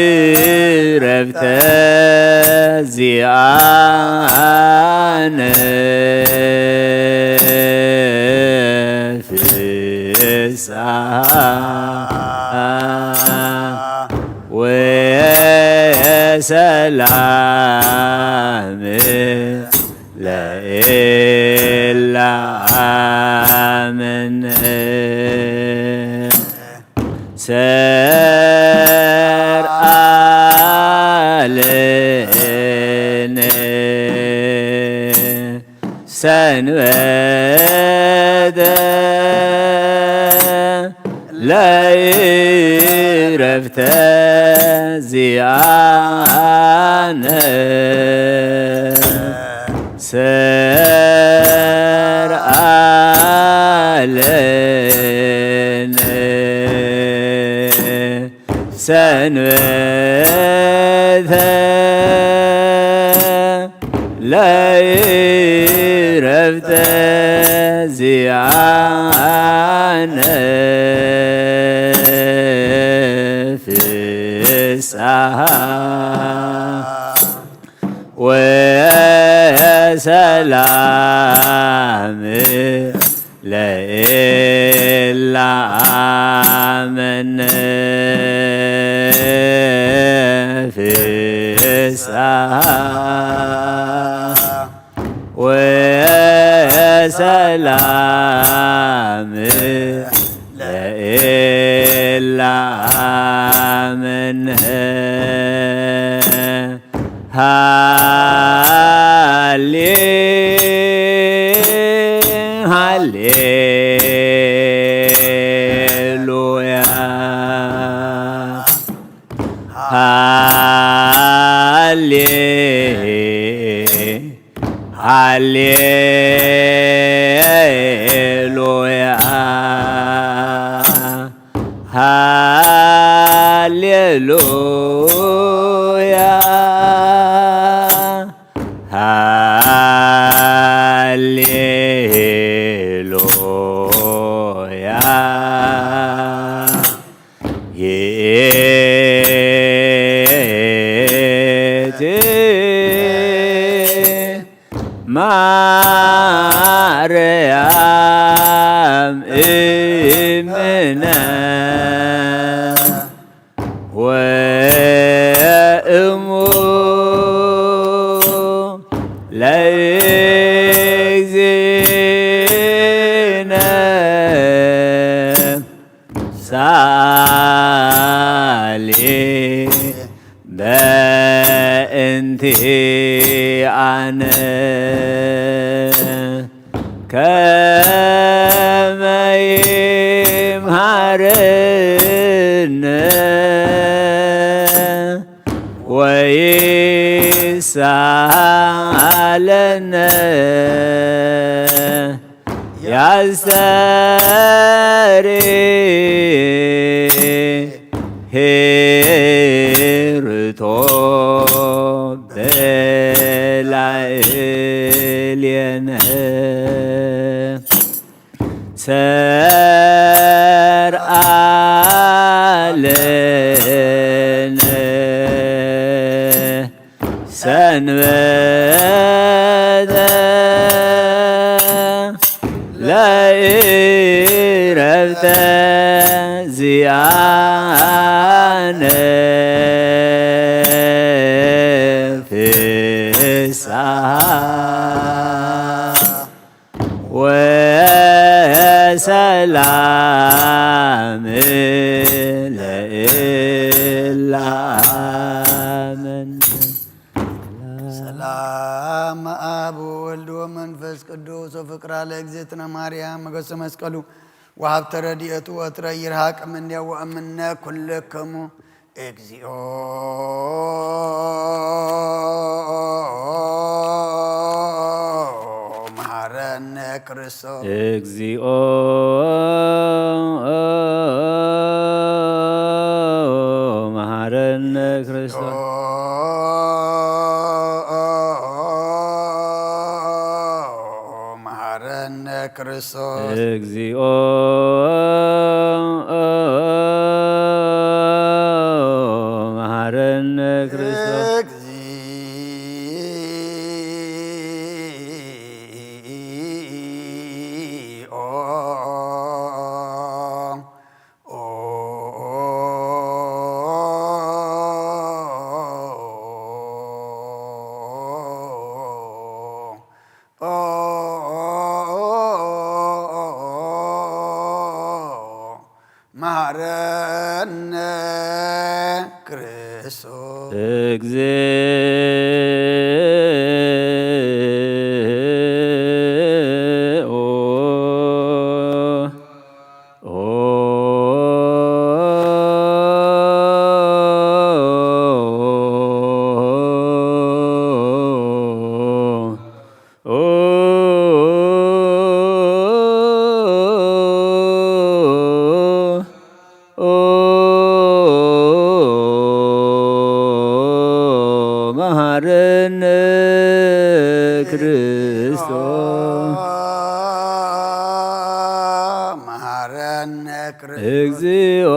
ለእረፍተ ዚኣነ ፍስሓ ወሰላም ለእለ ኣምን ሰርዓልነ ሰንበተ ለእረፍተ ዚኣነ ሰርዓልነ ሰንበተ ለእረፍተ ዚኣነ ፍስሓ ወሰላም ለእለ ኣምን ፍስሓ ወሰላም ለእለ ኣምን ሃሌ ሃሌሉያ ሃሌ ሃሌሉያ ሃሌሉያ ሃሌሉያ ይእቲ ማርያም እምነ ወእሙ ለእግዚእነ ሳሊ በእንቲኣነ ከመ ይምሃረነ ወይሳለነ ያስተሪ ሄርቶ በላዕሌነ ሰርዓለነ ሰንበተ ለእረፍተ ዚኣነ ፍስሓ ወሰላም ለእለ ኣምን። ሰላም አብ ወወልድ ወመንፈስ ቅዱስ ወፍቅራ ለእግዝእትነ ማርያም መገሰ መስቀሉ ወሀብተ ረድኤቱ ወትረ ይርሃቅ እምኔሁ ወእምነ ኩልክሙ። እግዚኦ መሐረነ ክርስቶስ። እግዚኦ መሐረነ ክርስቶስ። መሐረነ ክርስቶስ። እግዚኦ መሃረነ ክርስቶስ። እግዚኦ። መሃረነ ክርስቶስ። መሃረነ ክርስቶስ። እግዚኦ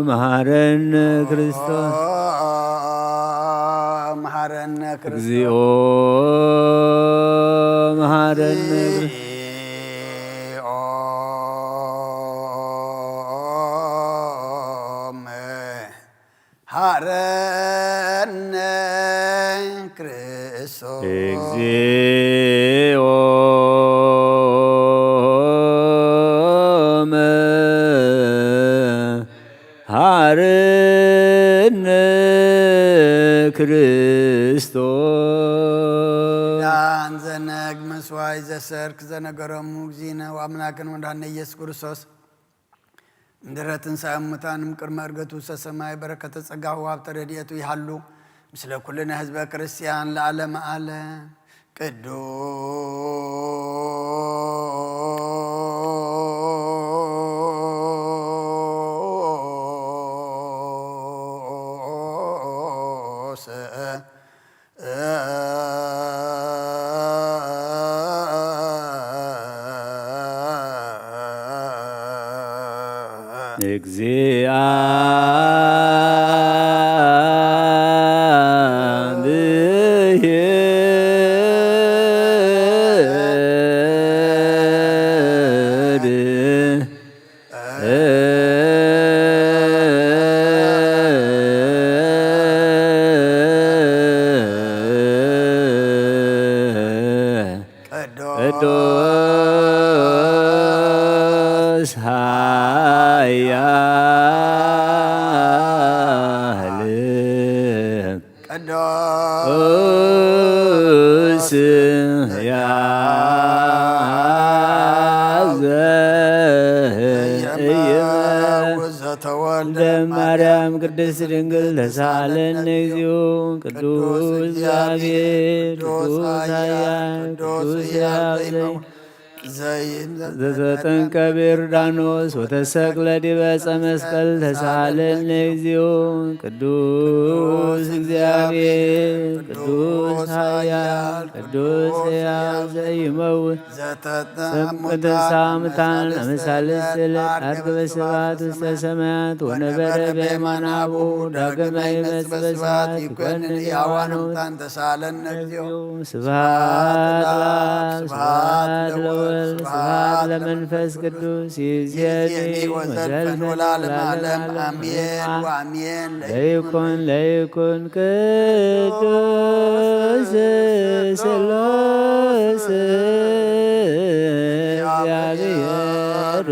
መሃረነ ክርስቶስ። መሃረነ ክርስቶስ። እግዚኦ መሃረነ ክርስቶስ። ሃረነ ክርስቶስ። እግዚኦ መሃረነ ክርስቶስ። ኪዳን ዘነግ መስዋይ ዘሰርክ ዘነገረሙ እግዚእነ ወአምላክን ወመድኃኒነ ኢየሱስ ክርስቶስ ምድረ ትንሣኤ እሙታን እምቅድመ ዕርገቱ ውስተ ሰማይ በረከተ ጸጋሁ ወሀብተ ረድኤቱ ይሃሉ ምስለ ኩልነ ህዝበ ክርስቲያን ለዓለመ ዓለም። ቅዱስ እግዚአብሔር። ቅዱስ ኃያል ቅዱስ ያዘ ዘተወልደ ማርያም ቅድስት ድንግል ተሳለን እግዚኦ። ቅዱስ እግዚአብሔር ቅዱስ ኃያል ቅዱስ ሕያው ዘይመውት ዘተጠምቀ በዮርዳኖስ ወተሰቅለ ዲበ ዕፀ መስቀል ተሳለን እግዚኦ። ቅዱስ እግዚአብሔር ቅዱስ ኃያል ቅዱስ ሕያው ዘይመውት ዘተጠምቀ ተንሥአ እሙታን አመ ሣልስት ዕለት ዐርገ በስብሐት ውስተ ሰማያት ወነበረ በየማነ አቡሁ ዳግመ ይመጽእ በስብሐት ይኮንን ሕያዋን ሙታን ተሳለን እግዚኦ። ስብሐት ለአብ ስብሐት ለወልድ ስብሐት ለመንፈስ ቅዱስ ይእዜኒ ወዘልፈኒ ወለዓለመ ዓለም አሜን ወአሜን። ለይኩን ለይኩን ቅዱስ ሥሉስ እግዚአብሔር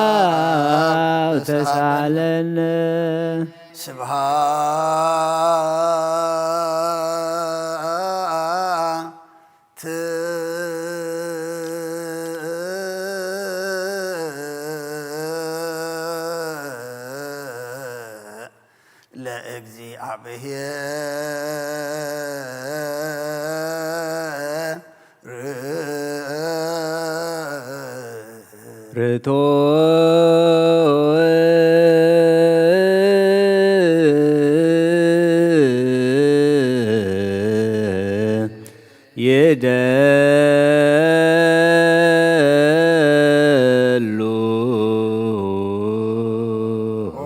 ሕያው ተሳለን። ስብሐት ለእግዚአብሔር። ርቶ ይደሉ። ኦ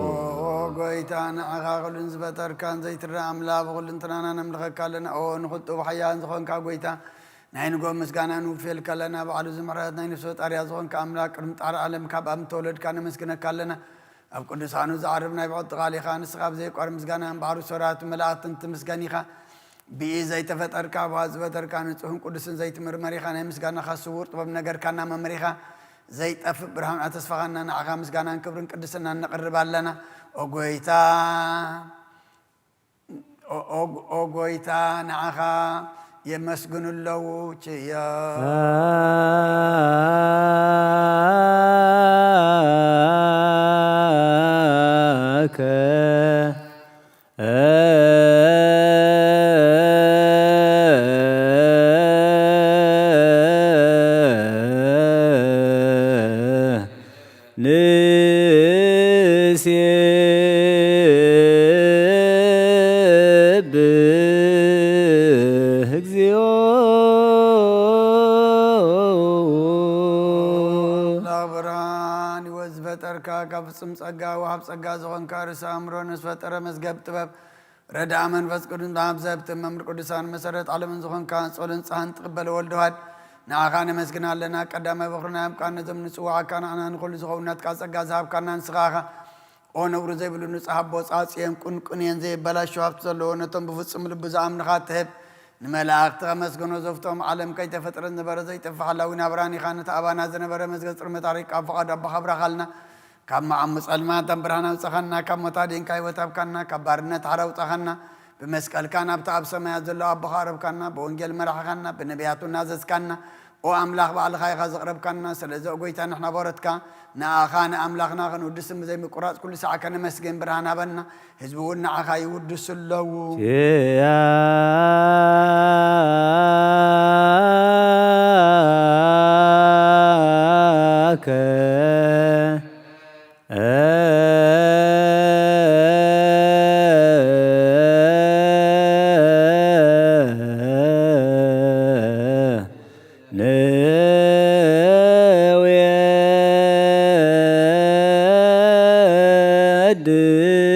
ጎይታ፣ ንዓኻ ኩሉን ዝፈጠርካን ዘይትረኣ ኣምላኽ ብኹልንትናና ነምልኸካ ኣለና። ኦ ንኽጡብ ሓያል ዝኾንካ ጎይታ፣ ናይ ንጎ ምስጋና ንውፌልካ ኣለና። ባዕሉ ዝምሕረት ናይ ነፍሲ ፈጣሪያ ዝኾንካ ኣምላኽ፣ ቅድሚ ጣር ዓለም ካብ ኣብ ምተወለድካ ነመስግነካ ኣለና። ኣብ ቅዱሳኑ ዝዓርብ ናይ ብቕጥቃል ኢኻ። ንስኻ ብዘይቋር ምስጋና እምበኣር፣ ሰራዊት መላእኽትን ትምስገን ኢኻ። ብኢ ዘይተፈጠርካ፣ ብዋ ዝበተርካ፣ ንጹህን ቅዱስን ዘይትምርመር ኢኻ። ናይ ምስጋናኻ ስዉር ጥበብ ነገርካና መምሪኻ፣ ዘይጠፍእ ብርሃን ኣተስፋኻና። ንዓኻ ምስጋናን ክብርን ቅድስናን ነቕርብ ኣለና። ኦ ጎይታ፣ ኦ፣ ኦ፣ ኦ ጎይታ፣ ንዓኻ የመስግኑ ኣለዉ ችዮ። ንሴብህ እግዚኦ። ኣምላኽ ብርሃን ህይወት ዝፈጠርካ፣ ካብ ፍጹም ጸጋ ወሃብ ጸጋ ዝኾንካ፣ ርእሰ ኣእምሮ ንዝፈጠረ መዝገብ ጥበብ ረድኣ መንፈስ ቅዱስ ናብ ዘህብቲ መምህር ቅዱሳን መሰረት ዓለምን ዝኾንካ ጾልን ጸሃን ትቕበል ወልድ ዋሕድ ንዓኻ ነመስግን ኣለና። ቀዳማይ በኹርና ያምቃን ነዞም ንጽዋዓካ ንዓና ንኹሉ ዝኸውን ናትካ ጸጋ ዝሃብካና ንስኻ ኢኻ። ኦ ነውሪ ዘይብሉ ንጹሕ ኣቦ ጻጽየን ቁንቁንየን ዘይበላሾ ሃብቲ ዘለዎ ነቶም ብፍጹም ልቡ ዝኣምንኻ ትህብ ንመላእኽቲ ከመስግኖ ዘፍቶም ዓለም ከይተፈጥረ ዝነበረ ዘይጠፍእ ሓላዊ ናብራን ኢኻ። ነቲ ኣባና ዝነበረ መዝገብ ጽልመት ኣሪቕካ ኣብ ፍቓዱ ኣቦኻ ኣብራኻልና። ካብ መዓሙ ጸልማት ኣብ ብርሃን ኣውጻኻና፣ ካብ ሞት ኣድንካ ህይወት ሃብካና፣ ካብ ባርነት ሓራ ኣውጻኻና። ብመስቀልካ ናብታ ኣብ ሰማያት ዘሎ ኣቦኻ ኣቕረብካና፣ ብወንጌል መራሕኻና፣ ብነቢያቱ እናዘዝካና፣ ኦ ኣምላኽ ባዕልኻ ኢኻ ዘቕረብካና። ስለዚ ኦ ጎይታ ንሕና ባሮትካ ንኣኻ ንኣምላኽና ክንውድስን ብዘይምቁራጽ ኩሉ ሰዓት ከነመስግን ብርሃን ሃበና። ህዝቢ እውን ንዓኻ ይውድሱ ኣለዉ። ኪያከ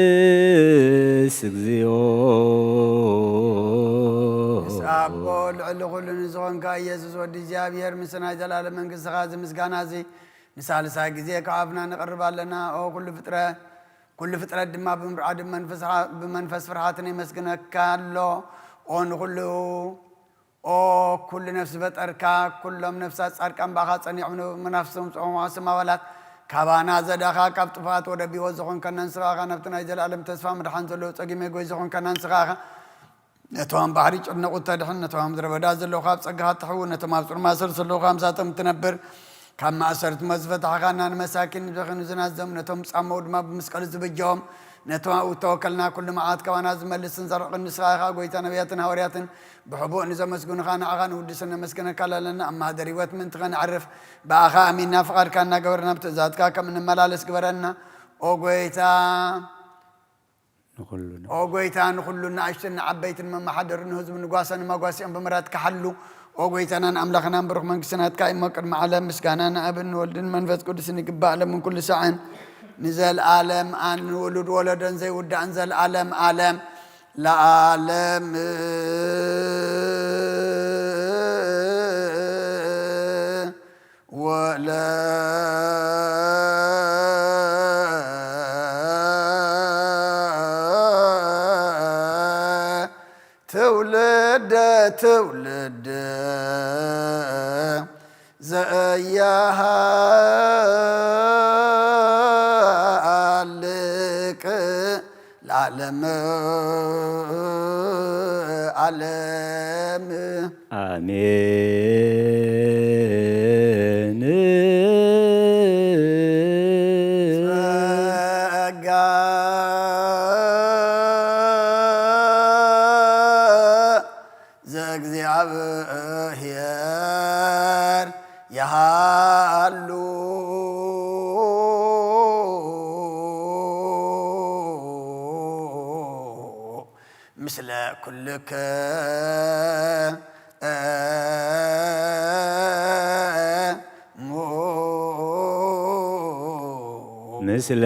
ንዌድስ እግዚኦ። ምስ ኣቦ ልዕሊ ኩሉ ንዝኾንካ ኢየሱስ ወዲ እግዚኣብሔር፣ ምስ ናይ ዘላለም መንግስትኻ እዚ ምስጋና እዚ ንሳልሳይ ግዜ ካብ ኣፍና ነቕርብ ኣለና። ኦ ኩሉ ፍጥረት፣ ኩሉ ፍጥረት ድማ ብምርዓድ ብመንፈስ ፍርሓትን የመስግነካ ኣሎ። ኦ ንኹሉ ኦ ኩሉ ነፍሲ ፈጠርካ፣ ኩሎም ነፍሳት ጻድቃን ብኣኻ ጸኒዖም፣ ንመናፍስቶም ጽምዋ ስም ኣባላት ካባና ዘዳኻ፣ ካብ ጥፍኣት ወደ ህይወት ዝኾንከና ንስኻ ኢኻ። ናብቲ ናይ ዘለኣለም ተስፋ ምድሓን ዘለዉ ጸጊመ ጎይ ዝኾንከና ንስኻ ኢኻ። ነቶም ኣብ ባሕሪ ጭነቑ እተድሕን፣ ነቶም ኣብ ምድረ በዳ ዘለዉ ካብ ጸጋኻ እትሕው፣ ነቶም ኣብ ጽልማት ሰልስ ዘለዉ ካብ ምሳቶም እትነብር፣ ካብ ማእሰርቲ ሞት ዝፈታሕኻና፣ ንመሳኪን ንድኺን ዝናዘሙ፣ ነቶም ዝጻመዉ ድማ ብመስቀል ዝብጀዎም፣ ነቶም ኣብኡ እተወከልና ኩሉ መዓት ካባና ዝመልስን ዘርሕቕን ንስኻ ኢኻ። ጎይታ ነቢያትን ሃዋርያትን ብሕቡእ ንዘመስግኑኻ ንዓኻ ንውድስን ነመስግነካ ኣለና። ኣብ ማህደር ህይወት ምእንቲ ኸነዕርፍ ብኣኻ ኣሚንና ፍቓድካ እናገበርና ብትእዛዝካ ከም እንመላለስ ግበረና። ኦ ጎይታ፣ ንኹሉ ኦ ጎይታ፣ ንኹሉ ንኣሽቱን ንዓበይትን መመሓደሩ ንህዝቡ ንጓሰ ንመጓሲኦም ብምሕረትካ ሓሉ። ኦ ጎይታናን ኣምላኽናን ብሩኽ መንግስቲ ናትካ እሞ ቅድሚ ዓለም ምስጋና ንኣብን ንወልድን መንፈስ ቅዱስን ይግባእ፣ ሎምን ኩሉ ሳዕን ንዘልኣለም ኣን ንውሉድ ወለዶን ዘይውዳእን ዘልኣለም ኣለም ለኣለም። ወለ ትውልደ ትውልድ ዘያሃልቅ ለዓለም ዓለም። ኣሜን። ጸጋ ዘእግዚኣብሔር ይሃሉ ምስለ ኩልክሙ። ምስለ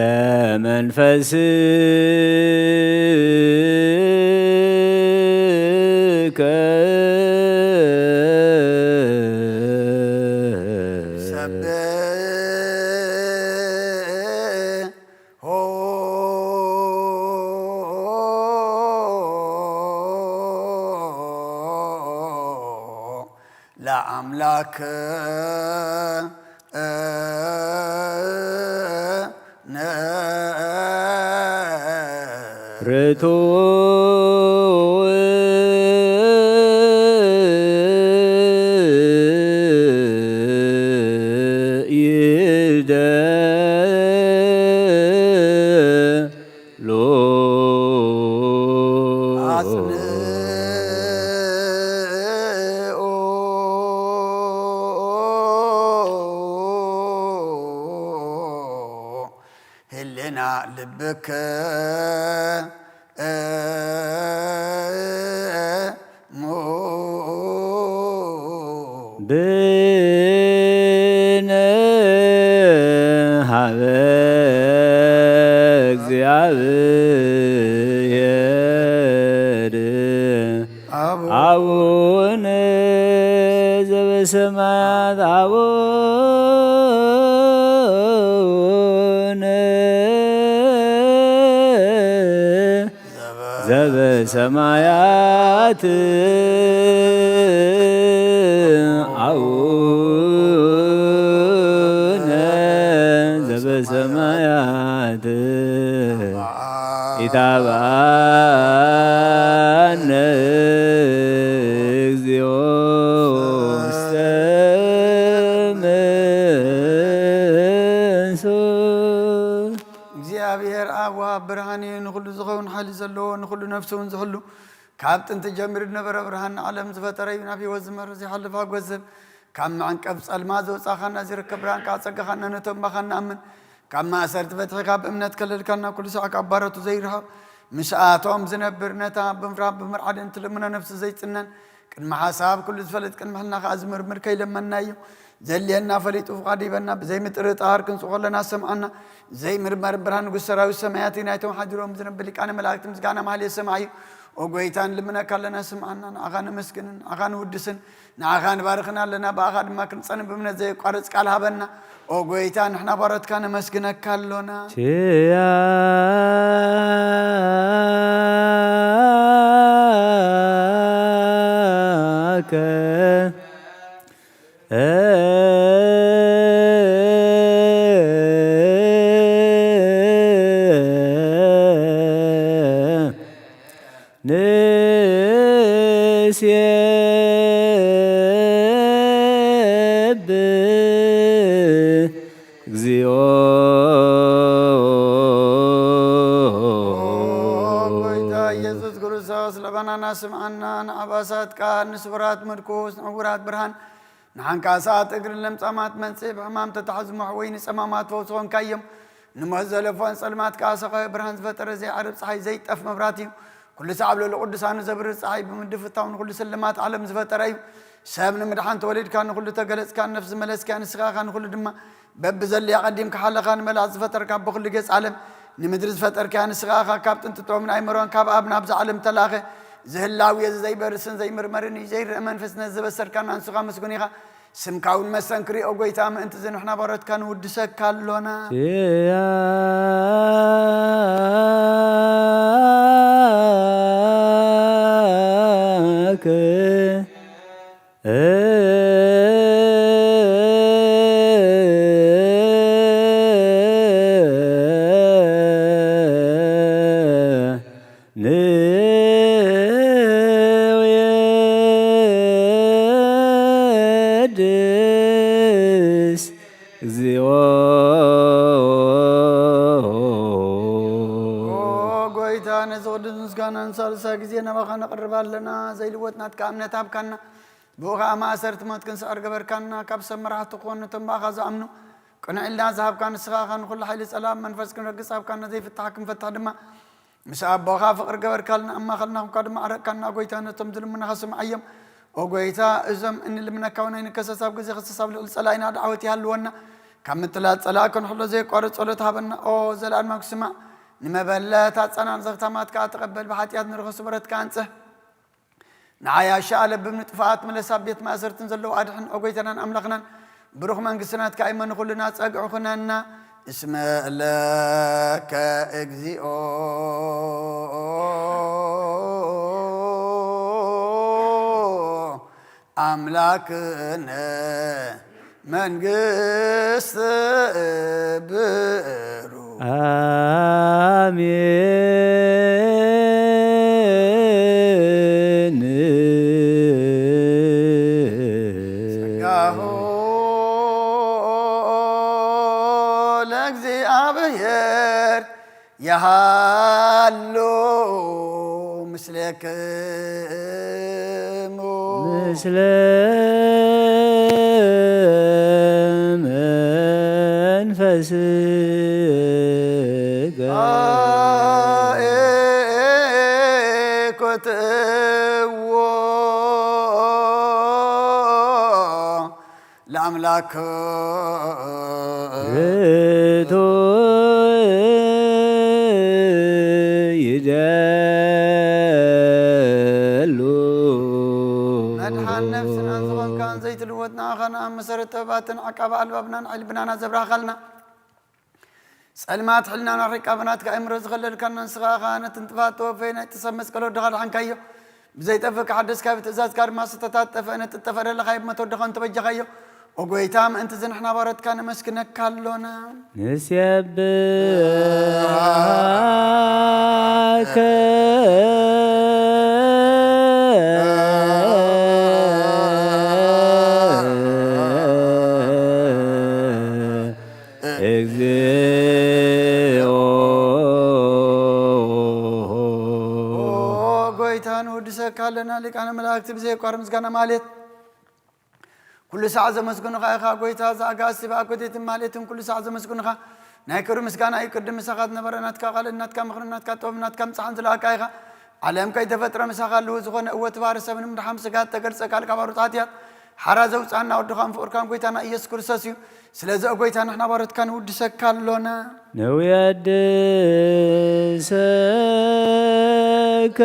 መንፈስከ። ሰብሖ። ኣምላክ ህልና ልብክ እሙ ብነ ሀበ እግዚኣብሔር አቡነ ዘበሰማያት አቡነ ዘበሰማያት አቡነ ዘበሰማያት ኢታብአነ እግዚኦ ውስተ መንሱት። እግዚኣብሔር ኣብ ወሃብ ብርሃን እዩ፣ ንኹሉ ዝኸውን ሓይሊ ዘለዎ፣ ንኹሉ ነፍሲ እውን ዝሕሉ፣ ካብ ጥንቲ ጀሚሩ ዝነበረ ብርሃን ንዓለም ዝፈጠረ እዩ፣ ናብ ህይወት ዝመርሕ ዘይሓልፍ ኣጎዘብ፣ ካብ መዕንቀፍ ጸልማት ዘውጻኻና፣ ዝርከብ ብርሃን ከዓ ጸጋኻና ነቶም ባኻ ንኣምን። ካብ ማእሰርቲ ፈትሒኻ ብእምነት ከለልካና፣ ኩሉ ሳዕ ካብ ባሮቱ ዘይርሕቕ፣ ምስኣቶም ዝነብር፣ ነታ ብምፍራህ ብምርዓድን ትልምኖ ነፍሲ ዘይጽነን፣ ቅድሚ ሓሳብ ኩሉ ዝፈልጥ፣ ቅድሚ ሕልና ከኣ ዝምርምር ከይለመንናዮ፣ ዘድልየና ፈሊጡ ፍቓዱ ይበና። ብዘይ ምጥርጣር ክንጽኾ ኣለና፣ ሰምዓና። ዘይምርመር ብርሃን ንጉስ ሰራዊት ሰማያት እዩ፣ ናይቶም ሓዲሮም ዝነብር ሊቃነ መላእክት ምስጋና ማህሌት ሰማዕ እዩ። ኦ ጎይታ፣ ንልምነካ ኣለና፣ ስምዓና። ንዓኻ ነመስግንን ንዓኻ ንውድስን፣ ንዓኻ ንባርኽን ኣለና፣ ብኣኻ ድማ ክንጸን ብእምነት ዘየቋርጽ ቃል ሃበና። ኦ ጎይታ፣ ንሕና ባሮትካ ነመስግነካ ኣሎና። ኪያከ ንሴብህ እግዚኦ። ጎይታ ኢየሱስ ክርስቶስ፣ ለመናና ስምዓና፣ ንኣባሳት ቃል፣ ንስውራት ምርኩስ፣ ንዕውራት ብርሃን፣ ንሓንካሳት እግርን ለምጻማት መንጽሂ፣ ብሕማም ተታሕዙ መሕወይ፣ ንጸማማት ፈውሲ ኾንካዮም። ንሞት ዘለፎን ጸልማት ከኣ ሰኸ ብርሃን ዝፈጠረ ዘይዓርብ ጸሓይ ዘይጠፍ መብራት እዩ። ኩሉ ሳዕ ኣብ ልዕሊ ቅዱሳኑ ዘብርህ ጸሓይ ብምድፍታው ንኹሉ ስልማት ዓለም ዝፈጠረ እዩ። ሰብ ንምድሓን ተወሊድካ ንኹሉ ተገለጽካ፣ ነፍሲ ዝመለስካ ንስኻ ኢኻ ንኹሉ ድማ በብዘድልያ ቀዲምካ ሓለኻ ንመላእክት ዝፈጠርካ በኹሉ ገጽ ዓለም ንምድሪ ዝፈጠርካያ ንስኻ ኢኻ። ካብ ጥንቲ ጥዑምን ኣይመሮን ካብ ኣብ ናብዛ ዓለም ተላኸ ዝህላው እዩ። እዚ ዘይበርስን ዘይምርመርን እዩ። ዘይረአ መንፈስ ነዚ ዘበሰርካና ንስኻ ምስጉን ኢኻ። ስምካ እውን መስተንክር እዩ። ኦ ጎይታ፣ ምእንቲ እዚ ንሕና ባሮትካ ንውድሰካ ኣሎና። ኪያከ ንውየድስ እግዚኦ። ኦ ጎይታ፣ ነዚ ቅዱስ ምስጋና ንሳልሳይ ግዜ ናባኻ ነቕርብ ኣለና። ዘይልወጥ ናትካ እምነት ሃብካና። ብኡ ኸኣ ማእሰርቲ ሞት ክንስዕር ገበርካና። ካብ ሰብ መራሕቲ ክኾኑ ነቶም ብኣኻ ዝኣምኑ ቅኑዕ ኢልና ዝሃብካ ንስኻ ኢኻ። ንኹሉ ሓይሊ ጸላም መንፈስ ክንረግጽ ሃብካና። ዘይፍታሕ ክንፈትሕ ድማ ምስ ኣቦኻ ፍቕሪ ገበርካልና። ኣብ ማእኸልና ኹንካ ድማ ዓረቕካና። ኦ ጎይታ፣ ነቶም ዝልምኑኻ ስምዓዮም። ኦ ጎይታ፣ እዞም እንልምነካ እውን ኣይንከሰስ። ኣብ ግዜ ክሰስ ኣብ ልዕሊ ጸላኢና ደዓወት ይሃልወና። ካብ ምትላል ጸላኢ ክንሕሎ ዘየቋርጽ ጸሎት ሃበና። ኦ ዘለኣለማዊ ስማዕ፣ ንመበለት ኣጸናን ዘኽታማት ከኣ ተቐበል። ብሓጢኣት ንረኸሱ በረትካ ኣንጽህ። ንዓያሻ ለብም ንጥፋኣት ምለስ፣ ኣብ ቤት ማእሰርትን ዘለዉ ኣድሕን። ኦ ጎይታናን ኣምላኽናን፣ ብሩኽ መንግስቲ ናትካ እሞ ንኹልና ጸግዒ ኩነና። እስመ ለከ እግዚኦ ኣምላክነ መንግስት ብሩ ኣሜን። ጸጋሁ ለእግዚኣብሔር የሃሉ ምስሌክሙ። ምስለ መንፈስከ ኮትዎ ለኣምላክ ርቱዕ ይደሉ። መድሓን ነፍስናን ዝኾንካን ዘይትልወጥ ንኣኻን ኣብ መሰረት ጥበባትን ዓቃቢ ኣልባብናን ዕልብናና ዘብራኻልና ጸልማት ሕልናና ሪቃ ብናትካ ኣእምሮ ዝኸለልካና ንስኻ ኢኻ። ነቲ ንጥፋት ተወፈየ ናይ ጥሰብ መስቀል ወድኻ ድሓንካዮ። ብዘይጠፍእ ክሓደስካ ብትእዛዝካ ድማ ዝተታት ጠፍአ ነቲ ዝጠፍአ ደለኻዮ ብሞት ወድኻ እንተበጃኻዮ። ኦ ጎይታ ምእንቲ እዚ ንሕና ባሮትካ ነመስግነካ ኣሎና። ንሴብሐከ እግዚኦ። ኦ ጎይታ ንውድሰካ ኣለና ሊቃነ መላእክቲ ብዘየቋርብ ምስጋና ማለት ኩሉ ሳዕ ዘመስግኑኻ ኢኻ ጎይታ። እዛ ኣጋእዝቲ ብኣኮቴትን ማሌትን ኩሉ ሳዕ ዘመስግኑኻ ናይ ክብሪ ምስጋና እዩ። ቅድም ምሳኻ ዝነበረ ናትካ ቃልን ናትካ ምኽርን ናትካ ጥበብ ናትካ ምጽሓን ዝለኣካ ኢኻ። ዓለም ከይተፈጥረ ምሳኻ ኣለዉ ዝኾነ እወ ትባሪ ሰብ ንምድሓም ስጋ እተገልጸ ቃል ካብ ኣሩጽ ሓጢኣት ሓራ ዘውጽኣና ወድኻን ፍቕርካን ጎይታና ኢየሱስ ክርስቶስ እዩ። ስለዚ ኦ ጎይታ ንሕና ባሮትካ ንውድሰካ ኣሎና። ንውየድሰከ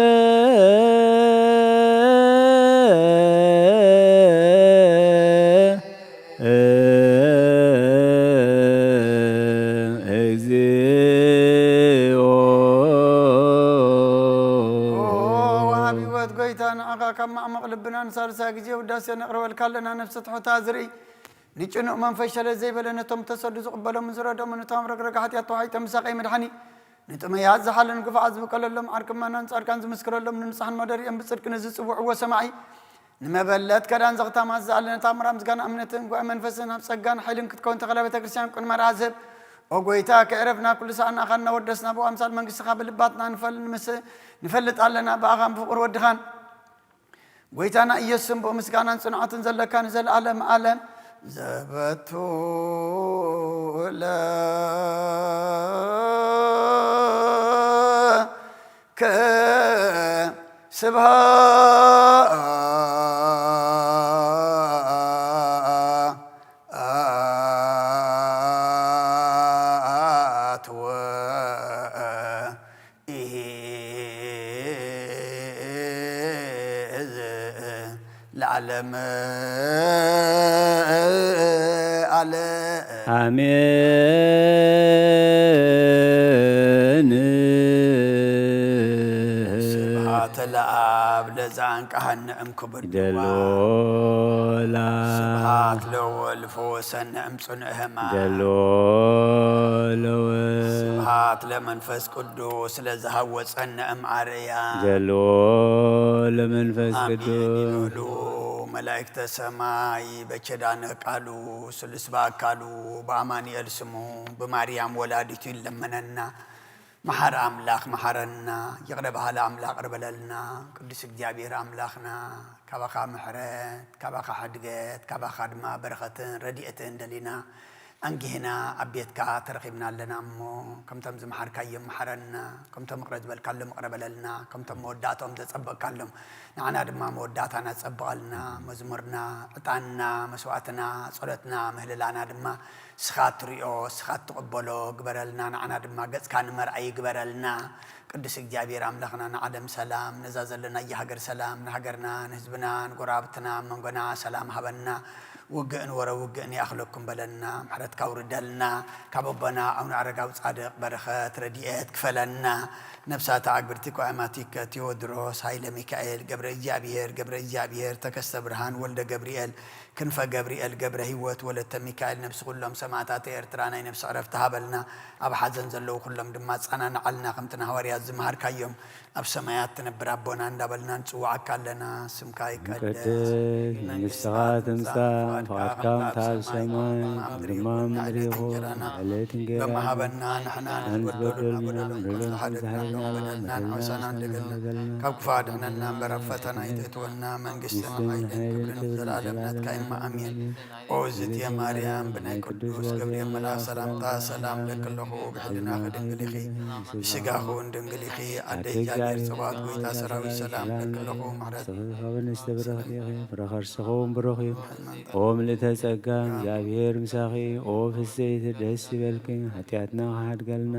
እግዚኦ። ኦ ወሃቢ ህይወት ጎይታ ንዓኻ ካብ ማዕሙቕ ልብና ንሳልሳይ ግዜ ውዳሴ ነቕርበልካ ኣለና። ነፍሲ ትሑታ ዝርኢ ንጭኑቕ መንፈስ ሸለል ዘይበለ ነቶም ተሰዱ ዝቕበሎምን ዝረድኦምን እቶም ረግረግ ሓጢኣት ተዋሒጦም ብሳቐይ መድሓኒ ንጥመያት ዝሓልን ግፉዓት ዝብቀለሎም ዓርክማናን ጻድቃን ዝምስክረሎም ንንጹሓን መደሪኦም ብጽድቂ ንዝጽውዕዎ ሰማዒ ንመበለት ከዳን ዘኽታማት ዝኣለነ ታምራ ምስጋና እምነትን ጉባኤ መንፈስን ኣብ ጸጋን ሓይልን ክትከውን ተኸላ ቤተ ክርስቲያን ቅድመ ርኣዘብ ኦ ጎይታ ከዕረፍና ኩሉ ሰዓት ንኣኻ እናወደስና ብኣምሳል መንግስትኻ ብልባትና ንፈል- ንምስ- ንፈልጥ ኣለና ብኣኻን ብፍቕሪ ወድኻን ጎይታና ኢየሱስን ብኡ ምስጋናን ጽንዓትን ዘለካ ንዘለኣለም ኣለም ዘበቱ ለከ ስብሃት ወ ኢሂዝ ለዓለም ኣለ ኣሜን። ስብሃት ለኣብ ለዛንቃሃን ንዕም ክብር ደሎ ላ ስብሃት ለወልድ ፈወሰን ንዕም ጽኑዕ ህማ ደሎ ለወ ስብሃት ለመንፈስ ቅዱስ ስለዝሃወፀን ንዕም ኣርያ ደሎ ለመንፈስ ኣሜን ቅዱስ ይበሉ መላእክተ ሰማይ። በቸዳነ ቃሉ ስሉስ በአካሉ በአማኑኤል ስሙ በማርያም ወላዲቱ ይለመነና። መሓር ኣምላኽ መሓረና፣ ይቕረ በሃሊ ኣምላኽ ይቕረ በለልና። ቅዱስ እግዚኣብሔር ኣምላኽና ካባኻ ምሕረት፣ ካባኻ ሕድገት፣ ካባኻ ድማ በረኸትን ረድኤትን ደሊና ኣንጊህና ኣብ ቤትካ ተረኺብና ኣለና እሞ፣ ከምቶም ዝመሓርካዮም መሓረና፣ ከምቶም ይቕረ ዝበልካሎም ይቕረ በለልና፣ ከምቶም መወዳእቶም ዘጸበቕካሎም ንዓና ድማ መወዳእታና ጸብቐልና። መዝሙርና፣ ዕጣንና፣ መስዋእትና፣ ጸሎትና፣ ምህልላና ድማ ንስኻ እትሪኦ፣ ንስኻ እትቕበሎ ግበረልና። ንዓና ድማ ገጽካ ንመርኣይ ግበረልና። ቅዱስ እግዚኣብሔር ኣምላኽና ንዓለም ሰላም፣ ነዛ ዘለናያ ሃገር ሰላም፣ ንሃገርና፣ ንህዝብና፣ ንጎረባብትና፣ ኣብ መንጎና ሰላም ሃበና። ውግእን ወረ ውግእን ይኣኽለኩም በለና፣ ምሕረትካ ኣውርደልና። ካብ ኣቦና ኣቡነ ኣረጋዊ ጻድቕ በረኸት ረድኤት ክፈለና። ነብሳተ ኣግብርቲ ቆያማቲከ ቴዎድሮስ ሃይለ ሚካኤል፣ ገብረ እግዚኣብሔር፣ ገብረ እግዚኣብሔር፣ ተከስተ ብርሃን፣ ወልደ ገብርኤል፣ ክንፈ ገብርኤል፣ ገብረ ህይወት፣ ወለተ ሚካኤል፣ ነብሲ ኩሎም ሰማእታተ ኤርትራ ናይ ነብሲ ዕረፍቲ ሃበልና። ኣብ ሓዘን ዘለዉ ኩሎም ድማ ኣጸናንዓልና፣ ከምቲ ንሃዋርያት ዝመሃርካዮም። ኣብ ሰማያት ትነብር ኣቦና እንዳበልና ንጽውዓካ ኣለና። ስምካ ይቀደስ፣ ቅድስ መንግስትኻ መንግስትኻ ትምጻእ፣ ትምጻእ፣ ፍቓድካ ፍቓድካ ከምታ ኣብ ከምታ ኣብ ሰማይ ሰማይ ከምኡ ኣብ ከምኡ ምድሪ ኣብ ምድሪ ይኹን። ይኹን። ዕለት ዕለት እንጀራና እንጀራና ሎሚ ሃበና፣ ንሕና ኣንቲ ንበደሉ በደልና በደሎም በደሎም ከም ዝሓለና በደልና በደልና ንዓውሳና ንዓውሳና እንደገልና። እንደገልና። ካብ ክፉእ ኣድሕነና እምበር ኣብ ፈተና ኣይተእትወና። መንግስትን መንግስትን ሓይልን ሓይልን ክብርን ክብርን ዘለዓለም ናትካ እማ። ኣሜን። ኣሜን። ኦ እግዝእትየ ማርያም፣ ብናይ ቅዱስ ገብርኤል መልኣኽ ሰላምታ ሰላም እለኪ ኣለኹ። ብሕልናኺ ድንግል ኢኺ፣ ብስጋኺ እውን ድንግል ኢኺ። ኣደ እግዚኣብሔር፣ ጸባኦት ጎይታ ሰራዊት ሰላም እለኪ ኣለኹ። ምሕረት ዝኸበነ ዝተብረኽቲ ኢኺ፣ ፍረ ከርስኺ እውን ብሩኽ እዩ። ኦ ምልእተ ጸጋ፣ እግዚኣብሔር ምሳኺ። ኦ ፍስሕቲ ደስ ይበልኪ፣ ሓጢኣትና ክሓድገልና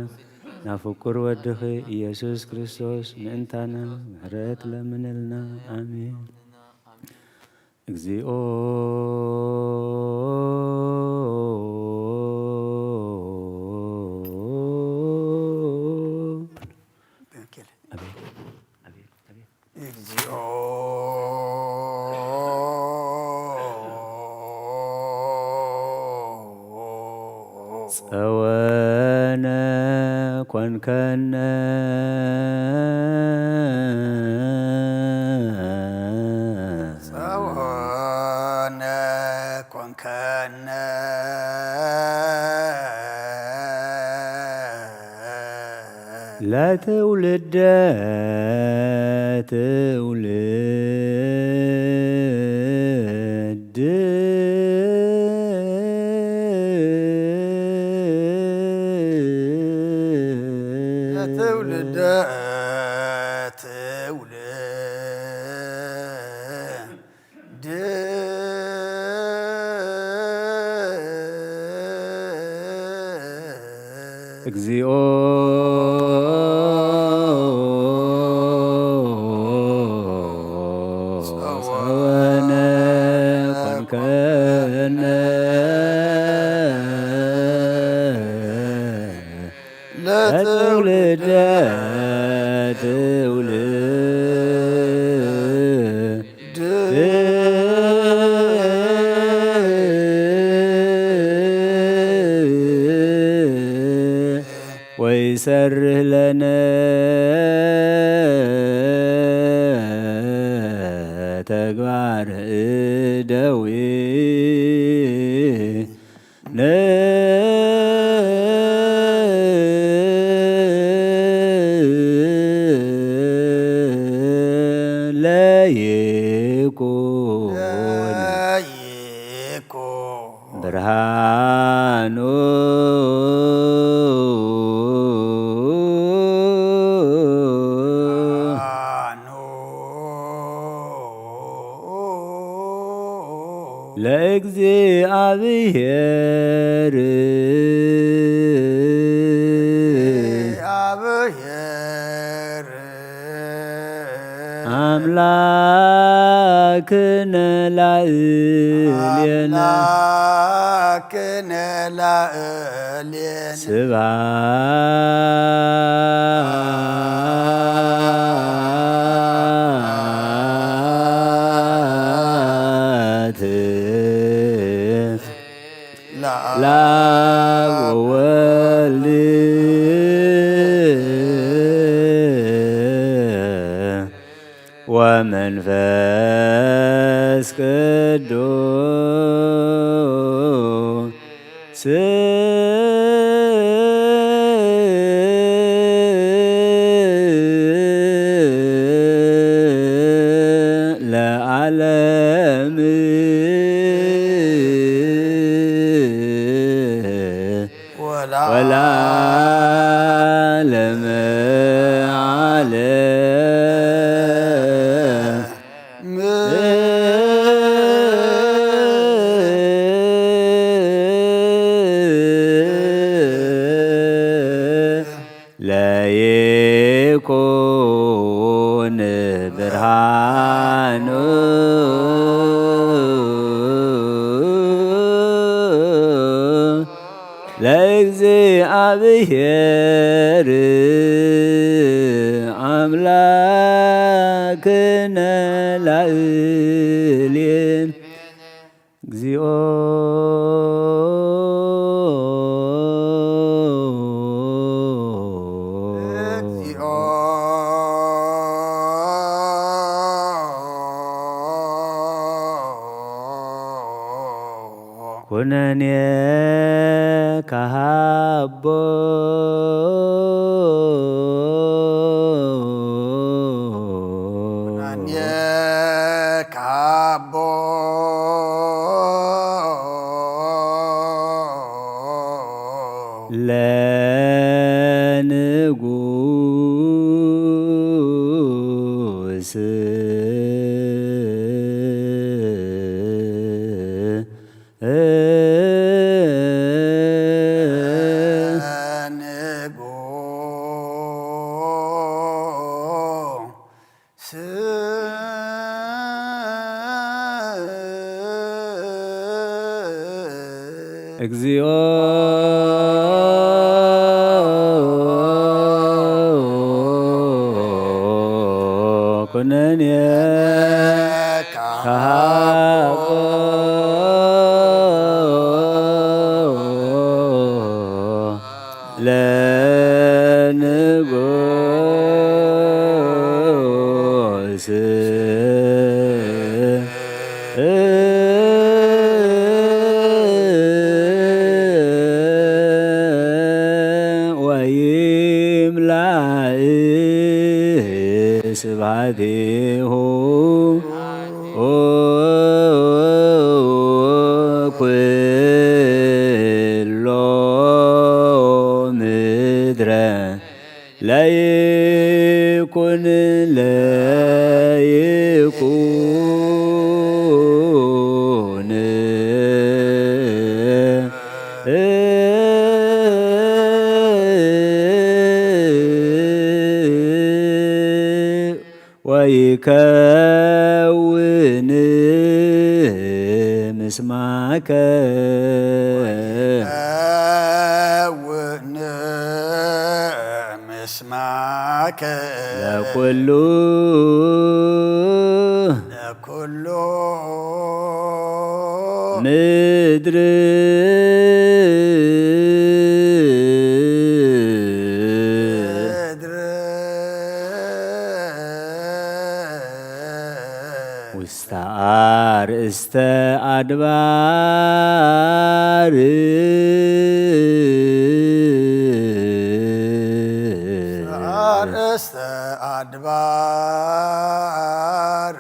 ናብ ፍቁር ወድኺ ኢየሱስ ክርስቶስ ምእንታና ምሕረት ለምንልና። ኣሜን። እግዚኦ እግዚኦ ጸወነ ኮንከነ። ጸወነ ኮንከነ። ለትውልደ ትውልድ። ለትውልደ ትውልድ። እግዚኦ ጸወነ ኮንከነ። ለትውልደ ትውልድ። ወይሰርህ ለነ ተግባር እደዊ። ለይኩን ለይኩን ብርሃኑ ብርሃኑ ለእግዚኣብሔር። ለእግዚኣብሔር። ኣምላክነ ላዕሌነ። ኣምላክነ ላዕሌነ። ስብሐት ለአብ ወወልድ ወመንፈስ ቅዱስ። ለዓለም ወላ- ወለዓለመ ዓለም። ለይኩን ብርሃኑ ለእግዚኣብሔር ኣምላክነ ላዕሌን። እግዚኦ። ኩነኔ ካቦ። ኩነኔ ካቦ። ለንጉስ። ንጉስ። እግዚኦ። ኩነኔ ካቦ። ለንጉስ። ወይምላእ ስብሐቲሁ ኩሎ ምድረ። ለይኩን ለይኩን። ወይከውን ምስማከ። ወይከውን ምስማከ። ለኩሉ። ለኩሉ። ምድር። ምድር። ውስተ አርእስተ አድባር። አርእስተ አድባር።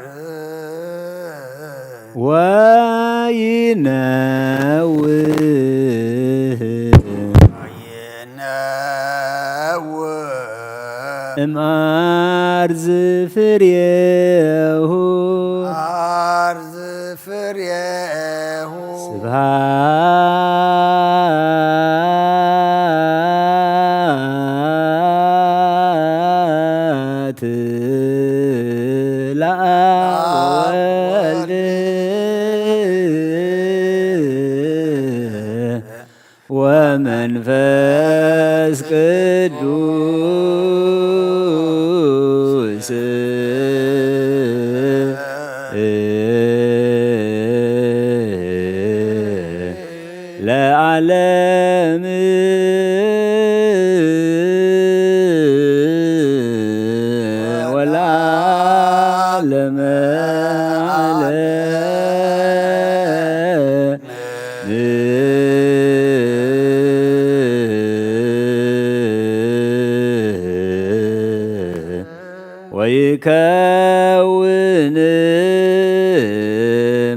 ወይነውህ። ወይነውህ። እምአርዝ ፍሬሁ። አርዝ ፍሬሁ። ስብሐት ለአብ ወልድ። ወመንፈስ ቅዱስ። ለዓለም ወለዓለመ ዓለም። ወይከውን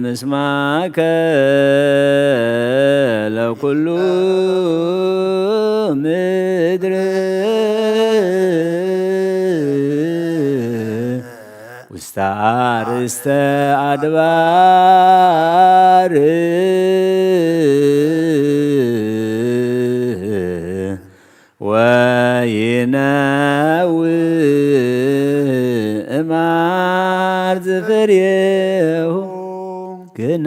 ምስማከ ለኩሉ ምድር። ውስተ አርእስተ አድባር። ወይነውእ እምአርዝ ፍሬሁ ግነ።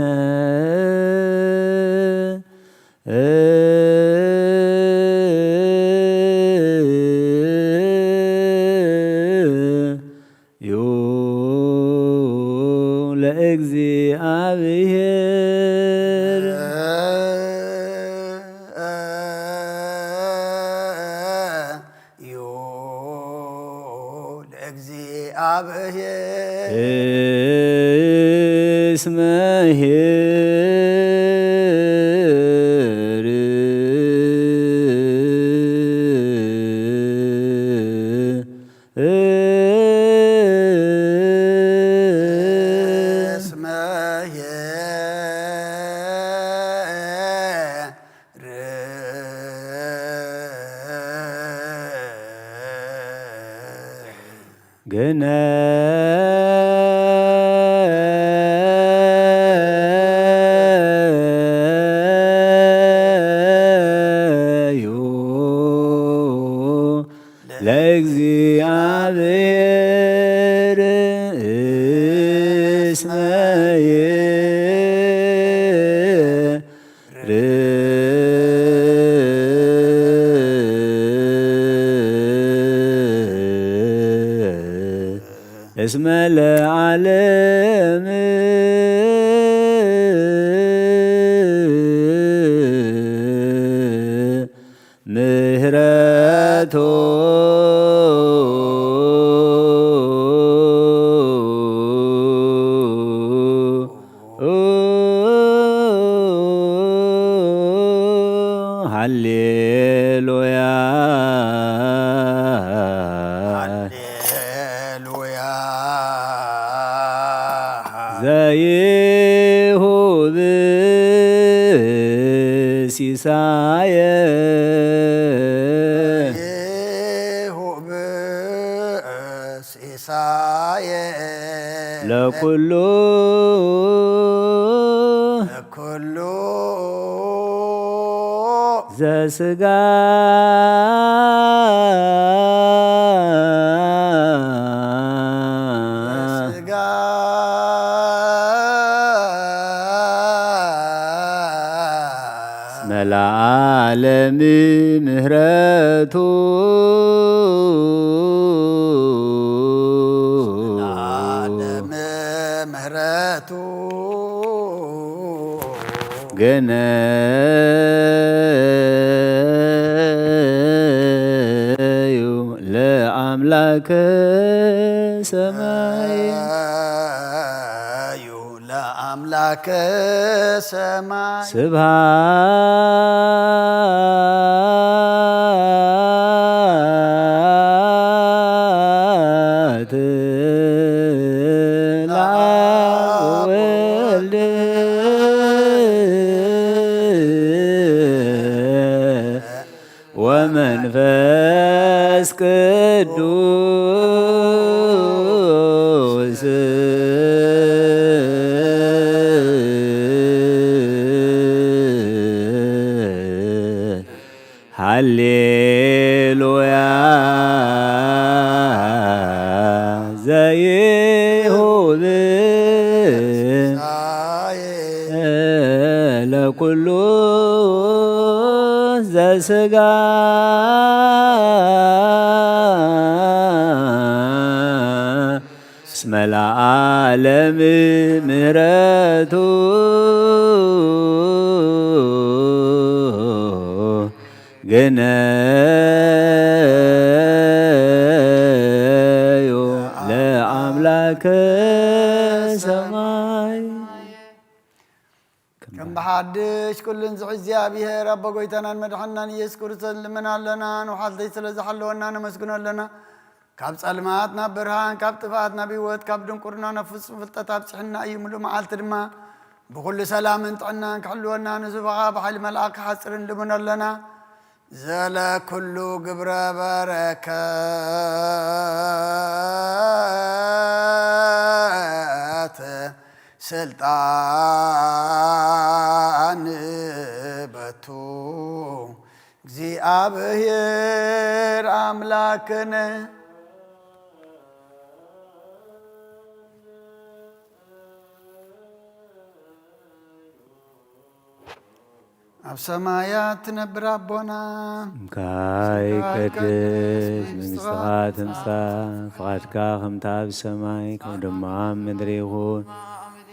አብሔር እስመ ኄር እስመ ኄር ግነዩ ለእግዚአብሔር እስመ እስመ ለዓለም ምህረቱ ሃሌሉያ። ሃሌሉያ ዘይሁብ ሲሳየ ይሁብ ሲሳየ ለኩሉ ኩሉ ዘስጋ ስጋ እስመ ለዓለም ምህረቱ ለዓለም ምህረቱ ግነዩ ለአምላከ ሰማይ ዩ ለአምላከ ሰማይ ስብሐት ለአብ ወወልድ ወመንፈስ ቅዱስ ሃሌሉያ ዘይሁብ ለኩሉ ዘስጋ እስመ ለዓለም ምህረቱ ግነዩ ለአምላከ ሰማይ። ከም ብሓድሽ ኩሉን ዝሕ እግዚኣብሔር ኣቦ ጎይታናን መድሓንናን ኢየሱስ ክርስቶስ ንልምን ኣለና። ንውሓልተይ ስለ ዝሓለወና ነመስግኖ ኣለና። ካብ ጸልማት ናብ ብርሃን፣ ካብ ጥፍኣት ናብ ህይወት፣ ካብ ድንቁርና ናብ ፍጹም ፍልጠት ኣብጽሕና እዩ። ምሉእ መዓልቲ ድማ ብኹሉ ሰላምን ጥዕናን ክሕልወና ንዝባኻ ብሓይሊ መልኣክ ክሓጽርን ልምኖ ኣለና። ዘለ ኩሉ ግብረ በረከት ስልጣን በቱ እግዚኣብሔር ኣምላክነ። ኣብ ሰማያት ትነብር ኣቦና፣ ስምካ ይቀደስ፣ መንግስትኻ ትምጻእ፣ ፍቓድካ ከምታ ኣብ ሰማይ ከምኡ ድማ ኣብ ምድሪ ይኹን።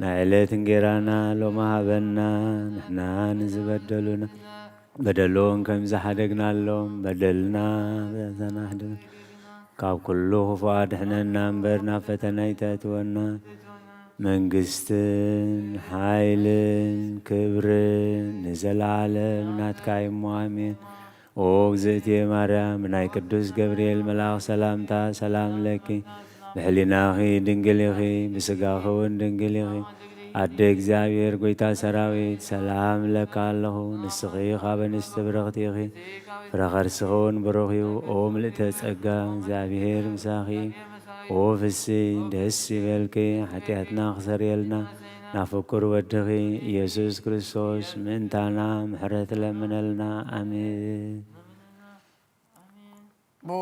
ናይ ዕለት እንጌራና ሎሚ ሃበና፣ ንሕና ንዝበደሉና በደሎም ከም ዝሓደግናሎም በደልና በዛና ሓደግ ካብ ኩሉ ክፉእ ኣድሕነና እምበር ናብ ፈተና ኣይተእትወና። መንግስትን ሓይልን ክብርን ንዘለዓለም ናትካ እዩ እሞ፣ ኣሜን። ኦ እግዝእትየ ማርያም፣ ብናይ ቅዱስ ገብርኤል መልኣኽ ሰላምታ ሰላም ለኪ፣ ብሕሊናኺ ድንግል ኢኺ፣ ብስጋኺ እውን ድንግል ኢኺ። ኣደ እግዚኣብሔር፣ ጎይታ ሰራዊት፣ ሰላም እብለኪ ኣለኹ። ንስኺ ካብ ኣንስቲ ብርኽቲ ኢኺ፣ ፍረ ከርስኺ እውን ብሩኽ እዩ። ኦ ምልእተ ጸጋ፣ እግዚኣብሔር ምሳኺ። ኦ ፍስይ፣ ደስ ይበልኪ፣ ሓጢኣትና ክሰርየልና፣ ናብ ፍቁር ወድኺ ኢየሱስ ክርስቶስ ምእንታና ምሕረት ለምነልና። ኣሜን። ብኡ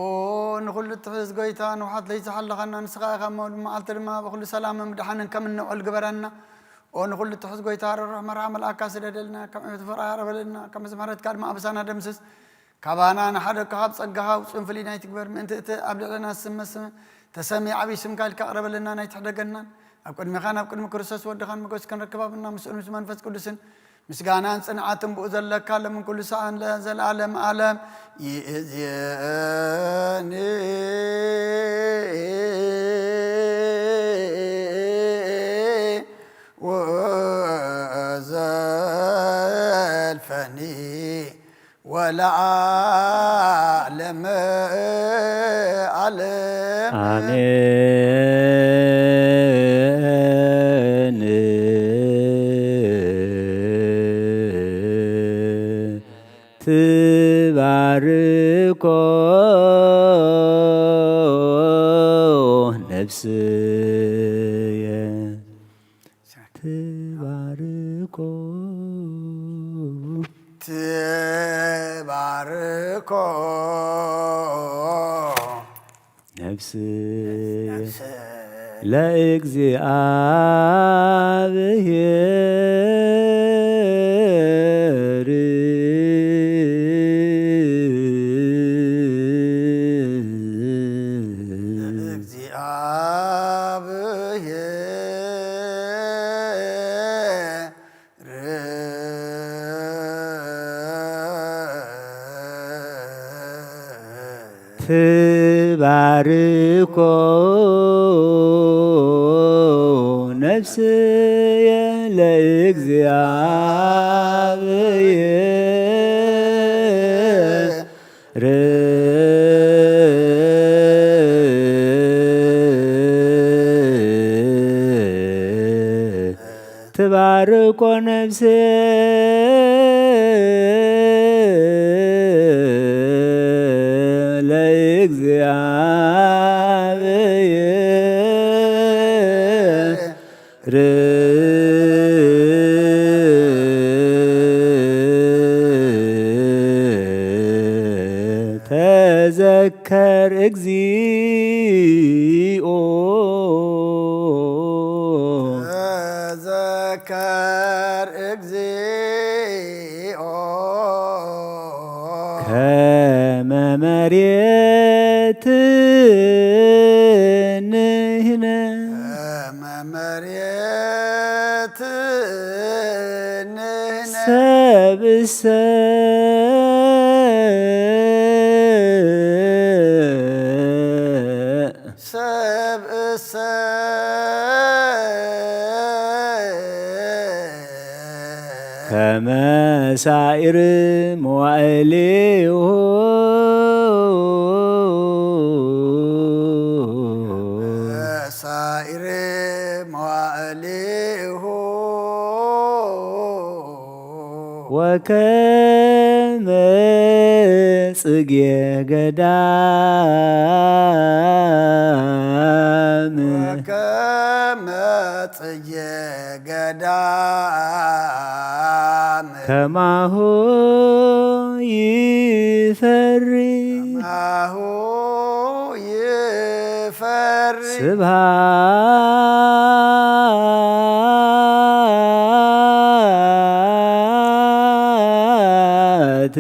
ንኹሉ እትሕዝ ጎይታ፣ ንውሓት ለይቲ ዝሓለኻና ንስኻ ኢኻ እሞ፣ መዓልቲ ድማ ብኹሉ ሰላምን ብድሓንን ከም እንውዕል ግበረና። ኦ ንኹሉ እትሕዝ ጎይታ፣ ርሩሕ መርሓ መልኣካ ስደደልና፣ ከም ዕቤት ፍቕርኻ ኣቕርበልና፣ ከም ምሕረትካ ድማ ኣበሳና ደምስስ። ካባና ንሓደግካ፣ ካብ ጸጋኻ ውጹን ፍልይ ናይ ትግበር፣ ምእንቲ እቲ ኣብ ልዕለና ዝስመ ስም ተሰምየ ዓብዪ ስምካ ኢልካ ኣቕረበልና፣ ናይ ትሕደገናን ኣብ ቅድሜኻን ኣብ ቅድሚ ክርስቶስ ወድኻን ሞገስ ክንረክብ ኣብና፣ ምስኡን ምስ መንፈስ ቅዱስን ምስጋናን ጽንዓትን ብኡ ዘለካ፣ ሎምን ኩሉ ሰዓን ለዘለዓለም ዓለም። ይእዜኒ ወዘልፈኒ ወለዓለመ ዓለም። ኣሜን። ትባርኮ ነፍስየ። ትባርኮ። ትባርኮ። ነፍስየ። ነፍስየ። ለእግዚኣብሔር። ለእግዚኣብሔር። ትባርኮ ነፍስየ ለእግዚኣብሔር። ትባርኮ ነፍስየ ለእግዚኣብሔር። ተዘከር እግዚኦ። ተዘከር እግዚኦ። ከመ መሬት ንሕነ። ከመ መሬት ንሕነ። ሰብእሰ። ሰብእሰ። ከመ ሳኢር መዋዕሊሁ። ሳኢር መዋዕሊሁ። ወከመ ጽጌ ገዳም። ወከመ ጽጌ ገዳም። ከማሁ ይፈሪ። ከማሁ ይፈሪ። ስብሐት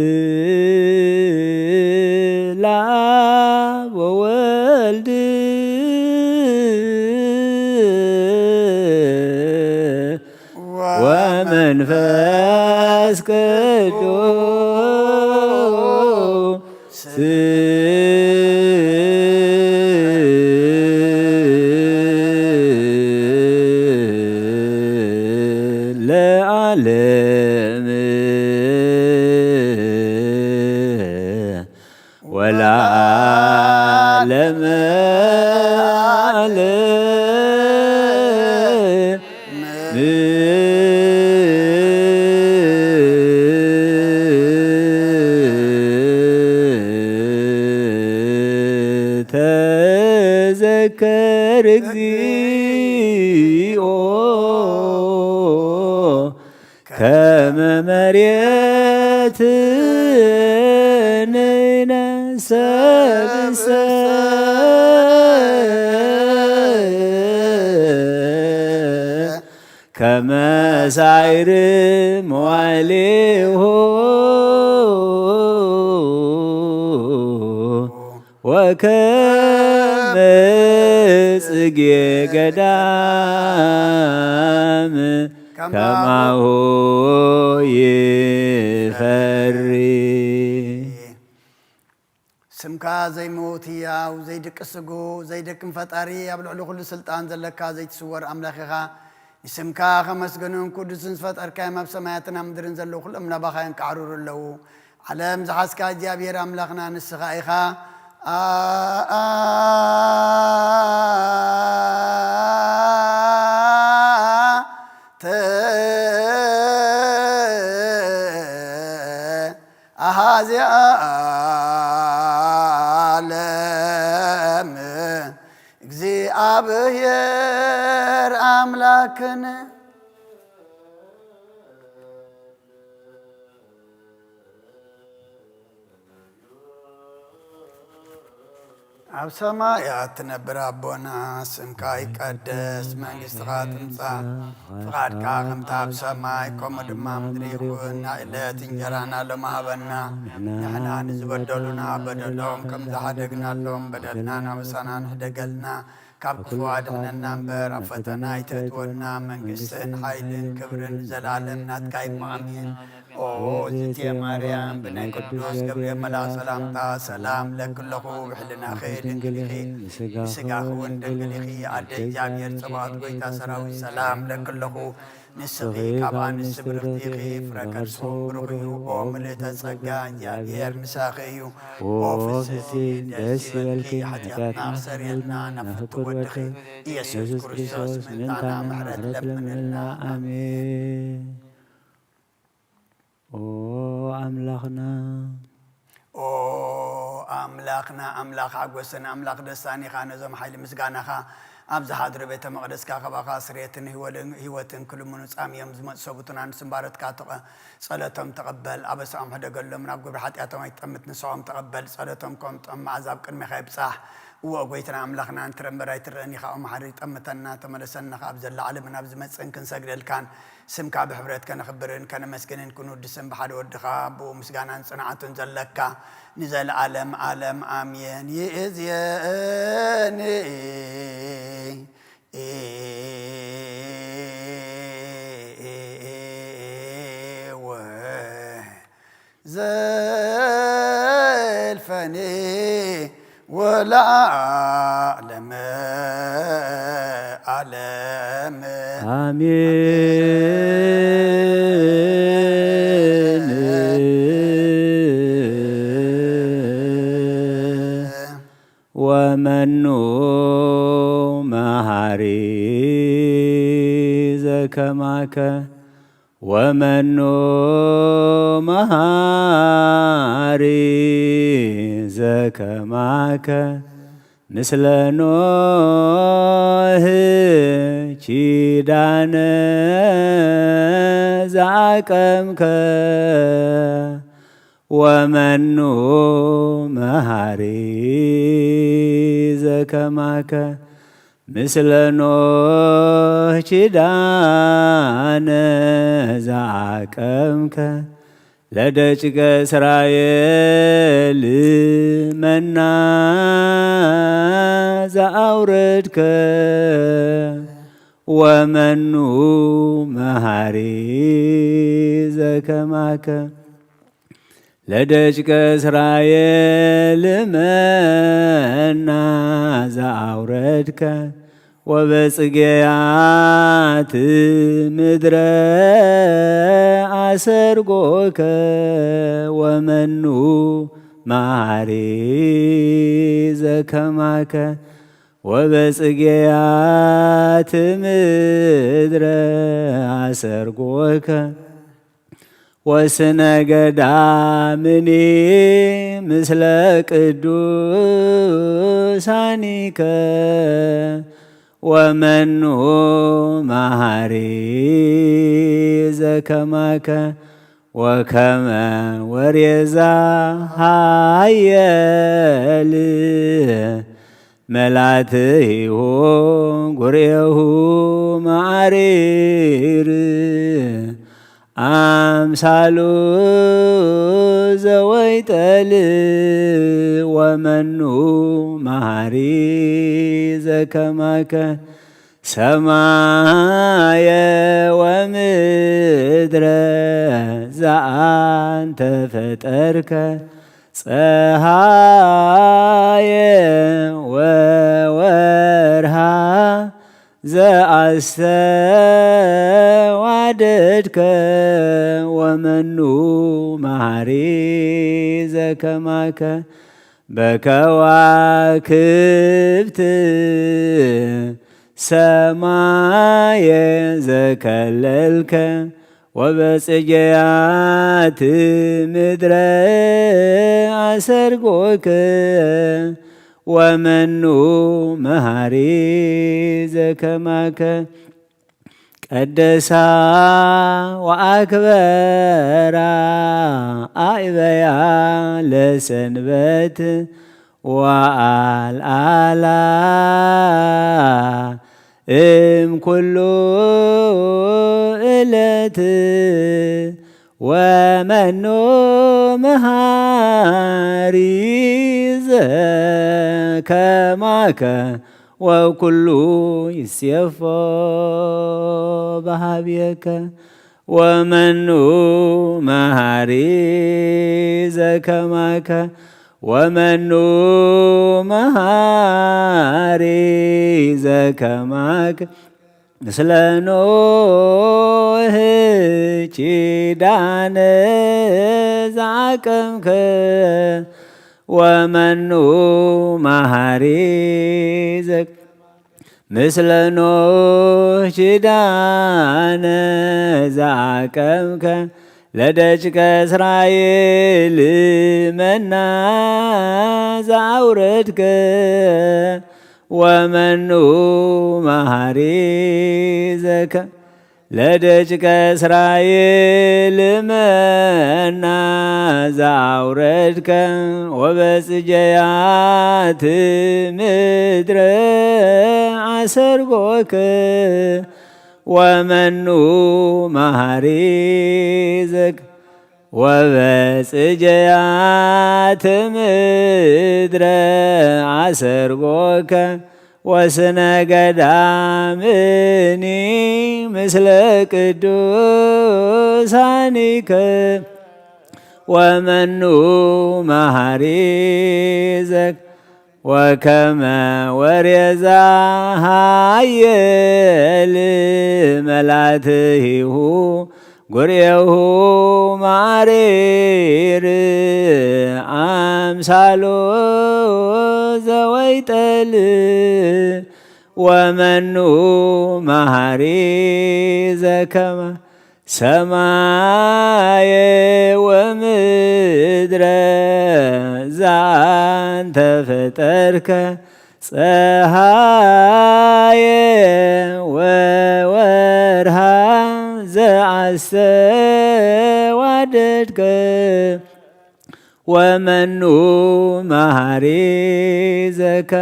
ለአብ ወወልድ ወመንፈስ ቅዱስ። እግዚኦ ከመ መሬት ንነሰብሰ ከመ ሳይር መዋሌሆ ወከመ ጽጌ ገዳም ከማሁ ይፈሪ። ስምካ ዘይመውት ህያው፣ ዘይድቅስ ስጉእ፣ ዘይደክም ፈጣሪ፣ ኣብ ልዕሊ ኩሉ ስልጣን ዘለካ ዘይትስወር ኣምላኽ ኢኻ። ንስምካ ከመስግንን ቅዱስን ዝፈጠርካዮም ኣብ ሰማያትን ኣብ ምድርን ዘለዉ ኩሎም ናባኻ የንቃዕርሩ ኣለዉ። ዓለም ዝሓዝካ እግዚኣብሔር ኣምላኽና ንስኻ ኢኻ። ኣ-፣ ኣ-፣ ተ-፣ ኣሃዜ ዓለም እግዚኣብሔር ኣምላክን። ኣብ ሰማያት ትነብር ኣቦና፣ ስምካ ይቀደስ፣ መንግስትኻ ትምጻእ፣ ፍቓድካ ከምታ ኣብ ሰማይ ከምኡ ድማ ኣብ ምድሪ ይኹን። ናይ ዕለት እንጀራና ሎሚ ሃበና። ንሕና ንዝበደሉና በደሎም ከም ዝሓደግናሎም በደልናን ኣበሳናን ሕደገልና፣ ካብ ክፉ ኣድሕነና እምበር ኣብ ፈተና ኣይተእትወና። መንግስትን ሓይልን ክብርን ንዘለኣለም ናትካ እዩ። ኣሜን። ኦ ዝእቲ ማርያም፣ ብናይ ቅዱስ ገብርኤል መልኣክ ሰላምታ ሰላም እብለኪ ኣለኹ። ብሕልናኺ ድንግል ኢኺ፣ ብስጋኺ እውን ድንግል ኢኺ። ኣደ እግዚኣብሔር፣ ጸባኦት ጎይታ ሰራዊት፣ ሰላም እብለኪ ኣለኹ። ንስኺ ካብ ኣንስቲ ብርኽቲ ኢኺ፣ ፍረ ከርስኺ እውን ብሩኽ እዩ። ኦ ምልእተ ጸጋ፣ እግዚኣብሔር ምሳኺ እዩ። ኦ ፍስሕቲ፣ ደስ ይበልኪ፣ ሓጢኣትና ኣስተሰርየልና፣ ናብ ፍትው ወድኺ ኢየሱስ ክርስቶስ ምእንታና ምሕረት ለምንልና። ኣሜን። ኦ ኣምላኽና። ኦ ኣምላኽና፣ ኣምላኽ ሓጎስን ኣምላኽ ደስታን ኢኻ። ነዞም ሓይሊ ምስጋናኻ ኣብ ዝሓድሩ ቤተ መቕደስካ ካባኻ ስርየትን ህይወልን-፣ ህይወትን ክልምኑ ጻምዮም ዝመጹ ሰብኡትና ንስም ባሮትካ ተቐ-፣ ጸሎቶም ተቐበል። ኣበሳኦም ሕደገሎም፣ ናብ ግብሪ ሓጢኣቶም ኣይትጠምት፣ ንስኦም ተቐበል። ጸሎቶም ከም ጥዑም መዓዛ ኣብ ቅድሜኻ ይብጻሕ። እወ ጎይታና ኣምላኽና፣ ንትረምበር ኣይትረእን ኢኻ። ኦ መሓሪ፣ ጠምተና፣ ተመለሰና፣ ካብ ዘላ ዓለምን ኣብ ዝመጽእን ክንሰግደልካን ስምካ ብሕብረት ከነኽብርን ከነመስግንን ክንውድስን ብሓደ ወድኻ ብኡ ምስጋናን ጽንዓቱን ዘለካ ንዘለዓለም ዓለም ኣሜን። ይእዜኒ ወ ዘልፈኒ ወለዓለመ ዓለም። ኣሜን። ወመኑ መሃሪ ዘከማከ ወመኑ መሃሪ ዘከማከ ምስለ ኖህ ኪዳነ ዘአቀምከ ወመኑ መሃሪ ዘከማከ ምስለ ኖህ ኪዳነ ዘአቀምከ ለደቂቀ እስራኤል መና ዘአውረድከ ወመኑ መሃሪ ዘከማከ ለደቂቀ እስራኤል መና ዘአውረድከ ወበጽጌያት ምድረ አሰርጎከ ወመኑ መሃሪ ዘከማከ ወበጽጌያት ምድረ አሰርጎከ ወስነ ገዳምኒ ምስለ ቅዱሳኒከ ወመኑ መሃሪ ዘከማከ ወከመ ወሬዛ ሃየል መላትይሁ ጉሬሁ መዓሪር ኣምሳሉ ዘወይጠል ወመኑ መሃሪ ዘከማከ ሰማየ ወምድረ ዘኣንተ ፈጠርከ ጸሃየ ወወርሃ ዘኣስተዋደድከ ወመኑ መሃሪ ዘከማከ በከዋክብት ሰማየ ዘከለልከ ወበጽጌያት ምድረ ኣሰርጎከ ወመኑ መሃሪ ዘከማከ ቀደሳ ወኣክበራ ኣእበያ ለሰንበት ወኣልዓላ እም ኩሉ እለት ወመኑ መሃሪ ዘከማከ ወኩሉ ይሴፎ በሃብየከ ወመኑ መሃሪ ዘከማከ ወመኑ መሃሪ ዘከማከ ምስለ ኖህ ኪዳነ ዘዓቀምከ ወመኑ መሃሪ ዘከማከ ምስለ ኖህ ኪዳነ ዘዓቀምከ ለደቂቀ እስራኤል መና ዘኣውረድከ ወመኑ መሃሪ ዘከ ለደቂቀ እስራኤል መና ዘኣውረድከ ወበጽጌያት ምድረ ኣሰርጎከ ወመኑ መሃሪ ዘከ ወበጽጌያት ምድረ ኣሰርጎከ ወስነ ገዳምኒ ምስለ ቅዱሳኒከ ወመኑ መሃሪ ዘከ ወከመ ወሬዛ ሃየል መላትይሁ ጉሬሁ ማሪር ኣምሳሎ ዘወይጠል ወመኑ መሃሪ ዘከማ ሰማየ ወምድረ ዘአንተ ፈጠርከ ጸሃየ ወወርሃ ዘአስተዋደድከ ወመኑ መሃሪ ዘከ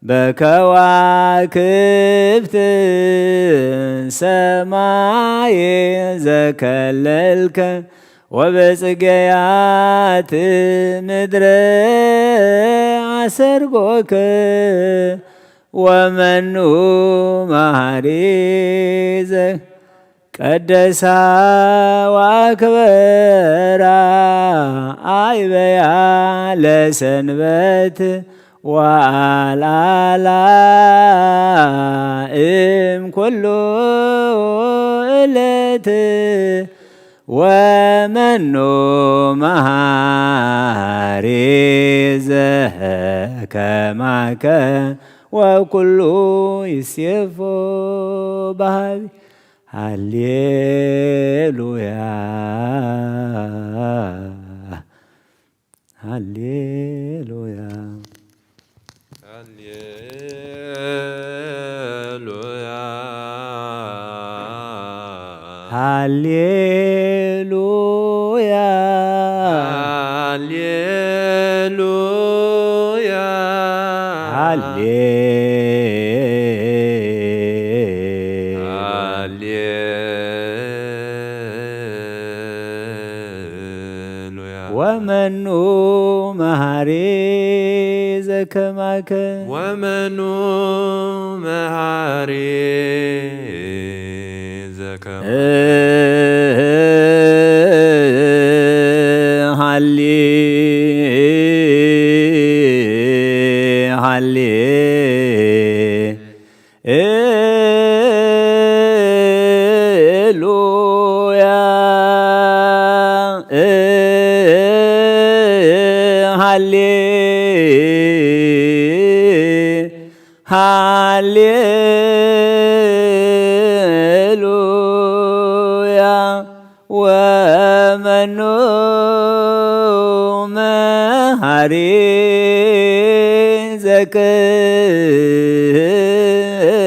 በከዋክብት ሰማይ ዘከለልከ ወበጽጌያት ምድረ ኣሰርጎከ ወመኑ መሃሪ ዘ ቀደሳ ወአክበራ አይበያ ለሰንበት ወአልዓላ እም ኩሉ እለት ወመኑ መሃሪ ዘከማከ ወኩሉ ይሴፎ ባህቢ ሃሌሉያ ሃሌሉያ። ሃሌሉያ። ሃሌሉያ። ሃሌ ሃሌሉያ። ወመኑ መሃሪ ዘከማከ። ወመኑ መሃሪ ዘከማከ። ሃሌ ሃሌ ሉያ። ሃሌ ሃሌሉያ። ወመኑ መሃሪ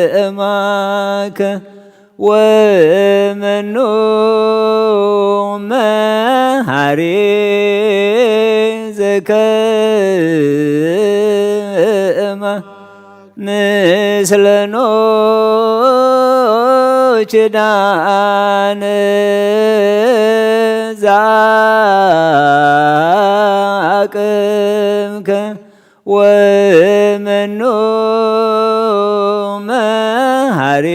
ዘከማከ። ወመኑ መሃሪ ዘከማ ምስለ ኖህ ኪዳን ዘአቅምከ። ወመኑ መሃሪ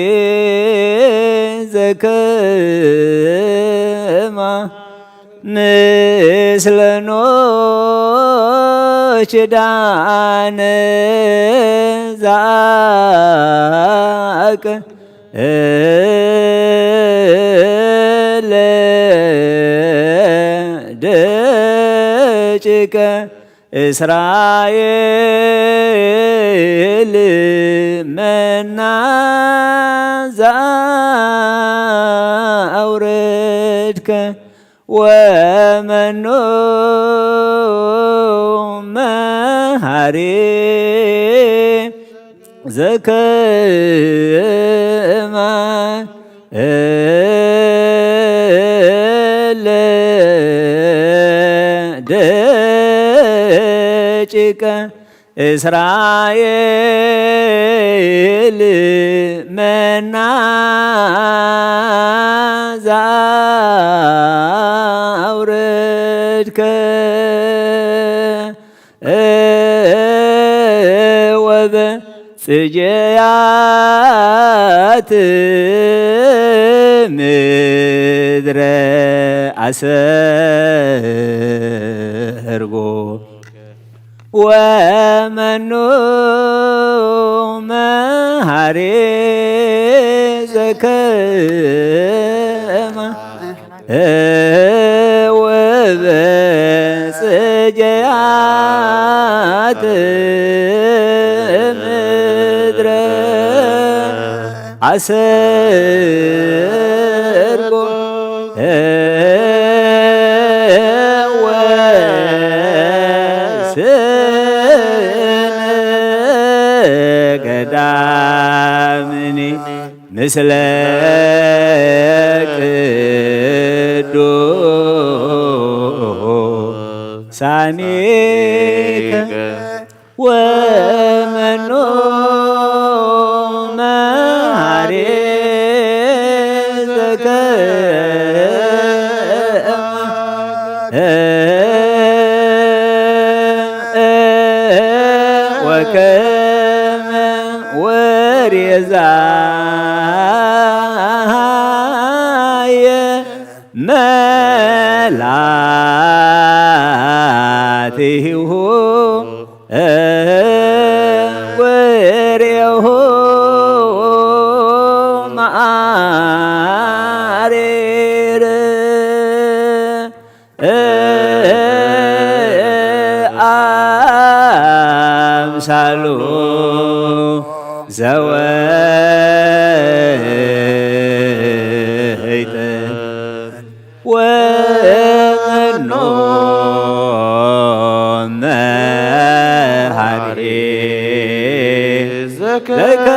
ዘከማ ምስለ ኖህ ኪዳን ዘአቅምከ። ለደቂቀ እስራኤል መና ዘአውረድከ። ወመኑ መሃሪ ዘከማ ለደቂቀ እስራኤል መና ዘአውረድከ። ወበጽጌያት ምድረ አሰርጎ። ወመኑ መሃሪ ዘከማ ወበጽጌያት ምድረ አሰርጎ። ወስነ ገዳምኒ ምስለ ቅዱሳኒከ። ወመኑ መሃሪ ዘከማ ወከመ ወሬዛየ መላትሁ ወሬሁ መዓሬር። አምሳሉ ዘወይጥ ወኖ መሃሪ ዘከማከ።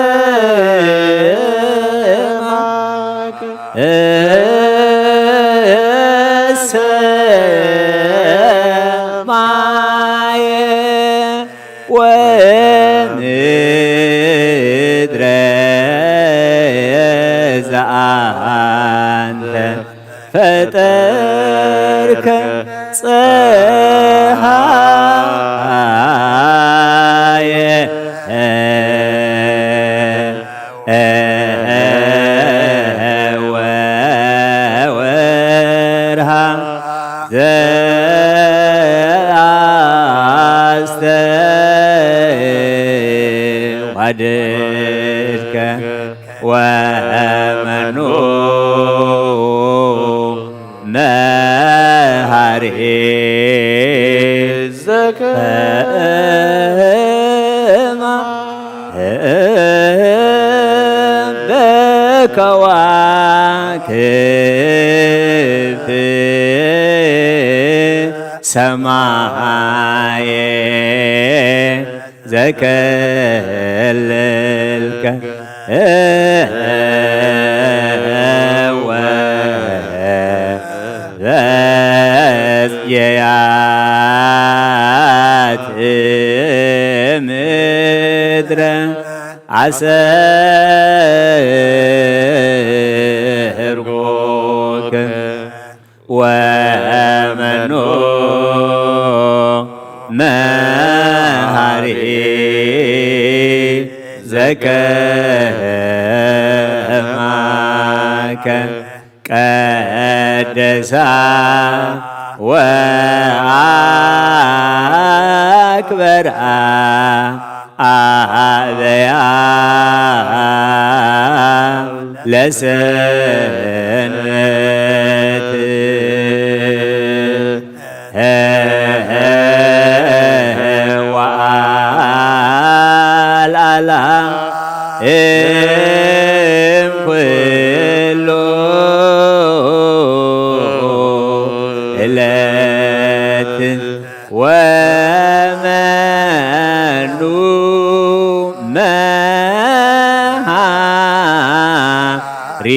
ወምድረ ዘአንተ ፈጠርከ ጸሃየ ወወርሃ ዘአስተዋደድከ ወመኑ መሃሪ ዘከማ በከዋክብት ሰማየ ዘከለልከ ወበጽየያት ምድረ አሰርጎክ ወመኑ መሃሪ ዘከማከ ቀደሳ ወአክበራ አበያ ለሰንበት ወአልዓላ እምኩሉ ዕለት ወመኑ መሃሪ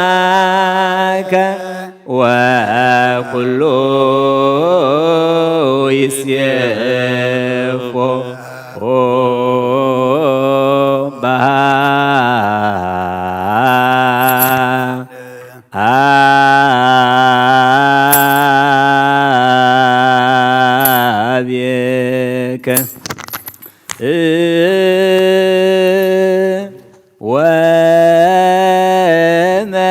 ዘከማከ ወኩሉ ይሴፎ በሃቤከ ወመኑ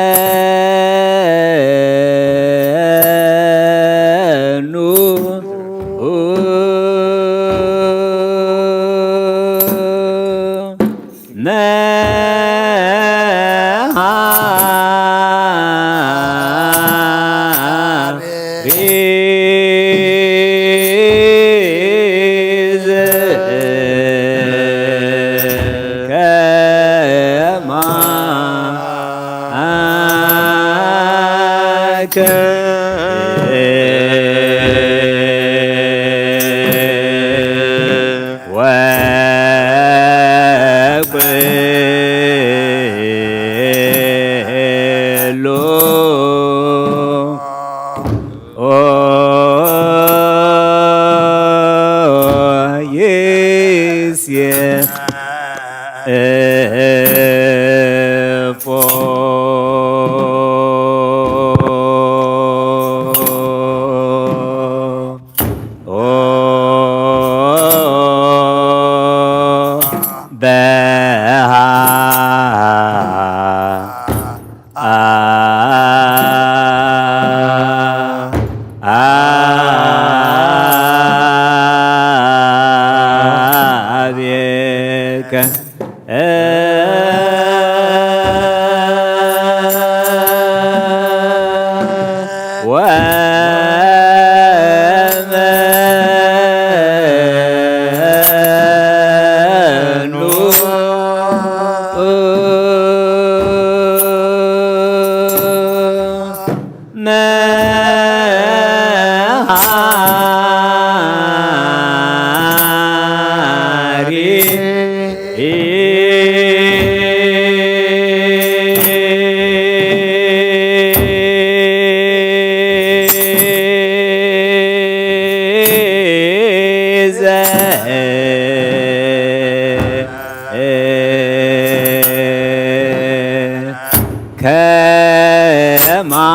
መሃሪ ዘከማከ ወኩሉ ይሴፎ በሃ አቤከ ወመኑ መሃሪ ከማከ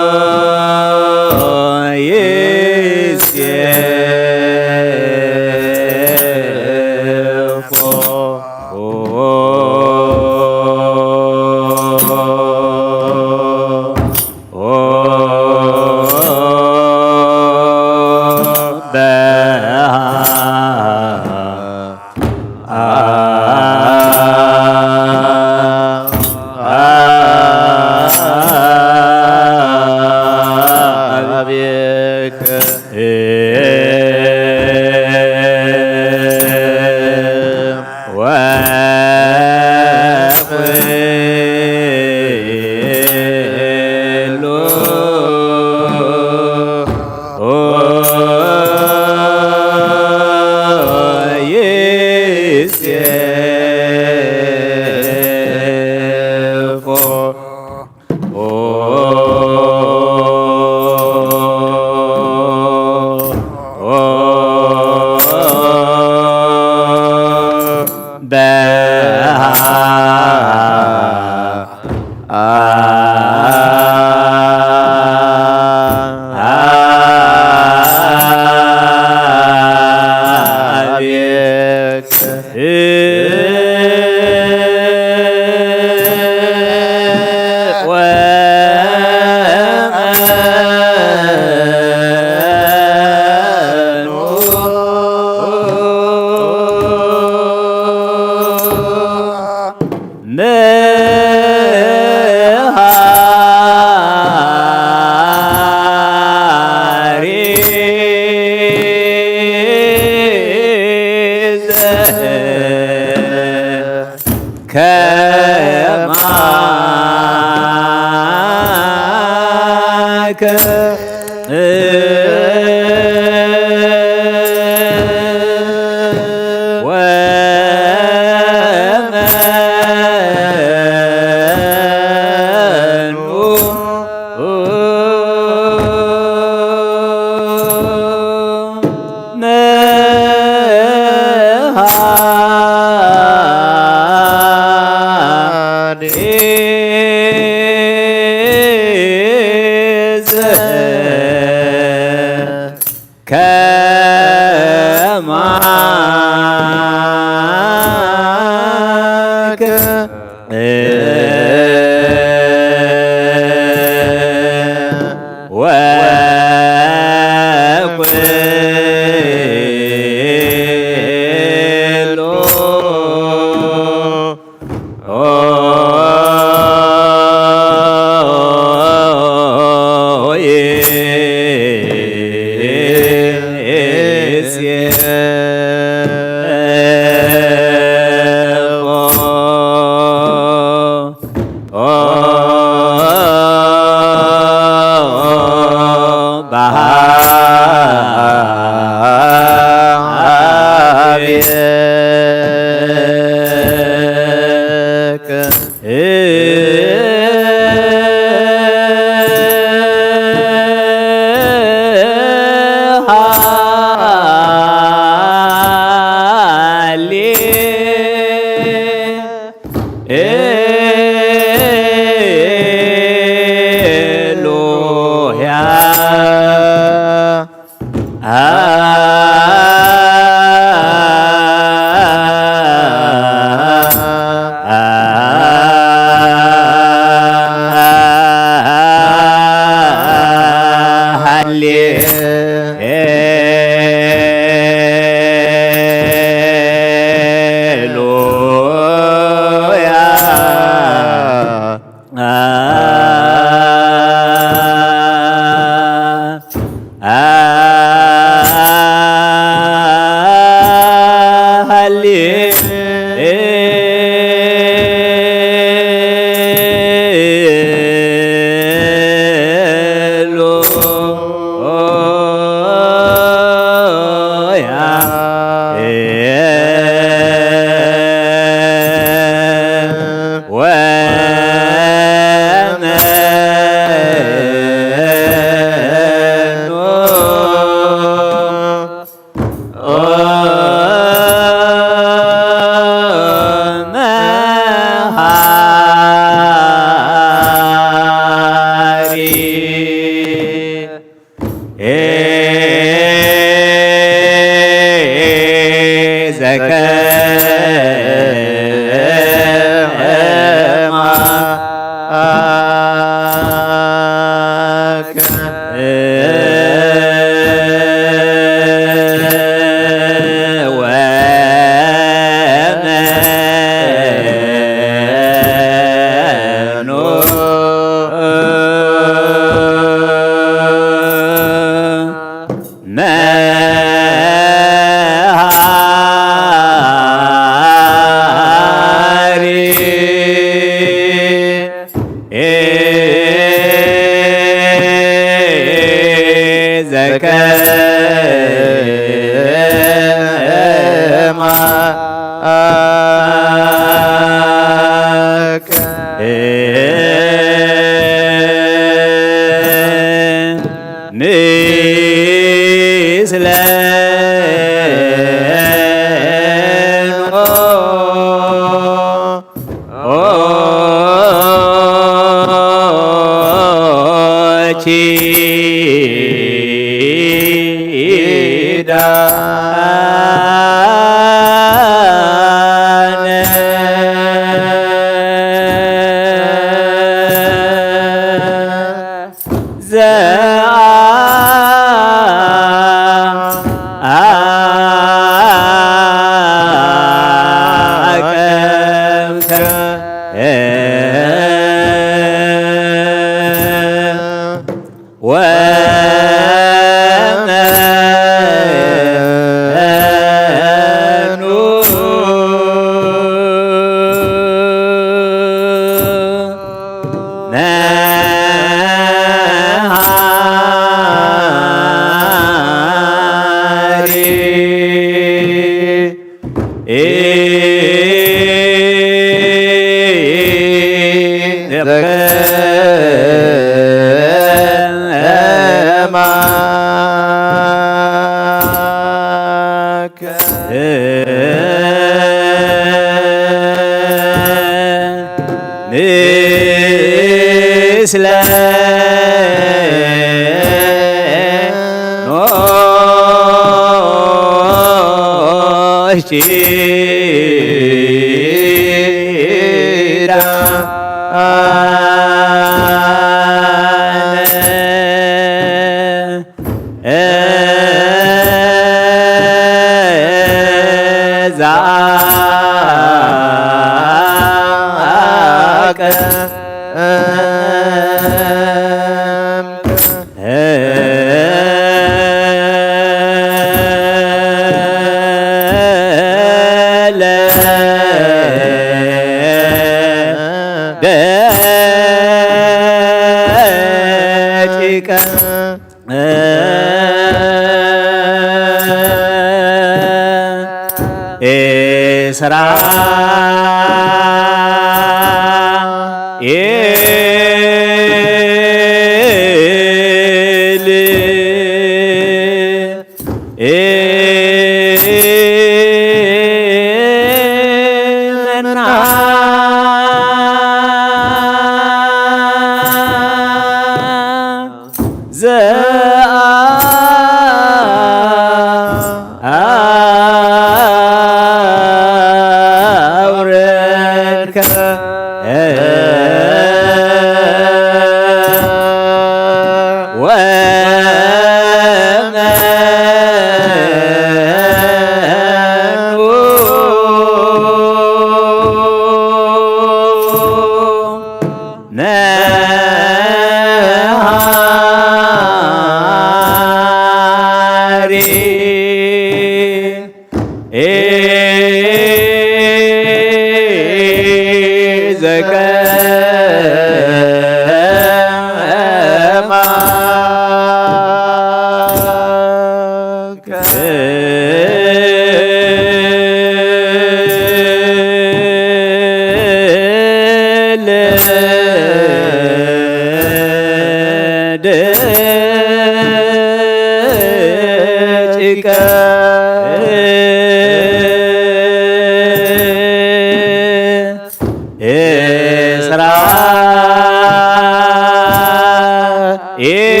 ኤል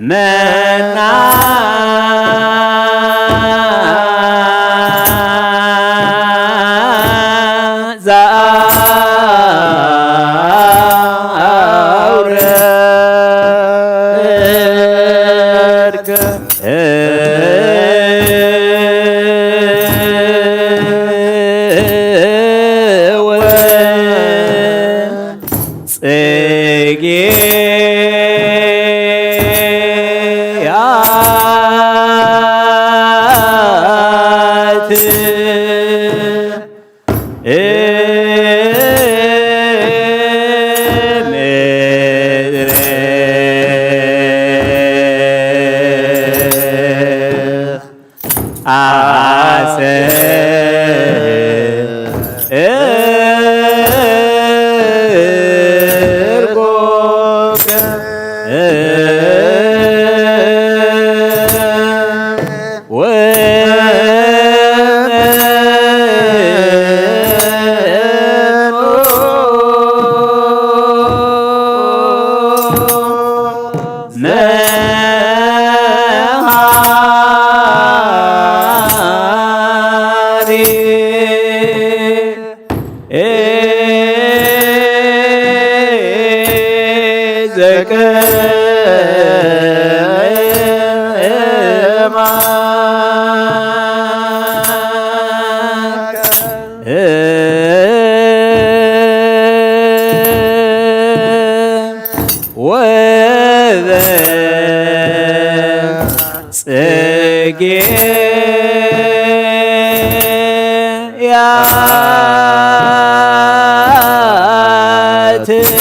መና ዘአውረድከ ጽጌያት ጽጌያት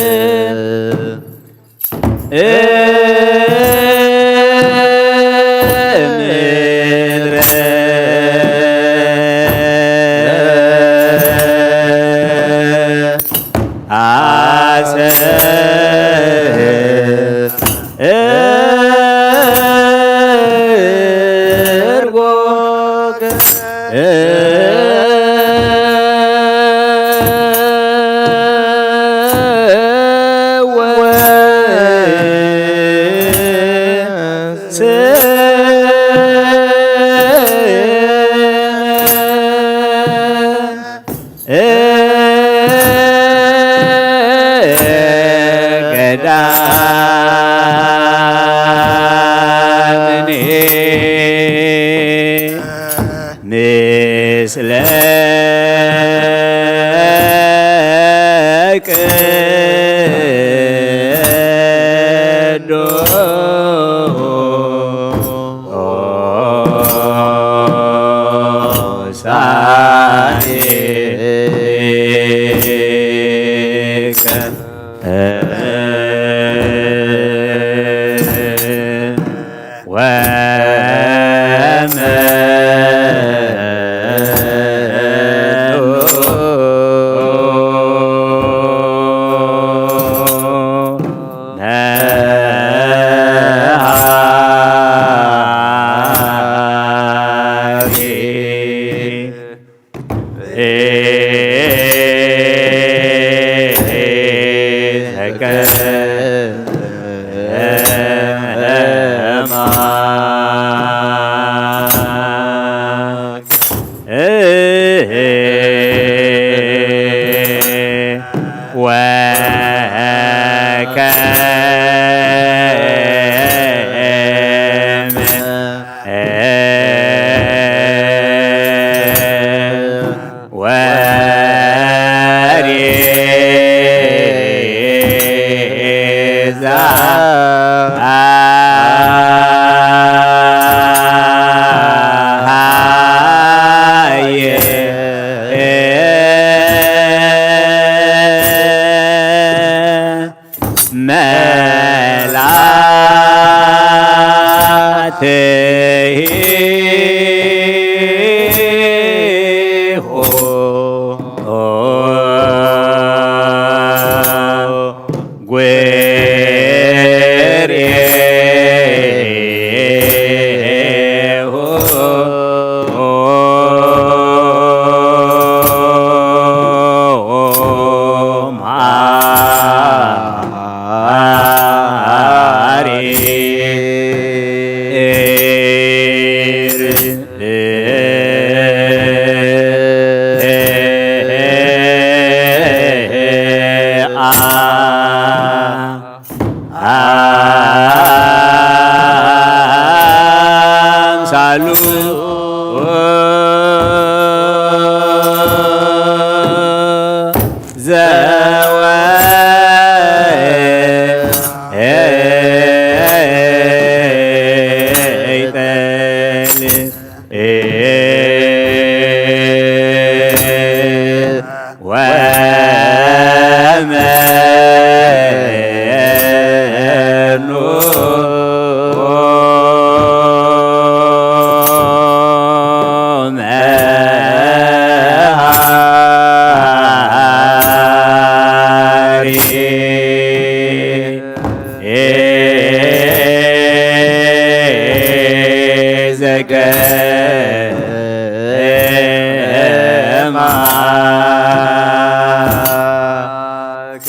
ዘወይጠል ወመኑ መሃሪ። ዘከማከ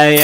ሰማየ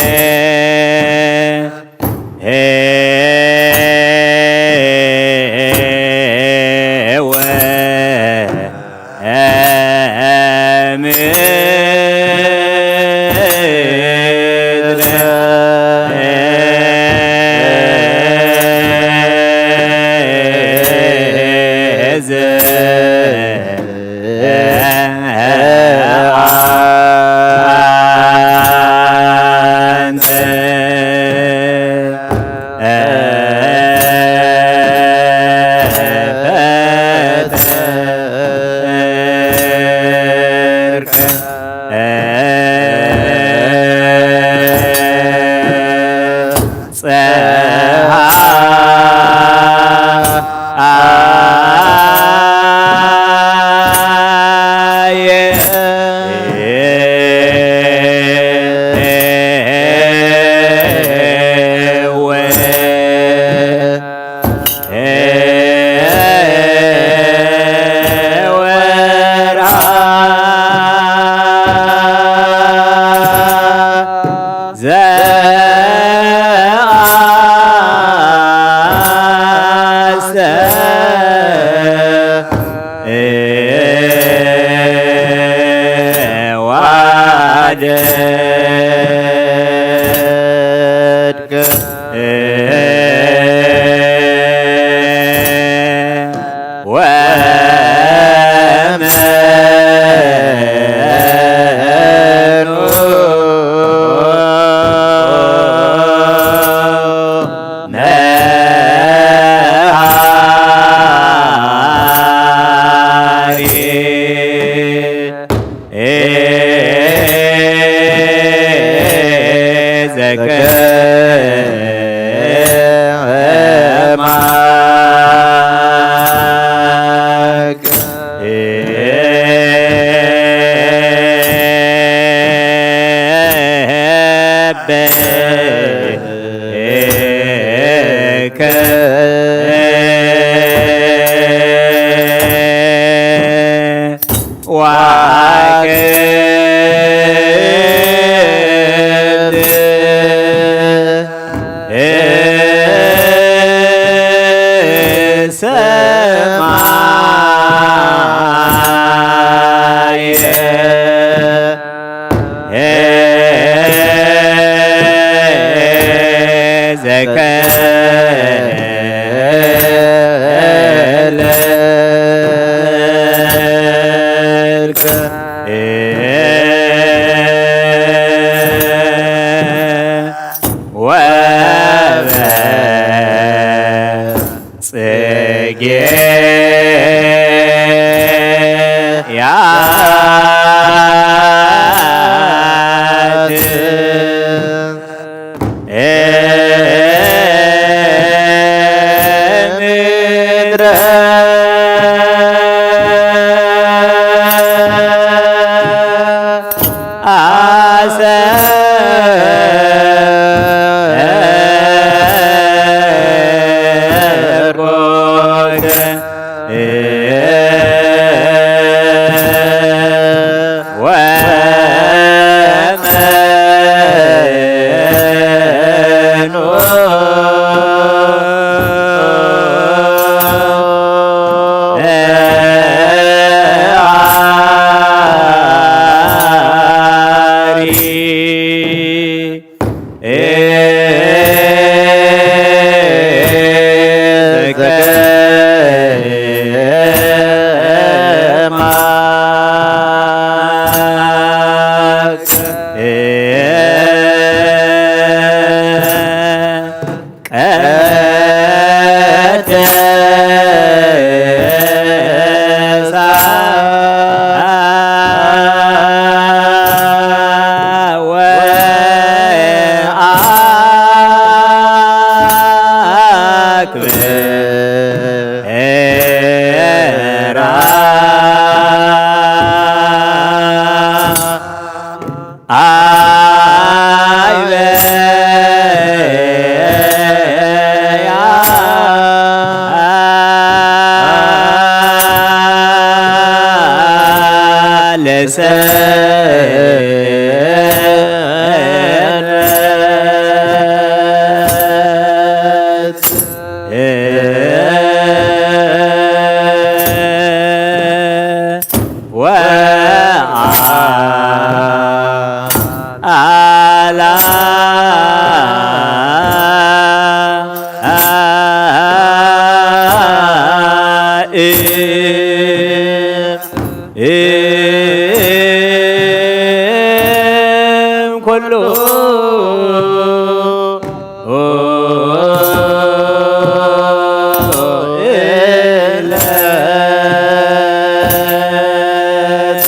ዕለት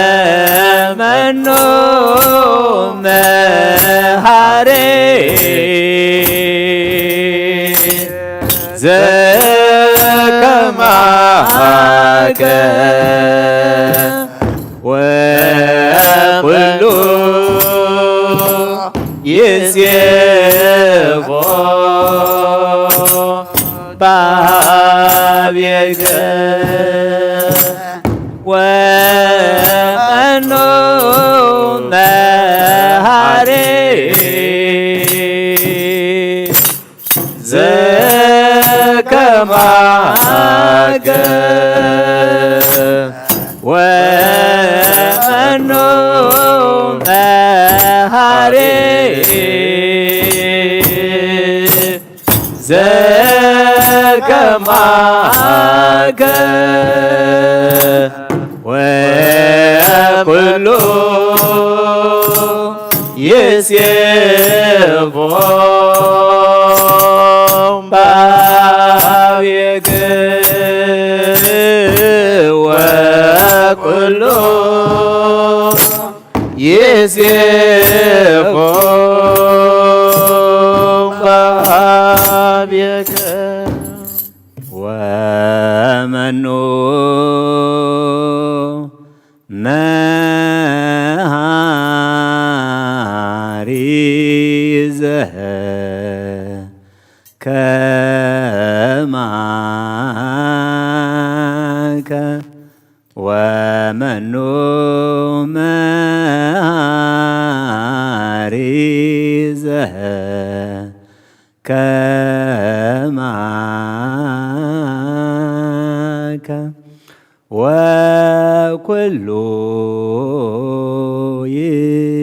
ወመኑ መሃሪ ዘከማከ ወኩሉ ይሴፎ ባቤከ ወመኑ መሃሪ ዘከማከ ወመኑ መሃሪ ዘከማከ ወኩሉ ይሴፎ ባቤክ ወኩሉ ይሴፎ ባቤክ ወመኑ መሃሪ ዘከማከ ወመኑ መሃሪ ዘከማከ ወኩሉ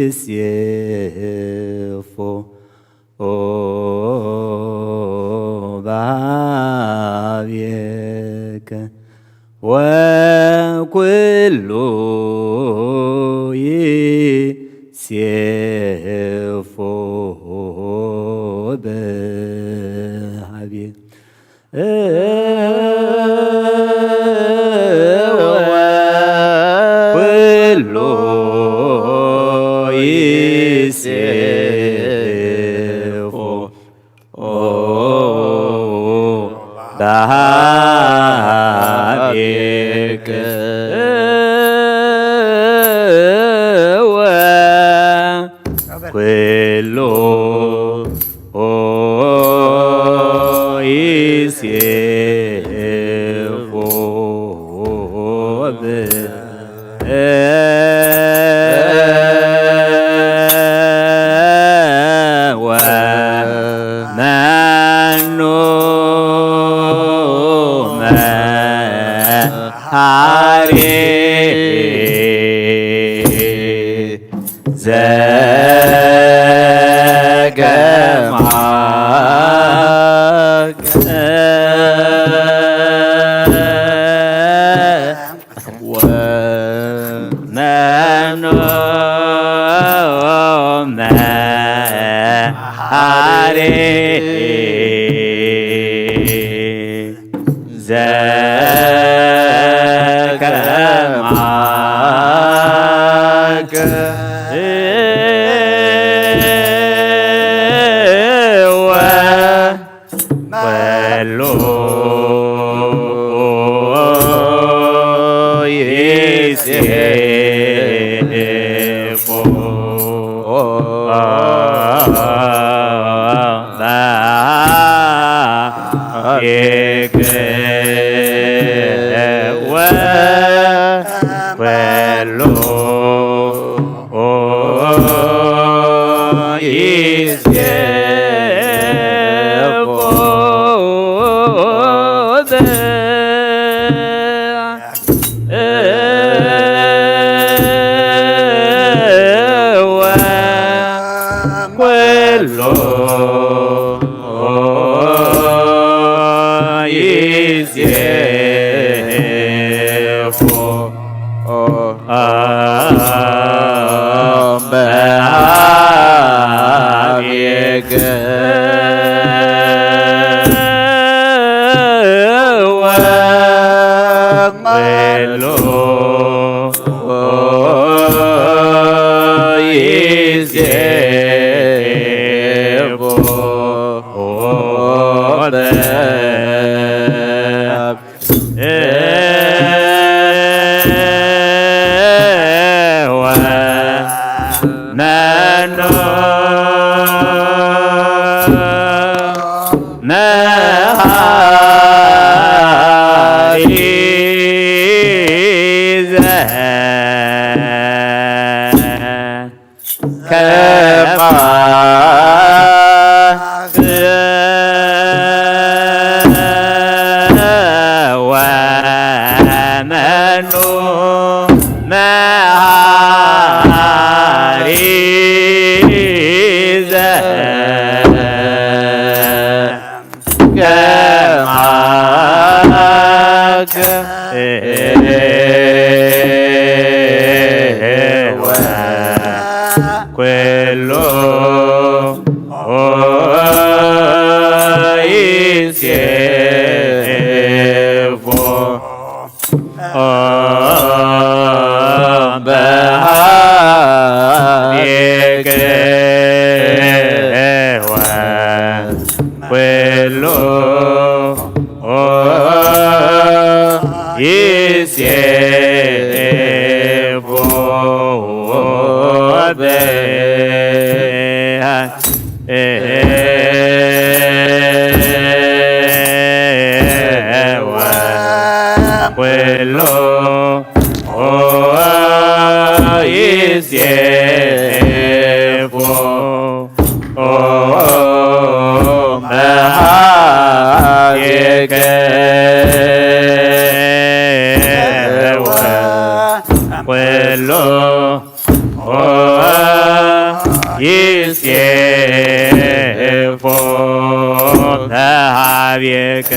ይሴፎ ባቤከ ወኩሉ ይሴፎ በሃቤ ወኩሉ ይሴፎ በሃቤክ ወኩሉ ይሴፎ ወመኑ መሃሪ ዘከማከ ወመኑ መሃሪ ዘከማከ ወኩሉ ይሴፎ በሃቤክ ወኩሉ ይሴፎ ወኩሉ ይሴፎ ከማከ ወኩሉ ይሴፎ በሃቤከ ወኩሉ ይሴፎ በሃ ወኩሉ ይሴፎ በሃቤከ ወኩሉ ይሴፎ በሃቤከ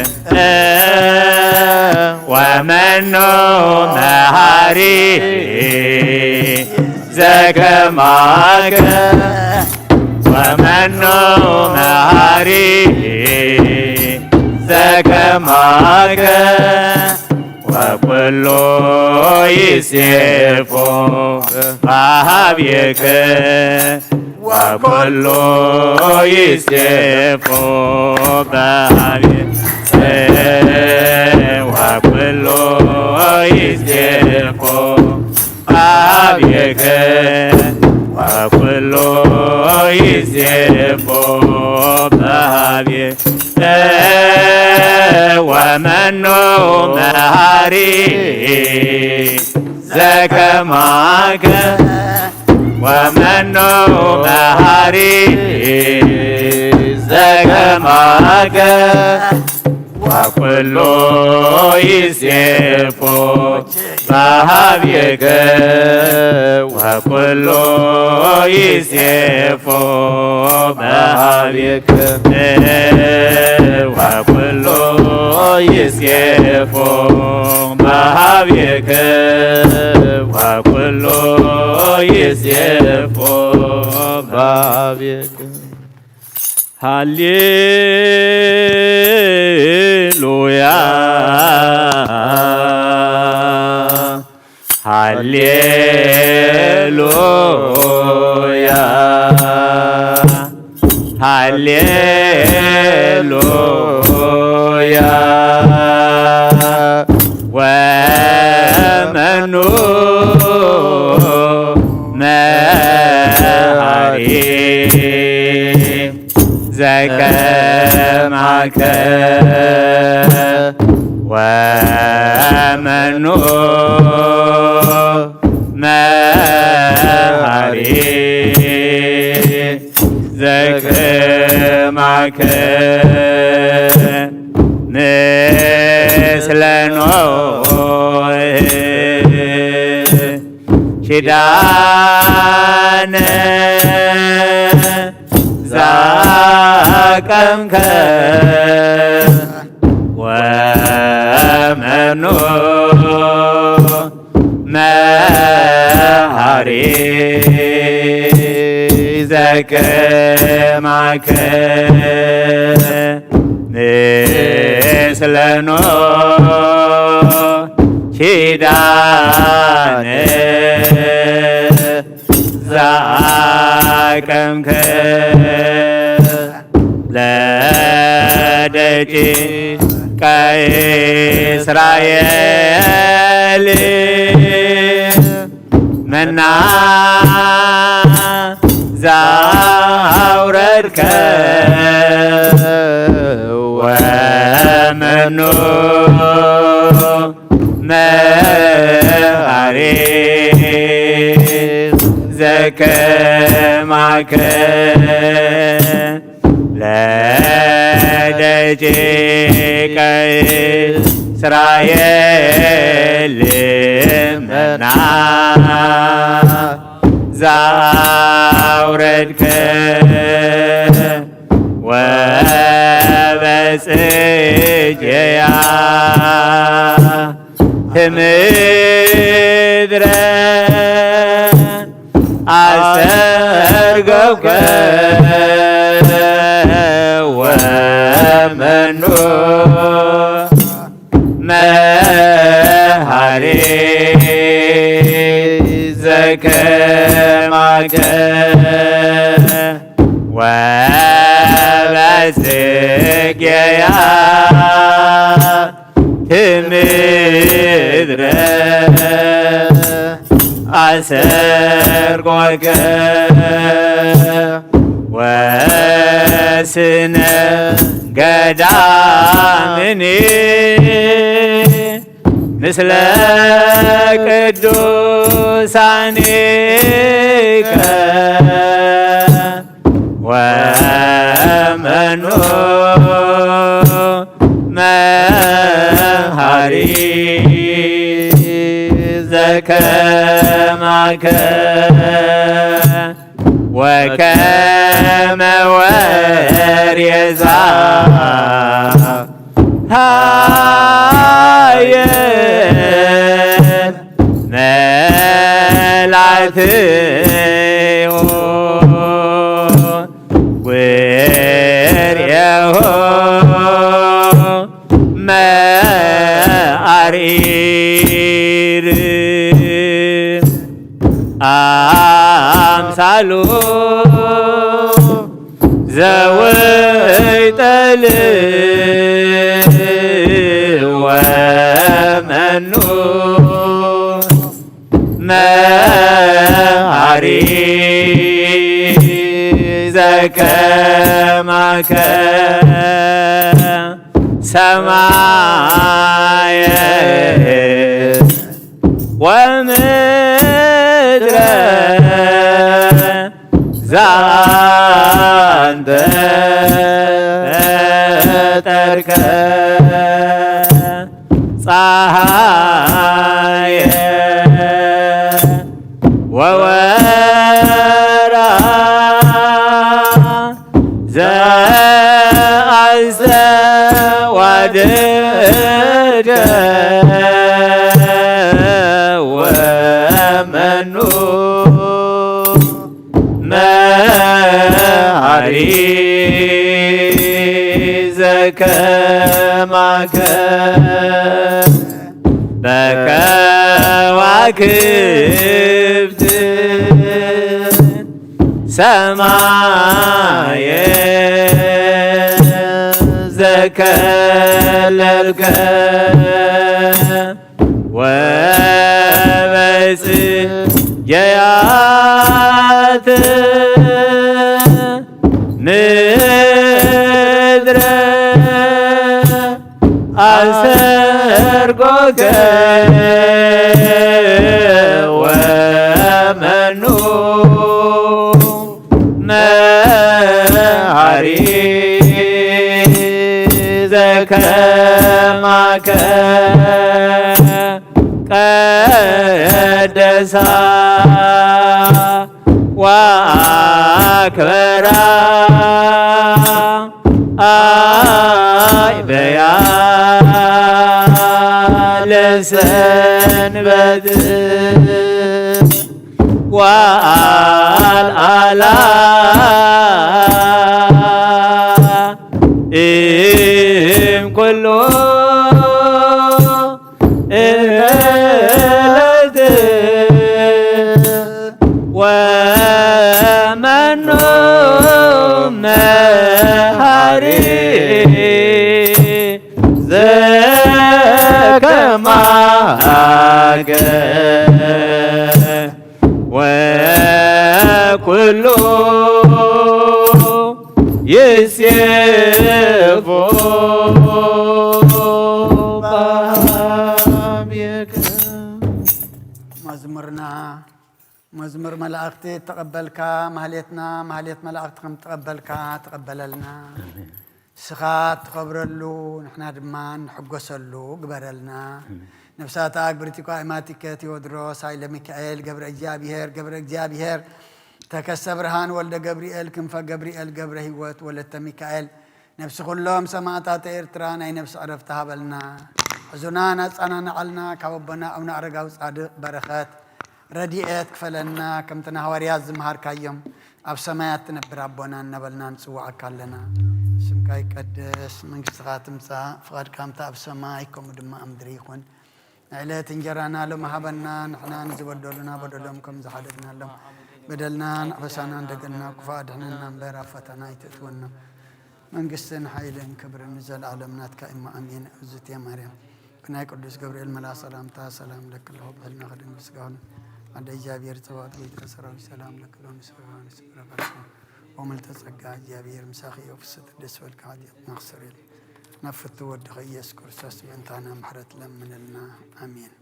ወመኑ መሃሪ ዘከማከ ወመኑ መሃሪ ዘከማከ ወኩሉ ይሴፎ በሃቤከ ወኩሉ ይሴፎ በሃቤከ ወኩሉ ይሴፎ በሃቤከ ወኩሉ ይሴፎ በሃቤከ ወመኑ መሃሪ ዘከማከ ወመኑ መሃሪ ዘከማከ ወኩሉ ይሴፎ በሃቤከ ወኩሉ ይሴፎ በሃቤከ ወኩሉ ይሴፎ በሃቤከ ወኩሉ ይሴፎ በሃቤከ ሃሌሉያ ሃሌሉያ ሃሌሉያ ወመኑ መሃሪ ዘከማከ ወመኑ መሃሪ ዘከማከ ምስለ ኖህ ኪዳነ ዛቀምከ ወመኑ መሃሪ ዘከማከ ምስለ ኖህ ኪዳነ ዛቀምከ ለደቂቀ እስራኤል መና ዛውረድከ ወመኑ መሃሪ ዘከማከ ለደቂቀ እስራኤል መና ዛውረድከ ምድረ ኣስተርጎብከ ወመኑ መሃሪ ዘከማከ ወበጽጌያ ትምድረ ኣሰርቆከ ወስነ ገዳምኒ ምስለ ቅዱሳኒከ ወመኑ መሃሪ ዘከማከ ወከመ ወሬዛ ሃየ መላትዮ ወርየሆ መኣሪር ኣምሳሉ ዘወይጠል ወመኑ መሃሪ ዘከማከ ሰማየ ወምድረ ዛንተ ፈጠርከ ፀሃየ ወወራ ዘአስተዋደደ ወመኑ መሃሪ ዘከማከ በከዋክብት ሰማየ ዘከለልከ ወበጽጌያት ምድረ ኣሰርጎከ ወመኑ መሃሪ ዘከማከ ቀደሳ ወአክበራ አይበያ ለሰንበት ወአልዓላ እም ኩሉ እለት ወመኑ መሃሪ ዘከማከ ወኩሉ ይሴፎ በሃቤከ። መዝሙርና መዝሙር መላእኽቲ ተቐበልካ፣ ማህሌትና ማህሌት መላእኽቲ ከም ተቐበልካ ተቐበለልና። ንስኻ ትኸብረሉ፣ ንሕና ድማ ንሕጎሰሉ ግበረልና። ነፍሳት ኣግብርቲ ቋይማቲከ ቴዎድሮስ፣ ሃይለ ሚካኤል፣ ገብረ እግዚኣብሔር፣ ገብረ እግዚኣብሔር፣ ተከሰ ብርሃን፣ ወልደ ገብርኤል፣ ክንፈ ገብርኤል፣ ገብረ ህይወት፣ ወለተ ሚካኤል፣ ነፍሲ ኩሎም ሰማእታተ ኤርትራ ናይ ነፍሲ ዕረፍቲ ሃበልና። ሕዙና ናጻናናዓልና ካብ ኣቦና ኣቡነ ኣረጋዊ ጻድቕ በረኸት ረድኤት ክፈለና፣ ከምቲ ንሃዋርያት ዝመሃርካዮም፣ ኣብ ሰማያት ትነብር ኣቦና እናበልና ንጽውዓካ ኣለና። ስምካ ይቀደስ፣ መንግስትኻ ትምጻእ፣ ፍቓድካ ከምቲ ኣብ ሰማይ ከምኡ ድማ ኣብ ምድሪ ይኹን። ንዕለት እንጀራና ሎም ሃበና፣ ንሕና ንዝበደሉና በደሎም ከም ዝሓደግናሎም፣ በደልና ንዕበሳና እንደገና ክፉእ ኣድሕነና እምበር ኣብ ፈተና ኣይተእትወና። መንግስትን ሓይልን ክብርን ንዘለኣለም ናትካ እሞ ኣሜን። እግዝእትየ ማርያም ብናይ ቅዱስ ገብርኤል መልኣኽ ሰላምታ ሰላም ለኪ ኣለኹ፣ ብሕልናኺ ድንግል ስጋውን ኣደ እግዚኣብሔር ጸባኦት ጌታ ሰራዊት ሰላም ለኪ ኣለኹ፣ ንስጋውን ስብረ በረከት ወምልተ ጸጋ እግዚኣብሔር ምሳኺ እዩ። ፍስሕቲ ደስ በልካ ሓጢኣትና ክሰርየል ናብ ፍቱ ወድኺ ኢየሱስ ክርስቶስ ምእንታና ምሕረት ለምንልና። ኣሜን።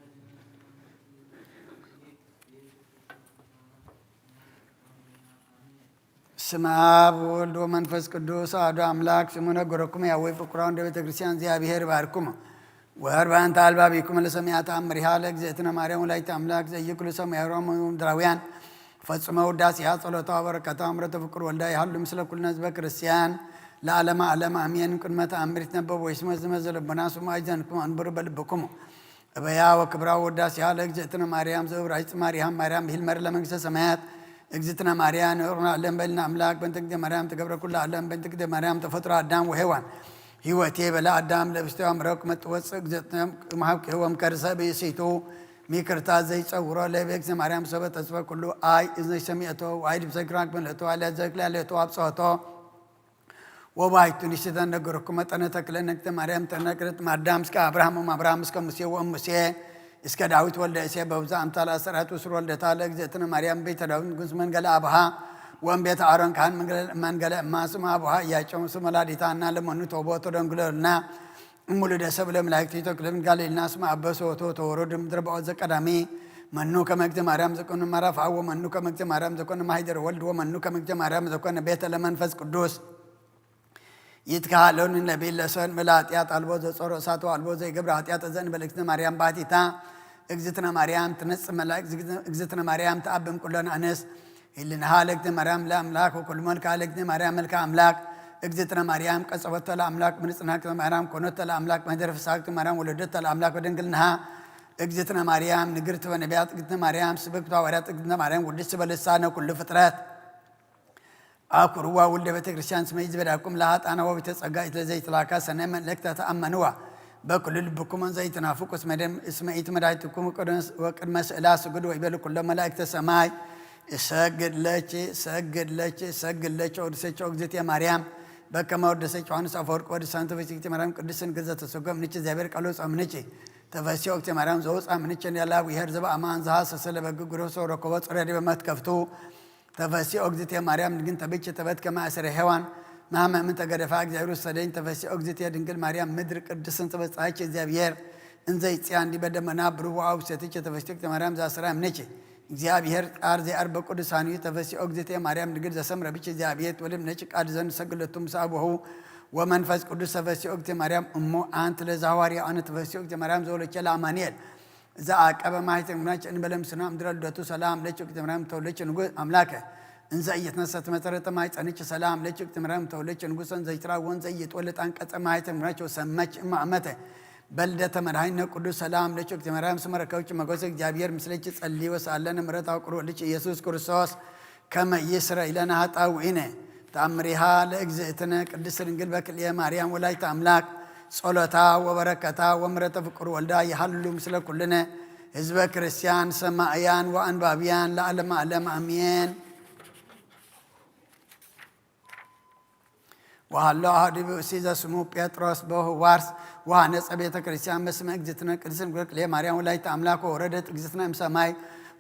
ስመ አብ ወወልድ ወመንፈስ ቅዱስ አሐዱ አምላክ። ስሙ ነገረኩም ያዌ ፍቁራን እንደ ቤተ ክርስቲያን እግዚአብሔር ባርኩም ወህር በእንተ አልባቢኩም ለሰሚያ ተአምሪሃ ለእግዝእትነ ማርያም ወላዲተ አምላክ ዘይክሉ ሰማያውያን ምድራውያን ፈጽመ ውዳሴሃ ጸሎታ በረከታ ምረተ ፍቁር ወልዳ ይሃሉ ምስለ ኩልነ ህዝበ ክርስቲያን ለዓለመ ዓለም አሜን። ቅድመ ተአምር ይትነበብ ወይስመ ዝመዘ ልቡና ስሙ አይዘንኩም አንብሩ በልብኩም እበያ ወክብራ ወዳሴሃ ለእግዝእትነ ማርያም ዘእብራይስጥ ማርያም ማርያም ብሂል መር ለመንግስተ ሰማያት እግዝእትነ ማርያም ንእሩና ዓለም በልና አምላክ በእንተ እግዝእትነ ማርያም ተገብረ ኩሉ ዓለም በእንተ እግዝእትነ ማርያም ተፈጥሮ አዳም ወሔዋን ህይወቴ በለ አዳም ለብስቴ አምረው ክመጥ ወፅእ እግዝእትነ መሃብ ክህቦም ከርሰ ብእሲቱ ሚክርታ ዘይፀውሮ ለቤ እግዝእትነ ማርያም ሰበ ተስፈ ኩሉ አይ እዝነ ሰሚዕቶ ዋይ ድብሰ ግራግ መለቶ አለ ዘክላለቶ አብፀሆቶ ወባይቱ ንሽተ ነገርኩ መጠነ ተክለ ነግተ ማርያም ተነግረት ማዳም እስከ አብርሃም ወም አብርሃም እስከ ሙሴ ወም ሙሴ እስከ ዳዊት ወልደ እሴ በብዛ አምሳል አሰራት ውስር ወልደታ ለእግዝእትነ ማርያም ቤተ ዳዊት ንጉስ መንገለ አብሃ ወም ቤተ አሮን ካህን መንገለ እማ ስም አብሃ እያጨው ስም ወላዲታ እና ለመኑ ተውቦ ተደንግሎልና እሙሉ ደሰብ ለመላእክት ይተክልም ጋሊልና ስም አበሶ ወቶ ተወረዱ ምድረ በዖ ዘቀዳሚ መኑ ከመግተ ማርያም ዘኮነ ማራፋ ወመኑ ከመግተ ማርያም ዘኮነ ማሂደር ወልድ ወመኑ ከመግተ ማርያም ዘኮነ ቤተ ለመንፈስ ቅዱስ ይትከሃለኑ ነቢል ለሰን መላ ኃጢአት አልቦ ዘጾሮ እሳት አልቦ ዘይገብረ ኃጢአት ዘእንበለ እግዝእትነ ማርያም ባቲታ እግዝእትነ ማርያም ትነጽእ መላ እግዝእትነ ማርያም ተአብም ኩለን ኣንስት ህልናሃ ለእግዝእትነ ማርያም ለአምላክ ወኩሉ መልክዓ ለእግዝእትነ ማርያም መልክዓ አምላክ እግዝእትነ ማርያም ቀጸወተ ለአምላክ ምንጽና እግዝእትነ ማርያም ኮነተ ለአምላክ መህደር ፍስሐ እግዝእትነ ማርያም ወለደተ ለአምላክ በድንግልናሃ እግዝእትነ ማርያም ንግርት በነቢያት እግዝእትነ ማርያም ስብክት በሐዋርያት እግዝእትነ ማርያም ውድስት በልሳነ ኩሉ ፍጥረት አኩርዋ ውልደ ቤተ ክርስቲያን ስመይ ዝበዳኩም ለሃጣና ወቤተ ጸጋ ኢትለ ዘይትላካ ሰነ መልእክተ ተአመንዋ በኩሉ ልብኩም ዘይትናፍቁ እስመ ኢት መድኃኒትኩም ወቅድመ ስእላ ስግድ ወይበሉ ኩሎ መላእክተ ሰማይ እሰግድ ለኪ እሰግድ ለኪ እሰግድ ለኪ ወድሰኪ እግዝእትየ ማርያም በከመ ወድሰኪ ዮሐንስ አፈወርቅ ወድሳን ተፈሲክቲ ማርያም ቅድስት ንግዘ ተሰጎም ንቺ እግዚኣብሔር ቃሉ ጸምንቺ ተፈሲ ወቅቲ ማርያም ዘውፃ ምንቸን ያላ ብሔር ዘበአማን ዝሃሰሰ ለበግ ግሮሶ ረኮቦ ጽረዲ በመትከፍቱ ተፈሲ ኦግዝእትየ ማርያም ንግን ተብች ተበት ከማእሰረ ሔዋን ማመ ምን ተገደፋ እግዚኣብሔር ውሰደኝ ተፈሲ ኦግዝእትየ ድንግል ማርያም ምድር ቅድስን ተበጻች እግዚአብሔር እንዘይ ጽያ እንዲ በደመና ብርዋ ውሰትች ተፈሲ ኦግዝእትየ ማርያም ዛስራ ምነች እግዚአብሔር ቃር ዘይአርበ ቅዱሳን እዩ ተፈሲ ኦግዝእትየ ማርያም ንግድ ዘሰምረ ብች እግዚአብሔር ወልም ነች ቃድ ዘን ሰግለቱ ምስ አቡሁ ወመንፈስ ቅዱስ ተፈሲ ኦግዝእትየ ማርያም እሞ አንቲ ለዛዋሪ አነ ተፈሲ ኦግዝእትየ ማርያም ዘወለቸ ለአማኑኤል እዛ አቀበ ማይተን ምናች እንበለም ስና ምድረ ልደቱ ሰላም ለች እግዝእትነ ማርያም ተወለች ንጉስ አምላከ እንዘ እየተነሰት መሰረተ ማይጸንች ሰላም ለች እግዝእትነ ማርያም ተወለች ንጉሰ እንዘ ይትራ ወንዘ እየተወለድ አንቀጸ ማይተን ምናች ወሰመች እማ አመተ በልደተ መድኃኒነ ቅዱስ ሰላም ለች እግዝእትነ ማርያም ስመ ረከብች መጎሰ እግዚአብሔር ምስለች ጸሊ ወሳለነ ምሕረት አውቅር ወልች ኢየሱስ ክርስቶስ ከመ ይስረ ኢለነ ኃጣውኢነ ተአምሪሃ ለእግዝእትነ ቅድስት ድንግል በክልኤ ማርያም ወላዲተ አምላክ ጸሎታ ወበረከታ ወምሕረተ ፍቁር ወልዳ ይሃሉ ምስለ ኩልነ ህዝበ ክርስቲያን ሰማእያን ወአንባብያን ለዓለመ ዓለም አሜን። ወሃሎ አሐዱ ብእሲ ዘስሙ ጴጥሮስ በውህ ዋርስ ወሃነጸ ቤተ ክርስቲያን በስመ እግዝእትነ ቅድስት ድንግል ክልኤ ማርያም ወላዲተ አምላክ ወወረደት እግዝእትነ እምሰማይ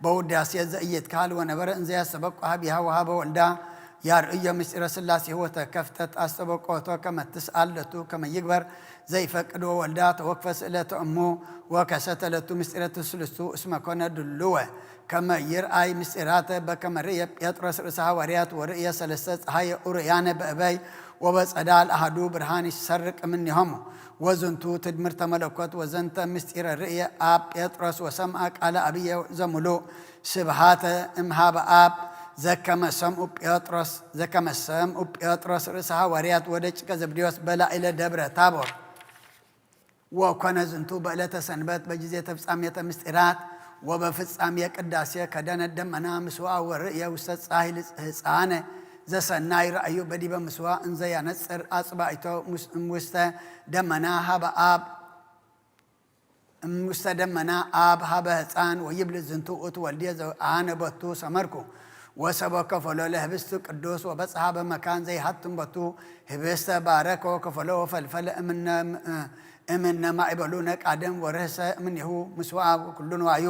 በውዳሴ ዘኢይትካል ወነበረ እንዘ ያስተበቁ ሀቢሃ ወሃበ ወልዳ ያርእዮ ምስጢረ ሥላሴ ወተከፍተት አስተበቆቶ ከመ ትስአል ለቱ ከመ ይግበር ዘይፈቅድ ወወልዳ ተወክፈ ስእለተ እሙ ወከሰተ ለቱ ምስጢረ ትስልስቱ እስመ ኮነ ድልወ ከመ ይርአይ ምስጢራተ በከመ ርእየ ጴጥሮስ ርእሰ ሐዋርያት ወርእየ ሰለስተ ፀሐየ ኡርያነ በእበይ ወበጸዳል አሐዱ ብርሃን ይሰርቅ እምኔሆሙ ወዝንቱ ትድምርተ መለኮት ወዘንተ ምስጢረ ርእየ አብ ጴጥሮስ ወሰምዐ ቃለ አብየ ዘምሉእ ስብሃተ እምሃበ አብ ዘከመ ሰምኡ ጴጥሮስ ዘከመ ሰምኡ ጴጥሮስ ርእሰ ሐዋርያት ወደቂቀ ዘብዴዎስ በላዕለ ደብረ ታቦር ወኮነ ዝንቱ በዕለተ ሰንበት በጊዜ ተፍጻሜተ ምስጢራት ወበፍጻሜ ቅዳሴ ከደነት ደመና ምስዋ ወርእየ ውስተ ጻሂል ህፃነ ዘሰናይ ረእዩ በዲበ ምስዋ እንዘ ያነጽር ኣጽባይቶ ውስተ ደመና ሃበ ኣብ እምውስተ ደመና ኣብ ሃበ ህፃን ወይብል ዝንቱ ውእቱ ወልድየ ዘአነ ቦቱ ሰመርኩ። ወሰቦ ከፈሎ ለህብስት ቅዱስ ወበጽሐ በመካን ዘይሃትም ቦቱ ህብስተ ባረኮ ከፈሎ ወፈልፈለ እምነ ማእበሉ ነቃደም ወርህሰ እምኔሁ ምስዋ ኩሉ ንዋዩ።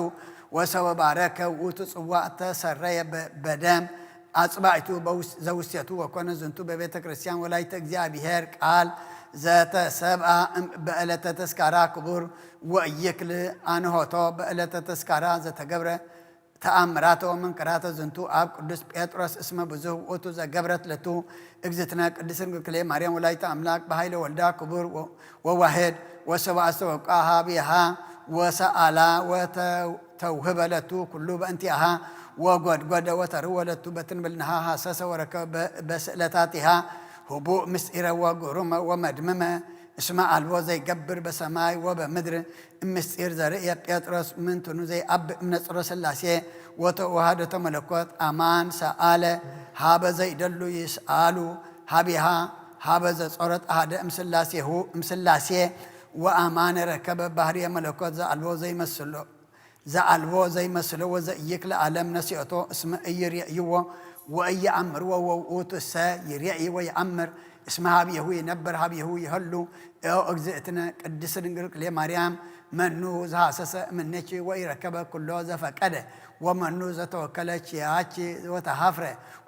ወሰቦ ባረከ ውእቱ ጽዋ እተሰረየ በደም ኣጽባይቱ ዘውስየቱ ወኮነ ዝንቱ በቤተ ክርስቲያን ወላይተ እግዚኣብሔር ቃል ዘተሰብአ በዕለተ ተስካራ ክቡር ወእይክል ኣንሆቶ በዕለተ ተስካራ ዘተገብረ ተኣምራተ ወመንክራተ ዝንቱ ኣብ ቅዱስ ጴጥሮስ እስመ ብዙህ ውእቱ ዘገብረት ለቱ እግዝእትነ ቅድስት ድንግል ክልኤ ማርያም ወላይተ ኣምላክ በሃይለ ወልዳ ክቡር ወዋህድ ወሰብአ አስተበቋ ሃቢሃ ወሰአላ ወተውህበ ለቱ ኩሉ በእንቲአሃ ወጎድጎደ ወተርወ ለቱ በትንብልንሃ ሃሰሰ ወረከበ በስእለታቲሃ ህቡእ ምስጢረ ወግሩመ ወመድምመ እስመ አልቦ ዘይገብር በሰማይ ወበምድር እምስጢር ዘርእየ ጴጥሮስ ምንትኑ ዘይአብ እምነጽሮ ስላሴ ወተዋህዶ ተመለኮት አማን ሰአለ ሃበ ዘይደሉ ይስአሉ ሃቢሃ ሃበ ዘጾረት አሃደ እምስላሴሁ እምስላሴ ወአማን ረከበ ባህርየ መለኮት ዘአልቦ ዘይመስሎ ዘአልቦ ዘይመስሎ ወዘእይክ ለዓለም ነሲኦቶ እስመ እይርእይዎ ወእየአምርዎ ወውእቱሰ ይርኢ ወየአምር እስመ ሀብየሁ ይነብር ሀብየሁ ይሀሉ። ኦ እግዝእትነ ቅድስት ድንግል ክልኤ ማርያም መኑ ዝሃሰሰ እምኔኪ ወኢረከበ ኩሎ ዘፈቀደ ወመኑ ዘተወከለ ኪያኪ ወተሃፍረ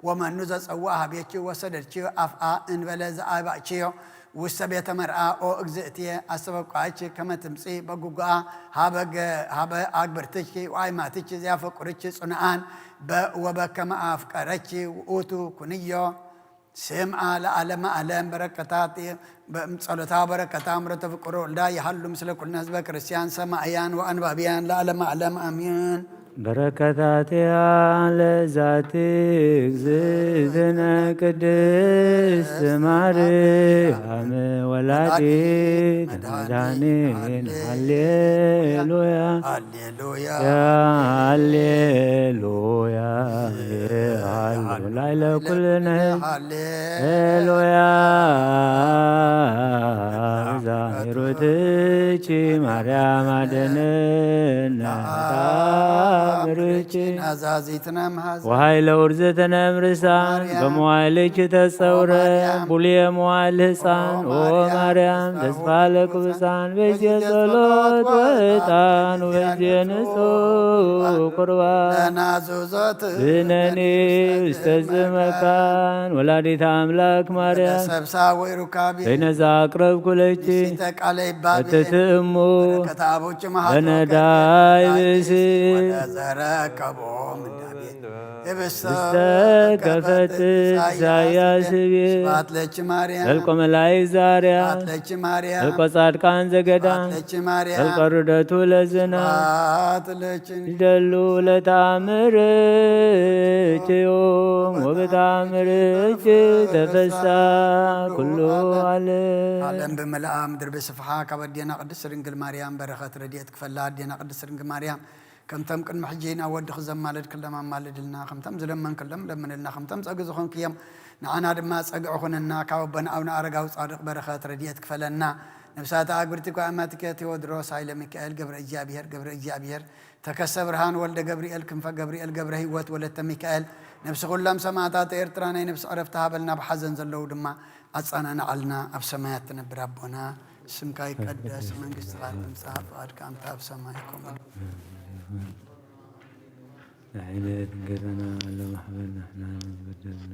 ወመኑ ዘጸውአ ሀቤኪ ወሰደድኪ አፍአ እንበለ ዘአባእኪዮ ውስተ ቤተ መርዓ ኦ እግዝእትየ አስተበቋኪ ከመ ትምጺ በጉጉአ ሀበ አግብርትኪ ወአይማትኪ ዘያፈቁርኪ ጽኑዓን ወበከመ አፍቀረኪ ውእቱ ኩንዮ ስምዓ ለዓለመ ዓለም በረከታት ጸሎታ በረከታ ምረተ ፍቁር ወልዳ ይሃሉ ምስለ ኩልነ ህዝበ ክርስቲያን ሰማዕያን ወአንባብያን ለዓለመ ዓለም አሜን። በረከታትያ ለዛቲ እግዝእትነ ቅድስት ማርያም ወላዲት መድኃኒን ሃሌሉያ ሃሌሉያ ሃሌሉያ ሃሌሉያ ላይለ ኩልነ ሃሌሉያ ዛሂሩትቺ ማርያም አደነነ ታምርቺ ናዛዚትነ መሃዝ ወኃይለ ውርዝትነ እምርሳን በመዋዕልኪ ተጸውረ ቡልየ መዋዕል ህፃን ኦ ማርያም ተስፋ ለቅዱሳን በዜ ጸሎት ወዕጣን ወበዜ ንጹሕ ቁርባን ለናዙዞት ብነኒ ውስተ ዝመካን ወላዲተ አምላክ ማርያም ሰብሳ ወይ ሩካቢ በይነዛ አቅረብኩ ለኪ ሲተ ቃለ ይባቤ እትትእሙ በረከተ አቦች መሃ በነዳይ ብእሲ ወለዘረከቦ ምዳቤ ህብስተ ከፈት ኢሳያስ ህቤ ስብሐት ለኪ ማርያም ዘልቆ መላእክት ዛርያ ስብሐት ለኪ ማርያም ዘልቆ ጻድቃን ዘገዳም ስብሐት ለኪ ማርያም ዘልቆ ርደቱ ለዝና ስብሐት ለኪ ይደሉ ለተአምርኪ ዮም ወበተአምርኪ ተፈሳ ኩሉ ዓለም። ዓለም ብምልኣ ምድሪ ብስፍሓ ካብ ኣዴና ቅድስት ድንግል ማርያም በረኸት ረድኤት ክፈላ ኣዴና ቅድስት ድንግል ማርያም ከምቶም ቅድሚ ሕጂ ናብ ወድኺ ዘማለድክሎም ኣማልድልና፣ ከምቶም ዝለመንክሎም ለምንልና፣ ከምቶም ጸግዒ ዝኾንክዮም ንዓና ድማ ጸግዒ ኩነና። ካብ ኣቦና ኣቡነ ኣረጋዊ ጻድቕ በረኸት ረድኤት ክፈለና። ነፍሳት ኣግብርቲ ጓማትከ ቴዎድሮስ፣ ሃይለ ሚካኤል፣ ገብረ እግዚኣብሔር፣ ገብረ እግዚኣብሔር፣ ተከስተ ብርሃን፣ ወልደ ገብርኤል፣ ክንፈ ገብርኤል፣ ገብረ ህይወት፣ ወለተ ሚካኤል፣ ነፍሲ ኩሎም ሰማዕታት ኤርትራ ናይ ነፍሲ ዕረፍቲ ሃበልና። ብሓዘን ዘለዉ ድማ ኣጸናንዓልና። ኣብ ሰማያት ትነብር ኣቦና ስምካ ይቀደስ፣ መንግስትኻ ትምጻእ፣ ፍቓድካ ከምታ ኣብ ሰማይ ከምኡ ንዕለት እንጌራና ሀበነ ንሕና ንዝበደልና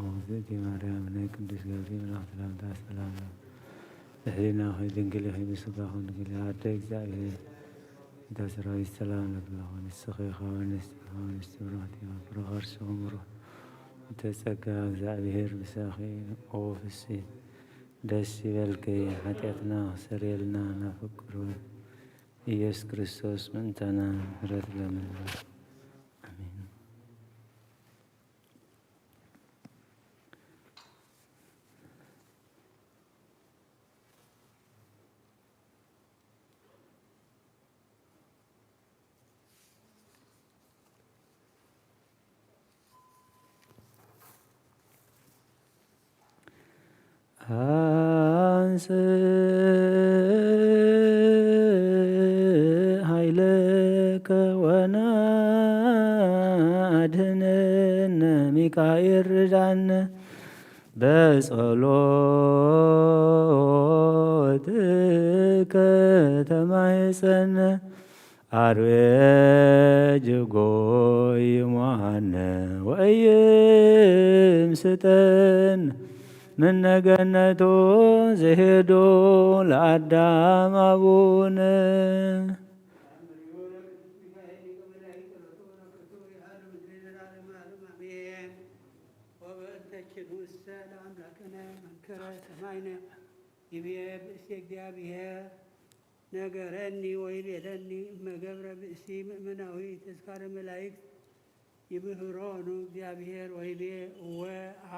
እግዝእቲ ማርያም ናይ ቅዱስ ገብርኤል መልኣክ ሰላምታ ሰላም ድሕሪና ሆይ ድንግል ሆይ ብስጋኹም ድንግል ኣደ እግዚኣብሔር እንተ ሰራዊት ሰላም ለብለኹ ንስኺ ኻብ ኣንስቲ ኻብ ኣንስቲ ብሩኽቲ ኢኺ ፍረ ከርስኹም ብሩኽ እንተ ጸጋ እግዚኣብሔር ምሳኺ ኦ ፍሲ ደስ ይበልኪ ሓጢኣትና ክሰርየልና ናፍቅር ኢየሱስ ክርስቶስ ምእንታና ምሕረት ለምንና። ኃይለከ ወናድህነነ ሚካኤል ርዳነ በጸሎትከ ተማሕጸነ። አርዌ ጅጎይ ሞሃነ ወእይም ስጠን ምነገነቱ ዘሄዶ ለአዳም አቡነ። ወበእንተ ኪዱሰ ለአምላክነ መንክረ ሰማይነ ይቤ ብእሴ እግዚአብሔር ነገረኒ ወይቤለኒ እመ ገብረ ብእሲ ምእመናዊ ተዝካረ መላእክት ይምህሮኑ እግዚአብሔር ወይቤ እወ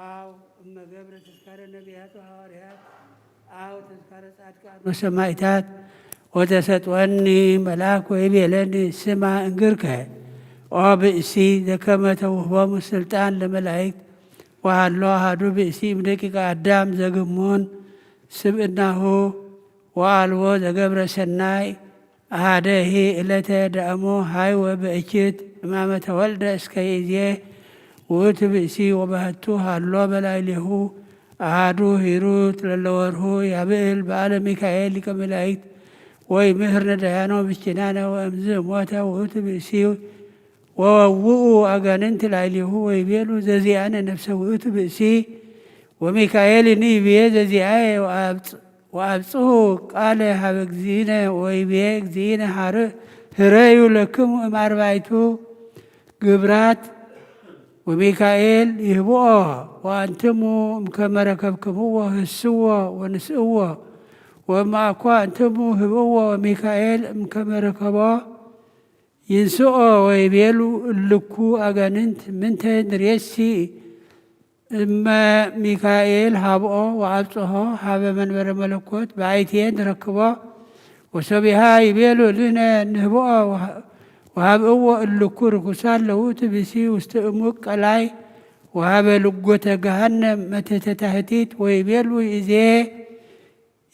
አው እመ ገብረ ተዝካረ ነቢያት ወሐዋርያት አው ተዝካረ ጻድቃን ወሰማዕታት ወተሰጥወኒ መልአክ ወይቤለኒ ስማ እንግርከ ኦ ብእሲ ዘከመ ተውህቦሙ ስልጣን ለመላእክት ወሃሎ አሐዱ ብእሲ እምደቂቀ አዳም ዘግሙን ስብእናሁ ወአልቦ ዘገብረ ሰናይ አሐደሂ እለተ ዳእሙ ሀይወ በእኪት እማመ ተወልደ እስከ ይእዜ ውእቱ ብእሲ ወበህቱ ሃሎ በላዕሌሁ አሐዱ ሂሩት ለለወርሁ ያብዕል በዓለ ሚካኤል ሊቀ መላእክት ወይምህር ነዳያኖ ብኪናነ ወእምዝ ሞተ ውእቱ ብእሲ ወወውኡ አጋንንት ላዕሌሁ ወይቤሉ ዘዚአነ ነፍሰ ውእቱ ብእሲ ወሚካኤልኒ ይብዬ ዘዚአየ ወአብጽ- ወአብጽሑ ቃለ ሀበ እግዚእነ ወይብዬ እግዚእነ ሀር- ህረዩ ለክሙ እምአርባይቱ ግብራት ወሚካኤል ይህብኦ ወአንትሙ እምከመ ረከብክምዎ ህስዎ ወንስእዎ ወእምአኮ አንትሙ ህብእዎ ወሚካኤል እምከመ ረከቦ ይንስኦ ወይቤሉ እልኩ አጋንንት ምንተ ንሬሲ እመ ሚካኤል ሀብኦ ወአብጽሖ ሀበ መንበረ መለኮት በአይትየ ንረክቦ ወሶቢሃ ይቤሉ ልነ ንህብኦ ወሀብእዎ እልኩ ርኩሳን ለውእቱ ብሲ ውስተ እሙቅ ቀላይ ወሀበ ልጎተ ገሃነም መተተ ታህቲት ወይቤሉ ይእዜ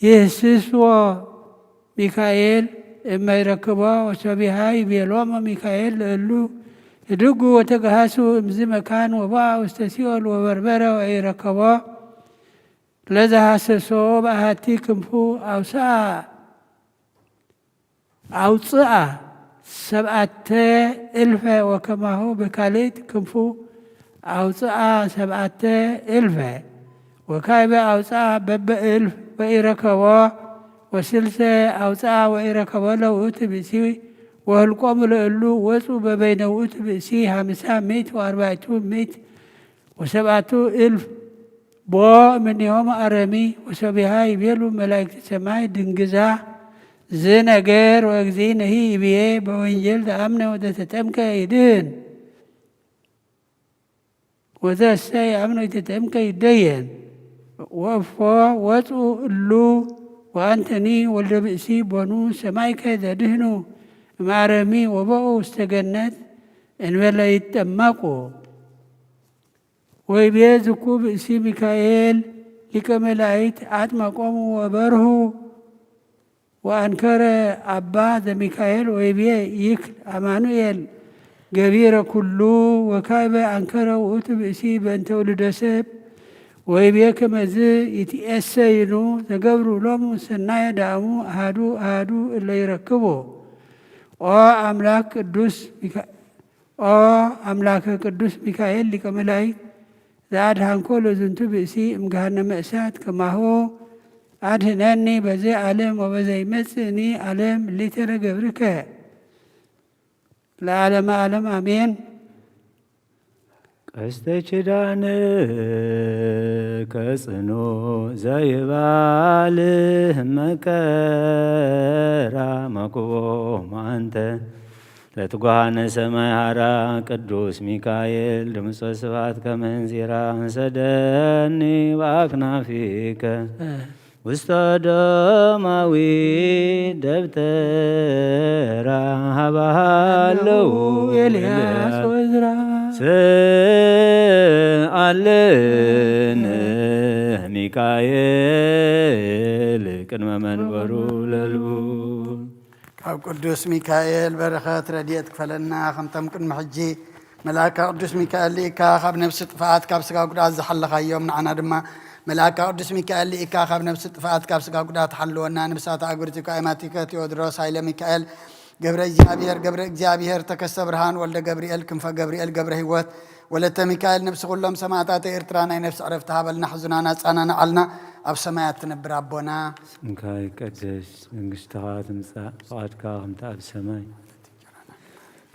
ይህስስዎ ሚካኤል እመ ይረክቦ ወሶቢሃ ይቤሎሙ ሚካኤል ለእሉ ህድጉ ወተገሃሱ እምዝ መካን ወቦአ ውስተ ሲኦል ወበርበረ ወኢረከቦ ለዘሃሰሶ በአሐቲ ክንፉ አውስአ አውፅአ ሰብአተ እልፈ ወከማሁ በካልእት ክንፉ አውፅአ ሰብአተ እልፈ ወካይበ አውፅአ በበእልፍ ወኢረከቦ ወስልሰ አውፅአ ወኢረከቦ ለውእቱ ብእሲ ወህልቆሙ ለእሉ ወፁ በበይነ ውእቱ ብእሲ ሀምሳ ምእት ወአርባዕቱ ምእት ወሰብአቱ እልፍ ቦ እምኔሆሙ አረሚ ወሶቢሃ ይቤሉ መላእክት ሰማይ ድንግዛ ዝነገር ወእግዚእነሂ ይብዬ በወንጌል ዘአምነ ወዘተጠምቀ ይድህን ወዘሰ የአምነ ወዘተጠምቀ ይደየን ወእፎ ወፁ እሉ ወአንተኒ ወልደ ብእሲ ቦኑ ሰማይከ ዘድህኑ እምአረሚ ወበኡ ውስተ ገነት እንበለ ይጠመቁ ወይቤ ዝኩ ብእሲ ሚካኤል ሊቀ መላእክት አጥመቆሙ ወበርሁ ወአንከረ አባ ዘሚካኤል ወይቤ ይክል አማኑኤል ገቢረ ኩሉ ወካይበ አንከረ ውእቱ ብእሲ በእንተ ውሉደ ሰብ ወይቤ ከመዝ ይትኤሰይኑ ዘገብሩ ሎሙ ሰናየ ዳእሙ አሃዱ አሃዱ እለ ይረክቡ ኦ አምላክ ቅዱስ ሚካ- ኦ አምላከ ቅዱስ ሚካኤል ሊቀ መላእክት ዘአድኃንኮ ለዝንቱ ብእሲ እምገሃነመ እሳት ከማሁ አድህነኒ በዚ ዓለም ወበዘይመጽእኒ ዓለም ሊተረ ገብርከ ለዓለመ ዓለም አሜን። ቀስተ ኪዳን ከጽኑ ዘይባል መከራ መክቦም አንተ ለትጓሃነ ሰማይ ሀራ ቅዱስ ሚካኤል ድምፀ ስብሐት ከመንዚራ ሰደኒ በአክናፊከ ውስተ ደማዊ ደብተራ ሀባሃለው ኤልያስ ወዝራ ስአልን ሚካኤል ቅድመ መንበሩ ለልቡ። ካብ ቅዱስ ሚካኤል በረኸት ረድኤት ክፈለና። ከምቶም ቅድሚ ሕጂ መልኣካ ቅዱስ ሚካኤል ልኢካ ካብ ነፍሲ ጥፍኣት ካብ ስጋ ጉድኣት ዝሓለኻዮም፣ ንዓና ድማ መልኣካ ቅዱስ ሚካኤል ልኢካ ካብ ነፍሲ ጥፍኣት ካብ ስጋ ጉድኣት ሓልወና። ንብሳት ኣግብርቲካ ኤማቲከ ቴዎድሮስ ሃይለ ሚካኤል ገብረ እግዚኣብሔር ገብረ እግዚኣብሔር ተከስተ ብርሃን ወልደ ገብርኤል ክንፈ ገብርኤል ገብረ ህይወት ወለተ ሚካኤል ነፍሲ ኩሎም ሰማዕታተ ኤርትራ ናይ ነፍሲ ዕረፍቲ ሃበልና። ሕዙናና ጻናና ዓልና ኣብ ሰማያት ትነብር ኣቦና። ስምካ ይቀደስ፣ መንግስትኻ ትምጻእ፣ ፍቓድካ ከምቲ ኣብ ሰማይ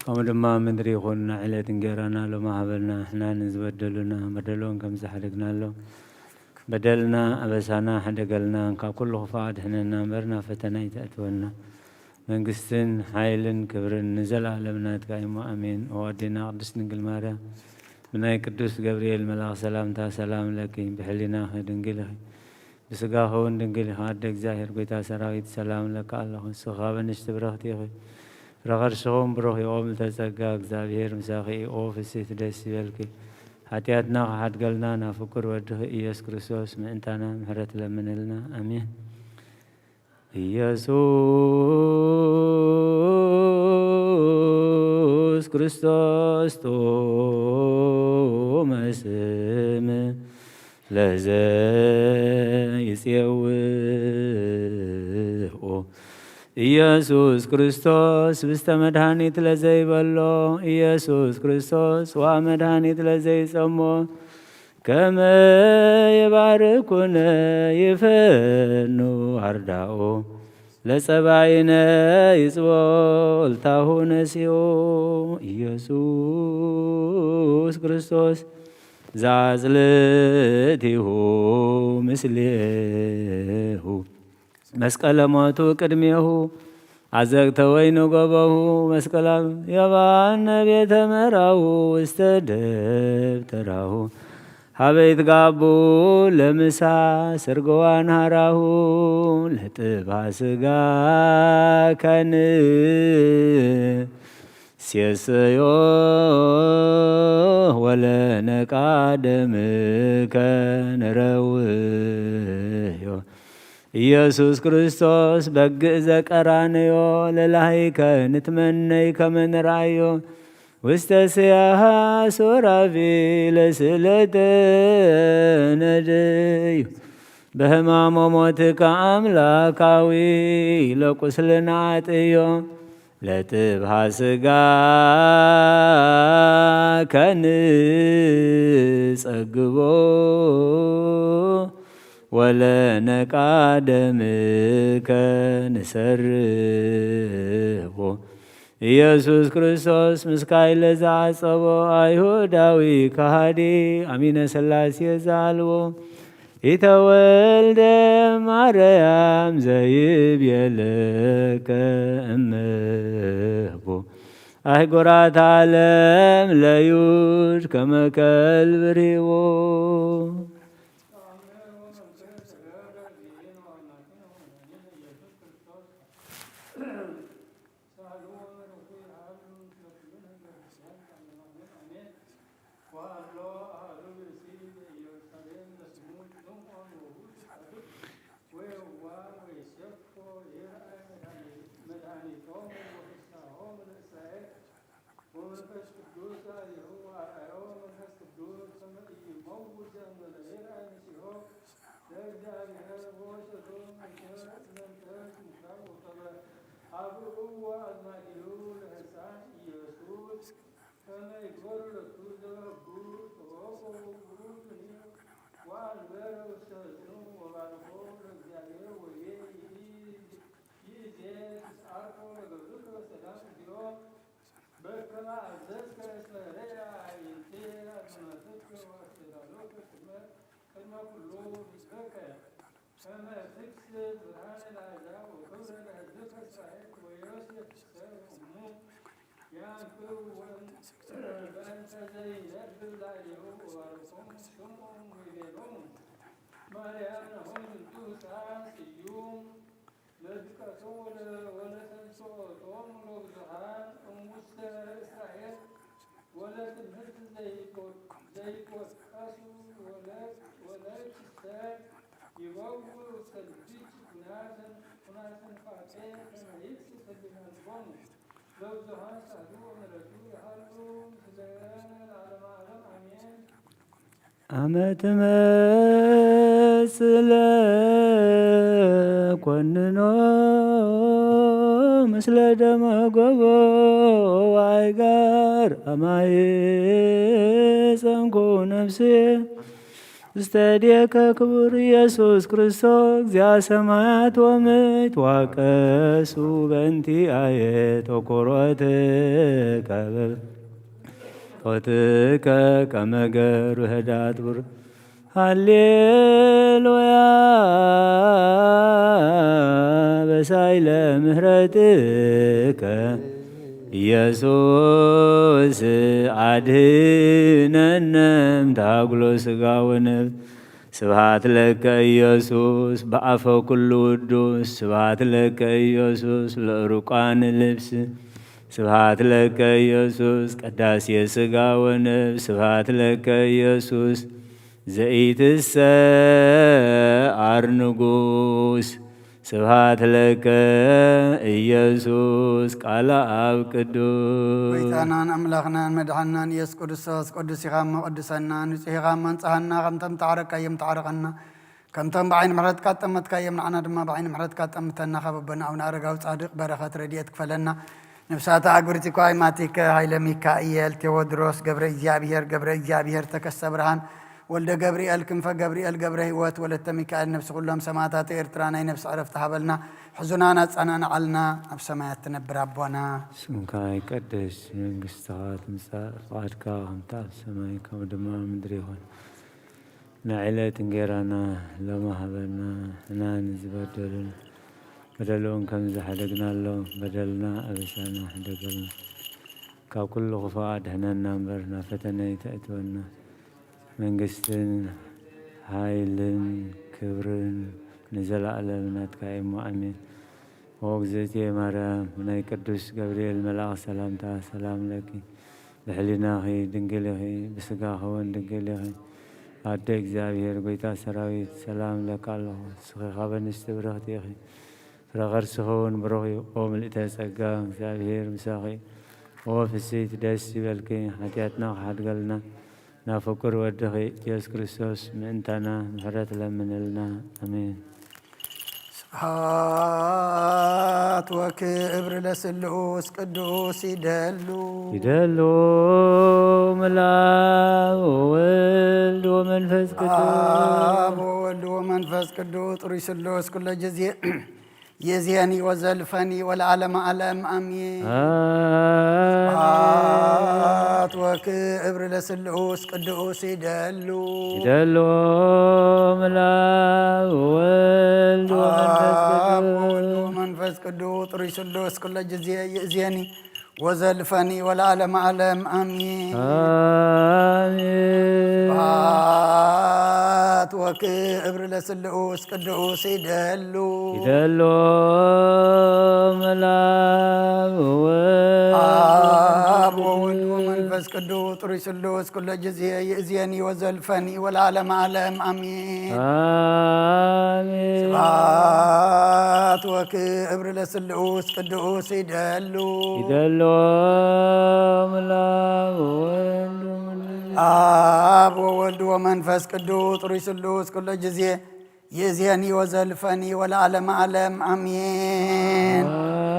ከምኡ ድማ ኣብ ምድሪ ይኹን። ዕለት እንጌራና ሎሚ ሃበልና፣ ንሕና ንዝበደሉና በደሎም ከም ዝሓደግናሎም በደልና ኣበሳና ሓደገልና፣ ካብ ኩሉ ክፋእ ድሕነና እምበር ናብ ፈተና ኣይተእትወና። መንግስትን ሓይልን ክብርን ንዘለኣለም ናትካ እሞ ኣሜን። ኦ ኣዴና ቅድስት ድንግል ማርያም ብናይ ቅዱስ ገብርኤል መልኣኽ ሰላምታ ሰላም ለኪ፣ ብሕሊናኺ ድንግል ኢኺ፣ ብስጋኺ እውን ድንግል ኢኺ። ኣደ እግዚኣብሔር ጎይታ ሰራዊት ሰላም ለካ ኣለኹ። ንስኺ ካብ ኣንስቲ ብረኽቲ ኢኺ፣ ፍረ ከርስኺ እውን ብሩኽ እዩ። ኦ ምልዕተ ጸጋ እግዚኣብሔር ምሳኺ እዩ። ኦ ፍስሕቲ ደስ ይበልኪ፣ ሓጢኣትና ክሓድገልና ናብ ፍቁር ወድኺ ኢየሱስ ክርስቶስ ምእንታና ምሕረት ለምንልና። ኣሜን። ኢየሱስ ክርስቶስ ጥዑመ ስም ለዘይጼውኦ፣ ኢየሱስ ክርስቶስ ብስተ መድኃኒት ለዘይበሎ፣ ኢየሱስ ክርስቶስ ጽዋ መድኃኒት ለዘይጸሞ፣ ከመ የባርኩነ ይፈኑ ኣርዳኦ፣ ለጸባኢነ ይጽቦ እልታሁ ነሲኦ። ኢየሱስ ክርስቶስ ዛጽልእቲሁ ምስሌሁ፣ መስቀለ ሞቱ ቅድሜሁ፣ ኣዘግተ ወይኑ ገበሁ፣ መስቀላም የባነ ቤተ መራሁ ውስተ ደብተራሁ። ሀበ ይትጋቡ ለምሳ ስርግዋን ሃራሁ፣ ለጥባ ስጋ ከን ሴሰዮ ወለነቃ ደምከ ንረውዮ። ኢየሱስ ክርስቶስ በግእ ዘቀራንዮ፣ ለላህይከ ንትመነይ ከመ ንርኣዮ፣ ውስተ ስያሃ ሱራፊ ለስእለተ ነድዮ። በህማሞ ሞትከ ኣምላካዊ ለቁስልና ኣጥዮ፣ ለጥብሃ ስጋ ከንጸግቦ፣ ወለነቃ ደምከ ንሰርቦ። ኢየሱስ ክርስቶስ ምስካይ ለዘዓጸቦ፣ ኣይሁዳዊ ከሃዲ ኣሚነ ሥላሴ ዘኣልቦ፣ ኢተወልደ ማርያም ዘይቤለከ እመቦ፣ ኣህጉራት ዓለም ለዩድ ከመ ከልብ ርሂቦ። ሳህሉ ወመለኮቱ ይሃሉ ምስለ ኩሉ ህዝበ ክርስቲያን አሜን። ወሃሎ አሐዱ ብእሲ በኢየሩሳሌም ለስሙ ስምዖን ወውእቱ ጻድቅ ወየዋህ ወይሴፎ ይርአይ መድኃኒቶሙ ወፍስሐሆሙ ለእስራኤል። ወመንፈስ ቅዱስ አርአዮ መንፈስ ቅዱስ ከመ ኢይመውት ዘእንበለ ይርአይ መሲሖ ለእግዚአብሔር ወወሰዶ መንፈስ መንፈስ ሙሳው ወከበ አብኡ ወአዝማዲሁ ለሕፃን ኢየሱስ ከመ ይግበሩ ለቱ ዘበህጉ ተወቆ ውእቱኒ ወአንበረ ውስተ ሕፅኑ ወባርኮ ለእግዚአብሔር ወይቤ ይእዜ ትስዓርኮ ለገብርከ ሰላም እግዚኦ በከመ አዘዝከ እስመ ርያ አዕይንቴ አድማትከ ወአስተዳሎከ ቅድመ ቅድመ ኩሉ ህዝብከ ከመ ትክስት ብርሃነ ለአሕዛብ ወክብረ ለህዝብከ እስራኤል ወዮሴፍ ሰር እሙ ያንክው በእንተ ዘይነብብ ላዕሌሁ ወባርኮሙ ስምዖን ወይቤሎሙ ማርያም ናሆም ዝንቱ ህፃን ስዩም ለድቀቶ ወለተንስኦቶም ለብዙሃን እሙስተ እስራኤል ወለትምህርት ዘይቆ- ዘይቆቀሱ ወለ- ወለኪሰ ይበው ውስተ ልብች ኩናተ ኩናተ ንፋቄ ከመ ይብጽሕ ህሊናቲሆሙ ለብዙኃን ሳህሉ ወምሕረቱ ይሃሉ ምስለ ለዓለመ ዓለም አሜን። አመ ትመጽእ ለኮንኖ ምስለ ደመ ጎቦ ወአይጋር አማየ ጸንኩ ነፍሴ። ውስተ እዴከ ክቡር ኢየሱስ ክርስቶስ እግዚአ ሰማያት ወምድር፣ ዋቀሱ በእንቲአየ ተኮሮትከ በፍትወትከ ከመ ገሩ ህዳት ቡር። ሃሌሉያ በሳይለ ምህረትከ ኢየሱስ አድህነነ እምታግሎ ስጋ ወነፍስ። ስብሐት ለከ ኢየሱስ በአፈ ኩሉ ውዱስ። ስብሐት ለከ ኢየሱስ ለዕሩቃን ልብስ። ስብሐት ለከ ኢየሱስ ቀዳሴ ስጋ ወነፍስ። ስብሐት ለከ ኢየሱስ ዘኢትሰዓር ንጉስ። ስብሐት ለከ ኢየሱስ ቃለ አብ ቅዱስ። ጎይታናን ኣምላኽናን መድሓንናን ኢየሱስ ክርስቶስ፣ ቅዱስ ኢኻ እሞ ቅድሰና፣ ንጹሕ ኢኻ እሞ ኣንጽሃና፣ ከምቶም ተዓረቅካዮም ተዓረቐና፣ ከምቶም ብዓይኒ ምሕረትካ ጠመትካዮም ንዓና ድማ ብዓይኒ ምሕረትካ ጠምተና፣ ካብ ኣቦና ኣቡነ ኣረጋዊ ጻድቕ በረኸት ረድኤት ክፈለና። ነፍሳተ ኣግብርቲ ኳይ ማቲከ፣ ሃይለ ሚካኤል፣ ቴዎድሮስ፣ ገብረ እግዚኣብሔር፣ ገብረ እግዚኣብሔር፣ ተከስተ ብርሃን፣ ወልደ ገብርኤል፣ ክንፈ ገብርኤል፣ ገብረ ህይወት፣ ወለተ ሚካኤል፣ ነፍሲ ኩሎም ሰማዕታት ኤርትራ ናይ ነፍሲ ዕረፍቲ ሃበልና፣ ሕዙናን ኣጸናንዓልና፣ ኣብ ሰማያት ትነብር ኣቦና። ስምካ ይቀደስ፣ መንግስትኻ ትምጻእ፣ ፍቓድካ ከምቲ ኣብ ሰማይ ከምኡ ድማ ኣብ ምድሪ ይኹን። ናይ ዕለት እንጌራና ሎሚ ሃበና፣ እና ንዝበደሉን በደሎም ከም ዝሓደግናሎም በደልና ኣበሳና ሕደገልና። ካብ ኩሉ ክፉእ ኣድሕነና እምበር፣ ናብ ፈተነ ኣይተእትወና። መንግስትን ሓይልን ክብርን ንዘለኣለም ናትካ እዩ እሞ፣ ኣሜን። ኦ እግዝእትየ ማርያም፣ ናይ ቅዱስ ገብርኤል መልኣኽ ሰላምታ፣ ሰላም ለኪ። ብሕሊናኺ ድንግል ኢኺ፣ ብስጋኺ እውን ድንግል ኢኺ። ኣደ እግዚኣብሔር፣ ጎይታ ሰራዊት፣ ሰላም እብለኪ ኣለኹ። ንስኺ ካብ ኣንስቲ ብርኽቲ ኢኺ፣ ፍረ ከርስኺ እውን ብሩኽ እዩ። ኦ ምልእተ ጸጋ፣ እግዚኣብሔር ምሳኺ። ኦ ፍስሕቲ፣ ደስ ይበልኪ፣ ሓጢኣትና ክሓድገልና፣ ናብ ፍቁር ወድኺ ኢየሱስ ክርስቶስ ምእንታና ምሕረት ለምንልና። ኣሜን። ስብሐት ወክብር ለስሉስ ቅዱስ ይደሉ። ይደሉ ምላብ ወወልድ ወመንፈስ ቅዱስ። አብ ወወልድ ወመንፈስ ቅዱስ ጥሩይ ስሉስ ኩሎ ጊዜ ይእዜኒ ወዘልፈኒ ወለዓለመ ዓለም አሜን። አሜን። ስብሐት ወክብር ለስሉስ ቅዱስ ይደሉ። ይደሉ ምላብ ወወልድ ወመንፈስ አብ ቅዱስ። ወወልድ ወመንፈስ ቅዱስ ጥሩይ ስሉስ ኩሎ ጊዜ ይእዜኒ ወዘልፈኒ ወለዓለመ ዓለም አሜን። አሜን። ስብሐት ወክብር ለስሉስ ቅዱስ ይደሉ። ይደሉ ምላብ ወወልድ አብ ወወልድ ወመንፈስ ቅዱስ ጥሩይ ስሉስ ኩሎ ጊዜ ይእዜኒ ወዘልፈኒ ወለዓለመ ዓለም አሜን። አሜን። ስብሐት ወክብር ለስሉስ ቅዱስ ይደሉ። ይደሉ ምላብ ወወልድ ወመንፈስ አብ ወወልድ ወመንፈስ ቅዱስ ጥሩይ ስሉስ ኩሎ ጊዜ ይእዜኒ ወዘልፈኒ ወለዓለመ ዓለም አሜን።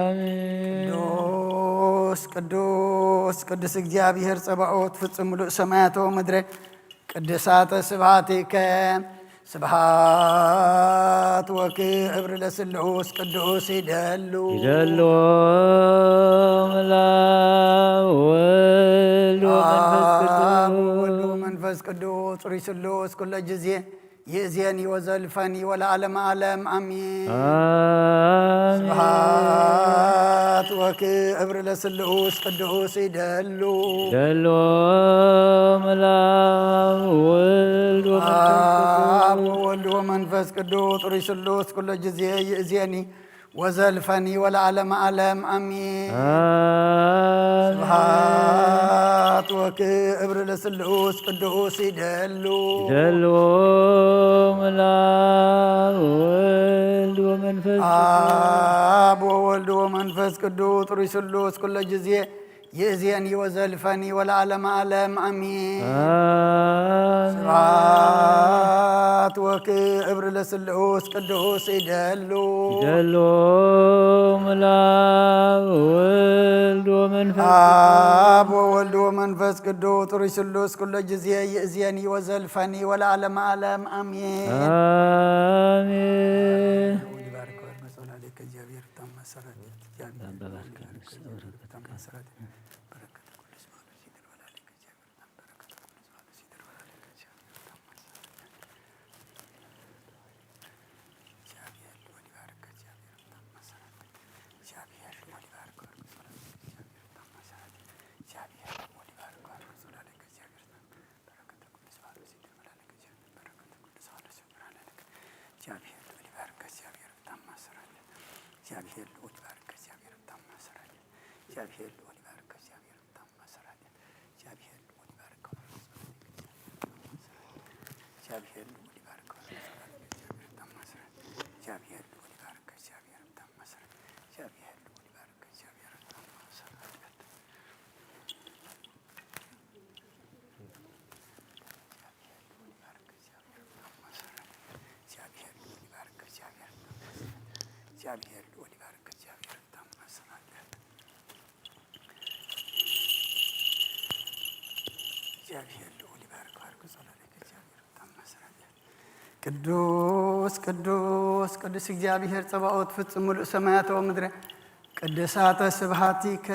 አሜን። ቅዱስ ቅዱስ ቅዱስ እግዚኣብሔር ጸባኦት ፍጹም ምሉእ ሰማያት ወምድረ ቅድሳተ ስብሐቲከ። ስብሐት ወክብር ለስሉስ ቅዱስ ይደሉ። ይደሉ ምላብ ወወልድ ወመንፈስ አብ ቅዱስ። ወወልድ ወመንፈስ ቅዱስ ጥሩይ ስሉስ ኩሎ ጊዜ ይእዜኒ ወዘልፈኒ ወለዓለመ ዓለም አሜን። አሜን። ስብሐት ወክብር ለስሉስ ቅዱስ ይደሉ። ይደሉ ምላብ ወወልድ ወመንፈስ አብ ቅዱስ። ወወልድ ወመንፈስ ቅዱስ ጥሩይ ስሉስ ኩሎ ጊዜ ይእዜኒ ወዘልፈኒ ወለዓለመ ዓለም ኣሚን። ኣሜን። ስብሐት ወክብር ለስሉስ ቅዱስ ይደሉ። ይደሉ። መልአክ ወወልድ ወመንፈስ ቅዱስ። አብ ወወልድ ወመንፈስ ቅዱስ ጥሩይ ስሉስ ኩለ ጊዜ ይእዜኒ ወዘልፈኒ ወለዓለመ ዓለም ኣሚን። ኣሜን። ስብሐት ወክብር ለስሉስ ቅዱስ ይደሉ። ይደሉ። መልአክ ወወልድ ወመንፈስ አብ ወወልድ ወመንፈስ ቅዱስ ጥሩይ ስሉስ ኩሎ ጊዜ ይእዜኒ ወዘልፈኒ ወለዓለመ ዓለም ኣሚን። ኣሜን። ይባርክ ወይመጽእ ላዕሌከ እግዚአብሔር ታማ ሰራት። እግዚአብሔር ልዑል ይባርክ። እግዚአብሔር በጣም ማሰራለን። እግዚአብሔር ልዑል ይባርክ። እግዚአብሔር በጣም ማሰራለን። እግዚአብሔር ልዑል ይባርክ። እግዚአብሔር በጣም ማሰራለን። እግዚአብሔር ልዑል ይባርክ። እግዚአብሔር ልዑል ይባርክ። እግዚአብሔር በጣም ማሰራለን። እግዚአብሔር ልዑል ይባርክ። እግዚአብሔር በጣም ማሰራለን። እግዚአብሔር ልዑል ይባርክ። እግዚአብሔር በጣም ማሰራለን። እግዚአብሔር ልዑል ይባርክ። እግዚአብሔር በጣም ማሰራለን። እግዚአብሔር ልዑል ይባርክ። ባርኩ ጸሎተ እግዚአብሔር በጣም ማሰራለን። ቅዱስ ቅዱስ ቅዱስ እግዚአብሔር ጸባኦት ፍጹም ምሉእ ሰማያተ ወምድረ ቅድሳተ ስብሐቲከ።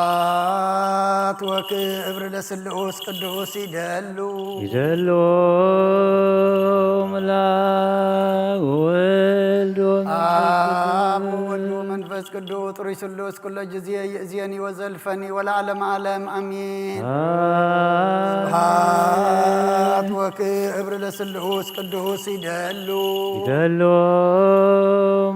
ስብሐት ወክብር ለስሉስ ቅዱስ ይደሉ። ይደሉ። መልአክ ወወልድ ወመንፈስ አብ ወወልድ ወመንፈስ ቅዱስ ጥሩይ ስሉስ ኩሎ ጊዜ ይእዜኒ ወዘልፈኒ ወለዓለመ ዓለም አሚን። አሜን። ስብሐት ወክብር ለስሉስ ቅዱስ ይደሉ። ይደሉ።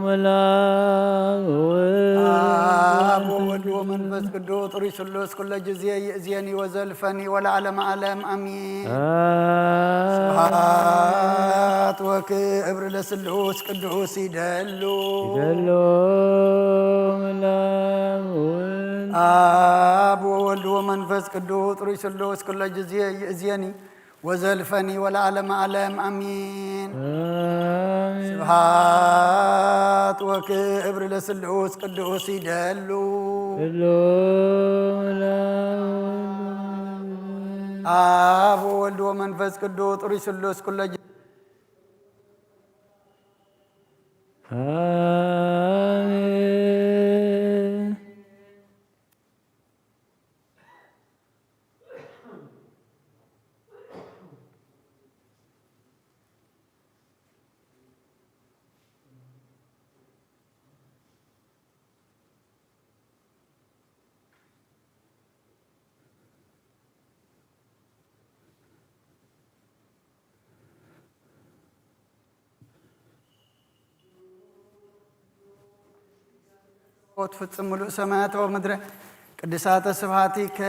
መልአክ ወወልድ አብ ወወልድ ወመንፈስ ቅዱስ ጥሩይ ስሉስ ኩሎ ጊዜ ይእዜኒ ወዘልፈኒ ወለዓለመ ዓለም አሚን። አሜን። ስብሐት ወክብር ለስሉስ ቅዱስ ይደሉ። ይደሉ። መልአክ ወወልድ አብ ወወልድ ወመንፈስ ቅዱስ ጥሩይ ስሉስ ኩሎ ጊዜ ይእዜኒ ወዘልፈኒ ወለዓለመ ዓለም አሚን። አሜን። ስብሐት ወክብር ለስሉስ ቅዱስ ይደሉ። ይደሉ። አብ ወወልድ ወመንፈስ ቅዱስ ጥሩይ ስሉስ ኩሎ ጊዜ አሜን። ትፍጽም ምሉእ ሰማያት ወምድረ ቅድሳተ ስብሐቲከ።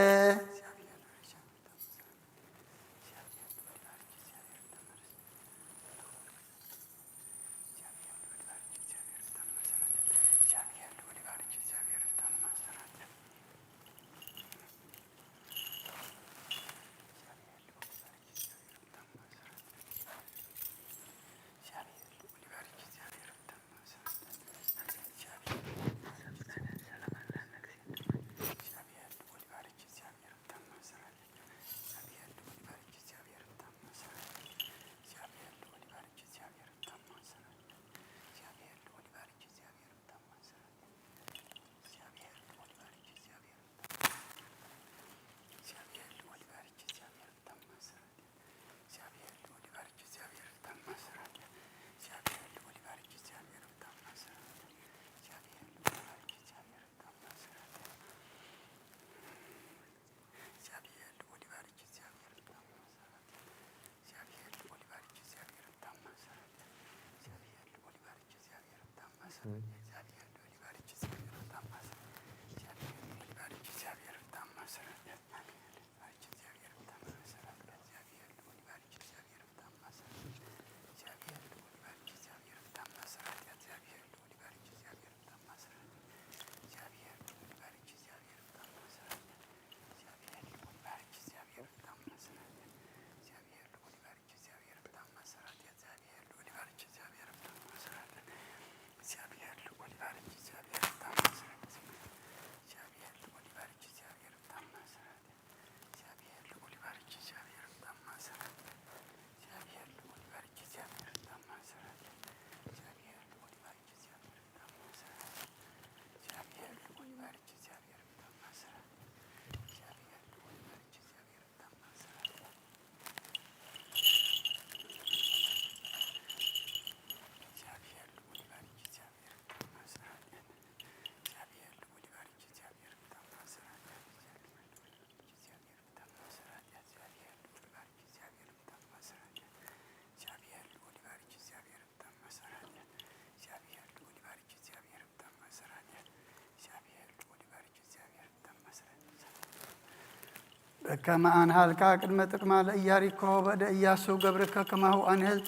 በከመ አንሃልካ ቅድመ ጥቅማ ለኢያሪኮ በደ ኢያሱ ገብርከ ከማሁ አንህል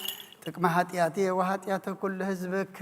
ጥቅመ ኃጢአቴ ወኃጢአተ ኩሉ ህዝብከ።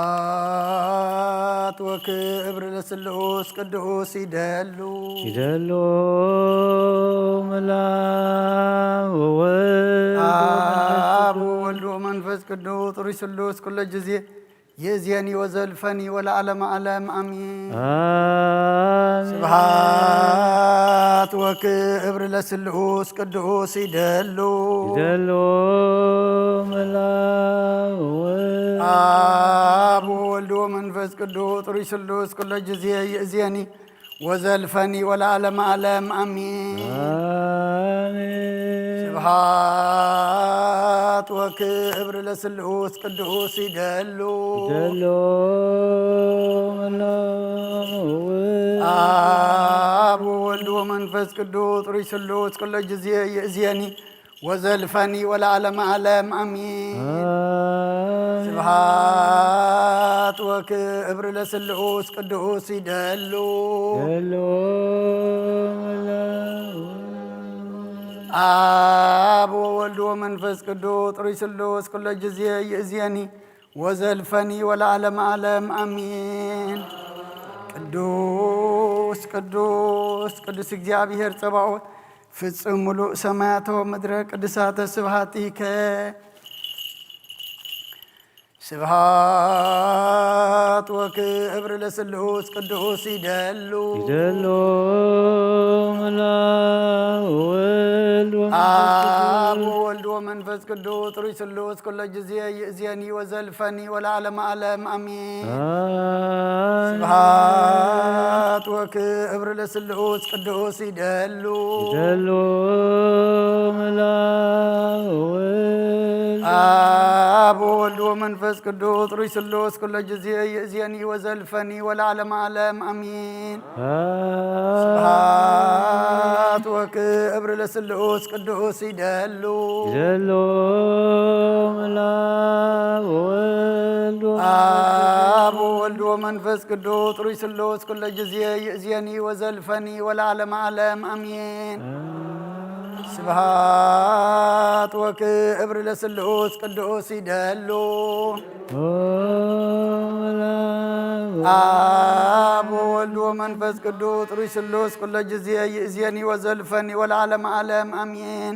ስብሐት ወክብር ለስሉስ ቅዱስ ይደሉ። ይደሉ መላ ወወልድ አብ ወወልድ ወመንፈስ ቅዱስ ጥሩይ ስሉስ ኩለ ጊዜ ይእዜኒ ወዘልፈኒ ወለዓለመ ዓለም አሜን። አሜን። ስብሐት ወክብር ለስሉስ ቅዱስ ይደሉ። ይደሉ መላ ወወልድ አብ ወወልድ ወመንፈስ ቅዱስ ጥሩይ ስሉስ ኩለ ጊዜ ይእዜኒ ወዘልፈኒ ወለዓለመ ዓለም አሜን። አሜን። ስብሐት ወክብር ለስሉስ ቅዱስ ይደሉ። ይደሉ መላ ወወልድ አብ ወወልድ ወመንፈስ ቅዱስ ጥሩይ ስሉስ ኩለ ጊዜ ይእዜኒ ወዘልፈኒ ወለዓለመ ዓለም አሜን። አሜን። ስብሐት ወክብር ለስሉስ ቅዱስ ይደሉ። ይደሉ መላ አብ ወወልድ ወመንፈስ ቅዱስ ጥሩይ ስሉስ ኩለ ጊዜ ይእዜኒ ወዘልፈኒ ወለዓለመ ዓለም አሜን። ቅዱስ ቅዱስ ቅዱስ እግዚኣብሔር ጸባኦት ፍጹም ምሉእ ሰማያተ ወምድረ ቅዱሳተ ስብሐቲከ። ስብሐት ወክብር ለስሉስ ቅዱስ ይደሉ። ይደሉ መላ ወወልድ ወመንፈስ አብ ቅዱስ ወወልድ ወመንፈስ ቅዱስ ጥሩይ ስሉስ ኩለ ጊዜ ይእዜኒ ወዘልፈኒ ወለዓለመ ዓለም አሜን። አሜን። ስብሐት ወክብር ለስሉስ ቅዱስ ይደሉ። ይደሉ መላ ወወልድ አብ ወወልድ ወመንፈስ ቅዱስ ጥሩይ ስሉስ ኩለ ጊዜ ይእዜኒ ወዘልፈኒ ወለዓለመ ዓለም አሜን። አሜን። ስብሐት ወክብር ለስሉስ ቅዱስ ይደሉ። ይደሉ መላ ወወልድ ወመንፈስ አብ ወወልድ ወመንፈስ ቅዱስ ጥሩይ ስሉስ ኩለ ጊዜ ይእዜኒ ወዘልፈኒ ወለዓለመ ዓለም አሜን። አሜን። ስብሐት ወክብር ለስሉስ ቅዱስ ይደሉ። ወወልድ አብ ወወልድ ወመንፈስ ቅዱስ ሩይ ስሉስ ኩለ ጊዜ ይእዜኒ ወዘልፈኒ ወለዓለመ ዓለም ኣሜን።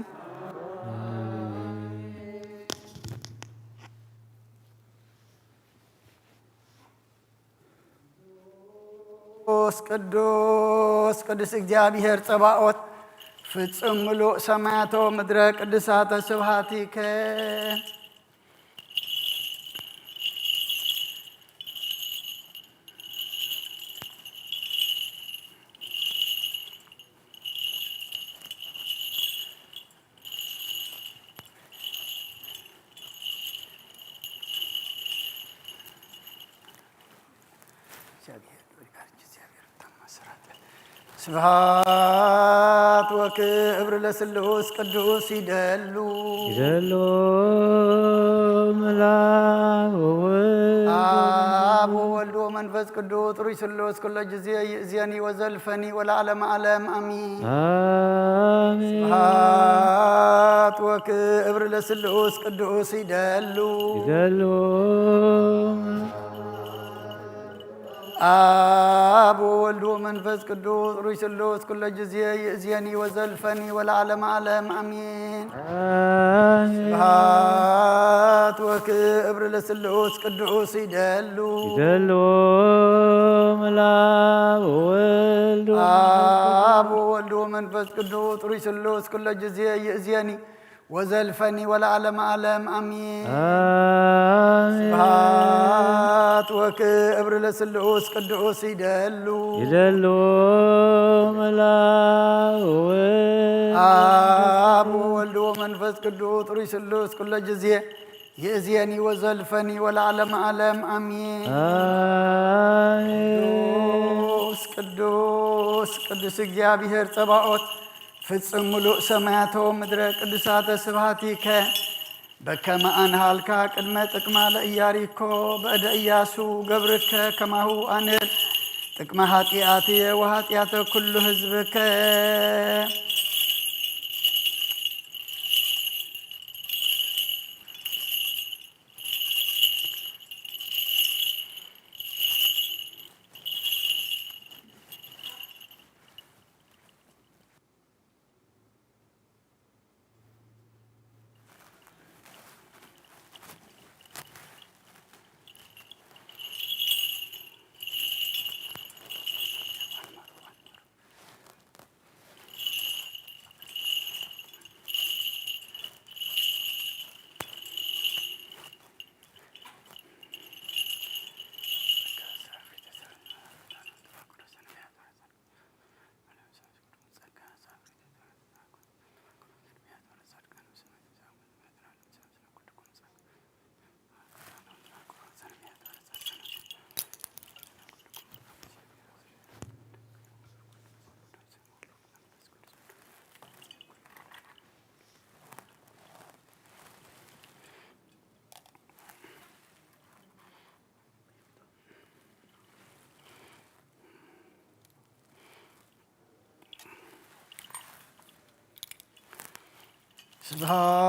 ቅዱስ ቅዱስ ቅዱስ እግዚኣብሔር ጸባኦት ፍጹም ምሉእ ሰማያቶ ምድረ ቅዱሳተ ስብሐቲከ። ስብሐት ወክብር ለስሉስ ቅዱስ ይደሉ። ይደሉ መላክ ወወልድ አብ ወወልድ ወመንፈስ ቅዱስ ጥሩይ ስሉስ ኩለ ጊዜ ይእዜኒ ወዘልፈኒ ወለዓለመ ዓለም ኣሚን። ኣሜን። ስብሐት ወክብር ለስሉስ ቅዱስ ይደሉ። ይደሉ። አብ ወወልድ ወመንፈስ ቅዱስ ሩይ ስሉስ ኩለ ጊዜ ይእዜኒ ወዘልፈኒ ወለዓለመ ዓለም ኣሚን። ኣሜን። ስብሐት ወክብር ለስሉስ ቅዱስ ይደሉ። ይደሉ መላክ ወወልድ አብ ወወልድ ወመንፈስ ቅዱስ ሩይ ስሉስ ኩለ ጊዜ ይእዜኒ ወዘልፈኒ ወለዓለመ ዓለም ኣሚን። ኣሜን። ስብሐት ወክብር ለስሉስ ቅዱስ ይደሉ። ይደሉ መላክ ወወልድ አብ ወወልድ ወመንፈስ ቅዱስ ጥሩይ ስሉስ ኩለ ጊዜ ይእዜኒ ወዘልፈኒ ወለዓለመ ዓለም ኣሚን። ኣሜን። ቅዱስ ቅዱስ ቅዱስ እግዚኣብሔር ጸባኦት ፍጽም ምሉእ ሰማያቶ ምድረ ቅዱሳተ ስብሐቲከ በከመ ኣንሃልካ ቅድመ ጥቅማ ለኢያሪኮ በእደ ኢያሱ ገብርከ ከማሁ ኣንህል ጥቅመ ኃጢአትየ ወኃጢአተ ኩሉ ህዝብከ።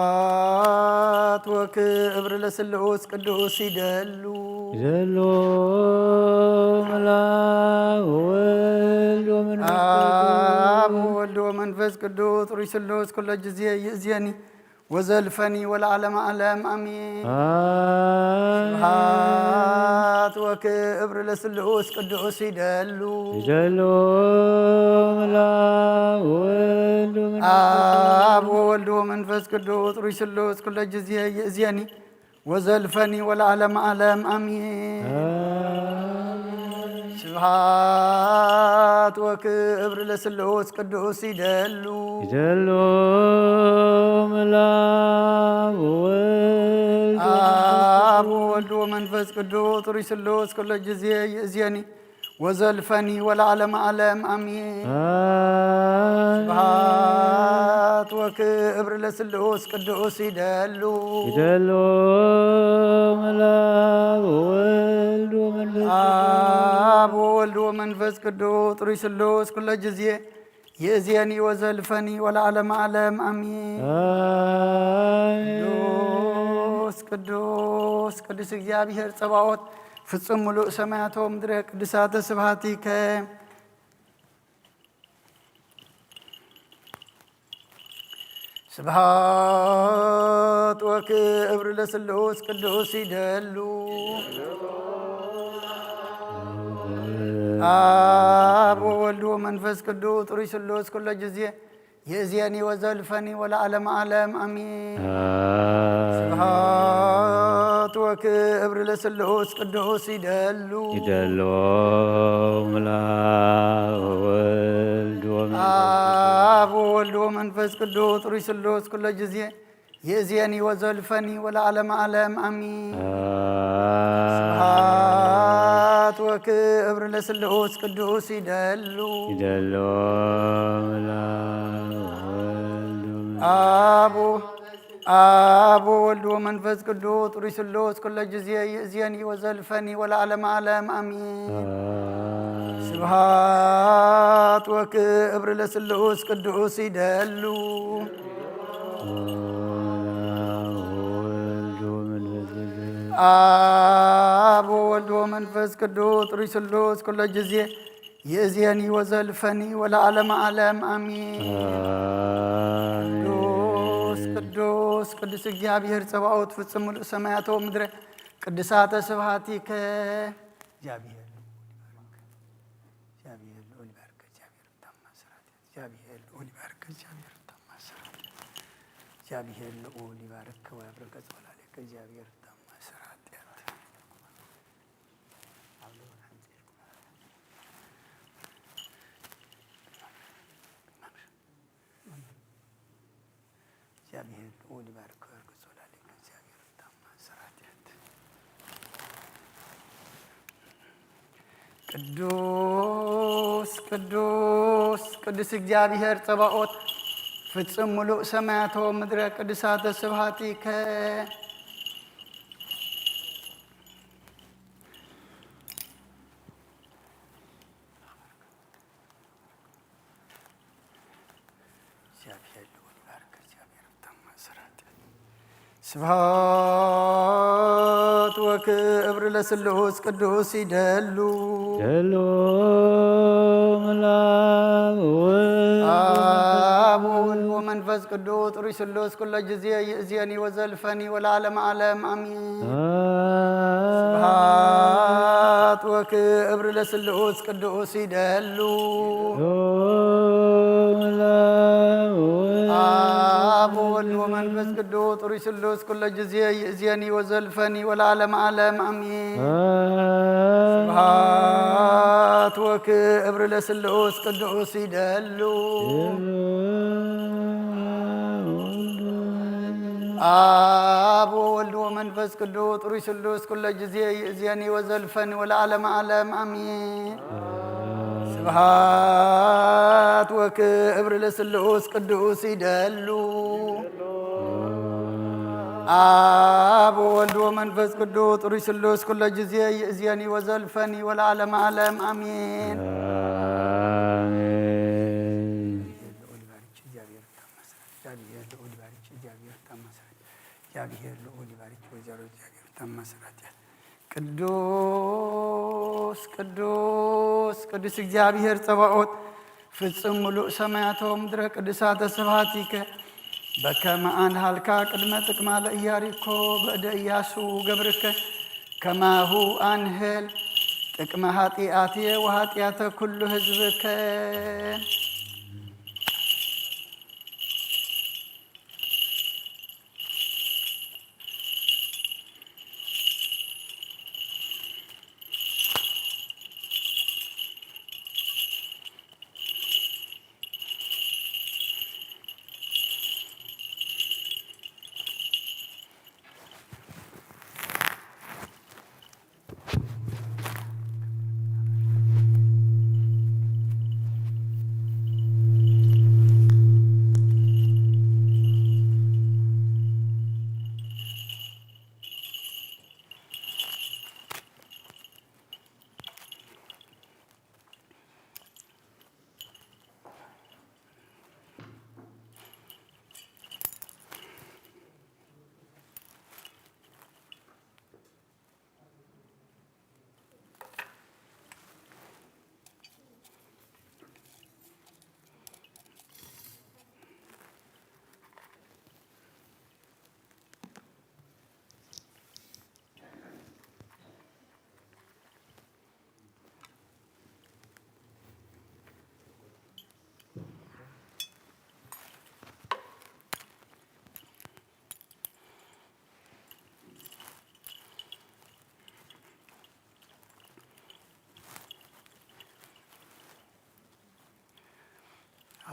ስብሐት ወክብር ለስሉስ ቅዱስ ይደሉ። ይደሉ መላክ ወወልድ ወመንፈስ አብ ቅዱስ። ወወልድ ወመንፈስ ቅዱስ ጥሩይ ስሉስ ኩለ ጊዜ ይእዜኒ ወዘልፈኒ ወለዓለመ ዓለም ኣሚን። ኣሜን። ስብሐት ወክብር ለስሉስ ቅዱስ ይደሉ። ይደሉ መላክ ወወልድ ወመንፈስ አብ ወወልድ ወመንፈስ ቅዱስ ጥሩይ ስሉስ ኩለ ጊዜ ይእዜኒ ወዘልፈኒ ወለዓለመ ዓለም ኣሚን። ኣሜን። ስብሐት ወክብር ለስሉስ ቅዱስ ይደሉ። ይደሉ መላክ ወወልድ አብ ወወልድ ወመንፈስ ቅዱስ ጥሩይ ስሉስ ኩለ ጊዜ ይእዜኒ ወዘልፈኒ ወለዓለመ ዓለም ኣሚን። ኣሜን። ስብሐት ወክብር ለስሉስ ቅዱስ ይደሉ። ይደሉ መላክ ወወልድ ወመንፈስ ቅዱስ። አብ ወወልድ ወመንፈስ ቅዱስ ጥሩይ ስሉስ ኩለ ጊዜ ይእዜኒ ወዘልፈኒ ወለዓለመ ዓለም ኣሚን። ኣሜን። ቅዱስ ቅዱስ ቅዱስ እግዚኣብሔር ጸባኦት ፍጹም ምሉእ ሰማያት ወምድረ ቅዱሳተ ስብሐቲከ። ስብሐት ወክብር ለስሉስ ቅዱስ ይደሉ። አብ ወወልድ ወመንፈስ ቅዱስ ጥሩይ ስሉስ ኩሎ ጊዜ ይእዜኒ ወዘልፈኒ ወለዓለመ ዓለም አሜን። ስብሐት ወክብር ለስሉስ ቅዱስ ይደሉ። ይደሉ። ምልአተ ወወልድ ወመንፈስ አብ ወወልድ ወመንፈስ ቅዱስ ጥሩይ ስሉስ ኩሎ ጊዜ ይእዜኒ ወዘልፈኒ ወለዓለመ ዓለም አሜን። ስብሐት ወክብር ለስሉስ ቅዱስ ይደሉ። ይደሉ። ምልአተ ወወልድ ወመንፈስ አብ አብ ወወልድ ወመንፈስ ቅዱስ ጥሩይ ስሉስ ኩሎ ጊዜ ይእዜኒ ወዘልፈኒ ወለዓለመ ዓለም አሜን። ስብሐት ወክብር ለስሉስ ቅዱስ ይደሉ። አብ ወወልድ ወመንፈስ ቅዱስ ጥሩይ ስሉስ ኩሎ ጊዜ ይእዜኒ ወዘልፈኒ ወለዓለመ ዓለም አሜን። ቅዱስ ቅዱስ ቅዱስ እግዚኣብሔር ጸባኦት ፍጹም ምሉእ ሰማያት ወምድረ ቅዱሳተ ስብሐቲከ። እግዚአብሔር ልዑል ይባርክ። እግዚአብሔር ልዑል ይባርክ። እግዚአብሔር ታማስራት። እግዚአብሔር ልዑል ይባርክ። እግዚአብሔር ታማስራት። እግዚአብሔር ልዑል ይባርክ ወያብርክ ጸወላሌከ። እግዚአብሔር ታማስራት። እግዚአብሔር ልዑል ይባርክ ወያብርክ ጸወላሌከ። እግዚአብሔር ታማስራት። ቅዱስ ቅዱስ ቅዱስ እግዚኣብሔር ጸባኦት ፍጹም ምሉእ ሰማያተ ወምድረ ቅዱሳተ ስብሐቲከ። እግዚአብሔር ልዑል ይባርክ። እግዚአብሔር ታማስራት። ስብሐት ወክብር ለስሉስ ቅዱስ ይደሉ። ደሉ። ምልአተ ወወልድ አብ ወወልድ ወመንፈስ ቅዱስ ጥሩይ ስሉስ ኩሎ ጊዜ ይእዜኒ ወዘልፈኒ ወለዓለመ ዓለም አሜን። ስብሐት ወክብር ለስሉስ ቅዱስ ይደሉ። አብ ወወልድ ወመንፈስ ቅዱስ ጥሩይ ስሉስ ኩሎ ጊዜ ይእዜኒ ወዘልፈኒ ወለዓለመ ዓለም አሜን። ስብሐት ወክብር ለስሉስ ቅዱስ ይደሉ። አብ ወወልድ ወመንፈስ ቅዱስ ጥሩይ ስሉስ ኩሎ ጊዜ ይእዜኒ ወዘልፈኒ ወለዓለመ ዓለም አሜን። ስብሐት ወክብር ለስሉስ ቅዱስ ይደሉ። አብ ወወልድ ወመንፈስ ቅዱስ ጥሩይ ስሉስ ኩሎ ጊዜ ይእዜኒ ወዘልፈኒ ወለዓለመ ዓለም አሜን። አሜን። እግዚአብሔር ልዑል ይባርክ። ወይዘሮ እግዚአብሔር ታማስራት። ቅዱስ ቅዱስ ቅዱስ እግዚአብሔር ጸባኦት ፍጹም ምሉእ ሰማያተ ወምድረ ቅዱሳተ ስብሐቲከ። በከመ አንሃልካ ቅድመ ጥቅማ ለኢያሪኮ በእደ ኢያሱ ገብርከ ከማሁ አንህል ጥቅመ ኃጢአትየ ወኃጢአተ ኩሉ ህዝብከ።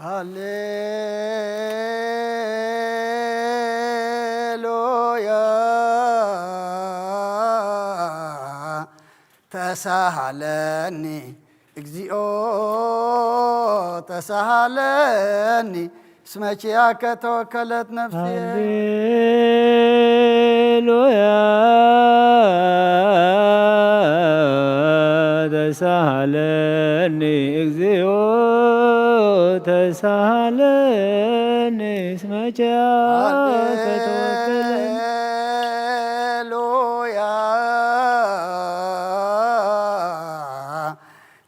ሃሌሉያ ተሳሃለኒ እግዚኦ ተሳሃለኒ እስመ ኪያከ ተወከለት ነፍስየ። ሃሌሉያ ተሳሃለኒ እግዚኦ ተሳሃለኒ እስመ ኪያከ ተወከለኒ። ሃሌሉያ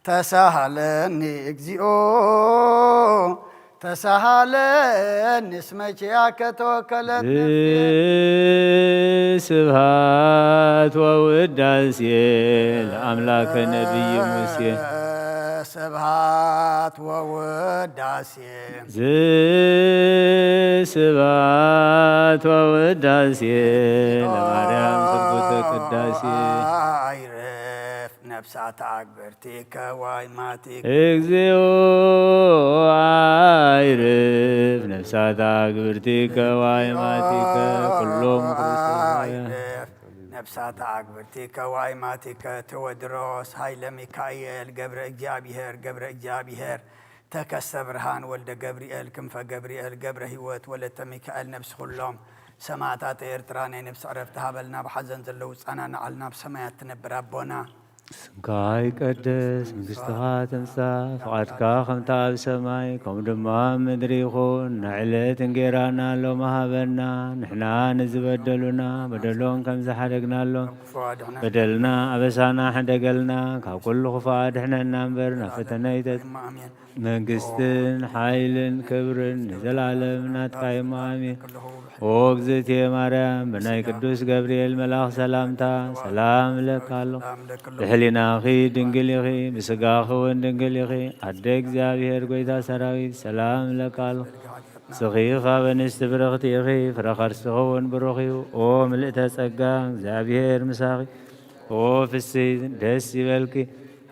ተሳሃለኒ እግዚኦ ተሳሃለኒ እስመ ኪያከ ተወከለት ነፍስየ። ስብሃት ወውዳሴ ለአምላከ ነቢይ ሙሴ። ስብሃት ወውዳሴ። ዝስብሐት ወውዳሴ ለማርያም ስርጉተ ቅዳሴ። አይረፍ ነፍሳተ አግብርቲከ ዋይማቲከ። እግዚኦ አይርፍ ነፍሳተ አግብርቲከ ዋይማቲከ ኩሎም ክርስቶስ። አይረፍ ነፍሳተ አግብርቲከ ዋይማቲከ። ቴዎድሮስ ኃይለ ሚካኤል ገብረ እግዚአብሔር ገብረ እግዚአብሔር ተከስተ ብርሃን ወልደ ገብርኤል ክንፈ ገብርኤል ገብረ ህይወት ወለተ ሚካኤል ነብሲ ኩሎም ሰማዕታት ኤርትራ ናይ ነብሲ ዕረፍቲ ሃበልና። ብሓዘን ዘለዉ ጻናናዓልና ብሰማያት ትነብር ኣቦና። ስምካ ይቀደስ፣ መንግስትኻ ትምጻእ፣ ፍቓድካ ከምታ ኣብ ሰማይ ከምኡ ድማ ኣብ ምድሪ ይኹን። ንዕለት እንጌራና ሎሚ ሃበና። ንሕና ንዝበደሉና በደሎም ከም ዝሓደግናሎም በደልና ኣበሳና ሕደገልና፣ ካብ ኩሉ ክፉእ ኣድሕነና እምበር ናብ ፈተነ ኣይተት። ኣሜን። መንግስትን ሓይልን ክብርን ንዘላለም ናትካ እዩ። ኣሜን። ኦ እግዝእትየ ማርያም፣ ብናይ ቅዱስ ገብርኤል መልኣኽ ሰላምታ ሰላም እለካ ኣለኹ። ብሕሊናኺ ድንግል ኢኺ፣ ብስጋኺ እውን ድንግል ኢኺ። ኣደ እግዚኣብሔር፣ ጎይታ ሰራዊት፣ ሰላም እለካ ኣለኹ። ንስኺ ካብ ኣንስቲ ብርኽቲ ኢኺ፣ ፍረ ከርስኺ እውን ብሩኽ እዩ። ኦ ምልእተ ጸጋ፣ እግዚኣብሔር ምሳኺ። ኦ ፍስሕቲ ደስ ይበልኪ፣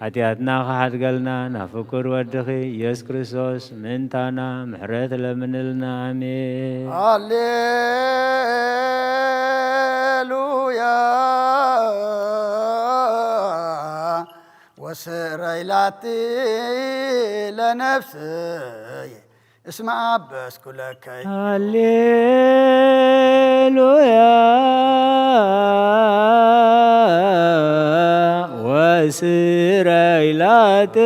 ሓጢኣትና ክሓድገልና ናብ ፍቁር ወድኺ ኢየሱስ ክርስቶስ ምእንታና ምሕረት ለምንልና። ኣሜን። ሃሌሉያ ወስረይ ላቲ ለነፍስየ እስመ አበስኩ ለከ። ሃሌሉያ ወስረይ ላቲ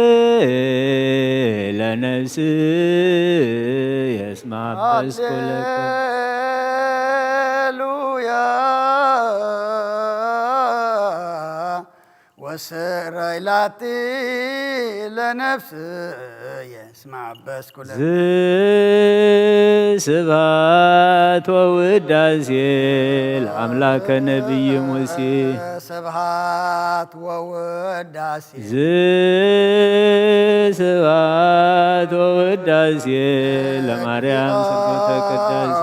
ለነፍስየ እስመ አበስኩ ለከ። ሃሌሉያ ወስረይ ላቲ ለነፍስየ እስመ አበስኩ ለከ። ዝስብሐት ወውዳሴ ለአምላከ ነቢይ ሙሴ። ስብሐት ወውዳሴ። ዝስብሐት ወውዳሴ ለማርያም ስርጉተ ቅዳሴ።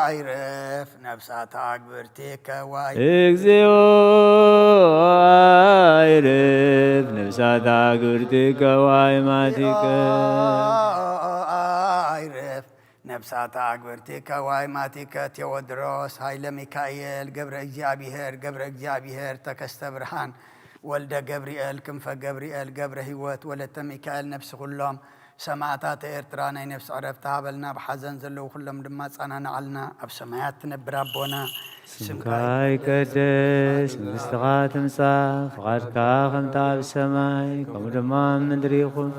አይረፍ ነፍሳተ አግብርቲከ ዋይ። እግዚኦ አይርፍ ነፍሳተ አግብርቲከ ዋይማቲከ። አይርፍ ነፍሳተ አግብርቲከ ዋይማቲከ። ቴዎድሮስ ኃይለ ሚካኤል ገብረ እግዚኣብሔር ገብረ እግዚኣብሔር ተከስተ ብርሃን ወልደ ገብርኤል ክንፈ ገብርኤል ገብረ ህይወት ወለተ ሚካኤል ነፍሲ ኩሎም ሰማዕታት ኤርትራ ናይ ነፍሲ ዕረፍቲ ሃበልና። ብሓዘን ዘለዉ ኩሎም ድማ ጸናንዓልና። ኣብ ሰማያት ትነብር ኣቦና፣ ስምካ ይቀደስ፣ መንግስትኻ ትምጻእ፣ ፍቓድካ ከምታ ኣብ ሰማይ ከምኡ ድማ ኣብ ምድሪ ይኹን።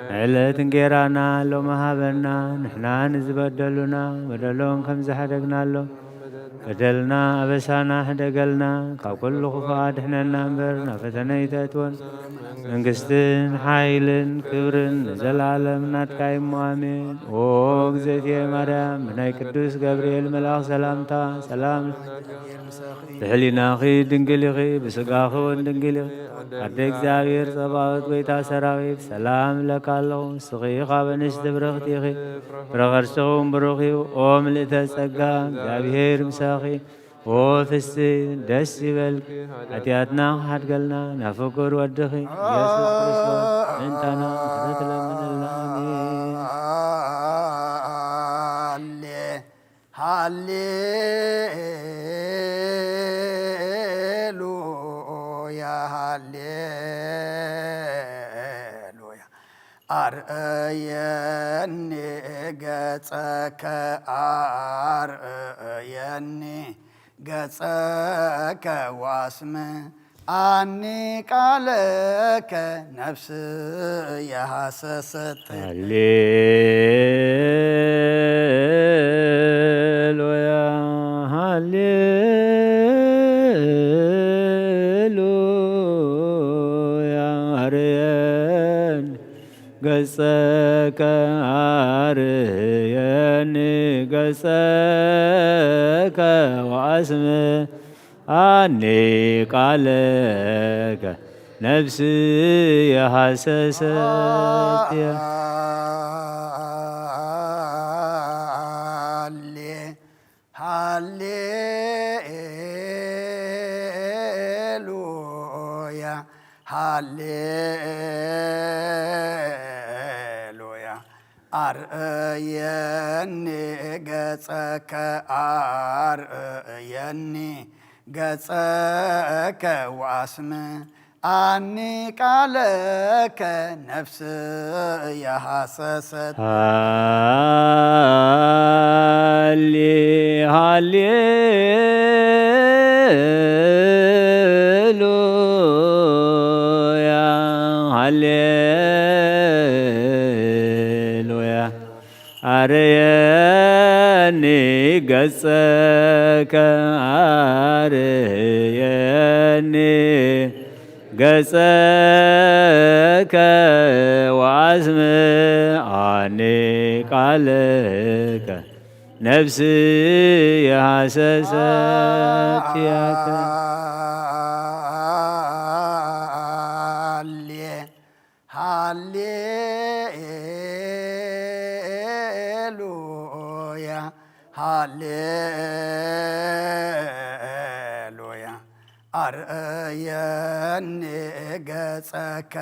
ንዕለት እንጌራና ሎሚ ሃበና፣ ንሕና ንዝበደሉና በደሎም ከም ዝሓደግናሎም በደልና ኣበሳና ሕደገልና፣ ካብ ኩሉ ክፉእ ኣድሕነና እምበር ናብ ፈተነ ኣይተእትወን። መንግስትን ሓይልን ክብርን ንዘለኣለም ናትካ እዩ እሞ፣ ኣሜን። ኦ እግዝእትየ ማርያም፣ ብናይ ቅዱስ ገብርኤል መልኣኽ ሰላምታ ሰላም። ብሕሊናኺ ድንግል ኢኺ፣ ብስጋኺ እውን ድንግል ኢኺ። ኣደ እግዚኣብሔር ጸባኦት፣ ጎይታ ሰራዊት፣ ሰላም እለካ ኣለኹ። ንስኺ ካብ ኣንስቲ ብርኽቲ ኢኺ፣ ፍረ ከርስኺ እውን ብሩኽ እዩ። ኦ ምልእተ ጸጋ፣ እግዚኣብሔር ምሳኺ። ኦ ፍስሕቲ ደስ ይበልኪ፣ ሓጢኣትና ክሓድገልና ናብ ፍቁር ወድኺ ኢየሱስ ክርስቶስ ምእንታና ምሕረት ለምንልና። ኣሜን። ኣርእየኒ ገጸከ፣ ኣርእየኒ ገጸከ ወኣስምዓኒ ቃለከ፣ ነፍስየ ሃሰሰት። ሃሌሉያ፣ ሃሌሉያ። ኣርየኒ ገጸከ፣ ኣርየኒ ገጸከ ወኣስምዓኒ ቃለከ፣ ነፍስየ ሃሰሰት። ሃሌ፣ ሃሌሉያ፣ ሃሌሉያ። ኣርእየኒ ገጸከ፣ ኣርእየኒ ገጸከ ወኣስምዓኒ ቃለከ፣ ነፍስየ ሃሰሰት። ሃሌ፣ ሃሌሉያ፣ ሃሌሉያ። ኣርየኒ ገጸከ፣ ኣርየኒ ገጸከ ወኣስምዓኒ ቃለከ፣ ነፍስየ ሃሰሰት ያከ። ሃሌ፣ ሃሌሉያ፣ ሃሌሉያ። ኣርእየኒ ገጸከ፣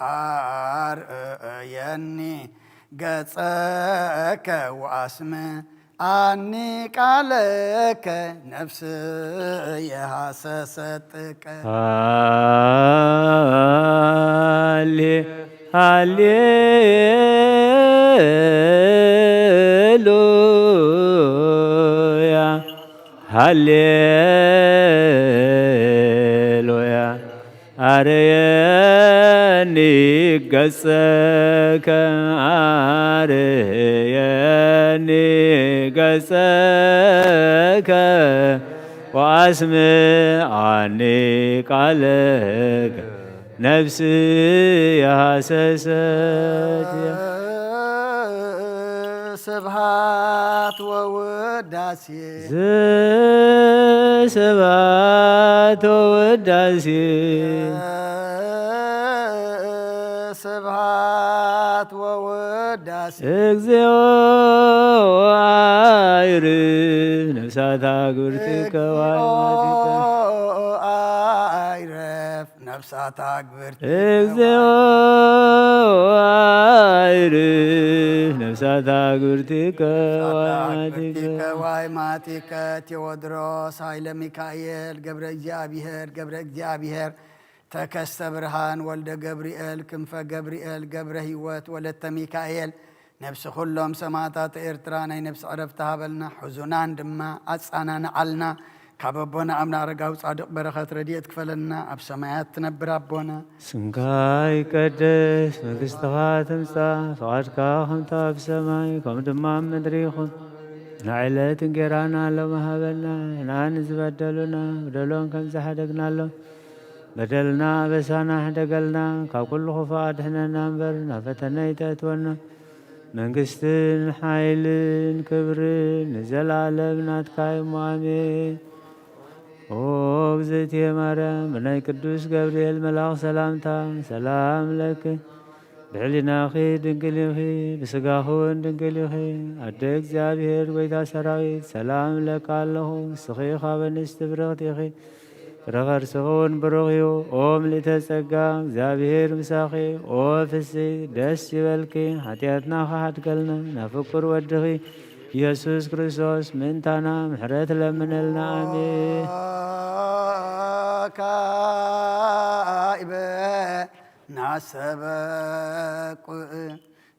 ኣርእየኒ ገጸከ ወኣስምዓኒ ቃለከ፣ ነፍስየ ሃሰሰት ጥቀ። ሃሌ፣ ሃሌሉያ፣ ሃሌሉያ። ኣርየኒ ገጸከ፣ ኣርየኒ ገጸከ ወኣስምዓኒ ቃለከ፣ ነፍስየ ሃሰሰት። ስብሐት ወውዳሴ። ዘስብሐት ወውዳሴ። ስብሐት ወውዳሴ። እግዚኦ አይርፍ ነፍሳታ ግብርቲከ። እግዚኦ አይረፍ ነፍሳታ ግብርቲ። እግዚኦ አይርፍ ነፍሳታ ግብርቲከ። ነፍሳታ ዋይማቲከ። ግብርቲከ ዋይማቲከ። ቴዎድሮስ ኃይለ ሚካኤል ገብረ እግዚኣብሔር፣ ገብረ እግዚኣብሔር ተከስተ ብርሃን ወልደ ገብርኤል ክንፈ ገብርኤል ገብረ ህይወት ወለተ ሚካኤል፣ ነፍሲ ኩሎም ሰማዕታት ኤርትራ ናይ ነፍሲ ዕረፍቲ ሃበልና። ሕዙናን ድማ ኣጻናንዓልና። ካብ ኣቦና ኣቡነ ኣረጋዊ ጻድቕ በረኸት ረድኤት ክፈለና። ኣብ ሰማያት ትነብር ኣቦና። ስምካ ይቀደስ፣ መንግስትኻ ትምጻእ፣ ፍቓድካ ከምታ ኣብ ሰማይ ከምኡ ድማ ኣብ ምድሪ ይኹን። ንዕለት እንጌራና ሎሚ ሃበና፣ ንሕና ንዝበደሉና በደሎም ከም ዝሓደግናሎም፣ በደልና ኣበሳና ሕደገልና፣ ካብ ኩሉ ክፉእ ኣድሕነና እምበር፣ ናብ ፈተነ ኣይተእትወና። መንግስትን ሓይልን ክብርን ንዘለኣለም ናትካ እዩ እሞ፣ ኣሜን። ኦ እግዝእትየ ማርያም፣ ብናይ ቅዱስ ገብርኤል መልኣኽ ሰላምታ ሰላም ለኪ፣ ብሕሊናኺ ድንግል ኢኺ፣ ብስጋኺ እውን ድንግል ኢኺ። ኣደ እግዚኣብሔር፣ ጎይታ ሰራዊት፣ ሰላም እብለኪ ኣለኹ። ንስኺ ካብ ኣንስቲ ብርኽቲ ኢኺ፣ ፍረ ከርስኺ እውን ብሩኽ እዩ። ኦ ምልእተ ጸጋ፣ እግዚኣብሔር ምሳኺ፣ ኦ ፍስሕቲ፣ ደስ ይበልኪ፣ ሓጢኣትና ክሓድገልና፣ ናብ ፍቁር ወድኺ ኢየሱስ ክርስቶስ ምእንታና ምሕረት ለምነልና። ኣሜን። ካይበ ናሰበቁ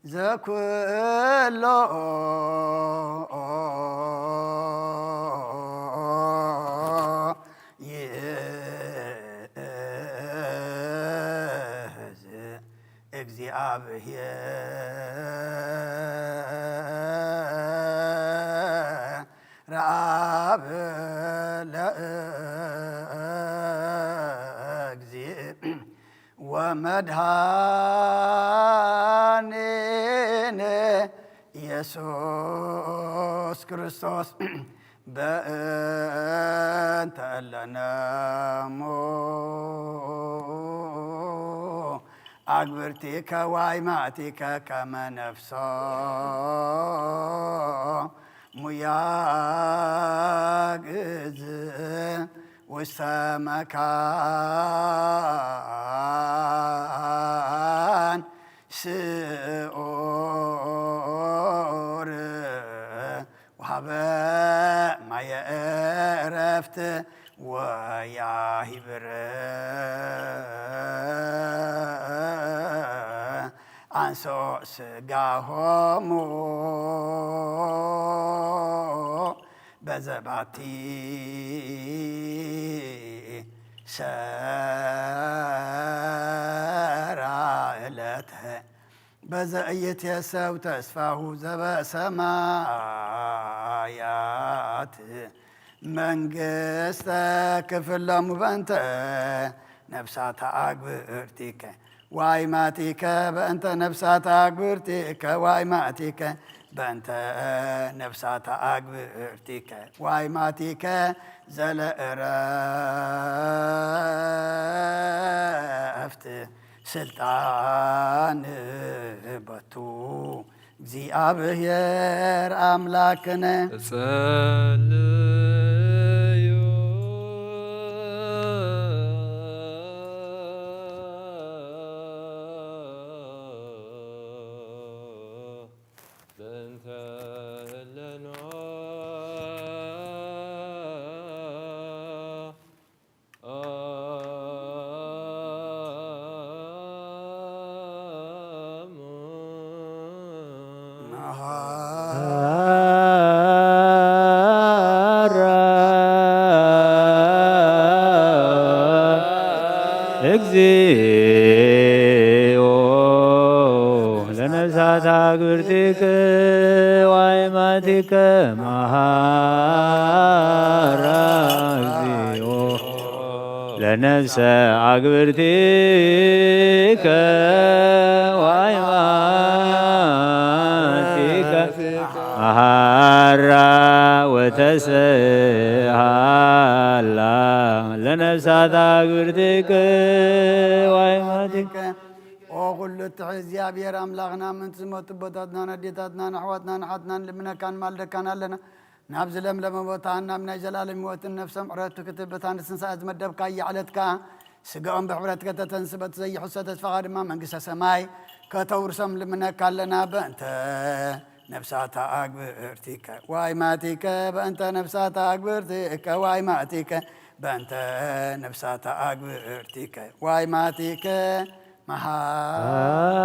ዘኩሎ ይእዝ እግዚኣብሔር አብ ለእግዚእ ወመድኃኒነ ኢየሱስ ክርስቶስ በእንተ እለነሙ አግብርቲከ ዋይማቲከ ከመ ነፍሶ ሙያግዝ ውስተ መካን ስዑር ወሃበ ማየ ዕረፍት ወያሂብር አንሶ ስጋሆሙ በዘባቲ ሰራ ዕለት በዘ ኢይትየሰው ተስፋሁ ዘበሰማያት መንግስተ ክፍሎሙ በእንተ ነፍሳተ አግብርቲከ ዋይማቲከ በእንተ ነፍሳተ አግብርቲከ ዋይማቲከ በእንተ ነፍሳተ አግብርቲከ ዋይማቲከ ዘለእረፍት ስልጣን በቱ እግዚአብሔር አምላክነ። ጸልዩ በእንተ ህለኖ እግዚኦ ለነፍሳት አግብርቲከ ዋይማቲከ መሃራ እግዚኦ ለነፍሰ አግብርቲከ ዋይማቲከ መሃራ ወተሰሃላ ለነፍሳት አግብርቲከ ዋይማቲከ። ኦ ኩሉ እትሕ እግዚኣብሔር ኣምላኽና፣ ምእንቲ ዝሞቱ ኣቦታትናን ኣዴታትናን ኣሕዋትናን ኣሓትናን ልምነካን ማልደካን ኣለና። ናብዚ ለምለመ ቦታ ናብ ናይ ዘላለም ህይወትን ነፍሶም ዕረፍቲ ክትህብ በታ ንትንሳኤ ዝመደብካያ ዕለት ከኣ ስጋኦም ብሕብረት ከተተንስ በቲ ዘይሕሰ ተስፋኻ ድማ መንግስተ ሰማይ ከተውርሶም ልምነካ ኣለና። በእንተ ነፍሳታ ኣግብርቲከ ዋይማቲከ በእንተ ነፍሳታ ኣግብርቲከ ዋይማቲከ በእንተ ነፍሳታ ኣግብርቲከ ዋይማቲከ መሃራ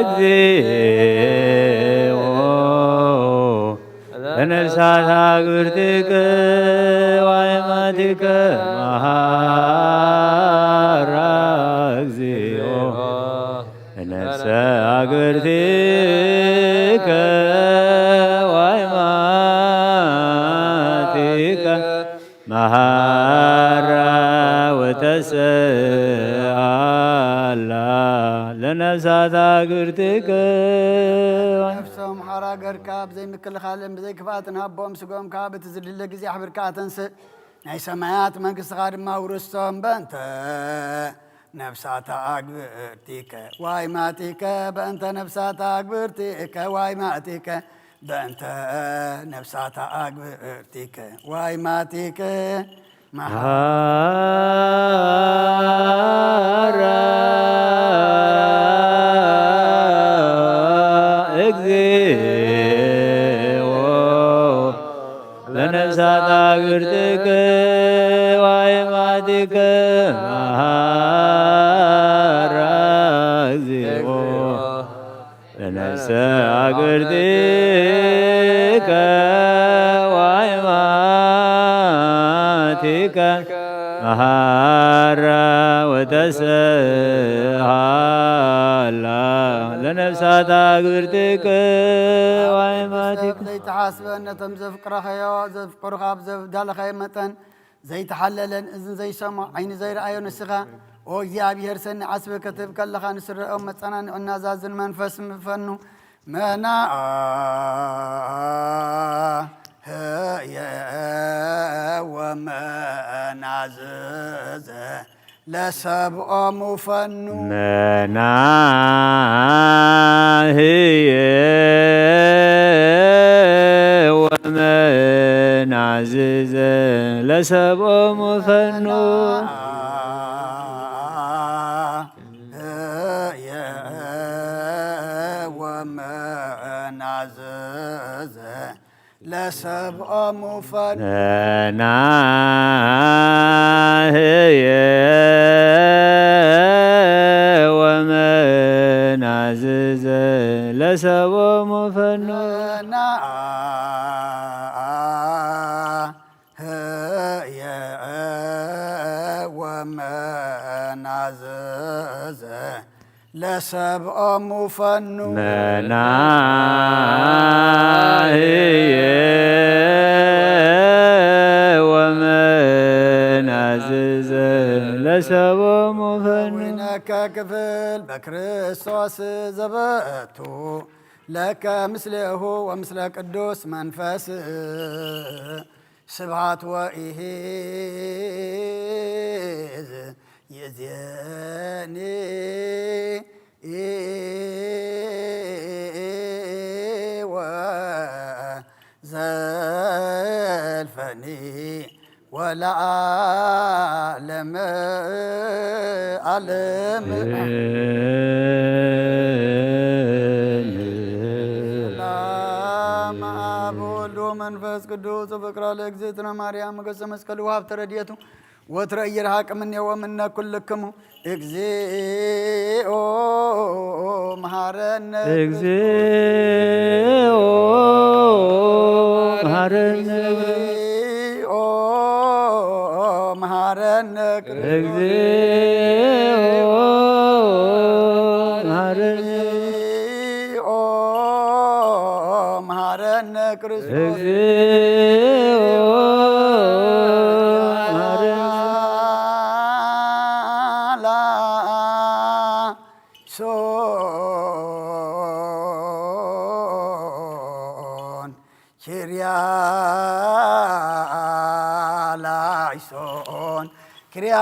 እግዚኦ ለነፍሳት አግብርቲከ ዋይማቲከ መሃራ እግዚኦ ለነፍሰ አግብርቲከ ዋይማቲከ መሃራ ወተሰሃላ ለነፍሳት አግብርቲከ። ነፍሶም ሓራ ገርካ ብዘይ ምክልኻልን ብዘይ ክፍኣትን ሃቦም፣ ስጋኦም ከኣ በቲ ዝድለ ግዜ ኣሕቢርካ ኣተንስእ። ናይ ሰማያት መንግስትኻ ድማ ውርስቶም። በእንተ ነፍሳታ ኣግብርቲከ ዋይማቲከ በእንተ ነፍሳታ አግብርቲከ ዋይማቲከ በእንተ ነፍሳታ አግብርቲከ ዋይማቲከ መሃራ እግዚኦ ለነፍሳታ ግብርትከ ዋይማቲከ መሃራ እግዚኦ ለነፍሰ አግብርቲከ ዋይማቲከ መሃራ ወተሰሃላ ለነፍሳታ ግብርትከ ዋይማቲከ። ዘይተሓስበ ነቶም ዘፍቅረኸዮ ዘፍቅሩኻ ኣብ ዘብዳለኻዮ መጠን ዘይተሓለለን እዝን ዘይሰምዖ ዓይኒ ዘይረኣዮ ንስኻ ኦ እግዚኣብሔር ሰኒ ዓስበ ክትህብ ከለኻ ንስረኦም መጸናንዕን ናዛዝን መንፈስ ምፈኑ መናህየ ወመናዝዘ ለሰብኦሙ ፈኑ መናህየ ወመናዝዘ ለሰብኦሙ ፈኑ መናህየ ወመናዝዘ ለሰብኦሙ ፈኑ መናህየ ወመናዝዘ ለሰብኦሙ ፈኑ መናህየ ወመናዝዘ ለሰብኦሙ ፈኑ መናህየ ወመናዝዘ ለሰብኦሙ ፈኑ ነከ ክፍል በክርስቶስ ዘበቱ ለከ ምስሌሁ ወምስለ ቅዱስ መንፈስ ስብሐት ወኢሂዝ ይእዜኒ ወዘልፈኒ ወለዓለመ ዓለም። ሰላም አብ ወልድ ወመንፈስ ቅዱስ ወፍቅራ ለእግዝእትነ ማርያም ገጸ መስቀል ወሀብተ ረድኤቱ ወትረ ኢይርሐቅ እምኔሁ ወእምነ ኩልክሙ። እግዚኦ መሐረነ እግዚኦ መሐረነ እግዚኦ መሐረነ እግዚኦ መሐረነ እግዚኦ መሐረነ ክርስቶስ እግዚኦ መሐረነ ላይሶን ኪርያ ላይሶን ኪርያ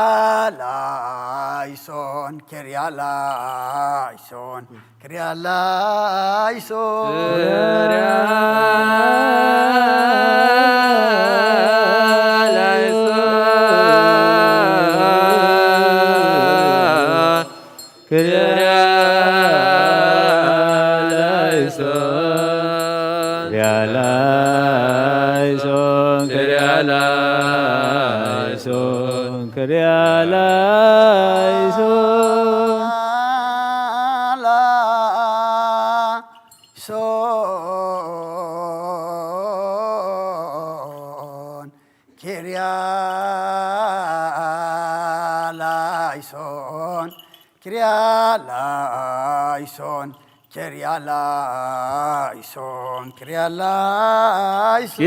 ላይሶን ኪርያ ላይሶን ኪርያ ላይሶን ኪርያ ላይሶን ኪርያ ላይሶን ኪርያ ላይሶን ኪርያ ላይሶን ኪርያ ላይሶን ላይሶን ኪርያ ላይሶን ኪርያ ላይሶን ኪርያ ላይሶን ኪርያ ላይሶን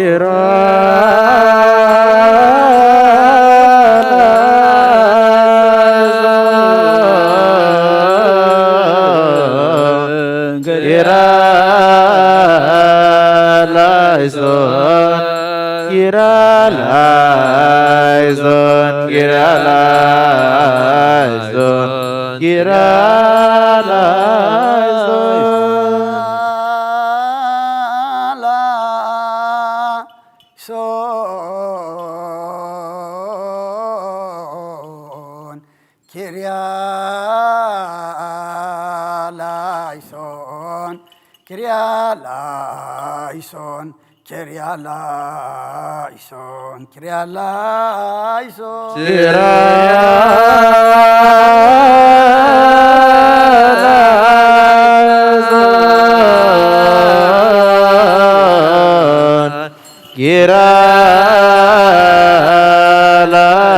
ኪራ ኪራ ላይሶን ኪራ ላይሶን ኪራ ላይሶን ኪራ ላይሶን ላይሶን ኪርያ ላይሶን ኪርያ ላይሶን ኪርያላይሶን፣ ኪርያላይሶን።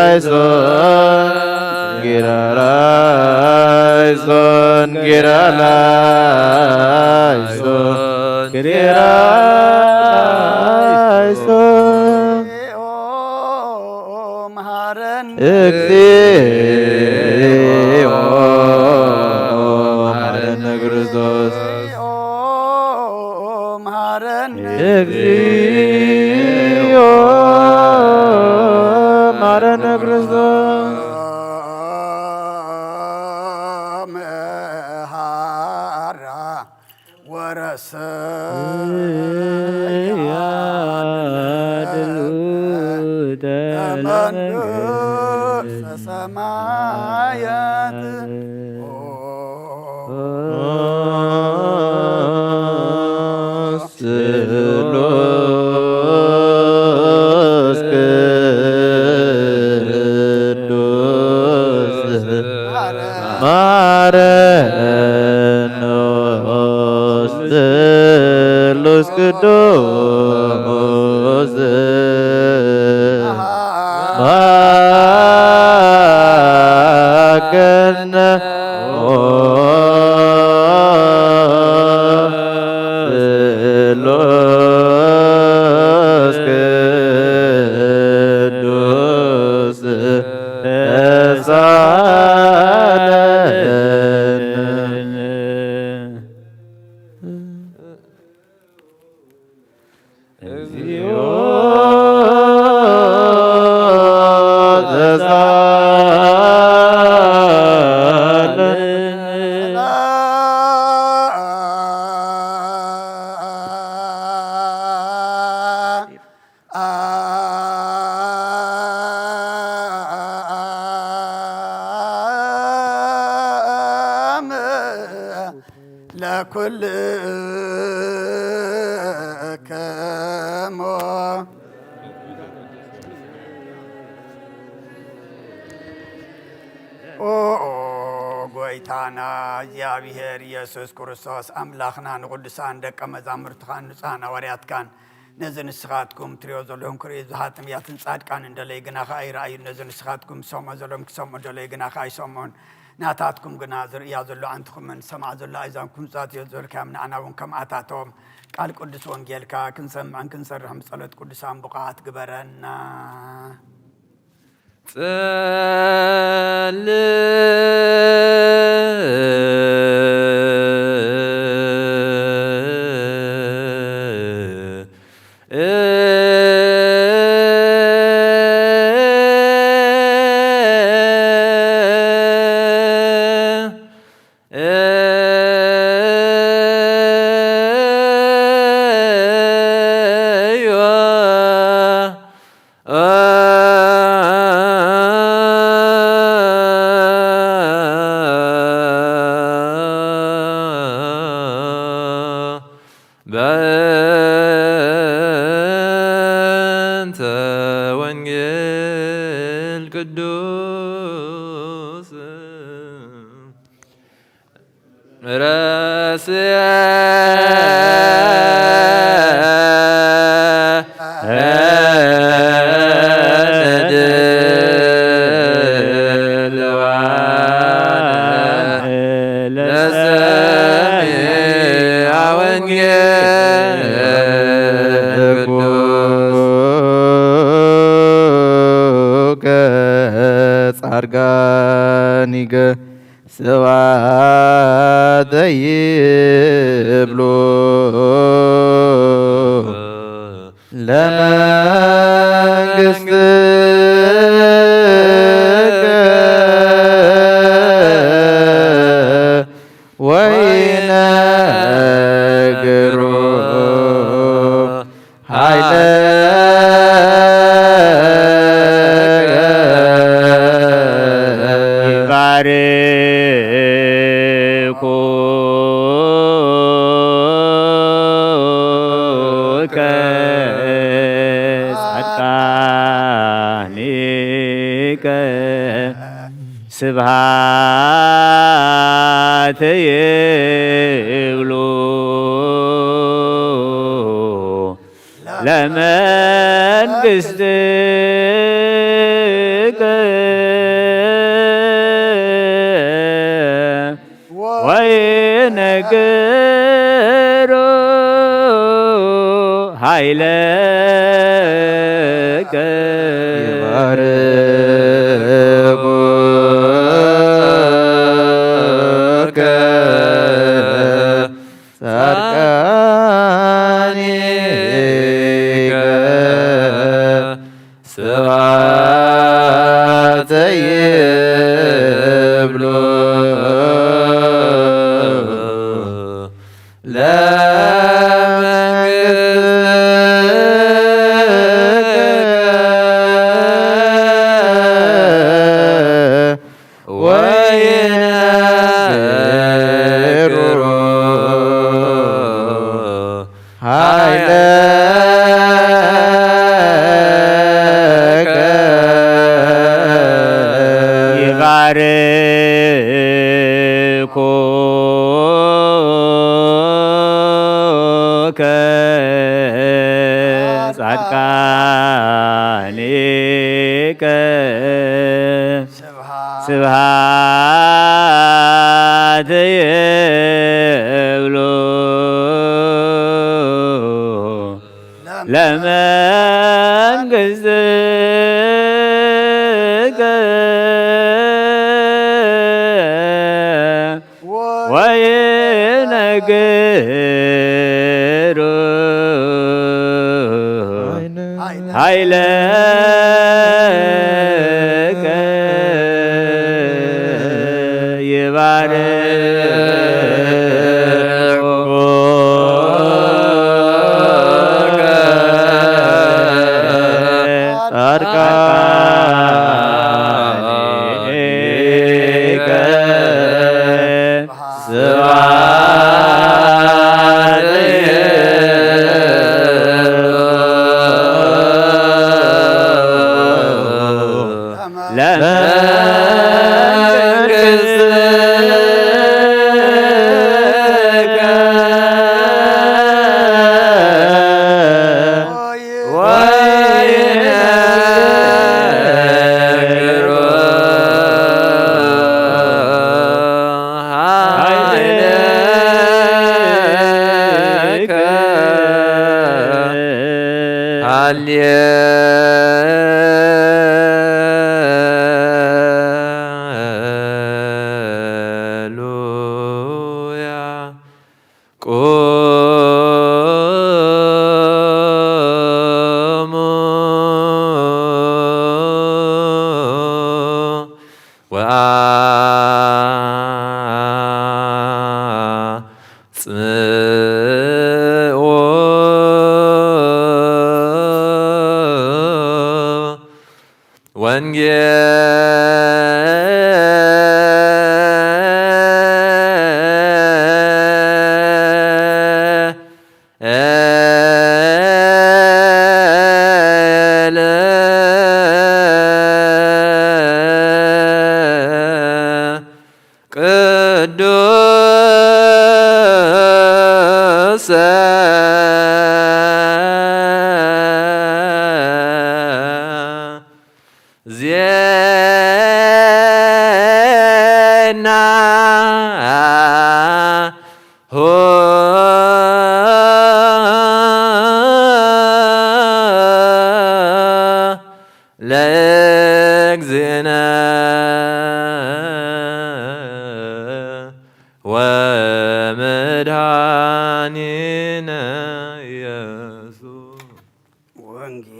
ኪርያላይሶን፣ ኪርያላይሶን፣ ኪርያላይሶን፣ ኪርያላይሶን። መሃረን እግዚኦ መሐረነ ክርስቶስ። መሃረን እግዚኦ መሐረነ ክርስቶስ። መሃራ ወረሰያ ያድሉተ መንግስተ ሰማያት። ስሉስ ቅዱስ ማረኖስ ስሉስ ቅዱስ ማከነ ስሉስ ቅዱስ ተሳለነ። እግዚኦ ተሳለነ። ለኩልክሙ ኦ ጎይታና እግዚኣብሔር ኢየሱስ ክርስቶስ ኣምላኽና ንቕዱሳን ደቀ መዛሙርትኻን ንጹሃን ሃዋርያትካን ነዚ ንስኻትኩም ትሪኦ ዘለኹም ክርእዩ ዝሃጥምያትን ጻድቃን እንደለይ ግና ኸኣ ይረኣዩ። ነዚ ንስኻትኩም ዝሰምዖ ዘለኹም ክሰምዑ እንደለይ ግና ኸኣ ይሰምዑን። ናታትኩም ግና ዝርእያ ዘሎ ኣንትኹምን ዝሰምዓ ዘሎ ኣእዛንኩም ዛትዮ ዝበልካዮም ንኣና እውን ከምኣታቶም ቃል ቅዱስ ወንጌልካ ክንሰምዕን ክንሰርሕን ብጸሎት ቅዱሳን ብቑዓት ግበረና። በእንተ ወንጌል ቅዱስ ረስየ ጻድቃኒከ ስብሐተ ይብሉ ለመንግሥትከ ወይነግሩ ኃይለ ይባርኩከ ስብሃት ይብሉ ለመንግስትከ ወይነግሩ ኃይለከ። ይባርኩከ ጻድቃኒከ ስብሐተ ይብሉ ለመንግሥትከ ወይነግሩ ኃይለከ። ይባርኩከ ጻድቃኒከ ስብሐት ይብሉ ለመንግሥትከ ወይነግሩ ኃይለከ። ይባርኩከ ጻድቃኒከ ስብሐት ለመንግሥትከ ወይነግሩ ኃይለከ። ሃሌሉያ። ቁሙ ወአጽምዑ ወንጌል ቅዱስ ዜና ሆ ለእግዚእነ ወመድኃኒነ ኢየሱስ። ወንጌል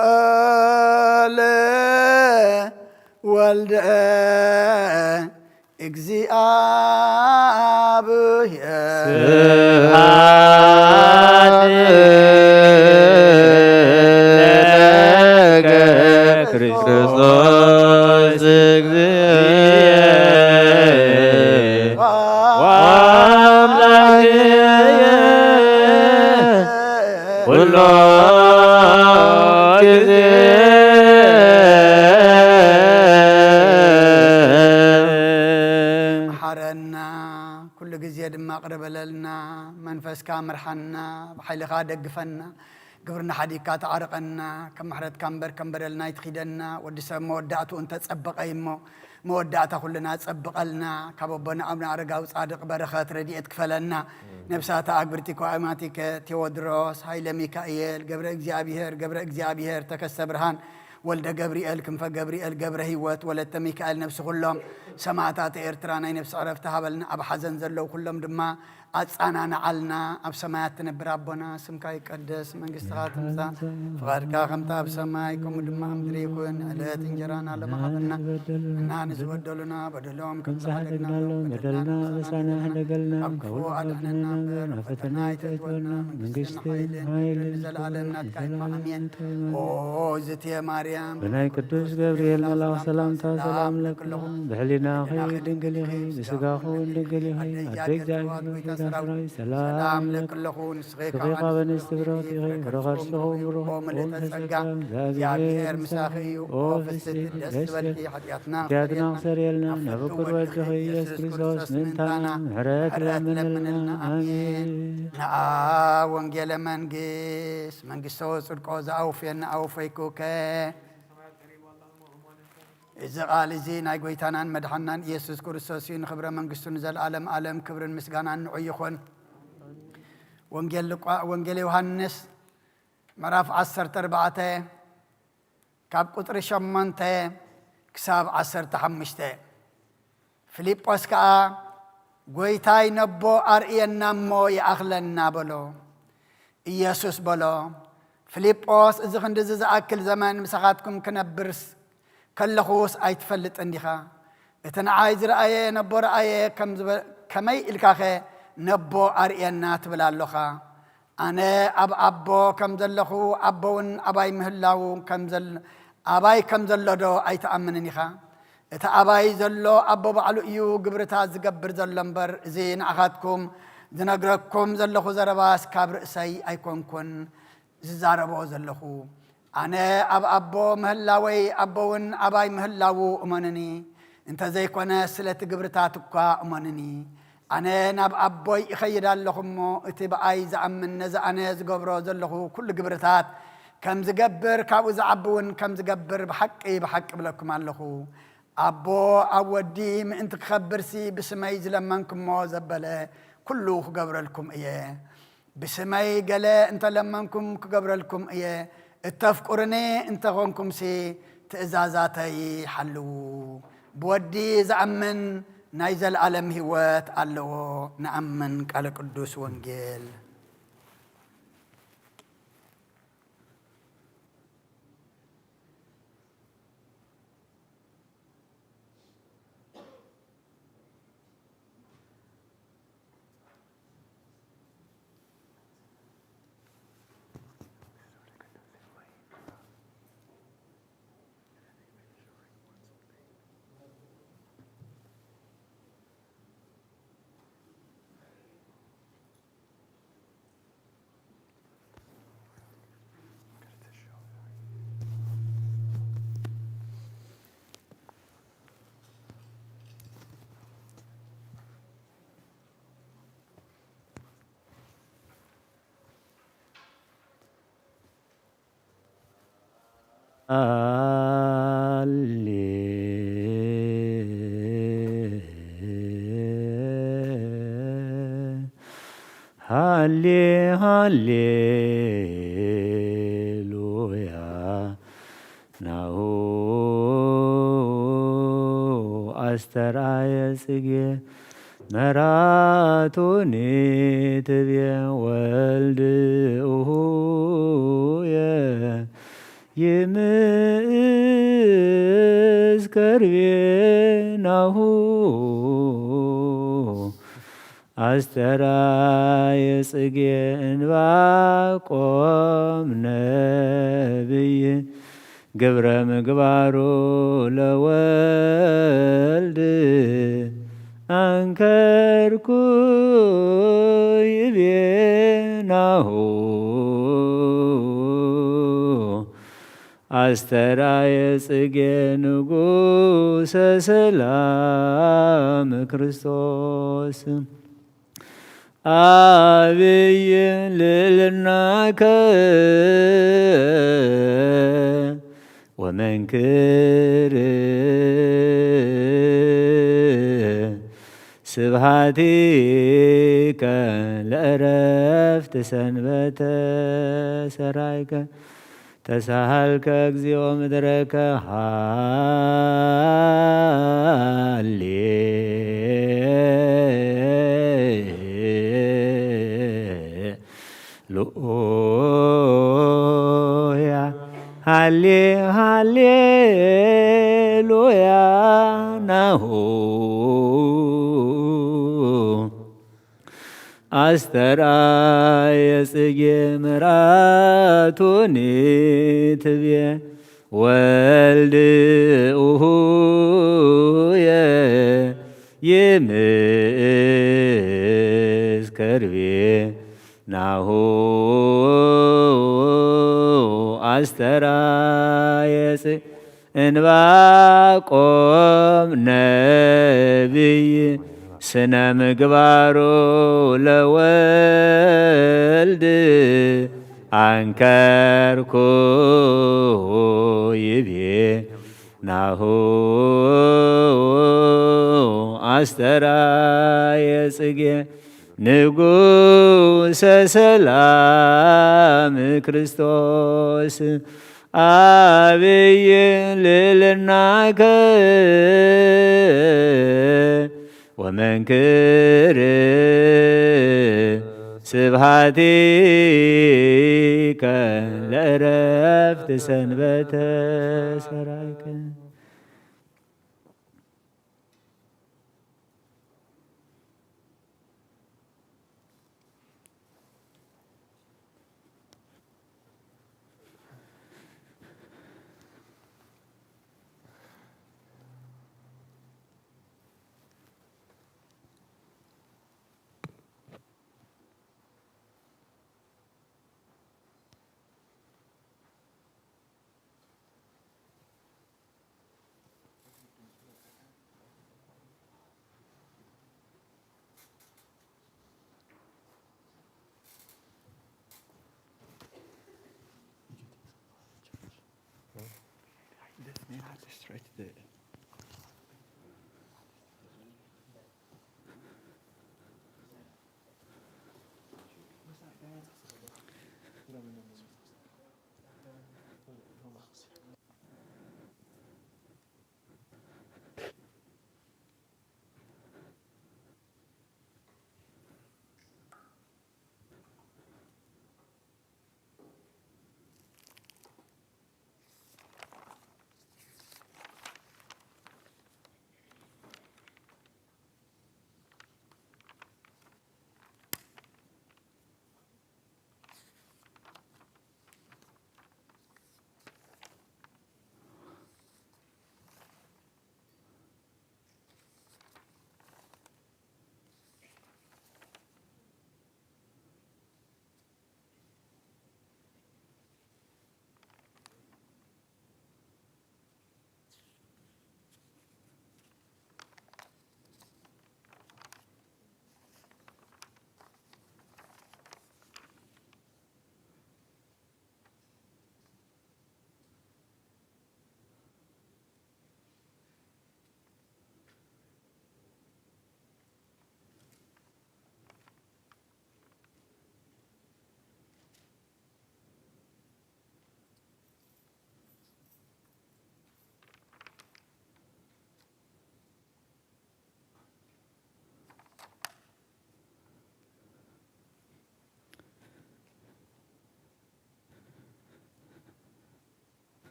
ቃለ ወልደ እግዚአብሔር። ስብሐት ለከ ክርስቶስ እግዚእ ወአምላክየ ኩሎ ጊዜ። መሓረና፣ ኩሉ ግዜ ድማ ቅረ በለልና። መንፈስካ ምርሓና፣ ብሓይልኻ ደግፈና። ግብርና ሓዲግካ ተዓርቐና፣ ከም ምሕረትካ እምበር ከም በደልና ኣይትኺደና። ወዲ ሰብ መወዳእትኡ እንተጸበቐ እዩ እሞ፣ መወዳእታ ኩልና ጸብቐልና። ካብ ኣቦና ኣቡነ ኣረጋዊ ጻድቕ በረኸት ረድኤት ክፈለና። ነብሳታ ኣግብርቲ ኮኣማቲከ ቴዎድሮስ፣ ሃይለ ሚካኤል፣ ገብረ እግዚኣብሔር፣ ገብረ እግዚኣብሔር፣ ተከስተ ብርሃን፣ ወልደ ገብርኤል፣ ክንፈ ገብርኤል፣ ገብረ ህይወት፣ ወለተ ሚካኤል፣ ነብሲ ኩሎም ሰማዕታት ኤርትራ ናይ ነብሲ ዕረፍቲ ሃበልና። ኣብ ሓዘን ዘለዉ ኩሎም ድማ ኣጻናንዓልና። ኣብ ሰማያት ትነብር ኣቦና፣ ስምካ ይቀደስ፣ መንግስትኻ ትምጻእ፣ ፍቓድካ ከምታ ኣብ ሰማይ ከምኡ ድማ ኣብ ምድሪ ይኹን። ዕለት እንጀራና ለማሃበና፣ እና ንዝበደሉና በደሎም ከም ዝሓደግናሎም በደልና ኣበሳና ሕደገልና፣ ካብ ክፉ ኣድሕነና እምበር ናብ ፈተና ኣይተእትወና። መንግስትን ሓይልን ንዘለኣለም ናትካ እዩ። ኣሜን። ኦ ዝትየ ማርያም፣ ብናይ ቅዱስ ገብርኤል መልኣኽ ሰላምታ ሰላም ለኪ፣ ብሕሊናኺ ድንግል ኢኺ፣ ብስጋኺ እውን ድንግል ኢኺ። ኣደ እግዚኣብሔር፣ ጌታ ሰራዊት፣ ሰላም ለኪ ኣለኹ። ንስኺ ካብ ኣንስቲ ብሩኽቲ ኢኺ፣ ፍረ ከርሥኺ ብሩኽ እዩ። ኦ ምልዕተ ጸጋ፣ እግዚኣብሔር ምሳኺ እዩ። ኦ ፍስሕቲ፣ ደስ ይበልኪ፣ ሓጢኣትና ሓጢኣትና ክሰርየልና፣ ናብ ፍቁር ወድኺ ኢየሱስ ክርስቶስ ምእንታና ምሕረት ለምንልና። ኣሜን። ነኣ ወንጌለ መንግስት፣ መንግስቶ ጽድቆ ዝኣውፍየና ኣውፈይኩከ። እዚ ቃል እዚ ናይ ጐይታናን መድሓናን ኢየሱስ ክርስቶስ እዩ። ንኽብረ መንግስቱ ንዘለኣለም ኣለም ክብርን ምስጋናን ንዑ ይኹን። ወንጌል ሉቃ-፣ ወንጌል ዮሃንስ ምዕራፍ ዓሰርተ ኣርባዕተ ካብ ቁጽሪ ሸሞንተ ክሳብ ዓሰርተ ሓሙሽተ። ፊልጶስ ከኣ፣ "ጐይታይ፣ ነቦ ኣርእየና እሞ ይኣኽለና" በሎ። ኢየሱስ በሎ፣ "ፊልጶስ፣ እዚ ክንድዚ ዝኣክል ዘመን ምሳኻትኩም ክነብርስ ከለኹስ ኣይትፈልጥን ዲኻ? እቲ ንዓይ ዝረኣየ ነቦ ረኣየ ከም ዝበ-፣ ከመይ ኢልካኸ ነቦ ኣርእየና ትብል ኣሎኻ? ኣነ ኣብ ኣቦ ከም ዘለኹ፣ ኣቦ እውን ኣባይ ምህላዉ ከም ዘል-፣ ኣባይ ከም ዘሎ ዶ ኣይትኣምንን ኢኻ? እቲ ኣባይ ዘሎ ኣቦ ባዕሉ እዩ ግብርታት ዝገብር ዘሎ እምበር፣ እዚ ንኣኻትኩም ዝነግረኩም ዘለኹ ዘረባስ ካብ ርእሰይ ኣይኮንኩን ዝዛረቦ ዘለኹ። ኣነ ኣብ ኣቦ ምህላወይ፣ ኣቦ እውን ኣባይ ምህላዉ እመኑኒ። እንተ ዘይኮነ፣ ስለቲ ግብርታት እኳ እመኑኒ። ኣነ ናብ ኣቦይ እኸይድ ኣለኹ እሞ፣ እቲ ብኣይ ዝኣምን፣ ነዚ ኣነ ዝገብሮ ዘለኹ ኩሉ ግብርታት ከም ዝገብር፣ ካብኡ ዝዓቢ እውን ከም ዝገብር፣ ብሓቂ፣ ብሓቂ እብለኩም ኣለኹ። ኣቦ ኣብ ወዲ ምእንቲ ክኸብርሲ፣ ብስመይ ዝለመንኩሞ ዘበለ ኩሉ ክገብረልኩም እየ። ብስመይ ገለ እንተለመንኩም ክገብረልኩም እየ። እተፍቅሩኒ እንተኾንኩምሲ ትእዛዛተይ ሓልዉ። ብወዲ ዝኣምን ናይ ዘለኣለም ህይወት ኣለዎ። ንኣምን። ቃለ ቅዱስ ወንጌል። ሃሌ ሃሌ ሃሌሉያ ናሁ ኣስተርኣየ ጽጌ መራቱኒ ትቤ ወልድ ኡሁ ከርቤ ናሁ ኣስተርአየ ጽጌ እንባቆም ነብይ ግብረ ምግባሩ ለወልድ አንከርኩ ይቤ ናሁ ኣስተርአየ ጽጌ ንጉሰ ሰላም ክርስቶስ። አብይ ልዕልናከ ወመንክር ስብሐቲከ ለዕረፍት ሰንበተ ሰራይከ ተሳሃልከ እግዚኦ ምድረከ ሃሌ ሉያ ሃሌ ሃሌ ሉያ ናሁ አስተርአየ ጽጌ ምርአቱኒ ትቤ ወልድ ኡሁየ ይምስ ከርቤ ናሁ አስተርአየ ጽ- እንባቆም ነቢይ ስነ ምግባሩ ለወልድ አንከርኩ ይቤ ናሁ አስተርአየ ጽጌ ንጉሰ ሰላም ክርስቶስ አብይ ልዕልናከ ወመንክር ስብሐቲከ ለዕረፍት ሰንበተ ሰራይከ።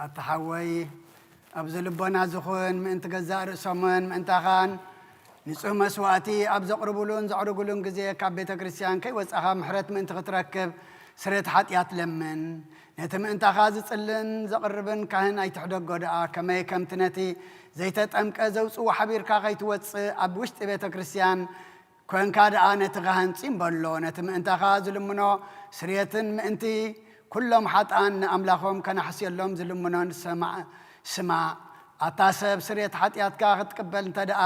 ኣታ ሓወይ፣ ኣብዚ ልቦና ዝኹን ምእንቲ ገዛእ ርእሶምን ምእንታኻን ንጹህ መስዋእቲ ኣብ ዘቕርቡሉን ዘዕርጉሉን ግዜ ካብ ቤተ ክርስቲያን ከይወጻኻ ምሕረት ምእንቲ ክትረክብ ስርየት ሓጢኣት ለምን። ነቲ ምእንታኻ ዝጽልን ዘቕርብን ካህን ኣይትሕደጎ ደኣ፣ ከመይ ከምቲ ነቲ ዘይተጠምቀ ዘውጽኡ ሓቢርካ ከይትወጽእ ኣብ ውሽጢ ቤተ ክርስቲያን ኮንካ ደኣ ነቲ ካህን ጺም በሎ፣ ነቲ ምእንታኻ ዝልምኖ ስርየትን ምእንቲ ኩሎም ሓጥኣን ንኣምላኾም ከናሕስየሎም ዝልምኖን ሰማዕ፣ ስማዕ። ኣታ ሰብ ስርየት ሓጢኣትካ ክትቅበል እንተ ደኣ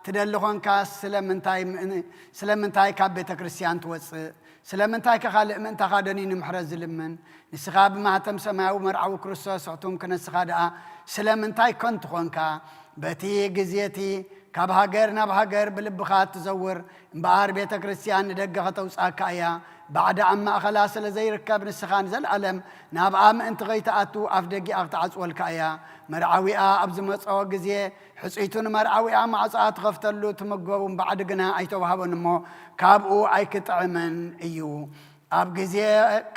ትደሊ ኾንካ ስለምንታይ ምእን-፣ ስለምንታይ ካብ ቤተ ክርስቲያን ትወጽእ? ስለምንታይ ከ ካልእ ምእንታኻ ደኒ ንምሕረት ዝልምን? ንስኻ ብማህተም ሰማያዊ መርዓዊ ክርስቶስ ሕቱም ክነስኻ ደኣ ስለምንታይ ከንቱ ኾንካ? በቲ ግዜ እቲ ካብ ሃገር ናብ ሃገር ብልብኻ እትዘውር እምበኣር ቤተ ክርስቲያን ንደገ ከተውጽኣካ እያ። ባዕዳ ኣብ ማእኸላ ስለ ዘይርከብ ንስኻ ንዘለኣለም ናብኣ ምእንቲ ከይትኣቱ ኣፍ ደጊኣ ክትዓጽወልካ እያ። መርዓዊኣ ኣብ ዝመጾ ግዜ ሕጽይቱ ንመርዓዊኣ ማዕጾኣ ትኸፍተሉ፣ ትምገቡ ባዕዲ ግና ኣይተዋህቦን እሞ ካብኡ ኣይክጥዕምን እዩ። ኣብ ግዜ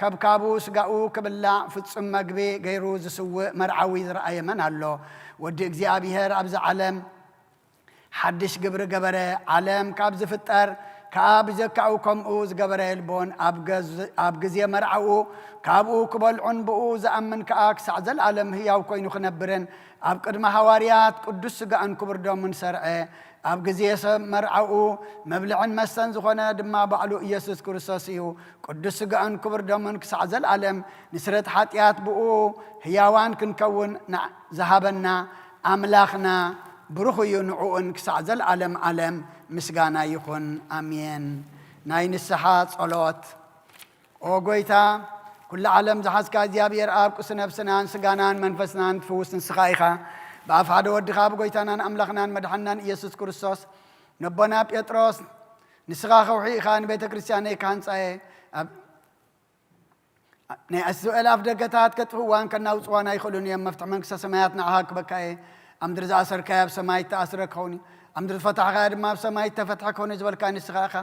ከብካቡ ስጋኡ ክብላዕ ፍጹም መግቢ ገይሩ ዝስውእ መርዓዊ ዝረኣየ መን ኣሎ? ወዲ እግዚኣብሔር ኣብዚ ዓለም ሓድሽ ግብሪ ገበረ። ዓለም ካብ ዝፍጠር ከኣ ብጀካኡ ከምኡ ዝገበረ የልቦን። ኣብ ገዝ-፣ ኣብ ግዜ መርዓኡ ካብኡ ክበልዑን ብኡ ዝኣምን ከኣ ክሳዕ ዘለኣለም ህያው ኮይኑ ክነብርን ኣብ ቅድሚ ሃዋርያት ቅዱስ ስጋኡን ክቡር ደሙን ሰርዐ። ኣብ ግዜ ሰብ መርዓኡ መብልዕን መስተን ዝኾነ ድማ ባዕሉ ኢየሱስ ክርስቶስ እዩ። ቅዱስ ስጋኡን ክቡር ደሙን ክሳዕ ዘለኣለም ንስረት ሓጢኣት ብኡ ህያዋን ክንከውን ና-፣ ዝሃበና ኣምላኽና ብሩኽ እዩ። ንዕኡን ክሳዕ ዘለኣለም ዓለም ምስጋና ይኹን። ኣሜን። ናይ ንስሓ ጸሎት። ኦ ጎይታ፣ ኩሉ ዓለም ዝሓዝካ እግዚኣብሔር ኣብ፣ ቅሱ ነፍስናን ስጋናን መንፈስናን ትፍውስ ንስኻ ኢኻ። ብኣፍ ሓደ ወድኻ ብጎይታናን ኣምላኽናን መድሓንናን ኢየሱስ ክርስቶስ ነቦና ጴጥሮስ፣ ንስኻ ከውሒ ኢኻ፣ ንቤተ ክርስቲያነይ ክሃንጻ እየ። ኣብ ናይ እስራኤል ኣፍ ደገታት ከጥፍእዋን ከናውጽዋን ኣይኽእሉን እዮም። መፍትሒ መንግስተ ሰማያት ንዓኻ ክበካ እየ። ኣብ ምድሪ ዝኣሰርካዮ ኣብ ሰማይ እተኣስረ ክኸውን እዩ። ኣብ ምድሪ ዝፈታሕካዮ ድማ ኣብ ሰማይ እተፈትሐ ክኸውን እዩ ዝበልካ ንስኻ ኢኻ።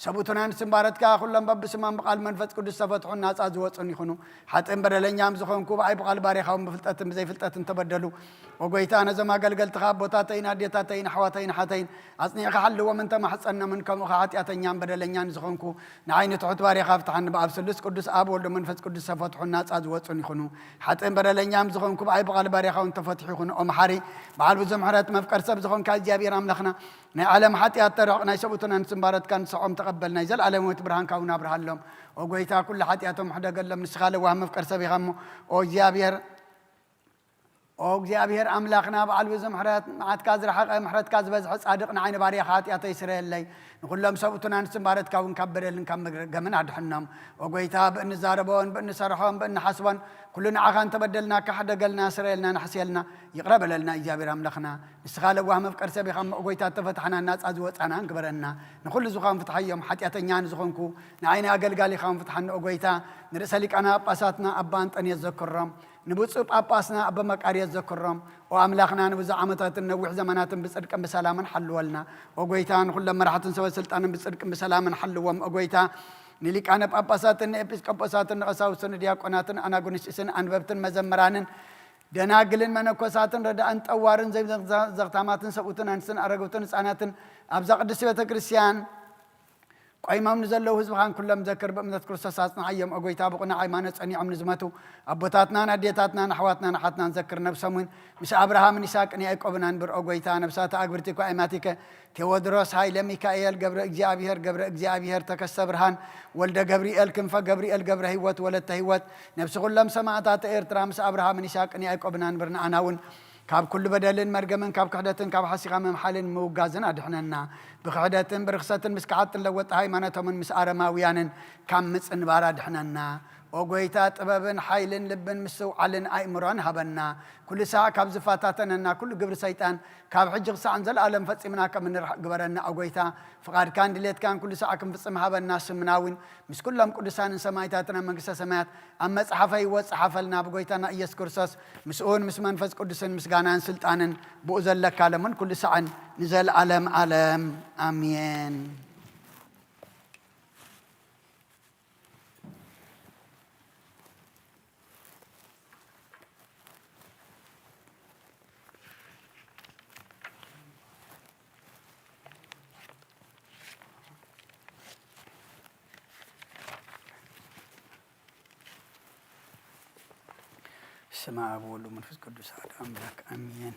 ሰብኡትን ኣንስትን ባሮትካ ኩሎም በብስሞም ብቓል መንፈስ ቅዱስ ዝተፈትሑን ናጻ ዝወጹን ይኹኑ። ሓጥእን በደለኛም ዝኾንኩ ብኣይ ብቓል ባርያኻ እውን ብፍልጠትን ብዘይፍልጠትን ተበደሉ። ኦ ጎይታ፣ ነዞም ኣገልገልትኻ ኣቦታተይን ኣዴታተይን ኣሕዋተይን ሓተይን ኣጽኒዕካ ሓልዎም እንተ ማሕጸኖምን ከምኡ ኸዓ ሓጢኣተኛን በደለኛን ዝኾንኩ ንዓይ ንትሑት ባርያኻ ፍትሓኒ። ብኣብ ስሉስ ቅዱስ ኣብ ወልዶ መንፈስ ቅዱስ ተፈትሑን ናጻ ዝወጹን ይኹኑ። ሓጥእን በደለኛም ዝኾንኩ ብኣይ ብቓል ባርያኻ እውን ተፈትሑ ይኹኑ። ኦ መሓሪ፣ በዓል ብዙሕ ምሕረት መፍቀር ሰብ ዝኾንካ እግዚኣብሔር ኣምላኽና፣ ናይ ዓለም ሓጢኣት ተርሕቕ፣ ናይ ሰብኡትን ኣንስትን ባሮትካ ንስዖም ተቐበል፣ ናይ ዘለኣለም ህይወት ብርሃንካ እውን ኣብርሃሎም። ኦ ጎይታ፣ ኩሉ ሓጢኣቶም ሕደገሎም፣ ንስኻ ለዋህ መፍቀር ሰብ ኢኻ እሞ። ኦ እግዚኣብሔር፣ ኦ እግዚኣብሔር ኣምላኽና፣ በዓል ብዙሕ ምሕረት፣ መዓትካ ዝረሓቐ፣ ምሕረትካ ዝበዝሐ ጻድቕ፣ ንዓይ ንባርያኻ ሓጢኣተይ ስረየለይ። ንኹሎም ሰብኡትን ኣንስትን ባሮትካ እውን ካብ በደልን ካብ መርገምን ኣድሕኖም። ኦ ጎይታ፣ ብእንዛረቦን ብእንሰርሖን ብእንሓስቦን ኩሉ ንዓኻ እንተበደልናካ ሕደገልና፣ ስረየልና፣ ንሕስየልና፣ ይቕረ በለልና እግዚኣብሔር ኣምላኽና። ንስኻ ለዋህ መፍቀር ሰብ ኢኻ እሞ፣ ኦ ጎይታ፣ እተፈታሕናን ናጻ ዝወጻናን ግበረና። ንኹሉ ዝኾን ፍትሓዮም፣ ሓጢኣተኛ ንዝኾንኩ ንዓይ ንኣገልጋሊኻ እውን ፍትሓኒ ኦ ጎይታ። ንርእሰ ሊቃነ ጳጳሳትና ኣባ ኣንጠንዮስ ዘክሮም። ንብፁዕ ጳጳስና ኣባ መቃርዮስ ዘክሮም። ኦ ኣምላኽና፣ ንብዙሕ ዓመታትን ነዊሕ ዘመናትን ብጽድቅን ብሰላምን ሓልወልና። ኦ ጎይታ፣ ንኹሎም መራሕትን ሰበ ስልጣንን ብጽድቅን ብሰላምን ሓልዎም። ኦ ጎይታ፣ ንሊቃነ ጳጳሳትን ንኤጲስቆጶሳትን ንቐሳውስትን ንዲያቆናትን ኣናጉንስጢስን ኣንበብትን መዘምራንን ደናግልን መነኮሳትን ረዳእን ጠዋርን ዘይዘግታማትን ሰብኡትን ኣንስትን ኣረግብትን ህፃናትን ኣብዛ ቅድስቲ ቤተ ክርስቲያን ቆይሞም ንዘለዉ ህዝብኻን ኩሎም ዘክር። ብእምነት ክርስቶስ ኣጽንዓዮም። ኦ ጎይታ፣ ብቕኑዕ ሃይማኖት ጸኒዖም ንዝመቱ ኣቦታትናን ኣዴታትናን ኣሕዋትናን ኣሓትናን ዘክር። ነብሶም እውን ምስ ኣብርሃምን ይስሐቅን ያዕቆብን ኣንብር። ኦ ጎይታ፣ ነብሳት ኣግብርቲ እኳ ኣይማቲከ፣ ቴዎድሮስ ሃይለ ሚካኤል፣ ገብረ እግዚኣብሔር፣ ገብረ እግዚኣብሔር ተከስተ ብርሃን፣ ወልደ ገብርኤል ክንፈ ገብርኤል፣ ገብረ ህይወት ወለተ ህይወት፣ ነብሲ ኩሎም ሰማእታት ኤርትራ ምስ ኣብርሃምን ይስሐቅን ያዕቆብን ኣንብር። ንኣና እውን ካብ ኩሉ በደልን መርገምን ካብ ክሕደትን ካብ ሓሲኻ ምምሓልን ምውጋዝን ኣድሕነና። ብክሕደትን ብርኽሰትን ምስ ከሓድትን ለወጥቲ ሃይማኖቶምን ምስ ኣረማውያንን ካብ ምጽንባር ኣድሕነና። ኦ ጎይታ፣ ጥበብን ሓይልን ልብን ምስትውዓልን ኣእምሮን ሃበና። ኩሉ ሳዕ ካብ ዝፈታተነና ኩሉ ግብሪ ሰይጣን ካብ ሕጂ ክሳዕ ንዘለኣለም ፈጺምና ከም እንርሕቕ ግበረና። ኦ ጎይታ፣ ፍቓድካን ድሌትካን ኩሉ ሳዕ ክንፍጽም ሃበና። ስምና እውን ምስ ኩሎም ቅዱሳንን ሰማእታትን ኣብ መንግስተ ሰማያት ኣብ መጽሓፈ ህይወት ጸሓፈልና። ብጎይታና ኢየሱስ ክርስቶስ ምስኡን ምስ መንፈስ ቅዱስን ምስጋናን ስልጣንን ብኡ ዘለካ ለምን ኩሉ ሳዕን ንዘለኣለም ዓለም ኣሜን። በስመ አብ ወወልድ ወመንፈስ ቅዱስ አሐዱ አምላክ አሜን።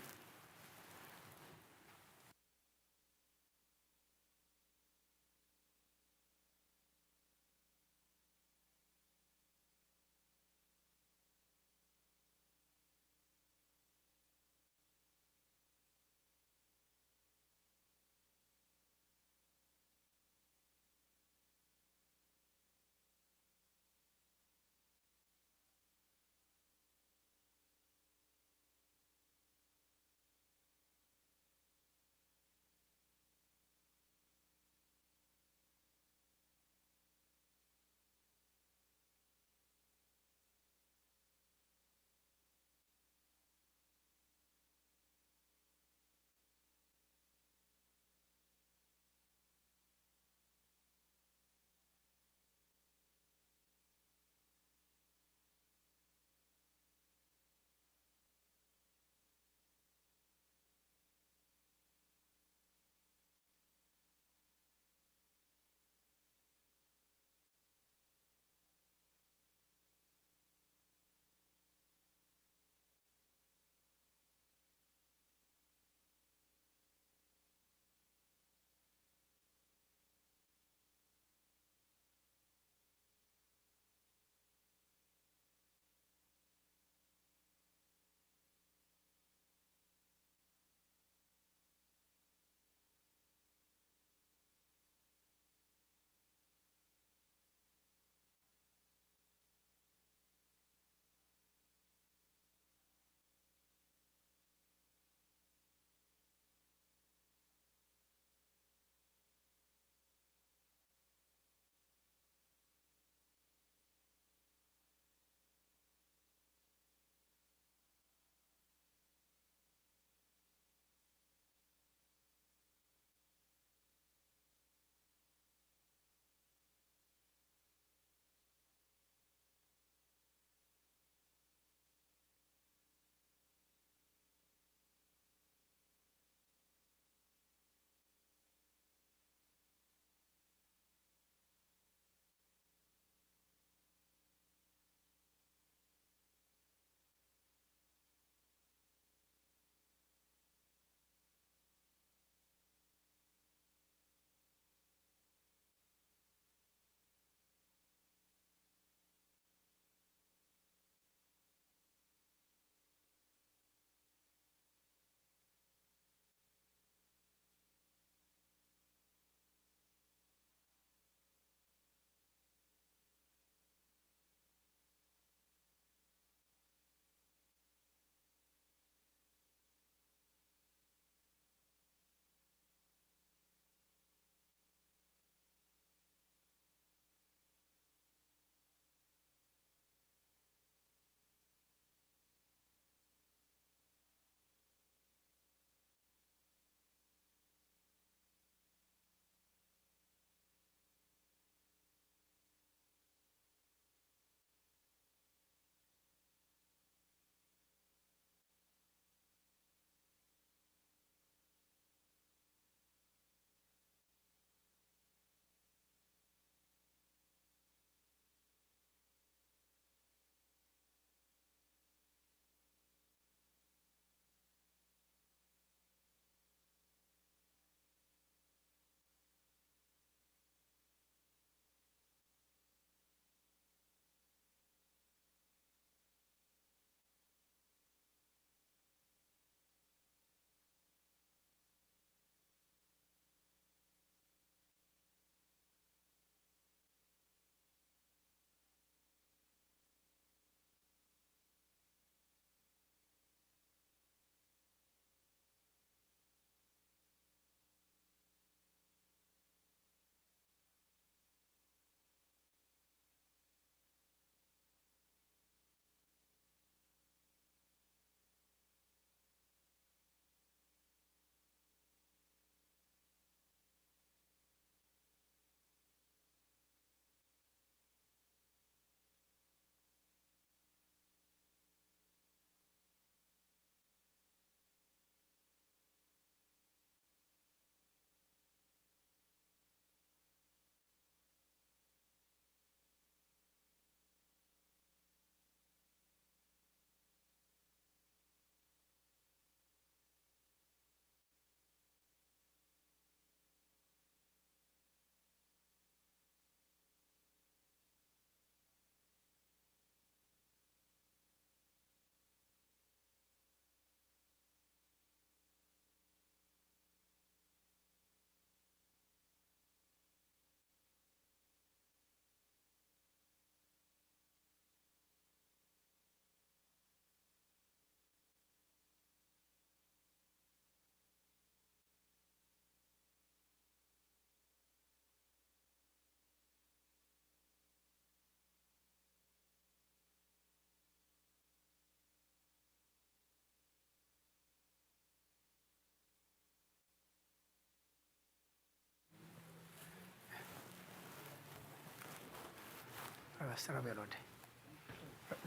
ኣስራ ቤል ወደ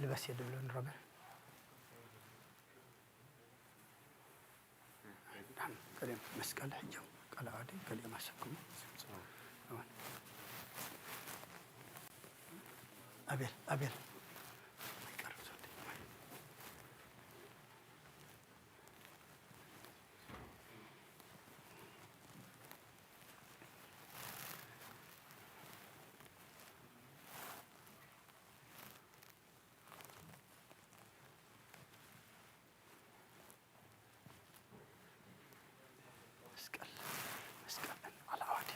ልበስ የድብለን ሮቤል። ገሊኦም መስቀል ሒዞም፣ ቀላዋዲ ገሊኦም ኣሰክሙ። ኣቤል፣ ኣቤል። ኣይቀርብ ዘሎ። መስቀል፣ መስቀል፣ ኣላዋዲ።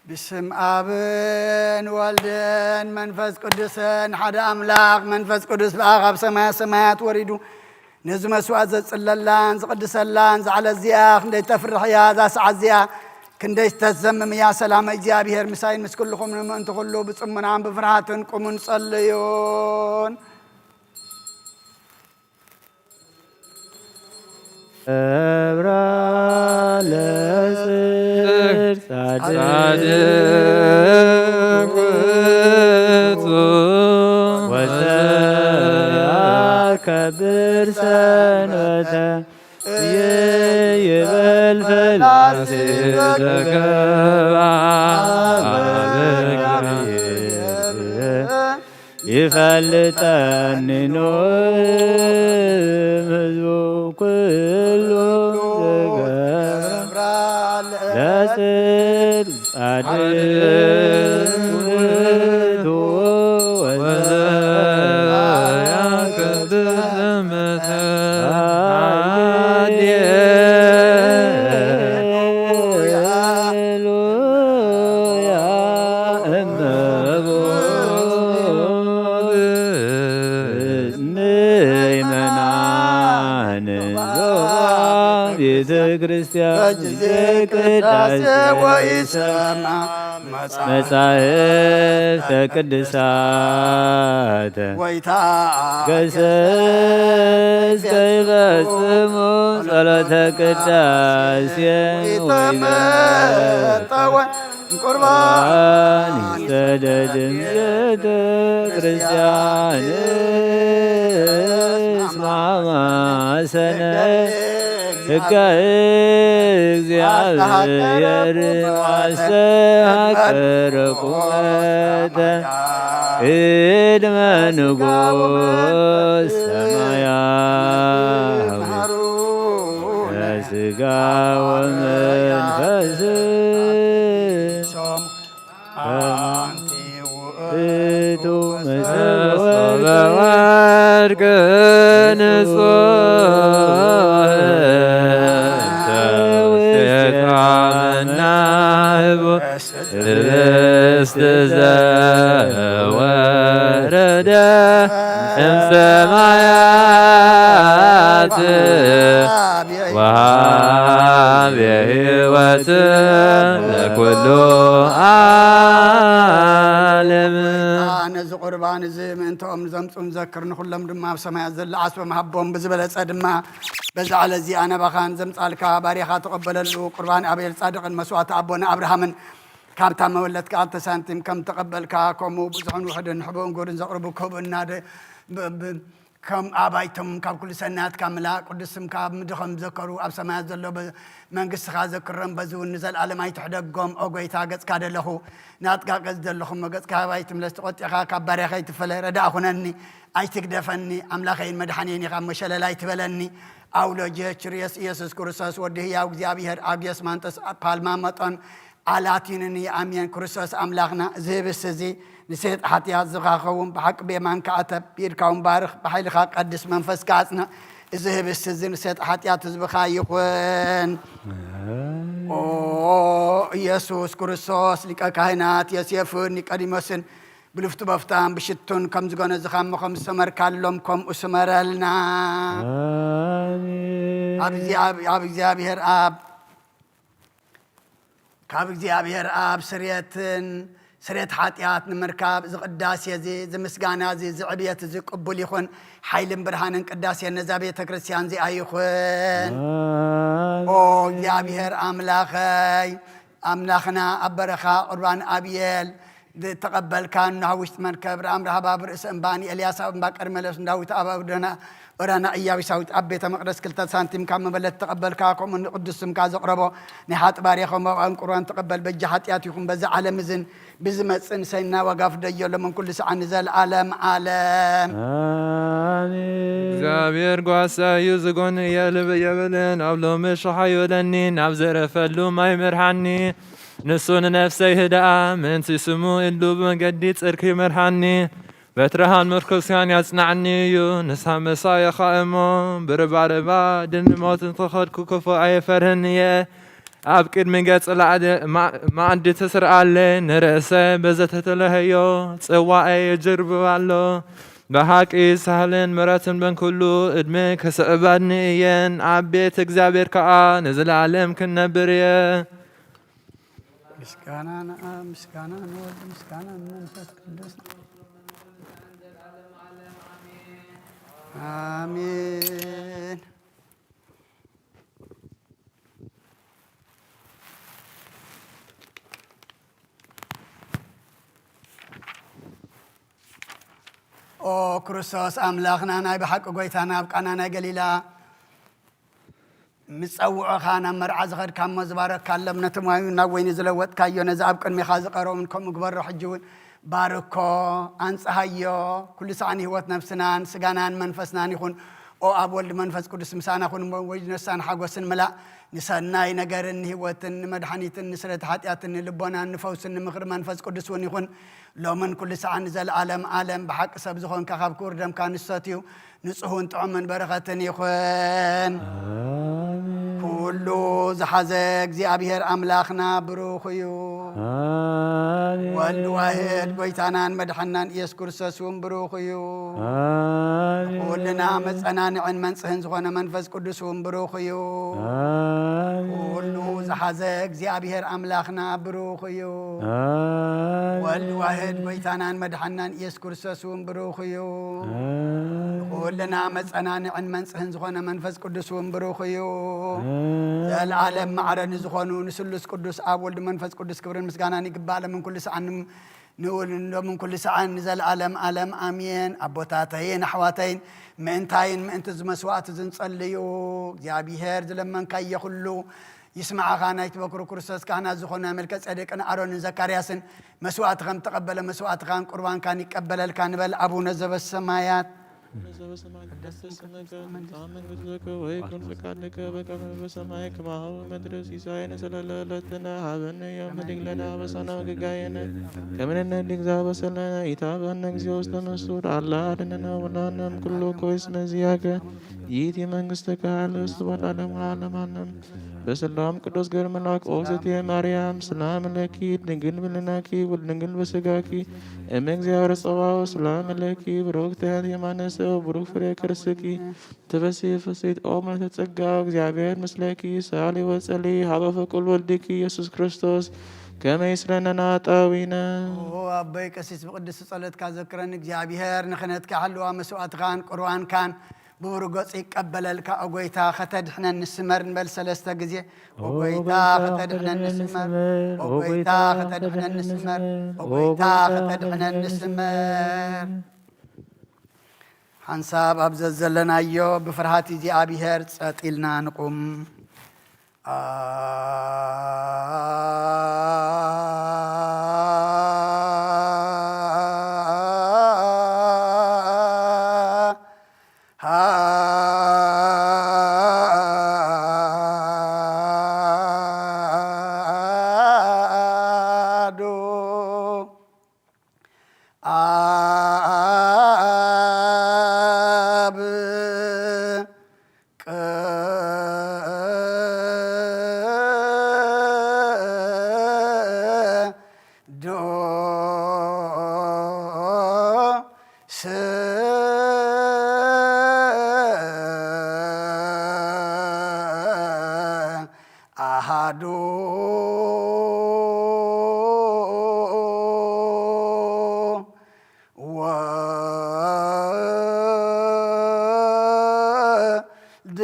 ብስም ኣብን ወልድን መንፈስ ቅዱስን ሓደ ኣምላኽ መንፈስ ቅዱስ ልኣኽ ኣብ ሰማያት ሰማያት ወሪዱ ነዚ መስዋዕት ዘጽለላን ዝቕድሰላን ዛዕለ እዚኣ ክንደይ ተፍርሕ እያ። እዛ ሰዓት እዚኣ ክንደይ ተዘምም እያ። ሰላም እግዚኣብሔር ምሳይን ምስ ኩልኹም ንምእንቲ ኩሉ ብጽሙናን ብፍርሃትን ቁሙን ጸልዩን። እብራ ለጽድቅ ጻድቅ ውእቱ ወዘያከብር ሰንበተ ይበል ፈላሲ ዘገባ ይፈልጠኒ ኖ ህዝቡ ኩሉ ዘገብራ ለጽድቅ ጻድቅ ውእቱ ወዘያከብር ሃሌሉያ እመቦ ምእመናን ዞባ ቤተ ክርስቲያን በጊዜ ቅዳሴ ወይሰማ መጻሕፍተ ቅዱሳት ወይታ ገሰስተ ይፈጽሙ ጸሎተ ቅዳሴ ወይተመጠወ ቁርባን ይሰደድም ቤተ ክርስቲያን እስማማሰነ ሕገ እግዚኣብሔር አስተሐቀረ ቁመተ ቅድመ ንጉሥ ሰማያዊ በሥጋ ወመንፈስ። ውእቱ ምስለ ወርቅ ንጹሕ ውስቴታ መናህቡ ህብስት ዘወረደ እምሰማያት ወሃቤ ሕይወት ለኩሉ ዓለም። ነዚ ቁርባን እዚ ምእንትኦም ዘምፁ ንዘክር፣ ንኹሎም ድማ ኣብ ሰማያት ዘሎ ዓስቦም ሃቦም። ብዝበለፀ ድማ በዛ ዕለት እዚኣ ናባኻ ንዘምፃልካ ባሪኻ ተቐበለሉ። ቁርባን ኣቤል ጻድቕን መስዋዕቲ ኣቦና ኣብርሃምን ካብታ መበለት ከኣ ሳንቲም ከም ተቐበልካ፣ ከምኡ ብዙሕን ውሑድን ሕቡእን ጉርን ዘቕርቡ ክህቡ እናደ-፣ ብ-፣ ብ-፣ ከም ኣባይቶም ካብ ኩሉ ሰናያት ካብ ምላእ ቅዱስ ስምካ ኣብ ምድሪ ከም ዘከሩ ኣብ ሰማያት ዘሎ በ-፣ መንግስትኻ ዘክሮም፣ በዚ እውን ንዘለኣለም ኣይትሕደጎም። ኦ ጎይታ፣ ገጽካ ደለኹ ናጥቃ ገጽ ዘለኹ እሞ፣ ገጽካ ኣባይ ትምለስ፣ ተቖጢኻ ካብ ባርያ ከይትፈለ፣ ረዳእ ኩነኒ፣ ኣይትግደፈኒ። ኣምላኸይን መድሓኒየን ኢኻ እሞ፣ ሸለል ኣይትበለኒ። ኣውሎጀ ችርዮስ ኢየሱስ ክርስቶስ፣ ወዲ ህያው እግዚኣብሔር፣ ኣብ ጊዮስማንጦስ ፓልማ መጦን ኣላቲንኒ። ኣሜን። ክርስቶስ ኣምላኽና፣ እዚ ህብስቲ እዚ ንስሕት ሓጢኣት ዝኻኸውን፣ ብሓቂ ብየማንካ ኣተብ፣ ብኢድካ እውን ባርኽ፣ ብሓይልኻ ቀድስ፣ መንፈስካ ኣጽንዕ። እዚ ህብስቲ እዚ ንስሕት ሓጢኣት ህዝብኻ ይኹን። ኦ ኢየሱስ ክርስቶስ፣ ሊቀ ካህናት ዮሴፍን ኒቆዲሞስን ብልፍቲ በፍታን ብሽቱን ከም ዝገነዝኻ እሞ ከም ዝሰመርካሎም ከምኡ ስመረልና። ኣሜን። ኣብ እግዚኣብ-፣ ኣብ እግዚኣብሔር ኣብ ካብ እግዚኣብሔር ኣብ ስርየትን ስርየት ሓጢኣት ንምርካብ እዚ ቅዳሴ እዚ፣ እዚ ምስጋና እዚ፣ እዚ ዕብየት እዚ ቅቡል ይኹን። ሓይልን ብርሃንን ቅዳሴን ነዛ ቤተ ክርስቲያን እዚኣ ይኹን። ኣሜን። ኦ እግዚኣብሔር ኣምላኸይ፣ ኣምላኽና ኣብ በረኻ ቁርባን ኣብየል ዝተቐበልካ፣ ኖህ ኣብ ውሽጢ መርከብ፣ ራም ረሃብ ኣብ ርእሲ እምባ፣ ንኤልያስ ኣብ እምባ ቀርሜሎስ፣ ንዳዊት ኣብ ኣውደና ኦራና እያዊ ሳዊት ኣብ ቤተ መቕደስ ክልተ ሳንቲም ካብ መበለት ተቐበልካ፣ ከምኡ ንቅዱስ ስምካ ዘቕረቦ ናይ ሓጢ ባርያ ከም ኣብኣን ቁርባን ተቐበል። በጃ ሓጢኣት ይኹን በዛ ዓለም እዝን ብዝመጽእ ንሰና ዋጋ ፍደዮ፣ ሎምን ኩሉ ሰዓት ንዘለኣለም ዓለም። ኣሜን። እግዚኣብሔር ጓሳ እዩ፣ ዝጎን እየ ልብ የብልን፣ ኣብ ሎሚ ሸሓ ይበለኒ፣ ናብ ዘረፈሉ ማይ መርሃኒ። ንሱ ንነፍሰይ ህድኣ፣ ምእንቲ ስሙ ኢሉ ብመገዲ ጽድቂ ይመርሃኒ። በትርኻን ምርኩስካን ያጽናዕኒ እዩ፣ ንሳ መሳየኻ እሞ፣ ብርባርባ ድንሞት እንተኸድኩ ክፉእ ኣይፈርህን እየ። ኣብ ቅድሚ ገጽ ላዕሊ ማ-፣ ማዕዲ ትስርኣለ፣ ንርእሰ በዘተተለሀዮ ጽዋኤ የጅርብብ ኣሎ። ብሓቂ ሳህልን ምሕረትን በንኩሉ ዕድመ ክስዕባኒ እየን። ኣብ ቤት እግዚኣብሔር ከኣ ንዘለኣለም ክነብር እየ። ምስጋና ንኣብ፣ ምስጋና ንወልድ፣ ምስጋና ንመንፈስ ቅዱስ። ኣሜን። ኦ ክርስቶስ ኣምላኽና፣ ናይ ብሓቂ ጎይታና፣ ኣብ ቃና ናይ ገሊላ ምስ ጸውዑኻ ናብ መርዓ ዝኸድካ እሞ ዝበረካሎም፣ ነቲ ማዩ ናብ ወይኒ ዝለወጥካዮ፣ ነዚ ኣብ ቅድሜኻ ዝቐረቡን ከምኡ ግበሮ። ሕጂ እውን ባርኮ፣ ኣንጽሃዮ፣ ኩሉ ሰዓን ህይወት ነፍስናን ስጋናን መንፈስናን ይኹን። ኦ ኣብ ወልድ መንፈስ ቅዱስ ምሳና ኩን እሞ፣ ወይ ነሳን ሓጎስን ምላእ። ንሰናይ ነገርን ንህይወትን ንመድሓኒትን ንስርየት ሓጢኣትን ንልቦናን ንፈውስን ንምኽሪ መንፈስ ቅዱስ እውን ይኹን። ሎምን ኩሉ ሰዓን ንዘለኣለም ዓለም። ብሓቂ ሰብ ዝኾንካ ካብ ክቡር ደምካ ንሰትዩ፣ ንጹህን ጥዑምን በረኸትን ይኹን። ኣሜን። ኩሉ ዝሓዘ እግዚኣብሔር ኣምላኽና ብሩኽ እዩ። ኣሜን። ወልድ ዋህድ ጎይታናን መድሓናን ኢየሱስ ክርስቶስ እውን ብሩኽ እዩ። ኣሜን። ኩልና መጸናንዕን መንጽህን ዝኾነ መንፈስ ቅዱስ እውን ብሩኽ እዩ። ኣሜን። ኩሉ ዝሓዘ እግዚኣብሔር ኣምላኽና ብሩኽ እዩ። ኣሜን። ወልድ ዋህድ ጎይታናን መድሓናን ኢየሱስ ክርስቶስ እውን ብሩኽ እዩ። ኣሜን። ኩልና መጸናንዕን መንጽህን ዝኾነ መንፈስ ቅዱስ እውን ብሩኽ እዩ። ኣሜን። ዘለዓለም ማዕረ ንዝኾኑ ንስሉስ ቅዱስ ኣብ ወልድ መንፈስ ቅዱስ ክብርን ምስጋናን ይግባእ፣ ሎምን ኩሉ ሰዓን ንውልን ሎምን ኩሉ ሰዓን ንዘለዓለም ዓለም ኣሜን። ኣቦታተይን ኣሕዋተይን፣ ምእንታይን ምእንቲ እዚ መስዋዕቲ ዝንጸልዩ እግዚኣብሔር ዝለመንካዮ ኩሉ ይስማዓኻ። ናይቲ በኩር ክርስቶስ ካህናት ዝኾነ መልከ ጼዴቅን ኣሮንን ዘካርያስን መስዋዕቲ ከም ተቐበለ መስዋዕትኻን ቁርባንካን ይቀበለልካ ንበል። ኣቡነ ዘበሰማያት። ዘበሰማያት ይትቀደስ ስምከ፣ ትምጻእ መንግስትከ፣ ወይኩን ፍቃድከ በከመ በሰማይ ከማሁ በምድር። ሲሳየነ ዘለለ ዕለትነ ሀበነ ዮም፣ ህድግ ለነ አበሳነ ወጌጋየነ፣ ከመ ንሕነኒ ለነህድግ ዘአበሰ ለነ። ኢታብአነ እግዚኦ ውስተ መንሱት፣ አላ አድነነ ወበልዓነ እምኩሉ እኩይ። እስመ ዚአከ ይእቲ መንግስትከ፣ ኃይል ወስብሐት ለዓለመ ዓለም። አሜን። በሰላም ቅዱስ ገብርኤል መልአክ፣ ኦ እግዝእትየ ማርያም፣ ሰላም ለኪ፣ ድንግል በህሊናኪ ወድንግል በስጋኪ፣ እም እግዚአብሔር ጸባኦት፣ ሰላም ለኪ፣ ብሩክት አንቲ እም አማኑኤል፣ ብሩክ ፍሬ ከርስኪ፣ ተፈሲ ፍስሕት ኦ ምልዕተ ጸጋ፣ እግዚአብሔር ምስሌኪ፣ ሳሊ ወጸሊ ሀበ ፍቁር ወልድኪ ኢየሱስ ክርስቶስ፣ ከመ ይስረነና ጣዊነ። ኦ ኣቦይ ቀሲስ፣ ብቅድስቲ ጸሎትካ ዘክረን እግዚኣብሔር፣ ንክህነትካ ይሓልዋ፣ መስዋዕትካን ቁርባንካን ብብሩህ ገጹ ይቀበለልካ። ኦ ጎይታ ከተድሕነኒ ስመር ንበል ሰለስተ ግዜ። ኦ ጎይታ ከተድሕነኒ ስመር፣ ኦ ጎይታ ከተድሕነኒ ስመር፣ ኦ ጎይታ ከተድሕነኒ ስመር። ኣንሳብ ኣብ ዘዘለናዮ ብፍርሃት እግዚኣብሔር ጸጥ ኢልና ንቁም። ኣሃዱ ወወልድ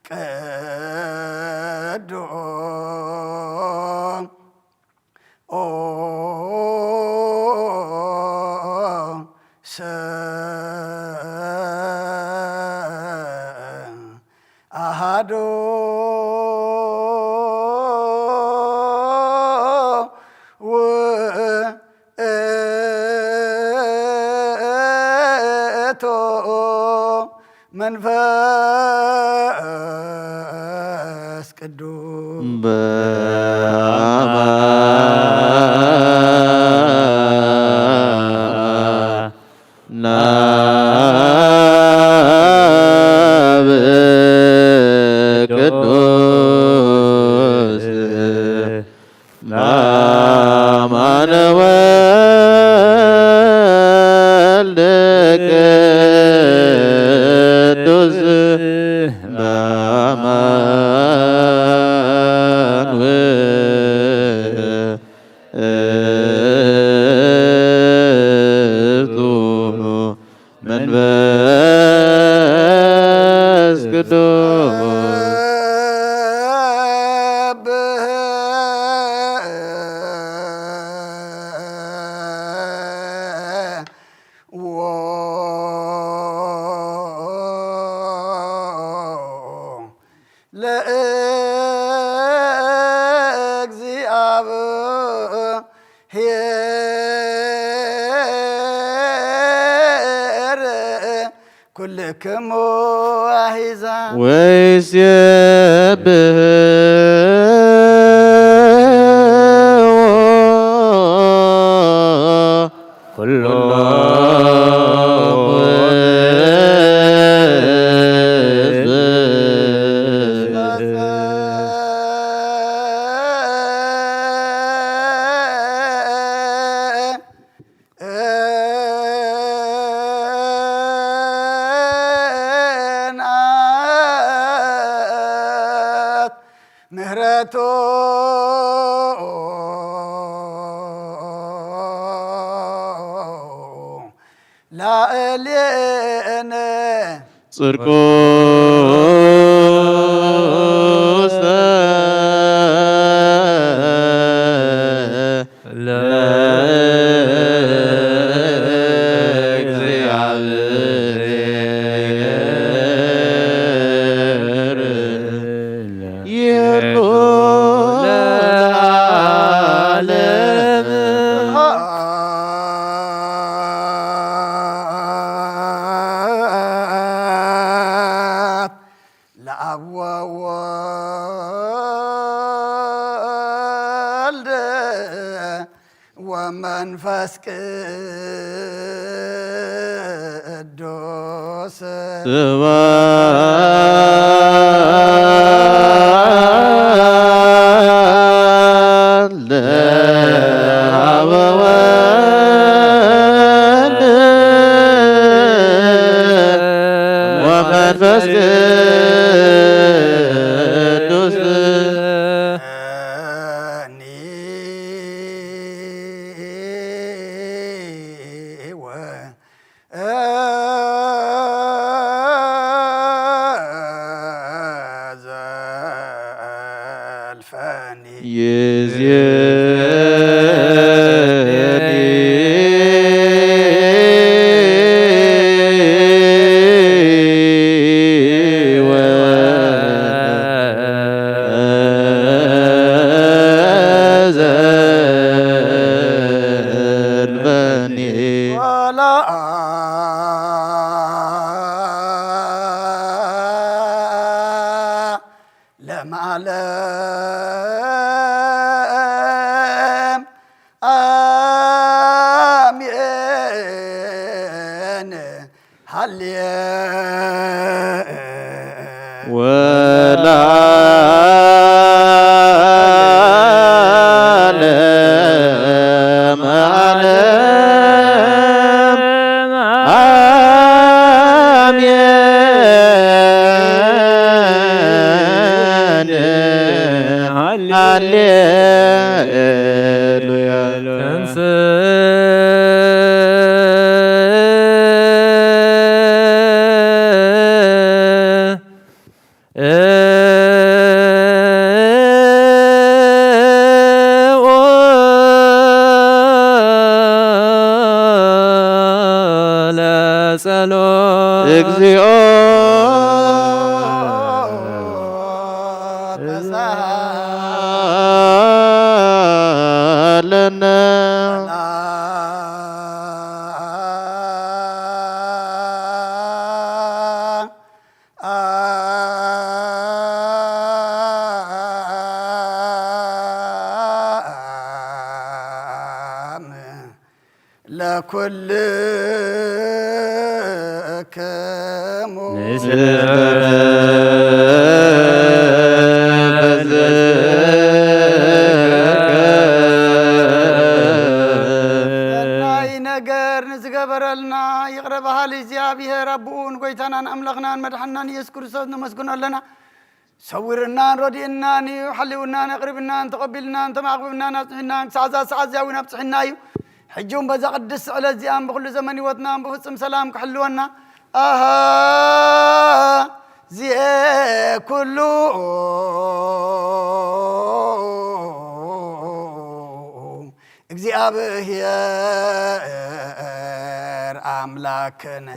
ቅዱስ ኣሃዱ ውእቱ መንፈስ ቅዱስ። በአማን ናብ ቅዱስ በአማን ወልድ ቅዱስ በአማን ውእቱ መንፈስ ቅዱስ። ለእግዚአብሔር ኩልክሙ አሂዛ ወይሴብሕዎ ኩሎ ናት ምህረቱ ላዕሌነ ጽድቁ ለእግዚአብሔር ይህሉ ለዓለም። ለአብ ወወልድ ወመንፈስ ቅዱስ ስብሐት ለአብ ወወልድ ወመንፈስ ቅዱስ። ዘልፈኒ ይዜ ተንስ ለጸሎት። እግዚኦ ተሳለነ። ለኩልክሙ። ሰናይ ነገር ንዝገበረልና ይቕረ በሃሊ እግዚኣብሔር ኣቦኡ ንጎይታናን ኣምላኽናን መድሓንናን ኢየሱስ ክርስቶስ ነመስግኖ ኣለና። ሰዊርናን ረዲእናን እዩ፣ ሓልውናን ኣቕሪብናን ተቐቢልናን ተማዕቕብናን ኣጽኒዕናን ክሳዕ እዛ ሰዓት እዚኣ እውን ኣብጽሕና እዩ። ሕጂ እውን በዛ ቅድስቲ ዕለት እዚኣን ብኹሉ ዘመን ህይወትናን ብፍጹም ሰላም ክሕልወና። ኣሃ ዚኤ ኩሉ እግዚኣብሔር ኣምላክነ።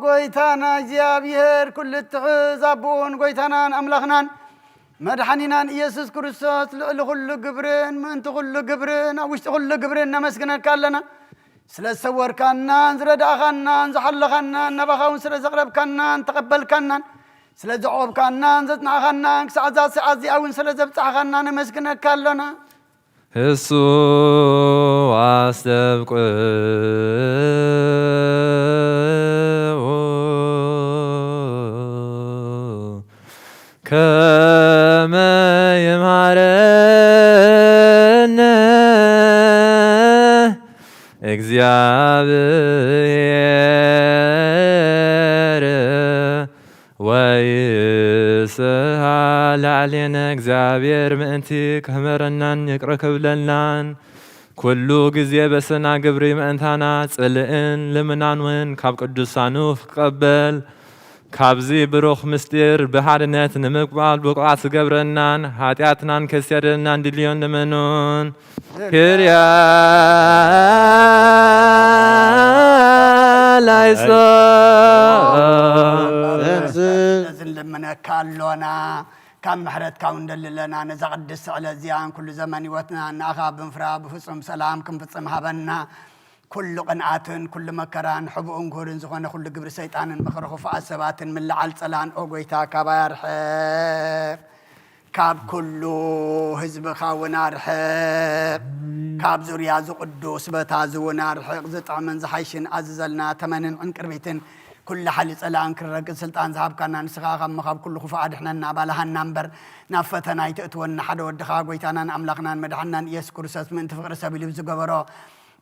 ጎይታና እግዚኣብሔር ኩሉ እትሕዝ ኣቦን ጎይታናን ኣምላኽናን መድሓኒናን ኢየሱስ ክርስቶስ ልዕሊ ኩሉ ግብርን ምእንቲ ኩሉ ግብርን ኣብ ውሽጢ ኩሉ ግብርን ነመስግነካ ኣለና። ስለ ዝሰወርካናን ዝረዳእኻናን ዝሓለኻናን ናባኻ እውን ስለ ዘቕረብካናን ተቐበልካናን ስለ ዘዕቆብካናን ዘጽናዕኻናን ክሳዕ እዛ ሰዓት እዚኣ እውን ስለ ዘብጻሕኻና ነመስግነካ ኣሎና። እሱ ኣስተብቅዑ ከመ ይምሃረነ እግዚኣብሔር ወይስሃ ላዕሌነ እግዚኣብሔር ምእንቲ ክህመረናን ይቅረ ክብለናን ኩሉ ግዜ በሰና ግብሪ ምእንታና ጽልእን ልምናን እውን ካብ ቅዱሳኑ ክቀበል ካብዚ ብሩኽ ምስጢር ብሓድነት ንምቅባል ብቁዓት ዝገብረናን ሓጢኣትናን ከስየደልናን ድልዮን ልመኑን። ክርያ ላይሶ። ስለዚ ንልምነካ ኣሎና። ካብ ምሕረትካ እውን ንደሊ ኣለና። ነዛ ቅድስቲ ዕለት እዚኣን ኩሉ ዘመን ህይወትና ንኣኻ ብምፍራ ብፍጹም ሰላም ክንፍጽም ሃበና። ኩሉ ቅንኣትን ኩሉ መከራን ሕቡእን ክቡርን ዝኾነ ኩሉ ግብሪ ሰይጣንን ምኽሪ ክፉኣት ሰባትን ምልዓል ጸላን ኦ ጎይታ ካባይ ኣርሕቕ። ካብ ኩሉ ህዝብኻ እውን ኣርሕቕ። ካብ ዙርያ እዚ ቅዱስ በታ እዚ እውን ኣርሕቕ። ዝጥዕምን ዝሓይሽን ኣዝዘልና ተመንን ዕንቅርቢትን ኩሉ ሓይሊ ጸላእን ክረግጽ ስልጣን ዝሃብካና ንስኻ ካብ መኻብ ኩሉ ክፉእ ኣድሕነና ባልሃና እምበር ናብ ፈተና ኣይተእትወና ሓደ ወድኻ ጎይታናን ኣምላኽናን መድሓንናን ኢየሱስ ክርስቶስ ምእንቲ ፍቕሪ ሰብ ኢሉ ዝገበሮ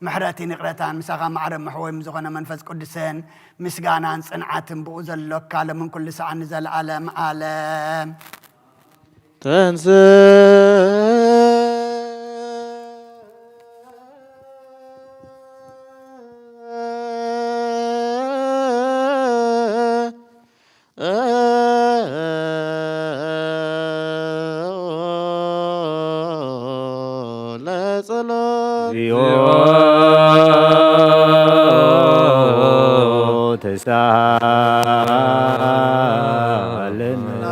ምሕረትን ይቕረታን ምሳኻ ማዕረ መሕወይ ምስ ዝኾነ መንፈስ ቅዱስን ምስጋናን ጽንዓትን ብኡ ዘሎካ ሎምን ኩሉ ሰዓት ንዘለኣለም ኣለም። ተንስ ለጸሎት ዚኦ ተሳለነ።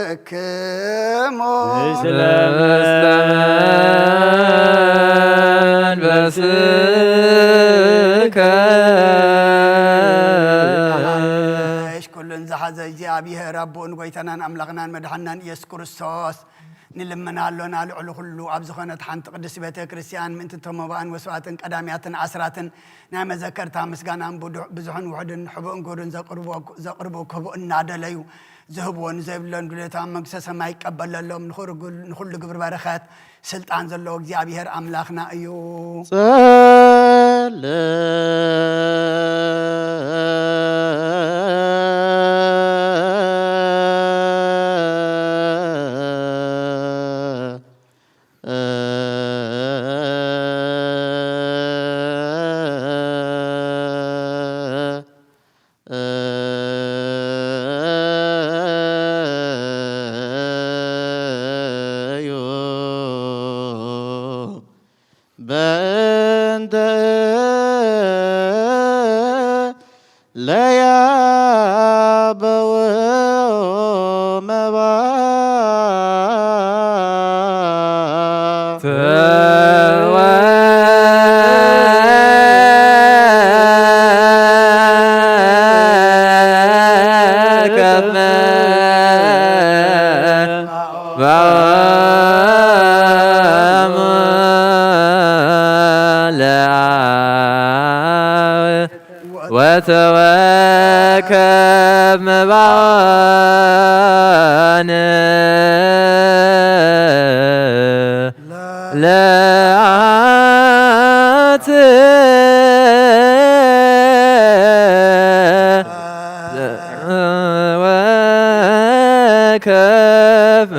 ኩልክሙ ምስለ መንፈስከ። ኩሉን ዝሓዘ እግዚኣብሔር ኣቦኡን ጎይታናን ኣምላኽናን መድሓናን ኢየሱስ ክርስቶስ ንልምና ኣሎና። ልዕሊ ኩሉ ኣብ ዝኾነት ሓንቲ ቅድስቲ ቤተ ክርስቲያን ምእንቲ ተመባእን ወስዋትን ቀዳምያትን ኣስራትን ናይ መዘከርታ ምስጋናን ብዙሕን ውሑድን ሕቡእን ግብርን ዘቕርቡ ክህቡ እናደለዩ ዝህብዎ ንዘይብለን ድሌታ መንግስተ ሰማይ ይቀበለሎም። ንኹሉ ግብሪ በረኸት ስልጣን ዘለዎ እግዚኣብሔር ኣምላኽና እዩ። ጸለ እዩ በእንተ ለያበው መባ ተወከፍመ ባወሙ ለአብ ወተወከብ መባነ ለአት ወከፍ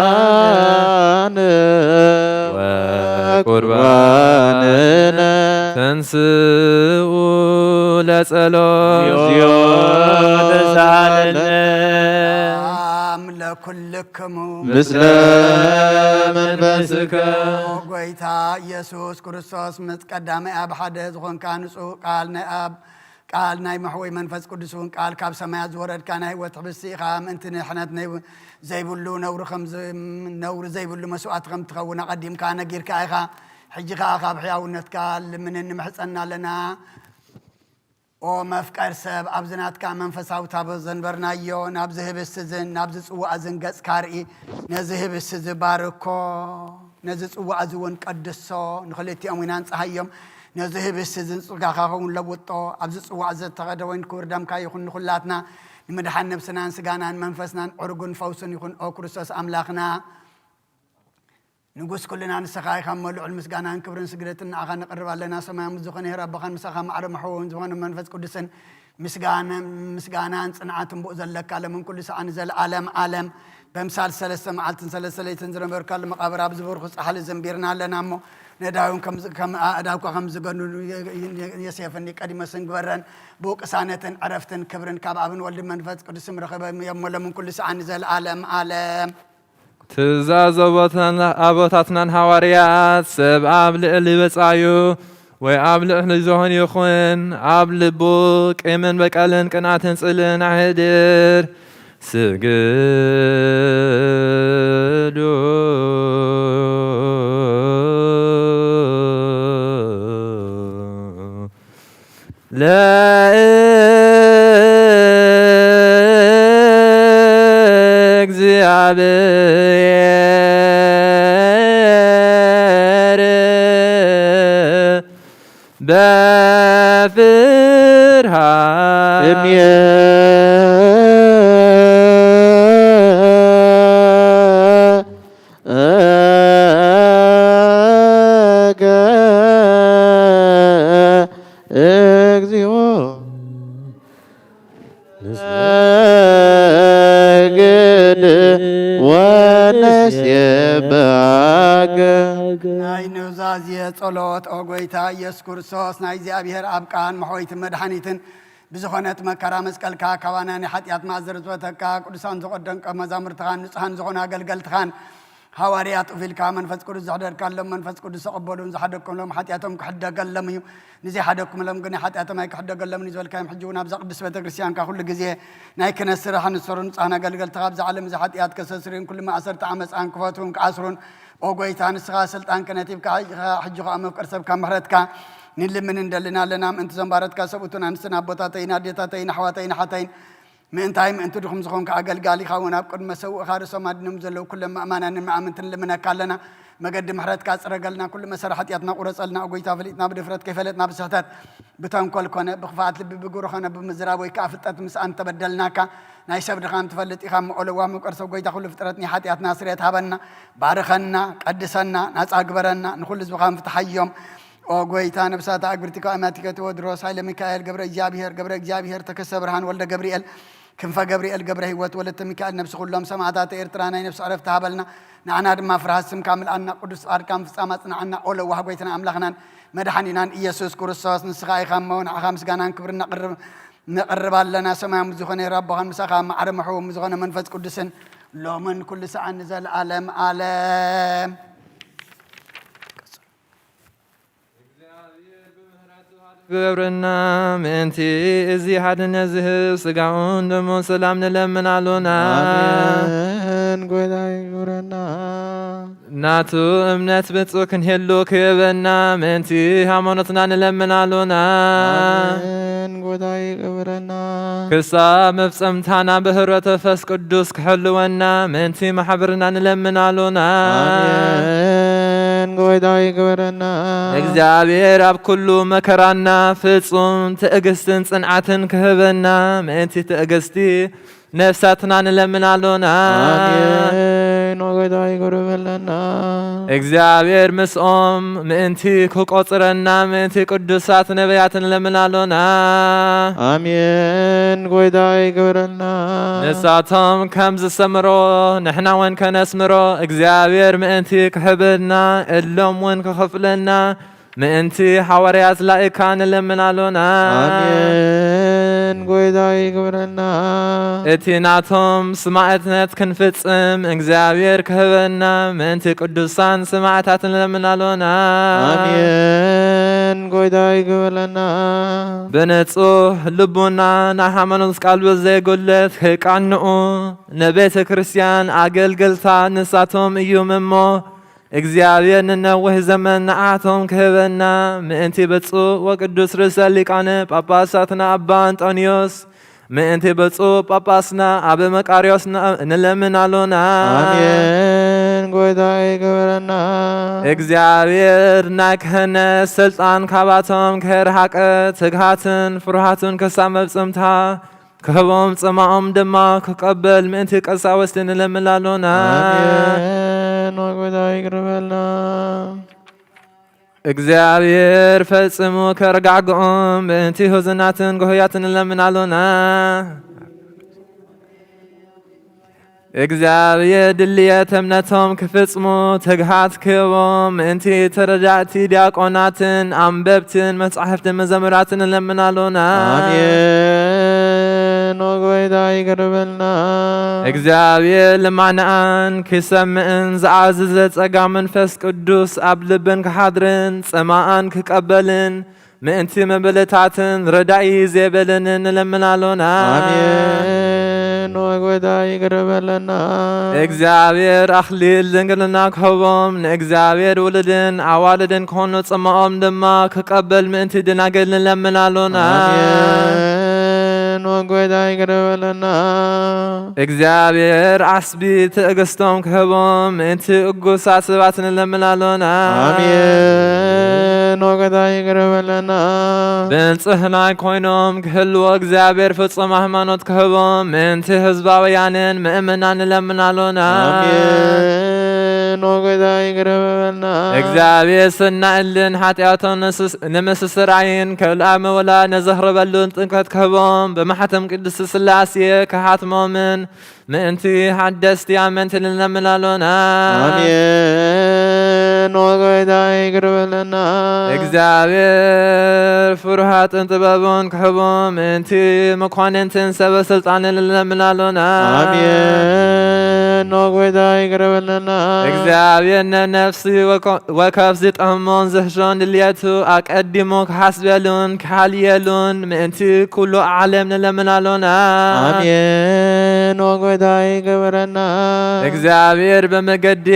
መባነ ወቁርባንነ ተንስኡ ለጸሎት እግዚኦ ተሳሃለነ ሰላም ለኩልክሙ ምስለ መንፈስከ ጎይታ ኢየሱስ ክርስቶስ ምስ ቀዳማይ ኣብ ሓደ ዝኾንካ ንጹህ ቃል ናይ ኣብ ቃል ናይ መሕወይ መንፈስ ቅዱስ እውን ቃል ካብ ሰማያት ዝወረድካ ናይ ህይወት ሕብስቲ ኢኻ። ምእንቲ ንሕነት ናይ ዘይብሉ ነውሪ ከም ዝ- ነውሪ ዘይብሉ መስዋእቲ ከም ትኸውን ኣቐዲምካ ነጊርካ ኢኻ። ሕጂ ከኣ ካብ ሕያውነትካ ልምንን ንምሕጸና ኣለና። ኦ መፍቀር ሰብ፣ ኣብዚ ናትካ መንፈሳዊ ታቦት ዘንበርናዮ፣ ናብዚ ህብስቲ እዝን ናብዚ ጽዋእ እዝን ገጽካ ርኢ። ነዚ ህብስቲ እዚ ባርኮ፣ ነዚ ጽዋእ እዚ እውን ቀድሶ፣ ንኽልቲኦም እውን ኣንጽሃዮም። ነዚ ህብስቲ እዚ ንጽጋኻ ኸውን ለውጦ፣ ኣብዚ ጽዋእ እዚ ዝተኸደ ወይን ክቡር ደምካ ይኹን፣ ንኹላትና ንምድሓን ነብስናን ስጋናን መንፈስናን ዕርጉን ፈውስን ይኹን። ኦ ክርስቶስ ኣምላኽና፣ ንጉስ ኩልና ንስኻ ኢኻ እሞ፣ ልዑል ምስጋናን ክብርን ስግደትን ንዓኻ ነቕርብ ኣለና። ሰማያዊ ዝኾነ ሄር ኣቦኻን ምሳኻ ማዕረ መሕወውን ዝኾነ መንፈስ ቅዱስን ምስጋና- ምስጋናን ጽንዓትን ብኡ ዘለካ ለምን ኩሉ ሰዓን ዘለዓለም ዓለም በምሳል ሰለስተ መዓልትን ሰለስተ ለይትን ዝነበርካሉ መቓብር ኣብ ዝበርኹ ጻሕሊ ዘንቢርና ኣለና እሞ፣ ነዳውን ከም ዝ- ከም ኣእዳውካ ከም ዝገኑ የ- የ- የሴፍን ኒቆዲሞስን ግበረን። ብኡ ቅሳነትን ዕረፍትን ክብርን ካብ ኣብን ወልድን መንፈስ ቅዱስን ረኸበ እሞ፣ ለምን ኩሉ ሰዓን ዘለዓለም ዓለም። ትእዛዝ ኣቦታትና- ኣቦታትናን ሃዋርያት፣ ሰብ ኣብ ልዕሊ ብጻዩ ወይ ኣብ ልዕሊ ዝኾነ ይኹን ኣብ ልቡ ቂምን በቀልን ቅንኣትን ጽልእን ኣሕድር። ስግዱ ለእግዚኣብሔር በፍርሃት እምየ እግዚኦ ንሰግድ ወነሴብሐከ። ናይ ኑዛዜ ጸሎት። ኦ ጎይታ ኢየሱስ ክርስቶስ፣ ናይ እግዚኣብሔር ኣብ ቃል መሕወይትን መድሓኒትን ብዝኾነት መከራ መስቀልካ፣ ካባና ናይ ሓጢኣት መኣዘር ዝበተካ፣ ቅዱሳን ዝኾኑ ደቀ መዛሙርትኻን ንጹሃን ዝኾኑ ኣገልገልትኻን ሃዋርያት ኡፍ ኢልካ መንፈስ ቅዱስ ዘሕደርካሎም መንፈስ ቅዱስ ተቐበሉን ዝሓደግኩምሎም ሓጢኣቶም ክሕደገሎም እዩ፣ ንዘይሓደግኩምሎም ግን ሓጢኣቶም ኣይክሕደገሎምን እዩ ዝበልካዮም። ሕጂ እውን ኣብዛ ቅድስት ቤተ ክርስቲያንካ ኩሉ ግዜ ናይ ክህነት ስራሕ ንሰሩን ንጹሃን ኣገልገልትኻ ኣብዛ ዓለም እዚ ሓጢኣት ከሰስርዩን ኩሉ ማእሰርቲ ዓመፃን ክፈትዉን ክኣስሩን፣ ኦ ጎይታ፣ ንስኻ ስልጣን ክህነት ሂብካ፣ ሕጂ ኸዓ መፍቀር ሰብካ ምሕረትካ ንልምን እንደልን ኣለና። ምእንቲ ዘንባረትካ ሰብኡትን ኣንስትን ኣቦታተይን ኣዴታተይን ኣሕዋተይን ኣሓተይን ምእንታይ ምእንቲ ድኹም ዝኾንካ ኣገልጋሊኻ እውን ኣብ ቅድመ ሰውእኻ ርእሶም ኣድኖም ዘለዉ ኩሎም መእማናንን መኣምንትን ልምነካ ኣለና። መገዲ ምሕረትካ ጽረገልና፣ ኩሉ መሰረ ሓጢኣትና ቁረጸልና። ኦ ጎይታ፣ ፈሊጥና ብድፍረት፣ ከይፈለጥና ብስሕተት፣ ብተንኮል ኮነ ብኽፍኣት ልቢ፣ ብግብሪ ኾነ ብምዝራብ ወይ ከኣ ፍልጠት ምስኣን ተበደልናካ። ናይ ሰብ ድኻም ትፈልጥ ኢኻ እሞ፣ ኦ ለዋህ ምቁር ሰብ ጎይታ፣ ኩሉ ፍጥረት ናይ ሓጢኣትና ስርየት ሃበና፣ ባርኸና፣ ቀድሰና፣ ናጻ ግበረና፣ ንኹሉ ህዝብኻ ምፍትሓዮም። ኦ ጎይታ፣ ነብሳት ኣግብርቲ ኣማቲከ ቴዎድሮስ፣ ሃይለ ሚካኤል፣ ገብረ እግዚኣብሔር፣ ገብረ እግዚኣብሔር፣ ተከስተ ብርሃን፣ ወልደ ገብርኤል፣ ክንፈ ገብርኤል፣ ገብረ ህይወት፣ ወለተ ሚካኤል፣ ነብሲ ኩሎም ሰማዕታት ኤርትራ ናይ ነብሲ ዕረፍቲ ሃበልና። ንዓና ድማ ፍርሃት ስምካ ምልኣና። ቅዱስ ጻድቃን ፍጻም ኣጽንዓና። ኦ ለዋህ ጎይታና ኣምላኽናን መድሓኒናን ኢየሱስ ክርስቶስ፣ ንስኻ ኢኻ እሞ ንዓኻ ምስጋናን ክብርን ነቕርብ፣ ነቕርብ ኣለና። ሰማያዊ ምስ ዝኾነ ኣቦኻን ምሳኻ ማዕረ ምሕው ምስ ዝኾነ መንፈስ ቅዱስን ሎምን ኩሉ ሰዓን ንዘለኣለም ኣለም። እግዚኣብሔር ብምሕረቱ ግበረና። ምእንቲ እዚ ሓድነት ዝህብ ስጋኡን ደሙን ሰላም ንለምን ኣሎና። ኣሜን። ጎይታ ይግብረና። ናቱ እምነት ብፁዕ ክንህሉ ክህበና ምእንቲ ሃይማኖትና ንለምን ኣሎና። ኣሜን። ጎይታ ይግብረና። ክሳብ መፍጸምታና ብህብረት መንፈስ ቅዱስ ክሕልወና ምእንቲ ማሕበርና ንለምን ኣሎና። ኣሜን። ጎይታ ይግበረና። እግዚኣብሔር ኣብ ኩሉ መከራና ፍጹም ትዕግስትን ጽንዓትን ክህበና ምእንቲ ትዕግስቲ ነፍሳትና ንለምን ኣሎና። ኣሜን። ኦ ጎይታ ይግበር በለና። እግዚኣብሔር ምስኦም ምእንቲ ክቆጽረና ምእንቲ ቅዱሳት ነቢያት ንለምን ኣሎና። ኣሜን። ጎይታ ይግበረልና። ንሳቶም ከም ዝሰምሮ ንሕና እውን ከነስምሮ እግዚኣብሔር ምእንቲ ክሕበና እሎም እውን ክኸፍለና ምእንቲ ሓዋርያት ላእካ ንለምን ኣሎና። ኣሜን። ጎይታ ይግበረልና። እቲ ናቶም ስማዕትነት ክንፍጽም እግዚኣብሔር ክህበና ምእንቲ ቅዱሳን ሰማዕታት ንለምን ኣሎና። ኣሜን። ጎይታ ይግበረልና። ብንጹህ ልቡና ናይ ሃይማኖት ቃል ብዘይጉድለት ክቃንዑ ንቤተ ክርስቲያን ኣገልገልታ ንሳቶም እዮም እሞ፣ እግዚኣብሔር ንነዊህ ዘመን ንዓቶም ክህበና ምእንቲ ብፁዕ ወቅዱስ ርእሰ ሊቃነ ጳጳሳትና ኣባ ኣንጦንዮስ፣ ምእንቲ ብፁዕ ጳጳስና ኣበ መቃርዮስ ን-፣ ንለምን ኣሎና። ኣሜን። ጎይታ ይግበረና። እግዚኣብሔር ናይ ክህነት ስልጣን ካባቶም ከይርሓቀ ትግሃትን ፍርሃትን ክሳብ መብጽምታ ክህቦም ጽማኦም ድማ ክቀበል ምእንቲ ቀሳውስቲ ንለምን ኣሎና። ኣሜን። ኦ ጎይታ ይቅር በልና። እግዚኣብሔር ፈጽሙ ከረጋግኦም ምእንቲ ህዙናትን ግሁያትን ንለምን ኣሎና። እግዚኣብሔር ድልየት እምነቶም ክፍጽሙ ትግሃት ክህቦም ምእንቲ ተረዳእቲ ዲያቆናትን ኣንበብትን መጻሕፍቲ መዘምራትን ንለምን ኣሎና። ኣሜን። ኦ ጎይታ ይቅር በልና። እግዚኣብሔር ልማንኣን ክሰምዕን ዝኣዘዘ ጸጋ መንፈስ ቅዱስ ኣብ ልበን ክሓድርን ጽማኣን ክቀበልን ምእንቲ መበለታትን ረዳኢ ዘይበለንን ንለምን ኣሎና። ኣሜን። ኦ ጎይታ ይቅር በለና። እግዚኣብሔር ኣኽሊል ድንግልና ክህቦም ንእግዚኣብሔር ውሉድን ኣዋልድን ክኾኑ ጽማኦም ድማ ክቀበል ምእንቲ ደናግል ንለምን ኣሎና። ኣሜን። ኦ ጎይታ ይቅር በለና። እግዚኣብሔር ዓስቢ ትዕግስቶም ክህቦም ምእንቲ እጉሳት ሰባት ንለምን ኣሎና። ኣሜን። ኦ ጎይታ ይቅር በለና። ብንጽህና ኮይኖም ክህልዎ እግዚኣብሔር ፍጹም ሃይማኖት ክህቦም ምእንቲ ህዝባውያንን ምእመናን ንለምን ኣሎና። ኣሜን። ኦ ጎይታ ይቅር በለና። እግዚኣብሔር ስናእልን ሓጢኣቶም ንስስ-፣ ንምስስራይን ከልኣ መወላ ነዘኽርበሉን ጥምቀት ክህቦም ብማሕተም ቅድስቲ ስላሴ ክሓትሞምን ምእንቲ ሓደስቲ ኣመንቲ ንለምን ኣሎና። ኣሜን። ኦ ጎይታ ይቅር በለና። እግዚኣብሔር ፍርሃትን ጥበቡን ክህቦም ምእንቲ መኳንንትን ሰበ ስልጣንን ንለምን ኣሎና። ኣሜን። ኦ ጎይታ ይቅር በለና። እግዚኣብሔር ነነፍሲ ወከ-፣ ወከፍ ዝጠሞን ዝሕሾን ድልየቱ ኣቀዲሙ ክሓስበሉን ክሓልየሉን ምእንቲ ኩሉ ዓለም ንለምናሉና። ኣሜን። ኦ ጐይታይ ግበረልና። እግዚኣብሔር ብመገዲ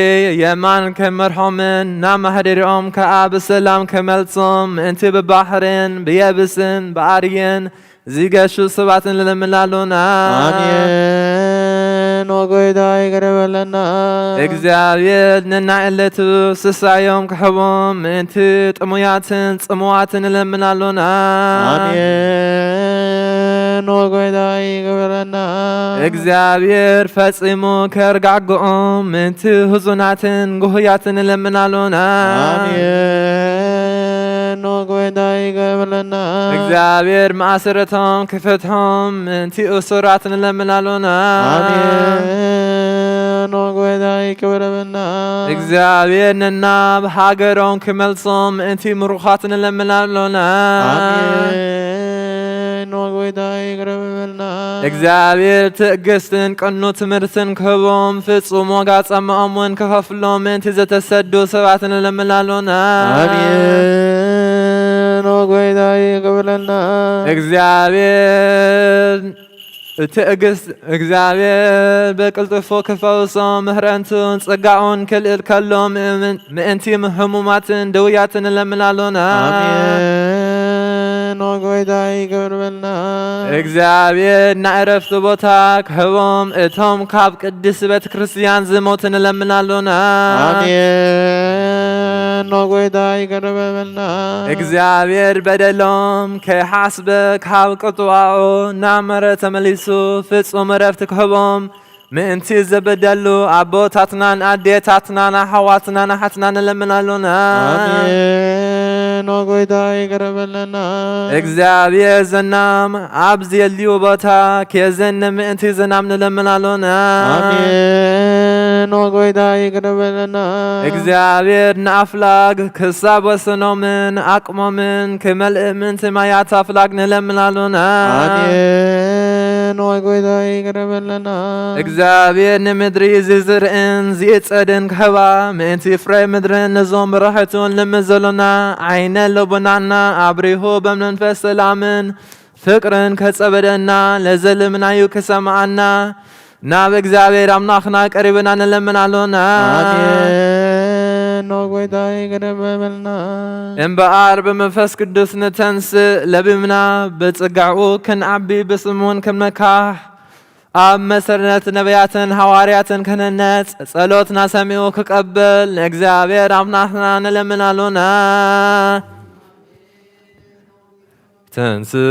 የማን ከመርሖምን ናብ ማህደሪኦም ከኣ ብሰላም ከመልሶም ምእንቲ ብባሕርን ብየብስን ብኣድግን ዝገሹ ሰባት ንለምናሉና። ኣሜን። ኦ ጐይታይ ይቅረ በለና። እግዚኣብሔር ነናይ ዕለቱ ስሳዮም ክህቦም ምእንቲ ጥሙያትን ጽሙዋትን ንለምናሉና። ኣሜን። ኦ ጐይታይ ይቅረ በለና። እግዚኣብሔር ፈጺሙ ከርጋግኦም ምእንቲ ህዙናትን ጉህያትን ንለምናሉና። ኣሜን። ኦ ጐይታይ ይቅረ በለና። እግዚኣብሔር ማእሰርቶም ክፈትሖም ምእንቲ እሱራት ንለምናሉና። ኣሜን። ኦ ጐይታይ ይቅረ በለና። እግዚኣብሔር ነናብ ሃገሮም ክመልሶም ምእንቲ ምሩኻት ንለምናሉና። ኣሜን። ኦ ጐይታይ ይቅረ በለና። እግዚኣብሔር ትዕግስትን ቅኑ ትምህርትን ክህቦም ፍጹም ዋጋ ጸማኦም እውን ክኸፍሎም ምእንቲ ዘተሰዱ ሰባት ንለምናሉና። ኣሜን። ኦ ጐይታይ ይቅረ በለና። እግዚኣብሔር ትዕግስት እግዚኣብሔር ብቅልጥፉ ክፈውሶም ምሕረቱን ጸጋኡን ክልእል ከሎ ምእምን-፣ ምእንቲ ህሙማትን ድውያትን ንለምናሉና። ኣሜን። ኦ ጐይታይ ይቅረ በለና። እግዚኣብሔር ናይ ዕረፍቲ ቦታ ክህቦም እቶም ካብ ቅድስት ቤተ ክርስቲያን ዝሞቱ ንለምናሉና። ኣሜን። ኦ ጐይታይ ይቅረ በለና። እግዚኣብሔር በደሎም ከይሓስበ ካብ ቅጥዋኡ ናብ መረ ተመሊሱ ፍጹም ዕረፍቲ ክህቦም ምእንቲ ዝበደሉ ኣቦታትናን ኣዴታትናን ኣሕዋትናን ኣሓትናን ንለምናሉና። ኣሜን። ኦ ጐይታ ይቅረ በለና። እግዚኣብሔር ዘናም ኣብ ዘየልዩ ቦታ ኬዘን ምእንቲ ዘናም ንለምናሉና። ኣሜን። ኦ ጐይታ ይቅረ በለና። እግዚኣብሔር ንኣፍላግ ክሳብ ወሰኖምን ዓቅሞምን ክመልእ ምእንቲ ማያት ኣፍላግ ንለምናሉና። ኣሜን። ኦ ጐይታ ይቅረ በለና። እግዚኣብሔር ንምድሪ ዝዝርእን ዝእጸድን ክህባ ምእንቲ ፍረ ምድርን ነዞም ብርሕቱን ልምዘሎና ዓይነ ልቦናና ኣብሪሁ በመንፈስ ሰላምን ፍቅርን ከጸበደና ለዘለምናዩ ክሰማዓና ናብ እግዚኣብሔር ኣምላኽና ቀሪብና ንለምን ኣሎና። ኣሜን። ኦ ጐይታ ይቅረ በለና። እምበኣር ብመንፈስ ቅዱስ ንተንስእ ለቢምና ብጽጋኡ ክንዓቢ ብስሙን ክንመካሕ ኣብ መሰረት ነቢያትን ሃዋርያትን ክንህነጽ ጸሎትና ሰሚዑ ክቀበል ንእግዚኣብሔር ኣምላኽና ንለምን ኣሎና። ተንስእ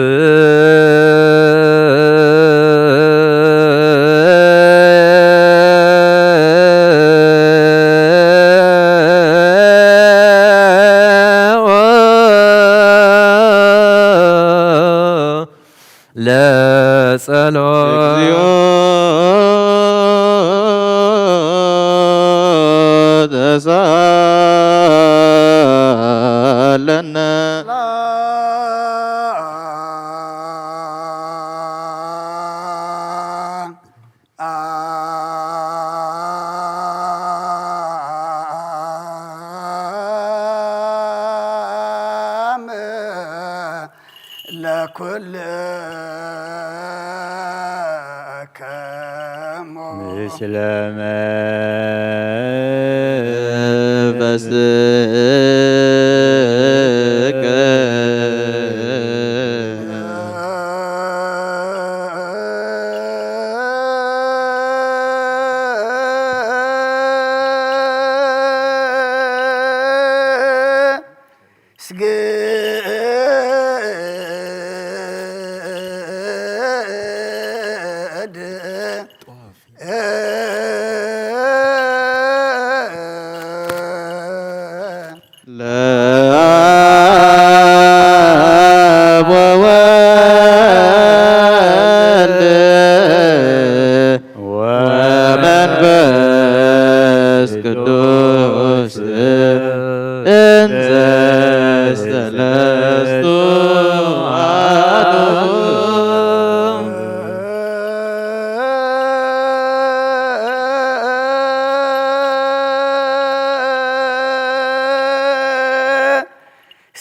ለጸሎት። እግዚኦ ተሳለነ። ለኩልክሙ ምስለ መንፈስከ። ስግድ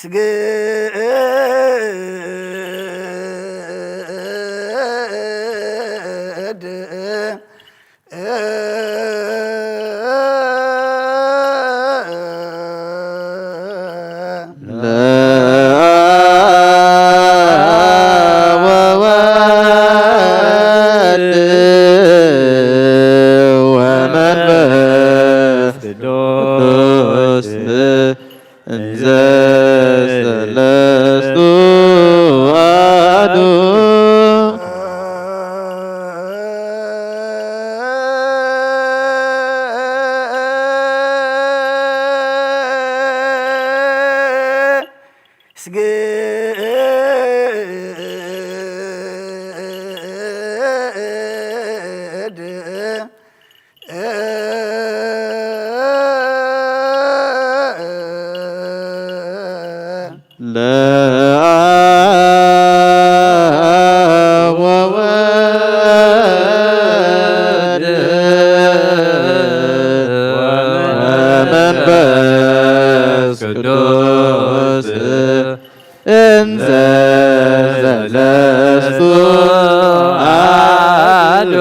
ስግድ ለአብ ወወልድ ወመንፈስ ቅዱስ እንዘ ሰለስቱ አሐዱ። ስግድ ለአብ ወወልድ ወመንፈስ ቅዱስ እንዘ ሰለስቱ አሐዱ።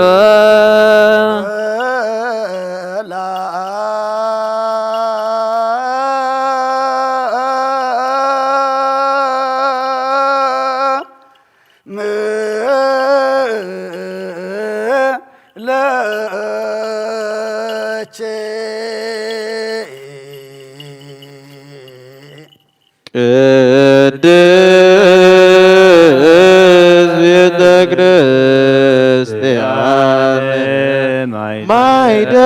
ለቼ ቅድስት ቤተ ክርስቲያን ማይደር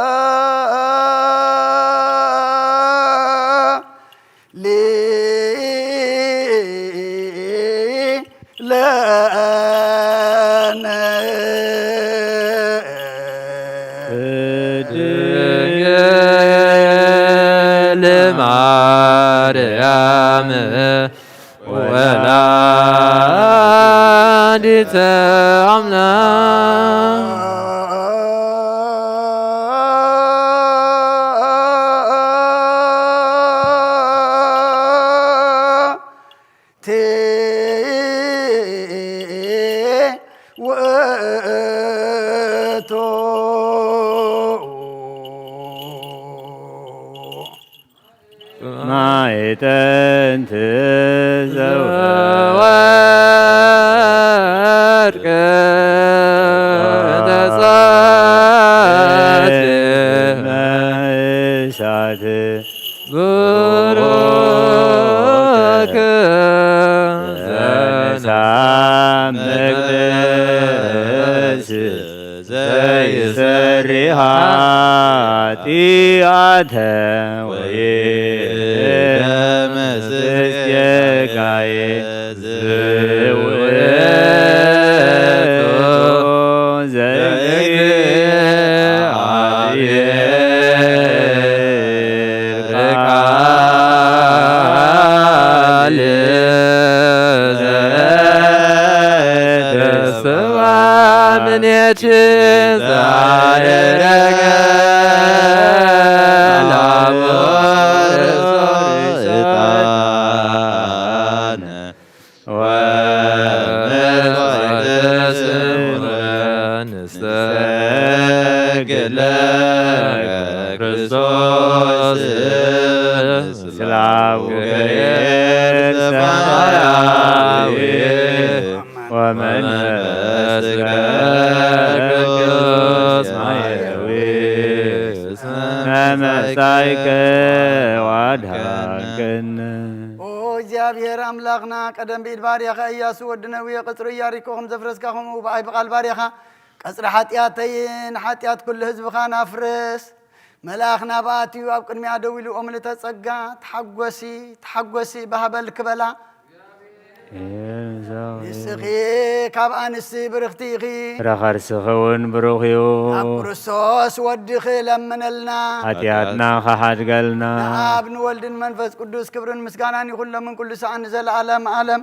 መለኮት ለነ ድንግል ማርያም ወላዲተ አምላክ ቲ ውእቱ ማዕጠንት ዘወርቅ ተጻት መሻት ብሩክ ዘነሳ መቅደስ ዘይሰሪ ኃጢአተ ወይደመስስ ጌጋዬ። ዝውእቱ ዘእግዚአብሔር ቃል ዘተስፋ ምኔት ዛየረገ ላቦር ሶሪሳነ ወመሥዋዕተ ስምረ ንሰግድ ለከ ክርስቶስ። ስላቡ ገይር ሰማያዊ ወመንፈስ ቅዱስ ማየዊ መመጻይከ ዋድሃንክን። ኦ እግዚኣብሔር ኣምላኽና፣ ቀደም ብኢድ ባርያኻ ኢያሱ ወዲ ነዌ ቅጽሪ ኢያሪኮ ከም ዘፍረስካ፣ ከምኡ ብኣይ ብቓል ባርያኻ ቀጽሪ ሓጢኣተይን ሓጢኣት ኩሉ ህዝብኻን ኣፍርስ። መልኣኽ ናብኣ ኣትዩ ኣብ ቅድሚኣ ደው ኢሉ፣ "ኦ ምልእተ ጸጋ፣ ተሓጎሲ፣ ተሓጎሲ፣ ባህበል" ክበላ። ንስኺ ካብ ኣንስቲ ብርኽቲ ኢኺ። ፍረ ከርስኺ እውን ብሩኽ እዩ። ኣብ ክርስቶስ ወድኺ ለምነልና። ሓጢኣትና ኸሓድገልና። ንኣብ ንወልድን መንፈስ ቅዱስ ክብርን ምስጋናን ይኹን፣ ለምን ኩሉ ሰዓት ንዘለዓለም ዓለም።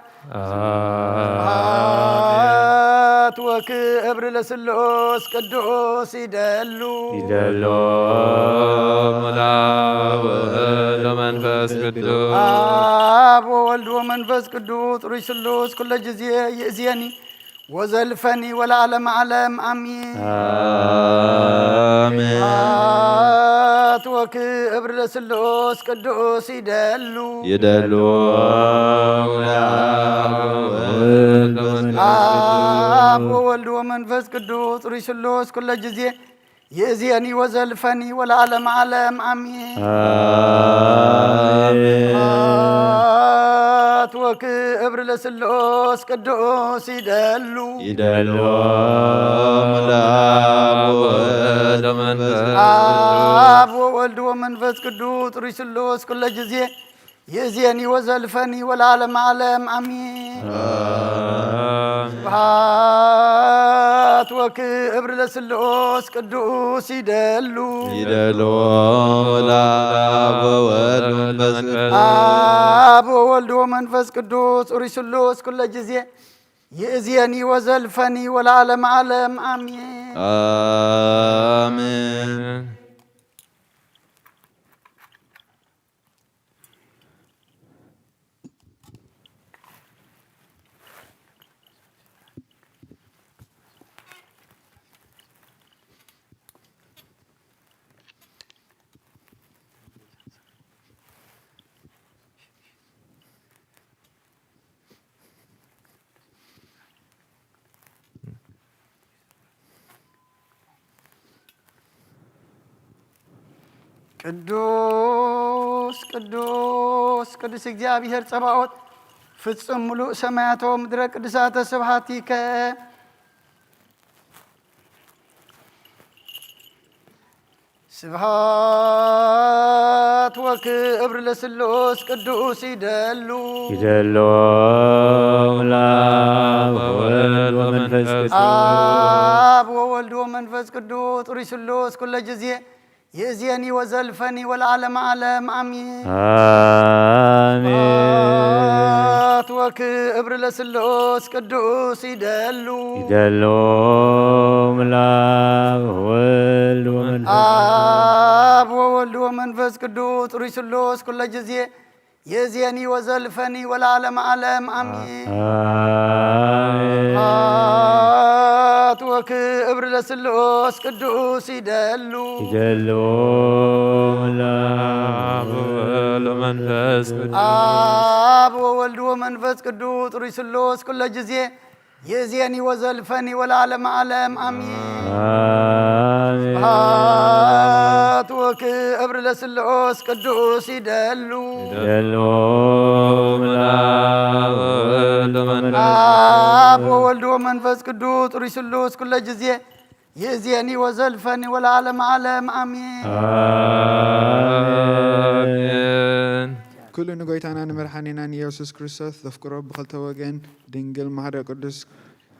ኣሜን። ወክብር ለስሉስ ቅዱስ ይደሉ። ይደሎም ለአብ ወወልድ ወመንፈስ ቅዱስ። አብ ወወልድ ወመንፈስ ቅዱስ ሩይ ስሉስ ኩለ ጊዜ ይእዝየኒ ወዘልፈኒ ወለዓለመ ዓለም አሚን። አሜን። ስብሐት ወክብር ለስሉስ ቅዱስ ይደሉ። ይደሎም ለአብ ወወልድ ወመንፈስ አብ ቅዱስ። ወወልድ ወመንፈስ ቅዱስ ሩይ ስሉስ ኩለ ጊዜ ይእዝየኒ ወዘልፈኒ ወለዓለመ ዓለም አሚን። አሜን። ስብሐት ወክብር ለስሉስ ቅዱስ ይደሉ። ይደሎም ለአብ ወወልድ ወመንፈስ ቅዱስ። አብ ወወልድ ወመንፈስ ቅዱስ ሩይ ስሉስ ኩለ ጊዜ ይእዝየኒ ወዘልፈኒ ወለዓለመ ዓለም አሚን። አሜን። ስብሐት ወክብር ለስሉስ ቅዱስ ይደሉ። ይደሎም ለአብ ወወልድ ወመንፈስ ቅዱስ። አብ ወወልድ ወመንፈስ ቅዱስ ሩይ ስሉስ ኩለ ጊዜ ይእዝየኒ ወዘልፈኒ ወለዓለመ ዓለም አሚን። አሜን። ቅዱስ ቅዱስ ቅዱስ እግዚኣብሔር ጸባኦት ፍጹም ምሉእ ሰማያት ወምድረ ቅዱሳተ ስብሐቲከ። ስብሐት ወክብር ለስሉስ ቅዱስ ይደሉ። ይደሎም ለአብ ወወልድ ወመንፈስ ቅዱስ። አብ ወወልድ ወመንፈስ ቅዱስ ጥሩይ ስሉስ ኩለ ጊዜ ይእዜኒ ወዘልፈኒ ወለዓለመ ዓለም አሚን። አሜን። ስብሐት ወክብር ለስሉስ ቅዱስ ይደሉ። ይደሎም ለአብ ወወልድ ወመንፈስ አብ ወወልድ ወመንፈስ ቅዱስ ጥሩይ ስሉስ ኩለ ጊዜ ይእዜኒ ወዘልፈኒ ወለዓለመ ዓለም አሚን። አሜን። ስብሐት ወክብር ለስሉስ ቅዱስ ይደሉ። ይደሎም ለአብ ወወልድ ወመንፈስ ቅዱስ። አብ ወወልድ ወመንፈስ ቅዱስ ጥሩይ ስሉስ ኩለ ጊዜ ይእዜኒ ወዘልፈኒ ወለዓለመ ዓለም አሚን። አሜን። ስብሐት ወክብር ለስሉስ ቅዱስ ይደሉ። ይደሎም ለአብ ወወልድ ወመንፈስ አብ ወወልድ ወመንፈስ ቅዱስ ጥሩይ ስሉስ ኩለ ጊዜ ይእዜኒ ወዘልፈኒ ወለዓለመ ዓለም አሚን። አሜን። ኩሉ ንጎይታና ንመድሓኒናን ኢየሱስ ክርስቶስ ዘፍቅሮ ብኽልተ ወገን ድንግል ማሕደር ቅዱስ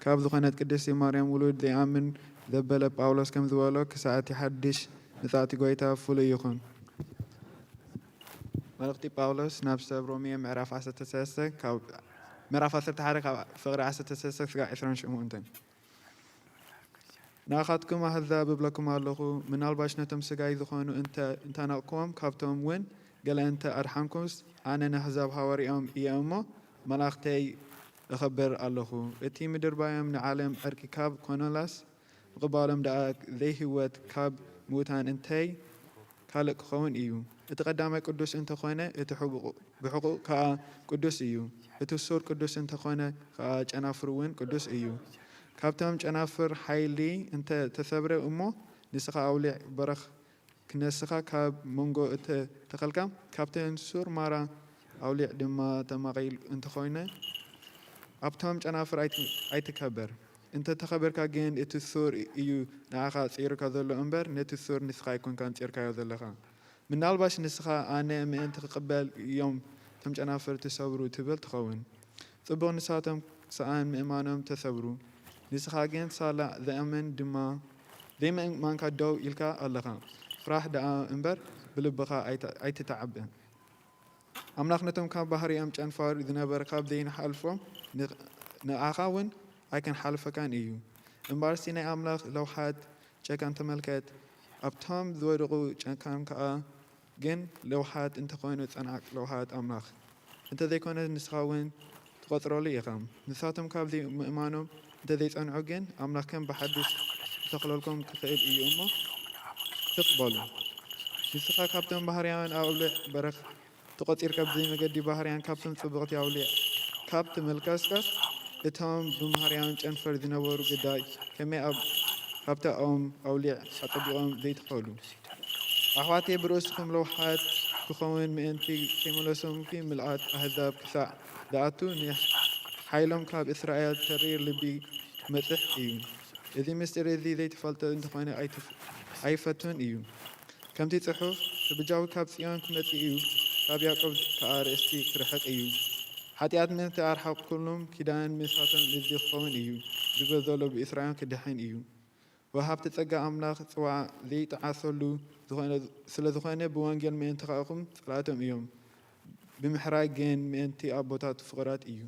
ካብ ዝኾነት ቅድስቲ ማርያም ውሉድ ዘይኣምን ዘበለ ጳውሎስ ከም ዝበሎ ክሳዕ እቲ ሓድሽ ምጻእቲ ጎይታ ፍሉይ ይኹን። መልእኽቲ ጳውሎስ ናብ ሰብ ሮሜ ምዕራፍ ዓሰርተ ሰለስተ ካብ ምዕራፍ ዓሰርተ ሓደ ካብ ፍቕሪ ዓሰርተ ሰለስተ ስጋዕ ዕስራን ሸሞንተን። ንኣኻትኩም ኣህዛብ እብለኩም ኣለኹ፣ ምናልባሽ ነቶም ስጋይ ዝኾኑ እንተ እንተናቕኩዎም፣ ካብቶም እውን ገለ እንተ ኣድሓንኩስ፣ ኣነ ንኣህዛብ ሃዋርያኦም እየ እሞ፣ መላእኽተይ እኸብር ኣለኹ። እቲ ምድርባዮም ንዓለም ዕርቂ ካብ ኮነላስ፣ ምቕባሎም ደኣ ዘይህይወት ካብ ምዉታን እንታይ ካልእ ክኸውን እዩ? እቲ ቀዳማይ ቅዱስ እንተኾነ፣ እቲ ሕቡቕ ብሕቑቕ ከኣ ቅዱስ እዩ። እቲ ሱር ቅዱስ እንተኾነ ከኣ ጨናፍሩ እውን ቅዱስ እዩ። ካብቶም ጨናፍር ሓይሊ እንተ ተሰብረ እሞ ንስኻ ኣውሊዕ በረኽ ክነስኻ ካብ መንጎ እተ ተኸልካ ካብተን ሱር ማራ ኣውሊዕ ድማ ተማቒል እንተኾይነ ኣብቶም ጨናፍር ኣይት- ኣይትከበር። እንተ ተኸበርካ ግን እቲ ሱር እዩ ንዓኻ ጺሩካ ዘሎ እምበር ነቲ ሱር ንስኻ ኣይኮንካን ጺርካዮ ዘለኻ። ምናልባሽ ንስኻ ኣነ ምእንቲ ክቕበል እዮም እቶም ጨናፍር ትሰብሩ ትብል ትኸውን። ጽቡቕ ንሳቶም ሰኣን ምእማኖም ተሰብሩ። ንስኻ ግን ሳላ ዘእመን ድማ ዘይምእማንካ ደው ኢልካ ኣለኻ። ፍራሕ ደኣ እምበር ብልብኻ ኣይተ- ኣይትተዓበ። ኣምላኽ ነቶም ካብ ባህሪኦም ጨንፋር ዝነበረ ካብ ዘይንሓልፎም ን- ንኣኻ እውን ኣይክንሓልፈካን እዩ። እምበኣርሲ ናይ ኣምላኽ ለውሃት ጨካን ተመልከት፣ ኣብቶም ዝወደቑ ጨካን ከኣ ግን ለውሃት እንተኾይኑ ጸናዕ ለውሃት ኣምላኽ እንተዘይኮነ ንስኻ እውን ትቖጽረሉ ኢኻ። ንሳቶም ካብ ዘይምእማኖም እንተዘይጸንዑ ግን ኣምላኽ ከም ብሓድሽ ክተኽለልኩም ክኽእል እዩ እሞ ትኽ በሉ። ንስኻ ካብቶም ባህርያውያን ኣውልዕ በረኽ ተቖጺርካ ብዘይ መገዲ ባህርያን ካብቶም ጽቡቕቲ ኣውሊዕ ካብ ትምልከስከስ፣ እቶም ብማህርያውን ጨንፈር ዝነበሩ ግዳይ ከመይ ኣብ ካብታ ኦም ኣውሊዕ ኣጸቢቖም ዘይተኸሉ? ኣሕዋተይ ብርእስኹም ለውሓት ክኸውን ምእንቲ ከይመለሶምኪ ምልኣት ኣህዛብ ክሳዕ ዝኣቱ ንሓይሎም ካብ እስራኤል ተሪር ልቢ ክመጽእ እዩ። እዚ ምስጢር እዚ ዘይተፈልጠ እንተኾነ ኣይትፍ- ኣይፈቱን እዩ። ከምቲ ጽሑፍ፣ "ብጃዊ ካብ ጽዮን ክመጽእ እዩ፣ ካብ ያዕቆብ ከኣ ርእስቲ ክርሕቕ እዩ። ሓጢኣት ምእንቲ ኣርሓቕኩሎም፣ ኪዳን ምሳቶም እዚ ክኸውን እዩ" ዝብል ዘሎ ብእስራኤል ክድሕን እዩ። ወሃብቲ ጸጋ ኣምላኽ ጽዋዕ ዘይጠዓሰሉ ዝኾነ- ስለ ዝኾነ ብወንጌል ምእንቲ ኻእኹም ጸላእቶም እዮም። ብምሕራይ ግን ምእንቲ ኣቦታቱ ፍቑራት እዩ።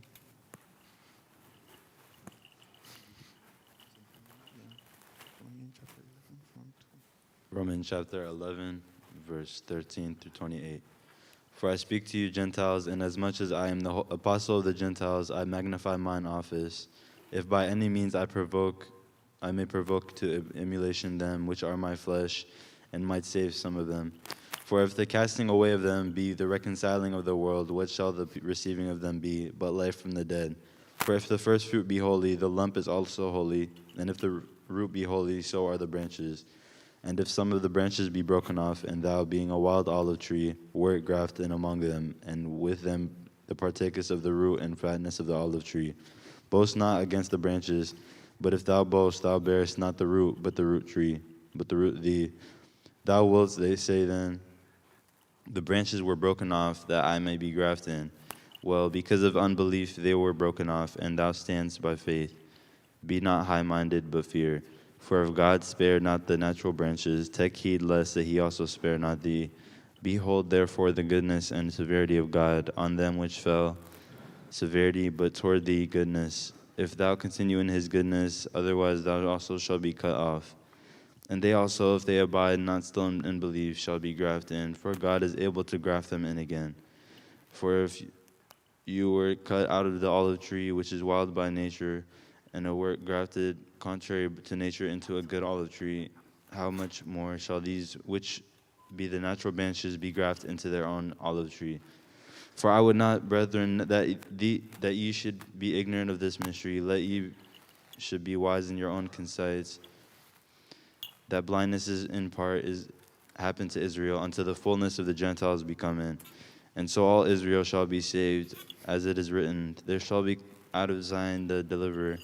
Romans chapter eleven, verse thirteen through twenty-eight. For I speak to you Gentiles, and as much as I am the ho- apostle of the Gentiles, I magnify mine office, if by any means I provoke, I may provoke to em- emulation them which are my flesh, and might save some of them. For if the casting away of them be the reconciling of the world, what shall the p- receiving of them be but life from the dead? For if the first fruit be holy, the lump is also holy, and if the r- root be holy, so are the branches. And if some of the branches be broken off, and thou, being a wild olive tree, wert grafted in among them, and with them the partakest of the root and fatness of the olive tree, boast not against the branches, but if thou boast, thou bearest not the root, but the root tree, but the root thee. Thou wilt, they say then, the branches were broken off that I may be grafted in. Well, because of unbelief they were broken off, and thou standst by faith. Be not high minded, but fear. For if God spared not the natural branches, take heed lest that he also spare not thee. Behold, therefore, the goodness and severity of God on them which fell. Severity, but toward thee, goodness. If thou continue in his goodness, otherwise thou also shalt be cut off. And they also, if they abide not still in belief, shall be grafted in, for God is able to graft them in again. For if you were cut out of the olive tree, which is wild by nature, and a work grafted contrary to nature into a good olive tree, how much more shall these, which be the natural branches, be grafted into their own olive tree? For I would not, brethren, that, the, that ye should be ignorant of this mystery, let ye should be wise in your own conceits, that blindness is in part is happened to Israel until the fullness of the Gentiles be come in. And so all Israel shall be saved, as it is written, there shall be out of Zion the deliverer,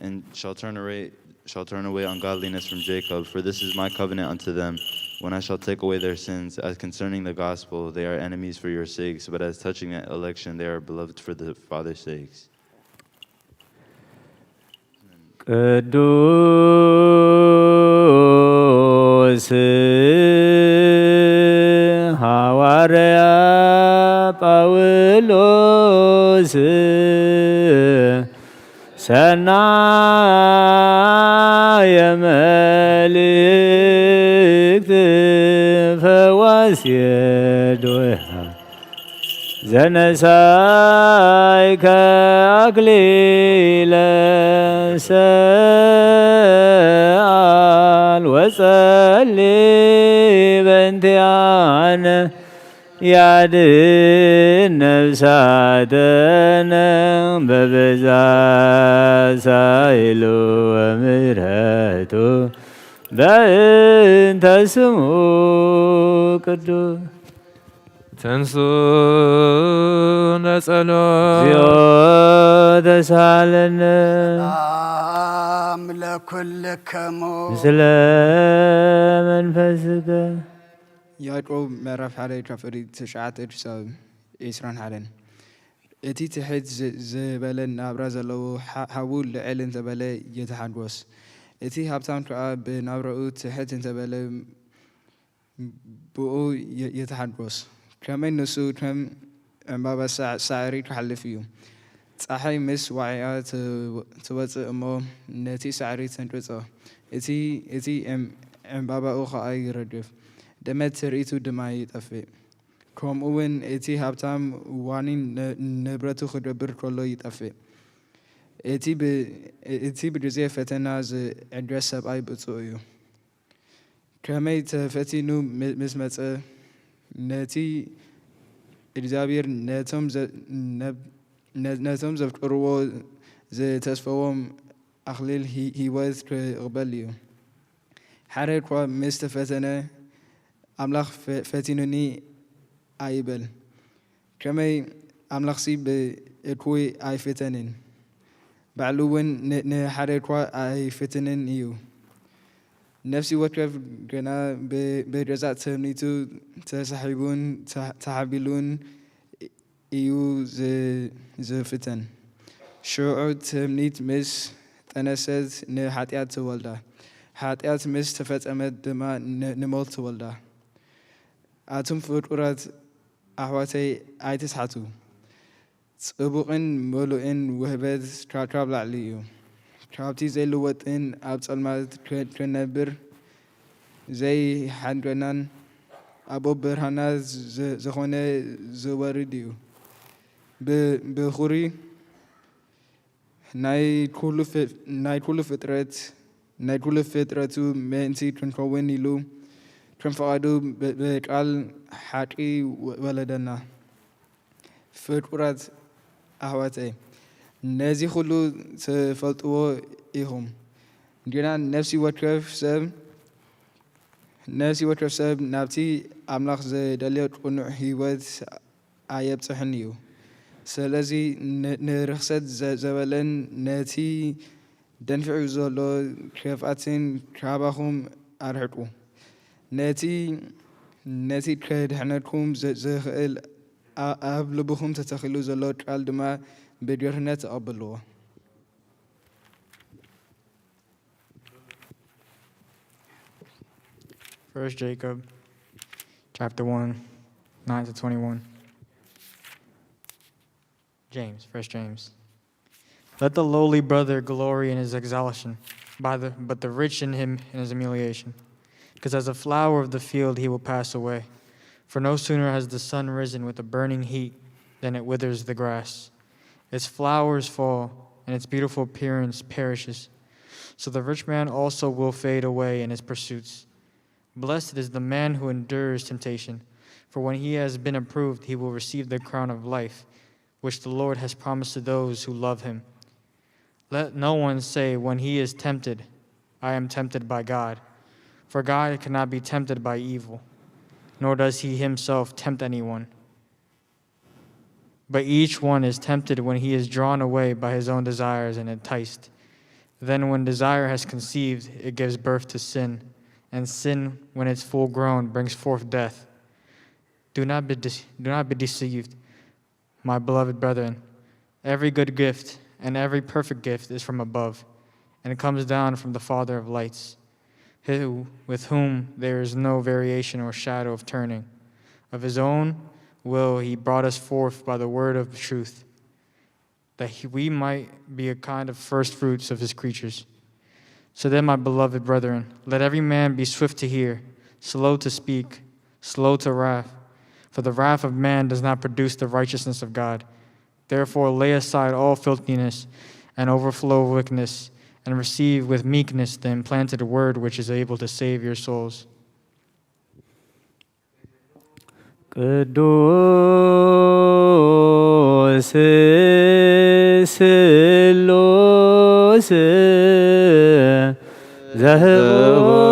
and shall turn away shall turn away ungodliness from Jacob, for this is my covenant unto them, when I shall take away their sins. As concerning the gospel, they are enemies for your sakes, but as touching the election, they are beloved for the Father's sakes. ቅዱስ ሐዋርያ ጳውሎስ ሰናየ መልእክት ፈዋሲ ዶያ ዘነሳይከ ኣክሊለ ሰኣል ወጸሊ በእንቲኣነ ያድን ነፍሳተነ በብዛ ሳይሉ ወምህረቱ በእንተ ስሙ ቅዱስ ተንሱ ነጸሎ እግዚኦ ተሳለነ ሰላም ለኩልክሙ ምስለ መንፈስከ ያዕቆብ ምዕራፍ ሓደ ካብ ፍሪ ትሽዓተ ክሳብ ዒስራን ሓደን እቲ ትሕት ዝ- ዝበለ ናብራ ዘለዎ ሓ- ሓዉ ልዕል እንተበለ የተሓጎስ እቲ ሃብታም ከዓ ብናብራኡ ትሕት እንተበለ ብኡ የ- የተሓጎስ ከመይ ንሱ ከም ዕምባባ ሳዕ- ሳዕሪ ክሓልፍ እዩ ጸሓይ ምስ ወዓኣ ትወ-፣ ትወጽእ እሞ ነቲ ሳዕሪ ተንቅጾ፣ እቲ፣ እቲ ዕም-፣ ዕምባባኡ ኸኣ ይረግፍ፣ ደመት ትርኢቱ ድማ ይጠፍእ። ከምኡ እውን እቲ ሃብታም ዋኒን ን-፣ ንብረቱ ክገብር ከሎ ይጠፍእ። እቲ ብ-፣ እቲ ብግዜ ፈተና ዝዕገስ ሰብኣይ ብፁዕ እዩ። ከመይ ተፈቲኑ ም-፣ ምስ መጸ፣ ነቲ እግዚኣብሔር ነቶም ዘ-፣ ነብ-፣ ነ-፣ ነቶም ዘፍቅርዎ ዝተስፈዎም ኣኽሊል ሂ-፣ ህይወት ክቕበል እዩ። ሓደ እኳ ምስ ተፈተነ፣ ኣምላኽ ፈ-፣ ፈቲኑኒ ኣይበል። ከመይ ኣምላኽሲ ብእኩይ ኣይፍተንን፣ ባዕሉ እውን ን-፣ ንሓደ እኳ ኣይፍትንን እዩ። ነፍሲ ወከፍ ግና ብ-፣ ብገዛእ ትምኒቱ ተሳሒቡን ተ-፣ ተሓቢሉን እዩ ዝ-፣ ዝፍተን። ሽዑ ትምኒት ምስ ጠነሰት ንሓጢኣት ትወልዳ፣ ሓጢኣት ምስ ተፈጸመት ድማ ን-፣ ንሞት ትወልዳ። ኣቱም ፍቁራት ኣሕዋተይ ኣይትስሓቱ። ጽቡቕን ምሉእን ውህበት ካብ፣ ካብ ላዕሊ እዩ። ካብቲ ዘይልወጥን ኣብ ጸልማት ከ-፣ ከነብር ዘይሓድገናን ኣብ ብርሃና ዘ-፣ ዝኾነ ዝወርድ እዩ። ብ-፣ ብኹሪ ናይ ኩሉ ፍ-፣ ናይ ኩሉ ፍጥረት፣ ናይ ኩሉ ፍጥረቱ ምእንቲ ክንከውን ኢሉ ከም ፍቓዱ ብ-፣ ብቃል ሓቂ ወ-፣ ወለደና። ፍቁራት ኣሕዋተይ፣ ነዚ ኩሉ ትፈልጥዎ ኢኹም። ግና ነፍሲ ወከፍ ሰብ፣ ነፍሲ ወከፍ ሰብ ናብቲ ኣምላኽ ዝደልዮ ቅኑዕ ህይወት ኣየብጽሕን እዩ። ስለዚ ን-፣ ንርኽሰት ዘ-፣ ዘበለን ነቲ ደንፊዑ ዘሎ ክፍኣትን ካባኹም ኣርሕቁ። ነቲ፣ ነቲ ከድሕነኩም ዝ-፣ ዝኽእል ኣ-፣ ኣብ ልብኹም ተተኺሉ ዘሎ ቃል ድማ ብድርነት ተቐበልዎ። First Jacob, chapter one, nine to twenty-one. James, First James. Let the lowly brother glory in his exaltation, by the, but the rich in him in his humiliation. Because as a flower of the field he will pass away. For no sooner has the sun risen with a burning heat than it withers the grass. Its flowers fall, and its beautiful appearance perishes. So the rich man also will fade away in his pursuits. Blessed is the man who endures temptation, for when he has been approved, he will receive the crown of life, which the Lord has promised to those who love him. Let no one say when he is tempted, "I am tempted by God." For God cannot be tempted by evil, nor does he himself tempt anyone. But each one is tempted when he is drawn away by his own desires and enticed. Then, when desire has conceived, it gives birth to sin. And sin, when it's full grown, brings forth death. Do not be, de- do not be deceived, my beloved brethren. Every good gift and every perfect gift is from above, and it comes down from the Father of lights, who, with whom there is no variation or shadow of turning. Of his own will he brought us forth by the word of truth, that he, we might be a kind of first fruits of his creatures. So then, my beloved brethren, let every man be swift to hear, slow to speak, slow to wrath. For the wrath of man does not produce the righteousness of God. Therefore, lay aside all filthiness and overflow of wickedness, and receive with meekness the implanted word which is able to save your souls. ቅዱስ ስሉስ ዘህቡር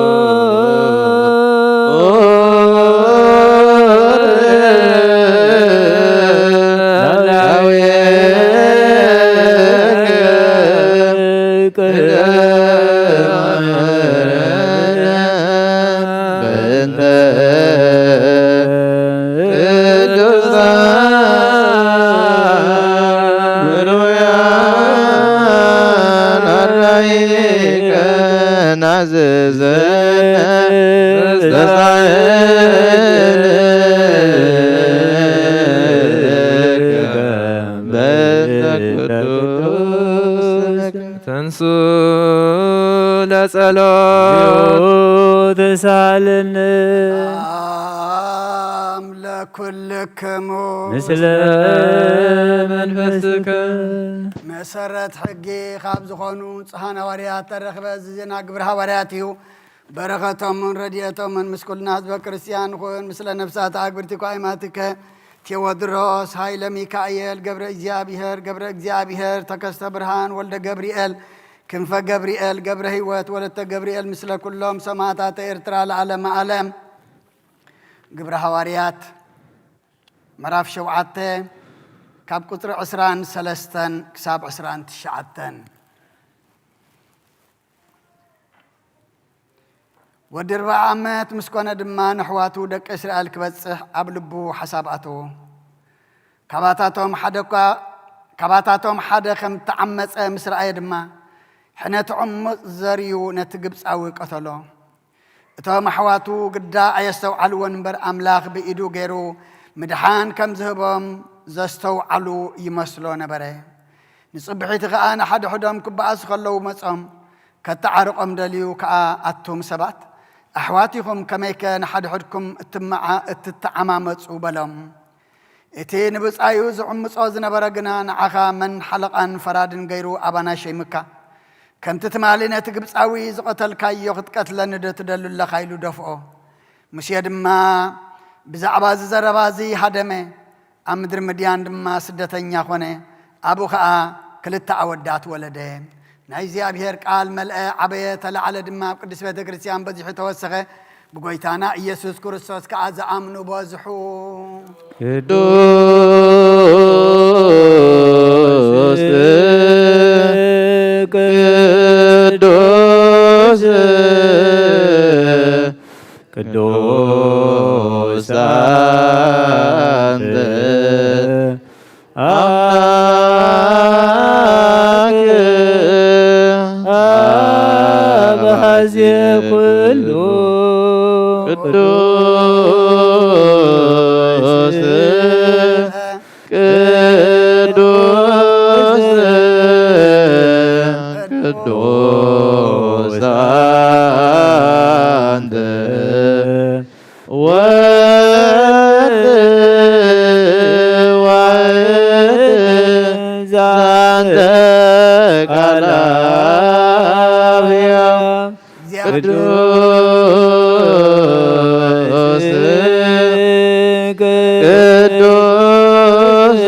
ቅዱስ ተንሱ ለጸሎት ተሳልኒ ኣም ለኩልክሙ ምስለ መንፈስከ። መሰረት ሕጊ ካብ ዝኾኑ ንጹሓን ሃዋርያት ተረኽበ። እዚ ዜና ግብሪ ሃዋርያት እዩ። በረኸቶምን ረድኤቶምን ምስ ኩልና ህዝበ ክርስቲያን ይኹን። ምስለ ነፍሳት ኣግብርቲ ኳይማትከ ቴዎድሮስ፣ ሃይለ ሚካኤል፣ ገብረ እግዚኣብሔር፣ ገብረ እግዚኣብሔር፣ ተከስተ ብርሃን፣ ወልደ ገብርኤል፣ ክንፈ ገብርኤል፣ ገብረ ህይወት፣ ወለተ ገብርኤል፣ ምስለ ኩሎም ሰማዕታተ ኤርትራ ለዓለመ ዓለም። ግብረ ሃዋርያት ምዕራፍ ሸውዓተ ካብ ቁጽሪ ዕስራን ሰለስተን ክሳብ ዕስራን ትሽዓተን። ወዲ ኣርብዓ ዓመት ምስ ኮነ ድማ ንኣሕዋቱ ደቂ እስራኤል ክበጽሕ ኣብ ልቡ ሓሳብ ኣተዎ። ካባታቶም ሓደ እኳ ካባታቶም ሓደ ከም እተዓመጸ ምስ ረኣየ ድማ ሕነ ትዕሙጽ ዘርዩ ነቲ ግብጻዊ ቀተሎ። እቶም ኣሕዋቱ ግዳ ኣየስተውዓልዎን እምበር ኣምላኽ ብኢዱ ገይሩ ምድሓን ከም ዝህቦም ዘስተውዓሉ ይመስሎ ነበረ። ንጽብሒቲ ኸኣ ንሓድሕዶም ክበኣሱ ከለዉ መጾም ከተዓርቖም ደልዩ ከኣ ኣቱም ሰባት ኣሕዋት ኢኹም ከመይከ ንሓድሕድኩም እትመዓ- እትተዓማመጹ በሎም። እቲ ንብጻዩ ዝዕምጾ ዝነበረ ግና ንዓኻ መን ሓለቓን ፈራድን ገይሩ ኣባና ሸይምካ? ከምቲ ትማሊ ነቲ ግብጻዊ ዝቐተልካዮ ክትቀትለኒ ዶ ትደሉ ኣለኻ? ኢሉ ደፍኦ። ሙሴ ድማ ብዛዕባ እዚ ዘረባ እዚ ሃደመ፣ ኣብ ምድሪ ምድያን ድማ ስደተኛ ኾነ፣ ኣብኡ ኸኣ ክልተ ኣወዳት ወለደ። ናይ እግዚኣብሔር ቃል መልአ፣ ዓበየ፣ ተላዕለ ድማ ኣብ ቅድስት ቤተ ክርስቲያን በዚሑ ተወሰኸ። ብጎይታና ኢየሱስ ክርስቶስ ከኣ ዝኣምኑ በዝሑ። ቅዱስ ቅዱስ ቅዱስ አንተ አምላክ አበ ሐዜ ኩሉ ቅዱስ ቅዱስ ቅዱስ አንተ ወትዋሕድ ዛንተ ቃል አብያ ቅዱስ ቅዱስ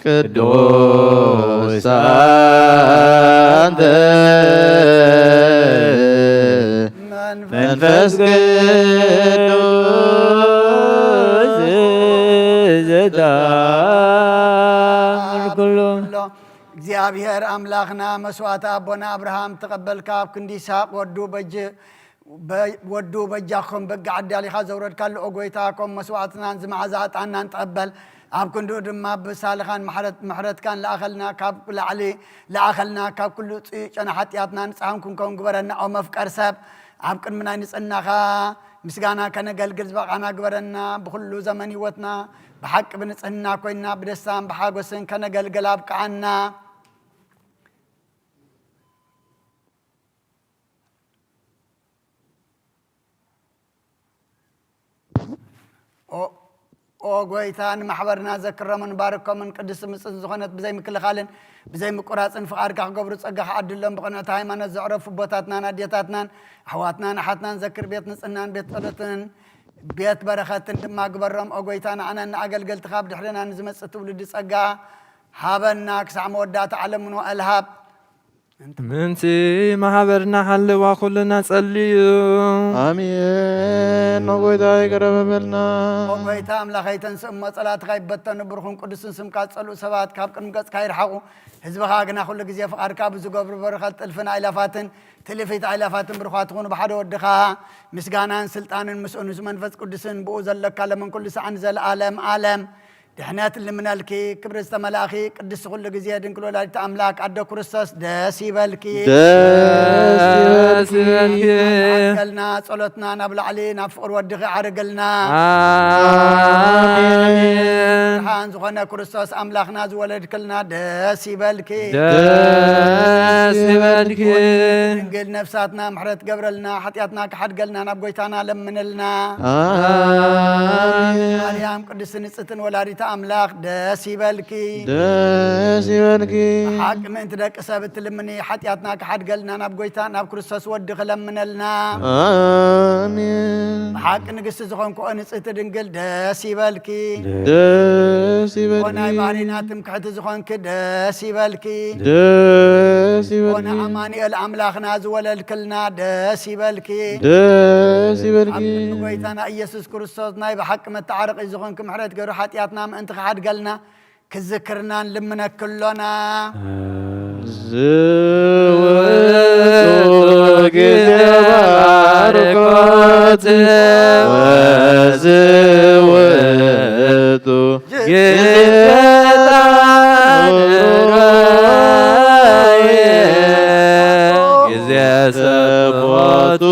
ቅዱስ አንተ መንፈስ ቅዱስ ዘዳር ኩሉ። እግዚኣብሔር ኣምላኽና መስዋዕቲ ኣቦና ኣብርሃም ተቐበልካ፣ ኣብ ክንዲ ይስሐቅ ወዱ በጅ- በ- ወዱ በጃኹም በጊዕ ኣዳሊኻ ዘውረድካሉ፣ ኦ ጐይታ፣ ከም መስዋዕትናን ዝመዓዛ ዕጣንናን ተቐበል። ኣብ ክንድኡ ድማ ብሳልኻን ምሕረት- ምሕረትካን ለኣኸልና፣ ካብ ላዕሊ ለኣኸልና፣ ካብ ኩሉ ጽዩቕ ጨና ሓጢኣትና ንጽሃን ክንከውን ግበረና። ኦ መፍቀር ሰብ፣ ኣብ ቅድሚ ናይ ንጽህናኻ ምስጋና ከነገልግል ዝበቓና ግበረና። ብኹሉ ዘመን ህይወትና ብሓቂ ብንጽህና ኮይንና ብደስታን ብሓጎስን ከነገልግል ኣብቅዓና። ኦ- ኦ ጎይታ፣ ንማሕበርና ዘክሮምን ባርኮምን። ቅድስቲ ምጽን ዝኾነት ብዘይ ምክልኻልን ብዘይ ምቁራጽን ፍቓድካ ክገብሩ ጸጋኻ ዓድሎም። ብቕንዕቲ ሃይማኖት ዘዕረፉ ኣቦታትናን ኣዴታትናን ኣሕዋትናን ኣሓትናን ዘክር። ቤት ንጽህናን ቤት ጸሎትን ቤት በረኸትን ድማ ግበሮም። ኦ ጎይታ፣ ንዓናን ንኣገልገልትኻ ብድሕርና ንዝመጽእ ትውልዲ ጸጋ ሃበና። ክሳዕ መወዳእታ ዓለም ንወ- እልሃብ። ምንቲ ማሕበርና ሓልዋ ኩልና ጸልዩ። ኣሜን። ንጎይታ ይቅረ በበልና። ኦ ጎይታ ኣምላኸይ፣ ተንስእ እሞ ጸላትኻ ይበተኑ። ብሩኽን ቅዱስን ስምካ ዝጸልኡ ሰባት ካብ ቅድሚ ገጽካ ይርሓቑ። ህዝብኻ ግና ኩሉ ግዜ ፍቓድካ ብዝገብሩ በረኸት ጥልፍን ኣይላፋትን ትልፊት ኣይላፋትን ብሩኻት ትኹኑ። ብሓደ ወድኻ ምስጋናን ስልጣንን ምስኡ ንሱ መንፈስ ቅዱስን ብኡ ዘለካ ለመን ኩሉ ሰዓን ዘለኣለም ኣለም። ድሕነት ልምነልኪ ክብሪ ዝተመላእኺ ቅድስቲ ኩሉ ግዜ ድንግል ወላዲት ኣምላክ ኣዶ ክርስቶስ ደስ ይበልኪ። ደስ ይበልኪ። ኣድገልና ጸሎትና ናብ ላዕሊ ናብ ፍቕሪ ወድኺ ዓርግልና። ኣሜን። ብርሃን ዝኾነ ክርስቶስ ኣምላኽና ዝወለድክልና ደስ ይበልኪ። ደስ ይበልኪ። ድንግል ነፍሳትና ምሕረት ገብረልና ሓጢኣትና ክሓድገልና ናብ ጎይታና ለምንልና። ኣሜን። ማርያም ቅድስቲ ንጽሕትን ወላዲት ኣምላኽ ደስ ይበልኪ። ደስ ይበልኪ። ሓቂ ምእንቲ ደቂ ሰብ እትልምኒ ሓጢኣትና ክሓድገልና ናብ ጎይታ ናብ ክርስቶስ ወዲ ክለምነልና። ኣሜን። ሓቂ ንግስቲ ዝኾንክኦ ንጽሕቲ ድንግል ደስ ይበልኪ። ደስ ኦ ናይ ይበልኪ። ባህሪና ትምክሕቲ ዝኾንኪ ደስ ይበልኪ። ደስ ኦ ይበልኪ። ንኣማኑኤል ኣምላኽና ዝወለድክልና ደስ ይበልኪ። ደስ ኣብ ይበልኪ። ቅድሚ ጎይታና ኢየሱስ ክርስቶስ ናይ ብሓቂ መተዓረቂ ዝኾንኪ ምሕረት ገይሩ ሓጢኣትና ምእንቲ ክሓድገልና ክዝክርናን ልምነኪ ኣሎና። ዝውቱ ግዜ ባርኮት ወዝውቱ ግዜ ጣንሮየ ግዜ ሰቦቱ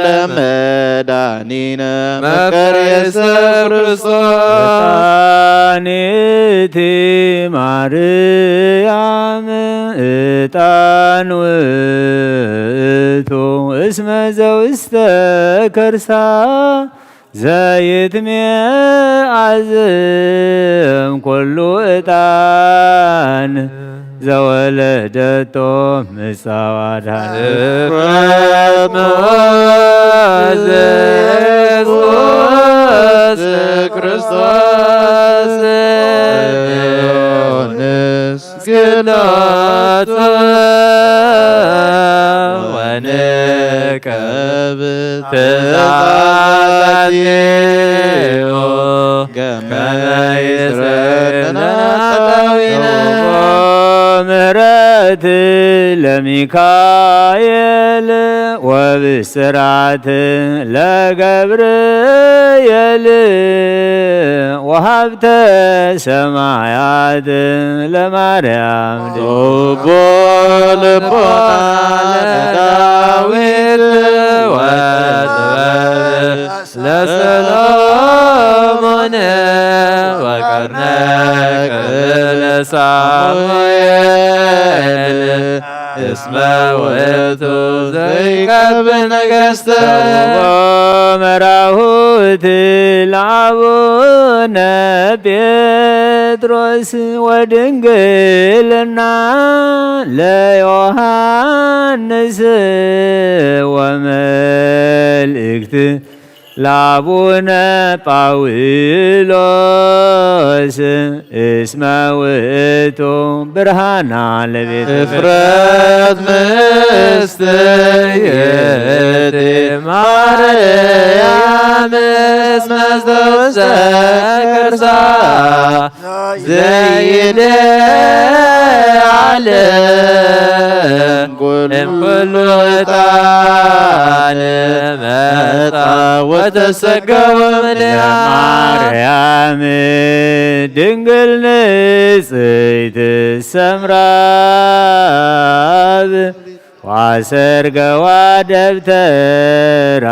ለመዳኒነ መፍቀር የሰብ ክርስቶስ። ዕጣኒቲ ማርያም ዕጣን ውእቱ እስመ ዘውስተ ከርሳ ዘይትሜ ኣዝም ኩሉ ዕጣን ዘወለደቶ ምጻዋዳ እፍረት መወዝ ኢየሱስ ክርስቶስ ዮሐንስ ግሎቱ ወንቀብ ትእዛዛቲሁ ከመ ይስረና ጸዳዊነ። ምህረት ለሚካኤል ወብስራት ለገብርኤል ወሃብተ ሰማያት ለማርያም ጡቡ ልቦና ለዳዊት ወጥበብ ለሰሎሞን ወቀርነ ቅብ ለሳሙኤል እስመ ውእቱ ዘይቀብ ነገስተ። መራሁት ለአቡነ ጴጥሮስ ወድንግልና ለዮሐንስ ወመልእክት ለአቡነ ጳውሎስ እስመ ውእቱ ብርሃና ለቤተ እፍረት ምስትይቲ ማርያም እስመ ዘውስተ ከርሳ ዘይሌ ዓለም እምኩሉ ዕጣን መጣ ወተሰገወ እምኔሃ። ማርያም ድንግል ንጽሕት ሰምራ ዋሰርገዋ ደብተራ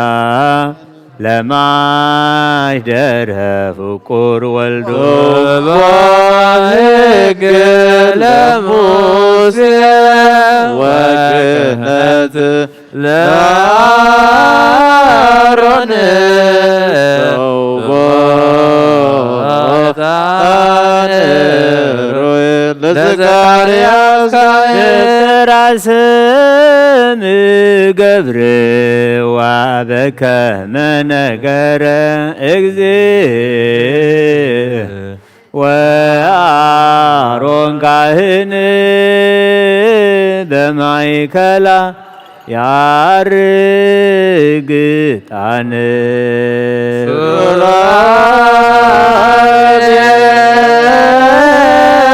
ለማሕደረ ፍቁር ወልዶ ጡባ ሕግ ለሙሴ ወክህነት ለአሮን ጡባ ዕጣን ሩይ ለዘካርያስ ካህን። ራስም ገብርዋ በከመ ነገረ እግዚእ ወአሮን ካህን በማእከላ ያርግ ዕጣን።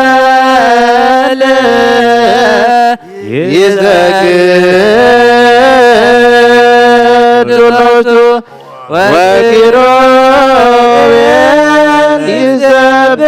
ሱራፌል ይሰግዱ ሎቱ ወኪሩቤል ይሰብሑ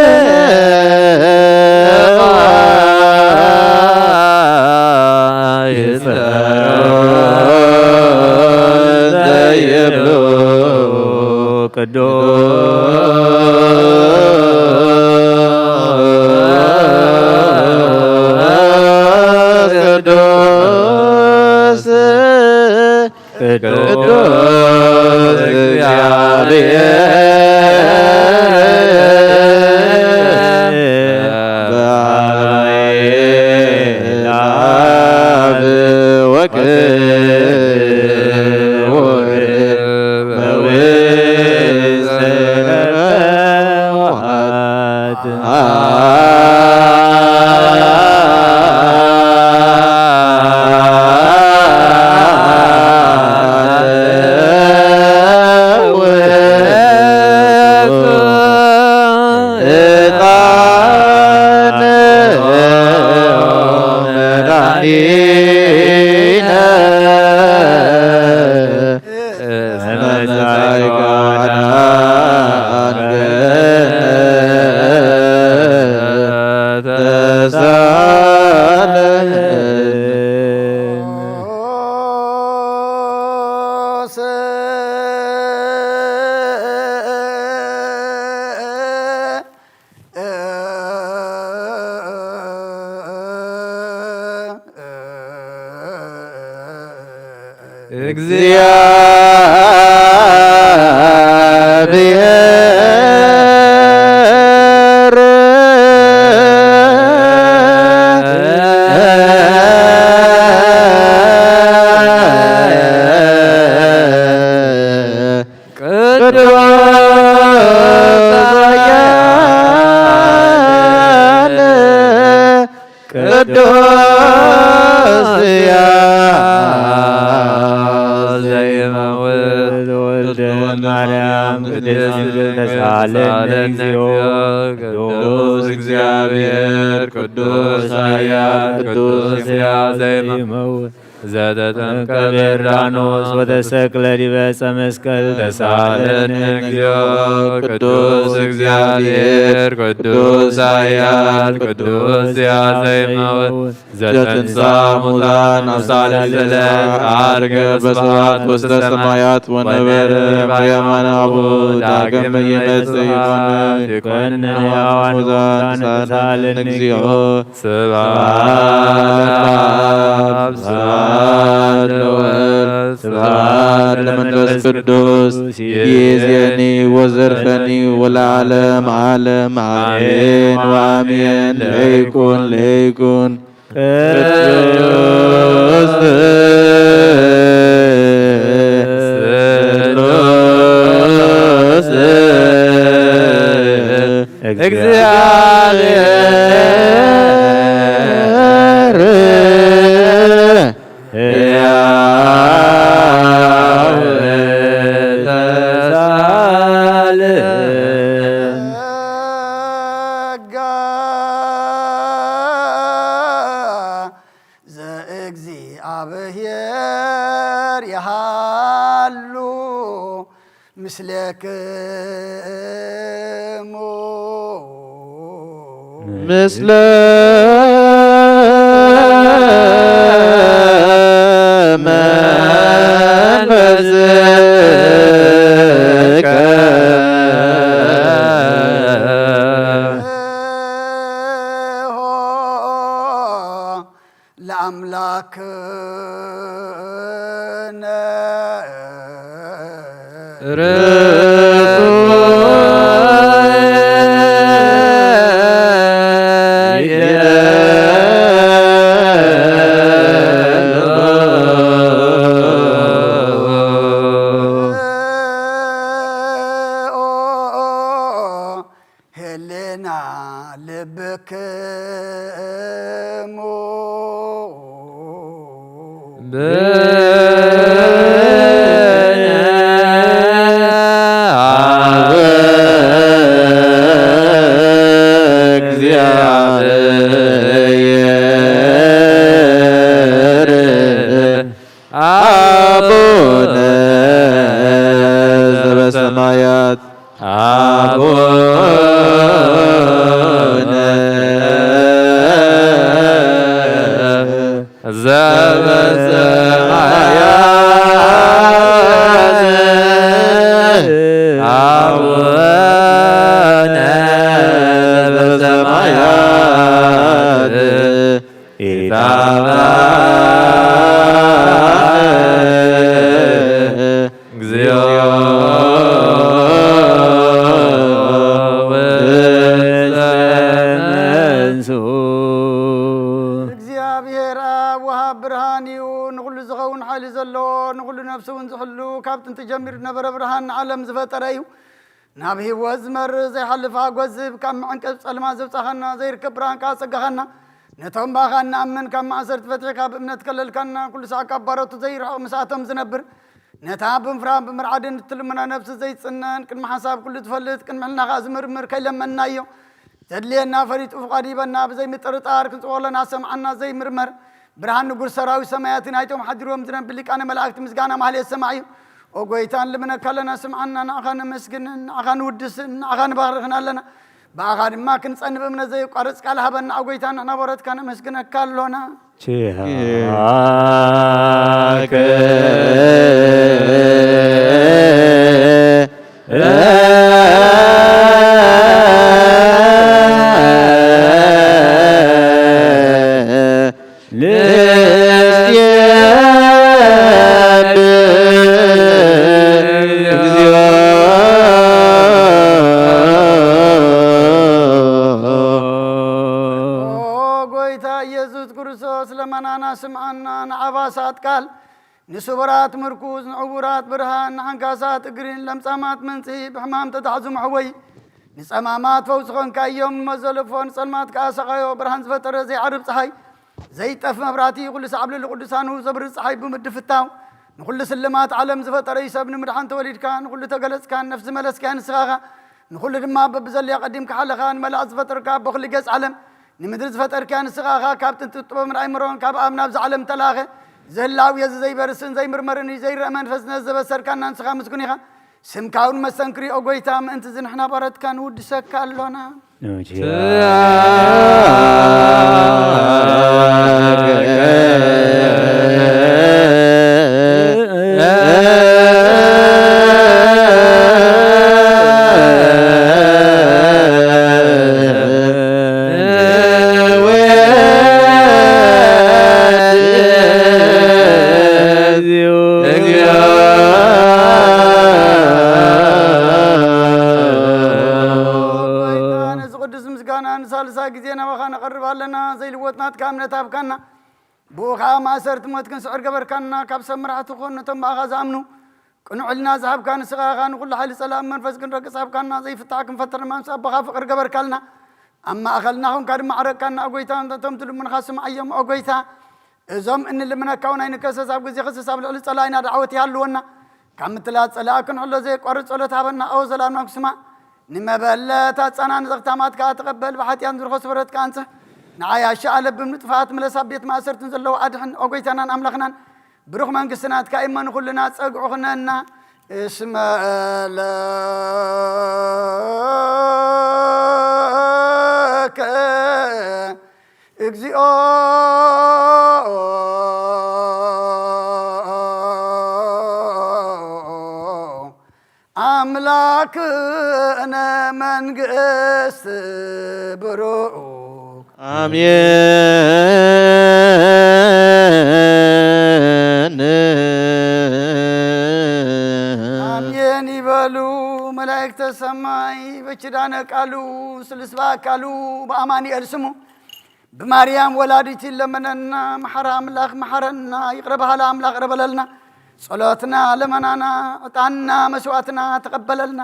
ቅዱስ ያ ዘይመውት ተወልደ ማርያም ቅድስት ድንግል ተሳለነ እግዚኦ። ቅዱስ እግዚኣብሔር ቅዱስ ኃያል ቅዱስ ያ ዘይመውት ዘተጠምቀ በዮርዳኖስ ወተሰቅለ ዲበ ዕፀ መስቀል ተሳለነ እግዚኦ። ቅዱስ እግዚኣብሔር ቅዱስ ኃያል ቅዱስ ያ ዘይመውት ዘተንሳ ሙታን አብሳለ ዘለ አርገ በስብሐት ውስተ ሰማያት ወነበረ በየማነ አቡ ዳግም ይመጽእ ይኮነ ይኮነ ሕያዋን ሙታን ተሳለን እግዚኦ። ስብሐት ለአብ ስብሐት ለወልድ ስብሐት ለመንፈስ ቅዱስ ይእዜኒ ወዘልፈኒ ወለዓለም ዓለም አሜን ወአሜን። ለይኩን ለይኩን ቅዱስ ስሉስ እግዚአብሔር ሕያው ተሳልም ጸጋ ዘእግዚአብሔር ይሃሉ ምስሌክሙ። ምስለ መንፈስከ። ለአምላክነ ህልና ልብክሙ ብነ አብ እግዚአብሔር አቡነ ዘበሰማያት። አቡነ ዘበሰማያት። አቡነ ዘበሰማያት። ኢታብአነ እግዚኦ ውስተ መንሱ። እግዚአብሔር አብ ወሃብ ብርሃን እዩ። ንኹሉ ዝኸውን ሓይሊ ዘለዎ፣ ንኹሉ ነፍሲ እውን ዝሕሉ፣ ካብ ጥንቲ ጀሚሩ ዝነበረ ብርሃን ንዓለም ዝፈጠረ እዩ። ናብ ህይወት ዝመርእ ዘይሓልፍ ሓጎስ ዝህብ፣ ካብ መዕንቀብ ጸልማ ዘውጻኻና፣ ዘይርከብ ብርሃን ከኣ ጸጋኻና፣ ነቶም ብኣኻ እንኣምን ካብ ማእሰርቲ ፈቲሕካ ብእምነት ከለልካና፣ ኩሉ ሳዕ ካብ ባሮቱ ዘይርሕቕ ምስኣቶም ዝነብር፣ ነታ ብምፍራን ብምርዓድን እትልምና ነፍሲ ዘይጽነን፣ ቅድሚ ሓሳብ ኩሉ ትፈልጥ፣ ቅድሚ ሕልና ከኣ ዝምርምር ከይለመንናዮ፣ ዘድልየና ፈሊጡ ፍቓድ ሂበና፣ ብዘይምጥርጣር ክንጽውዖ ኣለና፣ ሰምዓና ዘይምርመር። ብርሃን ንጉስ ሰራዊት ሰማያት ናይቶም ሓዲርዎም ዝነብር ሊቃነ መላእክት ምስጋና ማህሌት ሰማዕ እዩ። ኦ ጎይታ ንልምነካ ኣለና፣ ስምዓና፣ ንዓኻ ነመስግንን፣ ንዓኻ ንውድስን፣ ንዓኻ ንባርኽን ኣለና። ብኣኻ ድማ ክንጸን ብእምነት ዘየቋርጽ ቃል ሃበና። ኦ ጎይታ ንሕና በረትካ ነመስግነካ ኣሎና። ኪያከ ንስየብህ እግዚኦ። ኦ ጎይታ ኢየሱስ ክርስቶስ ለመናና ስምዓና፣ ንዓባሳት ቃል ንስቡራት ምርኩዝ፣ ንዕውራት ብርሃን፣ ንሓንካሳት እግሪ፣ ንለምጻማት መንጽሂ፣ ብሕማም ተታሕዙ መሕወይ፣ ንጸማማት ፈውሲ ኾንካዮም፣ ንመዘለፎ ንጸልማት ከኣ ሰቓዮ። ብርሃን ዝፈጠረ ዘይዓርብ ጸሓይ፣ ዘይጠፍ መብራህቲ፣ ኩሉ ሳዕ ኣብ ልዕሊ ቅዱሳኑ ዘብርህ ጸሓይ ብምድፍታው፣ ንኹሉ ስልማት ዓለም ዝፈጠረ እዩ ሰብ ንምድሓን ተወሊድካ፣ ንኹሉ ተገለጽካን ነፍሲ መለስካያ ንስኻ ኢኻ። ንኹሉ ድማ በብዘለዮ ቀዲምካ ሓለኻ፣ ንመላእክት ዝፈጠርካ ኣቦ ኩሉ ገጽ ዓለም፣ ንምድሪ ዝፈጠርካያ ንስኻ ኢኻ። ካብ ጥንቲ ጥበብን ኣእምሮን ካብ ኣብ ናብዚ ዓለም ተላኸ፣ ዝህላው የዚ ዘይበርስን ዘይምርመርን እዩ፣ ዘይረአ መንፈስ ነዚ ዘበሰርካና ንስኻ ምስጉን ኢኻ። ስምካ እውን መስተንክር እዩ፣ ኦ ጎይታ፣ ምእንቲ እዚ ንሕና ባረትካ ንውድሰካ ኣሎና። ነዚ ቅዱስ ምስጋና ንሳልሳይ ግዜ ናባኻ ነቐርብ ኣለና። ዘይልወጥ ናትካ እምነት ሃብካና። ብኡ ኸዓ ማእሰርቲ ሞት ክንስዕር ገበርካና። ካብ ሰብ መራሕቲ ኾን ነቶም ብኣኻ ዝኣምኑ ቅኑዕ ሕልና ዝሃብካ ንስኻ ኢኻ። ንኹሉ ሓይሊ ጸላእን መንፈስ ክንረግጽ ሃብካና። ዘይፍታሕ ክንፈትር ድማ ምስ ኣቦኻ ፍቕሪ ገበርካልና። ኣብ ማእኸልና ኾንካ ድማ ዓረቅካና፣ ኦ ጎይታ፣ ነቶም ትልምንኻ ስምዓዮም፣ ኦ ጎይታ። እዞም እንልምነካ እውን ኣይንከሰስ፣ ኣብ ግዜ ክስስ ኣብ ልዕሊ ጸላኢና ዳዕወት ይሃልወና። ካብ ምትላል ጸላኢ ክንሕሎ ዘየቋርጽ ጸሎት ሃበና፣ ኦ ዘላለም ስማዕ። ንመበለት ኣጻናንጽ ክታማት ከኣ ተቐበል፣ ብሓጢኣት ንዝረኸሱ በረት ከኣ ኣንጽህ። ንዓይ ኣሻ ኣለብም ንጥፋት ምለስ፣ ኣብ ቤት ማእሰርትን ዘለዉ ኣድሕን፣ ኦ ጎይታናን ኣምላኽናን። ብሩኽ መንግስቲ ናትካ እሞ ንኹልና ጸግዑ ኹነና። እስመ ለከ እግዚኦ ኣምላክነ መንግስት ብሩክ። ኣሜን። ኣሜን ይበሉ መላእክተ ሰማይ። በኪዳነ ቃሉ ስልስባ ኣካሉ ብኣማኑኤል ስሙ ብማርያም ወላዲት ይለመነና። መሓራ ኣምላኽ መሓረና፣ ይቕረ በሃላ ኣምላኽ ይቕረ በለልና። ጸሎትና፣ ለመናና፣ ዕጣንና፣ መስዋእትና ተቐበለልና።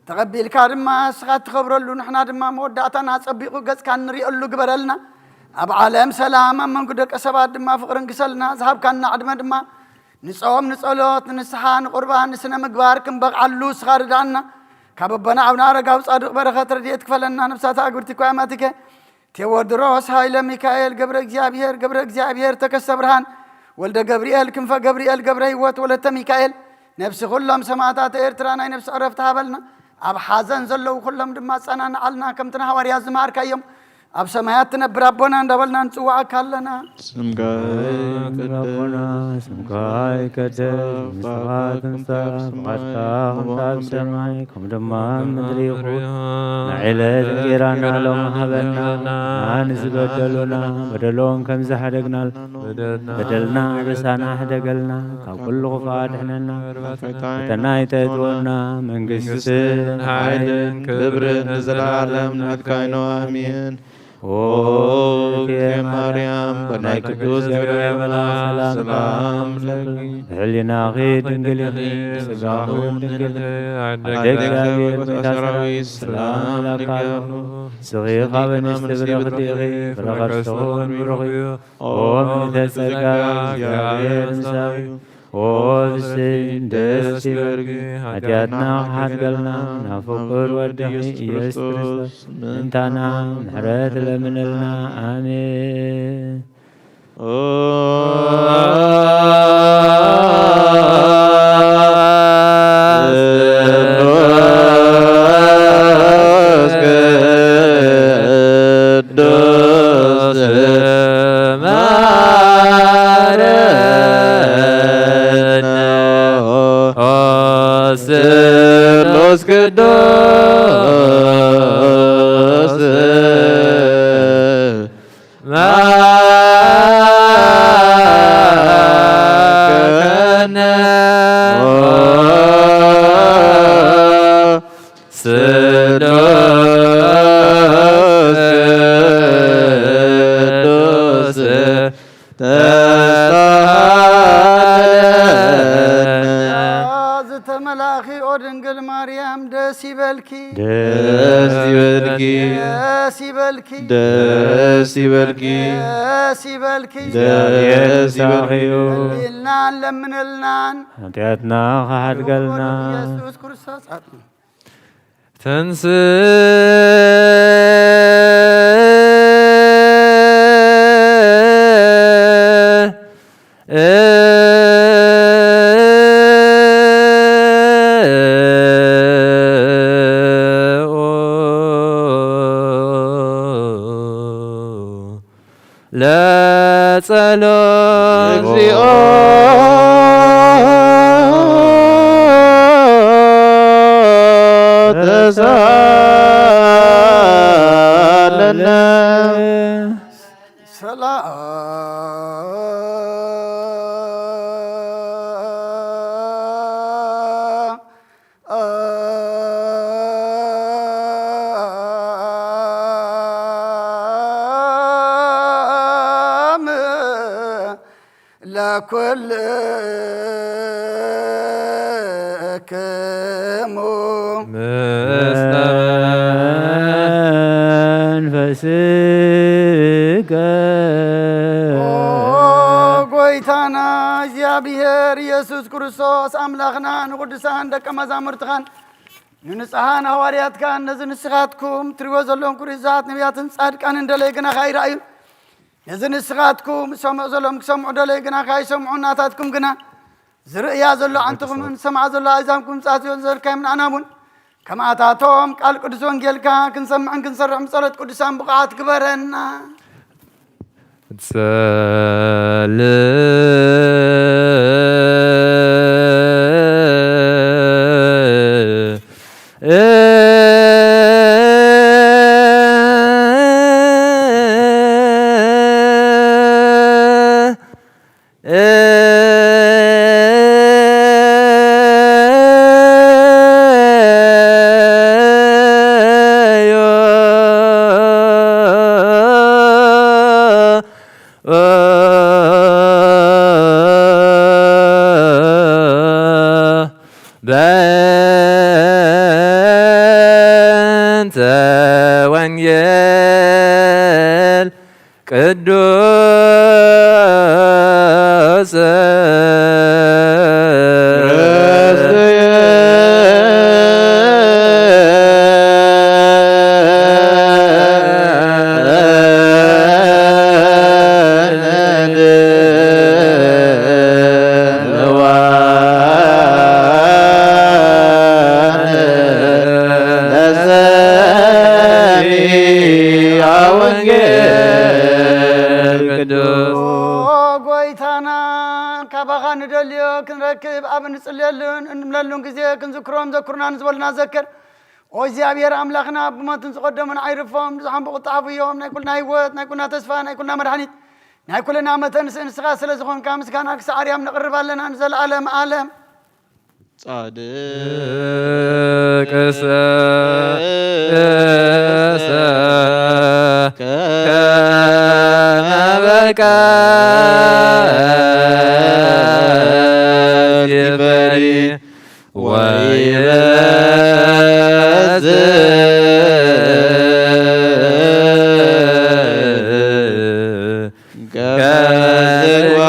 ተቐቢልካ ድማ ንስኻ እትኸብረሉ፣ ንሕና ድማ መወዳእታና ጸቢቑ ገጽካ እንሪኦሉ ግበረልና። ኣብ ዓለም ሰላም፣ ኣብ መንጎ ደቂ ሰባት ድማ ፍቕሪ ንግሰልና። ዝሃብካና ዕድመ ድማ ንጾም፣ ንጸሎት፣ ንንስሓ፣ ንቁርባን፣ ንስነ ምግባር ክንበቕዓሉ ንስኻ ርድኣና። ካብ ኣቦና ኣቡነ ኣረጋዊ ጻድቕ በረኸት ረድኤት ክፈለና። ነብሳት ኣግብርቲ እኳ ኣማቲከ ቴዎድሮስ ሃይለ ሚካኤል ገብረ እግዚኣብሔር፣ ገብረ እግዚኣብሔር ተከስተ ብርሃን ወልደ ገብርኤል ክንፈ ገብርኤል ገብረ ህይወት ወለተ ሚካኤል ነብሲ ኩሎም ሰማዕታት ኤርትራ ናይ ነብሲ ዕረፍቲ ሃበልና። ኣብ ሓዘን ዘለዉ ኩሎም ድማ ኣጸናንዓልና። ከምቲ ንሃዋርያት ዝመሃርካዮም ኣብ ሰማያት ትነብር ኣቦና እንዳበልና ንጽውዓካ ኣለና። ስምካ ይትቀደስ፣ ስምካ ይትቀደስ፣ ምጻእካ ትምጻእ፣ ፍቓድካ ከምቲ ኣብ ሰማይ ከምኡ ድማ ኣብ ምድሪ ይኹን። ንዕለት እንጌራና ሎሚ ሃበና፣ ንዝበደሉና በደሎም ከም ዝሓደግናል በደልና ኣበሳና ሕደገልና፣ ካብ ኩሉ ክፉእ ኣድሕነና። ፈተና ኣይተእትወና፣ መንግስትን ሓይልን ክብርን ንዘለኣለም ናትካ እዩ። ኣሜን። ኦ እግዝእትየ ማርያም፣ ብናይ ቅዱስ ገብርኤል መልኣክ ሰላምታ ሰላም ለኪ። ብሕሊናኺ ድንግል ኢኺ፣ ስጋኺ እውን ድንግል፣ ኣደ እግዚኣብሔር፣ ጎይታ ሰራዊት፣ ሰላም ለኪ ይብሉ። ንስኺ ካብ ኣንስቲ ብርኽቲ ኢኺ፣ ፍረ ከርስኺ እውን ብሩኽ እዩ። ኦ ምልዕተ ጸጋ፣ እግዚኣብሔር ምሳኺ እዩ። ኦ ፍስሒ፣ ደስ ይበልኪ፣ ሓጢኣትና ክሓድገልና፣ ናብ ፍቁር ወድኺ ኢየሱስ ክርስቶስ ምእንታና ምሕረት ለምንልና። ኣሜን። ኦ ስሉስ ቅዱስ ማረነ። ኦ ስሉስ ቅዱስ ማረነ። ስሉስ ቅዱስ ተሳሃለነ። ዝተመላእኺ ኦ ድንግል ማርያም ደስ ይበልኪ። ደስ ይበልኪ። ደስ ይበልኪ። ደስ ይበልኪ። ደስ ይበልኪ። ደስ ይበልኪ። ለምንልናን ለምንልናን። ሓጢኣትና ክሓድገልና። ኢየሱስ ክርስቶስ። ተንስ ለጸሎት። እግዚኦ ተሳለነ። ሰላም ለኩልክሙ ምስለ መንፈስከ። ኦ ጎይታና እግዚኣብሔር ኢየሱስ ክርስቶስ ኣምላኽና ንቅዱሳን ደቀ መዛሙርትኻን ንንጹሓን ሃዋርያትካን ነዚ ንስኻትኩም ትሪዎ ዘለኹም ክሩዛት ነቢያትን ጻድቃንን ደለይ ግና ካይረኣዩ ነዚ ንስኻትኩም ዝሰምዑ ዘለኹም ክሰምዑ ደለይ ግና ካይሰምዑ ናታትኩም ግና ዝርእያ ዘሎ ዓንትኹምን ዝሰምዓ ዘሎ ኣእዛንኩም ጻጽዮ ዝበልካዮም ንዓና እውን ከማታቶም ቃል ቅዱስ ወንጌልካ ክንሰምዕን ክንሰርሕን ብጸሎት ቅዱሳን ብቑዓት ግበረና። ትጸልእ በእንተ ወንጌል ቅዱስ ወንጌል ቅዱስ። ኦ ጎይታና፣ ካባኻ ንደልዮ ክንረክብ ኣብ እንጽልየሉን እንምለሉን ግዜ ክንዝክሮም ዘኩርና ንዝበሉና ዘክር። ኦ እግዚኣብሔር ኣምላኽና፣ ብሞትን ዝቐደሙን ኣይርፎም፣ ንዝሓንበቑ ጸሓፍዮም። ናይ ኩልና ህይወት፣ ናይ ኩልና ተስፋ፣ ናይ ኩልና መድሓኒት፣ ናይ ኩልና መተንስእ ንስኻ ስለ ዝኾንካ ምስጋና ክሳዕ ኣርያም ነቕርብ ኣለና ንዘለኣለም ኣለም። ጻድቅሰ ከመ በቀል ይፈሪ ወይበዝሕ ከመ ዝግባ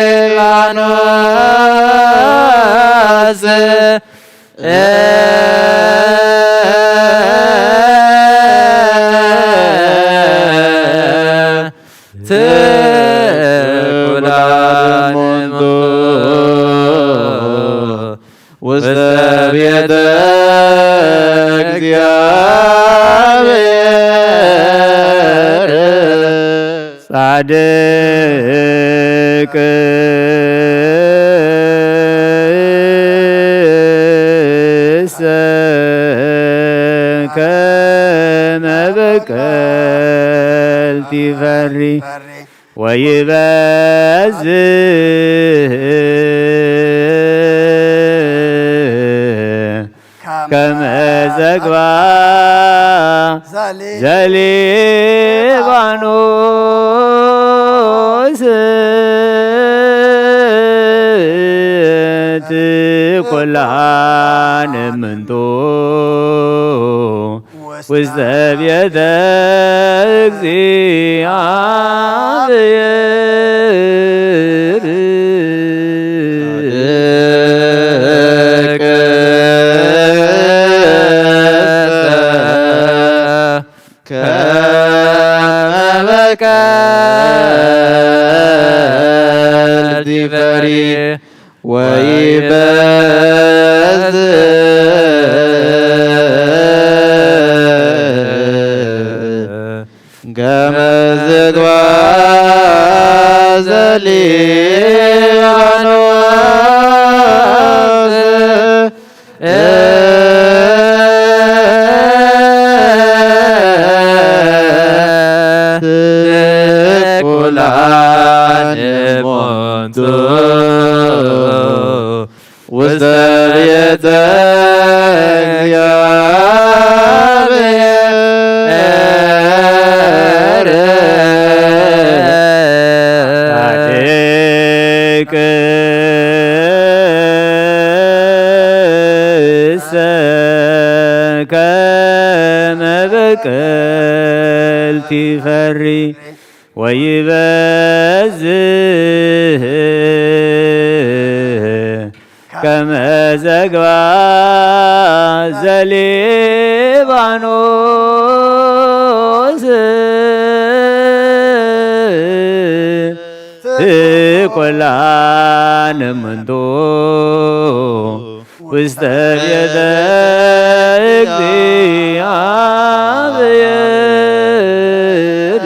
ሊባኖስ ትኩላን እሙንቱ ውስተ ቤተ እግዚአብሔር። ጻድቅሰ ከመ በቀልት ይፈሪ ወይበዝሕ ከመ ዝግባ ዘሊባኖስ ትኩላን እምንቱ ውስተ ቤተ እግዚአብሔር። ከመ በቀልት ይፈሪ ወይበዝሕ ከመ ዝግባ ዘሊባኖስ ትኩላን እሙንቱ ውስተ ቤተ እግዚአብሔር። ጻድቅሰ ከመ በቀልት ይፈሪ ወይበዝሕ ከመ ዝግባ ዘሊባኖስ ትኩላን እምንቱ ውስተ ቤተ እግዚአብሔር።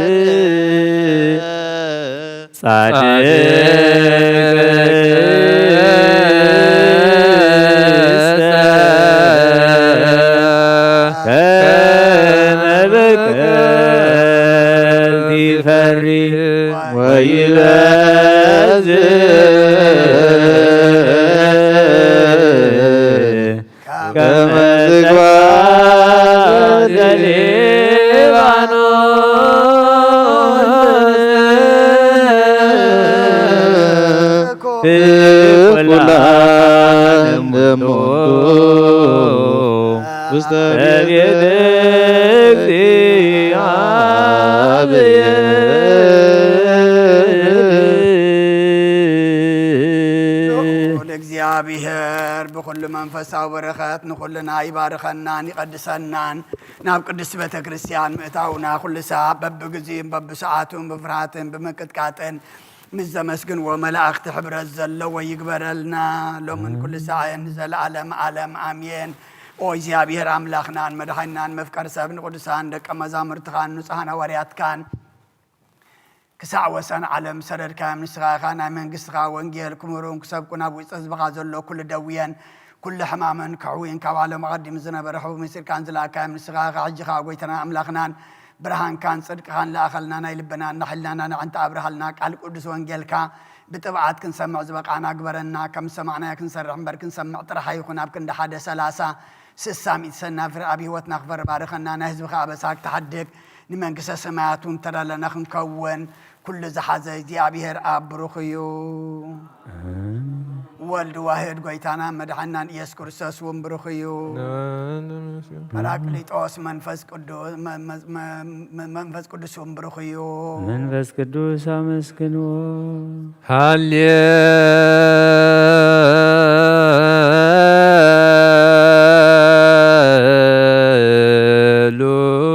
ጻድቅሰ ከመ በቀልት ይፈሪ ወይበዝሕ ከመ ዝግባ ዘሊባኖስ ትኩላን እሙንቱ ውስተ ቤተ እግዚአብሔር። ልዑል እግዚኣብሔር ብኹሉ መንፈሳዊ በረኸት ንኹልና ይባርከናን ይቐድሰናን። ናብ ቅድስቲ ቤተ ክርስቲያን ምእታውና ኩሉ ሰዓት በብግዚኡን በብሰዓቱን ብፍርሃትን ብምንቅጥቃጥን ምስ ዘመስግንዎ መላእኽቲ ሕብረት ዘለዎ ይግበረልና ሎምን ኩሉ ሰዓትን ንዘለዓለም ዓለም ኣሜን። ኦ እግዚኣብሔር ኣምላኽናን መድሓኒናን መፍቀሪ ሰብ ንቅዱሳን ደቀ መዛሙርትኻን ንጹሓን ሃዋርያትካን ክሳዕ ወሰን ዓለም ዝሰደድካዮም ንስኻ ኢኻ። ናይ መንግስትኻ ወንጌል ክምህሩን ክሰብኩ ናብ ውሽጢ ህዝብኻ ዘሎ ኩሉ ደውየን ኩሉ ሕማመን ክሕውይን ካብ ዓለም ኣቐዲሙ ዝነበረ ሕቡብ መሲልካን ዝለኣካዮም ንስኻ ኢኻ። ሕጂ ኸኣ ጎይታናን ኣምላኽናን ብርሃንካን ጽድቅኻን ለኣኸልና፣ ናይ ልብናን ናይ ሕልናናን ኣዕንቲ ኣብርሃልና። ቃል ቅዱስ ወንጌልካ ብጥብዓት ክንሰምዕ ዝበቓዕና ግበረና። ከም ዝሰማዕናዮ ክንሰርሕ እምበር፣ ክንሰምዕ ጥራሕ ኣይኹን። ኣብ ክንዲ ሓደ ሰላሳ፣ ስሳ፣ ሚእቲ ሰናፍር ኣብ ህይወትና ክፈሪ ባርኸና። ናይ ህዝብኻ ኣበሳ ክትሓድግ፣ ንመንግስተ ሰማያት እውን ተዳለና ክንከውን፣ ኩሉ ዝሓዘ እግዚኣብሔር ኣብ ብሩኽ እዩ። ወልድ ዋህድ ጎይታና መድሓናን ኢየሱስ ክርስቶስ እውን ብሩኽ እዩ። ጳራቅሊጦስ መንፈስ ቅዱስ፣ መ-፣ መ-፣ መ-፣ መ-፣ መንፈስ ቅዱስ እውን ብሩኽ እዩ። መንፈስ ቅዱስ ኣመስግንዎ።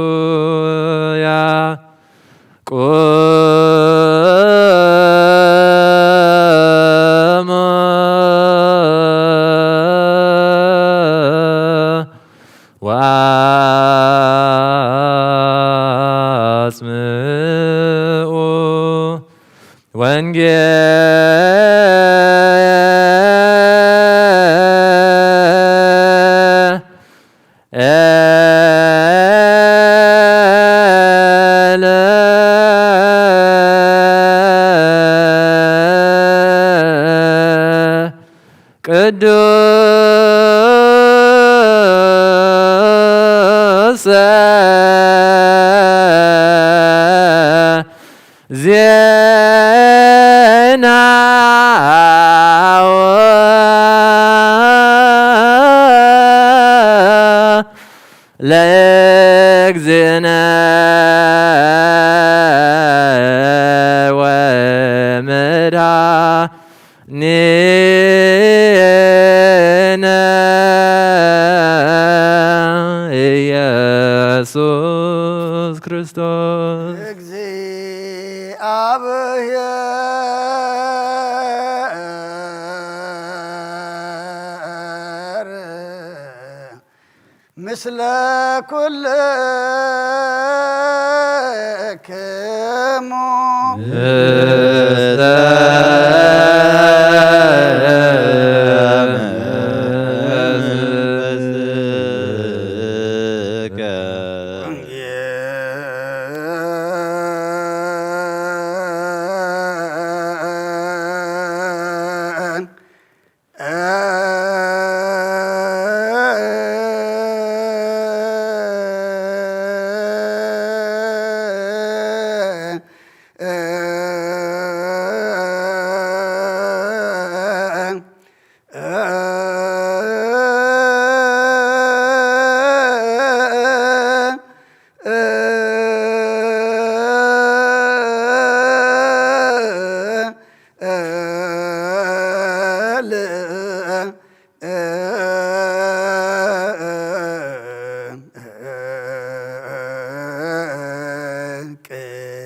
ሃሌሉያ። ቁሙ ወአጽምዑ ወንጌለ ቅዱስ ዜና ለእግዚእነ ወመድኃኒነ ኢየሱስ ክርስቶስ። እግዚአብሔር ምስለ ኩልክሙ።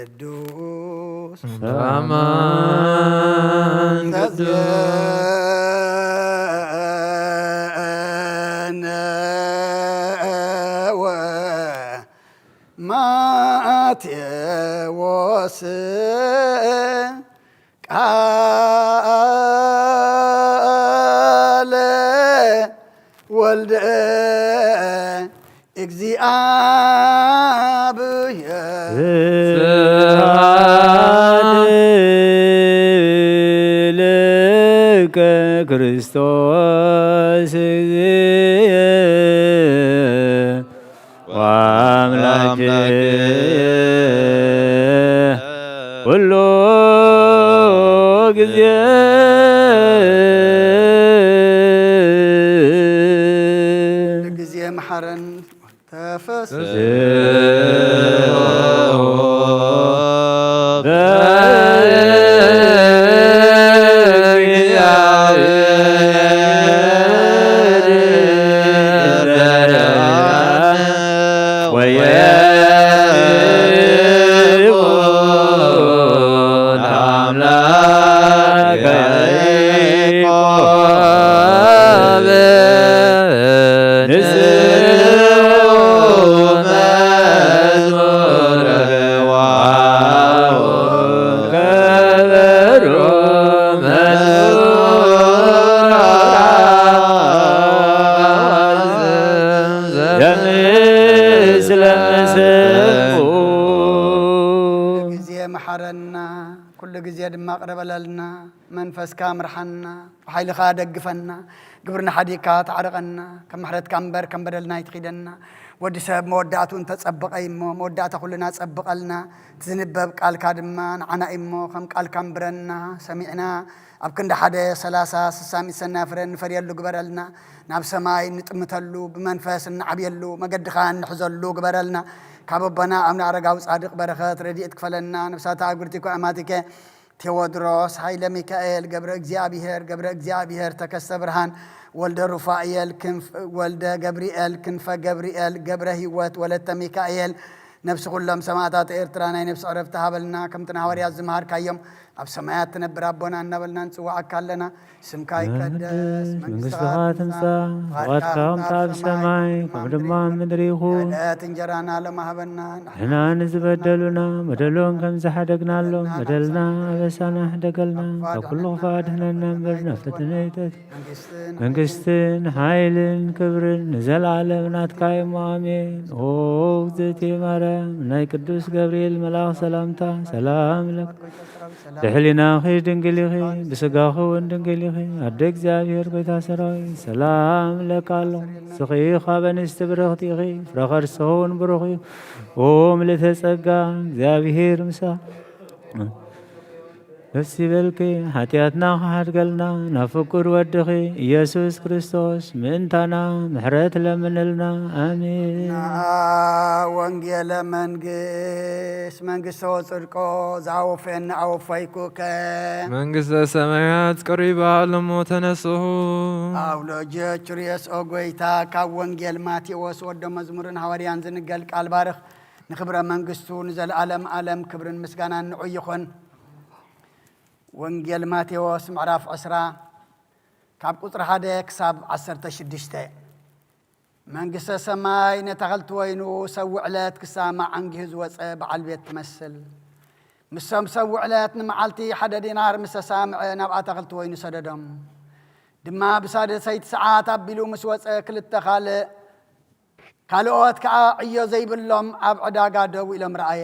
ቅዱስ አማን ቅዱስ ማቴዎስ ቃለ ወልደ እግዚአብሔር። ስብሐት ለከ ክርስቶስ እግዚእ ወአምላክ ኩሉ ጊዜ። ጊዜ መሐረን ተፈስ ጊዜ መሐረና። ኩሉ ግዜ ድማ ቅረበለልና፣ መንፈስካ ምርሓና፣ ብሓይልኻ ደግፈና፣ ግብርና ሓዲግካ ተዓርቐና፣ ከም ምሕረትካ እምበር ከም በደልና ኣይትኺደና። ወዲ ሰብ መወዳእቱ እንተጸበቐ እሞ፣ መወዳእታ ኩልና ጸብቐልና። እቲ ዝንበብ ቃልካ ድማ ንዓና እሞ፣ ከም ቃልካ እምብረና፣ ሰሚዕና ኣብ ክንዲ ሓደ ሰላሳ ስሳ ሚእቲ ሰናይ ፍረ እንፈርየሉ ግበረልና። ናብ ሰማይ እንጥምተሉ፣ ብመንፈስ እንዓብየሉ፣ መገድኻ እንሕዘሉ ግበረልና። ካብ ኣቦና ኣቡነ ኣረጋዊ ጻድቕ በረኸት ረድኤት ክፈለና። ነብሳታ ኣጉርቲ ኮኣማቲከ ቴዎድሮስ፣ ሃይለ ሚካኤል፣ ገብረ እግዚኣብሔር፣ ገብረ እግዚኣብሔር፣ ተከስተ ብርሃን፣ ወልደ ሩፋኤል፣ ክንፍ-፣ ወልደ ገብርኤል፣ ክንፈ ገብርኤል፣ ገብረ ህይወት፣ ወለተ ሚካኤል፣ ነብሲ ኩሎም ሰማዕታት ኤርትራ ናይ ነብሲ ዕረፍቲ ሃበልና። ከምቲ ንሃዋርያት ዝመሃርካዮም፣ ኣብ ሰማያት ትነብር ኣቦና እናበልና ንጽውዓካ ኣለና። ስምካ ይቀደስ፣ መንግስትኻ ትምጻእ፣ ፍቓድካ ከምቲ ኣብ ሰማይ፣ ከም ድማ ኣብ ምድሪ ይኹን። ዕለት እንጀራና ሎም ሃበና። ንሕና ንዝበደሉና በደሎም ከም ዝሓደግናሎም በደልና ኣበሳና ሕደገልና። ካብ ኩሉ ክፉእ ኣድሕነና እምበር ናብ ፈተነ ኣይተእትወና። መንግስትን ሓይልን ክብርን ንዘለኣለም ናትካ እዮም። ኣሜን። ኦ እግዝእቲ ማርያም፣ ናይ ቅዱስ ገብርኤል መልኣኽ ሰላምታ ሰላም ለኪ። ብሕሊናኺ ድንግል ኢኺ፣ ብስጋኺ እውን ድንግል ኢኺ። ኣደ እግዚኣብሔር ጎይታ ሰራዊት ሰላም እለኪ ኣለኹ። ንስኺ ካብ ኣንስቲ ብርኽቲ ኢኺ፣ ፍረ ከርስኺ እውን ብሩኽ እዩ። ኦ ምልእተ ጸጋ፣ እግዚኣብሔር ምሳኺ። ደስ ይበልኪ፣ ሓጢኣትና ክሓድገልና ናብ ፍቁር ወድኺ ኢየሱስ ክርስቶስ ምእንታና ምሕረት ለምንልና። ኣሜን። ንዓ ወንጌለ መንግስት መንግስቶ ጽድቆ ዝኣወፈየኒ ኣወፈይኩከ። መንግስተ ሰማያት ቀሪባ ኣለሞ ተነስኡ። ኣውሎጀ ቹርየስ ኦ ጎይታ፣ ካብ ወንጌል ማቴዎስ ወዶ መዝሙርን ሃዋርያን ዝንገል ቃል ባርኽ። ንኽብረ መንግስቱ ንዘለኣለም ኣለም ክብርን ምስጋናን ንዑ ይኹን። ወንጌል ማቴዎስ ምዕራፍ ዕስራ ካብ ቁጽሪ ሓደ ክሳብ ዓሰርተ ሽዱሽተ። መንግስተ ሰማይ ነተኸልቲ ወይኑ ሰብ ውዕለት ክሳማዕ ኣንጊሁ ዝወጸ በዓል ቤት ትመስል። ምስቶም ሰብ ውዕለት ንመዓልቲ ሓደ ዲናር ምስ ተሳምዐ ናብ ኣታኽልቲ ወይኑ ሰደዶም። ድማ ብሳደሰይቲ ሰዓት ኣቢሉ ምስ ወጸ ክልተ ካልእ ካልኦት ከኣ ዕዮ ዘይብሎም ኣብ ዕዳጋ ደው ኢሎም ረኣየ።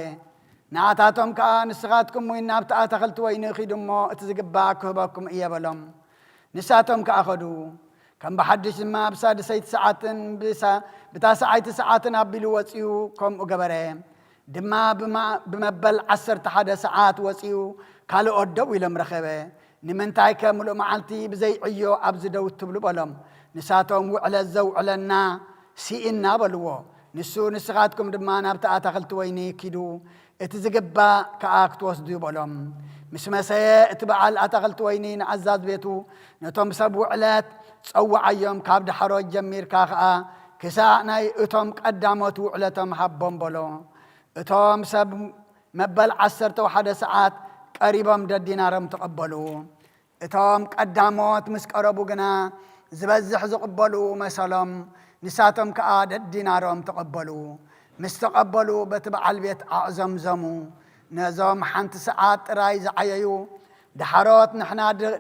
ንኣታቶም ከኣ ንስኻትኩም እውን ናብቲ ኣታኽልቲ ወይኒ ኺዱ እሞ እቲ ዝግባእ ክህበኩም እየ በሎም። ንሳቶም ከኣ ኸዱ። ከም ብሓድሽ ድማ ብሳድሰይቲ ሰዓትን ብሳ-፣ ብታስዓይቲ ሰዓትን ኣቢሉ ወጺኡ ከምኡ ገበረ። ድማ ብማ-፣ ብመበል ዓሰርተ ሓደ ሰዓት ወጺኡ ካልኦት ደው ኢሎም ረኸበ። ንምንታይከ ምሉእ መዓልቲ ብዘይ ዕዮ ኣብዚ ደው እትብሉ በሎም። ንሳቶም ውዕለት ዘውዕለና ስኢንና በልዎ። ንሱ ንስኻትኩም ድማ ናብቲ ኣታኽልቲ ወይኒ ኪዱ እቲ ዝግባእ ከኣ ክትወስዱ በሎም። ምስ መሰየ እቲ በዓል ኣታኽልቲ ወይኒ ንኣዛዝ ቤቱ ነቶም ሰብ ውዕለት ጸውዓዮም፣ ካብ ዳሕሮት ጀሚርካ ከኣ ክሳዕ ናይ እቶም ቀዳሞት ውዕለቶም ሃቦም በሎ። እቶም ሰብ መበል ዓሰርተ ሓደ ሰዓት ቀሪቦም ደዲናሮም ተቐበሉ። እቶም ቀዳሞት ምስ ቀረቡ ግና ዝበዝሕ ዝቕበሉ መሰሎም፣ ንሳቶም ከኣ ደዲናሮም ተቐበሉ። ምስ ተቐበሉ በቲ በዓል ቤት ኣዕዘምዘሙ። ነዞም ሓንቲ ሰዓት ጥራይ ዝዓየዩ ደሓሮት ንሕና ድ-፣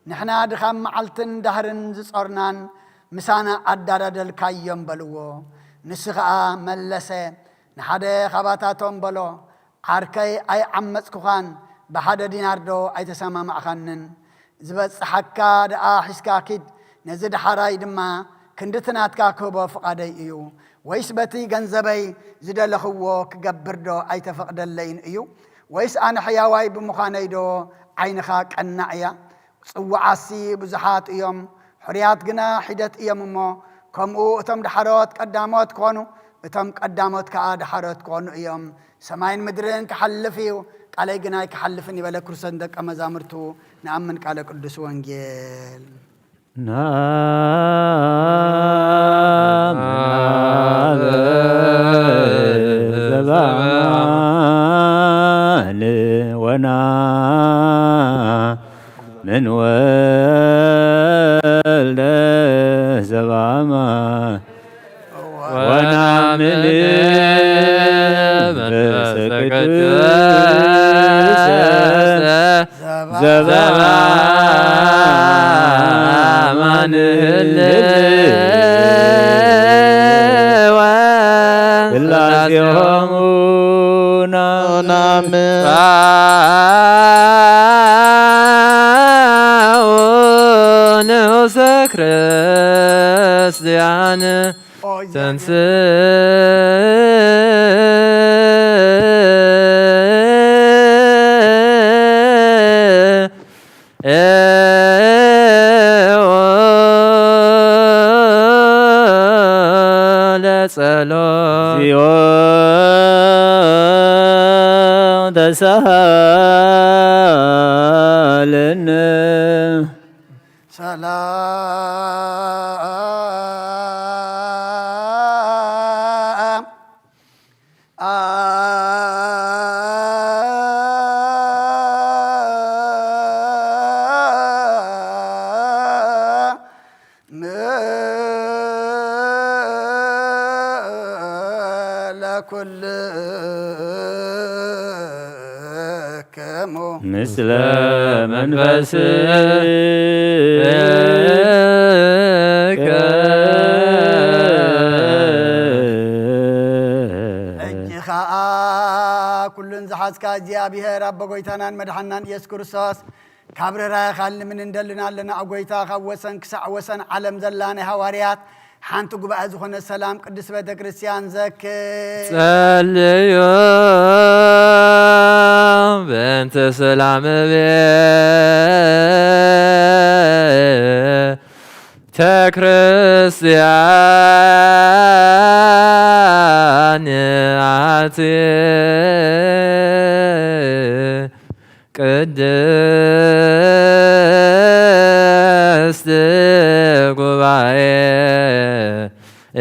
ንሕና ድኻም መዓልትን ዳህርን ዝጾርናን ምሳና ኣዳዳደልካዮም በልዎ። ንሱ ኸኣ መለሰ፣ ንሓደ ኻባታቶም በሎ፣ ዓርከይ ኣይዓመጽኩኻን፣ ብሓደ ዲናር ዶ ኣይተሰማማዕካንን? ዝበጽሓካ ደኣ ሒዝካ ኪድ፣ ነዚ ደሓራይ ድማ ክንድቲ ናትካ ክህቦ ፍቓደይ እዩ። ወይስ በቲ ገንዘበይ ዝደለኽዎ ክገብር ዶ ኣይተፈቕደለይን እዩ? ወይስ ኣነ ሕያዋይ ብምዃነይ ዶ ዓይንኻ ቀናዕ እያ? ጽዉዓትሲ ብዙሓት እዮም፣ ሕሩያት ግና ሒደት እዮም እሞ፣ ከምኡ እቶም ደሓሮት ቀዳሞት ክኾኑ፣ እቶም ቀዳሞት ከኣ ደሓሮት ክኾኑ እዮም። ሰማይን ምድርን ክሓልፍ እዩ፣ ቃለይ ግና ኣይክሓልፍን እዩ በለ። ክርስቶስ ንደቀ መዛሙርቱ ንኣምን ቃለ ቅዱስ ወንጌል። ናመናብ ዘበኣማን ወና ምን ወልደ ዘበኣማን ወናምን መንፈስ ቅዱስ ዘበአማን ህልወ ስላሴሆሙ ናምን ተንሥእ ለጸሎት። እግዚኦ ተሳሃለነ። ሰላም ለኩልክሙ ምስለ መንፈስከ። ሕጂ ኸኣ ኩሉን ዝሓዝካ እግዚኣብሔር ኣቦ ጐይታናን መድሓናን ኢየሱስ ክርስቶስ ካብ ርራይኻን ልምን እንደልን ኣለና። ኣብ ጐይታ ካብ ወሰን ክሳዕ ወሰን ዓለም ዘላ ናይ ሃዋርያት ሓንቲ ጉባኤ ዝኾነ ሰላም ቅድስት ቤተ ክርስቲያን ዘክር። ጸልዩ በእንተ ሰላም ቤተ ክርስቲያን ኣቲ ቅድስት ጉባኤ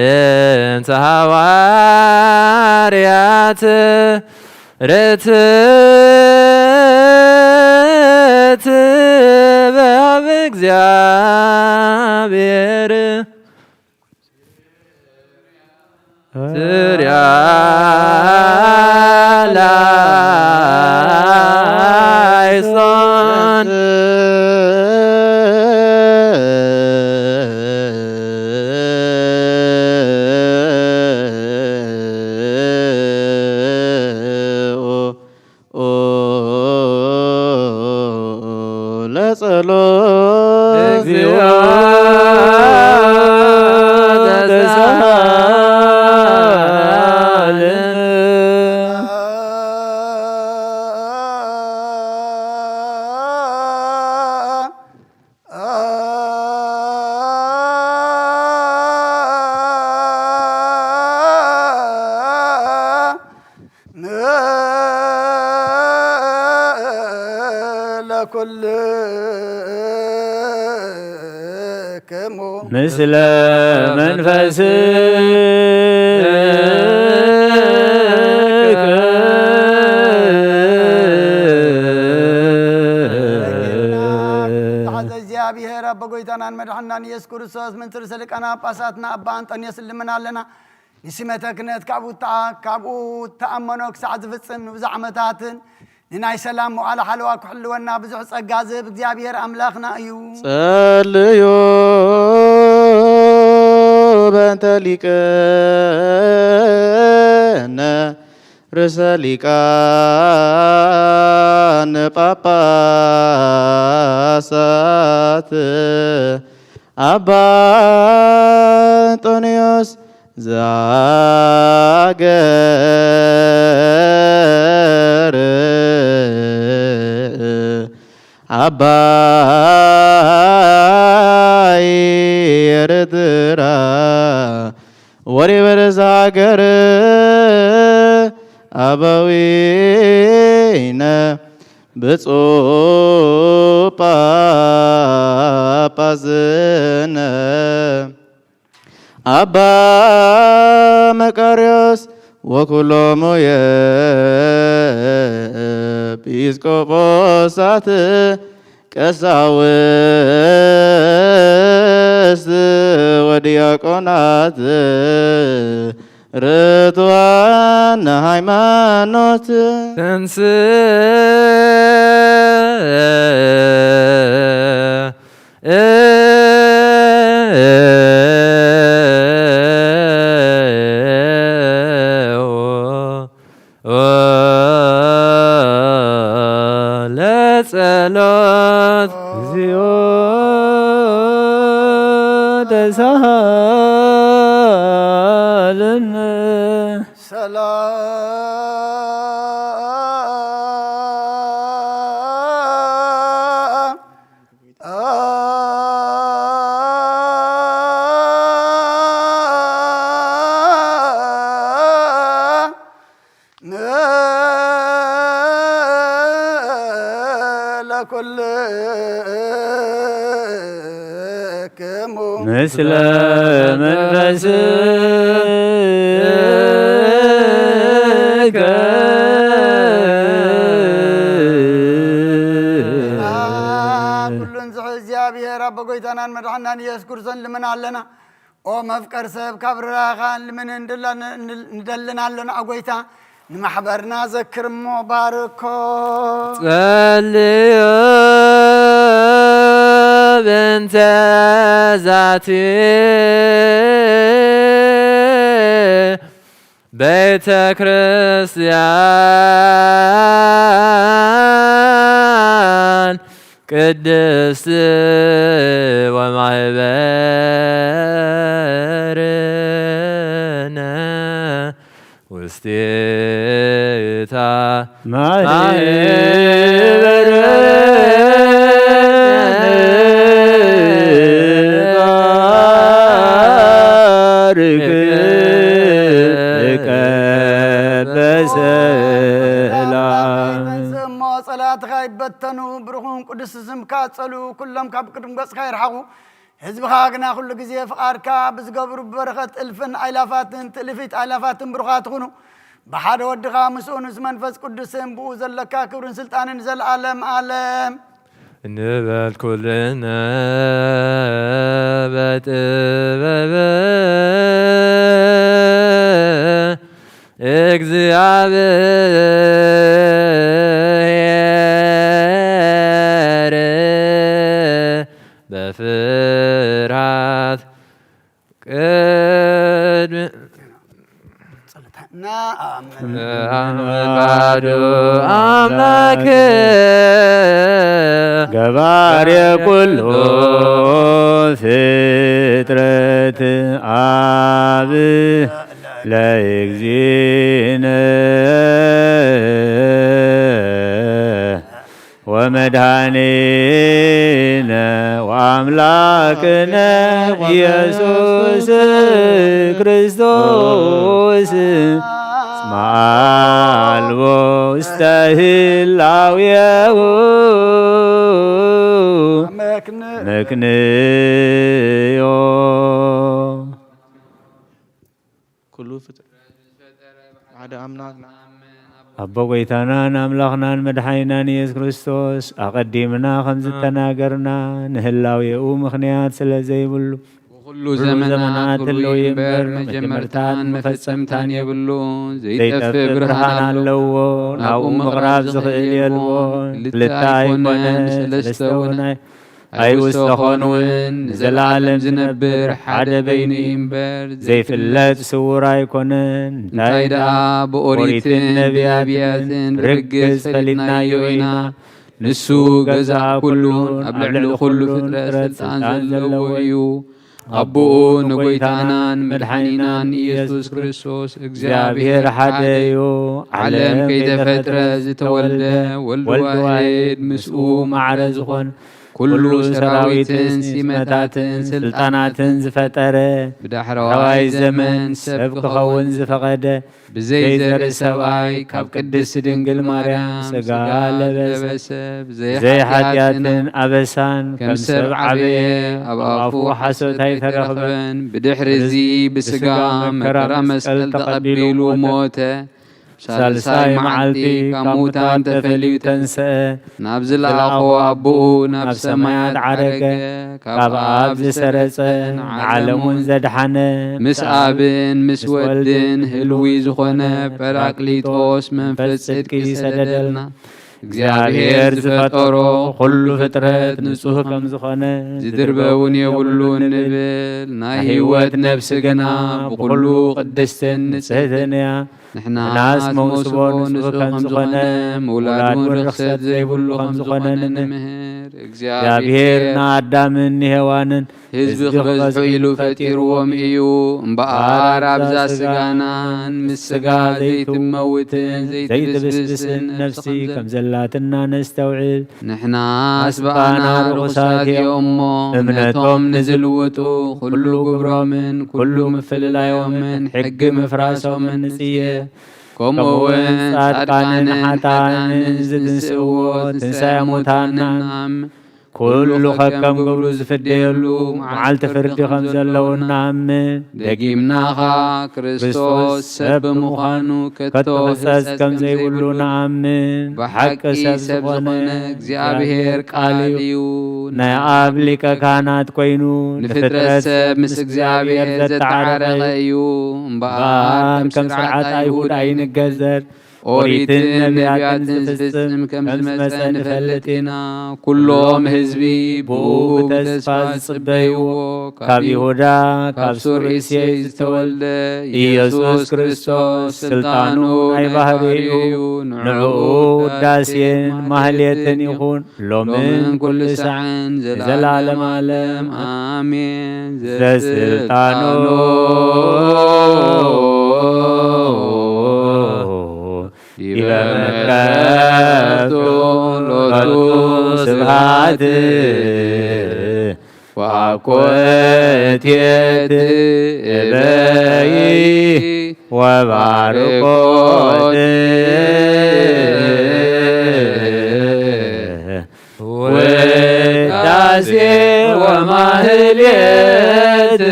እንተ ሃዋርያት ርትዕት በእግዚኣብሔር ስርያ ላይሶን። ለጸሎት እግዚኦ ተሳሃለነ። ለኩልክሙ ምስለ መንፈስከ። እግዚኣብሔር ኣቦ ጐይታናን መድሓናን ኢየሱስ ክርስቶስ፣ ምንትር ርእሰ ሊቃነ ጳጳሳትና ኣባ ኣንጦንዮስ ንልምን ኣለና። ንሲመተ ክህነት ካብኡ እታ-፣ ካብኡ እተኣመኖ ክሳዕ ዝፍጽም ንብዙሕ ዓመታትን ንናይ ሰላም መዋዕለ ሓለዋ ክሕልወና ብዙሕ ጸጋ ዝህብ እግዚኣብሔር ኣምላኽና እዩ። ጸልዩ በእንተ ሊቅነ ርእሰ ሊቃነ ጳጳሳት ኣባ እንጦንዮስ ዘአገር አባይ ኤርትራ ወሪበ ርእሰ ሀገር አበዊነ ብፁዕ ጳጳስነ አባ መቃርዮስ ወኩሎሙ የኤጲስቆጶሳት ቀሳውስት ወዲያቆናት ርቱዓነ ሃይማኖት። ተንሥእ ለጸሎት። እግዚኦ ተሳሃ ለኩልክሙ ምስለ መንፈስከ። ኩሉን ዝሕዝ እግዚኣብሔር ኣቦ ጎይታናን መድሓናን ኢየሱስ ክርስቶስ ንልምን ኣለና። ኦ መፍቀር ሰብ፣ ካብ ርራኻ ንልምን ንደልን ኣለና። ኦ ጎይታ፣ ንማሕበርና ዘክር እሞ ባርኮ። ጸልዩ ብእንተ ዛቲ ቤተ ክርስቲያን ቅድስት ወማህበርነ ውስቴታ ማህበርነ ባርክ በሰላም። እሞ ጸላእትኻ ይበተኑ፣ ብሩኹን ቅዱስ ስምካ ጸሉ፣ ኩሎም ካብ ቅድም ገጽካ ይርሓቑ። ህዝብኻ ግና ኩሉ ግዜ ፍቓድካ ብዝገብሩ ብበረኸት እልፍን ኣይላፋትን ትእልፊት ኣይላፋትን ብሩኻት ትኹኑ። ብሓደ ወድኻ ምስኡ ምስ መንፈስ ቅዱስን ብኡ ዘለካ ክብርን ስልጣንን ንዘለኣለም ኣለም። ንበል ኩልነ በጥበብ እግዚኣብሔር በፍርሃት ቅድሚ ንኣምን። ንኣምን ባዶ ኣምላክ ገባሬ ኩሉ ፍጥረት ኣብ ለእግዚእነ ወመድኃኒነ ወአምላክነ ኢየሱስ ክርስቶስ እስመ አልቦ ውስተ ህላዌሁ ምክንዮ። ኩሉ ፍጥረት ሓደ ኣምላኽ ና-፣ ኣቦ ጐይታናን ኣምላኽናን መድሓኒናን ኢየሱስ ክርስቶስ፣ ኣቐዲምና ከም ዝተናገርና፣ ንህላዌኡ ምኽንያት ስለ ዘይብሉ፣ ብኹሉ ኩሉ ዘመናት ዘመናት ህሉው ህሉው እምበር እምበር መጀመርታን መጀመርታን መፈጸምታን መፈጸምታን የብሉን። ዘይጠፍእ ዘይጠፍእ ብርሃን ብርሃን ኣለዎ። ኣለዎ። ናብኡ ናብኡ ምቕራብ ምቕራብ ዝኽእል ዝኽእል የልቦን። የልቦን። ክልተ ክልተ ኣይኮነን፣ ኣይኮነን፣ ሰለስተ ሰለስተ እውን እውን ኣይውሰኾን እውን ንዘለዓለም ዝነብር ሓደ በይኑ እዩ እምበር ዘይፍለጥ ስውር ኣይኮነን። እንታይ ደኣ ብኦሪትን ነቢያትን ርግጽ ፈሊጥናዮ ኢና። ንሱ ገዛእ ኩሉን ኣብ ልዕሊ ኩሉ ፍጥረት ስልጣን ዘለዎ እዩ። ኣቦኡ ንጎይታናን መድሓኒናን ኢየሱስ ክርስቶስ እግዚኣብሔር ሓደ እዩ። ዓለም ከይተፈጥረ ዝተወልደ ወልድ ዋሕድ ምስኡ ማዕረ ዝኾን ኩሉ ሰራዊትን ሲመታትን ስልጣናትን ዝፈጠረ ብዳሕረዋይ ዘመን ሰብ ክኸውን ዝፈቐደ ብዘይ ዘርኢ ሰብኣይ ካብ ቅድስቲ ድንግል ማርያም ስጋ ለበሰ። ዘይሓጢኣትን ኣበሳን ከም ሰብ ዓበየ። ኣብ ኣፉ ሓሶት ኣይተረኽበን። ብድሕሪ እዚ ብስጋ መከራ መስቀል ተቐቢሉ ሞተ። ሳልሳይ መዓልቲ ካብ ሙታን ተፈልዩ ተንስአ። ናብ ዝለኣኾ ኣቦኡ ናብ ሰማያት ዓረገ። ካብ ኣብ ዝሰረጸ ንዓለሙን ዘድሓነ ምስ ኣብን ምስ ወድን ህልዊ ዝኾነ ጳራቅሊጦስ መንፈስ ጽድቂ ይሰደደልና። እግዚኣብሔር ዝፈጠሮ ኩሉ ፍጥረት ንጹህ ከም ዝኾነ ዝድርበ እውን የብሉን ንብል። ናይ ህይወት ነፍሲ ግና ብኹሉ ቅድስትን ንጽህትን እያ። ንሕናስ መውስቦ ንጹህ ከም ዝኾነ፣ ምውላድ እውን ርኽሰት ዘይብሉ ከም ዝኾነ ንምህር። እግዚኣብሔር ንኣዳምን ንሄዋንን ህዝቢ ክበዝሑ ኢሉ ፈጢርዎም እዩ። እምበኣር ኣብዛ ስጋናን ምስ ስጋ ዘይትመውትን ዘይትብስብስን ነፍሲ ከም ዘላትና ነስተውዕል። ንሕናስ ብኣና ርኹሳት እዮም እሞ፣ እምነቶም ንዝልውጡ፣ ኩሉ ግብሮምን ኩሉ ምፍልላዮምን ሕጊ ምፍራሶምን ንጽየ። ከምኡ እውን ጻድቃንን ሓጥኣንን ዝትንስእዎ ትንሳኤ ሙታን ንኣምን። ኩሉ ከከም ግብሩ ዝፍደየሉ መዓልቲ ፍርዲ ከም ዘለዉ ንኣምን። ደጊምና ኸኣ ክርስቶስ ሰብ ብምዃኑ ከቶ ከቶ ሕጸጽ ሕጸጽ ከም ከም ዘይብሉ ዘይብሉ ንኣምን። ብሓቂ ሰብ ሰብ ዝኾነ ዝኾነ እግዚኣብሔር ቃል እዩ። ናይ ኣብ ሊቀ ካህናት ኮይኑ ንፍጥረት ንፍጥረት ሰብ ምስ እግዚኣብሔር ዘተዓረቐ እዩ። እምበኣር ከም ስርዓት ኣይሁድ ኣይንገዘር። ኦሪትን ነቢያትን ዝፍጽም ከም ዝመጸ ንፈልጥ ኢና። ኩሎም ህዝቢ ብኡ ብተስፋ ዝጽበይዎ፣ ካብ ይሁዳ፣ ካብ ሱር እሴይ ዝተወልደ ኢየሱስ ክርስቶስ ስልጣኑ ናይ ባህሪ እዩ። ንዕኡ ውዳሴን ማህሌትን ይኹን፣ ሎምን ኩሉ ሰዓን ዘላለም ዓለም። ኣሜን። ዘስልጣኑ ዲበ መቅረብቱ ሎቱ ስብሐት ወአኮቴት እበይ ወባርኮት። ውዳሴ ወማህሌት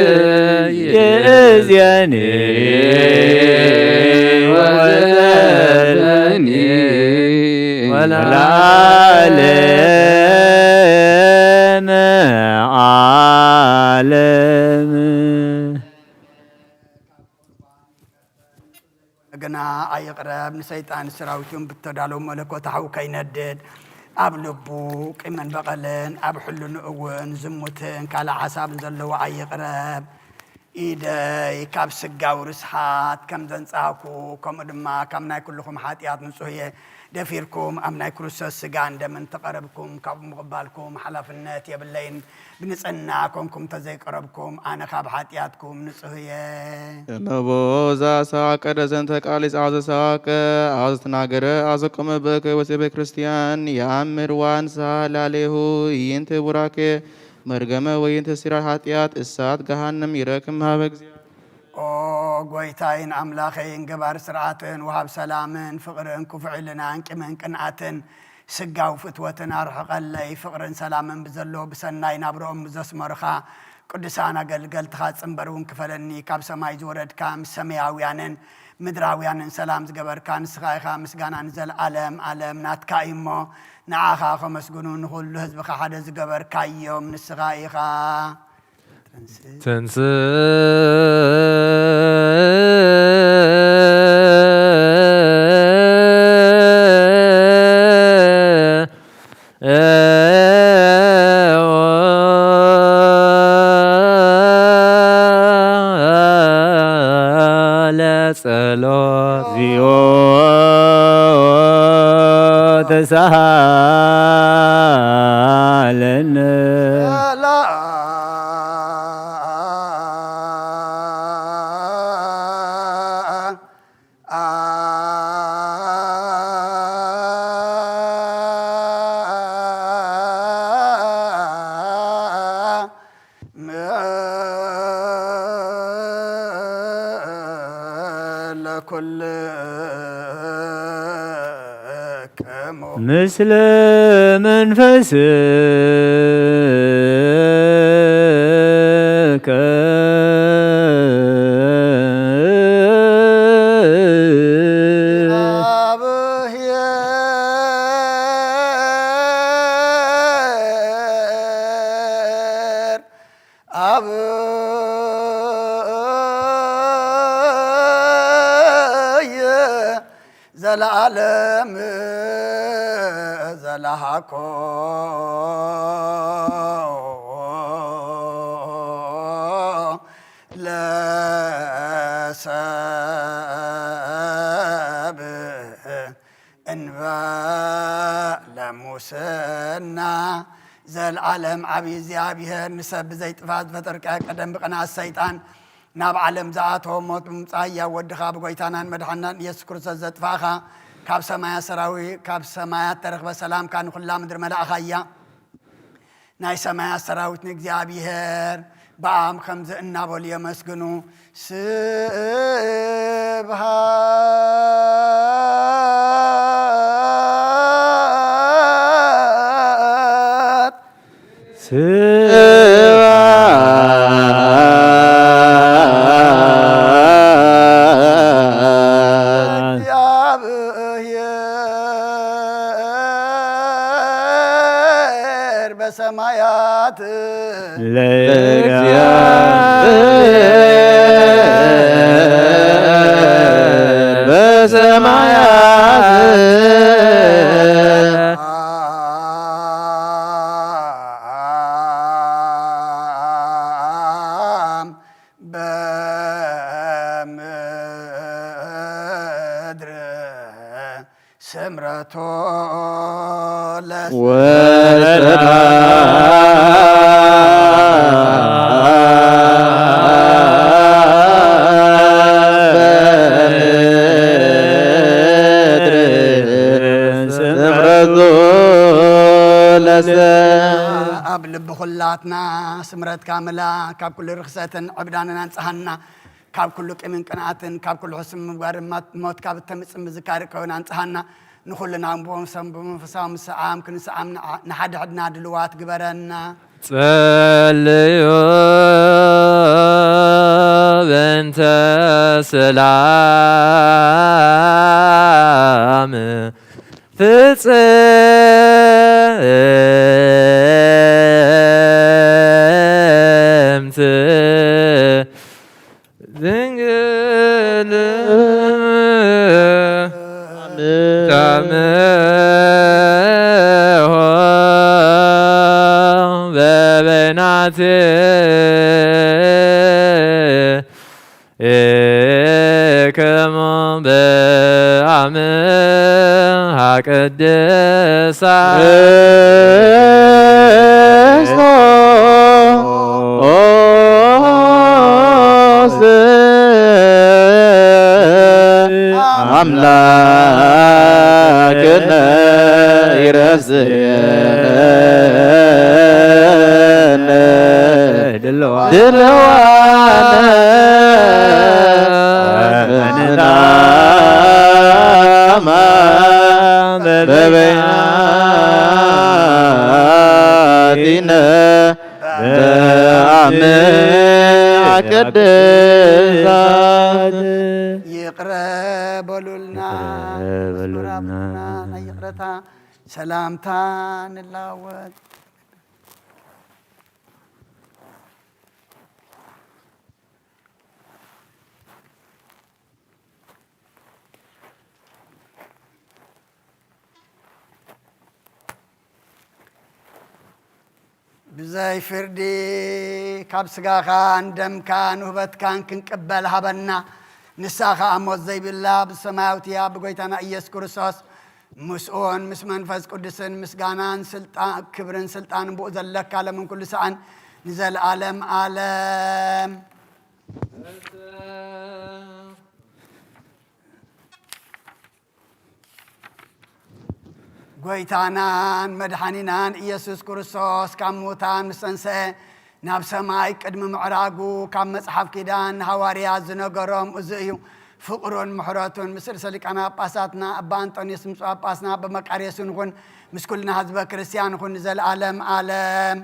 ይእዜኒ ወዘበኒ ወለዓለመ ዓለም። ግና ኣይቕረብ፣ ንሰይጣን ሰራዊቱን ብተዳለዉ መለኮታዊ ከይነድድ፣ ኣብ ልቡ ቂምን በቐልን፣ ኣብ ሕልንኡ እውን ዝሙትን ካልእ ሓሳብን ዘለዎ ኣይቕረብ። ኢደይ ካብ ስጋዊ ርስሓት ከም ዘንጻህኩ፣ ከምኡ ድማ ካብ ናይ ኩልኹም ሓጢኣት ንጹህ እየ። ደፊርኩም ኣብ ናይ ክርስቶስ ስጋን ደምን ተቐረብኩም፣ ካብኡ ምቕባልኩም ሓላፍነት የብለይን። ብንጽህና ኮንኩም እንተዘይቀረብኩም፣ ኣነ ካብ ሓጢኣትኩም ንጹህ እየ። እመቦ ዘአሳቀ ደዘንተ ቃል ይጽዓ ዘሳቀ፣ አዝትናገረ አዘቆመ በከ ወሴ ቤተ ክርስቲያን የአምር ዋንሳ ላሌሁ ይንተ ቡራኬ መርገመ ወይንተ ሲራር ኃጢአት እሳት ገሃነም ይረክም ሀበ እግዚአ። ኦ ጎይታይን ኣምላኸይን፣ ገባር ስርዓትን ወሃብ ሰላምን ፍቕርን ክፉዕ ሕልናን ቂምን ቅንኣትን ስጋዊ ፍትወትን ኣርሕቐለይ። ፍቕርን ሰላምን ብዘሎ ብሰናይ ናብርኦም ብዘስመሩኻ ቅዱሳን ኣገልገልትኻ ጽንበር እውን ክፈለኒ። ካብ ሰማይ ዝወረድካ ምስ ሰማያውያንን ምድራውያንን ሰላም ዝገበርካ ንስኻ ኢኻ። ምስጋና ንዘለዓለም ዓለም ናትካ እዩ እሞ፣ ንዓኻ ከመስግኑ ንኹሉ ህዝብኻ ሓደ ዝገበርካዮም ንስኻ ኢኻ። ትንስእ። ትንስእ ለጸሎት ዚኦ ተሳሃለነ። ለኩልክሙ። ምስለ መንፈስከ። አብየ ዘለዓለም ዘለሃኮ ለሰ እንበለ ሙስና። ዘልዓለም ዓብዪ እግዚኣብሔር፣ ንሰብ ብዘይጥፋእ ዝፈጠርካዮ፣ ቀደም ብቕንኣት ሰይጣን ናብ ዓለም ዝኣተወ፣ ሞት ብምምጻእ፣ ህያው ወድኻ ብጎይታናን መድሓናን ኢየሱስ ክርስቶስ ዘጥፋእኻ፣ ካብ ሰማያት ሰራዊት፣ ካብ ሰማያት ተረኽበ ሰላምካ ንኹላ ምድሪ መላእኻያ። ናይ ሰማያት ሰራዊት ንእግዚኣብሔር ብኣም ከምዚ እናበሉ የመስግኑ። ስብሐት ስብሐት እግዚአብሔር በሰማያት ለእግዚአብሔር በሰማያት በምድር ስምረቶ ለሰ ወሰላም በምድር ስምረቱ ለሰ ኣብ ልቢ ኩላትና ስምረትካ ምላ፣ ካብ ኩሉ ርኽሰትን ዕብዳንን ኣንጽሃና፣ ካብ ኩሉ ቂምን ቅንኣትን፣ ካብ ኩሉ ሕሱም ምግባርን፣ ሞት ካብ እተምጽእ ምዝካር ከውን ኣንጽሃና። ንኹልና ብመንፈሳዊ ምስዓም ክንስዓም ንሓድሕድና ድልዋት ግበረና። ጸልዩ በእንተ ሰላም ፍጽምት ድንግል ታምሆ በበይናት ክሙ በአምሃ ቅድሳ አምላክነ ይረስየነ ድልዋነ ድልዋነ ንታማ በበይናቲነ በአምሃ ቅድሳት። ይቕረ በሉልና፣ ይቕረ በሉልና። መስመር ኣብሉና፣ ናይ ይቕረታ ሰላምታ ንለዋወጥ። ብዘይ ፍርዲ ካብ ስጋኻን ደምካን ውህበትካን ክንቅበል ሃበና። ንሳ ኸኣ ሞት ዘይብላ ብሰማያዊት እያ፣ ብጎይታና ኢየሱስ ክርስቶስ ምስኡን ምስ መንፈስ ቅዱስን ምስጋናን ስልጣ-፣ ክብርን ስልጣንን ብኡ ዘለካ ለምን ኩሉ ሰዓን ንዘለኣለም ኣለም። ጎይታናን መድሓኒናን ኢየሱስ ክርስቶስ ካብ ሙታን ምስ ተንስአ ናብ ሰማይ ቅድሚ ምዕራጉ ካብ መጽሓፍ ኪዳን ንሃዋርያት ዝነገሮም እዚ እዩ። ፍቕሩን ምሕረቱን ምስ ርእሰ ሊቃነ ጳጳሳትና ኣባ ኣንጦንዮስ ምስ ጳጳስና ኣባ መቃርዮስ ይኹን፣ ምስ ኩልና ህዝበ ክርስትያን ይኹን ንዘለኣለም ኣለም።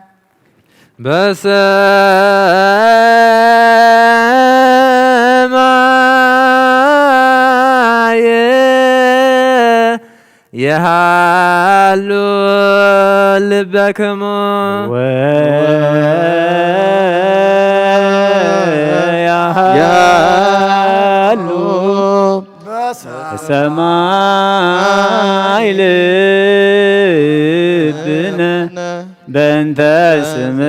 በሰማየ የሃሉ ልበክሙ ወያሃሉ በሰማይ ልብነ በእንተ ስምከ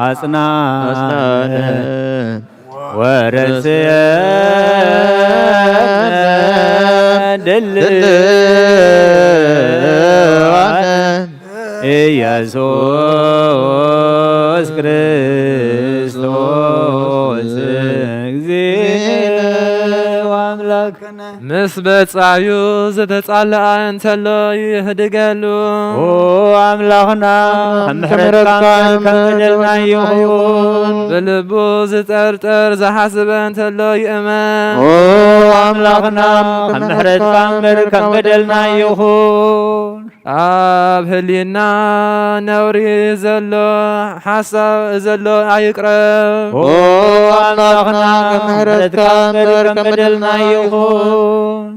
አጽናነ ወረስየነ ህልዋነ ኢየሱስ ክርስቶስ እግዚእነ ወአምላክነ። ምስ በጻዩ ዝተጻልኣ እንተሎ ይህድገሉ። ኦ ኣምላኽና፣ ከም ምሕረትካ እምበር ከም በደልና ይኹን። ብልቡ ዝጠርጠር ዝሓስበ እንተሎ ይእመን። ኦ ኣምላኽና፣ ከም ምሕረትካ እምበር ከም በደልና ይኹን። ኣብ ህሊና ነውሪ ዘሎ ሓሳብ ዘሎ ኣይቅረብ። ኦ ኣምላኽና፣ ከም ምሕረትካ እምበር ከም በደልና ይኹን።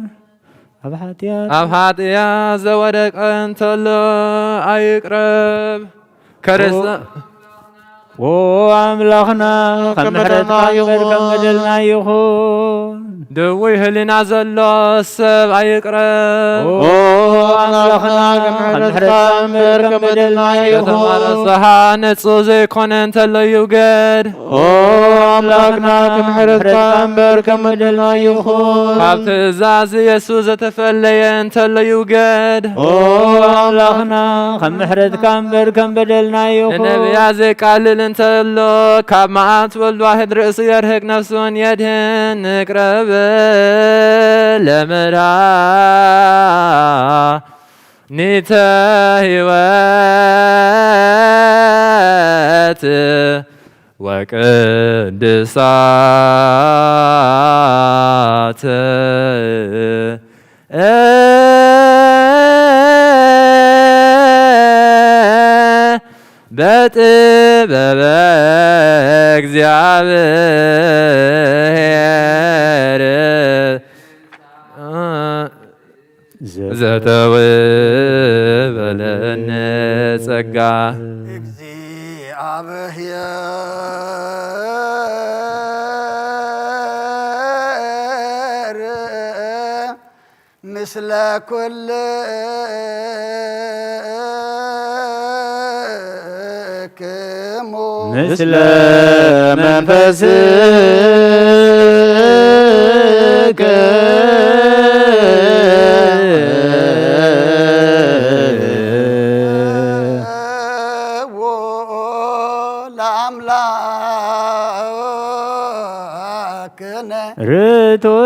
ኣብ ሓጢኣት ኣብ ሓጢኣት ዘወደቀ እንተሎ ኣይቅረብ። ከርስ ኦ ኣምላኽና፣ ከም ምሕረትካ እምበር ከም በደልና ይኹን። ድውይ ህሊና ዘሎ ሰብ ኣይቅረብ። ኦ ኣምላኽና፣ ከም ምሕረትካ እምበር ከም በደልና ይኹን። ከተማ ንስሓ ንጹህ ዘይኮነ እንተሎ ይውገድ። ኦ ኣምላኽና፣ ከም ምሕረትካ እምበር ከም በደልና ይኹን። ካብ ትእዛዝ የሱስ ዝተፈለየ እንተሎ ይውገድ። ኦ ኣምላኽና፣ ከም ምሕረትካ እምበር ከም በደልና ይኹን። ንነቢያት ዘቃልል እንተሎ፣ ካብ መዓት ወልድ ዋሕድ ርእሱ የርሕቅ ነፍሱን የድህን። ንቅረብ ለመድኃኒተ ሕይወት ወቅድሳት በጥበበ እግዚአብሔር ዘተውበለነ ጸጋ። እግዚአብሔር ምስለ ኩልክሙ። ምስለ መንፈስከ። ለአምላክነ። ርቱዕ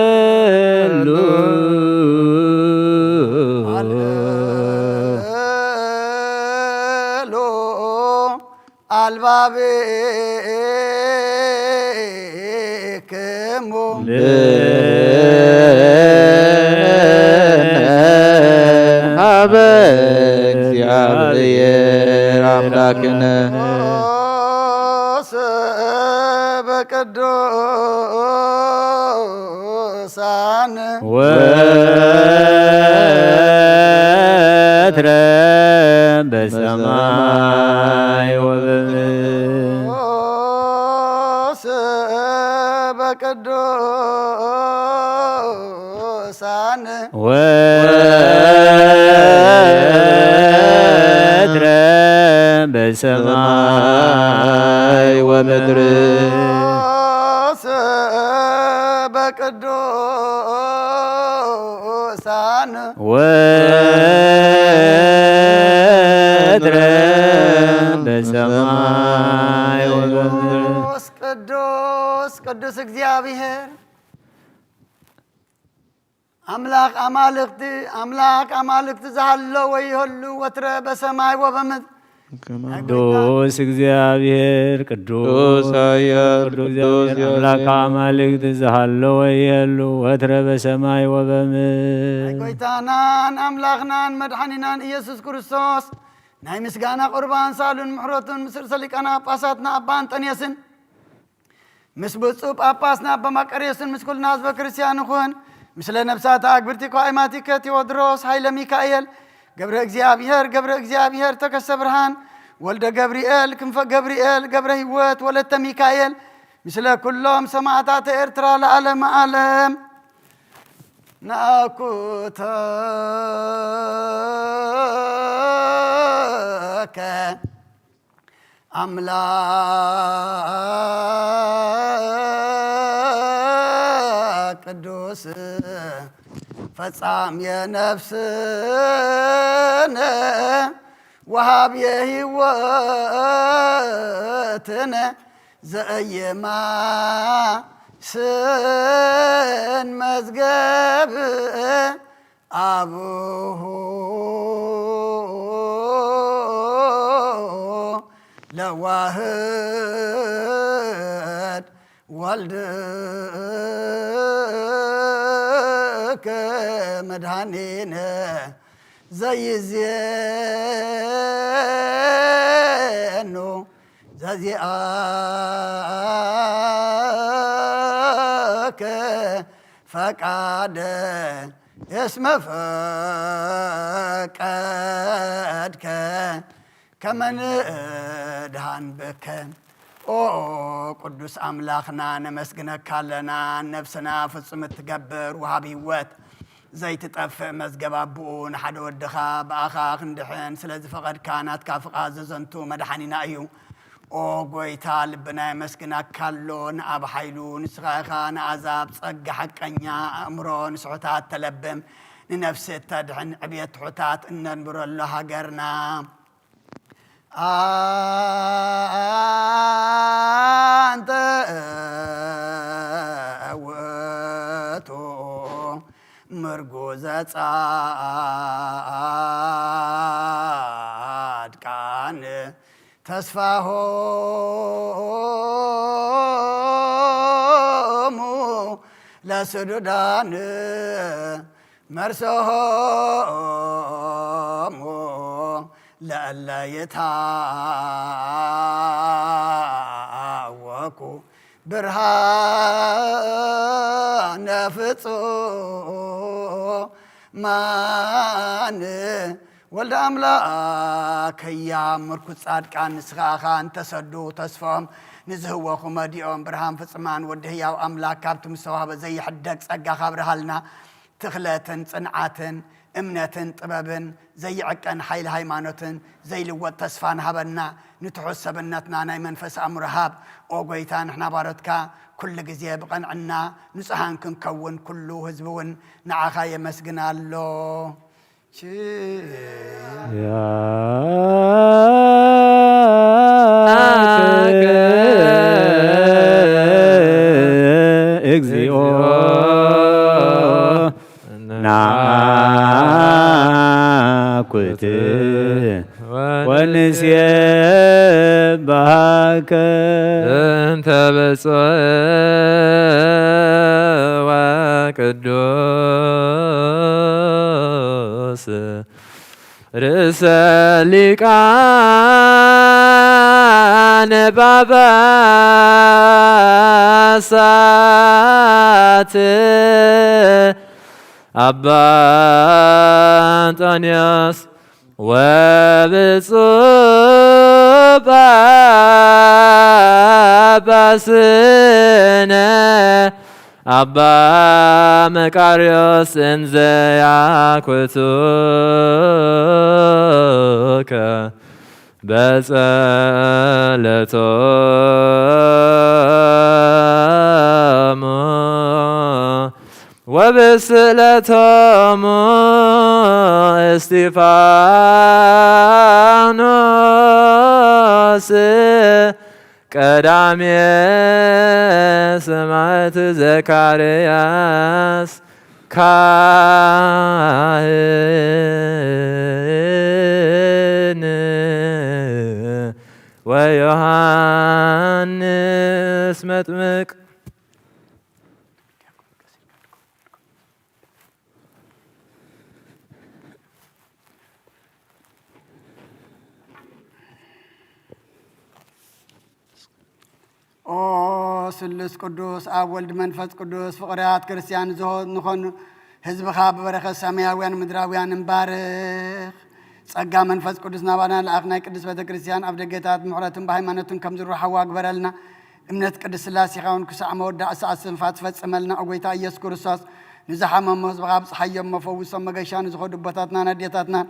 ይደሉ። አልዕሉ አልባብክሙ። ሀበ እግዚአብሔር አምላክነ። በቅዱሳን። ወትረ በሰማይ ወበምድር። በቅዱሳን። ወትረ በሰማይ ወምድር። በቅዱሳን። ወትረ በሰማይ ወበምድር። ቅዱስ ቅዱስ ቅዱስ እግዚአብሔር አምላክ አማልክት፣ አምላክ አማልክት ዝሃሎ ወይህሉ ወትረ በሰማይ ወበምድር። ቅዱስ እግዚአብሔር ቅዱስ ቅዱስ ኃያል ቅዱስ ቅዱስ እግዚአብሔር አምላክ አምላክ። አማልክት ዝሃሎ ወይህሉ ወትረ በሰማይ ወበምድር። ናይ ጎይታናን ኣምላኽናን መድሓኒናን ኢየሱስ ክርስቶስ ናይ ምስጋና ቁርባን ሳሉን ምሕረቱን ምስ ርእሰ ሊቃነ ጳጳሳትና ኣባ እንጠንየስን ምስ ብፁዕ ጳጳስና ኣባ መቃርዮስን ምስ ኩልና ህዝበ ክርስቲያን ይኹን። ምስለ ነብሳት ኣግብርቲ ኳይማቲከ ቴዎድሮስ፣ ሃይለ ሚካኤል፣ ገብረ እግዚኣብሔር፣ ገብረ እግዚኣብሔር፣ ተከስተ ብርሃን፣ ወልደ ገብርኤል፣ ክንፈ ገብርኤል፣ ገብረ ህይወት፣ ወለተ ሚካኤል፣ ምስለ ኩሎም ሰማዕታተ ኤርትራ ለዓለመ ዓለም። ናኩተከ ኣምላክ ፈጻምየ ነፍስን ወሃብየ ህይወትን ዘእየማስን መዝገብ ኣቡሁ ለዋህድ ወልድከ መድኃኒነ ዘይዜኑ ዘዚኣከ ፈቃደ እስመ ፈቀድከ ከመ ንድሃን ብከ። ኦ ቅዱስ ኣምላኽና ነመስግነካ ኣለና። ነፍስና ፍጹም እትገብር ወሃብ ህይወት ዘይትጠፍእ መዝገብ ኣቦኡ ንሓደ ወድኻ ብኣኻ ክንድሕን ስለ ዝፈቐድካ ናትካ ፍቓድ ዘዘንቱ መድሓኒና እዩ። ኦ ጎይታ ልብና የመስግነካ ኣሎ። ንኣብ ሓይሉ ንስኻ ኢኻ ንኣዛብ ጸጋ ሓቀኛ ኣእምሮ ንስሑታት ተለብም ንነፍሲ እተድሕን ዕብየት ትሑታት እነንብረሉ ሃገርና። ኣንተ ውእቱ ምርጉዘ ጻድቃን ተስፋሆሙ ለስዱዳን መርሶሆሙ ለእለ ይታወኩ ብርሃነ ፍጹማን። ወልደ ኣምላክ ህያብ ምርኩስ ጻድቃን ንስኻ ኢኻ እንተሰዱ ተስፋኦም ንዝህወኹ መዲኦም ብርሃን ፍጹማን ወዲ ህያው ኣምላክ ካብቲ ምስተዋህበ ዘይሕደግ ጸጋ ካብርሃልና። ትኽለትን ጽንዓትን እምነትን ጥበብን ዘይዕቀን ሓይሊ ሃይማኖትን ዘይልወጥ ተስፋን ሃበና። ንትሑት ሰብነትና ናይ መንፈስ ኣእምሮ ሃብ። ኦ ጎይታ ንሕና ባሮትካ ኩሉ ግዜ ብቐንዕና ንጹሃን ክንከውን ኩሉ ህዝቢ እውን ንዓኻ የመስግን ኣሎ። ችያ ያከ እግዚኦ ናኩት ወንሴብሐከ። እንተ ብፁዕ ወቅዱስ ርእሰ ሊቃነ ጳጳሳት አባ እንጦንዮስ ወብፁዕ ጳጳስነ አባ መቃርዮስ እንዘ ያኩቱከ በጸሎቶሙ ወብስእለቶሙ እስጢፋኖስ ቀዳሜ ሰማዕት ዘካርያስ ካህን ወዮሐንስ መጥምቅ። ኦ ስሉስ ቅዱስ ኣብ ወልድ መንፈስ ቅዱስ ፍቕርያት ክርስቲያን ዝኾኑ ህዝብኻ ብበረኸት ሰማያውያን ምድራውያን እንባርኽ። ጸጋ መንፈስ ቅዱስ ናባና ለኣኽ ናይ ቅድስት ቤተ ክርስቲያን ኣብ ደገታት ምሕረትን ብሃይማኖትን ከም ዝርሓዋ ግበረልና። እምነት ቅድስት ስላሴኻ እውን ክሳዕ መወዳእ ሰዓት ስንፋ ትፈጽመልና። ኦ ጎይታ ኢየሱስ ክርስቶስ ንዝሓመሙ ህዝብኻ ኣብጽሓዮም፣ መፈውሶም መገሻ ንዝኸዱ ኣቦታትናን ኣዴታትናን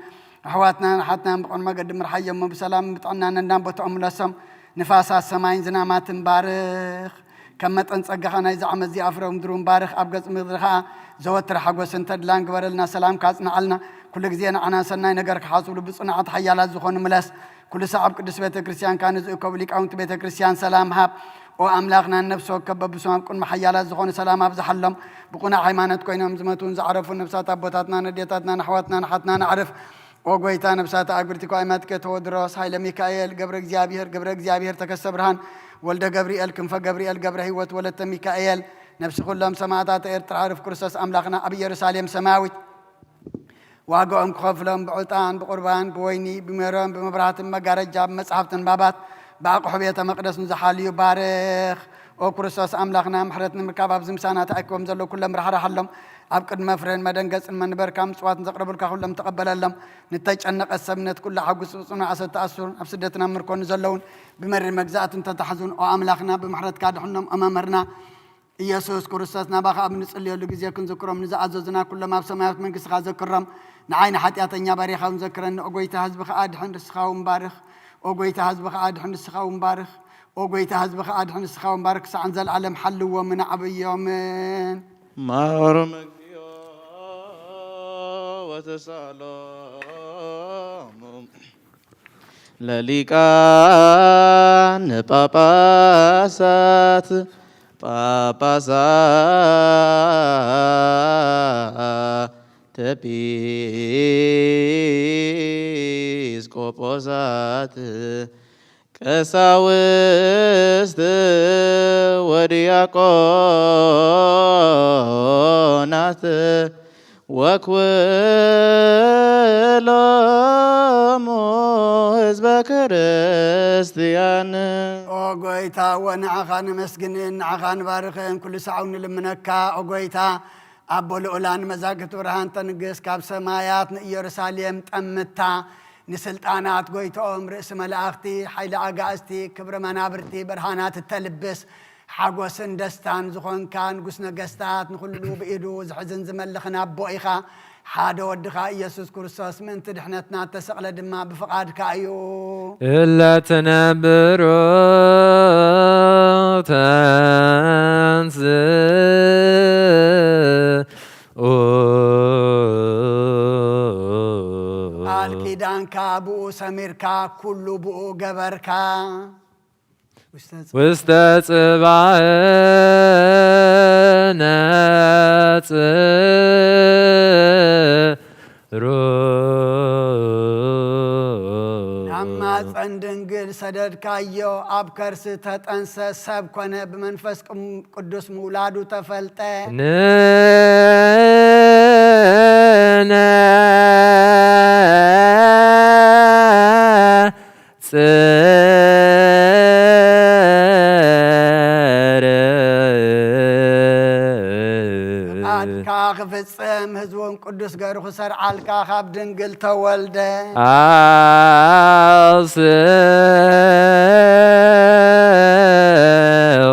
ኣሕዋትናን ኣሓትናን ብቕን መገዲ ምርሓዮሞ ብሰላምን ብጥዕናን ነናብ ቦታኦም ምለሶም። ንፋሳት ሰማይን ዝናማትን ባርኽ። ከም መጠን ጸጋኻ ናይዚ ዓመት እዚኣ ፍረ ምድሩ ባርኽ፣ ኣብ ገጽ ምድሪ ኸኣ ዘወትር ሓጎስን ተድላን ግበረልና። ሰላምካ ኣጽንዓልና። ኩሉ ግዜ ንዓና ሰናይ ነገር ክሓስብሉ ብጽኑዓት ሓያላት ዝኾኑ ምለስ። ኩሉ ሳዕ ኣብ ቅዱስ ቤተ ክርስቲያንካ ንዝእከቡ ሊቃውንቲ ቤተ ክርስቲያን ሰላም ሃብ። ኦ ኣምላኽና፣ ንነፍሲ ወከፍ በብስሙ ኣብ ቅድሚ ሓያላት ዝኾኑ ሰላም ኣብዝሓሎም። ብቕኑዕ ሃይማኖት ኮይኖም ዝመቱን ዝዓረፉን ነፍሳት ኣቦታትናን ኣዴታትናን ኣሕዋትናን ኣሓትናን ኣዕርፍ። ኦ ጎይታ፣ ነፍሳት ኣግብርቲ እኳ ኣይማትከ፣ ቴዎድሮስ፣ ሃይለ ሚካኤል፣ ገብረ እግዚኣብሔር፣ ገብረ እግዚኣብሔር፣ ተከስተ ብርሃን፣ ወልደ ገብርኤል፣ ክንፈ ገብርኤል፣ ገብረ ህይወት፣ ወለተ ሚካኤል፣ ነፍሲ ኩሎም ሰማዕታት ኤርትራ፣ ዕርፍ ክርስቶስ ኣምላኽና ኣብ ኢየሩሳሌም ሰማያዊት ዋጋኦም ክኸፍሎም ብዕጣን፣ ብቁርባን፣ ብወይኒ፣ ብሜሮን፣ ብመብራህትን መጋረጃ፣ ብመጽሓፍትን ባባት፣ ብኣቕሑ ቤተ መቕደስ ንዝሓልዩ ባርኽ። ኦ ክርስቶስ ኣምላኽና፣ ምሕረት ንምርካብ ኣብዚ ምሳና ተኣኪቦም ዘለዉ ኩሎም ራሕራሓሎም። ኣብ ቅድሚ መፍረን መደንገጽን መንበርካ ምጽዋትን ዘቕረቡልካ ኩሎም ተቐበለሎም። ንተጨነቐት ሰብነት ኩሉ ሓጉስ፣ ብጽኑዕ ኣሰር ተኣስሩን ኣብ ስደትና ምርኮ ንዘለውን ብመሪር መግዛእትን ተታሕዙን፣ ኦ ኣምላኽና፣ ብምሕረትካ ድሕኖም። ኦ መምህርና ኢየሱስ ክርስቶስ፣ ናባኻ ኣብ ንጽልየሉ ግዜ ክንዝክሮም ንዝኣዘዙና ኩሎም ኣብ ሰማያዊት መንግስትኻ ዘክሮም። ንዓይ ንሓጢኣተኛ ባሪኻ እውን ዘክረኒ። ኦ ጎይታ፣ ህዝብኻ ኣድሕን፣ ንስኻ እውን ባርኽ። ኦ ጎይታ፣ ህዝብኻ ኣድሕን፣ ንስኻ እውን ባርኽ። ኦ ጎይታ፣ ህዝብኻ ኣድሕን፣ ንስኻ እውን ባርኽ። ክሳዕ ንዘለኣለም ሓልዎምን ኣዕብዮምን። ማሮም እግዚኦ ወተሳሎም ለሊቃነ ጳጳሳት፣ ጳጳሳት፣ ኤጲስቆጶሳት፣ ቀሳውስት ወዲያቆናት፣ ወኩሎሙ ህዝበ ክርስቲያን። ኦ ጎይታ፣ ወንዓኻ ነመስግንን ንዓኻ ንባርኽን ኩሉ ሳዕ ንልምነካ። ኦ ጎይታ፣ ኣቦ ልኡላን መዛግብቲ ብርሃን ተንግስ፣ ካብ ሰማያት ንኢየሩሳሌም ጠምታ፣ ንስልጣናት ጎይትኦም፣ ርእሲ መላእኽቲ፣ ሓይሊ ኣጋእዝቲ፣ ክብሪ መናብርቲ ብርሃናት እተልብስ፣ ሓጎስን ደስታን ዝኾንካ ንጉስ ነገስታት፣ ንኹሉ ብኢዱ ዝሕዝን ዝመልኽን ኣቦ ኢኻ። ሓደ ወድኻ ኢየሱስ ክርስቶስ ምእንቲ ድሕነትና እተሰቕለ ድማ ብፍቓድካ እዩ። እለ ትነብሩ ተንስ ቃል ኪዳንካ ብኡ ሰሚርካ ኩሉ ብኡ ገበርካ። ውስተ ጽ- ውስተ ጽባእ ነጽሩ። ናብ ማፀን ድንግል ሰደድካዮ፣ ኣብ ከርሲ ተጠንሰ፣ ሰብ ኮነ፣ ብመንፈስ ቅም- ቅዱስ ምውላዱ ተፈልጠ። ንነ ጽር ፍቓድካ ክፍጽም፣ ህዝቡን ቅዱስ ገሩ ክሰርዓልካ ካብ ድንግል ተወልደ። ኣውስኦ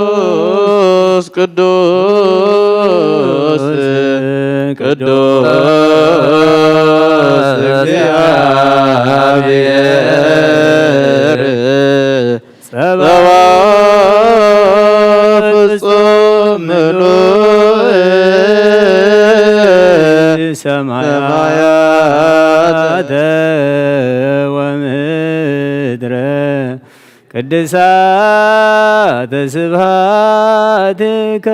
ቅዱስ ቅዱስ ቅዱስ እግዚአብሔር ጸባኦት ፍጹም ምሉእ ሰማያተ ወምድረ ቅድሳተ ስብሐትከ።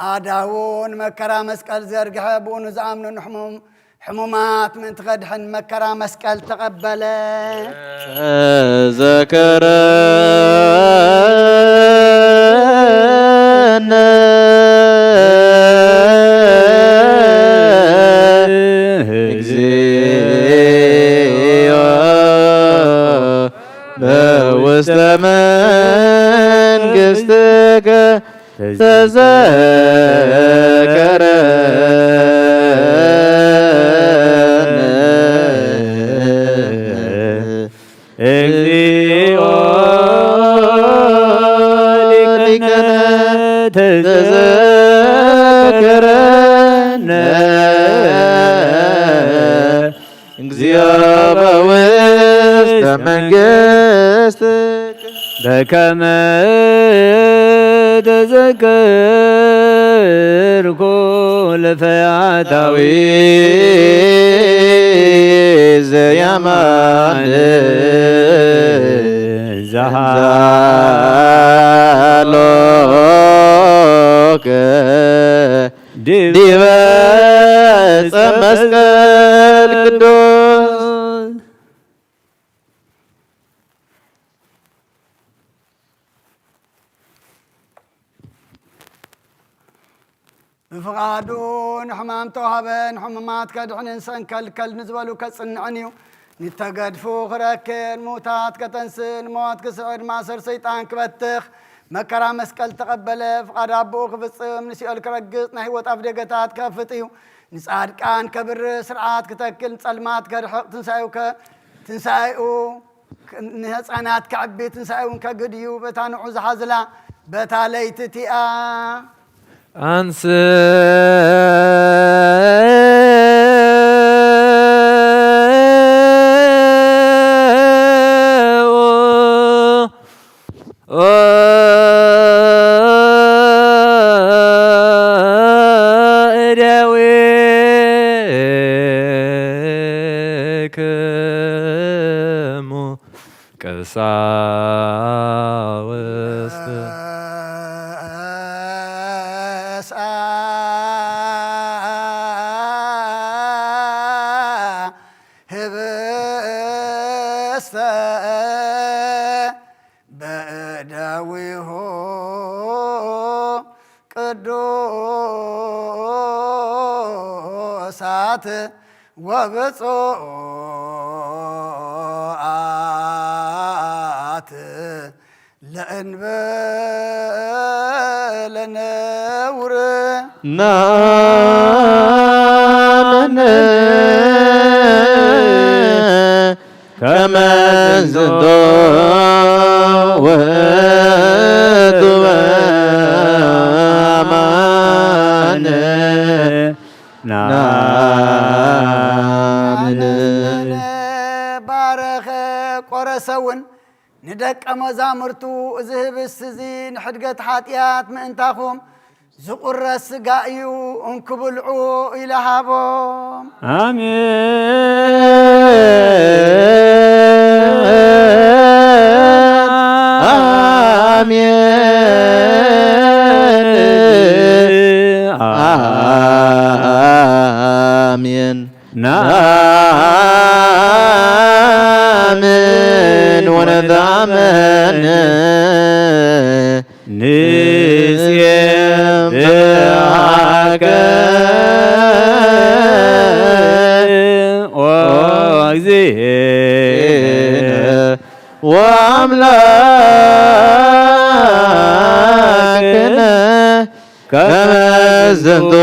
ኣዳውን መከራ መስቀል ዘርግሐ፣ ብኡ ንዝኣምኑ ንሕሙም- ሕሙማት ምእንቲ ከድሕን መከራ መስቀል ተቐበለ። ተዘከረነ እግዚኦ በውስተ መንግሥትከ ተዘከረነ እግዚኦ ሊቀነ ተዘከረነ ከመ ተዘከርኩ ለፈያታዊ ዘያማን ዛሃሎከ ዲበ ዕፀ መስቀል ቅዱስ። ብፍቓዱ ንሕማም ተዋህበ፣ ንሕሙማት ከድሕንን ሰንከልከል ንዝበሉ ከጽንዕን እዩ። ንተገድፉ ክረክን፣ ሙታት ከተንስእ፣ ንሞት ክስዕድ፣ ማእሰር ሰይጣን ክበትኽ፣ መከራ መስቀል ተቐበለ፣ ፍቓድ ኣቦኡ ክፍጽም፣ ንሲኦል ክረግጽ፣ ናይ ህይወት ኣፍደገታት ክኸፍት እዩ። ንጻድቃን ከብርህ፣ ስርዓት ክተክል፣ ንጸልማት ከርሕቕ፣ ትንሳኤኡ ከ-፣ ትንሳኤኡ ንህፃናት ከዕቢ፣ ትንሳኤ እውን ከግድ እዩ። በታ ንዑ ዝሓዝላ በታ ለይቲ እቲኣ ኣንስ እደዊክሙ ቀሳውስት ህብስተ በእደዊሁ ቅዱሳት ወብፁዓት ለእንበለ ነውር። ናምን ከመ ዝንቱ ውእቱ በአማን ናምን። ባረኸ ቆረሰ እውን ንደቀ መዛሙርቱ፣ እዚ ህብስት እዚ ንሕድገት ሓጢኣት ምእንታኹም ዝቑረስ ስጋ እዩ፣ እንኩ ብልዑ ኢለ ሃቦም። ኣሜን። ኣሜን። ኣሜን። ናምን ወነታመን ንሴብሐከ ኦ እግዚእነ ወአምላክነ ከመ ዝንቱ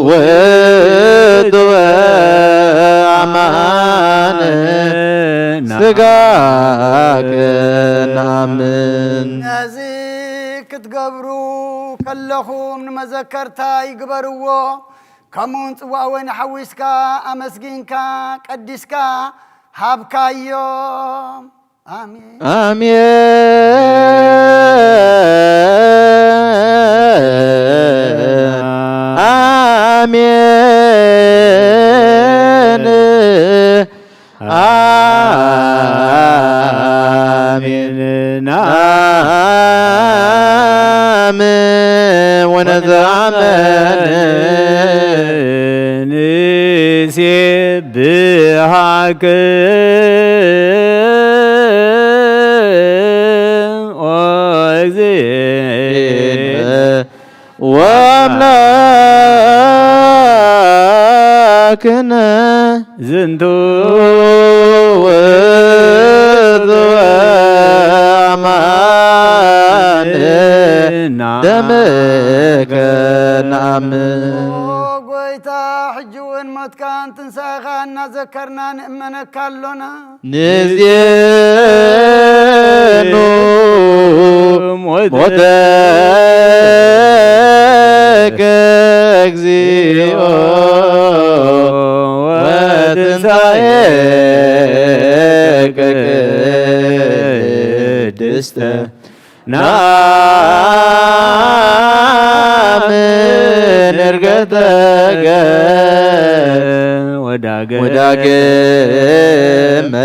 ውእቱ በአማን ስጋከ ነአምን። ነዚ ክትገብሩ ከለኹም ንመዘከርታይ ግበርዎ። ከምኡውን ጽዋእ ወይኒ ሓዊስካ ኣመስጊንካ ቀዲስካ ሃብካዮም። ኣሜን። ኣሜን። ኣሜን። ኣሜን። ናምን ወነታመን ንሴብሐከ ኦ እግዚእነ ወአምላክነ ዝንቱ ውእቱ በአማን ደምከ ነአምን። ኦ ጎይታ፣ ሕጂ እውን ሞትካን ትንሳኤኻን እናዘከርና ንእመነካ ኣሎና። ንዜኑ ሞተከ እግዚኦ ወትንሳኤከ ቅድስት ናምን እርገተከ ወዳገ ወዳግመ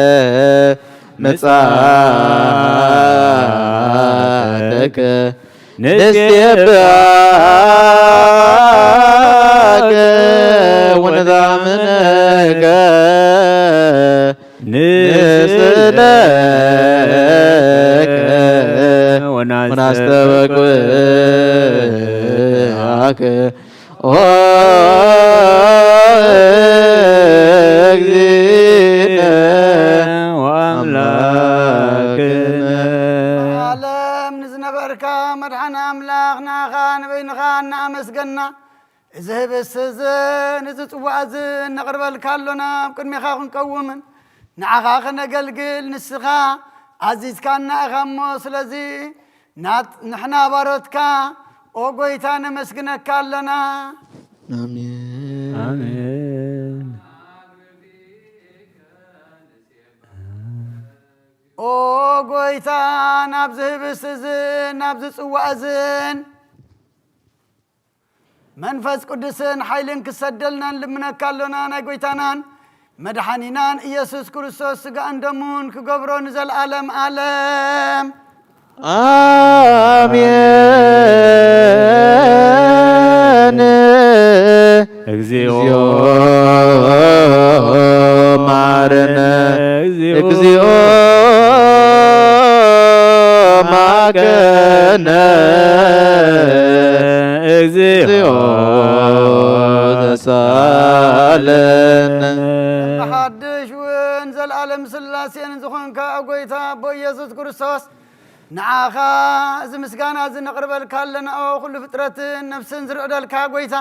ምጻተከ ንሴብሐከ ወነዛምነከ ንስእለከ ወናስተበቅዓከ ኦ እግዚእነ ወአምላክነ። ዓለም ንዝነበርካ መድሓን ኣምላኽ ንኣኻ ንበይንኻ እናኣመስገና እዚ ህብስት እዚ ንዚ ጽዋእ እዚ ነቕርበልካ ኣሎና ኣብ ቅድሜኻ ክንቀውምን ንዓኻ ከነገልግል ንስኻ ኣዚዝካና ኢኻ እሞ ስለዚ ናት ንሕና ባሮትካ ኦ ጎይታ ነመስግነካ ኣሎና። ኣሜን። ኣሜን። ኦ ጎይታ ናብዚ ህብስት እዝን ናብዚ ጽዋእ እዝን መንፈስ ቅዱስን ሓይልን ክሰደልና ንልምነካ ኣሎና። ናይ ጎይታናን መድሓኒናን ኢየሱስ ክርስቶስ ስጋእን ደሙን ክገብሮ ንዘለኣለም ኣለም። ኣሜን። እግዚኦ መሐረነ። እግዚኦ መሐረነ። እግዚኦ ተሳለነ። ሓድሽ እውን ዘለኣለም ስላሴን ዝኾንካ ጎይታ ኣቦ ኢየሱስ ክርስቶስ ንዓኻ እዚ ምስጋና እዚ ነቕርበልካ ኣለና። ኦ ኩሉ ፍጥረትን ነፍስን ዝርዕደልካ ጎይታ፣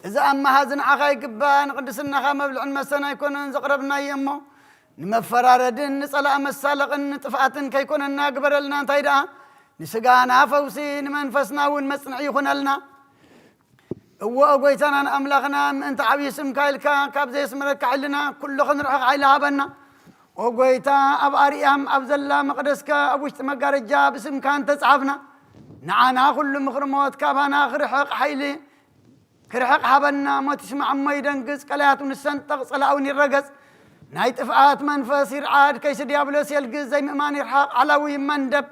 እዚ ኣማሃ እዚ ንዓኻ ይግባእ፣ ንቅድስናኻ መብልዕን መስተን ኣይኮነን ዘቕረብናዮ እሞ፣ ንመፈራረድን ንጸላእ መሳለቕን ንጥፍኣትን ከይኮነና ግበረልና። እንታይ ደኣ ንስጋና ፈውሲ ንመንፈስና እውን መጽንዒ ይኹነልና። እወ ጎይታናን ኣምላኽና ምእንቲ ዓብዪ ስምካ ኢልካ ካብ ዘየስምረካ ሕልና ኩሉ ክንርሕቕ ሓይሊ ሃበና። ኦ ጎይታ ኣብ ኣርያም ኣብ ዘላ መቕደስካ ኣብ ውሽጢ መጋረጃ ብስምካ እንተጽሓፍና ንዓና ኩሉ ምኽሪ ሞት ካባና ክርሕቕ ሓይሊ ክርሕቕ ሃበና። ሞት ይስማዕ እሞ ይደንግጽ፣ ቀላያት ንሰንጠቕ፣ ጸላእ እውን ይረገጽ። ናይ ጥፍኣት መንፈስ ይርዓድ፣ ከይሲ ዲያብሎስ የልግስ፣ ዘይምእማን ይርሓቕ፣ ዓላዊ ይመንደብ፣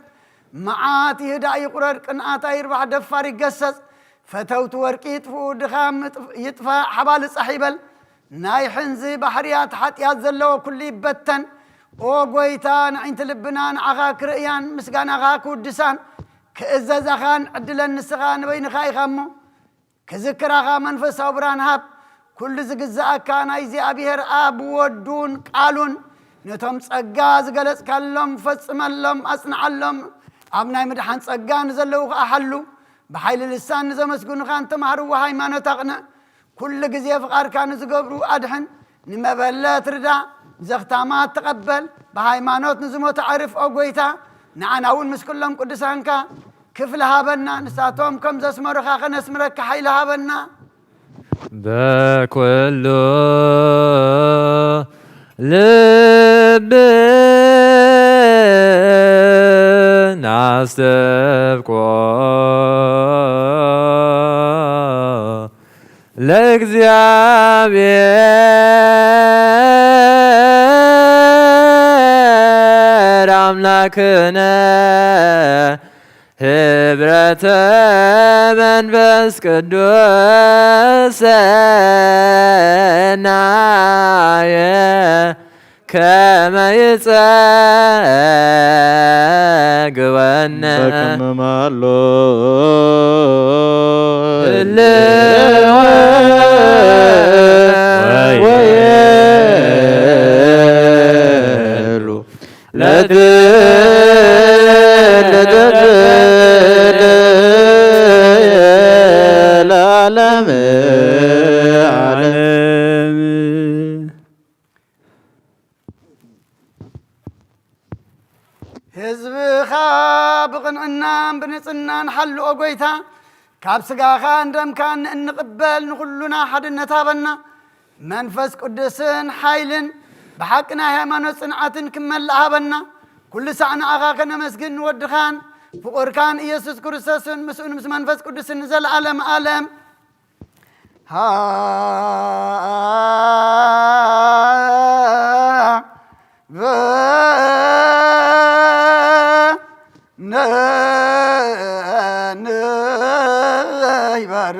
መዓት ይህዳእ ይቑረድ፣ ቅንኣት ኣይርባሕ፣ ደፋር ይገሰጽ፣ ፈተውቲ ወርቂ ይጥፍኡ፣ ድኻም ይጥፍ-፣ ይጥፋእ፣ ሓባል ጻሕ ይበል። ናይ ሕንዚ ባሕርያት ሓጢኣት ዘለዎ ኩሉ ይበተን። ኦ ጎይታ፣ ንዒንቲ ልብና ንዓኻ ክርእያን ምስጋናኻ ክውድሳን ክእዘዛኻን ዕድለን ንስኻ ንበይንኻ ኢኻ እሞ፣ ክዝክራኻ መንፈሳዊ ብርሃን ሃብ። ኩሉ ዝግዝኣካ ናይ እግዚኣብሔር ኣብ ወዱን ቃሉን ነቶም ጸጋ ዝገለጽካሎም ፈጽመሎም፣ ኣጽንዓሎም። ኣብ ናይ ምድሓን ጸጋ ንዘለዉ ኸኣ ሓሉ። ብሓይሊ ልሳን ንዘመስግኑኻ ንተማህርዎ ሃይማኖት ኣቕንዕ። ኩሉ ግዜ ፍቓድካ ንዝገብሩ ኣድሕን። ንመበለት ርዳ፣ ዘኽታማት ተቐበል። ብሃይማኖት ንዝሞቱ ኣዕርፍ ኦ ጎይታ። ንዓና እውን ምስ ኩሎም ቅዱሳንካ ክፍሊ ሃበና፣ ንሳቶም ከም ዘስመሩኻ ከነስምረካ ሓይሊ ሃበና። በኩሉ ልብና ኣስተብቆ ለእግዚኣብሔር ኣምላክነ ህብረተ መንፈስ ቅዱስ ሰናየ ከመ ይጸግበነ በከመ ማሎ ህልወ ወየሉ ለትል ለዓለም ዓለም። ህዝብኻ ብቕንዕናን ብንጽህናን ሓልኦ ጎይታ፣ ካብ ስጋኻን ደምካን እንቕበል ንኹሉና ሓድነት ሃበና። መንፈስ ቅዱስን ሓይልን ብሓቂ ናይ ሃይማኖት ጽንዓትን ክመልእ ሃበና። ኩሉ ሳዕ ንኣኻ ከነመስግን ንወድኻን ፍቑርካን ኢየሱስ ክርስቶስን ምስኡን ምስ መንፈስ ቅዱስን ንዘለዓለም ዓለም ሃበነ ንበሪ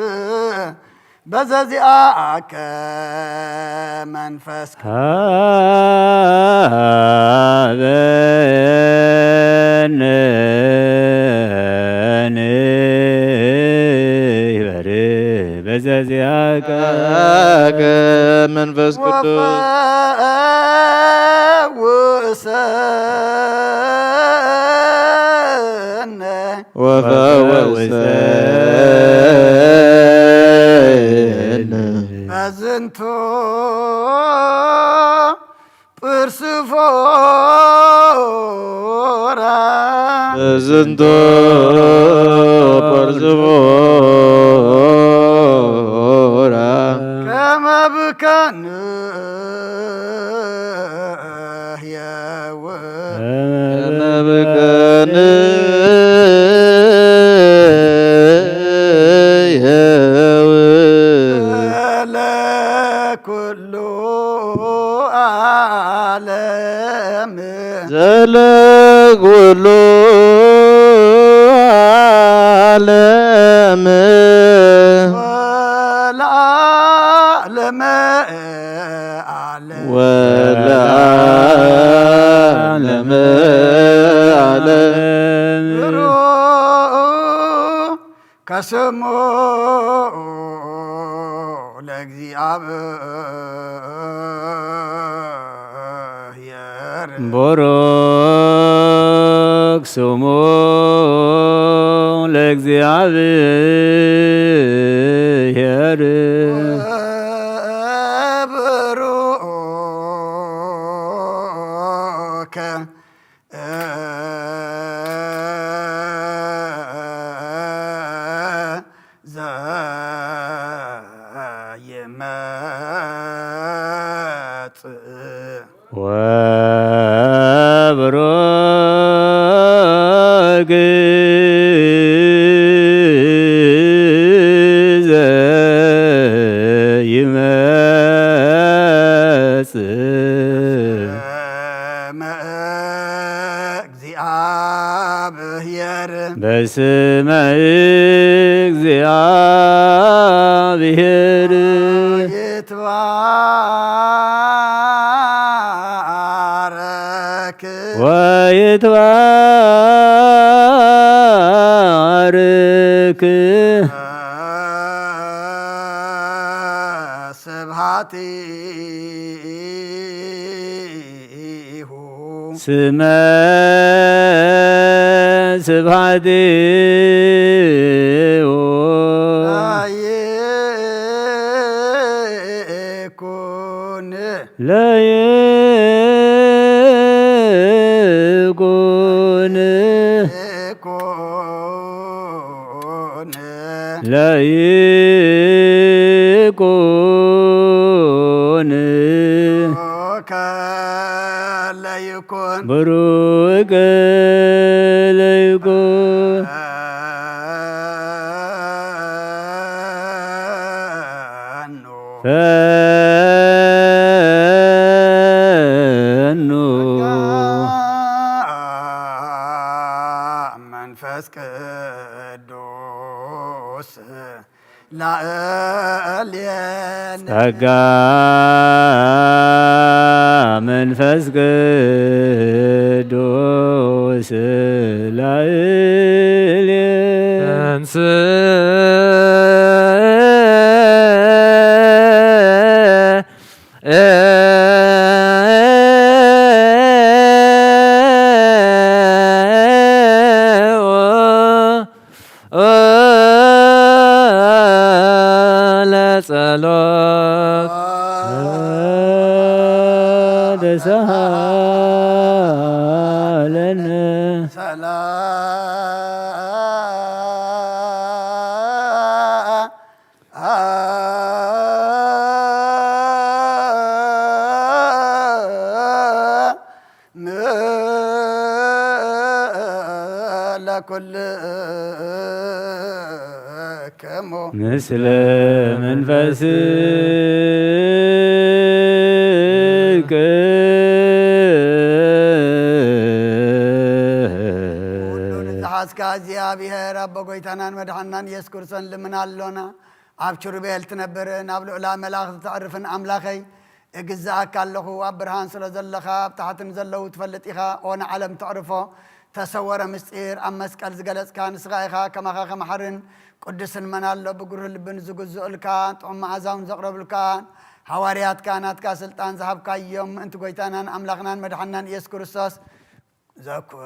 በዘዚኣከ መንፈስ ሃበነ ንበሪ በዘዚኣከ መንፈስ ቅዱስ ወፈውሰነ ወፈውሰነ በዝንቱ ጵርስፎራ በዝንቱ ጵርስፎራ ከመ ብከን ህየው ከመ ብከን ህየው ለኩሉ ዓለም ዘለኩሉ ዓለም ወለዓለመ ዓለም ወለዓለመ ዓለም ብሩክ ከስሙ ለእግዚኣብሔር ቡሩክ ስሙ ለእግዚኣብሔር ወቡሩክ ዘይመጽእ ወቡሩክ ዘይመጽእ በስመ እግዚአብሔር ይትባረክ ወይትባረክ ስብሐት ስመ ስብሐቲሁ ለይኩን ለይኩን ለይኩን ለይኩን ብሩክ ለይኩን ፈኑ መንፈስ ቅዱስ ላዕሌነ ጸጋ መንፈስ ቅዱስ ላዕሌነ ተንስ ለጸሎት ተሳሃለነ ሰላም ለኩል ምስለ መንፈስከ። ኩሉ ንዝሓዝካ እግዚኣብሔር ኣቦ ጎይታናን መድሓናን ኢየሱስ ክርስቶስ ንልምን ኣሎና። ኣብ ኪሩቤል ትነብርን ኣብ ልዑላ መላእኽቲ ተዕርፍን ኣምላኸይ፣ እግዝኣካ ኣለኹ። ኣብ ብርሃን ስለ ዘለኻ፣ ኣብ ታሕቲ ንዘለዉ ትፈልጥ ኢኻ። ኦ ንዓለም ተዕርፎ፣ ተሰወረ ምስጢር ኣብ መስቀል ዝገለጽካ ንስኻ ኢኻ። ከማኻ ከመሓርን ቅዱስን መን ኣሎ? ብግሩህ ልብን ዝግዝኡልካ፣ ጥዑም መዓዛውን ዘቕረብልካ፣ ሃዋርያትካ ናትካ ስልጣን ዝሃብካዮም ምእንቲ ጎይታናን ኣምላኽናን መድሓናን ኢየሱስ ክርስቶስ ዘኩሎ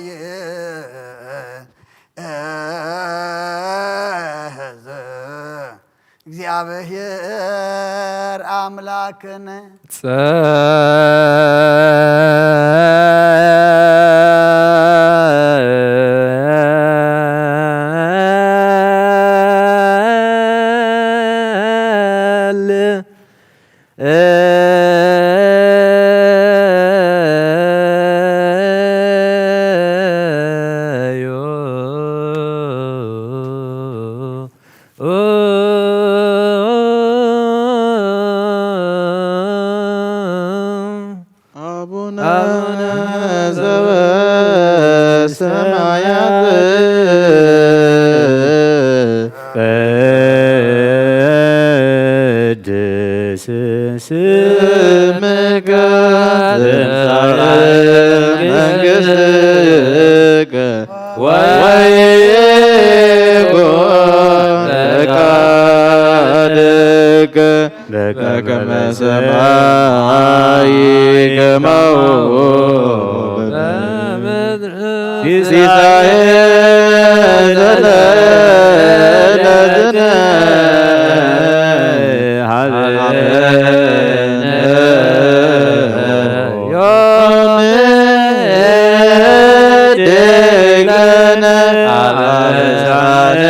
ይእዝ። እግዚኣብሔር ኣምላክን ጸል አቡነ አቡነ ዘበሰማያት ቅድስ ስምከ ትምጻእ መንግሥትከ ወይኩን ፈቃድከ በከመ በሰማይ ከማሁ በምድር። ሲሳየነ ዘለለዕለትነ ሀበነ ዮም ህድግ ለነ አበሳነ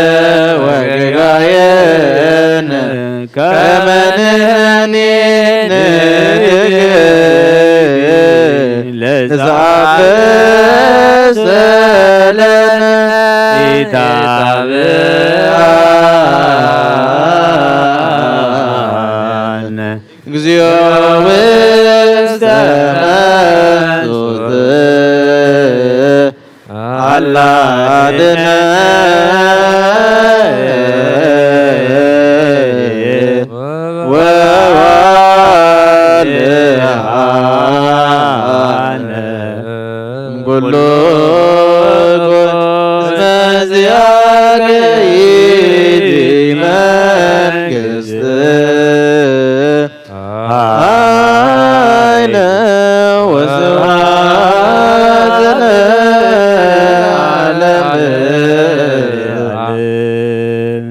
ወጌጋየነ ከመ ንሕነኒ ንህድግ ለዘአበሰ ለነ ኢታብአነ እግዚኦ ውስተ መንሱት አላ አድነን ወወልሃነ እምኩሉ እስመ ዚአከ ይእቲ መንግስት ኃይለ ወስብሐት ለዓለመ ዓለም።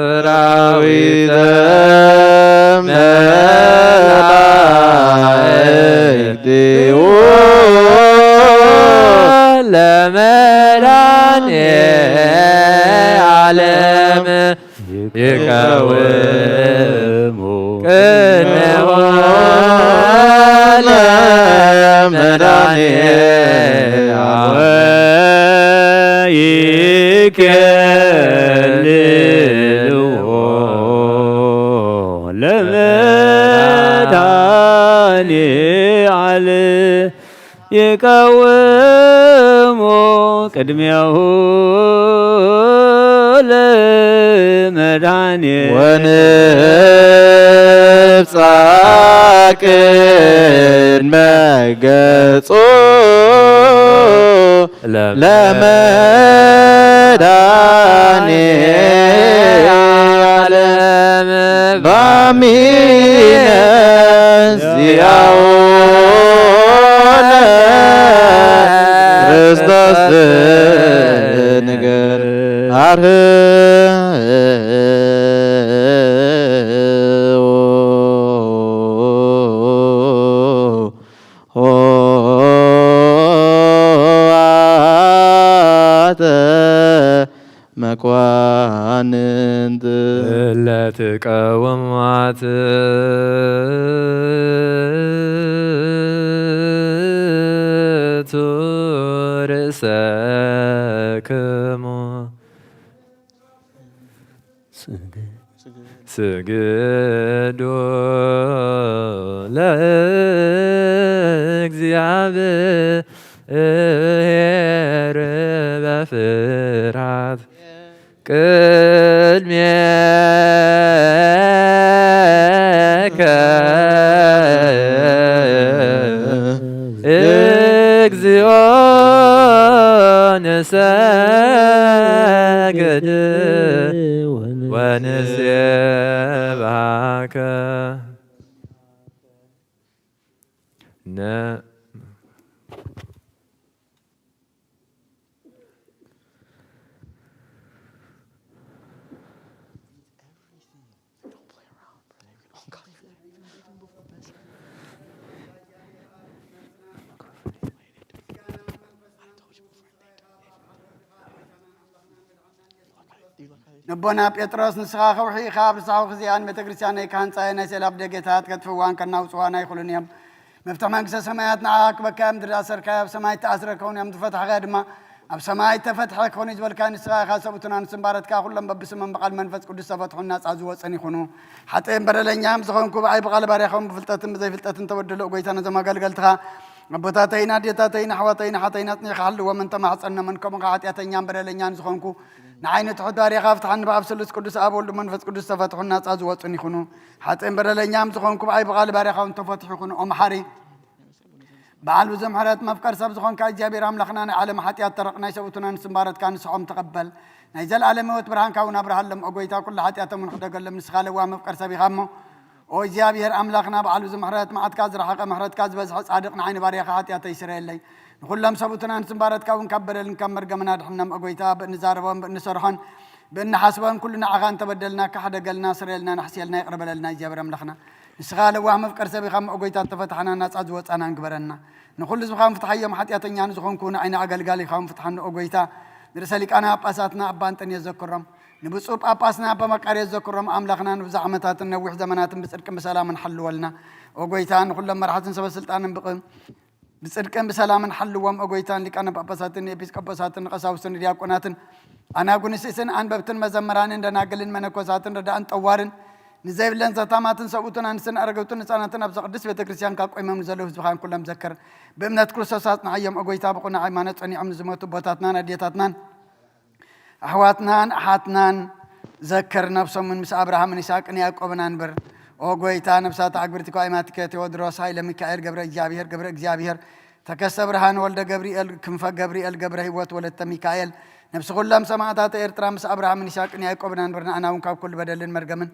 ሰራዊተ መላእክቲሁ ለመድኃኔ ዓለም ይቀውሙ ቅድሜሁ ለመድኃኔ ዓለም ወይኬልልዎ ለመድኃኔ ዓለም ይቀውሙ ቅድሜሁ ለመድኃኔ ወንብጻ ቅድመ ገጹ ለመድኃኔ ዓለም ባሚነ ዚአሁ ለክርስቶስ ንገር አርህ ዋትቱ ርእሰክሙ ስግዱ ለእግዚአብሔር በፍርሃት ቅድሜከ እግዚኦ ንሰግድ ወንሴብሐከ። ነቦና ጴጥሮስ፣ ንስኻ ከውሒ ኢኻ፣ ኣብ ርሳሕ እዚኣን ቤተ ክርስቲያነይ ክሃንጻ እየ፣ ናይ ሴላ ደጌታት ከጥፍእዋን ከናውጽዋን ኣይኽእሉን እዮም። መፍትሕ መንግስተ ሰማያት ንዓኻ ክበካ እዮም፣ ምድሪ ዝኣሰርካዮ ኣብ ሰማይ እተኣስረ ክኸውን እዮም፣ ዝፈታሕካዮ ድማ ኣብ ሰማይ እተፈትሐ ክኸውን እዩ ዝበልካዮ ንስኻ ኢኻ። ሰብኡትን ኣንስትን ባረትካ፣ ኩሎም በብስሞም ብቓል መንፈስ ቅዱስ ዝተፈትሑን ናጻ ዝወጹን ይኹኑ። ሓጥእን በደለኛን ዝኾንኩ ብኣይ ብቓል ባርያኹም ብፍልጠትን ብዘይፍልጠትን ተበድሎ ጎይታ ነዞም ኣገልገልትኻ ኣቦታተይን ኣዴታተይን ኣሕዋተይን ኣሓተይን ኣጽኒዕካ ሓልዎም እንተማሕጸኖምን ከምኡ ከዓ ሓጢኣተኛን በደለኛን ዝኾንኩ ንዓይኒ ትሑት ባርያኻ ፍትሓኒ ብኣብ ስሉስ ቅዱስ ኣብ ወልዱ መንፈስ ቅዱስ ዝተፈትሑን ናጻ ዝወጹን ይኹኑ። ሓጥእን በደለኛም ዝኾንኩ ብኣይ ብቓል ባርያኻ እውን ተፈትሑ ይኹኑ። ኦ መሓሪ በዓል ብዙሕ ምሕረት መፍቀር ሰብ ዝኾንካ እግዚኣብሔር ኣምላኽና ናይ ዓለም ሓጢኣት ተረቕ ናይ ሰብኡትን ኣንስትን ባረትካ ንስሖም ተቐበል። ናይ ዘለኣለም ህይወት ብርሃንካ እውን ኣብርሃሎም። ኦ ጎይታ ኩሉ ሓጢኣቶም እውን ሕደገሎም። ንስኻ ለዋ መፍቀር ሰብ ኢኻ እሞ ኦ እግዚኣብሔር ኣምላኽና በዓል ብዙሕ ምሕረት መዓትካ ዝረሓቐ ምሕረትካ ዝበዝሐ ጻድቕ ንዓይኒ ባርያኻ ሓጢኣተይ ስረየለይ። ንኹሎም ሰብኡትን ኣንስትን ባረትካ እውን ካብ በደልን ካብ መርገምን ኣድሕኖም። ኦ ጎይታ ብእንዛረቦን ብእንሰርሖን ብእንሓስቦን ኩሉ ንዓኻ እንተበደልና ካሕደገልና ስረየልና ንሕስየልና ይቕረ በለልና እግዚኣብሔር ኣምላኽና። ንስኻ ለዋህ መፍቀር ሰብ ኢኻ እሞ ኦ ጎይታ እተፈታሕና ናጻ ዝወጻናን ግበረና። ንኹሉ ህዝብኻ እውን ፍትሓዮም ሓጢኣተኛ ንዝኾንኩ ንዓይኒ ኣገልጋሊኻ እውን ፍትሓኒ ኦ ጎይታ። ንርእሰ ሊቃነ ጳጳሳትና ኣባ እንጠንዮስ ዘክሮም። ንብፁዕ ጳጳስና ኣባ መቃርዮስ ዘክሮም ኣምላኽና ንብዙሕ ዓመታትን ነዊሕ ዘመናትን ብጽድቅን ብሰላምን ሓልወልና። ኦ ጎይታ ንኹሎም መራሕትን ሰበ ስልጣንን ብቕ ብጽድቅን ብሰላምን ሓልዎም። ኦ ጎይታ ንሊቃነ ጳጳሳትን ንኤጲስቆጶሳትን ንቀሳውስትን ንዲያቆናትን ኣናጉንስስን ኣንበብትን መዘምራንን ደናግልን መነኮሳትን ረዳእን ጠዋርን ንዘይብለን ዘታማትን ሰብኡትን ኣንስትን ኣረገውትን ህፃናትን ኣብዛ ቅድስት ቤተ ክርስቲያን ካብ ቆይሞም ንዘለዉ ህዝብኻን ኩሎም ዘክር። ብእምነት ክርስቶስ ኣጽንዓዮም። ኦ ጎይታ ብቑና ሃይማኖት ጸኒዖም ንዝሞቱ ኣቦታትናን ኣዴታትናን ኣሕዋትናን ኣሓትናን ዘክር። ነብሶምን ምስ ኣብርሃምን ይስሐቅን ያዕቆብን ኣንብር። ኦ ጎይታ ነብሳት ኣግብርቲ ኳይማትከ ቴዎድሮስ ሃይለ ሚካኤል ገብረ እግዚኣብሔር ገብረ እግዚኣብሔር ተከስተ ብርሃን ወልደ ገብርኤል ክንፈ ገብርኤል ገብረ ህይወት ወለተ ሚካኤል ነብሲ ኩሎም ሰማዕታት ኤርትራ ምስ ኣብርሃምን ይስሐቅን ያዕቆብን ኣንብር። ንኣና እውን ካብ ኩሉ በደልን መርገምን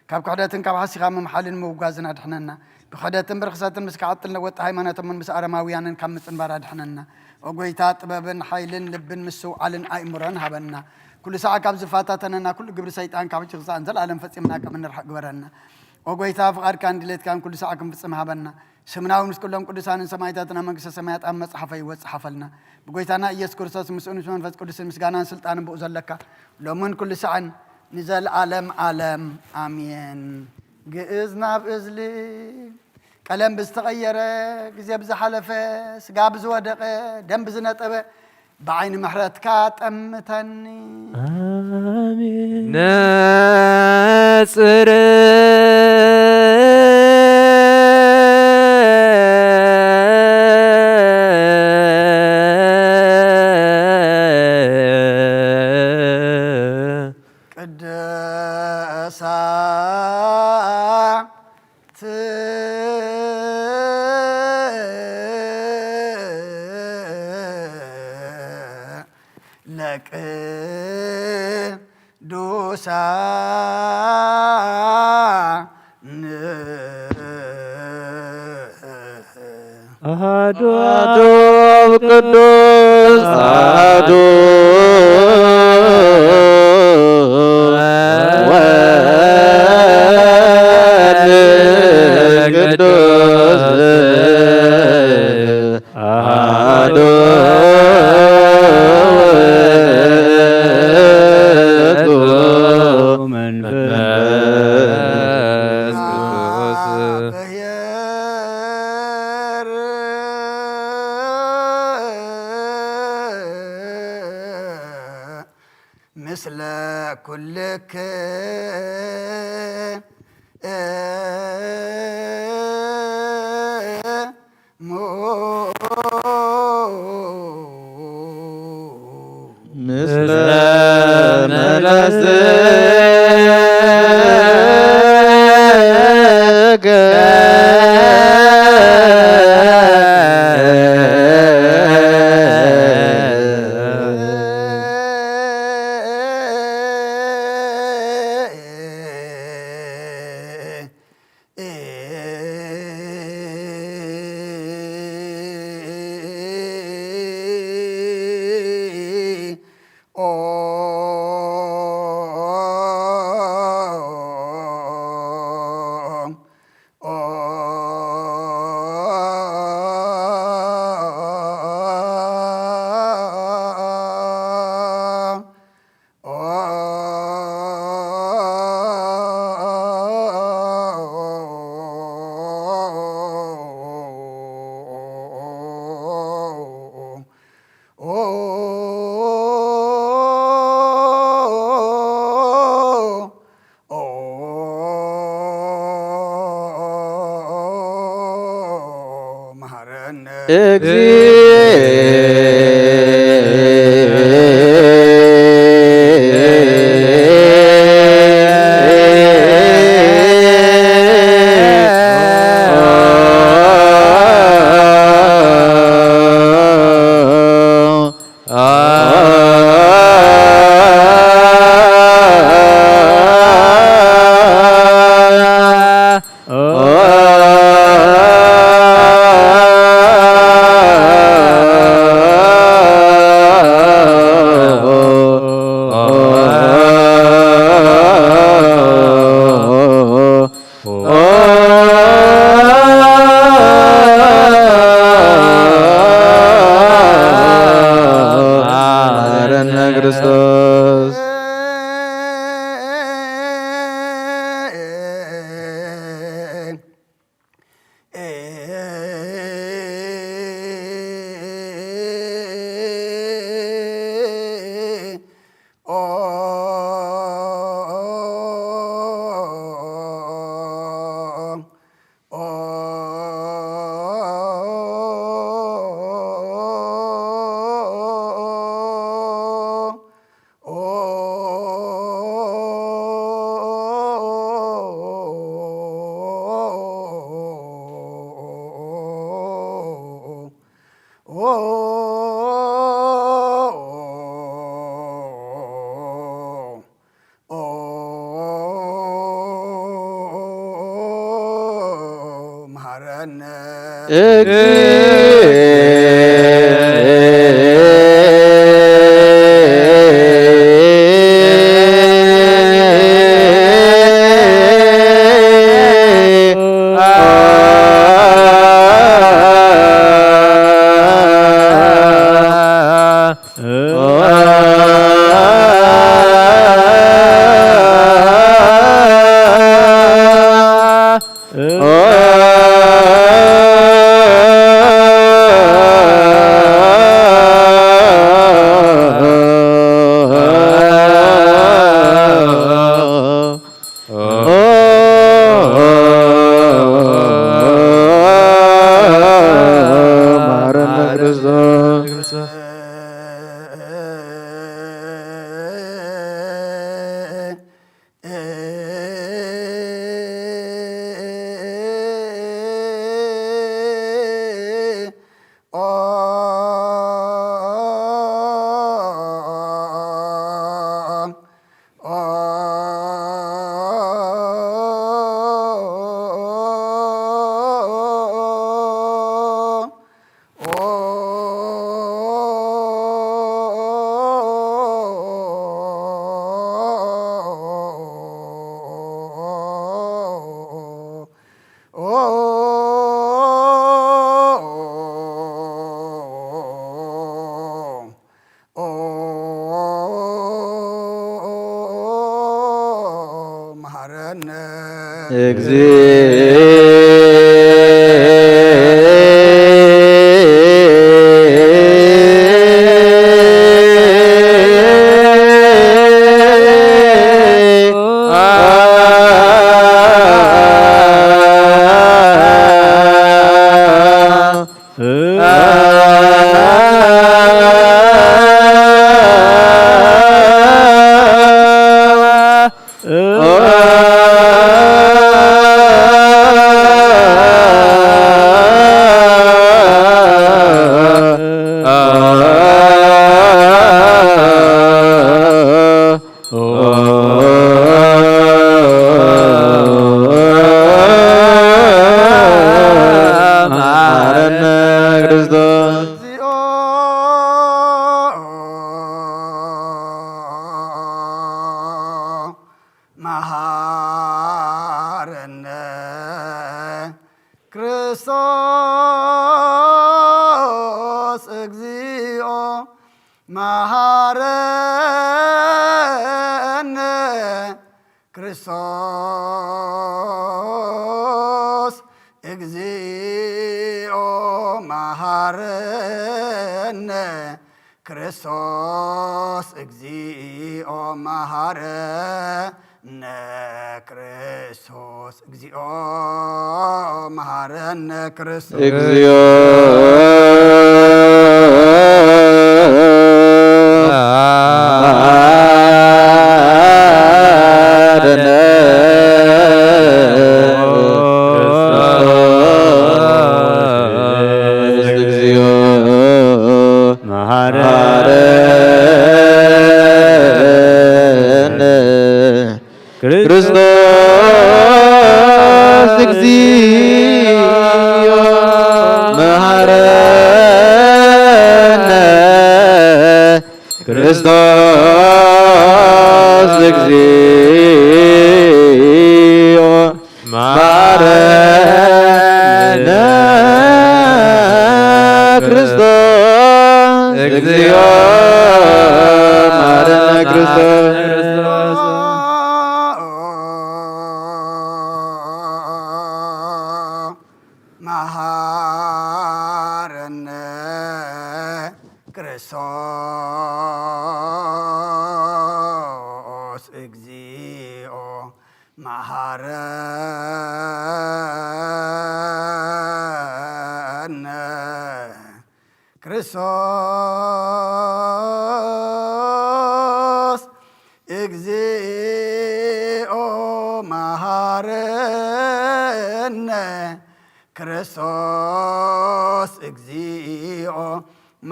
ካብ ክሕደትን ካብ ሓሲኻ ምምሓልን ምውጋዝን ኣድሕነና። ብክሕደትን ብርኽሰትን ምስ ክዓጥል ነወጥ ሃይማኖቶምን ምስ ኣረማውያንን ካብ ምጽንባር ኣድሕነና። ኦ ጎይታ ጥበብን ሓይልን ልብን ምስትውዓልን ኣእምሮን ሃበና። ኩሉ ሰዓት ካብ ዝፈታተነና ኩሉ ግብሪ ሰይጣን ካብ ሕጂ ክሳዕ ንዘለኣለም ፈጺምና ከም እንርሕቕ ግበረና። ኦ ጎይታ ፍቓድካን ድሌትካን ኩሉ ሰዓት ክንፍጽም ሃበና። ስምና እውን ምስ ኩሎም ቅዱሳንን ሰማዕታትን ኣብ መንግስተ ሰማያት ኣብ መጽሓፈይ ይወጽእ ሓፈልና። ብጎይታና ኢየሱስ ክርስቶስ ምስኡን ምስ መንፈስ ቅዱስን ምስጋናን ስልጣንን ብኡ ዘለካ ሎምን ኩሉ ሰዓን ንዘለኣለም ዓለም ኣሜን። ግእዝ ናብ እዝሊ ቀለም ብዝተቐየረ ግዜ ብዝሓለፈ ስጋ ብዝወደቐ ደም ብዝነጠበ ብዓይኒ ምሕረትካ ጠምተኒ። ኣሜን። ነጽር ቅድሳ ለቅዱሳን አሐዱ አብ ቅዱስ አሐዱ ወልድ ቅዱስ አሐዱ ውእቱ መንፈስ ኩልክ ምስለ መሐረነ እግዚእ መሐረነ ክርስቶስ። መሐረነ መሐረነ ክርስቶስ። መሐረነ ክርስቶስ እግዚኦ መሃረነ። ክርስቶስ እግዚኦ መሃረነ። ክርስቶስ እግዚኦ መሃረነ። ክርስቶስ እግዚኦ መሃረነ። ክርስቶስ እግዚኦ መሃረነ። መሃረነ። ክርስቶስ እግዚኦ መሃረነ። ክርስቶስ እግዚኦ መሃረነ። ክርስቶስ እግዚኦ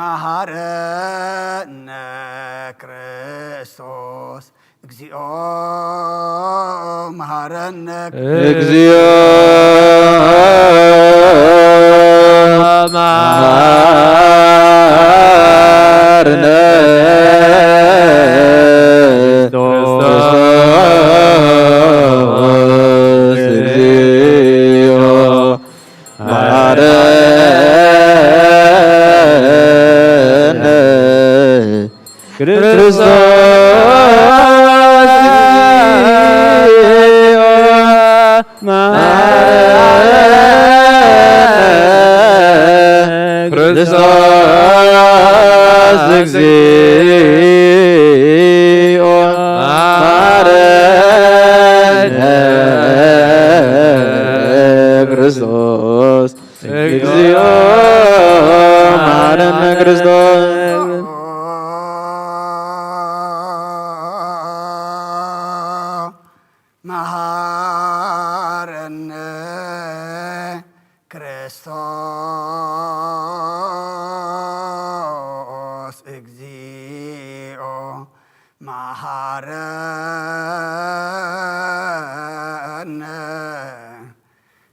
መሃረነ። ክርስቶስ እግዚኦ መሃረነ። እግዚኦ መሃረነ። ክርስቶስ እግዚኦ መሃረነ። ክርስቶስ እግዚኦ መሃረነ። ክርስቶስ እግዚኦ መሃረነ። ክርስቶስ እግዚኦ መሃረነ። ክርስቶስ መሃረነ። ክርስቶስ እግዚኦ መሃረነ። ክርስቶስ እግዚኦ መሃረነ።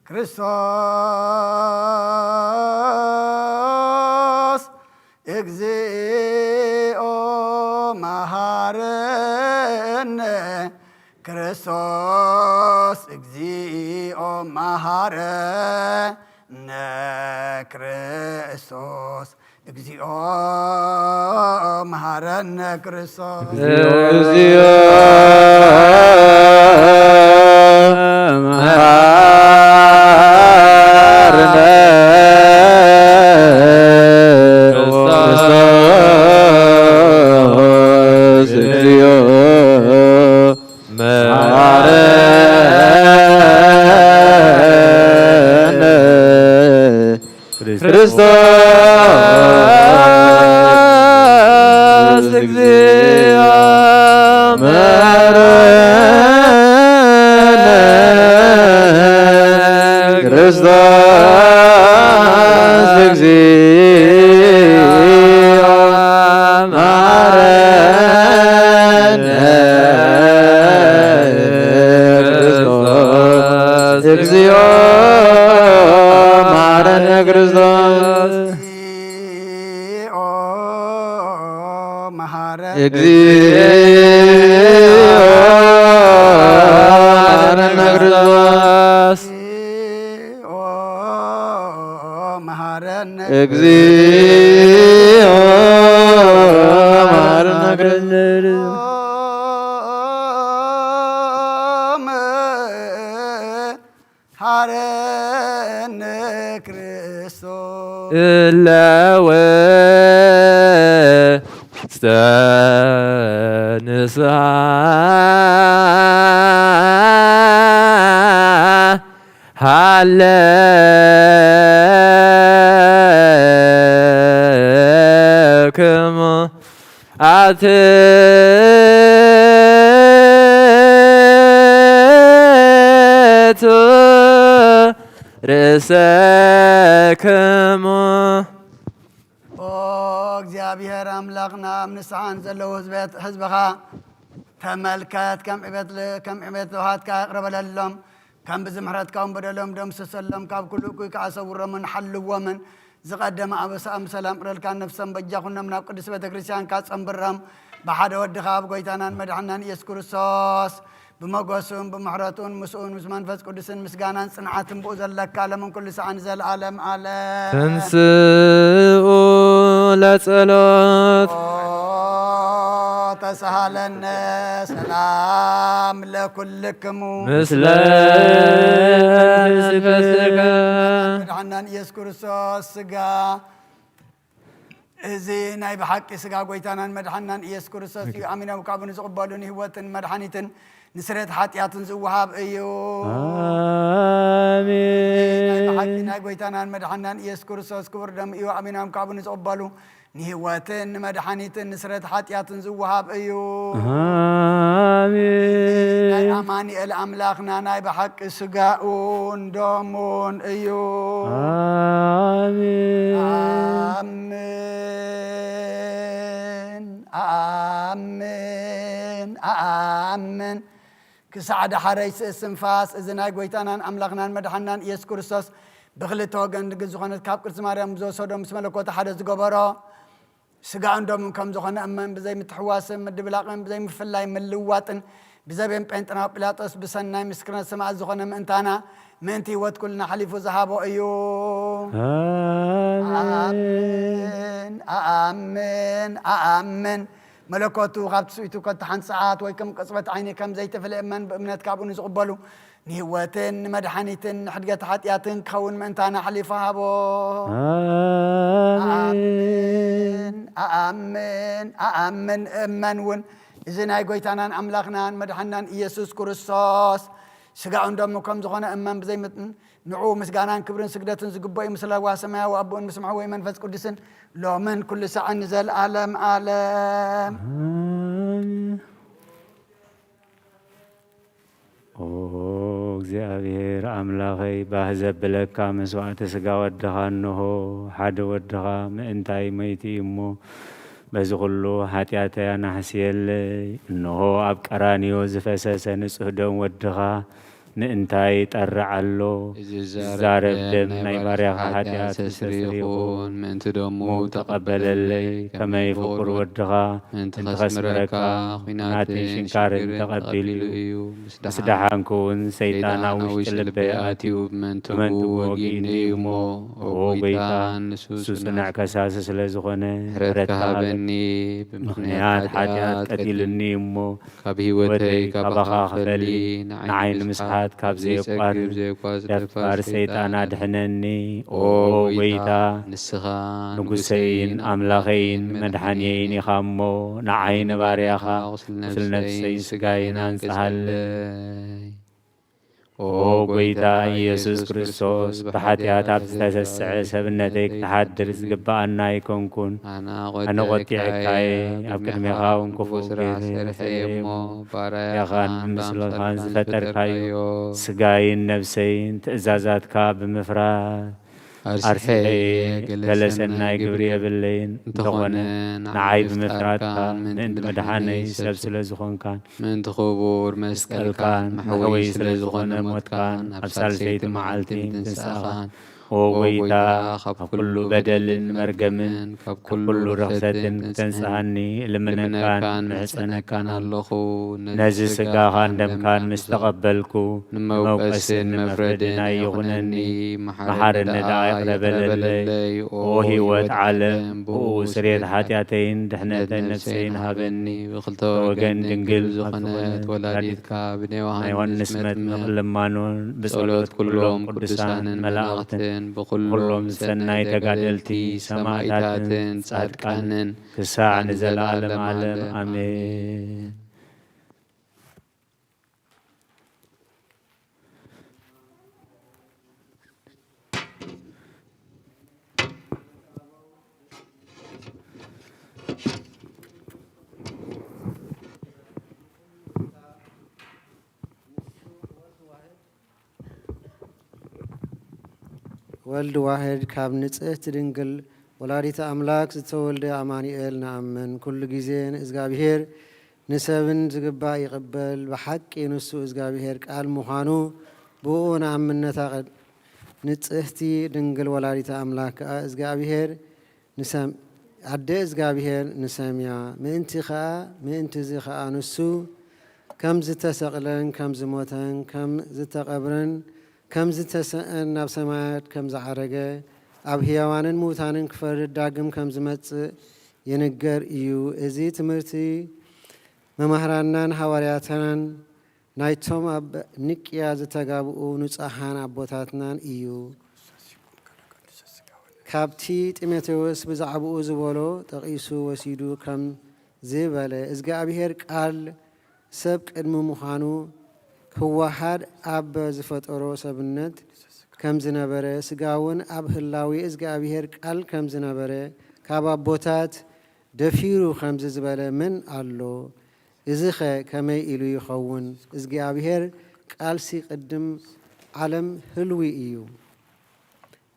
ክርስቶስ እግዚኦ መሃረነ። ክርስቶስ እግዚኦ መሃረነ። ክርስቶስ እግዚኦ መሃረነ። ክርስቶስ እግዚኦ መሃረነ። ክርስቶስ እግዚኦ መሃረነ። ክርስቶስ እግዚኦ መሃረነ። ክርስቶስ እግዚኦ መሃረነ። ክርስቶስ እግዚኦ መሃረነ። እግዚኦ መሃረነ። ክርስቶስ እግዚኦ መሐረነ ክርስቶስ። መሐረነ ክርስቶስ። እለ ውስተ ንስሓ ሃለክሙ ኣትቱ ርእሰክሙ። ኦ እግዚኣብሔር ኣምላኽና፣ ኣብ ንስሓ ንዘለዉ ህዝበት-፣ ህዝብኻ ተመልከት። ከም ዕቤት ል-፣ ከም ዕቤት ለውሃትካ ይቕረ በለሎም። ከም ብዚ ምሕረትካ እውን በደሎም ደምስሰሎም። ካብ ኩሉ እኩይ ከኣ ሰውሮምን ሓልዎምን። ዝቐደመ ኣበሳኦም ብሰላም እረልካ፣ ነፍሶም በጃ ኩኖም ናብ ቅድስት ቤተ ክርስቲያንካ ጸንብሮም። ብሓደ ወድኻ ኣብ ጎይታናን መድሓናን ኢየሱስ ክርስቶስ ብመጎሱን ብምሕረቱን ምስኡን ምስ መንፈስ ቅዱስን ምስጋናን ጽንዓትን ብኡ ዘለካ ለምን ኩሉ ሰዓን ዘልዓለም ዓለም። ተንስኡ ለጸሎት። ኦ ተሳሃለነ ሰላም ለኩልክሙ። ምስለ መንፈስከ። መድሓናን ኢየሱስ ክርስቶስ ስጋ፣ እዚ ናይ ብሓቂ ስጋ ጎይታናን መድሓናን ኢየሱስ ክርስቶስ እዩ። ኣሚኖም ካብኡ ንዝቕበሉ ንህይወትን መድሓኒትን ንስርየት ሓጢኣትን ዝወሃብ እዩ። ኣሜን። ናይ ብሓቂ ናይ ጎይታናን መድሓናን ኢየሱስ ክርስቶስ ክቡር ደም እዩ። ኣሚኖም ካብኡ ንዝቕበሉ ንህይወትን ንመድሓኒትን ንስርየት ሓጢኣትን ዝወሃብ እዩ። ኣሜን። ናይ ኣማኑኤል ኣምላኽና ናይ ብሓቂ ስጋኡን ደሙን እዩ። ኣሜን። ኣሜን። ኣሜን። ኣሜን። ክሳዕ ዳሕረይ ስእስትንፋስ፣ እዚ ናይ ጎይታናን ኣምላኽናን መድሓናን ኢየሱስ ክርስቶስ ብኽልተ ወገን ድንግል ዝኾነት ካብ ቅድስቲ ማርያም ዝወሰዶ፣ ምስ መለኮቱ ሓደ ዝገበሮ፣ ስጋኡን ደሙን ከም ዝኾነ እመን። ብዘይ ምትሕዋስን ምድብላቕን፣ ብዘይ ምፍላይ ምልዋጥን፣ ብዘቤን ጴንጠናዊ ጲላጦስ ብሰናይ ምስክርነት ሰማዕት ዝኾነ ምእንታና፣ ምእንቲ ህይወት ኩልና ሓሊፉ ዝሃቦ እዩ። ኣሜን። ኣሜን። ኣሜን። ኣሜን። መለኮቱ ካብ ትስቢቱ ከቶ ሓንቲ ሰዓት ወይ ከም ቅጽበት ዓይኒ ከም ዘይተፈልየ እመን። ብእምነት ካብኡ ንዝቕበሉ ንህይወትን ንመድሓኒትን ንሕድገት ሓጢኣትን ክኸውን ምእንታና ሓሊፉ ሃቦ። ኣሜን። ኣሜን። ኣኣምን። ኣኣምን። እመን እውን። እዚ ናይ ጎይታናን ኣምላኽናን መድሓናን ኢየሱስ ክርስቶስ ስጋኡን ደሙ ከም ዝኾነ እመን። ብዘይ ምጥ-፣ ንዕኡ ምስጋናን ክብርን ስግደትን ዝግብኦ እዩ፣ ምስ ለዋህ ሰማያዊ ኣቦኡን ምስ መሐወይ መንፈስ ቅዱስን ሎምን ኩሉ ሳዕን ንዘለኣለም ኣለም። ኣሜን። ኦ እግዚኣብሔር ኣምላኸይ፣ ባህ ዘብለካ መስዋዕቲ ስጋ ወድኻ እንሆ። ሓደ ወድኻ ምእንታይ መይቱ እዩ እሞ፣ በዚ ኩሉ ሓጢኣተይ ኣናሕስየለይ። እንሆ ኣብ ቀራንዮ ዝፈሰሰ ንጹህ ደም ወድኻ ምእንታይ ይጠርዕ ኣሎ። እዚ ዝዛረብ ደም ናይ ባርያኻ ሓጢኣት መስተስርይ ይኹን። ምእንቲ ደሙ ተቐበለለይ። ከመይ ፍቁር ወድኻ ምእንቲ ከስምረካ ኲናትን ሽንካርን ተቐቢሉ እዩ። ምስ ደሓንኩ እውን ሰይጣን ኣብ ውሽጢ ልበይ ኣትዩ ብመንትኡ ወጊእኒ እዩ እሞ፣ ኦ ጎይታ፣ ንሱ ጽኑዕ ከሳሲ ስለ ዝኾነ ምሕረትካ ሃበኒ። ብምኽንያት ሓጢኣት ቀቲሉኒ እዩ እሞ፣ ካብ ህይወተይ ካባኻ ክፈሊ፣ ንዓይ ንምስሓት ካብ ዘየቋርጽ ደፋር ሰይጣን ኣድሕነኒ። ኦ ጎይታ፣ ንስኻ ንጉሰይን ኣምላኸይን መድሓንየይን ኢኻ እሞ፣ ንዓይ ንባርያኻ ቁስል ነፍሰይን ስጋይን ኣንጽሃለይ። ኦ ጎይታ ኢየሱስ ክርስቶስ፣ ብሓጢኣት ኣብ ዝተሰስዐ ሰብነተይ ክትሓድር ዝግብኣና ኣይኮንኩን። ኣነ ቆጢዕካየ፣ ኣብ ቅድሜኻ እውን ክፉእ ስራሕ ሰሪሐ እየ እሞ፣ ባርያኻን ምስልኻን ዝፈጠርካዮ ስጋይን ነፍሰይን ትእዛዛትካ ብምፍራት ኣርሲሐ እየ፣ ገለ ሰናይ ግብሪ የብለይን። እንተኾነ ንዓይ ብምፍራድካ፣ ምእንቲ መድሓነይ ሰብ ስለ ዝኾንካን፣ ምእንቲ ክቡር መስቀልካን መሕወዪ ስለ ዝኾነ ሞትካን፣ ኣብ ሳልሰይቲ መዓልቲ ምትንሳእኻን፣ ኦ ጎይታ፣ ካብ ኩሉ በደልን መርገምን ካብ ኩሉ ርኽሰትን ክተንስኣኒ እልምነካን ምሕጸነካን ኣለኹ። ነዚ ስጋኻን ደምካን ምስ ተቐበልኩ፣ ንመውቀስን መፍረድን ኣይኹነኒ። መሓረኒ ደኣ ይቕረ በለለይ። ኦ ህይወት ዓለም፣ ብኡ ስርየት ሓጢኣተይን ድሕነተ ነፍሰይን ሃበኒ። ብኽልተ ወገን ድንግል ዝኾነት ወላዲትካ ብናይ ዮሃንስ መጥምቕ ልማኖን ብጸሎት ኩሎም ቅዱሳንን መላእኽትን ብኹሎም ሰናይ ተጋደልቲ ሰማዕታትን ጻድቃንን ክሳዕ ንዘለዓለም ዓለም ኣሜን። ወልድ ዋሕድ ካብ ንጽህቲ ድንግል ወላዲተ ኣምላክ ዝተወልደ ኣማኑኤል ንኣምን። ኩሉ ግዜ ንእዝጋብሄር ንሰብን ዝግባእ ይቕበል። ብሓቂ ንሱ እዝጋብሄር ቃል ምዃኑ ብኡ ንኣምን። ነታ ንጽህቲ ድንግል ወላዲተ ኣምላክ ከኣ እዝጋብሄር ንሰም-፣ ኣደ እዝጋብሄር ንሰምያ። ምእንቲ ኸኣ፣ ምእንትዚ ኸኣ ንሱ ከም ዝተሰቕለን ከም ዝሞተን ከም ዝተቐብረን ከም ዝተሰእን ናብ ሰማያት ከም ዝዓረገ ኣብ ህያዋንን ምውታንን ክፈርድ ዳግም ከም ዝመጽእ ይንገር እዩ። እዚ ትምህርቲ መማህራንናን ሃዋርያትናን ናይቶም ኣብ ኒቅያ ዝተጋብኡ ንጹሓን ኣቦታትናን እዩ። ካብቲ ጢሞቴዎስ ብዛዕባኡ ዝበሎ ጠቒሱ ወሲዱ ከም ዝበለ፣ እዝጋብሄር ቃል ሰብ ቅድሚ ምዃኑ ክወሃድ ኣብ ዝፈጠሮ ሰብነት ከም ዝነበረ፣ ስጋውን ኣብ ህላዊ እዝጋብሄር ቃል ከም ዝነበረ ካብ ኣቦታት ደፊሩ ከምዚ ዝበለ መን ኣሎ? እዚኸ ከመይ ኢሉ ይኸውን? እዝጋብሄር ቃልሲ ቅድም ዓለም ህልዊ እዩ።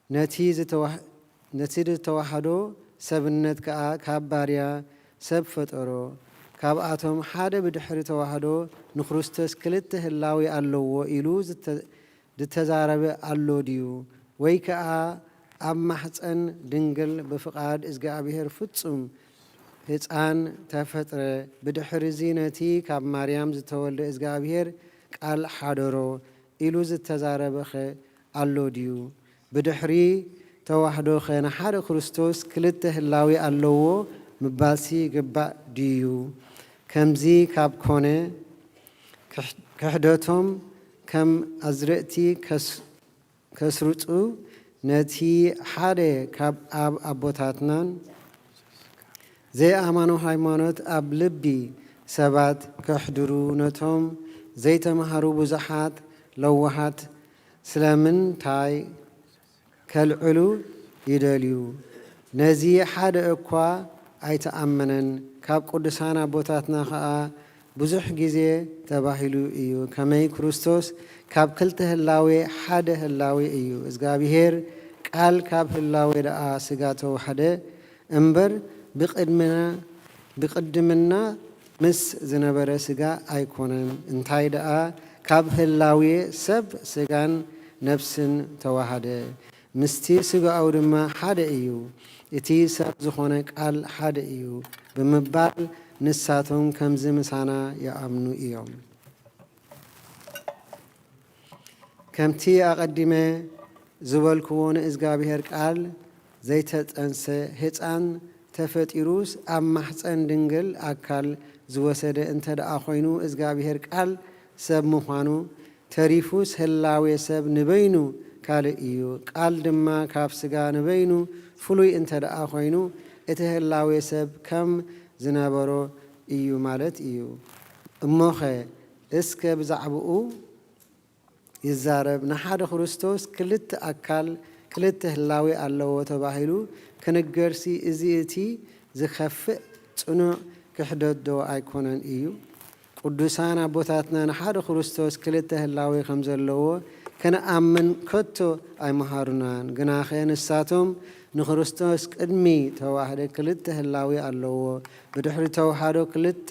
ነቲ ዝተዋህ-፣ ነቲ ዝተዋህዶ ሰብነት ከኣ ካብ ባርያ ሰብ ፈጠሮ። ካብኣቶም ሓደ ብድሕሪ ተዋህዶ ንክርስቶስ ክልተ ህላዌ ኣለዎ ኢሉ ዝተ-፣ ዝተዛረበ ኣሎ ድዩ? ወይ ከኣ ኣብ ማሕጸን ድንግል ብፍቓድ እግዚኣብሔር ፍጹም ህጻን ተፈጥረ። ብድሕርዚ ነቲ ካብ ማርያም ዝተወልደ እግዚኣብሔር ቃል ሓደሮ ኢሉ ዝተዛረበኸ ኣሎ ድዩ? ብድሕሪ ተዋህዶኸ ንሓደ ክርስቶስ ክልተ ህላዌ ኣለዎ ምባልሲ ይግባእ ድዩ? ከምዚ ካብ ኮነ፣ ክሕ-፣ ክሕደቶም ከም ኣዝርእቲ ከስ-፣ ከስርጹ፣ ነቲ ሓደ ካብ ኣብ ኣቦታትናን ዘይኣማኖ ሃይማኖት ኣብ ልቢ ሰባት ከሕድሩ፣ ነቶም ዘይተማህሩ ብዙሓት ለዋሃት ስለምንታይ ከልዕሉ ይደልዩ? ነዚ ሓደ እኳ ኣይተኣመነን። ካብ ቅዱሳን ኣቦታትና ኸኣ ብዙሕ ግዜ ተባሂሉ እዩ። ከመይ ክርስቶስ ካብ ክልተ ህላዌ ሓደ ህላዌ እዩ። እግዚኣብሔር ቃል ካብ ህላዌ ደኣ ስጋ ተዋህደ እምበር፣ ብቕድምና፣ ብቕድምና ምስ ዝነበረ ስጋ ኣይኮነን። እንታይ ደኣ፣ ካብ ህላዌ ሰብ ስጋን ነፍስን ተዋሃደ፣ ምስቲ ስጋኡ ድማ ሓደ እዩ። እቲ ሰብ ዝኾነ ቃል ሓደ እዩ ብምባል ንሳቶም ከምዚ ምሳና ይኣምኑ እዮም። ከምቲ ኣቐዲመ ዝበልክዎ፣ ንእዝጋብሔር ቃል ዘይተጠንሰ ህጻን ተፈጢሩስ ኣብ ማሕጸን ድንግል ኣካል ዝወሰደ እንተ ደኣ ኾይኑ፣ እዝጋብሔር ቃል ሰብ ምዃኑ ተሪፉስ ህላዌ ሰብ ንበይኑ ካልእ እዩ። ቃል ድማ ካብ ስጋ ንበይኑ ፍሉይ እንተ ደኣ ኾይኑ፣ እቲ ህላዌ ሰብ ከም ዝነበሮ እዩ ማለት እዩ። እሞኸ እስከ ብዛዕባኡ ይዛረብ። ንሓደ ክርስቶስ ክልተ ኣካል ክልተ ህላዌ ኣለዎ ተባሂሉ ክንገርሲ፣ እዚ እቲ ዝኸፍእ ጽኑዕ ክሕደት ዶ ኣይኮነን እዩ? ቅዱሳን ኣቦታትና ንሓደ ክርስቶስ ክልተ ህላዌ ከም ዘለዎ ክንኣምን ከቶ ኣይመሃሩናን። ግናኸ ንሳቶም ንክርስቶስ ቅድሚ ተዋህደ ክልተ ህላዌ ኣለዎ፣ ብድሕሪ ተዋህዶ ክልተ፣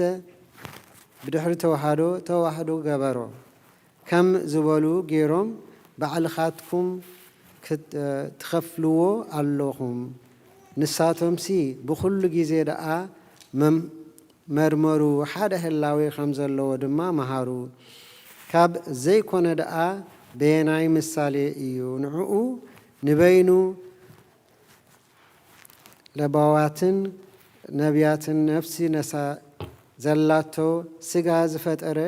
ብድሕሪ ተዋህዶ ተዋህዶ ገበሮ ከም ዝበሉ ገይሮም ባዕልኻትኩም ትኸፍልዎ ኣለኹም። ንሳቶምሲ ብኹሉ ግዜ ደኣ መም-፣ መርመሩ፣ ሓደ ህላዌ ከም ዘለዎ ድማ መሃሩ። ካብ ዘይኮነ ደኣ በየናይ ምሳሌ እዩ ንዕኡ ንበይኑ ለባዋትን ነቢያትን ነፍሲ ነሳ ዘላቶ ስጋ ዝፈጠረ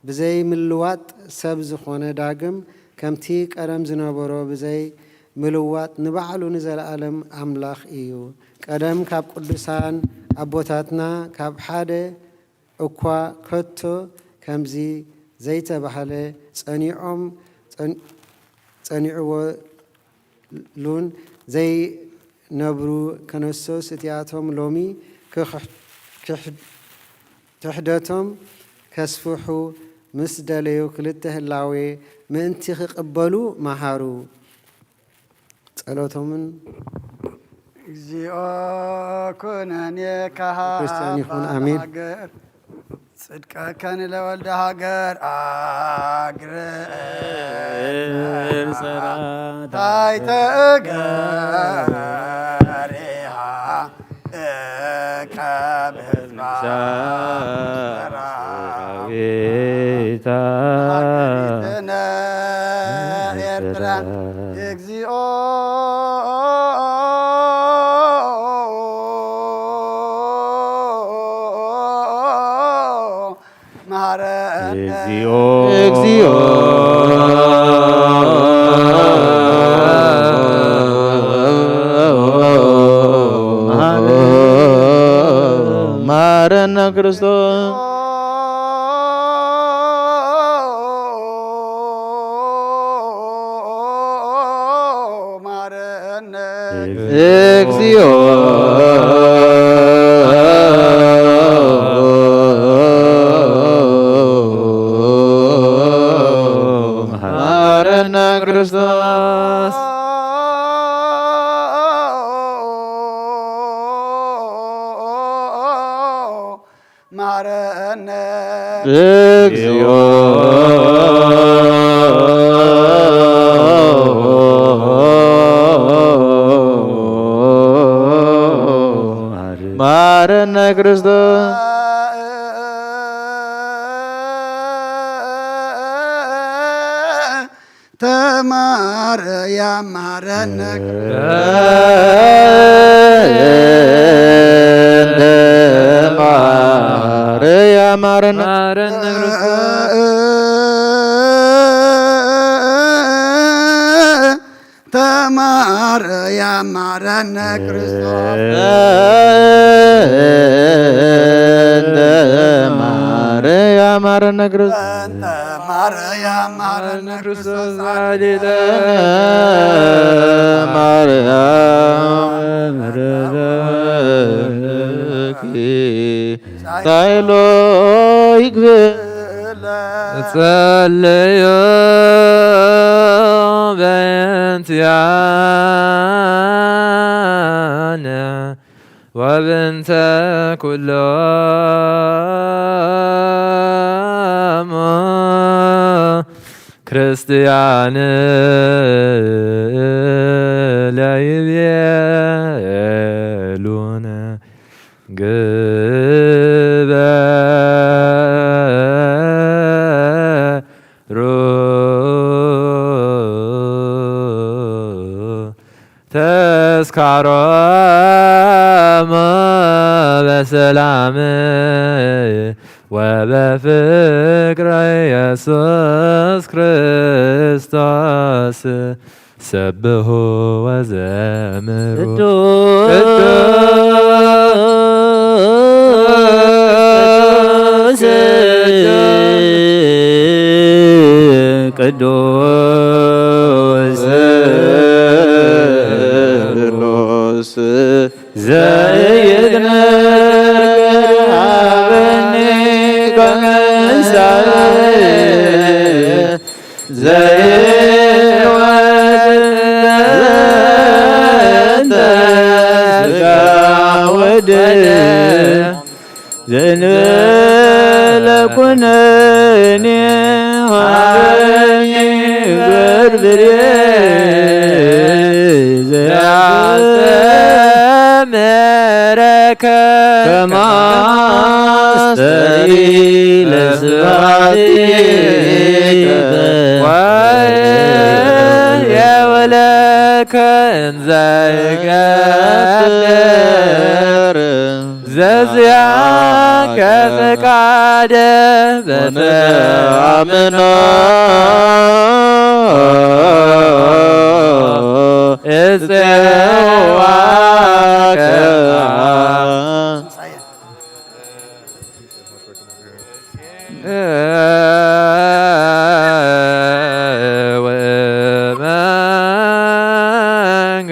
ብዘይ ምልዋጥ ሰብ ዝኾነ ዳግም ከምቲ ቀደም ዝነበሮ ብዘይ ምልዋጥ ንባዕሉ ንዘለኣለም ኣምላኽ እዩ። ቀደም ካብ ቅዱሳን ኣቦታትና ካብ ሓደ እኳ ከቶ ከምዚ ዘይተባህለ ጸኒዖም ጸን-፣ ጸኒዕዎ ሉን ዘይነብሩ ከነሶስ እቲኣቶም ሎሚ ክኽሕ-፣ ክሕ-፣ ክሕደቶም ከስፍሑ ምስ ደለዩ ክልተ ህላዌ ምእንቲ ክቕበሉ መሃሩ። ጸሎቶምን እግዚኦ ኩነኔ ካሃ ክርስቲያን ይኹን። ኣሜን። ሃገር ጽድቀከ ንለወልደ ሃገር ኣግረ ታይ ተገሪሃ እቀብ ህዝባ ሰራዊታ ሃገሪትነ ኤርትራ እግዚኦ መሃረነ። እግዚኦ መሃረነ። መሃረነ ክርስቶስ። መሃረነ። እግዚኦ መሃረነ ክርስቶስ። መሃረነ። እግዚኦ መሃረነ ክርስቶስ። ተማረያ መሃረነ። ተማረያ መሃረነ። መሃረነ ክርስቶስ። ተማረያ መሃረነ ክርስቶስ። እንተ ማርያም ማረነ ክርስቶስ። እንተ ማርያም ማረነ ክርስቶስ። ዛሊተ ማርያም ረዳኪ ሳይሎ ይግብእ። ጸለዮ በእንቲአነ ወብእንተ ኩሎሙ ክርስቲያን ለይቤሉነ ግበሩ ተስካሮሙ በሰላም ወበፍቅረ ኢየሱስ ክርስቶስ። ሰብሑ ወዘምሩ ቅዱስ ቅዱስ ቅዱስ ዘይትነገር ሀበኒ ከመ ዘይወትተ ስጋ ወደም ዘእንበለ ኩነኔ ሀበኒ በርብሬ ከማስተሪ ለስብሐትከ ወየውለከ እንዘ ይገብር ዘዚአከ ፍቃደ በተአምኖ እጽዋከ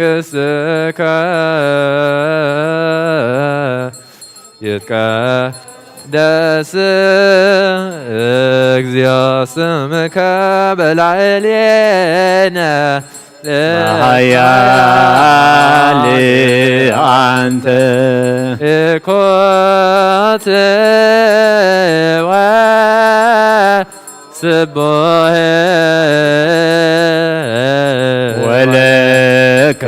ወመንግሥትከ ይትቀደስ እግዚኦ ስምከ በላዕሌነ ኃያል አንተ ኮትወ ስቡሕ ወለከ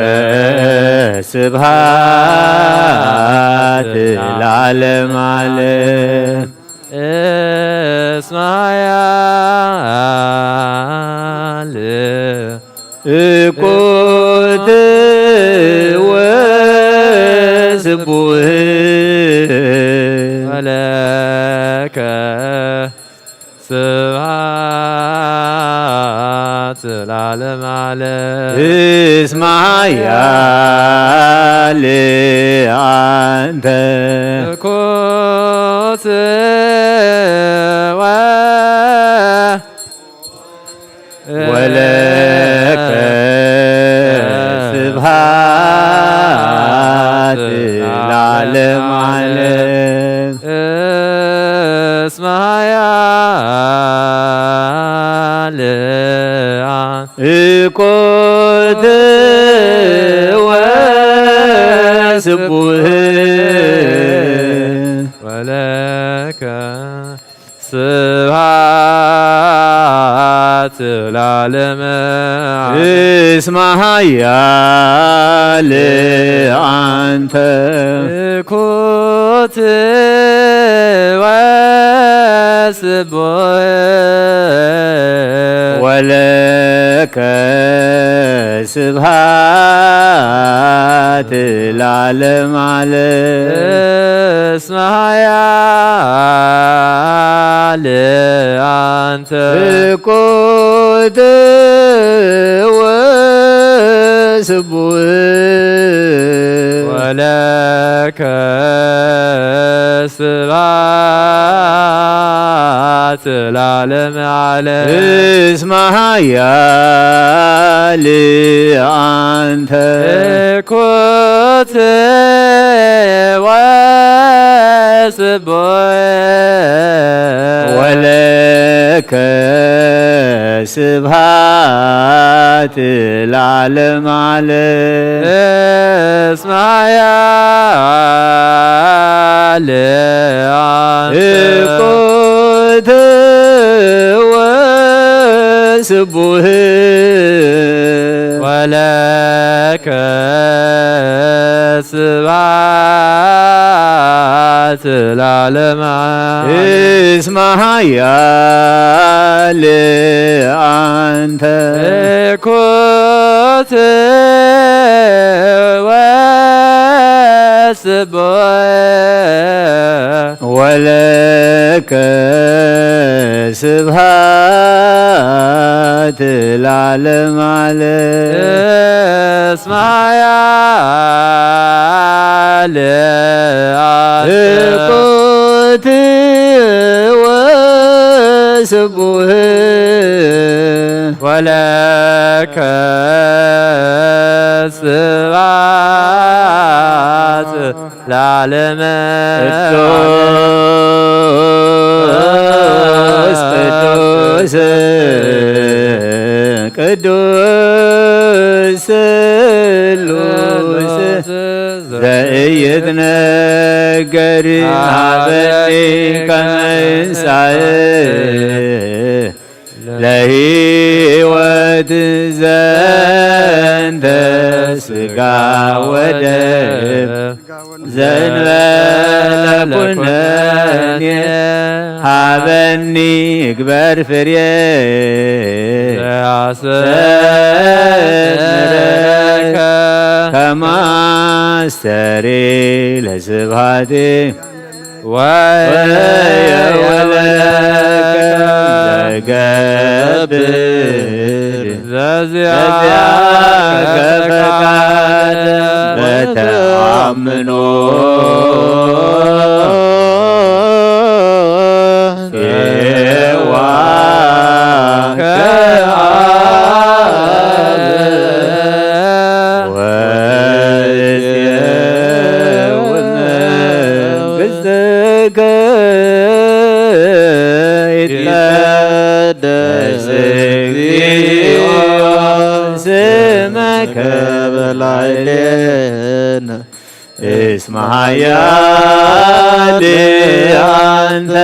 ስብሐት ለዓለመ ዓለም። እስመ ኃያል እኩት ወስቡሕ ወለከ ስብሐት ለዓለመ ዓለም። እስመ ኃያል አንተ ኮትወ ወለከ ስብሐት ለዓለመ ዓለም። እስመ ኃያል እኮት ወስቡህ ወለከ ስብሐት ለዓለመ ዓለም። እስመ ኃያል አንተ እኩት ወስቡህ ወለከ ስብሐት ለዓለመ ዓለም። እስመ ኃያል አንተ እኩት ወስቡህ ወለከ ስብሐት ለዓለመ ዓለም። እስመ ኃያል አንተ እኩት ወስቡህ ወለከ ስብሐት ለዓለመ ዓለም። እስመ ኃያል አንተ እኩት ወስቡህ ወለከ ስብሐት ለዓለመ ዓለም። እስመ ኃያል አንተ እኩት ወስቡህ ወለከ ስብሐት ለዓለመ ዓለም። እስመ ኃያል አንተ እኩት ወስቡህ ወለከ ስብሐት ለዓለመ ቅዱስ ቅዱስ ቅዱስ ስሉስ ዘኢይትነገር ሀበኒ ከመ እንሳእ ለሕይወት ዘ እንተ ስጋ ወደም ዘንበለ ኩነኔ ሃበኒ ግበር ፍሬ ዘያሰምረከ ከማስተሪ ለስብሃቴ ወየወለከ ዘገብር ዘዚአከ ፈቃደ በተአምኖ ሴዋ ከአብ ወእሴው መንግሥትከ ይትቀደስ እግዚኦ ስመከ በላዕሌነ እስመ ኃያል አንተ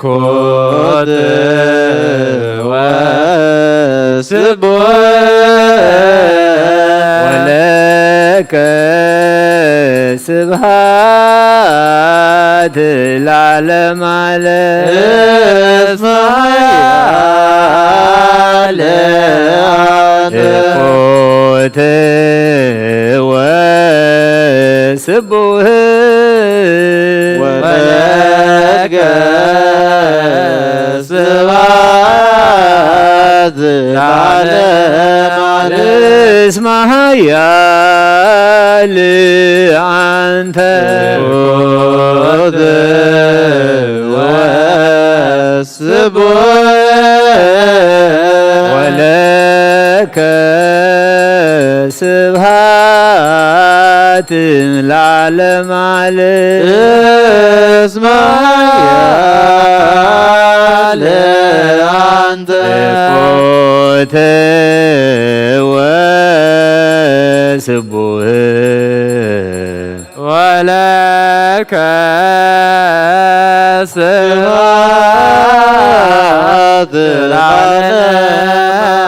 ኮት ወስቡሕ ወለከ ስብሐት ለዓለመ ዓለም። እስመ ኃያል አንተ ኮት ወስቡሕ ወለከ ስብሐት ለዓለመ ዓለም። እስመ ኃያል አንተ ኮት ወስቡሕ ወለከ ስብሐት ለዓለመ ዓለም። እስመ ኃያል አንተ ኮት ወስቡሕ ወለከ ስብሐት ለዓለመ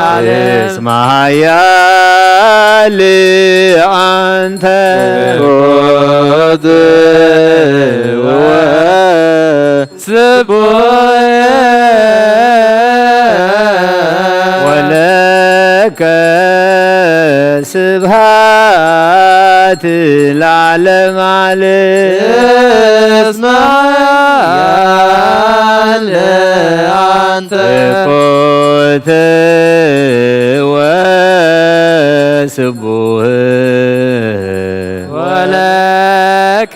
ዓለም። እስመ ኃያል አንተ ኮት ወስቡሕ ወለከ ስብሐት ለዓለመ ዓለም። እስመ ኃያል አንተ ኮት ወስቡሕ ወለከ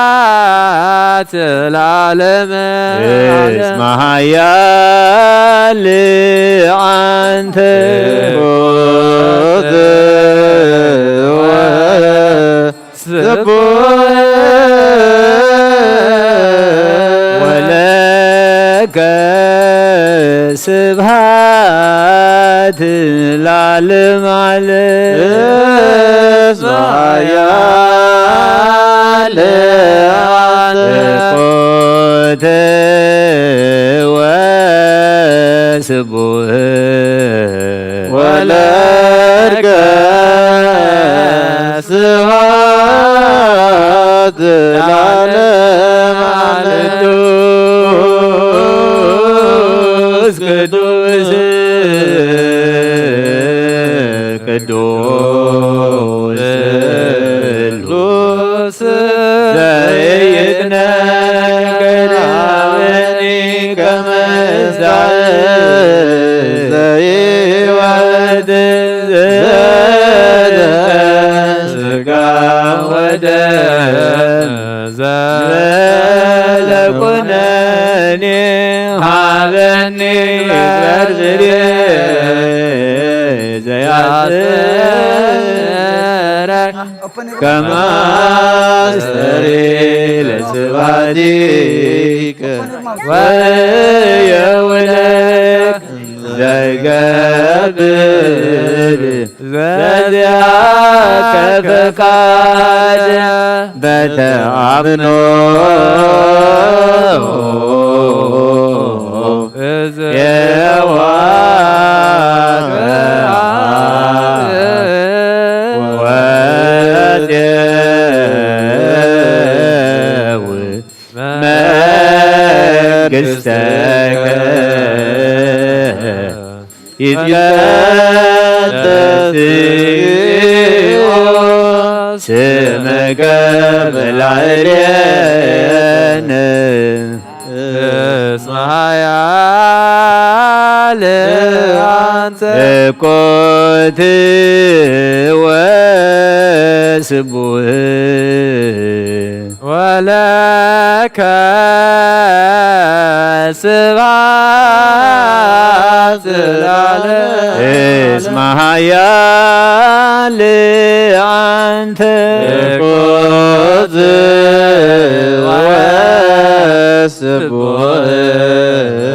ስብሐት ለዓለመ ዓለም። እስመ ኃያል አንተ ኮት ወስቡሕ ወለከ ስብሐት ለዓለመ ዓለም። እስመ ኃያል አንተ ኮት ወስቡሕ ወለከ ስብሐት ለዓለመ ዓለም። ቅዱስ ቅዱስ ቅዱስ ቅዱስ ዘይትነገር አበኒ ከመ እሳት ዘይወርድ ስጋ ወደም ዘበለ ኩነኔ ሃበኒ በርብሬ ዘያስረ ከማስተሪ ለስብሐቲከ ወየውለክ ዘይገብር ዘዚአከ ፈቃድ በተአምኖ መንግሥተከ ይትቀደስ ስምከ በላዕሌነ እስመ ኃያል አንተ እኮት ወስቡህ ወለከ ስብሐት ለዓለመ። እስመ ኃያል አንተ እኮት ወስቡህ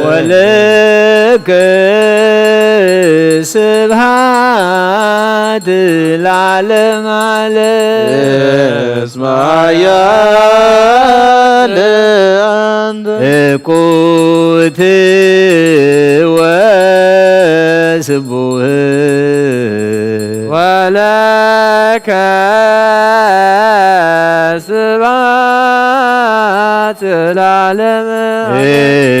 ወለከ ስብሐት ለዓለመ ዓለም። እስመ ኃያል አንተ እኩት ወስቡህ ወለከ ስብሐት ለዓለመ።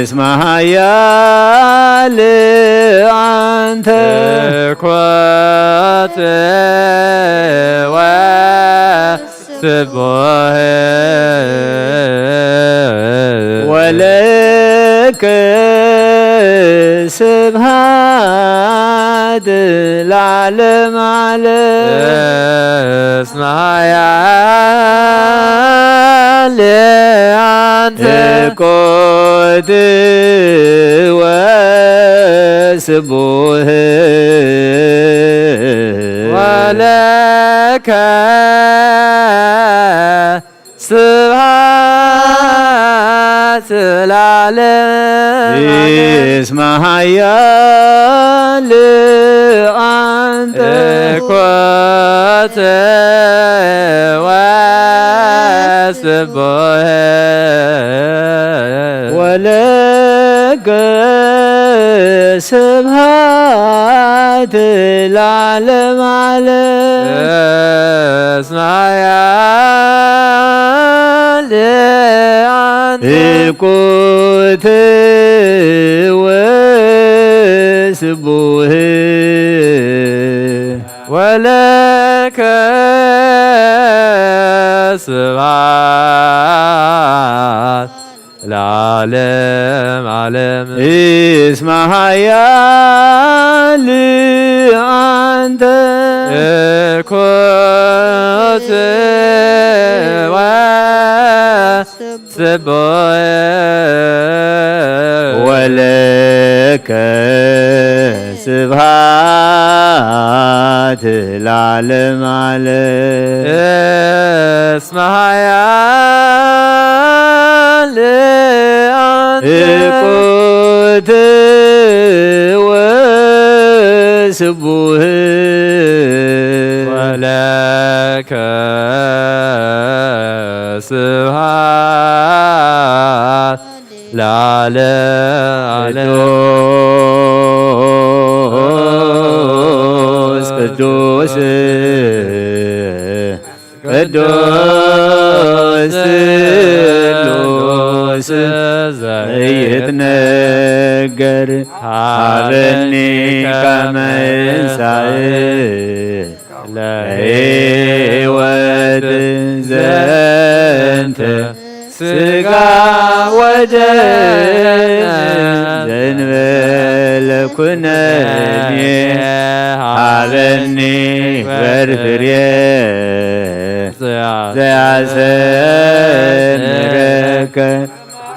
እስመ ኃያል አንተ እኮት ወስቡህ ወለከ ስብሐት ለዓለመ ዓለም። እስመ ኃያል አንተ እኮት ወስቡህ ወለከ ስብሐት ለዓለመ ዓለም። እስመ ኃያል አንተ እኮት ወስቡህ ወለከ ስብሐት ለዓለመ ዓለም። እስመ ኃያል አንተ እኩት ወስቡህ ወለከ ስብሐት ለዓለም ዓለም። እስመ ኃያል አንተ እኮት ወስቡህ ወለከ ስብሐት ለዓለም ዓለም። እስመ ኃያል አንተ እኩት ወስቡህ ወለከ ስብሐት ለዓለም ዓለም። ቅዱስ ቅዱስ ቅዱስ ስሉስ ዘይትነገር ሀበኒ ከመ እንሳእ ለሕይወት ዘንተ ስጋ ወደም ዘንበለ ኩነኔ ሀበኒ በርፍሬ ዘያሰምረከ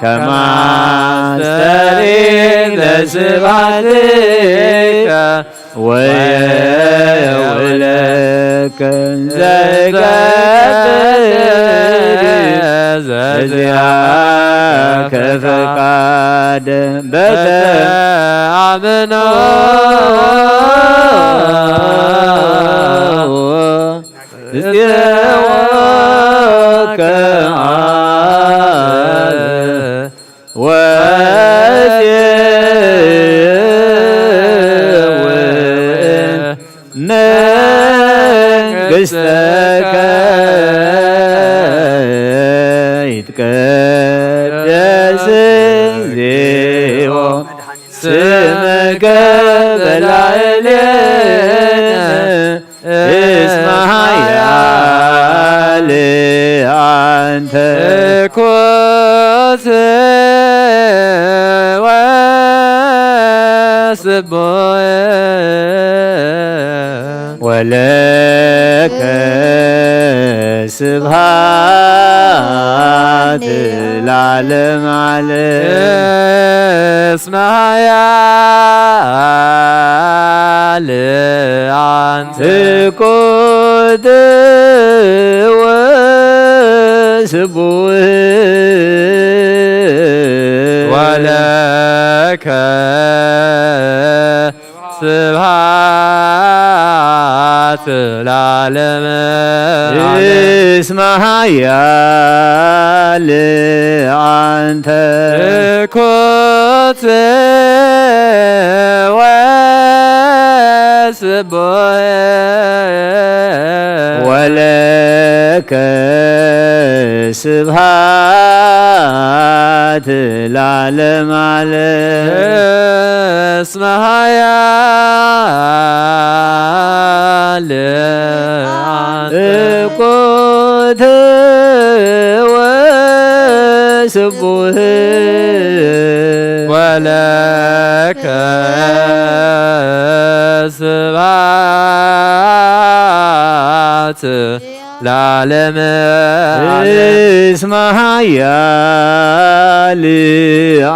ከማስተሪ ለስብሐትከ ወየውለከ ዘይገብር ዘዚአከ ፈቃደ በተአምኖ ጽዮከ ወሴ በላዕሌነ እስመ ኃያል አንተ። ትኩት ወስቡሕ ወለከ ስብሐት ለዓለመ ዓለም። እስመ ኃያል አንተ። ትኩት ወስቡሕ ወለከ ስብሐት ለዓለመ ዓለም። እስመ ኃያል አንተ። ትኩት ወስቡሕ ወለከ ስብሐት ለዓለመ ዓለም። እስመ ኃያል አንተ። ትኩት ወስቡሕ ወለከ ስብሐት ለዓለመ ዓለም። እስመ ኃያል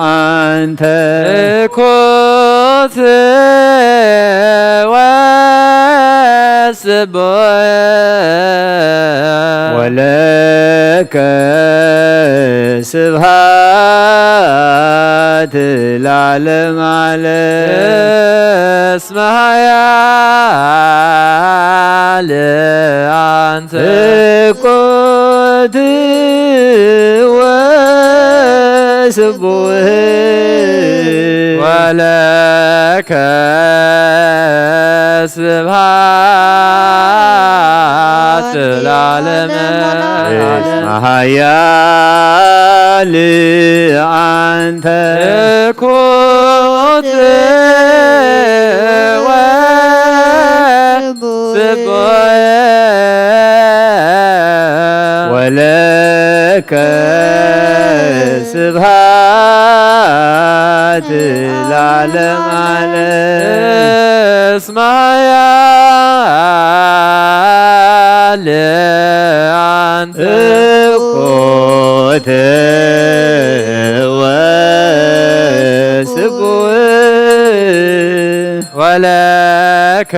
አንተ። ትኩት ወስቡሕ ወለከ ስብሐት ለዓለመ ዓለም። እስመ ኃያል አንተ። ትኩት ወስቡሕ ወለከ ስብሐት ለዓለመ ዓለም። እስመ ኃያል አንተ። ትኩት ወስቡሕ ወለከ ስብሐት ለዓለመ ዓለም። እስመ ኃያል አንተ። ትኩት ወስቡሕ ወለከ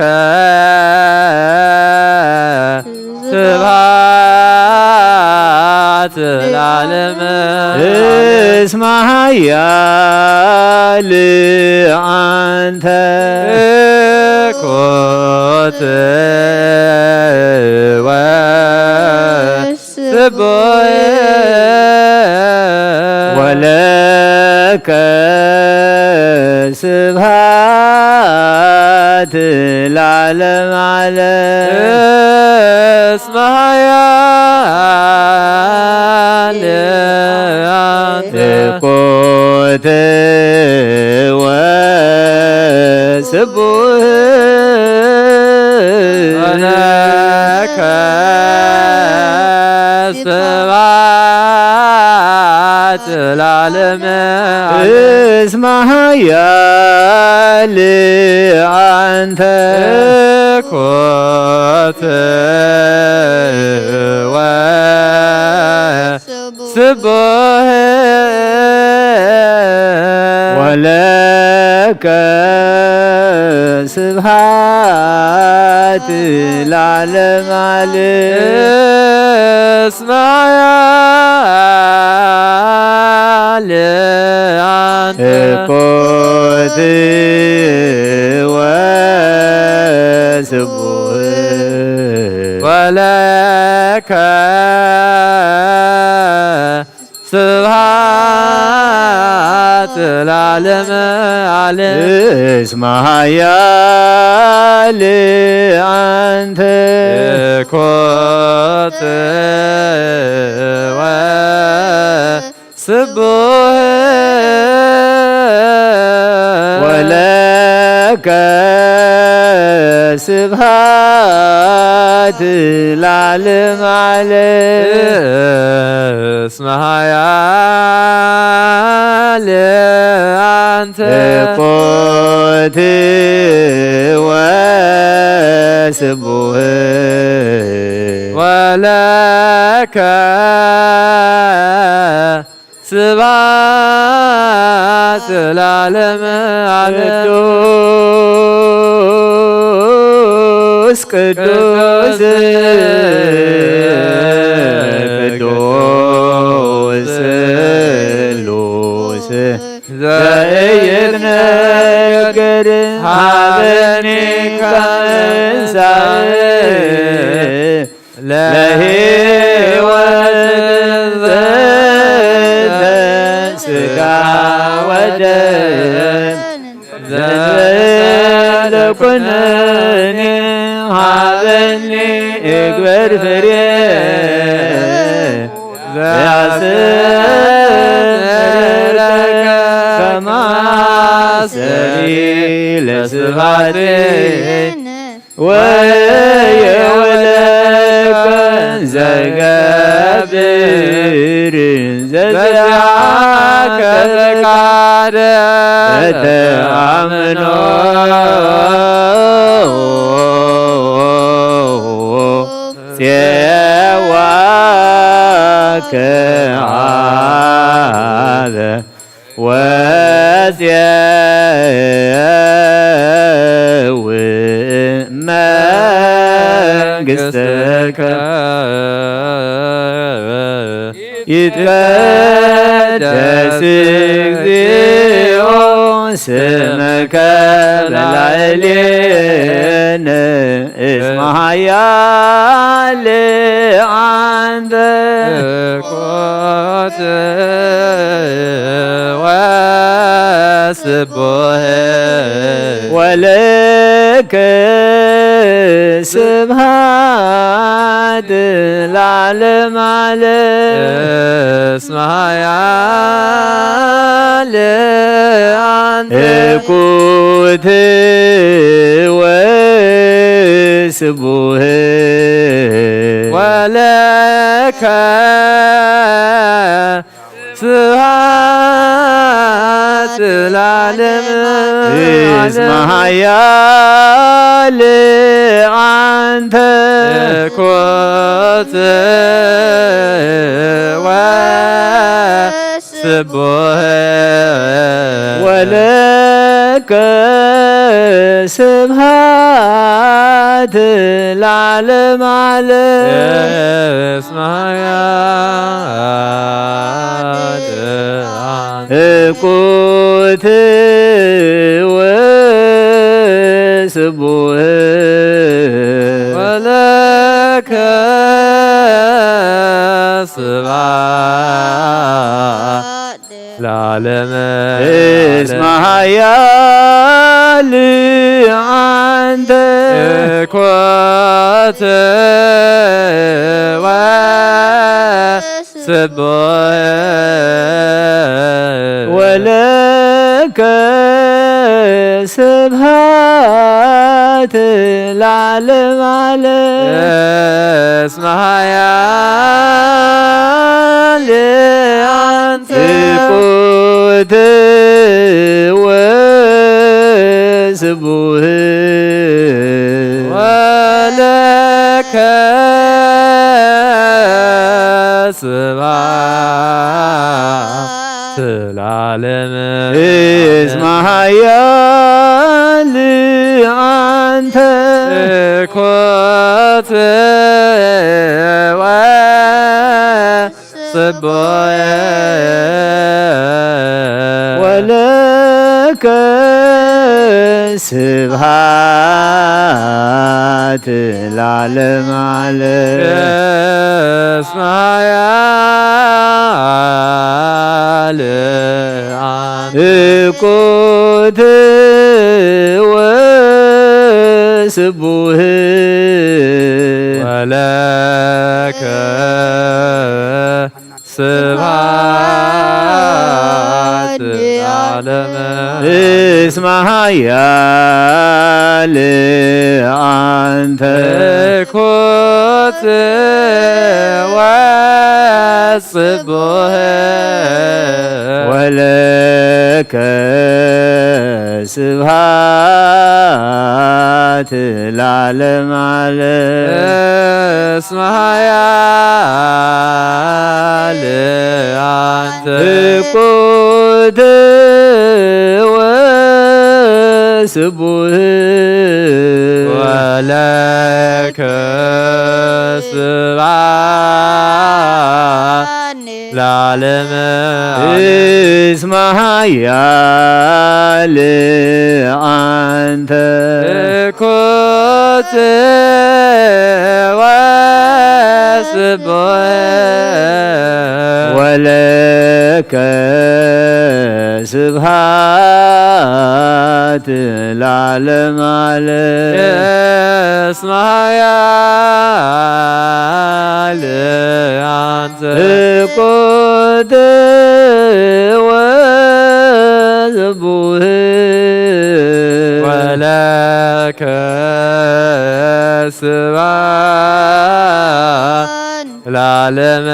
ስብሐት ለዓለመ ዓለም። እስመ ኃያል አንተ። ትኩት ወስቡሕ ወለከ ስብሐት ለዓለመ ዓለም። እስመ ኃያል አንተ። ትኩት ወስቡሕ ወለከ ስብሐት ለዓለመ ዓለም። እስመ ኃያል አንተ። ትኩት ወስቡሕ ወለከ ስብሐት ለዓለመ ዓለም። እስመ ኃያል አንተ። ትኩት ወስቡሕ ወለከ ስብሐት ለዓለመ ዓለም። እስመ ኃያል አንተ። ትኩት ወስቡሕ ወለ ከስብሃት ለዓለመ ዓለም። እስመ ኃያል አንተ። እኮት ወስቡህ። ወለከ ስብሐት ለዓለመ ዓለም። ቅዱስ ቅዱስ ቅዱስ ስሉስ ዘኢይትነገር ሀበኒ ከመ እንሳእ ለሕይወት ዘእንተ ሥጋ ወደም ዘእንተ ኩነኔ ሀበኒ እግበር ፍሬ ዘያስተምረከ ከመ አስተሪ ለስብሐት ወየወለከ ዘገብር ዘዚአከ ፈቃደ ተአምኖ ጼዋከ አበ ወዜው መንግሥትከ ይትቀደስ እግዚኦ ስምከ በላዕሌነ እስመ ኃያል አንተ ኮት ወስቡህ ወለከ ስብሐት ለዓለመ ዓለም። እስመ ኃያል አንተ እኩት ወስቡህ ወለከ ስብሐት ለዓለመ እስመ ኃያል አንተ ኮት ወስቡህ ወለከ ስብሐት ለዓለመ ዓለም። እስመ ኃያል አንተ እኩት ወስቡህ ወለከ ስብሐት ለዓለመ እስመ ኃያል አንተ ኮት ወስቡህ ወለከ ስብሐት ለዓለመ ዓለም። እስመ ኃያል አንተ እኩት ወስቡህ ወለከ ስብሐት ለዓለመ እስመ ኃያል አንተ ኮት ወስቡህ ወለከ ስብሐት ለዓለመ ዓለም። እስመ ኃያል አንተ እኩት ወስቡህ ወለከ ስብሐት ለዓለመ እስመ ኃያል አንተ ትኩት ወጽቡህ ወለከ ስብሐት ለዓለመ ዓለም። እስመ ኃያል አንተ ትኩት ወስቡህ ወለከ ስብሐት ለዓለመ ዓለም። እስመ ኃያል አንተ ትኩት ወስቡህ ወለከ ስብሐት ለዓለመ ዓለም። እስመ ኃያል አንተ ትኩት ወስቡህ ወለከ ስብሐት ለዓለመ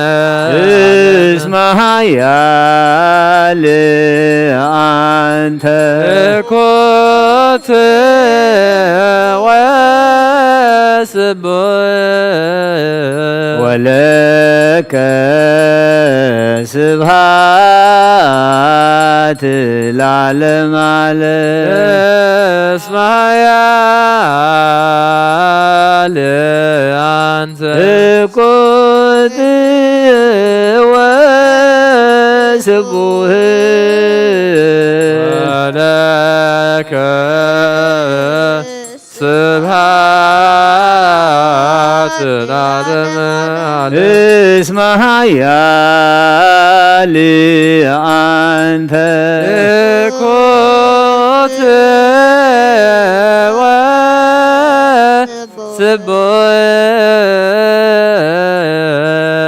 እስመ ኃያል አንተ ትኩት ወስቡህ ወለከ ስብሐት ለዓለመ ዓለም። እስመ ኃያል አንተ ትኩት ወስቡህ ወለከ ስብሐት ለዓለመ ዓለም። እስመ ኃያል አንተ ትኩት ወስቡህ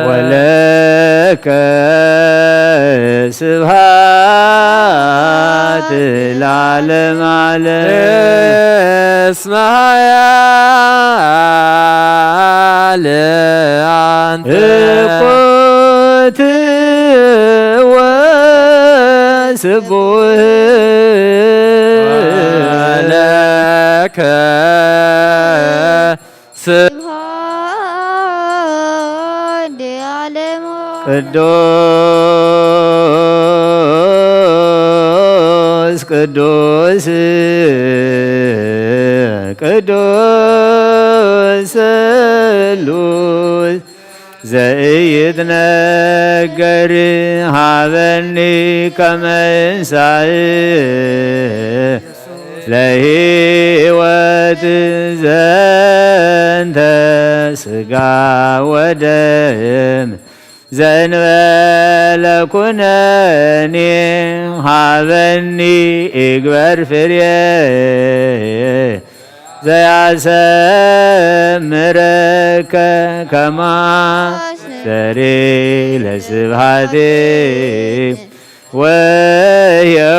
ወለከ ስብሐት ለዓለመ ዓለም። እስመ ኃያል አንተ ትኩት ወስቡህ ወለከ ስብሐት ለዓለመ ቅዱስ ቅዱስ ቅዱስ ስሉስ ዘኢይትነገር ሀበኒ ከመ እንሳእ ለሕይወት ዘንተ ሥጋ ወደም ዘእንበለ ኩነኔ ሀበኒ እግበር ፍሬ ዘያሰምረከ ከማስተሪ ለስብሐቴ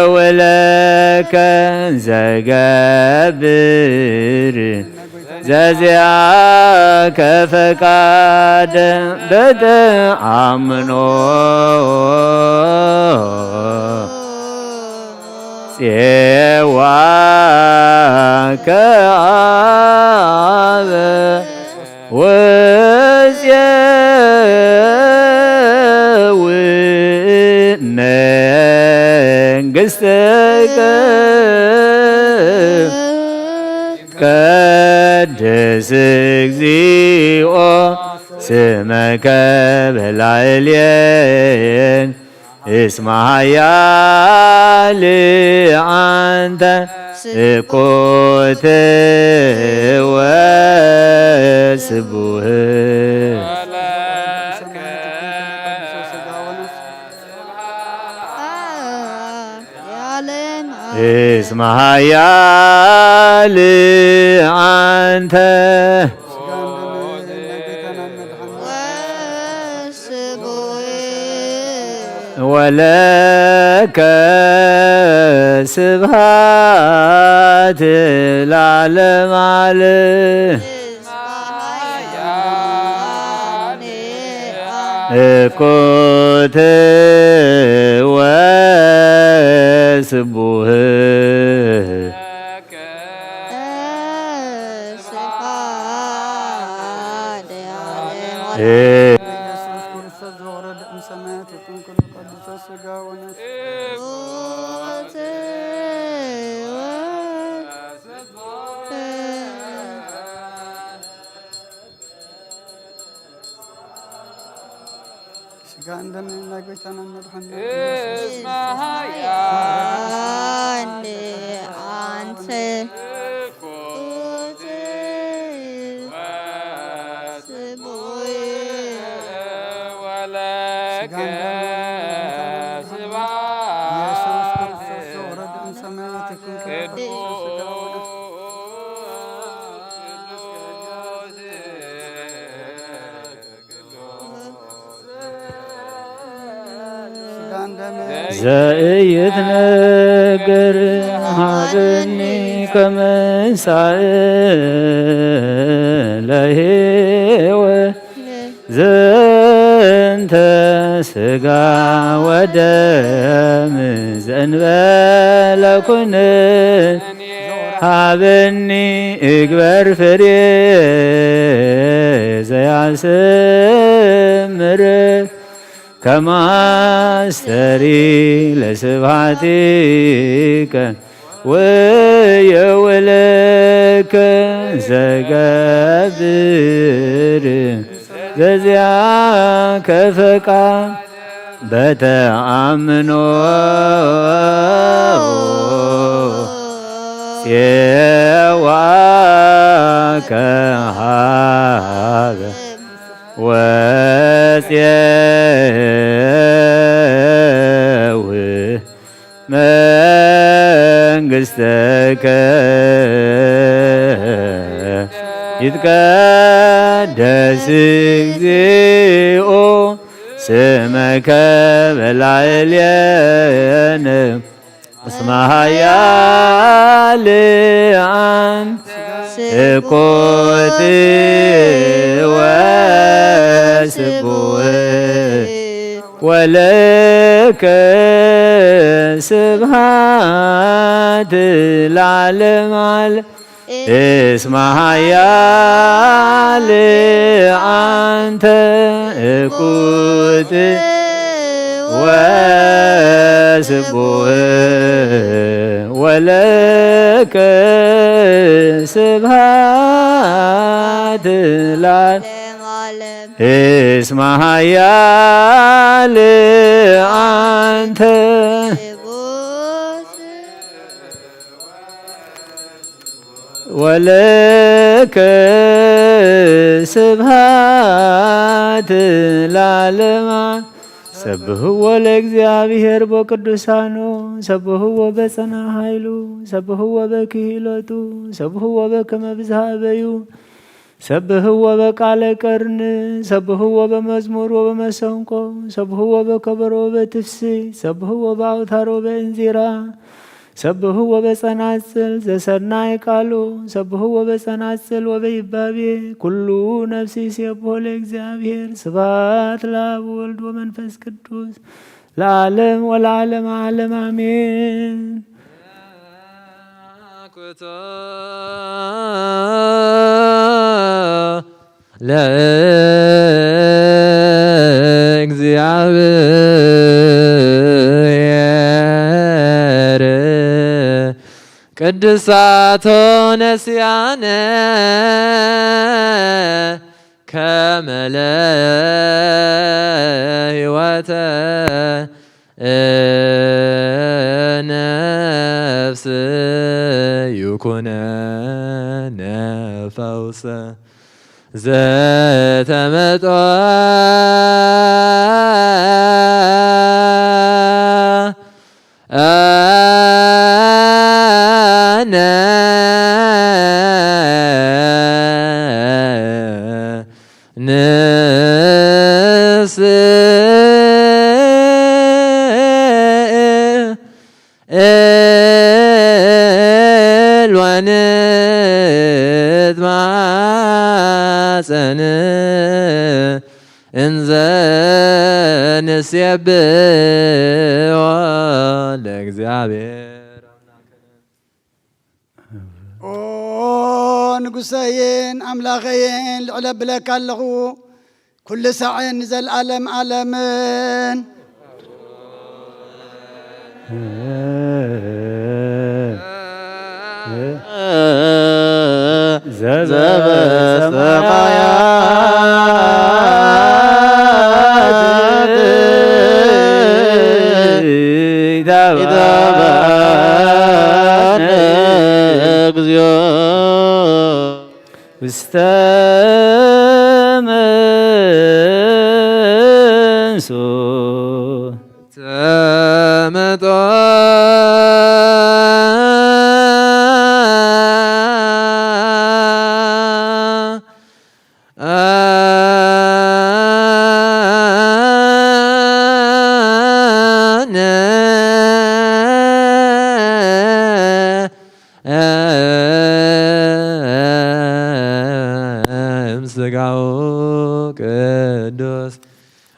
ወየውለከ ዘገብር ዘዚአከ ፈቃደ በተአምኖ ጼዋ ከአበ ወዜዊ መንግሥትከ ቀድስ እግዚኦ ስመከ በላዕሌን እስመ ኃያል አንተ ስኩት ወስቡህ። እስመ ኃያል አንተ ወለ ለከ ስብሐት ለዓለመ ዓለም። እኩት ወስቡህ። ኢየሱስ ክርስቶስ ዘወረደ እምሰማያት ይኩን ኩሉ ቅዱስ ስጋ ወነፍስ። ስጋን ደምን ናይ ጎይታና መድሓኒና እስመ ኃያል አንተ ስቡሕ ወለከ ስጋን ደምን ናይ ጎይታና መድሓኒና ኢየሱስ ክርስቶስ ዘወረደ እምሰማያት ይኩን ክብሪ ቅዱስ ስጋ ወነፍስ። ዘኢይትነገር ሀበኒ ከመ እንሳእ ለኄወ ዘንተ ስጋ ወደም ዘእንበለ ኩን ሀበኒ እግበር ፍሬ ዘያስምር ከማስተሪ ለስብሐቲከ ወየውለከ ዘገብር ዘዚአከ ፈቃድ በተአምኖ ጼዋከ ሀበ ወጼው መንግሥተከ ይትቀደስ እግዚኦ ስመከ በላዕሌነ እስመ ኃያል አን ስኩት ወስቡህ ወለከ ስብሐት ለዓለመ ዓለም። እስመ ኃያል አንተ እኩት ወስቡህ ወለከ ስብሐት ለዓለመ ዓለም። እስመ ኃያል አንተ ወለከ ስብሐት ለዓለመ። ሰብህዎ ለእግዚአብሔር በቅዱሳኑ፣ ሰብህዎ በጸና ኃይሉ፣ ሰብህዎ በክህሎቱ፣ ሰብህዎ በከመ ብዝሃ በዩ፣ ሰብህዎ በቃለ ቀርን፣ ሰብህዎ በመዝሙር ወበመሰንቆ፣ ሰብህዎ በከበሮ ወበትፍሲ፣ ሰብህዎ በአውታር ወበእንዚራ፣ ሰብህዎ በጸናጽል ዘሰናይ ቃሉ፣ ሰብህዎ በጸናጽል ወበይባቤ። ኩሉ ነፍሲ ይሴብሖ ለእግዚአብሔር። ስብሐት ለአብ ወወልድ ወመንፈስ ቅዱስ ለዓለም ወለዓለመ ዓለም አሜን። ኩቶ ለእግዚአብሔር ቅድሳቶ ነስያነ ከመ ለህይወተ ነፍስ ይኩነነ ፈውሰ ዘተመጦ አነ ንስ እትማጸን እንዘ ንሴብሖ ለእግዚኣብሔር። ኦ ንጉሰይን ኣምላኸይን፣ ልዕለ ብለካ ኣለኹ፣ ኩሉ ሳዕን ንዘለኣለም ኣለምን። ዘበሰማያት ይትባረክ እግዚኦ። ውስተ መንሱ ተመጦ እም ስጋው ቅዱስ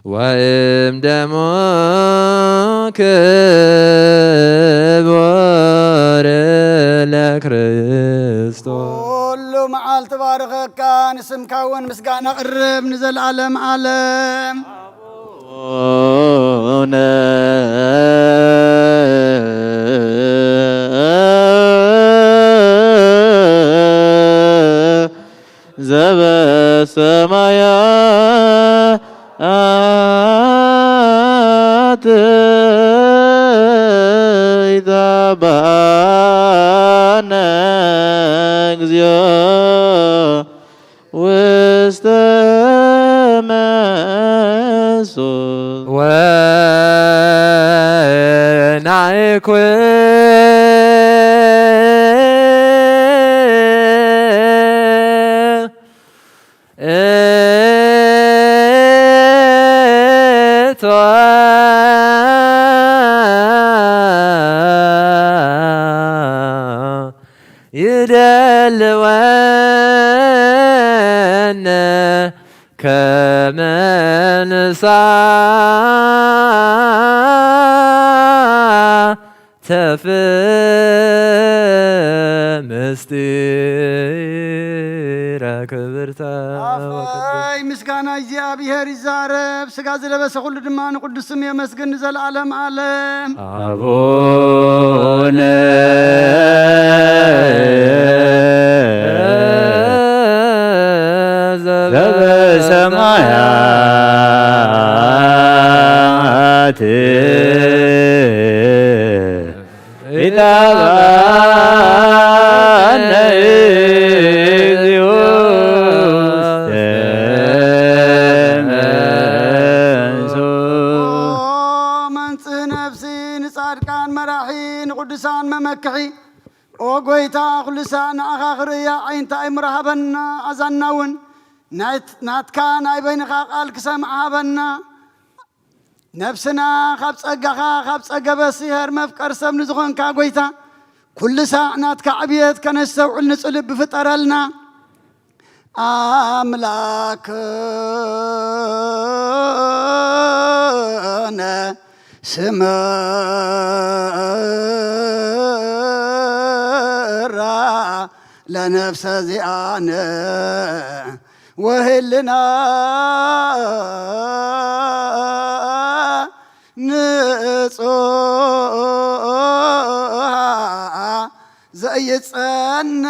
ወእም ደሞ ክቡር ለክርስቶስ። ኩሉ መዓልቲ ባርኸካ፣ ንስምካ እውን ምስጋና ቅርብ ንዘለዓለም ዓለም። ነ ዘበሰማያት ይትባረክ እግዚኦ ውስተ መንሱ ወናይኩ እቶ ይደልወነ ከመ ንሳ ተፍ ምስጢረ ክብርተ ኣፈይ ምስጋና እግዚኣብሔር ይዛረብ፣ ስጋ ዝለበሰ ኩሉ ድማ ንቅዱስ ስም የመስግን ንዘለዓለም ዓለም። ኣቡነ ዘበሰማያት ይትባረክ እግዚኦ ውስተ መንሱ። ኦ መንጽህ ነፍሲ ንጻድቃን መራሒ ንቅዱሳን መመክሒ። ኦ ጎይታ፣ ኩሉ ሳዕ ንኣኻ ክርእያ ዓይንታ ኣይምራ ሃበና፣ ኣዛና እውን ናይት-፣ ናትካ ናይ በይንኻ ቃል ክሰምዓ ሃበና። ነፍስና ካብ ጸጋኻ፣ ካብ ጸገበ ሲሄር መፍቀር ሰብ ንዝኾንካ ጎይታ፣ ኩሉ ሳዕ ናትካ ዕብየት ከነስተውዕል ንጹህ ልቢ ፍጠረልና። ኣምላክ ኮነ ስምራ ለነፍሰ ዚኣነ ወህልና ንጹሃ ዘይጸነን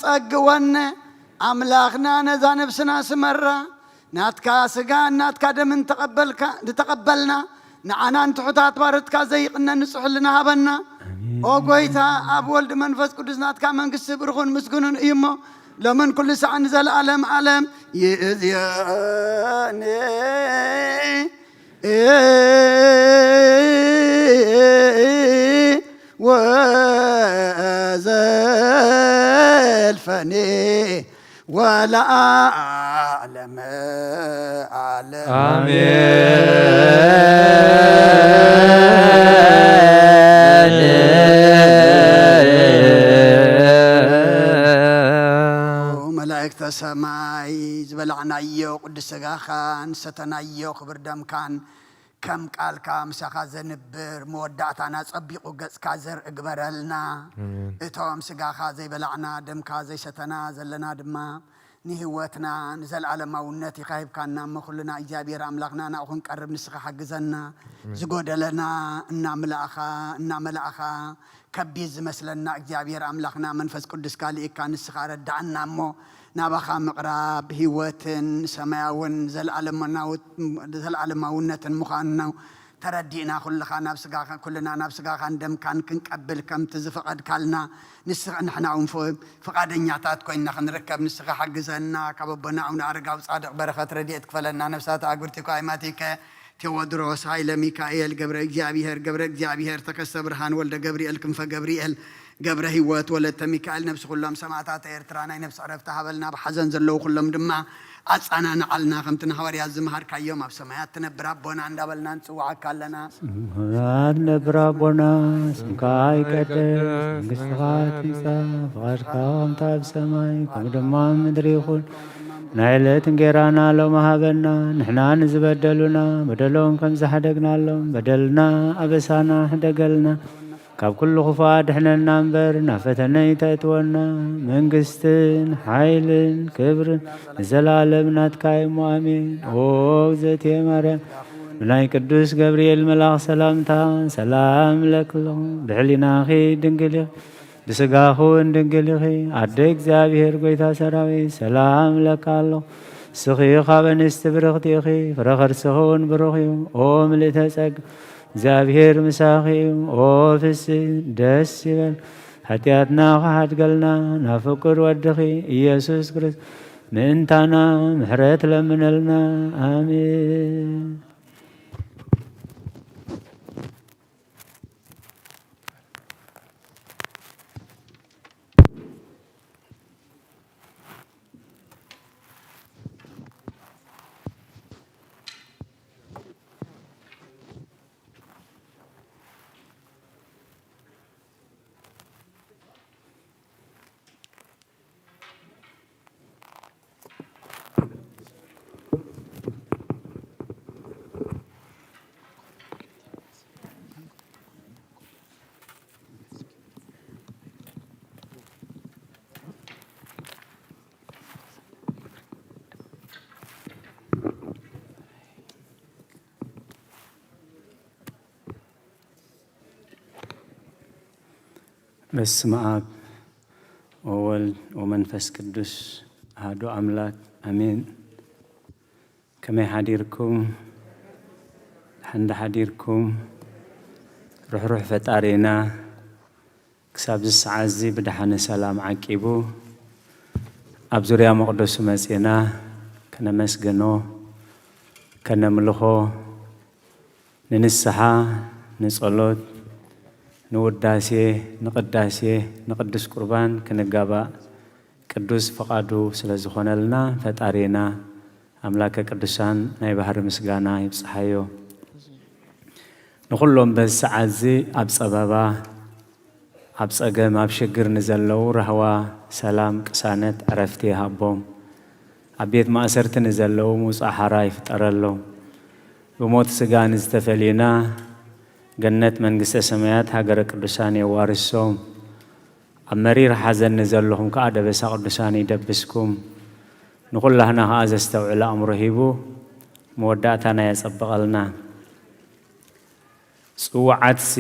ጸግወነ ኣምላኽና ነዛ ነብስና ስመራ። ናትካ ስጋን ናትካ ደምን ተቐበልካ-፣ ዝተቐበልና፣ ንዓናን ትሑታት ባሮትካ ዘይቕነ ንጹሕ ህልና ሃበና። ኣሜን። ኦ ጎይታ፣ ኣብ ወልድ መንፈስ ቅዱስ ናትካ መንግስቲ ብሩኽን ምስጉንን እዩ እሞ፣ ሎምን ኩሉ ሰዓን ንዘለዓለም ዓለም ይእዝየኒ። ወዘልፈኒ ወለዓለመ ዓለም። ኣሜን። መላእክተ ሰማይ ዝበላዕናዮ ቅዱስ ሥጋኻን ዝሰተናዮ ክብር ደምካን ከም ቃልካ ምሳኻ ዘንብር መወዳእታና ጸቢቑ ገጽካ ዘርኢ ግበረልና። ኣሜን። እቶም ሥጋኻ ዘይበላዕና ደምካ ዘይሰተና ዘለና ድማ ንህይወትና ንዘለዓለማውነት ኢኻ ሂብካና እሞ ኩልና እግዚኣብሔር ኣምላኽና ናብኡ ክንቀርብ ንስኻ ሓግዘና። ኣሜን። ዝጎደለና እናምልኣኻ እናመላእኻ ከቢድ ዝመስለና እግዚኣብሔር ኣምላኽና መንፈስ ቅዱስካ ልኢካ ንስኻ ረዳኣና እሞ ናባኻ ምቕራብ ህይወትን ሰማያውን ዘለዓለማናውት-፣ ዘለዓለማውነትን ምዃኑ ተረዲእና ኩልኻ ናብ ስጋኻ፣ ኩልና ናብ ስጋኻን ደምካን ክንቀብል ከምቲ ዝፈቐድካልና ንስኻ ንሕና እውን ፍ-፣ ፍቓደኛታት ኮይንና ክንርከብ ንስኻ ሓግዘና። ካብ ኣቦና ኣቡነ ኣረጋዊ ጻድቕ በረኸት ረድኤት ክፈለና። ነፍሳት ኣጉርቲ ኳይማቲከ ቴዎድሮስ ሃይለ ሚካኤል ገብረ እግዚኣብሔር፣ ገብረ እግዚኣብሔር ተከስተ ብርሃን ወልደ ገብርኤል ክንፈ ገብርኤል ገብረ ህይወት ወለተ ሚካኤል ነብሲ ኩሎም ሰማዕታት ኤርትራ ናይ ነብሲ ዕረፍቲ ሃበልና። ብሓዘን ዘለዉ ኩሎም ድማ ኣጻናንዓልና። ከምቲ ንሃዋርያት ዝመሃርካዮም ኣብ ሰማያት ትነብር ኣቦና እንዳበልና ንጽውዓካ ኣለና። ስብሐት ነብር ኣቦና ስምካ ይቀደስ፣ መንግስትኻ ትምጻእ፣ ፍቓድካ ከምቲ ኣብ ሰማይ ከምኡ ድማ ኣብ ምድሪ ይኹን። ናይ ዕለት እንጌራና ሎሚ ሃበና፣ ንሕና ንዝበደሉና በደሎም ከም ዝሓደግናሎም በደልና ኣበሳና ሕደገልና፣ ካብ ኩሉ ክፉእ ኣድሕነና እምበር ናብ ፈተነ ኣይተእትወና። መንግስትን ሓይልን ክብርን ንዘላለም ናትካ እዩ እሞ ኣሜን። ኦ እግዝእትየ ማርያም ብናይ ቅዱስ ገብርኤል መልኣኽ ሰላምታ ሰላም እለኪ ኣለኹ። ብሕሊናኺ ድንግል ኢኺ፣ ብስጋኺ እውን ድንግል ኢኺ። ኣደ እግዚኣብሔር ጐይታ ሰራዊት ሰላም እለኪ ኣለኹ። ንስኺ ካብ ኣንስቲ ብርኽቲ ኢኺ፣ ፍረ ከርስኺ እውን ብሩኽ እዩ። ኦ ምልእተ ጸጋ እግዚኣብሔር ምሳኺ እዩ። ኦ ፍስሕቲ ደስ ይበል፣ ሓጢኣትና ክሓድገልና ናብ ፍቁር ወድኺ ኢየሱስ ክርስቶስ ምእንታና ምሕረት ለምነልና። ኣሜን። በስመ አብ ወወልድ ወመንፈስ ቅዱስ አሐዱ አምላክ አሜን። ከመይ ሓዲርኩም? ደሓን ዶ ሓዲርኩም? ርሕሩሕ ፈጣሪና ክሳብ እዚ ሰዓት እዚ ብደሓነ ሰላም ዓቂቡ ኣብ ዙርያ መቕደሱ መጺና ከነመስግኖ፣ ከነምልኾ፣ ንንስሓ፣ ንጸሎት፣ ንውዳሴ፣ ንቅዳሴ፣ ንቅዱስ ቁርባን ክንጋባእ ቅዱስ ፍቓዱ ስለ ዝኾነልና ፈጣሪና ኣምላከ ቅዱሳን ናይ ባህሪ ምስጋና ይብጽሓዮ። ንኹሎም በዚ ሰዓት እዚ ኣብ ጸበባ፣ ኣብ ጸገም፣ ኣብ ሽግር ንዘለዉ ራህዋ፣ ሰላም፣ ቅሳነት፣ ዕረፍቲ ይሃቦም። ኣብ ቤት ማእሰርቲ ንዘለዉ ምውጻእ ሓራ ይፍጠረሎም። ብሞት ስጋ ንዝተፈልዩና ገነት መንግስተ ሰማያት ሃገረ ቅዱሳን የዋርሶም። ኣብ መሪር ሓዘን ንዘለኹም ከኣ ደበሳ ቅዱሳን ይደብስኩም። ንኹላህና ከኣ ዘስተውዕል ኣእምሮ ሂቡ መወዳእታና የጸብቐልና። ጽዉዓትሲ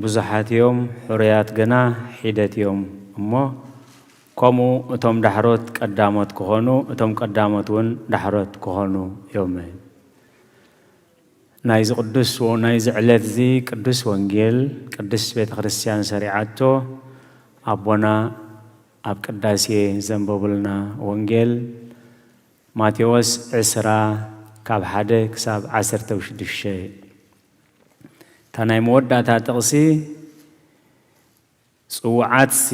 ብዙሓት እዮም፣ ሕሩያት ግና ሒደት እዮም። እሞ ከምኡ እቶም ዳሕሮት ቀዳሞት ክኾኑ፣ እቶም ቀዳሞት እውን ዳሕሮት ክኾኑ እዮም። ናይዚ ቅዱስ ወ-፣ ናይዚ ዕለት እዚ ቅዱስ ወንጌል ቅድስት ቤተ ክርስቲያን ሰሪዓቶ ኣቦና ኣብ ቅዳሴ ዘንበቡልና ወንጌል ማቴዎስ ዕስራ ካብ ሓደ ክሳብ ዓሰርተ ሽዱሽተ። እታ ናይ መወዳእታ ጥቕሲ ጽዉዓትሲ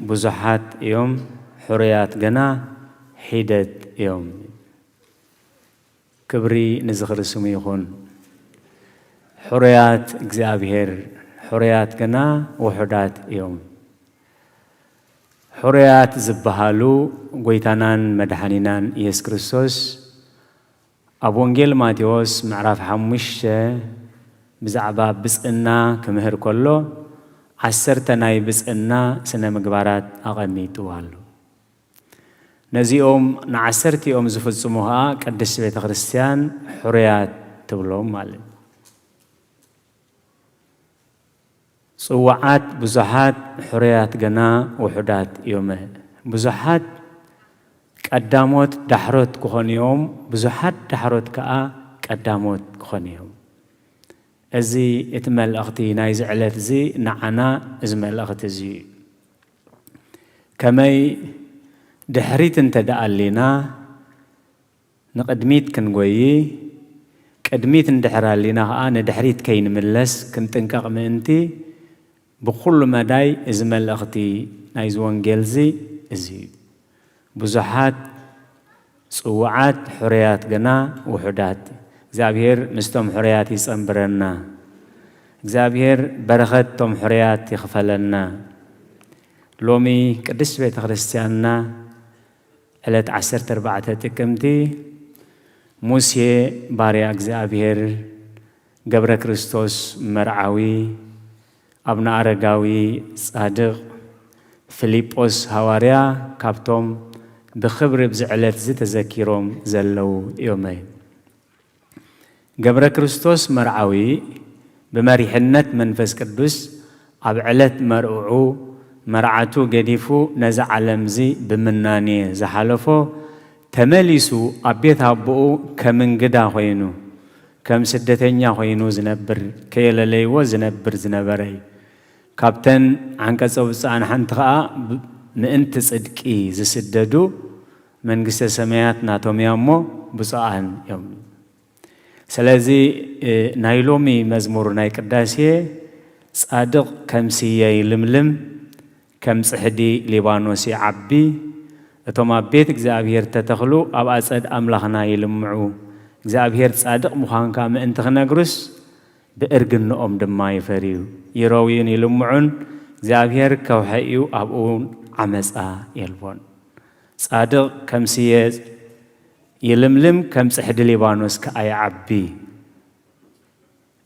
ብዙሓት እዮም፣ ሕሩያት ግና ሒደት እዮም። ክብሪ ንዝኽሪ ስሙ ይኹን። ሕሩያት እግዚኣብሔር፣ ሕሩያት ግና ውሑዳት እዮም። ሕሩያት ዝበሃሉ ጎይታናን መድሓኒናን ኢየሱስ ክርስቶስ ኣብ ወንጌል ማቴዎስ ምዕራፍ ሓሙሽተ ብዛዕባ ብጽእና ክምህር ከሎ፣ ዓሰርተ ናይ ብጽእና ስነ ምግባራት ኣቐሚጡ ኣሎ። ነዚኦም ንዓሰርቲኦም ዝፍጽሙ ኸኣ ቅድስት ቤተ ክርስቲያን ሕሩያት ትብሎም ማለት እዩ። ጽዋዓት ብዙሓት፣ ሕሩያት ግና ውሑዳት እዮም። ብዙሓት ቀዳሞት ዳሕሮት ክኾኑ እዮም፣ ብዙሓት ዳሕሮት ከኣ ቀዳሞት ክኾኑ እዮም። እዚ እቲ መልእኽቲ ናይዚ ዕለት እዚ ንዓና እዚ መልእኽቲ እዚ እዩ። ከመይ ድሕሪት እንተ ደኣ ኣሊና፣ ንቕድሚት ክንጎዪ፣ ቅድሚት እንድሕር ኣሊና ኸኣ ንድሕሪት ከይንምለስ ክንጥንቀቕ ምእንቲ፣ ብኹሉ መዳይ እዚ መልእኽቲ ናይዚ ወንጌል እዚ፣ እዚ እዩ። ብዙሓት ጽዉዓት፣ ሕሩያት ግና ውሑዳት። እግዚኣብሔር ምስቶም ሕሩያት ይጸንብረና። እግዚኣብሔር በረኸት ቶም ሕሩያት ይኽፈለና። ሎሚ ቅድስት ቤተ ክርስቲያንና ዕለት ዓሰርተ ኣርባዕተ ጥቅምቲ፣ ሙሴ ባርያ እግዚኣብሔር፣ ገብረ ክርስቶስ መርዓዊ፣ ኣብነ ኣረጋዊ ጻድቕ፣ ፊልጶስ ሃዋርያ ካብቶም ብኽብሪ ኣብዚ ዕለት እዚ ተዘኪሮም ዘለዉ እዮም። ገብረ ክርስቶስ መርዓዊ ብመሪሕነት መንፈስ ቅዱስ ኣብ ዕለት መርዕዑ መርዓቱ ገዲፉ ነዛ ዓለም እዚ ብምናኔ ዝሓለፎ፣ ተመሊሱ ኣብ ቤት ኣቦኡ ከም እንግዳ ኮይኑ፣ ከም ስደተኛ ኮይኑ ዝነብር፣ ከየለለይዎ ዝነብር ዝነበረ እዩ። ካብተን ዓንቀጸ ብፁዓን ሓንቲ ኸኣ ብ-፣ ምእንቲ ጽድቂ ዝስደዱ መንግስተ ሰማያት ናቶም እያ እሞ ብፁዓን እዮም። ስለዚ፣ እ፣ ናይ ሎሚ መዝሙር ናይ ቅዳሴ፣ "ጻድቕ ከም ስየ ይልምልም፣ ከም ጽሕዲ ሊባኖስ ይዓቢ፣ እቶም ኣብ ቤት እግዚኣብሔር ተተኽሉ፣ ኣብ ኣጸድ ኣምላኽና ይልምዑ። እግዚኣብሔር ጻድቕ ምዃንካ ምእንቲ ክነግሩስ፣ ብእርግንኦም ድማ ይፈርዩ፣ ይረውዩን ይልምዑን፣ እግዚኣብሔር ከውሐ እዩ፣ ኣብኡ እውን ዓመጻ የልቦን። ጻድቕ ከም ስየ ይልምልም፣ ከም ጽሕዲ ሊባኖስ ከኣ ይዓቢ።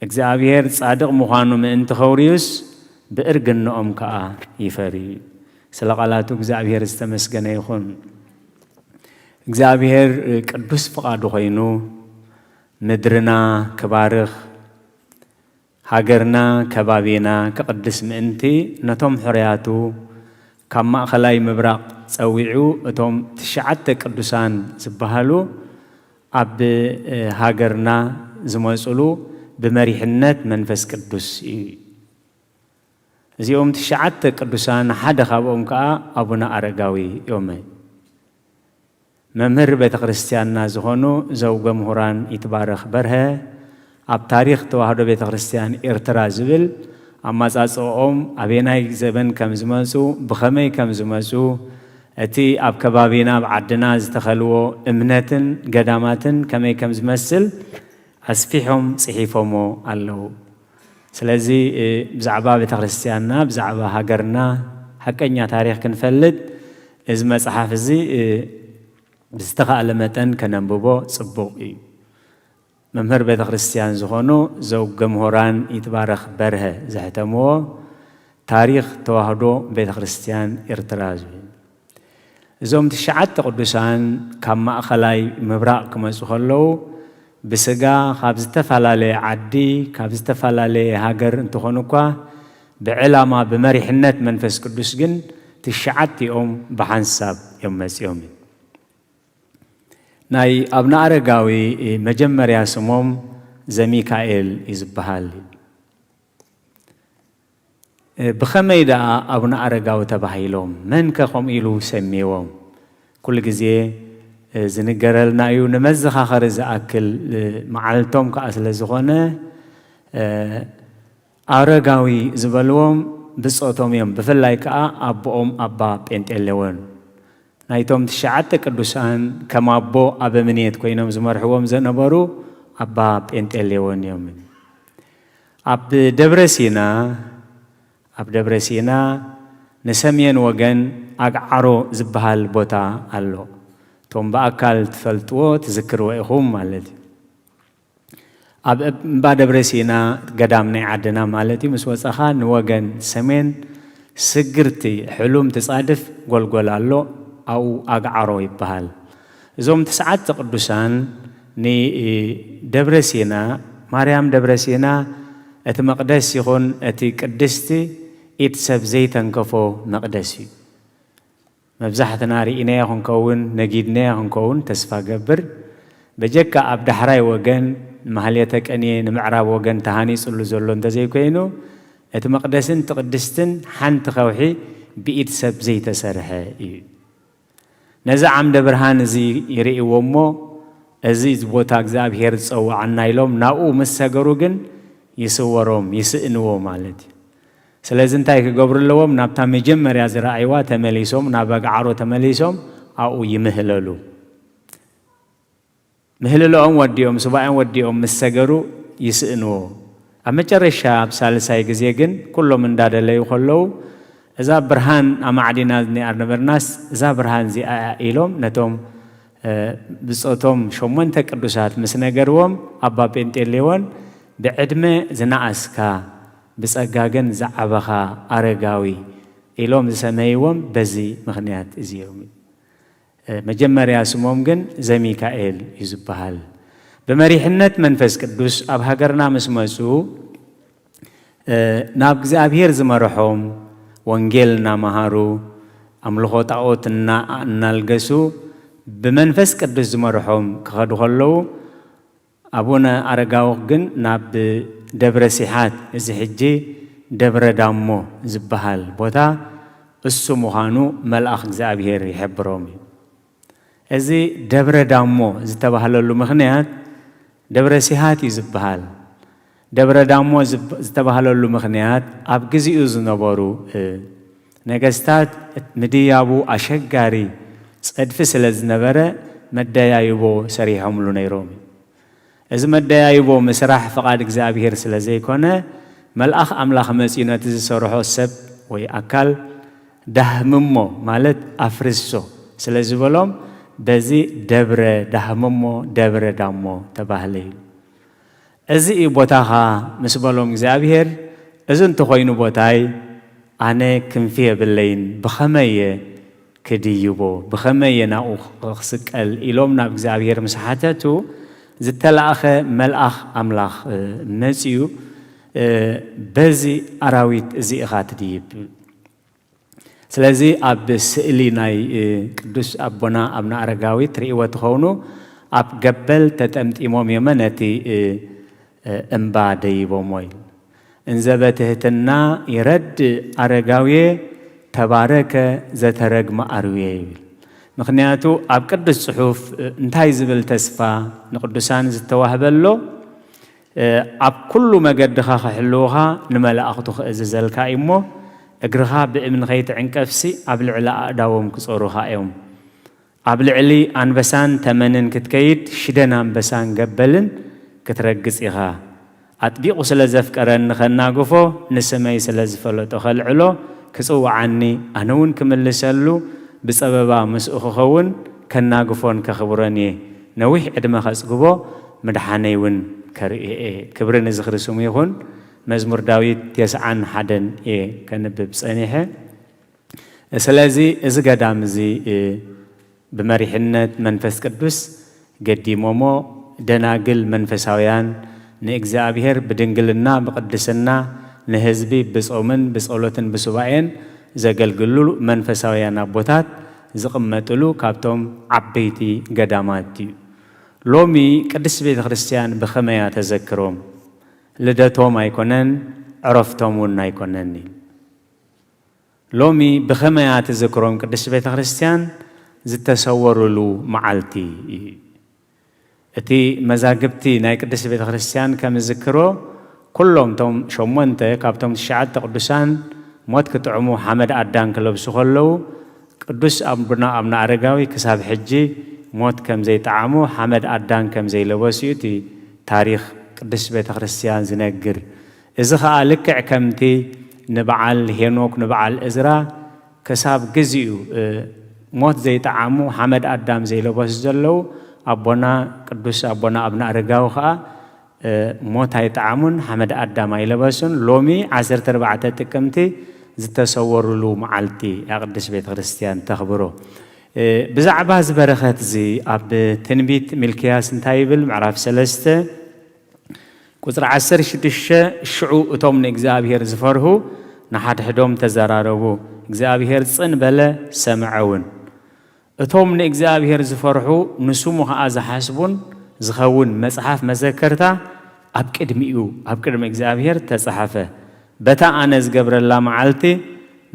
እግዚኣብሔር ጻድቕ ምዃኑ ምእንቲ ከውርዩስ፣ ብእርግንኦም ከኣ ይፈርዩ እዩ።" ስለ ቃላቱ እግዚኣብሔር ዝተመስገነ ይኹን። እግዚኣብሔር ቅዱስ ፍቓዱ ኮይኑ ምድርና ክባርኽ፣ ሃገርና ከባቢና ክቕድስ ምእንቲ፣ ነቶም ሕሩያቱ ካብ ማእኸላይ ምብራቕ ጸዊዑ፣ እቶም ትሽዓተ ቅዱሳን ዝበሃሉ ኣብ፣ እ፣ ሃገርና ዝመጹሉ ብመሪሕነት መንፈስ ቅዱስ እዩ። እዚኦም ትሽዓተ ቅዱሳን ሓደ ካብኦም ከኣ ኣቡነ ኣረጋዊ እዮም። መምህር ቤተ ክርስቲያንና ዝኾኑ ዘውገ ምሁራን ይትባረኽ በርሀ፣ ኣብ ታሪኽ ተዋህዶ ቤተ ክርስቲያን ኤርትራ ዝብል ኣመጻጽኦም፣ ኣበየናይ ዘበን ከም ዝመጹ፣ ብኸመይ ከም ዝመጹ፣ እቲ ኣብ ከባቢና፣ ኣብ ዓድና ዝተኸልዎ እምነትን ገዳማትን ከመይ ከም ዝመስል ኣስፊሖም ጽሒፎሞ ኣለዉ። ስለዚ፣ እ፣ ብዛዕባ ቤተ ክርስቲያንና፣ ብዛዕባ ሃገርና ሓቀኛ ታሪኽ ክንፈልጥ፣ እዚ መጽሓፍ እዚ፣ እ፣ ብዝተኻእለ መጠን ከነንብቦ ጽቡቕ እዩ። መምህር ቤተ ክርስቲያን ዝኾኑ ዘውገ ምሁራን ይትባረኽ በርሀ ዘሕተምዎ ታሪኽ ተዋህዶ ቤተ ክርስቲያን ኤርትራ ዝብል። እዞም ትሽዓተ ቅዱሳን ካብ ማእኸላይ ምብራቕ ክመጹ ከለዉ፣ ብስጋ ካብ ዝተፈላለየ ዓዲ፣ ካብ ዝተፈላለየ ሃገር እንተኾኑ እኳ፣ ብዕላማ ብመሪሕነት መንፈስ ቅዱስ ግን ትሽዓቲኦም ብሓንሳብ እዮም መጺኦም። ናይ ኣብነ ኣረጋዊ መጀመርያ ስሞም ዘሚካኤል እዩ ዝበሃል። ብኸመይ ደኣ ኣቡነ ኣረጋዊ ተባሂሎም? መን ከ ከምኡ ኢሉ ሰምይዎም? ኩሉ ግዜ ዝንገረልና እዩ። ንመዘኻኸሪ ዝኣክል መዓልቶም ከኣ ስለ ዝኾነ፣ ኣረጋዊ ዝበልዎም ብጾቶም እዮም። ብፍላይ ከኣ ኣቦኦም ኣባ ጴንጤሌዎን ናይቶም ትሽዓተ ቅዱሳን ከም ኣቦ ኣበምኔት ኮይኖም ዝመርሕዎም ዝነበሩ ኣባ ጴንጤሌዎን እዮም። ኣብ ደብረ ሲና፣ ኣብ ደብረ ሲና ንሰሜን ወገን ኣግዓሮ ዝበሃል ቦታ ኣሎ። እቶም ብኣካል ትፈልጥዎ ትዝክርዎ ኢኹም ማለት እዩ። ኣብ እምባ ደብረ ሲና ገዳም ናይ ዓድና ማለት እዩ፣ ምስ ወጸኻ ንወገን ሰሜን ስግርቲ ሕሉም ትጻድፍ ጎልጎል ኣሎ፣ ኣብኡ ኣግዓሮ ይበሃል። እዞም ትስዓተ ቅዱሳን ንደብረ ሲና፣ ማርያም ደብረ ሲና እቲ መቕደስ ይኹን እቲ ቅድስቲ ኢድ ሰብ ዘይተንከፎ መቕደስ እዩ። መብዛሕትና ርኢናዮ ክንከውን ነጊድናዮ ክንከውን ተስፋ ገብር። በጀካ ኣብ ዳሕራይ ወገን ማህሌተ ቅኔ ንምዕራብ ወገን ተሃኒጹሉ ዘሎ እንተዘይኮይኑ እቲ መቕደስን ትቕድስትን ሓንቲ ከውሒ ብኢድ ሰብ ዘይተሰርሐ እዩ። ነዚ ዓምደ ብርሃን እዚ ይርእይዎ እሞ እዚ ቦታ እግዚኣብሔር ዝጸውዓና ኢሎም ናብኡ ምስ ሰገሩ ግን ይስወሮም ይስእንዎ ማለት እዩ። ስለዚ እንታይ ክገብሩ ኣለዎም? ናብታ መጀመርያ ዝረኣይዋ ተመሊሶም ናብ ኣግዓሮ ተመሊሶም ኣብኡ ይምህለሉ። ምህልልኦም ወዲኦም ሱባኤም ወዲኦም ምስ ሰገሩ ይስእንዎ። ኣብ መጨረሻ ኣብ ሳልሳይ ግዜ ግን ኩሎም እንዳደለዩ ከለዉ እዛ ብርሃን ኣማዕዲና ዝኒኣ ነበርናስ እዛ ብርሃን እዚኣ እያ ኢሎም ነቶም ብጾቶም ሸሞንተ ቅዱሳት ምስ ነገርዎም ኣባ ጴንጤሌዎን ብዕድመ ዝነኣስካ ብጸጋ ግን ዝዓበኻ ኣረጋዊ ኢሎም ዝሰመይዎም በዚ ምኽንያት እዚኦም እዩ። መጀመርያ ስሞም ግን ዘሚካኤል እዩ ዝበሃል። ብመሪሕነት መንፈስ ቅዱስ ኣብ ሃገርና ምስ መጹ ናብ እግዚኣብሔር ዝመርሖም ወንጌል እናመሃሩ ኣምልኾ ጣዖት እናኣናልገሱ ብመንፈስ ቅዱስ ዝመርሖም ክኸዱ ከለዉ ኣቡነ ኣረጋዊ ግን ናብ ደብረ ሲሓት፣ እዚ ሕጂ ደብረ ዳሞ ዝበሃል ቦታ እሱ ምዃኑ መልኣኽ እግዚኣብሔር ይሕብሮም እዩ። እዚ ደብረ ዳሞ ዝተባህለሉ ምኽንያት ደብረ ሲሃት እዩ ዝበሃል። ደብረ ዳሞ ዝተባህለሉ ምኽንያት ኣብ ግዚኡ ዝነበሩ ነገስታት ምድያቡ ኣሸጋሪ ጸድፊ ስለ ዝነበረ መደያይቦ ሰሪሖምሉ ነይሮም እዩ። እዚ መደያይቦ ምስራሕ ፍቓድ እግዚኣብሔር ስለ ዘይኮነ መልኣኽ ኣምላኽ መጺኡ ነቲ ዝሰርሖ ሰብ ወይ ኣካል ዳህምሞ ማለት ኣፍርሶ ስለ ዝበሎም በዚ ደብረ ዳህምሞ ደብረ ዳሞ ተባህለ ኢሉ። እዚ እዩ ቦታኻ ምስ በሎም እግዚኣብሔር፣ እዚ እንተኾይኑ ቦታይ ኣነ ክንፊ የብለይን፣ ብኸመይ እየ ክድይቦ፣ ብኸመይ እየ ናብኡ ክስቀል ኢሎም ናብ እግዚኣብሔር ምስ ሓተቱ፣ ዝተላእኸ መልኣኽ ኣምላኽ መጺኡ በዚ ኣራዊት እዚ ኢኻ ትድይብ። ስለዚ ኣብ ስእሊ ናይ ቅዱስ ኣቦና ኣብነ ኣረጋዊ ትርእይዎ ትኾኑ ኣብ ገበል ተጠምጢሞም እዮም ነቲ እምባ ደይቦሞ ኢል። እንዘ በትህትና ይረድ ኣረጋውየ ተባረከ ዘተረግመ ኣርውየ ይብል። ምኽንያቱ ኣብ ቅዱስ ጽሑፍ እንታይ ዝብል ተስፋ ንቅዱሳን ዝተዋህበ ኣሎ? ኣብ ኩሉ መገድኻ ክሕልውኻ ንመላእኽቱ ክእዝዘልካ እዩ እሞ እግርኻ ብእምኒ ከይትዕንቀፍሲ ኣብ ልዕሊ ኣእዳዎም ክጾሩኻ እዮም። ኣብ ልዕሊ ኣንበሳን ተመንን ክትከይድ ሽደን ኣንበሳን ገበልን ክትረግጽ ኢኻ። ኣጥቢቑ ስለ ዘፍቀረኒ ከናግፎ ንስመይ ስለ ዝፈለጦ ከልዕሎ ክጽውዓኒ ኣነ እውን ክምልሰሉ ብጸበባ ምስኡ ክኸውን ከናግፎን ከኽብሮን እየ። ነዊሕ ዕድመ ከጽግቦ ምድሓነይ እውን ከርእዮ እየ። ክብሪ ንዝኽሪ ስሙ ይኹን። መዝሙር ዳዊት ተስዓን ሓደን እየ ከንብብ ጸኒሐ። ስለዚ እዚ ገዳም እዚ ብመሪሕነት መንፈስ ቅዱስ ገዲሞሞ ደናግል መንፈሳውያን ንእግዚኣብሔር ብድንግልና ብቅድስና ንህዝቢ ብጾምን ብጸሎትን ብሱባኤን ዘገልግሉ መንፈሳውያን ኣቦታት ዝቕመጥሉ ካብቶም ዓበይቲ ገዳማት እዩ። ሎሚ ቅድስት ቤተ ክርስቲያን ብኸመያ ተዘክሮም? ልደቶም ኣይኮነን፣ ዕረፍቶም እውን ኣይኮነን እዩ። ሎሚ ብኸመያ ትዝክሮም ቅድስት ቤተ ክርስቲያን ዝተሰወሩሉ መዓልቲ እዩ። እቲ መዛግብቲ ናይ ቅድስት ቤተ ክርስቲያን ከም ዝዝክሮ ኩሎም እቶም ሸሞንተ ካብቶም ትሽዓተ ቅዱሳን ሞት ክጥዕሙ ሓመድ ኣዳም ክለብሱ ከለዉ ቅዱስ ኣቡና ኣብነ ኣረጋዊ ክሳብ ሕጂ ሞት ከም ዘይጠዓሙ ሓመድ ኣዳም ከም ዘይለበሱ እዩ እቲ ታሪኽ ቅድስት ቤተ ክርስቲያን ዝነግር። እዚ ኸኣ ልክዕ ከምቲ ንበዓል ሄኖክ ንበዓል እዝራ ክሳብ ግዚኡ እ፣ ሞት ዘይጠዓሙ ሓመድ ኣዳም ዘይለበሱ ዘለዉ ኣቦና ቅዱስ ኣቦና ኣብነ ኣረጋዊ ኸኣ እ፣ ሞት ኣይጠዓሙን ሓመድ ኣዳም ኣይለበሱን። ሎሚ ዓሰርተ ኣርባዕተ ጥቅምቲ ዝተሰወሩሉ መዓልቲ እያ ቅድስት ቤተ ክርስቲያን ተኽብሮ። እ፣ ብዛዕባ እዚ በረኸት እዚ ኣብ ትንቢት ሚልክያስ እንታይ ይብል? ምዕራፍ ሰለስተ ቁጽሪ ዓሰርተ ሽዱሽተ ሽዑ እቶም ንእግዚኣብሔር ዝፈርሁ ንሓድሕዶም ተዘራረቡ፣ እግዚኣብሔር ጽን በለ ሰምዐ እውን። እቶም ንእግዚኣብሔር ዝፈርሑ ንስሙ ኸኣ ዝሓስቡን ዝኸውን መጽሓፍ መዘከርታ ኣብ ቅድሚኡ ኣብ ቅድሚ እግዚኣብሔር ተጻሓፈ። በታ ኣነ ዝገብረላ መዓልቲ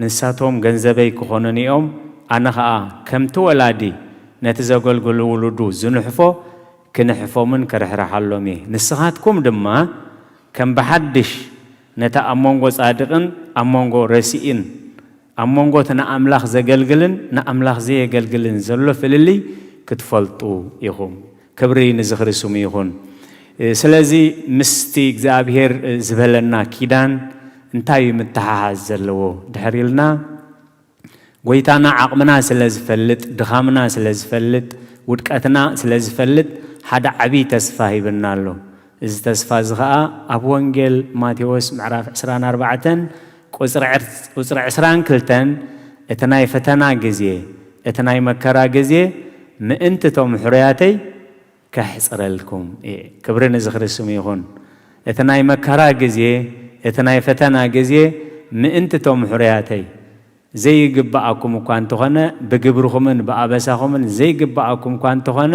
ንሳቶም ገንዘበይ ክኾኑኒ እዮም፣ ኣነ ኸኣ ከምቲ ወላዲ ነቲ ዘገልግሉ ውሉዱ ዝንሕፎ ክንሕፎምን ክርሕርሓሎም እየ። ንስኻትኩም ድማ ከም ብሓድሽ ነቲ ኣብ መንጎ ጻድቕን ኣብ መንጎ ረሲእን ኣብ መንጎ እቲ ንኣምላኽ ዘገልግልን ንኣምላኽ ዘየገልግልን ዘሎ ፍልልይ ክትፈልጡ ኢኹም። ክብሪ ንዝኽሪ ስሙ ይኹን። ስለዚ ምስቲ እግዚኣብሔር ዝበለና ኪዳን እንታይ እዩ ምትሓሓዝ ዘለዎ ድሕር ኢልና ጎይታና ዓቕምና ስለ ዝፈልጥ፣ ድኻምና ስለ ዝፈልጥ፣ ውድቀትና ስለ ዝፈልጥ ሓደ ዓብዪ ተስፋ ሂብና ኣሎ። እዚ ተስፋ እዚ ኸኣ ኣብ ወንጌል ማቴዎስ ምዕራፍ ዕስራን ኣርባዕተን ቁጽሪ ዕር-፣ ቁጽሪ ዕስራን ክልተን እቲ ናይ ፈተና ግዜ፣ እቲ ናይ መከራ ግዜ ምእንቲ እቶም ሕሩያተይ ከሕጽረልኩም እየ። ክብሪ ንዝኽሪ ስሙ ይኹን። እቲ ናይ መከራ ግዜ፣ እቲ ናይ ፈተና ግዜ ምእንቲ እቶም ሕሩያተይ ዘይግብኣኩም እኳ እንተኾነ፣ ብግብርኹምን ብኣበሳኹምን ዘይግብኣኩም እኳ እንተኾነ፣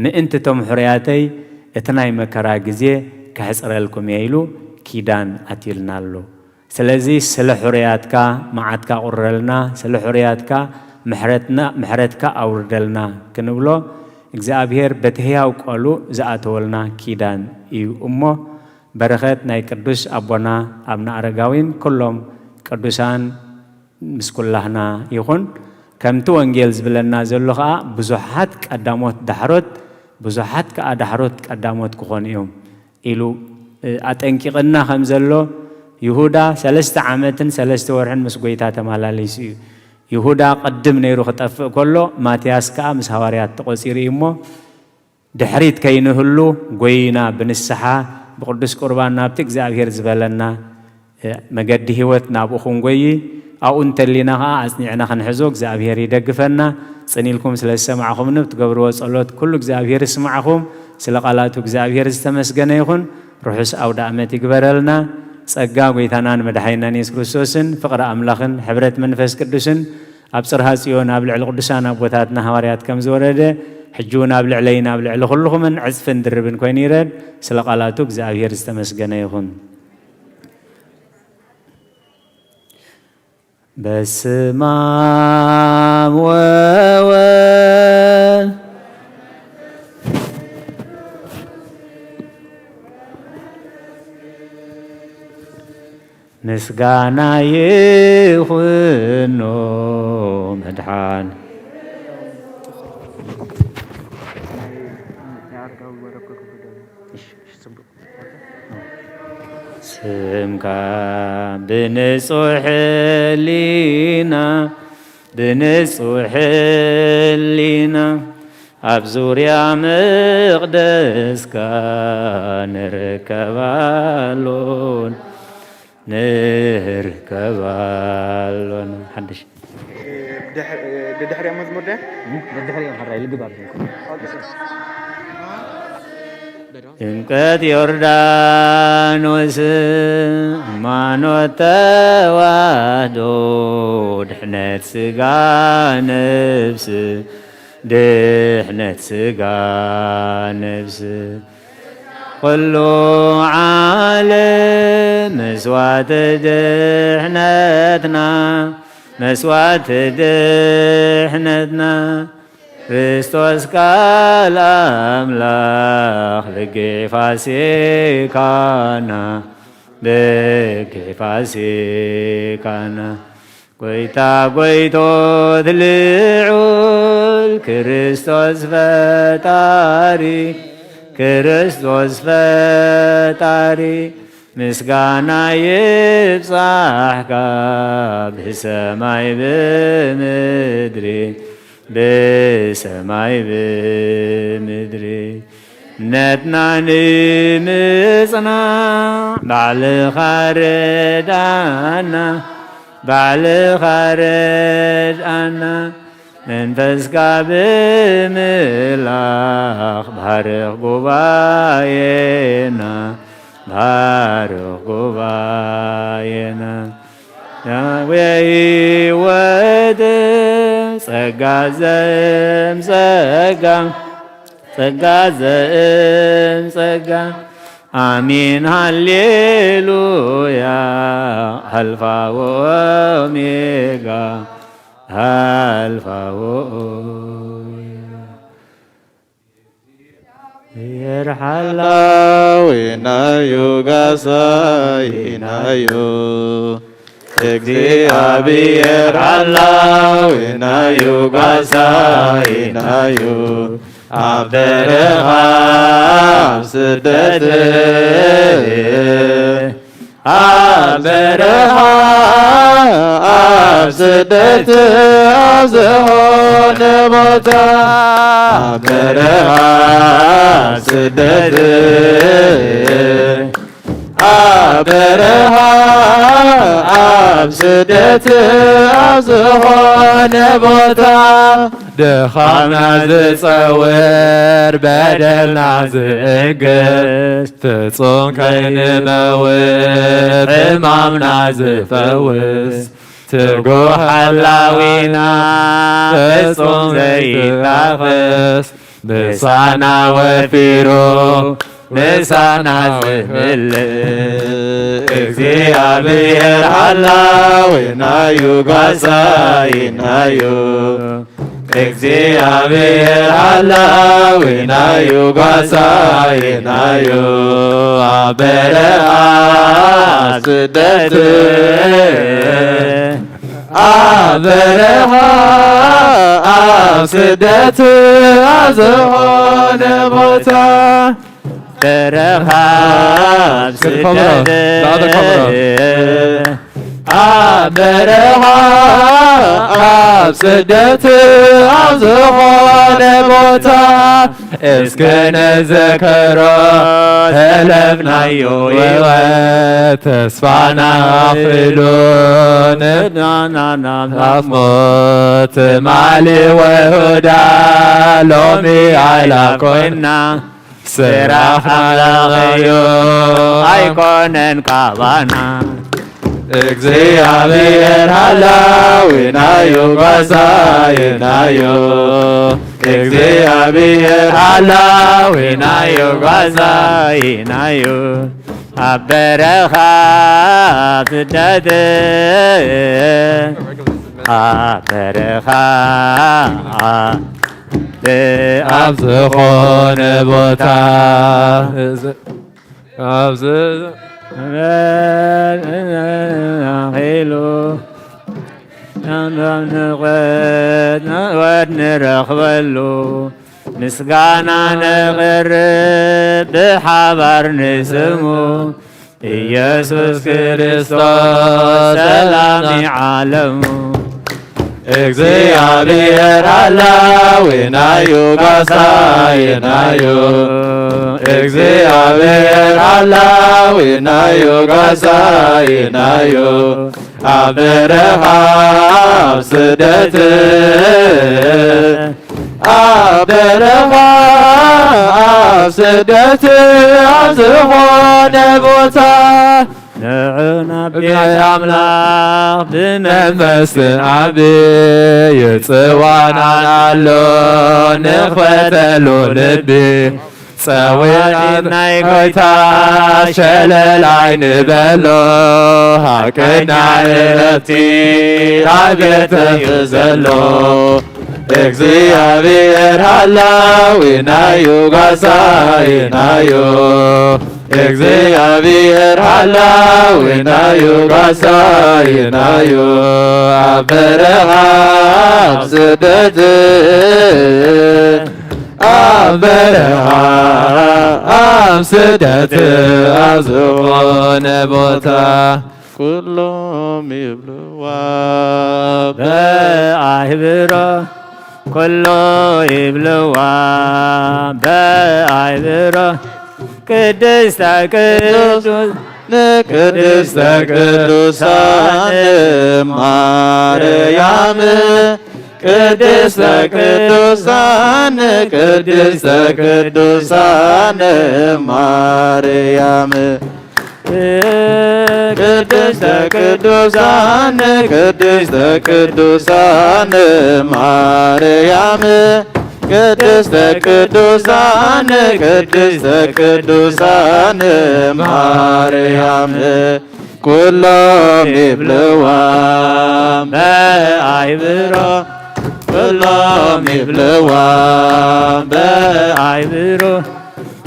ምእንቲ እቶም ሕሩያተይ እቲ ናይ መከራ ግዜ ከሕጽረልኩም እየ ኢሉ ኪዳን ኣትዩልና ኣሎ። ስለዚ ስለ ሕሩያትካ መዓትካ ቁረልና፣ ስለ ሕሩያትካ ምሕረትና-፣ ምሕረትካ ኣውርደልና ክንብሎ እግዚኣብሔር በቲ ህያው ቃሉ ዝኣተወልና ኪዳን እዩ እሞ በረኸት ናይ ቅዱስ ኣቦና ኣብነ ኣረጋዊን ኩሎም ቅዱሳን ምስ ኩላህና ይኹን። ከምቲ ወንጌል ዝብለና ዘሎ ኸኣ ብዙሓት ቀዳሞት ዳሕሮት፣ ብዙሓት ከኣ ዳሕሮት ቀዳሞት ክኾኑ እዮም ኢሉ፣ እ፣ ኣጠንቂቕና ከም ዘሎ ይሁዳ ሰለስተ ዓመትን ሰለስተ ወርሕን ምስ ጐይታ ተመላሊሱ እዩ። ይሁዳ ቅድም ነይሩ ክጠፍእ ከሎ ማትያስ ከኣ ምስ ሃዋርያት ተቖጺሩ እዩ እሞ ድሕሪት ከይንህሉ ጐይና ብንስሓ ብቅዱስ ቁርባን ናብቲ እግዚኣብሔር ዝበለና መገዲ ህይወት ናብኡ ክንጎዪ ኣብኡ እንተሊና ኸዓ ኣጽኒዕና ክንሕዞ እግዚኣብሔር ይደግፈና። ጽን ኢልኩም ስለ ዝሰማዕኹምኒ ብትገብርዎ ጸሎት ኩሉ እግዚኣብሔር ይስማዕኹም። ስለ ቃላቱ እግዚኣብሔር ዝተመስገነ ይኹን። ርሑስ ኣውደ ኣመት ይግበረልና። ጸጋ ጐይታናን መድሓኒናን የሱስ ክርስቶስን ፍቕሪ ኣምላኽን ሕብረት መንፈስ ቅዱስን ኣብ ጽርሃ ጽዮን ኣብ ልዕሊ ቅዱሳን ኣቦታትና ሃዋርያት ከም ዝወረደ ሕጂ እውን ኣብ ልዕለይን ኣብ ልዕሊ ኩልኹምን ዕጽፍን ድርብን ኮይኑ ይረድ። ስለ ቃላቱ እግዚኣብሔር ዝተመስገነ ይኹን። በስመ አብ ወወልድ ምስጋና ይኹኖ መድሓን ስምካ ብንጹሕ ሕሊና፣ ብንጹሕ ሕሊና ኣብ ዙርያ መቕደስካ ንርከባሉን ንርከባሉን። ሓድሽ። ድድሕሪኦም መዝሙር ድያ? ድድሕሪኦም ሕራይ ልግባብ። ጥምቀት ዮርዳኖስ ሃይማኖት ተዋህዶ ድሕነት ስጋ ነብስ፣ ድሕነት ስጋ ነብስ። ኩሉ ዓለም መስዋዕቲ ድሕነትና፣ መስዋዕቲ ድሕነትና። ክርስቶስ ቃል ኣምላኽ በጊዕ ፋሲካና፣ በጊዕ ፋሲካና። ጐይታ ጐይቶት ልዑል ክርስቶስ ፈጣሪ፣ ክርስቶስ ፈጣሪ። ምስጋና ይብጻሕካ ብሰማይ ብምድሪ፣ ብሰማይ ብምድሪ። እምነትና ንምጽናዕ ባዕልኻ ርድኣና፣ ባዕልኻ ርድኣና። መንፈስካ ብምልኣኽ ባርኽ ጉባኤና፣ ባርኽ ጉባኤና። ዳግመ ህይወት ጸጋ ዘእም ጸጋ፣ ጸጋ ዘእም ጸጋ። ኣሜን ሃሌሉያ፣ ኣልፋ ወኦሜጋ፣ ኣልፋ ወኦሜጋ። የርሓላዊናዩ ጋሳይናዩ፣ እግዚኣብሔር ሓላዊናዩ ጋሳይናዩ። ኣብ በረኻ ኣብ ስደት፣ ኣብ በረኻ ኣብ ስደት ኣብ ዝኾነ ቦታ፣ ኣብ በረኻ ኣብ ስደት፣ ኣብ በረኻ ኣብ ስደት ኣብ ዝኾነ ቦታ፣ ድኻምና ዝጸውር በደልና ዝእግስ፣ ፍጹም ከይንመውት ሕማምና ዝፈውስ፣ ትጉህ ሓላዊና ፍጹም ዘይጣኸስ፣ ምሳና ወፊሩ ምሳና ዝምልእ። እግዚኣብሔር ሓላዊናዩ ጋሳይናዩ፣ እግዚኣብሔር ሓላዊናዩ ጋሳይናዩ። ኣብ በረኻ ስደት፣ ኣብ በረኻ ኣብ ስደት ኣብ ዝኾነ ቦታ፣ በረኻ ኣብ ስደት፣ ኣብ በረኻ ኣብ ስደት ኣብ ዝኾነ ቦታ፣ እስከ ንዘከሮ ተለፍናዮ ህይወት፣ ተስፋና ኣኽሉ ንናና ናብ ሞት። ትማሊ ወሁዳ ሎሚ ኣይላብ ኮይና፣ ስራሕ ኣምላኽ እዩ ኣይኮነን ካባና። እግዚኣብሔር ሓላዊናዩ ጓሳይናዩ፣ እግዚኣብሔር ሓላዊናዩ ጓሳይናዩ። ኣብ በረኻ ኣብ ስደት፣ ኣብ በረኻ ኣብ ዝኾነ ቦታ፣ ኣብዚ ኢሉ ንቕወት ንረኽበሉ፣ ምስጋና ነቕርብ ብሓባር ንስሙ። ኢየሱስ ክርስቶስ ሰላም ዓለሙ። እግዚኣብሔር ሓላዊናዩ ጓሳይናዩ፣ እግዚኣብሔር ሓላዊናዩ ጓሳይናዩ። ኣብ በረኻ ኣብ ስደት፣ ኣብ በረኻ ኣብ ስደት ኣብ ዝኾነ ቦታ፣ ንዑ ናብ ቤት ኣምላኽ ብመንፈስ ንዓቢ። ይጽዋዕና ኣሎ ንኽፈተሉ ልቢ። ጸዊዕና ናይ ጎይታ ሸለል ኣይንበሎ። ሓቀኛ ዕረፍቲ ኣብ ቤት እዩ ዘሎ። እግዚኣብሔር ሓላዊናዩ ጓሳይናዩ፣ እግዚኣብሔር ሓላዊናዩ ጓሳይናዩ። ኣብ በረኻ ኣብ ስደት፣ ኣብ በረኻ ኣብ ስደት ኣብ ዝኾነ ቦታ ኩሎም ይብልዋ በኣይብሮ ኩሎ ይብልዋ በኣይብሮ ቅድስተ ቅዱስ ንቅድስተ ቅዱሳን ማርያም ቅድስተ ቅዱሳን ቅድስተ ቅዱሳን ማርያም ቅድስተ ቅዱሳን ቅድስተ ቅዱሳን ማርያም ቅድስተ ቅዱሳን ቅድስተ ቅዱሳን ማርያም ኩሎም ይብልዋ በኣይብሮ ኩሎም ይብልዋ በኣይብሮ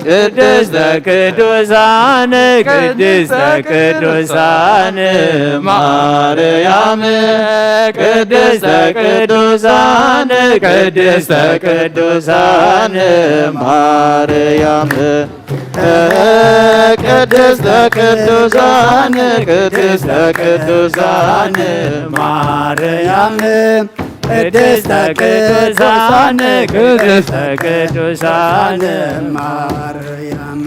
ቅድስተ ቅዱሳን ቅድስተ ቅዱሳን ማርያም ቅድስተ ቅዱሳን ቅድስተ ቅዱሳን ማርያም ቅድስተ ቅዱሳን ቅድስተ ቅዱሳን ማርያም ቅድስተ ቅዱሳን ቅድስተ ቅዱሳን ማርያም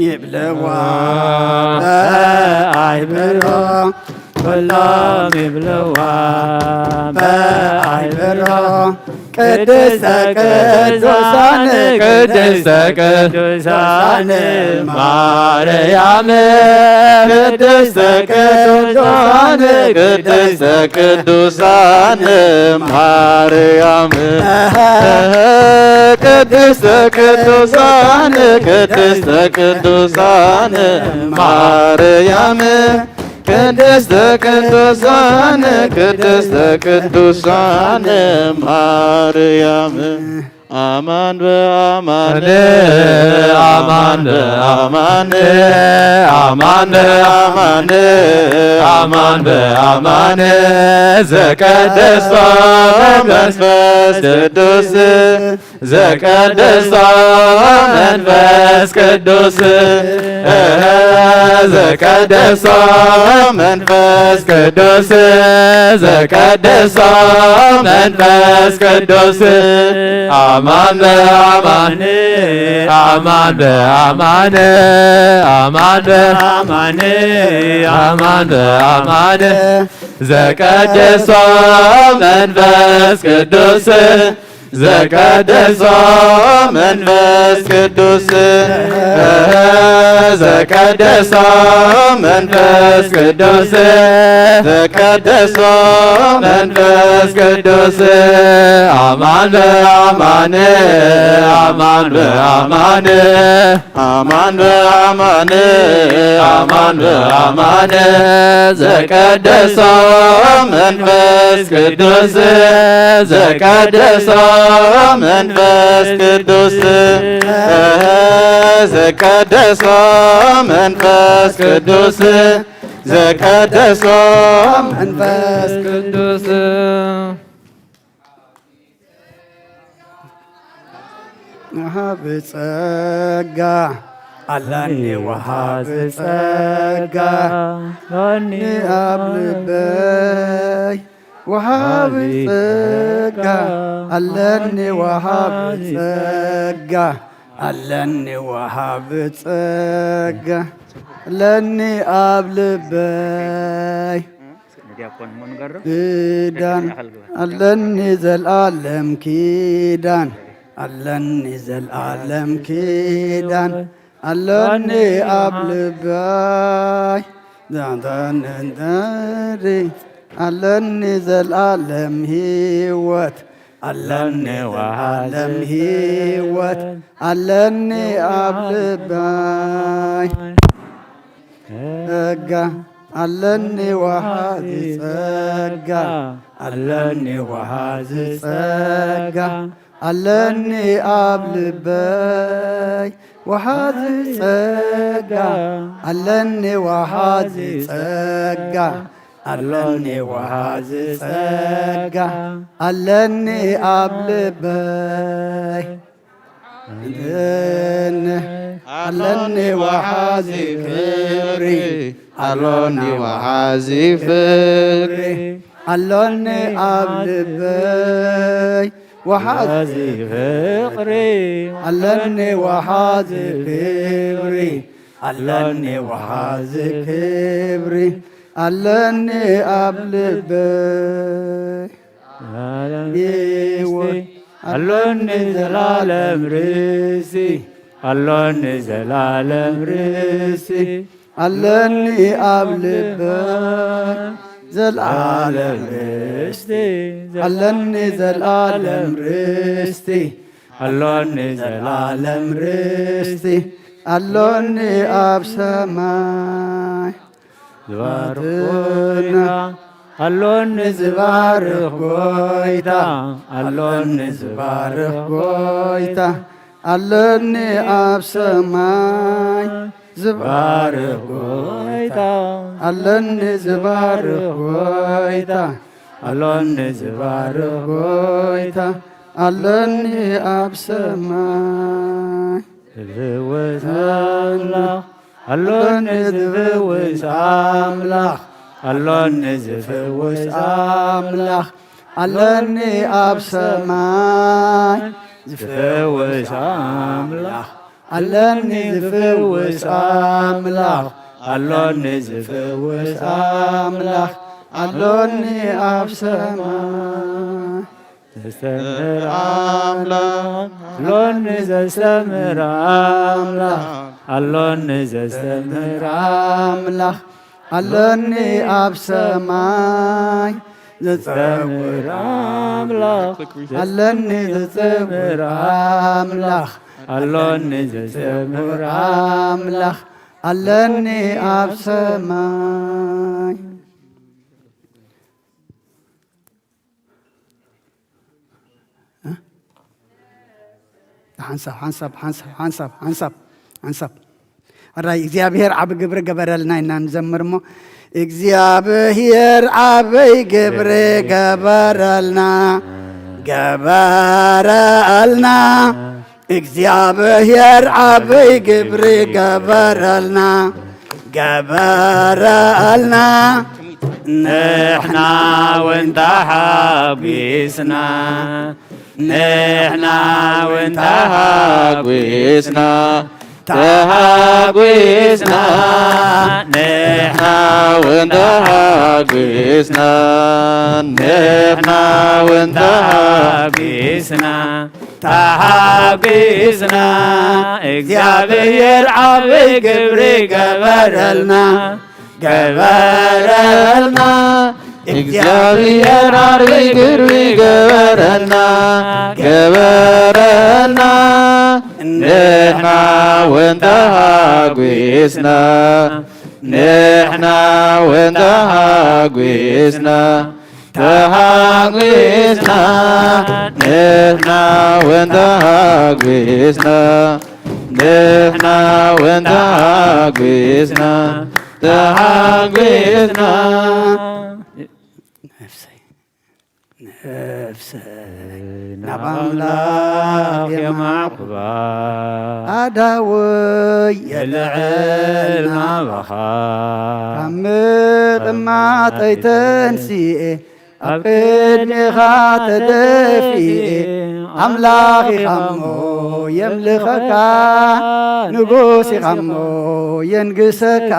ይብልዋ በኣይብሮ ኩሎም ይብልዋ በኣይብሮ ቅድስተ ቅዱሳን ቅድስተ ቅዱሳን ማርያም ቅድስተ ቅዱሳን ቅድስተ ቅዱሳን ማርያም ቅድስተ ቅዱሳን ቅድስተ ቅዱሳን ማርያም ቅድስተ ቅዱሳን ቅድስተ ቅዱሳን ማርያም አማን በአማን አማን በአማን አማን በአማን አማን በአማን ዘቀደስቶ መንፈስ ቅዱስ ዘቀደስቶ መንፈስ ቅዱስ ዘቀደስቶ መንፈስ ቅዱስ ዘቀደስቶ መንፈስ ቅዱስ አማን በአማን አማን በአማን አማን በአማን አማን በአማን ዘቀደስቶ መንፈስ ቅዱስ ዘቀደስቶ መንፈስ ቅዱስ ዘቀደስቶ መንፈስ ቅዱስ ዘቀደስቶ መንፈስ ቅዱስ አማን በአማን አማን በአማን አማን በአማን አማን በአማን ዘቀደሶ መንፈስ ቅዱስ ዘቀደሶ መንፈስ ቅዱስ ዘቀደሶ መንፈስ ቅዱስ ዘቀደሶ መንፈስ ቅዱስ ወሃብ ጸጋ ኣለኒ ወሃብ ጸጋ ኣለኒ ኣብ ልበይ ወሃብ ጸጋ ኣለኒ ወሃብ ጸጋ ኣለኒ ወሃብ ጸጋ ኣለኒ ኣብ ልበይ ንዲያቆን እሞ ንገርም። ኪዳን ከከም ያህል ግበር። ኣለኒ ዘልኣለም ኪዳን ኣለኒ ዘልኣለም ኪዳን ኣለኒ ኣብ ልባይ ዛንታንንተሪ ኣለኒ ዘልኣለም ህይወት ኣለኒ ዘልኣለም ህይወት ኣለኒ ኣብ ልባይ ጸጋ ኣለኒ ወሃዚ ጸጋ ኣለኒ ወሃዚ ጸጋ ኣለኒ ኣብ ልበይ ወሃዚ ጸጋ ኣለኒ ወሃዚ ጸጋ ኣለኒ ወሃዚ ጸጋ ኣለኒ ኣብ ልበይ እነ ኣለኒ ወሓዚ ክብሪ፣ ኣለኒ ወሓዚ ፍቕሪ፣ ኣለኒ ኣብ ልበይ ወሓዚ ፍቕሪ፣ ኣለኒ ወሓዚ ክብሪ፣ ኣለኒ ወሓዚ ክብሪ፣ ኣለኒ ኣብ ልበይ። ዘላለም ርስቲ ኣሎኒ ዘላለም ርስቲ ኣሎኒ ዘላለም ርስቲ ኣለኒ ኣብ ልበይ ዘላለም ርስቲ ኣለኒ ዘላለም ርስቲ ኣሎኒ ዘላለም ርስቲ ኣሎኒ ኣብ ሰማይ። ዝባርኽ ጎይታ ኣሎኒ ዝባርኽ ጎይታ ኣሎኒ ዝባርኽ ጎይታ ኣለኒ ኣብ ሰማይ። ዝባርኽ ጎይታ ኣለኒ ዝባርኽ ጎይታ ኣሎኒ ዝባርኽ ጎይታ ኣለኒ ኣብ ሰማይ። ዝፍውስ ኣምላኽ ኣሎኒ ዝፍውስ ኣምላኽ ኣሎኒ ዝፍውስ ኣምላኽ ኣለኒ ኣብ ሰማይ። ዝፍውስ ኣምላኽ ኣለኒ ዝፍውስ ኣምላኽ ኣሎኒ ዝፍውስ ኣምላኽ ኣሎኒ ኣብ ሰማይ። ዘስተምህር ኣምላኽ ኣሎኒ ዘስተምህር ኣምላኽ ኣሎኒ ዘስተምህር ኣምላኽ ኣለኒ ኣብ ሰማይ። ዘስተምህር ኣምላኽ ኣለኒ ዘስተምህር ኣምላኽ ኣሎኒ ዘስተምህር ኣምላኽ ኣለኒ ኣብ ሰማይ። ሓንሳብ ሓንሳብ ሓንሳብ ሓንሳብ ሓንሳብ ሓንሳብ ኣራይ እግዚኣብሔር ዓቢ ግብሪ ገበረልና ኢና ንዘምር እሞ እግዚኣብሔር ዓበይ ግብሪ ገበረልና ገበረልና እግዚኣብሔር ዓበይ ግብሪ ገበረልና ገበረልና ንሕና እውን ተሓጒስና ንሕና እውን ተሓጒስና ተሓጒስና ንሕና እውን ተሓጒስና ንሕና እውን ተሓጒስና ተሓጒስና እግዚኣብሔር ዓብይ ግብሪ ገበረልና ገበረልና እግዚኣብሔር ዓብይ ግብሪ ገበረልና ገበረልና ንሕና እውን ተሓጒስና ንሕና እውን ተሓጒስና ተሓጒስና ንሕና እውን ተሓጒስና ንሕና እውን ተሓጒስና ተሓጒስና ነፍሰይ ነፍሰይ ናብ ኣምላኽ የማዕቁባ ኣዳወይ የልዕል ናባኻ ካብ ምቕማጠይ ተንሲኤ ኣብ ቅድሜኻ ተደፊኤ ኣምላኽ ኢኻሞ የምልኸካ ንጉስ ኢኻሞ የንግሰካ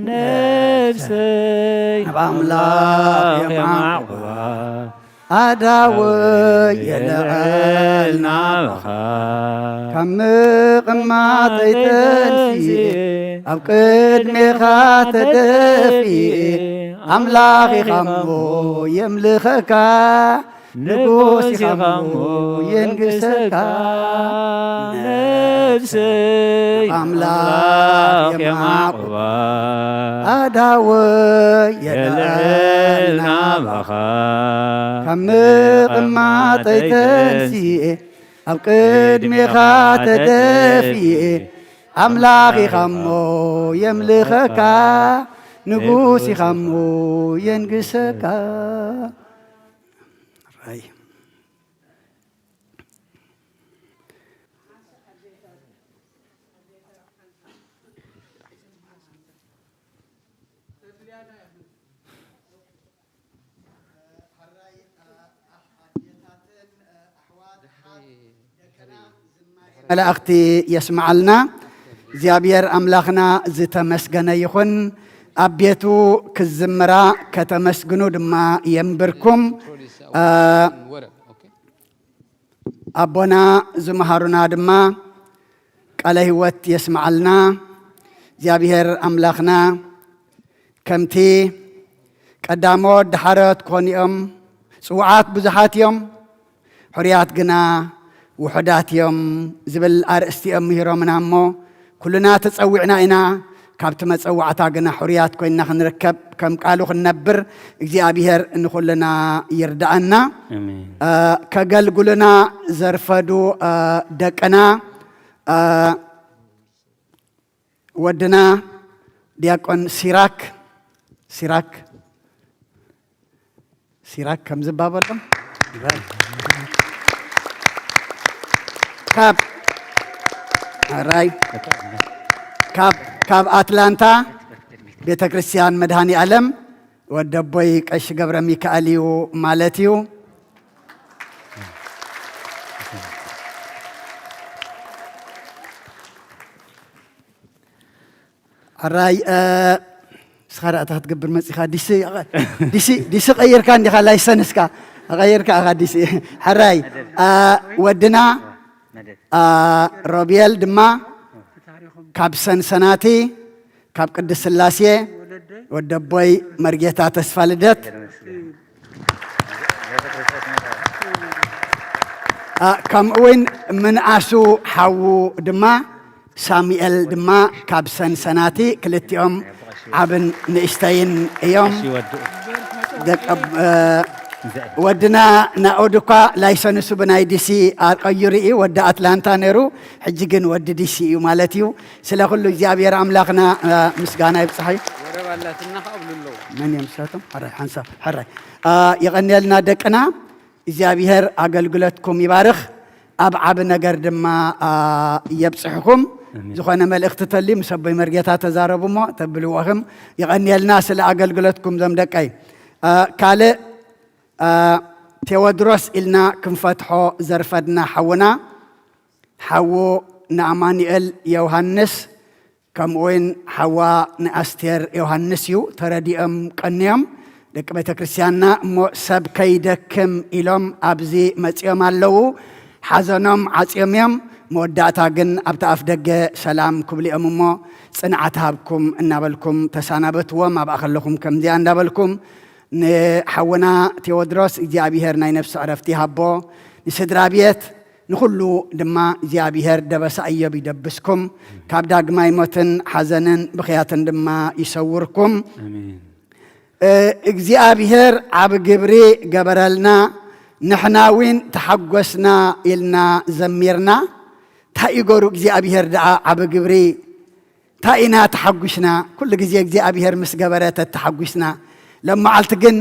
ነፍሰይ ናብ ኣምላኽ የማዕቁባ ኣዳወይ የልዕል ናባኻ ካብ ምቕማጠይ ተንሲኤ ኣብ ቅድሜኻ ተደፊኤ ኣምላኽ ኢኻሞ የምልኸካ ንጉስ ኢኻሞ የንግሰካ ነፍሰይ ኣምላኽ የማዕቁባ ኣዳወይ የልዕል ናባኻ ካብ ምቕማጠይ ተንሲኤ ኣብ ቅድሜኻ ተደፊኤ ኣምላኽ ኢኻሞ የምልኸካ ንጉስ ኢኻሞ የንግሰካ ራይ መላእኽቲ የስምዓልና። እግዚኣብሔር ኣምላኽና ዝተመስገነ ይኹን። ኣብ ቤቱ ክዝምራ ከተመስግኑ ድማ የንብርኩም። እ፣ ኣቦና ዝመሃሩና ድማ ቃለ ህይወት የስምዓልና። እግዚኣብሔር ኣምላኽና ከምቲ ቀዳሞት ደሓሮት ክኾኑ እዮም፣ ጽዉዓት ብዙሓት እዮም፣ ሕሩያት ግና ውሑዳት እዮም ዝብል ኣርእስቲ እዮም ምሂሮምና እሞ፣ ኩልና ተጸዊዕና ኢና፣ ካብቲ መጸዋዕታ ግና ሕሩያት ኮይንና ክንርከብ፣ ከም ቃሉ ክንነብር እግዚኣብሔር ንኹልና ይርድኣና። ኣሜን። እ፣ ከገልግሉና ዘርፈዱ፣ እ፣ ደቅና፣ እ፣ ወድና ዲያቆን ሲራክ፣ ሲራክ፣ ሲራክ ከም ዝባበሎም ካብ ራይ ካብ፣ ካብ ኣትላንታ ቤተ ክርስቲያን መድኃኔ ዓለም ወዲ ኣቦይ ቀሺ ገብረ ሚካኤል እዩ ማለት እዩ። ሕራይ፣ እ፣ ንስኻ ደኣ እንታይ ክትገብር መጺኻ? ዲሲ፣ ዲሲ፣ ዲሲ ቀይርካ እንዲኻ፣ ላይሰንስካ ቀይርካ ኢኻ ዲሲ። ሕራይ፣ እ፣ ወድና፣ እ፣ ሮቤል ድማ ካብ ሰንሰናቲ፣ ካብ ቅድስት ስላሴ፣ ወደቦይ መርጌታ ተስፋ ልደት፣ እ፣ ከምኡውን ምንኣሱ ሓዉ ድማ ሳሙኤል ድማ ካብ ሰንሰናቲ፣ ክልቲኦም ዓብን ንእሽተይን እዮም። ደቀ-፣ እ፣ ወድና ናኦድ እኳ ላይሰንሱ ብናይ ዲሲ ኣቀይሩ እዩ፣ ወዲ ኣትላንታ ነይሩ፣ ሕጂ ግን ወዲ ዲሲ እዩ ማለት እዩ። ስለ ኩሉ እግዚኣብሔር ኣምላኽና፣ እ፣ ምስጋና ይብጽሓ እዩ። ወረብ ኣላትና ከኣ ኣብሉ ኣለዉ። መን እዮም ንሳቶም? ሕራይ፣ ሓንሳብ፣ ሕራይ። እ፣ የቐንየልና ደቅና። እግዚኣብሔር ኣገልግሎትኩም ይባርኽ፣ ኣብ ዓቢ ነገር ድማ፣ አ፣ የብጽሕኹም። ኣሜን። ዝኾነ መልእኽቲ ተልዩ ምስ ኣቦይ መርጌታ ተዛረቡ እሞ ተብልዎ ኢኹም። የቐንየልና ስለ ኣገልግሎትኩም ዞም ደቀይ። አ፣ ካልእ፣ አ፣ ቴዎድሮስ ኢልና ክንፈትሖ ዘርፈድና ሓውና፣ ሓዉ ንኣማኑኤል ዮሃንስ፣ ከምኡውን ሓዋ ንኣስቴር ዮሃንስ እዩ። ተረዲኦም ቀንዮም፣ ደቂ ቤተ ክርስቲያንና እሞ ሰብ ከይደክም ኢሎም ኣብዚ መጺኦም ኣለዉ። ሓዘኖም ዓጽዮም እዮም። መወዳእታ ግን ኣብቲ ኣፍ ደገ ሰላም ክብሉ እዮም እሞ፣ ጽንዓት ሃብኩም እናበልኩም ተሰናበትዎም። ኣብኣ ከለኹም ከምዚኣ እንዳበልኩም ንሓውና ቴዎድሮስ እግዚኣብሔር ናይ ነፍሲ ዕረፍቲ ይሃቦ። ንስድራ ቤት ንኹሉ ድማ እግዚኣብሔር ደበሳ እዮብ ይደብስኩም። ካብ ዳግማይ ሞትን ሓዘንን ብኽያትን ድማ ይሰውርኩም። ኣሜን። እ፣ እግዚኣብሔር ዓቢ ግብሪ ገበረልና፣ ንሕና እውን ተሓጎስና ኢልና ዘሚርና። እንታይ ይገሩ እግዚኣብሔር ደኣ ዓቢ ግብሪ? እንታይ ኢና ተሓጒስና? ኩሉ ግዜ እግዚኣብሔር ምስ ገበረ ተተሓጒስና። ሎመዓልቲ ግን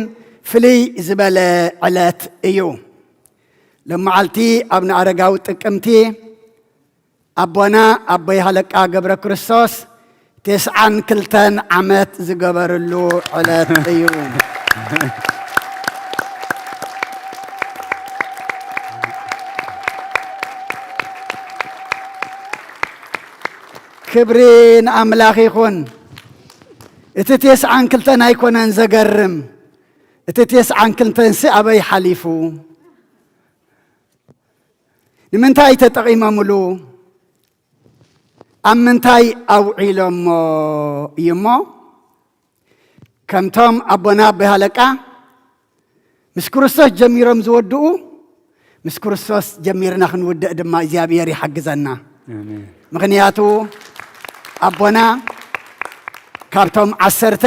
ፍልይ ዝበለ ዕለት እዩ። ሎመዓልቲ ኣቡነ ኣረጋዊ ጥቅምቲ ኣቦና ኣቦይ ሃለቃ ገብረ ክርስቶስ ተስዓን ክልተን ዓመት ዝገበርሉ ዕለት እዩ። ክብሪ ንኣምላኽ ይኹን። እቲ ተስዓን ክልተን ኣይኮነን ዘገርም፣ እቲ ተስዓን ክልተንሲ ኣበይ ሓሊፉ? ንምንታይ ተጠቒሞምሉ? ኣብ ምንታይ ኣውዒሎሞ እዩ እሞ? ከምቶም ኣቦና ኣቦይ ሃለቃ ምስ ክርስቶስ ጀሚሮም ዝወድኡ፣ ምስ ክርስቶስ ጀሚርና ክንውድእ ድማ እግዚኣብሔር ይሓግዘና። ኣሜን። ምኽንያቱ ኣቦና ካብቶም ዓሰርተ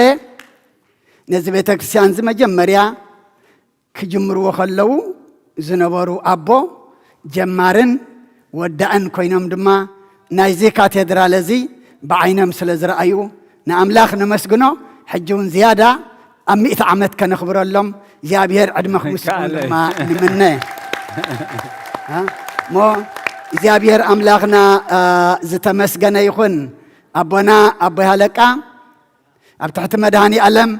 ነዚ ቤተ ክርስቲያን እዚ መጀመርያ ክጅምርዎ ከለዉ ዝነበሩ ኣቦ፣ ጀማርን ወዳእን ኮይኖም ድማ ናይዚ ካቴድራል እዚ ብዓይኖም ስለ ዝረኣዩ ንኣምላኽ ነመስግኖ። ሕጂ እውን ዝያዳ ኣብ ሚእቲ ዓመት ከነኽብረሎም እግዚኣብሔር ዕድመ ክምስኩም ከኣለ። ድማ ንምነ። እ? እሞ እግዚኣብሔር ኣምላኽና፣ እ፣ ዝተመስገነ ይኹን። ኣቦና ኣቦይ ሃለቃ ኣብ ትሕቲ መድኃኔ ዓለም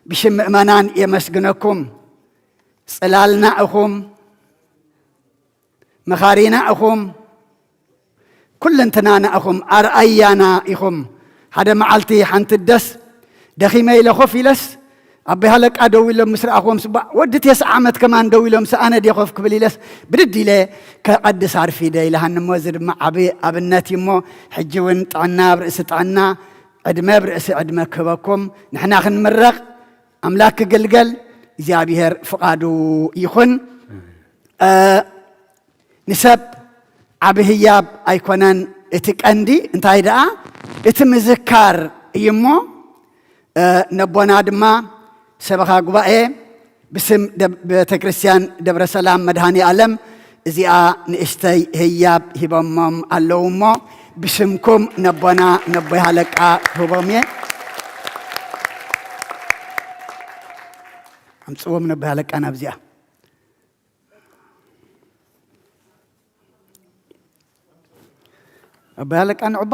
ብሽም ምእመናን የመስግነኩም። ጽላልና ኢኹም፣ መኻሪና ኢኹም፣ ኩለንትናና ኢኹም፣ ኣርኣያና ኢኹም። ሓደ መዓልቲ ሓንቲ ደስ ደኺመ ኢለ ኮፍ ኢለስ፣ ኣቦይ ሃለቃ ደው ኢሎም ምስ ረኣኽዎም፣ ስባእ ወዲ ተስዓ ዓመት ከማን ደው ኢሎም፣ ሰኣነ ድየ ኮፍ ክብል ኢለስ፣ ብድድ ኢለ ከቐድስ ኣርፊደ ኢልሃኒ እሞ፣ እዚ ድማ ዓቢ ኣብነት እዩ እሞ፣ ሕጂ እውን ጥዕና ኣብ ርእሲ ጥዕና፣ ዕድመ ኣብ ርእሲ ዕድመ ክህበኩም፣ ንሕና ክንምረቕ፣ ኣምላክ ክግልገል እግዚኣብሔር ፍቓዱ ይኹን። እ፣ ንሰብ ዓቢ ህያብ ኣይኮነን እቲ ቀንዲ፣ እንታይ ደኣ እቲ ምዝካር እዩ እሞ፣ እ፣ ነቦና ድማ ሰበኻ ጉባኤ ብስም ደብ-፣ ቤተ ክርስቲያን ደብረ ሰላም መድኃኔ ዓለም እዚኣ ንእሽተይ ህያብ ሂቦሞም ኣለዉ እሞ፣ ብስምኩም ነቦና ነቦይ ሃለቃ ክህቦም እየ። ኣምጽዎም ነቦይ ሃለቃ ናብዚኣ። ኣቦይ ኣለቃ ንዑባ?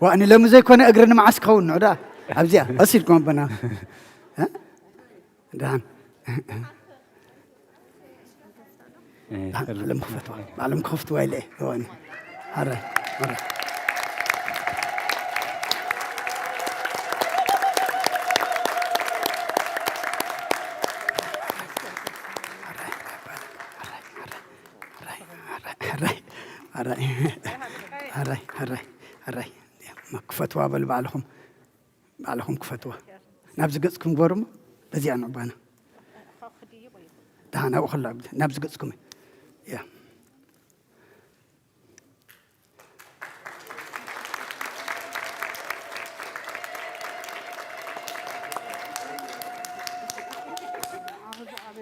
ዋ፣ ንለሚ ዘይኮነ እግሪ ንመዓስ ክኸውን ንዑ ደኣ። ኣብዚኣ፣ ቀስ ኢልኩም ኣቦና። እ? ደሓን። እ፣ ደሓን፣ ባዕሎም ክፈትዋ። ባዕሎም ክኸፍትዋ ኢለ እየ። እዋኒ። ኣረ፣ ኣረ። ኣራይ፣ ኣራይ፣ ኣራይ፣ ኣራይ፣ ኣራይ፣ ኣራይ። ክፈትዋ በሉ ባዕልኹም፣ ባዕልኹም ክፈትዋ። ናብዚ ገጽኩም ግበሩ እሞ፣ በዚኣ ንዕባና። ደሓን ኣብኡ ከሎ፣ ናብዚ ገጽኩም። ያ።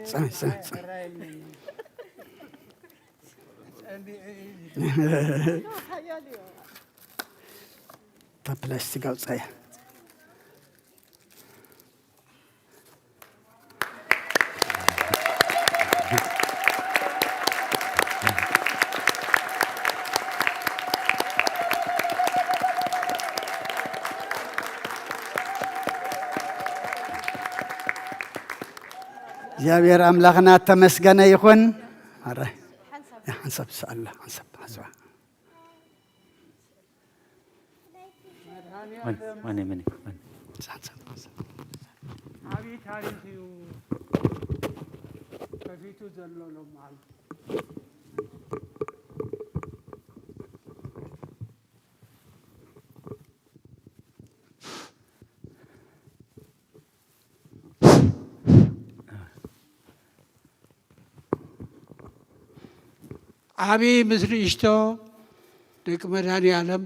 ጽናሕ፣ ጽናሕ፣ ጽናሕ። እታ ፕላስቲክ ኣውጻያ። እግዚኣብሔር ኣምላኽና እተመስገነ ይኹን። ኣረ፣ ሓንሳብ ትስኣላ፣ ሓንሳብ፣ ሓንሳብ። መን፣ መን፣ መን፣ መን? ሓንሳብ፣ ሓንሳብ። ዓብዪ ታሪኽ እዩ ከፊቱ ዘሎ ሎማዓንቲ። ዓብዪ ምስ ንእሽቶ ደቂ መድኃኔ ዓለም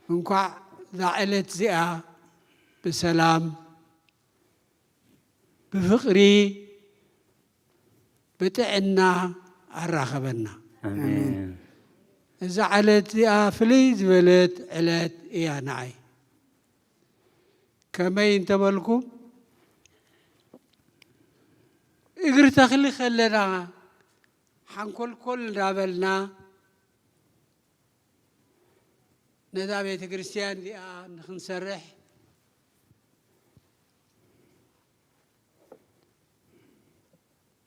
እንኳዕ እዛ ዕለት እዚኣ ብሰላም፣ ብፍቕሪ፣ ብጥዕና ኣራኸበና። ኣሜን። እዛ ዕለት እዚኣ ፍልይ ዝበለት ዕለት እያ ንዓይ። ከመይ እንተበልኩም፣ እግሪ ተኽሊ ከለና ሓንኮልኮል እንዳበልና ነዛ ቤተ ክርስቲያን እዚኣ ንኽንሰርሕ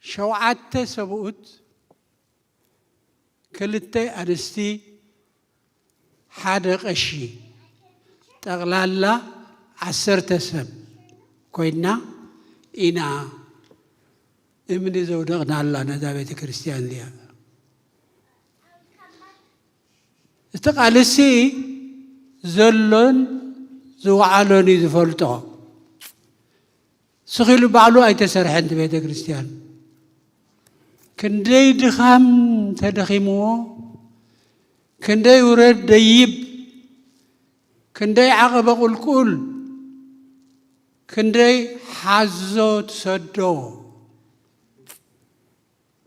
ሸውዓተ ሰብኡት፣ ክልተ ኣንስቲ፣ ሓደ ቀሺ፣ ጠቕላላ ዓሰርተ ሰብ ኮይና ኢና እምኒ ዘውደቕናላ ነዛ ቤተ ክርስቲያን እዚኣ። እቲ ቃልሲ ዘሎን ዝወዓሎን እዩ ዝፈልጦ። ስኺሉ ባዕሉ ኣይተሰርሐን እቲ ቤተ ክርስቲያን። ክንደይ ድኻም ተደኺምዎ፣ ክንደይ ውረድ ደይብ፣ ክንደይ ዓቐበ ቁልቁል፣ ክንደይ ሓዞ ትሰዶ፣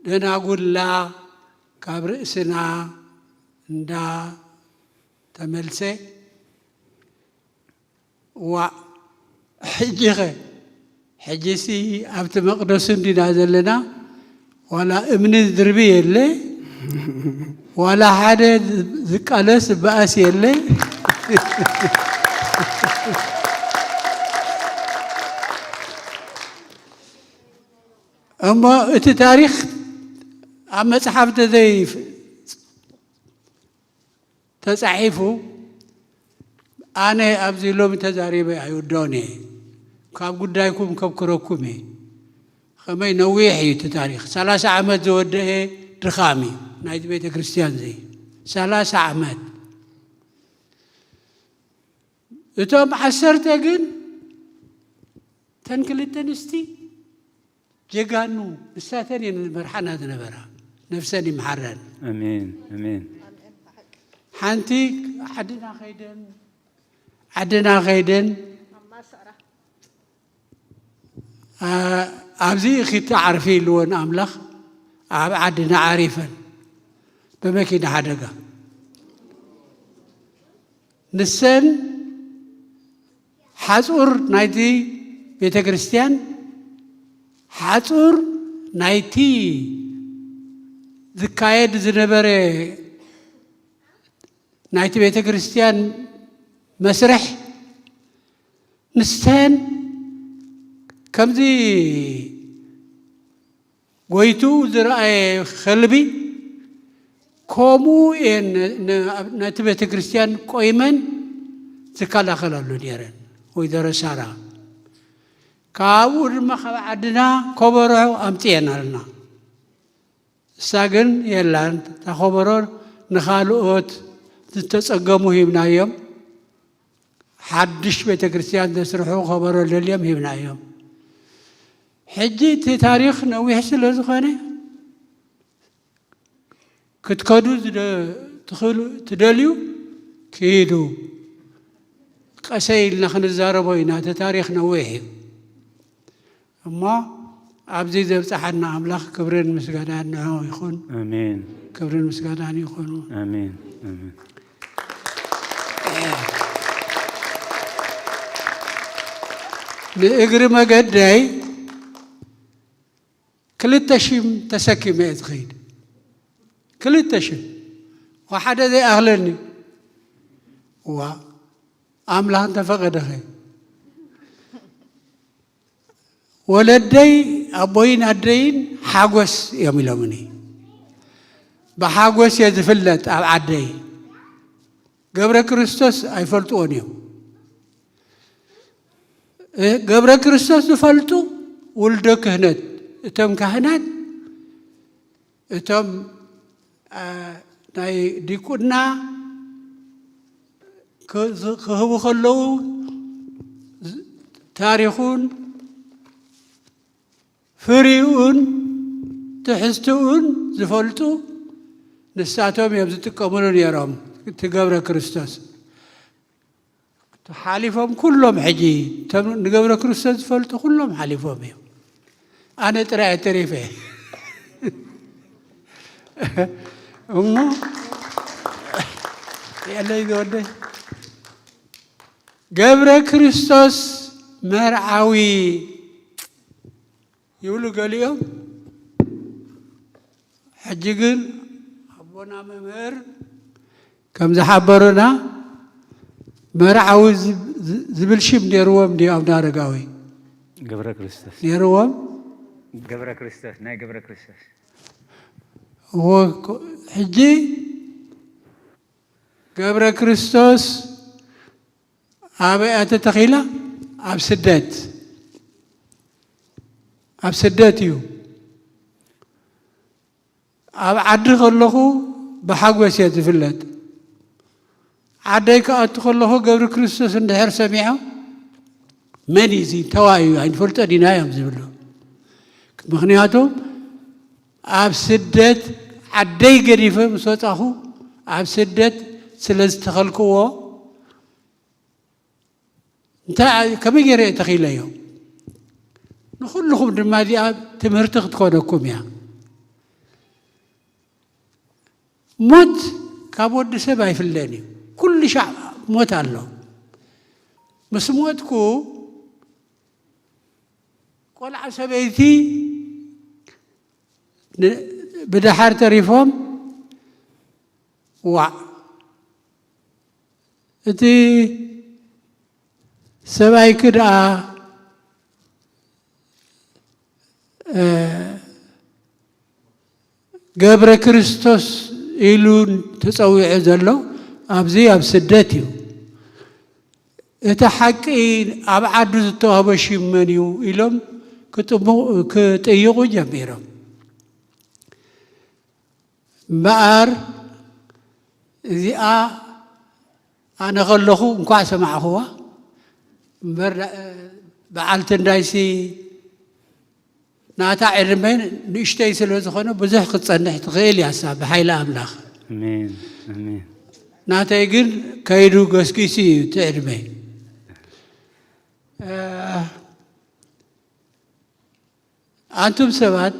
ደናጉላ ካብ ርእስና እንዳ ተመልሰ፣ ዋእ፣ ሕጂኸ? ሕጂሲ ኣብቲ መቕደሱ እንዲና ዘለና፣ ዋላ እምኒ ዝድርቢ የለ፣ ዋላ ሓደ ዝቃለስ ዝበኣስ የለ። እሞ እቲ ታሪኽ ኣብ መጽሓፍ ተዘይ ተጻሒፉ ኣነ ኣብዚ ሎሚ ተዛሪበ ኣይውድኦን እየ። ካብ ጉዳይኩም ከብክረኩም እየ። ከመይ ነዊሕ እዩ እቲ ታሪኽ። ሰላሳ ዓመት ዝወደአ ድኻም እዩ ናይቲ ቤተ ክርስቲያን እዚ። ሰላሳ ዓመት። እቶም ዓሰርተ ግን፣ እተን ክልተ ኣንስቲ ጀጋኑ፣ ንሳተን እየን ዝመርሓና ዝነበራ። ነፍሰን ይምሓረን። ኣሜን፣ ኣሜን። ሓንቲ ዓድና ከይደን፣ ዓድና ከይደን፣ ኣ-፣ ኣብዚ ክትዓርፊ ኢልወን ኣምላኽ፣ ኣብ ዓድና ዓሪፈን ብመኪና ሓደጋ። ንሰን ሓጹር ናይቲ ቤተ ክርስቲያን፣ ሓጹር ናይቲ ዝካየድ ዝነበረ ናይቲ ቤተ ክርስቲያን መስርሕ፣ ንሰን ከምዚ ጎይትኡ ዝረኣየ ከልቢ፣ ከምኡ እየን ን-፣ ን-፣ ኣብ-፣ ነቲ ቤተ ክርስቲያን ቆይመን ዝከላኸላሉ ነይረን። ወይዘሮ ሳራ፣ ካብኡ ድማ ካብ ዓድና ከበሮ ኣምፅኤን ኣለና። እሳ ግን የላን። እታ ከበሮ ንኻልኦት ዝተጸገሙ ሂብናዮም። ሓድሽ ቤተ ክርስቲያን ዘስርሑ ከበሮ ደልዮም ሂብናዮም። ሕጂ እቲ ታሪኽ ነዊሕ ስለ ዝኾነ፣ ክትከዱ ዝደ-፣ ትኽእሉ፣ ትደልዩ ክሂዱ። ቀሰይ ኢልና ክንዛረቦ ኢና። እቲ ታሪኽ ነዊሕ እዩ። እሞ ኣብዚ ዘብጽሓና ኣምላኽ ክብርን ምስጋናን ንዕኡ ይኹን። ኣሜን። ክብርን ምስጋናን ይኹኑ። ኣሜን። ኣሜን። ንእግሪ መገደይ ክልተ ሽም ተሰኪመ እየ ዝኸይድ። ክልተ ሽም። ወሓደ ዘይኣኽለኒ። እዋ፣ ኣምላኽ እንተፈቐደኸ። ወለደይ፣ ኣቦይን ኣደይን ሓጎስ እዮም ኢሎምኒ። ብሓጎስ እየ ዝፍለጥ ኣብ ዓደይ። ገብረ ክርስቶስ ኣይፈልጥዎን እዮም። እ፣ ገብረ ክርስቶስ ዝፈልጡ ውልደ ክህነት፣ እቶም ካህናት፣ እቶም፣ አ፣ ናይ ዲቁና ክ-፣ ዝ-፣ ክህቡ ከለዉ፣ ዝ-፣ ታሪኹን ፍሪኡን ትሕዝትኡን ዝፈልጡ ንሳቶም እዮም ዝጥቀምሉ ነይሮም። እቲ ገብረ ክርስቶስ ሓሊፎም ኩሎም ሕጂ፣ እቶም ንገብረ ክርስቶስ ዝፈልጡ ኩሎም ሓሊፎም እዮም። ኣነ ጥራይ እየ ተሪፈ። እሞ የለይ ዝወደይ፣ ገብረ ክርስቶስ መርዓዊ ይብሉ ገሊኦም። ሕጂ ግን ኣቦና መምህር ከም ዝሓበሩና፣ መርዓዊ ዝብ-፣ ዝ-፣ ዝብል ሽም ነይርዎም ድዩ ኣቡነ ኣረጋዊ? ገብረ ክርስቶስ። ነይርዎም? ገብረ ክርስቶስ፣ ናይ ገብረ ክርስቶስ። እዎ፣ ኮ-፣ ሕጂ ገብረ ክርስቶስ ኣበይ እያ ተተኺላ? ኣብ ስደት። ኣብ ስደት እዩ። ኣብ ዓዲ ከለኹ ብሓጎስ እየ ዝፍለጥ። ዓደይ ክኣቱ ከለኹ ገብረ ክርስቶስ እንድሕር ሰሚዖም፣ "መን እዩ እዚ? እንተዋይ እዩ? ኣይንፈልጦን ኢና" እዮም ዝብሉ። ምኽንያቱ ኣብ ስደት፣ ዓደይ ገዲፈ ምስ ወጻኹ፣ ኣብ ስደት ስለ ዝተኸልክዎ፣ እንታይ፣ ከመይ ገይረ እየ ተኺለዮ? ንኹልኹም ድማ እዚኣ ትምህርቲ ክትኮነኩም እያ። ሞት ካብ ወዲ ሰብ ኣይፍለን እዩ። ኩሉ ሻዕ ሞት ኣሎ። ምስ ሞትኩ፣ ቆልዓ ሰበይቲ ን-፣ ብደሓር ተሪፎም፣ ዋዕ፣ እቲ ሰብኣይኪ ደኣ፣ እ፣ ገብረ ክርስቶስ ኢሉ ተጸዊዑ ዘሎ ኣብዚ ኣብ ስደት እዩ። እቲ ሓቂ ኣብ ዓዱ ዝተዋህቦ ሽም መን እዩ ኢሎም ክጥሙ-፣ ክጥይቑ ጀሚሮም። እምበኣር እዚኣ ኣነ ከለኹ እንኳዕ ሰማዕኽዋ እምበር፣ በዓልቲ እንዳይሲ ናታ ዕድመ ንእሽተይ ስለ ዝኾነ ብዙሕ ክትጸንሕ ትኽእል እያ እሳ ብሓይሊ ኣምላኽ። ኣሜን፣ ኣሜን። ናተይ ግን ከይዱ ገስጊሱ እዩ እቲ ዕድመይ። እ፣ ኣንቱም ሰባት፣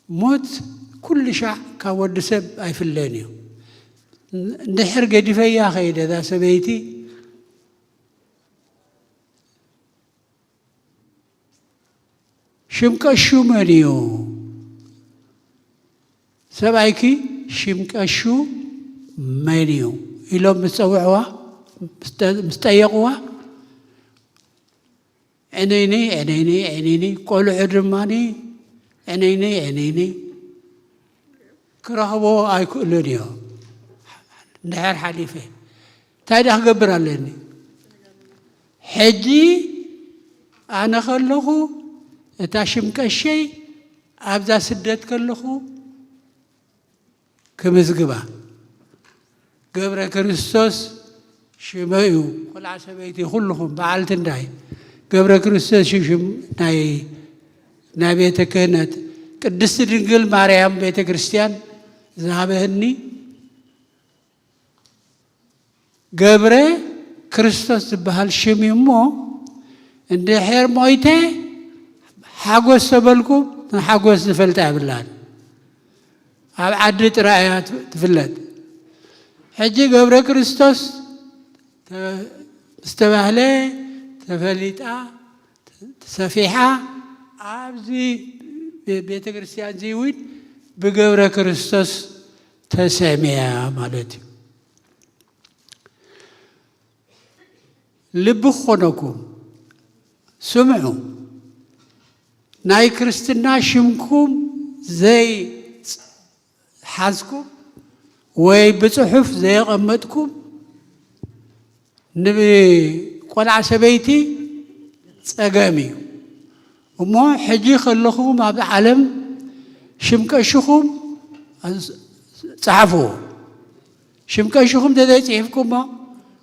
ሞት ኩሉ ሻዕ ካብ ወዲ ሰብ ኣይፍለን እዩ። እንድሕር ገዲፈያ ከይደ እዛ ሰበይቲ፣ ሽም ቀሹ መን እዩ? ሰብኣይኪ ሽም ቀሹ መን እዩ? ኢሎም ምስ ጸውዕዋ፣ ምስ ጠ-፣ ምስ ጠየቕዋ፣ ዕንይንይ፣ ዕንይንይ፣ ዕንይንይ፣ ቆልዑ ድማኒ ዕንይንይ፣ ዕንይንይ ክረኽቦ ኣይክእሉን እዮም። እንድሕር ሓሊፈ እንታይ ደኣ ክገብር ኣለኒ? ሕጂ ኣነ ከለኹ እታ ሽም ቀሸይ ኣብዛ ስደት ከለኹ ክምዝግባ። ገብረ ክርስቶስ ሽመ እዩ። ቆልዓ ሰበይቲ ኩልኹም በዓልቲ እንዳይ ገብረ ክርስቶስ እዩ ሽም ናይ፣ ናይ ቤተ ክህነት ቅድስቲ ድንግል ማርያም ቤተ ክርስቲያን ዝሃበህኒ። ገብረ ክርስቶስ ዝበሃል ሽም እዩ እሞ፣ እንድሕር ሞይተ ሓጎስ ተበልኩም፣ ንሓጎስ ዝፈልጣ የብላን። ኣብ ዓዲ ጥራይ እያ ት-፣ ትፍለጥ። ሕጂ ገብረ ክርስቶስ ተ-፣ ምስ ተባህለ ተፈሊጣ፣ ተሰፊሓ፣ ኣብዚ ቤ-፣ ቤተ ክርስቲያን እዚ እውን ብገብረ ክርስቶስ ተሰምያ ማለት እዩ። ልቢ ክኾነኩም፣ ስምዑ። ናይ ክርስትና ሽምኩም ዘይሓዝኩም ወይ ብጽሑፍ ዘየቐመጥኩም ንቆልዓ ሰበይቲ ጸገም እዩ። እሞ ሕጂ ከለኹም ኣብ ዓለም ሽም ቀሽኹም ጸሓፍዎ። ሽም ቀሽኹም እንተዘይጽሒፍኩሞ፣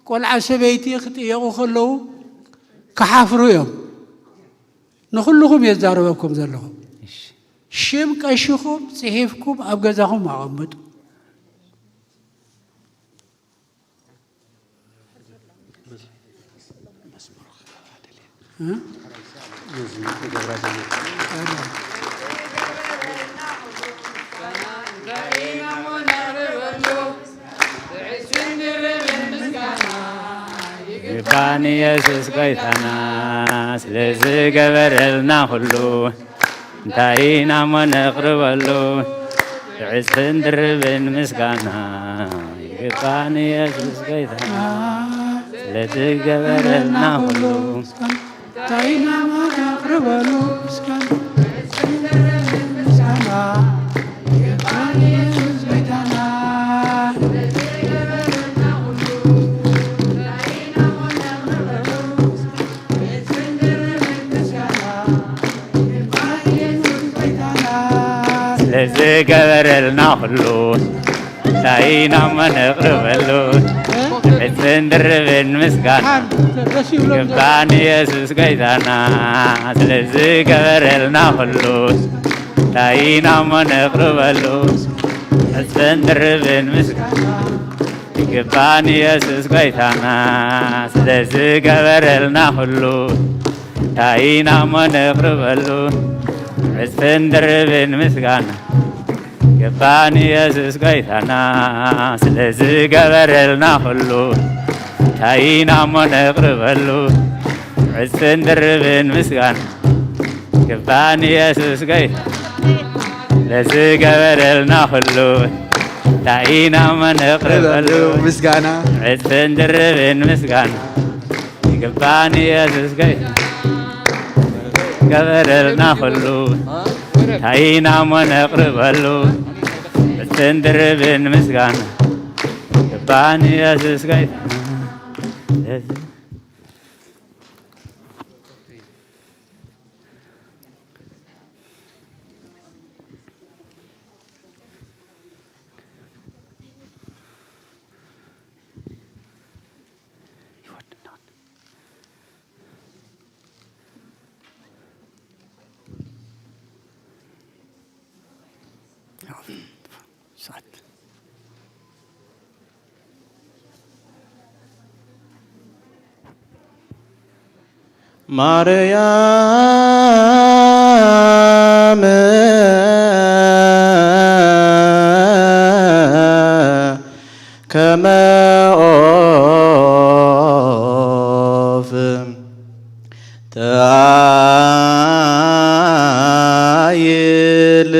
ቆልዓ ሰበይቲ ክጥየቑ ከለዉ ክሓፍሩ እዮም። ንኹልኹም እየ ዝዛረበኩም ዘለኹ። እሺ። ሽም ቀሽኹም ጽሒፍኩም ኣብ ገዛኹም ኣቐምጡ። እ? ይግባን ኢየሱስ ጎይታና ስለዝገበረልና ኩሉ፣ እንታይ ኢና እሞ ነቕርበሉ? ብዕጽፍን ድርብን ምስጋና ይግባን ኢየሱስ ጎይታና ስለዝገበረልና ኩሉ። እንታይ ኢና እሞ ነቕርበሉ? ምስጋና፣ ምስጋና፣ ይግባን ኢየሱስ ጎይታና። ስለዝገበረልና ኩሉ እንታይ ኢና እሞ ነቕርበሉ? ዕጽፍን ድርብን ምስጋና ይግባን ኢየሱስ ጎይታና። ስለዝገበረልና ኩሉ እንታይ ኢና እሞ ነቕርበሉ? ዕጽፍን ድርብን ምስጋና ይግባን ኢየሱስ ጎይታና። ስለዝገበረልና ኩሉ እንታይ ኢና እሞ ነቕርበሉ? ዕጽፍን ድርብን ምስጋና ይግባን ኢየሱስ ጎይታና። ስለዝገበረልና ኩሉ እንታይ ኢና እሞ ነቕርበሉ? ዕጽፍን ድርብን ምስጋና ይግባን ኢየሱስ ጎይታ። ስለዝገበረልና ኩሉ እንታይ ኢና እሞ ነቕርበሉ? ምስጋና ዕጽፍን ድርብን ምስጋና ይግባን ኢየሱስ ጎይታ። ገበረልና ኩሉ ታይና እሞ ነቕርበሉ ብፅን ድርብን ምስጋና ገባኒ የሱስ ጎይታና። ማርያም ከመ ኦፍ ተአይል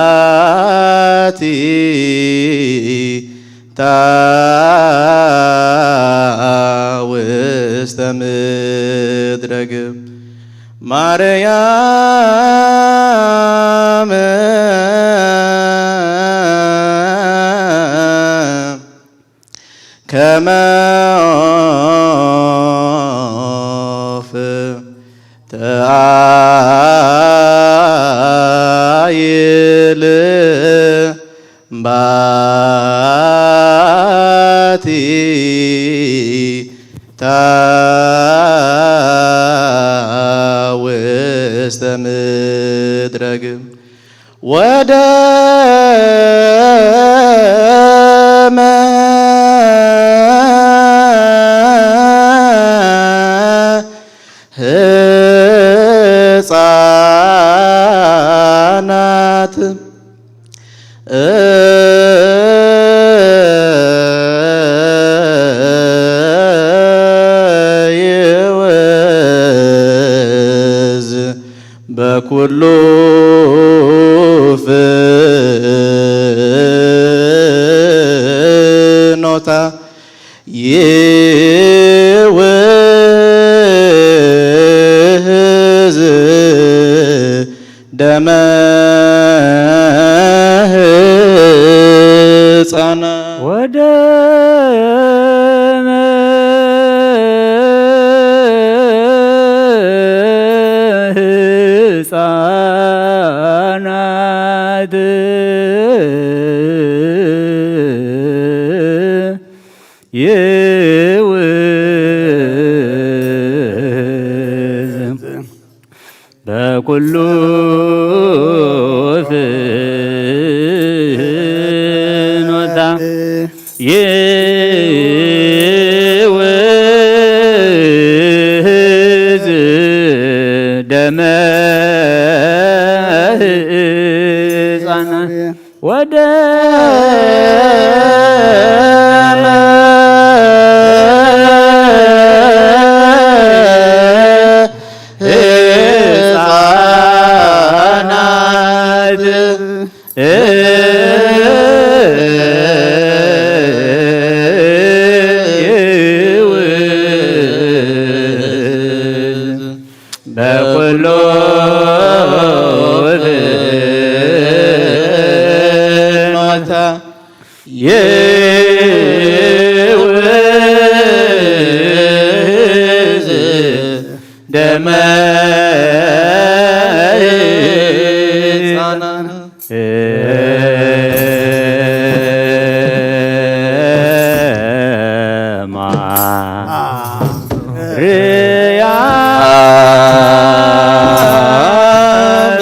ባቲ ታውስተ ምድረ ግብ ማርያም ከመ ኦፍ ተአይል ባቲ ታውስተ ምድረ ግብ ወደመ ህፃናት ይወዝ በኩሉ ፍኖታ ይውዝ ደመ ህፃና ወደመ ህፃናት ይውዝ በኩሉ ፍኖታ ይውዝ ደመ ህፃናት ወደ ህፃናት በኩሉ ፍኖታ ይውዝ ደመ ህፃናት ማርያም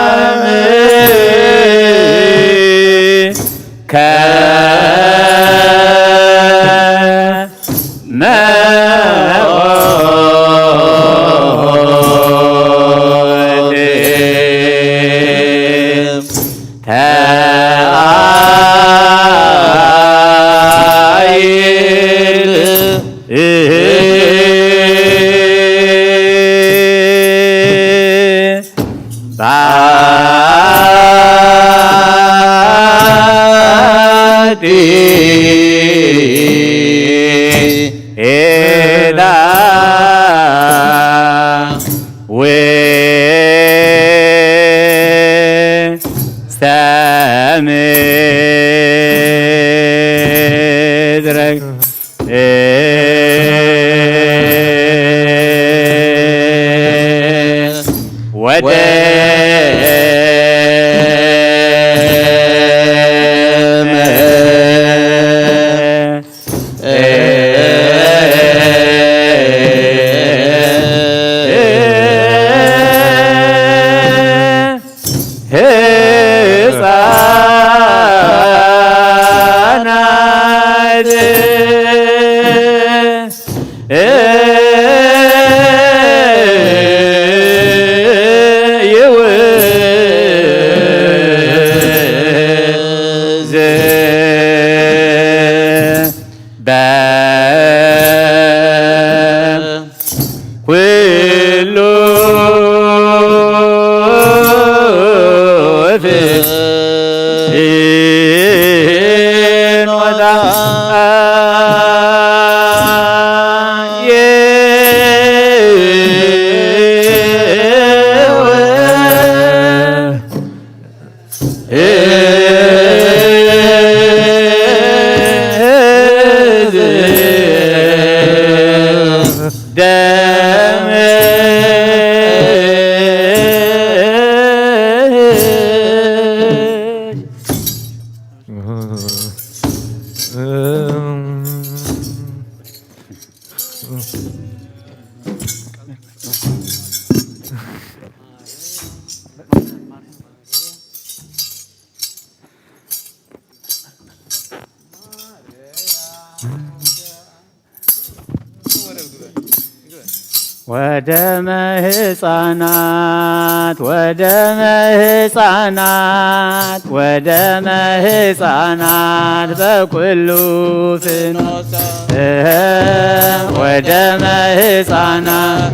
ማርያም ከመ ወደመ ህፃናት ወደመ ህፃናት ወደመ ህፃናት በኩሉ ፍኖተ ወደመ ህፃናት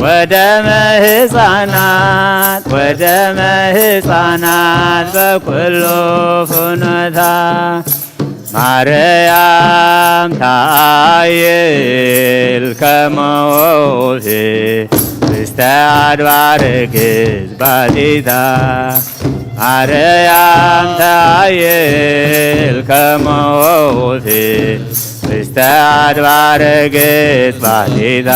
ወደመ ህፃናት ወደመ ህፃናት በኩሉ ፍኖታ ማርያም ተአይል ከመ ወውፌ ውስተ አድባር ግዝባቲታ ማርያም ተአይል ከመ ወውፌ ውስተ አድባር ግዝባቲታ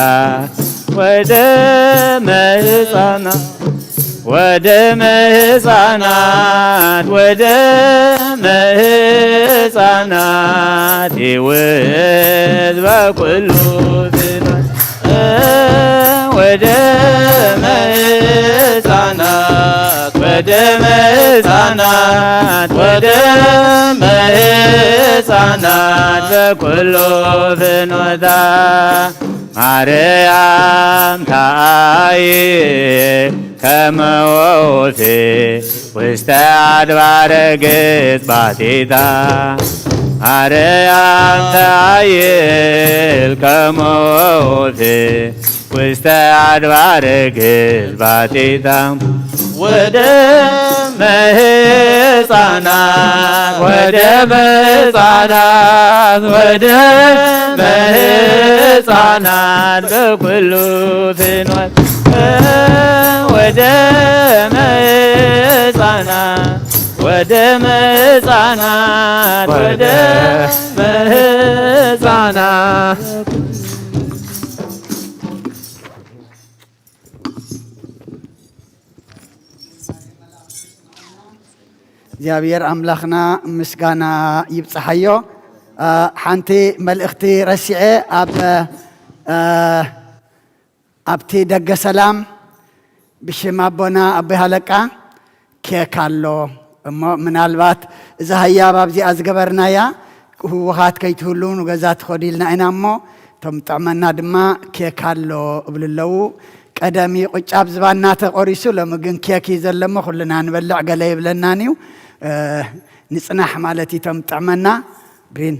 ወደመ ህፃናት ወደመ ህፃናት ወደመ ህፃናት ይውዝ በኩሉ ፍጥረት ወደመ ህፃናት ወደመ ህፃናት ወደመ ህፃናት በኩሉ ፍኖታ ማርያም ተአይ ከመ ወውፌ ውስተ አድባረ ግጽ ባቲታ ማርያም ተአይል ከመ ወውፌ ውስተ አድባረ ግጽ ባቲታ ወደ መህፃናት ወደ መህፃናት ወደ መህፃናት በኩሉ ፍኖት ወደ መህፃናት ወደ መህፃናት ወደ መህፃናት እግዚኣብሔር ኣምላኽና ምስጋና ይብጽሓዮ። ሓንቲ መልእኽቲ ረሲዐ ኣብ ኣብቲ ደገ ሰላም ብሽም ኣቦና ኣቦይ ሃለቃ ኬክ ኣሎ እሞ ምናልባት እዛ ህያብ ኣብዚኣ ዝገበርናያ ህወሓት ከይትህሉ ንገዛ ትኸዱ ኢልና ኢና እሞ እቶም ጥዕመና ድማ ኬክ ኣሎ እብሉ ኣለዉ። ቀደም እዩ ቅጫ ኣብ ዝባና ተቆሪሱ፣ ሎሚ ግን ኬክ እዩ ዘለሞ ኩልና ንበልዕ ገለ ይብለናን እዩ። ንጽናሕ ማለት እዩ እቶም ጥዕመና ብሪን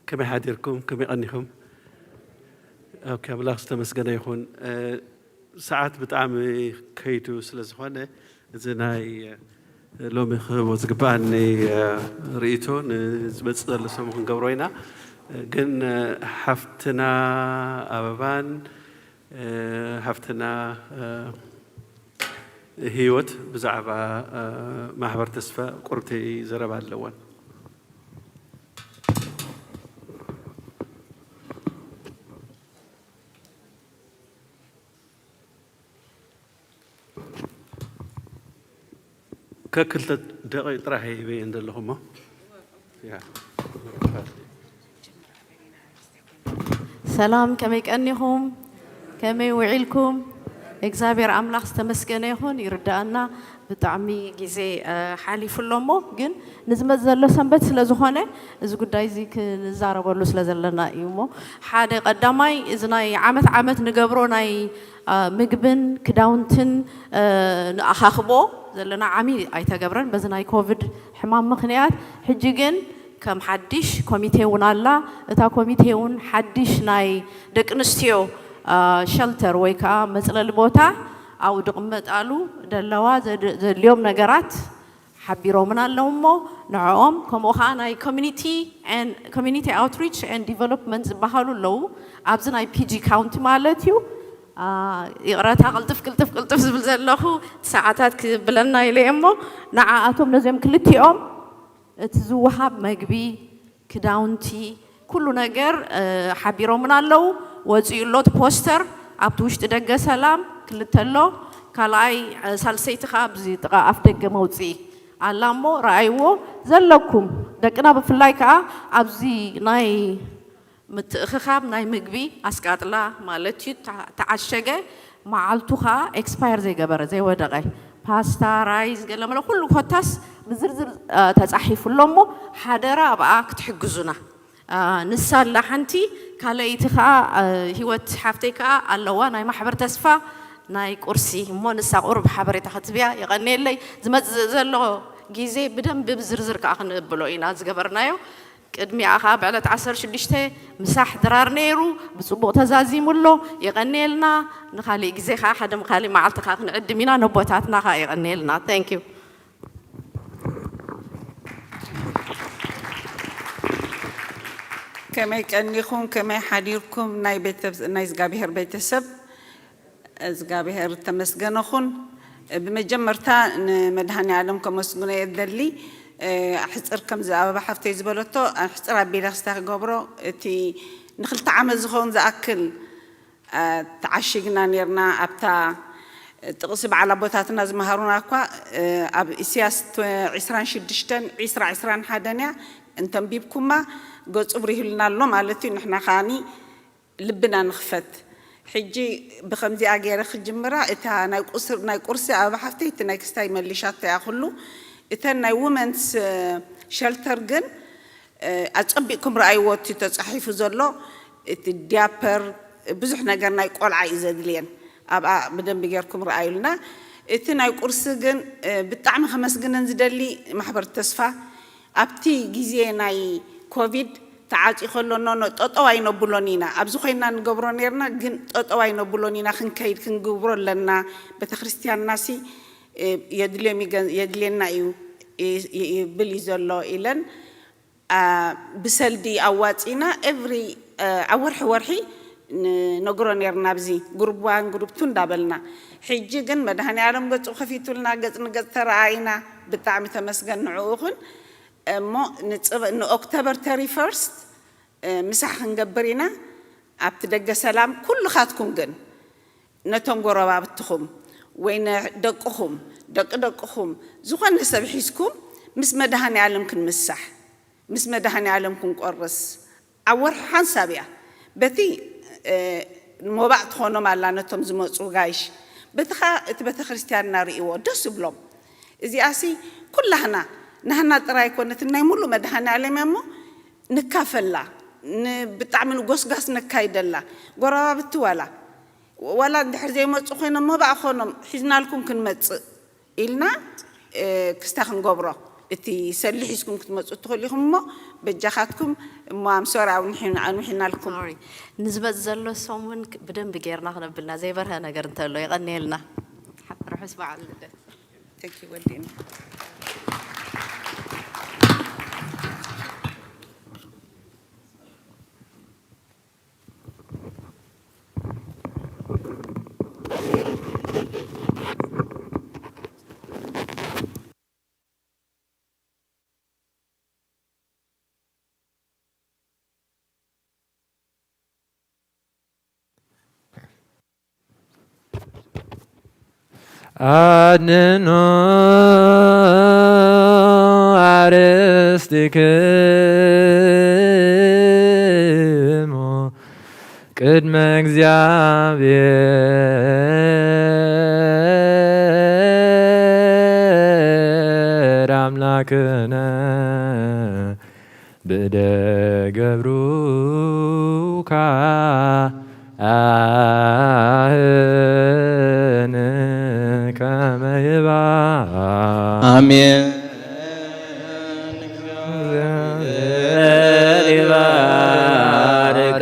ከመይ ሓዲርኩም? ከመይ ቀኒኹም? ኦኬ፣ ኣምላኽ ዝተመስገነ ይኹን። ሰዓት ብጣዕሚ ከይዱ ስለ ዝኾነ እዚ ናይ ሎሚ ክህቦ ዝግባኣኒ ርእይቶ ንዝመፅእ ዘሎ ሰሙን ክንገብሮ ኢና። ግን ሓፍትና ኣበባን ሓፍትና ህይወት ብዛዕባ ማሕበር ተስፋ ቁርብተይ ዘረባ ኣለወን። ከክልተ ደቂቕ ጥራሕ ሂበየን ዘለኹ እሞ። ሰላም፣ ከመይ ቀኒኹም? ከመይ ውዒልኩም? እግዚኣብሔር ኣምላኽ ዝተመስገነ ይኹን። ይርዳእና፣ ብጣዕሚ ግዜ ሓሊፉ ኣሎ እሞ፣ ግን ንዝመጽእ ዘሎ ሰንበት ስለ ዝኾነ እዚ ጉዳይ እዚ ክንዛረበሉ ስለ ዘለና እዩ እሞ፣ ሓደ ቀዳማይ እዚ ናይ ዓመት ዓመት ንገብሮ ናይ ምግብን ክዳውንትን ንኣኻኽቦ ዘለና ዓሚ ኣይተገብረን በዚ ናይ ኮቪድ ሕማም ምኽንያት። ሕጂ ግን ከም ሓድሽ ኮሚቴ እውን ኣላ። እታ ኮሚቴ እውን ሓድሽ ናይ ደቂ ኣንስትዮ ሸልተር ወይ ከዓ መፅለሊ ቦታ ኣብኡ ድቕመጣሉ ደለዋ ዘድልዮም ነገራት ሓቢሮምን ኣለዉ እሞ ንዕኦም ከምኡ ከዓ ናይ community outreach and development ዝበሃሉ ኣለዉ ኣብዚ ናይ ፒጂ ካውንቲ ማለት እዩ። ይቕረታ ቅልጥፍ ቅልጥፍ ቅልጥፍ ዝብል ዘለኹ ሰዓታት ክብለና ኢለ እሞ ንዓኣቶም ነዚኦም ክልቲኦም እቲ ዝወሃብ መግቢ፣ ክዳውንቲ፣ ኩሉ ነገር ሓቢሮምና ኣለዉ። ወፂኡ ኣሎ እቲ ፖስተር ኣብቲ ውሽጢ ደገ ሰላም ክልተ ኣሎ። ካልኣይ ሳልሰይቲ ከዓ ኣብዚ ጥቓ ኣፍ ደገ መውፅኢ ኣላ እሞ ረኣይዎ ዘለኩም ደቅና ብፍላይ ከዓ ኣብዚ ናይ ምትእኽኻብ ናይ ምግቢ ኣስቃጥላ ማለት እዩ ተዓሸገ መዓልቱ ከዓ ኤክስፓየር ዘይገበረ ዘይወደቐ ፓስታ ራይዝ ገለመለ ኩሉ ኮታስ ብዝርዝር ተፃሒፉ ኣሎ እሞ ሓደራ ኣብኣ ክትሕግዙና ንሳ ኣላ ሓንቲ ካልኣይቲ ከዓ ህይወት ሓፍተይ ከዓ ኣለዋ ናይ ማሕበር ተስፋ ናይ ቁርሲ እሞ ንሳ ቁሩብ ሓበሬታ ክትብያ የቐንየለይ ዝመፅእ ዘሎ ግዜ ብደንቢ ብዝርዝር ከዓ ክንብሎ ኢና ዝገበርናዮ ቅድሚኣ ከዓ ብዕለት ዓሰርተ ሽዱሽተ ምሳሕ ድራር ነይሩ ብፅቡቕ ተዛዚሙ ኣሎ የቐንየልና ንካሊእ ግዜ ከዓ ሓደ ካሊእ መዓልቲ ከዓ ክንዕድም ኢና ነቦታትና ከዓ የቐንየልና thank you ከመይ ቀኒኹም ከመይ ሓዲርኩም ናይ እግዚኣብሔር ቤተሰብ እግዚኣብሔር ተመስገነ ኹን ብመጀመርታ ንመድሃኒ ኣለም ከመስግኖ እየ ደሊ ሕፅር ከምዚ ኣበባ ሓፍተይ ዝበለቶ ሕፅር ኣቢለ ክስታ ክገብሮ እቲ ንክልተ ዓመት ዝኸውን ዝኣክል ተዓሺግና ነርና ኣብታ ጥቕሲ በዓል ኣቦታትና ዝመሃሩና እኳ ኣብ ኢሳያስ ዕስራን ሽዱሽተን ዕስራ ዕስራን ሓደን እያ እንተንቢብኩማ ገጹ ብሪሁልና ኣሎ ማለት እዩ ንሕና ከዓኒ ልብና ንኽፈት ሕጂ ብኸምዚኣ ገይረ ክጅምራ እታ ናይ ቁርሲ ኣበባ ሓፍተይ እቲ ናይ ክስታይ መሊሻቶ እያ ኩሉ እተን ናይ ውመንስ ሸልተር ግን ኣጸቢቕኩም ረኣይዎ እቲ ተጻሒፉ ዘሎ እቲ ዲያፐር ብዙሕ ነገር ናይ ቆልዓ እዩ ዘድልየን ኣብኣ ብደንቢ ጌርኩም ረኣዩልና እቲ ናይ ቁርሲ ግን ብጣዕሚ ከመስግነን ዝደሊ ማሕበር ተስፋ ኣብቲ ግዜ ናይ ኮቪድ ተዓፅዩ ከሎ ኖኖ ጠጠው ኣይነብሎን ኢና ኣብዚ ኮይና ንገብሮ ነርና ግን ጠጠው ኣይነብሎን ኢና ክንከይድ ክንግብሮ ኣለና ቤተክርስትያንና ሲ የድልዮም ይገ- የድልየና እዩ ይ- ይብል እዩ ዘሎ ኢለን። ብሰልዲ ኣዋፂና ኤቭሪ ኣብ ወርሒ ወርሒ ንነግሮ ነርና ኣብዚ ግሩብ ዋን ግሩብ ቱ እንዳበልና። ሕጂ ግን መድሃኒ ኣለም ገፁ ከፊቱልና ገፅ ንገፅ ተረኣይና። ብጣዕሚ ተመስገን ንዕኡ ይኹን። እሞ ንኦክቶበር ተሪ ፈርስት ምሳሕ ክንገብር ኢና ኣብቲ ደገ ሰላም። ኩልኻትኩም ግን ነቶም ጎረባብትኹም ወይ ንደቅኹም ደቂ ደቅኹም ዝኾነ ሰብ ሒዝኩም ምስ መድሃኒ ኣለም ክንምሳሕ ምስ መድሃኒ ኣለም ክንቆርስ ኣብ ወርሒ ሓንሳብ እያ። በቲ ሞባእ ትኾኖም ኣላ ነቶም ዝመፁ ጋይሽ። በቲ ኸዓ እቲ ቤተክርስትያን እናርእይዎ ደስ ይብሎም። እዚኣሲ ኩላህና ናህና ጥራይ ኣይኮነትን ናይ ሙሉእ መድሃኒ ኣለም እያ እሞ ንካፈላ። ብጣዕሚ ንጎስጋስ ነካይደላ። ጎረባብቲ ዋላ ዋላ እንድሕር ዘይመፁ ኮይኖም ሞባእ ኾኖም ሒዝናልኩም ክንመፅእ ኢልና ክስታ ክንገብሮ። እቲ ሰሊ ሒዝኩም ክትመፁ ትኽእሉ ኢኹም እሞ በጃኻትኩም እሞ ኣምሶር ኣንዊሕናልኩም። ንዝመፅ ዘሎ ሰሙን ብደንብ ጌርና ክነብልና ዘይበርሀ ነገር እንተሎ የቐንየልና። ርሑስ በዓል ልደት። Thank you ወዲና። ኣድንኖ ኣርእስቲክሙ ቅድመ እግዚኣብሔር ኣምላክነ ብእደ ገብሩካ ኣህን ከመ ይባ ኣሜን።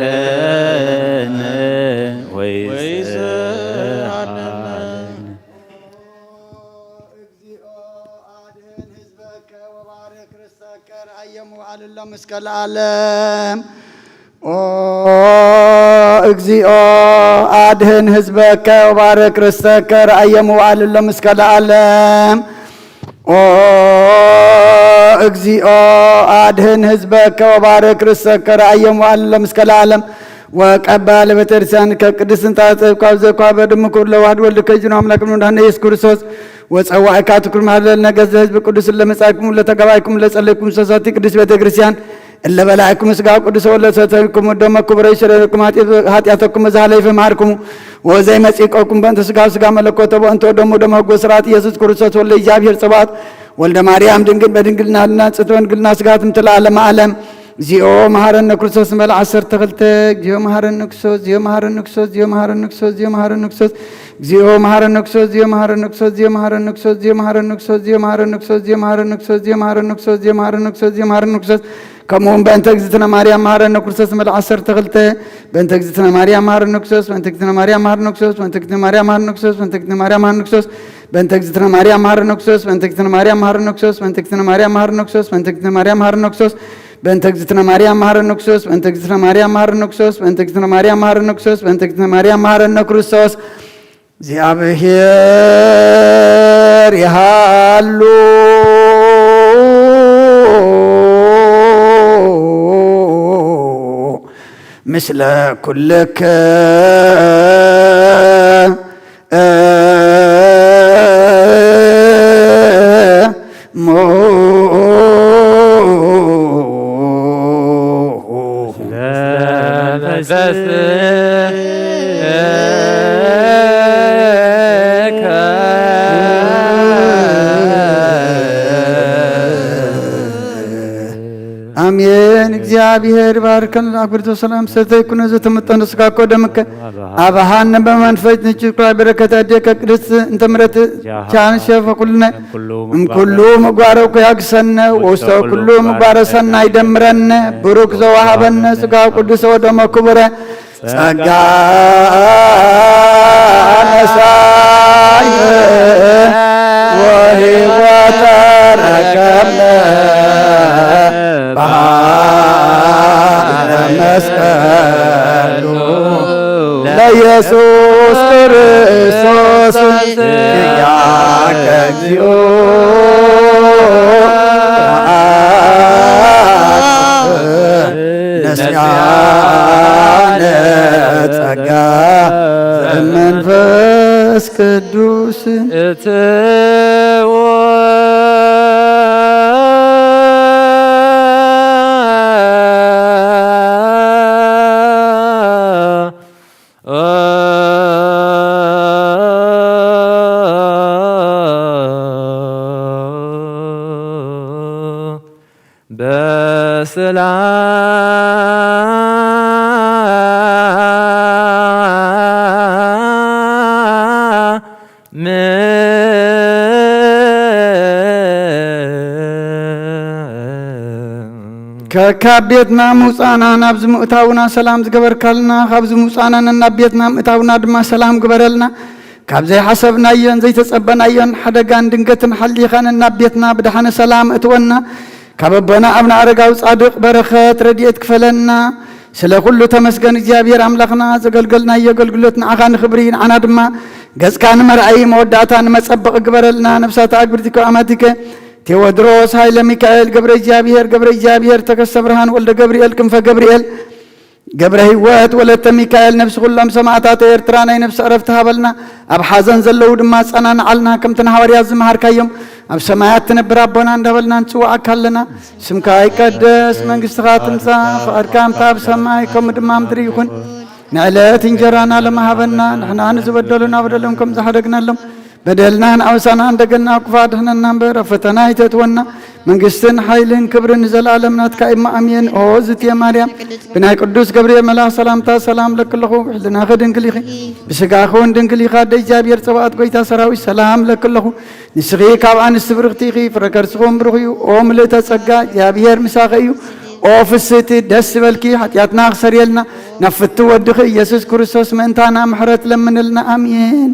ይባርከነ ወይስዓነ። እግዚኦ አድህን ህዝበከ ወባርክ ርሰከ ረአየሙ አልሎም እስከ ለዓለም። ኦ እግዚኦ አድህን ህዝበከ ወባርክ ርሰከ ረአየሙ አልሎም እስከ ለዓለም። ኦ እግዚኦ አድህን ህዝበከ ወባርክ ርሰከ ረአየሙ አልሎም እስከ ለዓለም። ወቀባ ለቤተክርስቲያን ከቅድስት እንተ አጸብኳ ዘኳ በድሙ ክብር ለዋህድ ወልድ ከጅኑ አምላክ ምንዳነ ኢየሱስ ክርስቶስ ወጸዋዕካ ትኩር ማህለል ነገዘ ህዝብ ቅዱስ ለመጻኩም ለተጋባይኩም ለጸለይኩም ሰሳቲ ቅዱስ ቤተክርስቲያን እለ በላዕኩም ስጋ ቅዱስ ወለ ሰተይኩም ደመ ክብረ ይሽረኩም ኃጢአተኩም በዛ ኃላፊ ማርኩም ወዘይ መጺቆኩም በእንተ ስጋ ስጋ መለኮተ በእንተ ደሙ ደመ ህጎ ስርዓት ኢየሱስ ክርስቶስ ወለ እግዚአብሔር ጸባኦት ወልደ ማርያም ድንግል በድንግልና ልና ጽትወ ድንግልና ስጋት ምትለ ዓለም ዓለም። እግዚኦ መሐረነ ክርስቶስ ንበል ዓሰርተ ክልተ። እግዚኦ መሐረነ ክርስቶስ፣ እግዚኦ መሐረነ ክርስቶስ፣ እግዚኦ መሐረነ ክርስቶስ፣ እግዚኦ መሐረነ ክርስቶስ፣ እግዚኦ መሐረነ ክርስቶስ፣ እግዚኦ መሐረነ ክርስቶስ፣ እግዚኦ መሐረነ ክርስቶስ፣ እግዚኦ መሐረነ ክርስቶስ፣ እግዚኦ መሐረነ ክርስቶስ፣ እግዚኦ መሐረነ ክርስቶስ፣ እግዚኦ መሐረነ ክርስቶስ፣ እግዚኦ መሐረነ ክርስቶስ፣ ከምኡ እውን በእንተ እግዝእትነ ማርያም መሐረነ ክርስቶስ ንበል ዓሰርተ ክልተ። በእንተ እግዝእትነ ማርያም መሐረነ ክርስቶስ፣ በእንተ እግዝእትነ ማርያም መሐረነ ክርስቶስ፣ በእንተ እግዝእትነ ማርያም መሐረነ ክርስቶስ፣ በእንተ እግዝእትነ ማርያም መሐረነ ክርስቶስ፣ በእንተ እግዝእትነ ማርያም መሐረነ ክርስቶስ፣ በእንተ እግዝእትነ ማርያም መሐረነ ክርስቶስ፣ በእንተ እግዝእትነ ማርያም መሐረነ ክርስቶስ፣ በእንተ እግዝእትነ ማርያም መሐረነ ክርስቶስ፣ በእንተ እግዝእትነ ማርያም መሐረነ ክርስቶስ፣ በእንተ እግዝእትነ ማርያም መሐረነ ክርስቶስ፣ በእንተ እግዝእትነ ማርያም መሐረነ ክርስቶስ። እግዚኣብሔር ይሃሉ ምስለ ኩልክ ኣሜን። እግዚኣብሔር ባርከን። ኣክብርቶ ሰላም ሰተይኩነ ዘተመጠነ ስጋኮ ደምከ ኣባሃነ በመንፈስ ንጭኳ በረከት ኣዴከ ቅድስት እንተ ምረት ቻን ሸፈ ኩልነ እምኩሉ ምግባረ እኩይ ያግሰነ ወውስተ ኩሉ ምግባረ ሰናይ ደምረነ ብሩክ ዘዋሃበነ ስጋ ቅዱስ ወደሞ ክቡረ ጸጋ ነሳይ ሕይወት ተረከብነ ብሃለ መስቀሉ ለኢየሱስ ክርስቶስ ያከ እግዚኦ ነስያነ ጸጋ ዘመንፈስ ቅዱስ እትዎ በሰላም ከካብ ቤትና ምውፃእና ናብዚ ምእታውና ሰላም ዝገበርካልና፣ ካብዚ ምውፃእና ነናብ ቤትና ምእታውና ድማ ሰላም ግበረልና። ካብ ዘይሓሰብናዮን ዘይተጸበናዮን ሓደጋን ድንገትን ሓሊኻ ነናብ ቤትና ብደሓነ ሰላም እትወና። ካብ ኣቦና ኣብነ ኣረጋዊ ጻድቕ በረኸት ረድኤት ክፈለና። ስለ ኩሉ ተመስገን እግዚኣብሔር ኣምላኽና። ዘገልገልናዮ ኣገልግሎት ንዓኻ ንኽብሪ፣ ንዓና ድማ ገጽካ ንመርኣይ መወዳእታ ንመጸበቒ ግበረልና። ነብሳት ኣግብርቲከ ኣማቲከ ቴዎድሮስ ሃይለ ሚካኤል ገብረ እግዚኣብሔር፣ ገብረ እግዚኣብሔር ተከስተ ብርሃን ወልደ ገብርኤል ክንፈ ገብርኤል ገብረ ህይወት ወለተ ሚካኤል ነብሲ ኩሎም ሰማዕታት ኤርትራ ናይ ነብሲ ዕረፍቲ ሃበልና። ኣብ ሓዘን ዘለዉ ድማ ኣጸናንዓልና። ከምቲ ንሃዋርያት ዝመሃርካዮም ኣብ ሰማያት ትነብር ኣቦና እንዳበልና ንጽውዓካ ኣለና። ስምካ ይቀደስ፣ መንግስትኻ ትምጻእ፣ ፍቓድካ ከምታ ኣብ ሰማይ ከምኡ ድማ ኣብ ምድሪ ይኹን። ንዕለት እንጀራና ሎሚ ሃበና፣ ንሕና ንዝበደሉና በደሎም ከም ዝሓደግናሎም በደልናን ኣበሳናን ደገና ክፉእ ኣድሕነና እምበር፣ ኣብ ፈተና ኣይተእትወና። መንግስትን ሓይልን ክብርን ንዘለኣለም ናትካ እዩ። ኣሜን። ኦ ዝትየ ማርያም፣ ብናይ ቅዱስ ገብርኤል መልኣኽ ሰላምታ ሰላም ለኪ ኣለኹ። ሕልናኺ ድንግል ኢኺ፣ ብስጋኺ እውን ድንግል ኢኻ። ኣደ እግዚኣብሔር ጸባኦት፣ ጎይታ ሰራዊት፣ ሰላም ለኪ ኣለኹ። ንስኺ ካብ ኣንስቲ ብርኽቲ ኢኺ፣ ፍረ ከርስኺ እውን ብሩኽ እዩ። ኦ ምልእተ ጸጋ፣ እግዚኣብሔር ምሳኺ እዩ። ኦ ፍስህቲ፣ ደስ ዝበልኪ፣ ሓጢኣትና ክሰርየልና፣ ናብ ፍቱ ወድኺ ኢየሱስ ክርስቶስ ምእንታና ምሕረት ለምንልና። ኣሜን።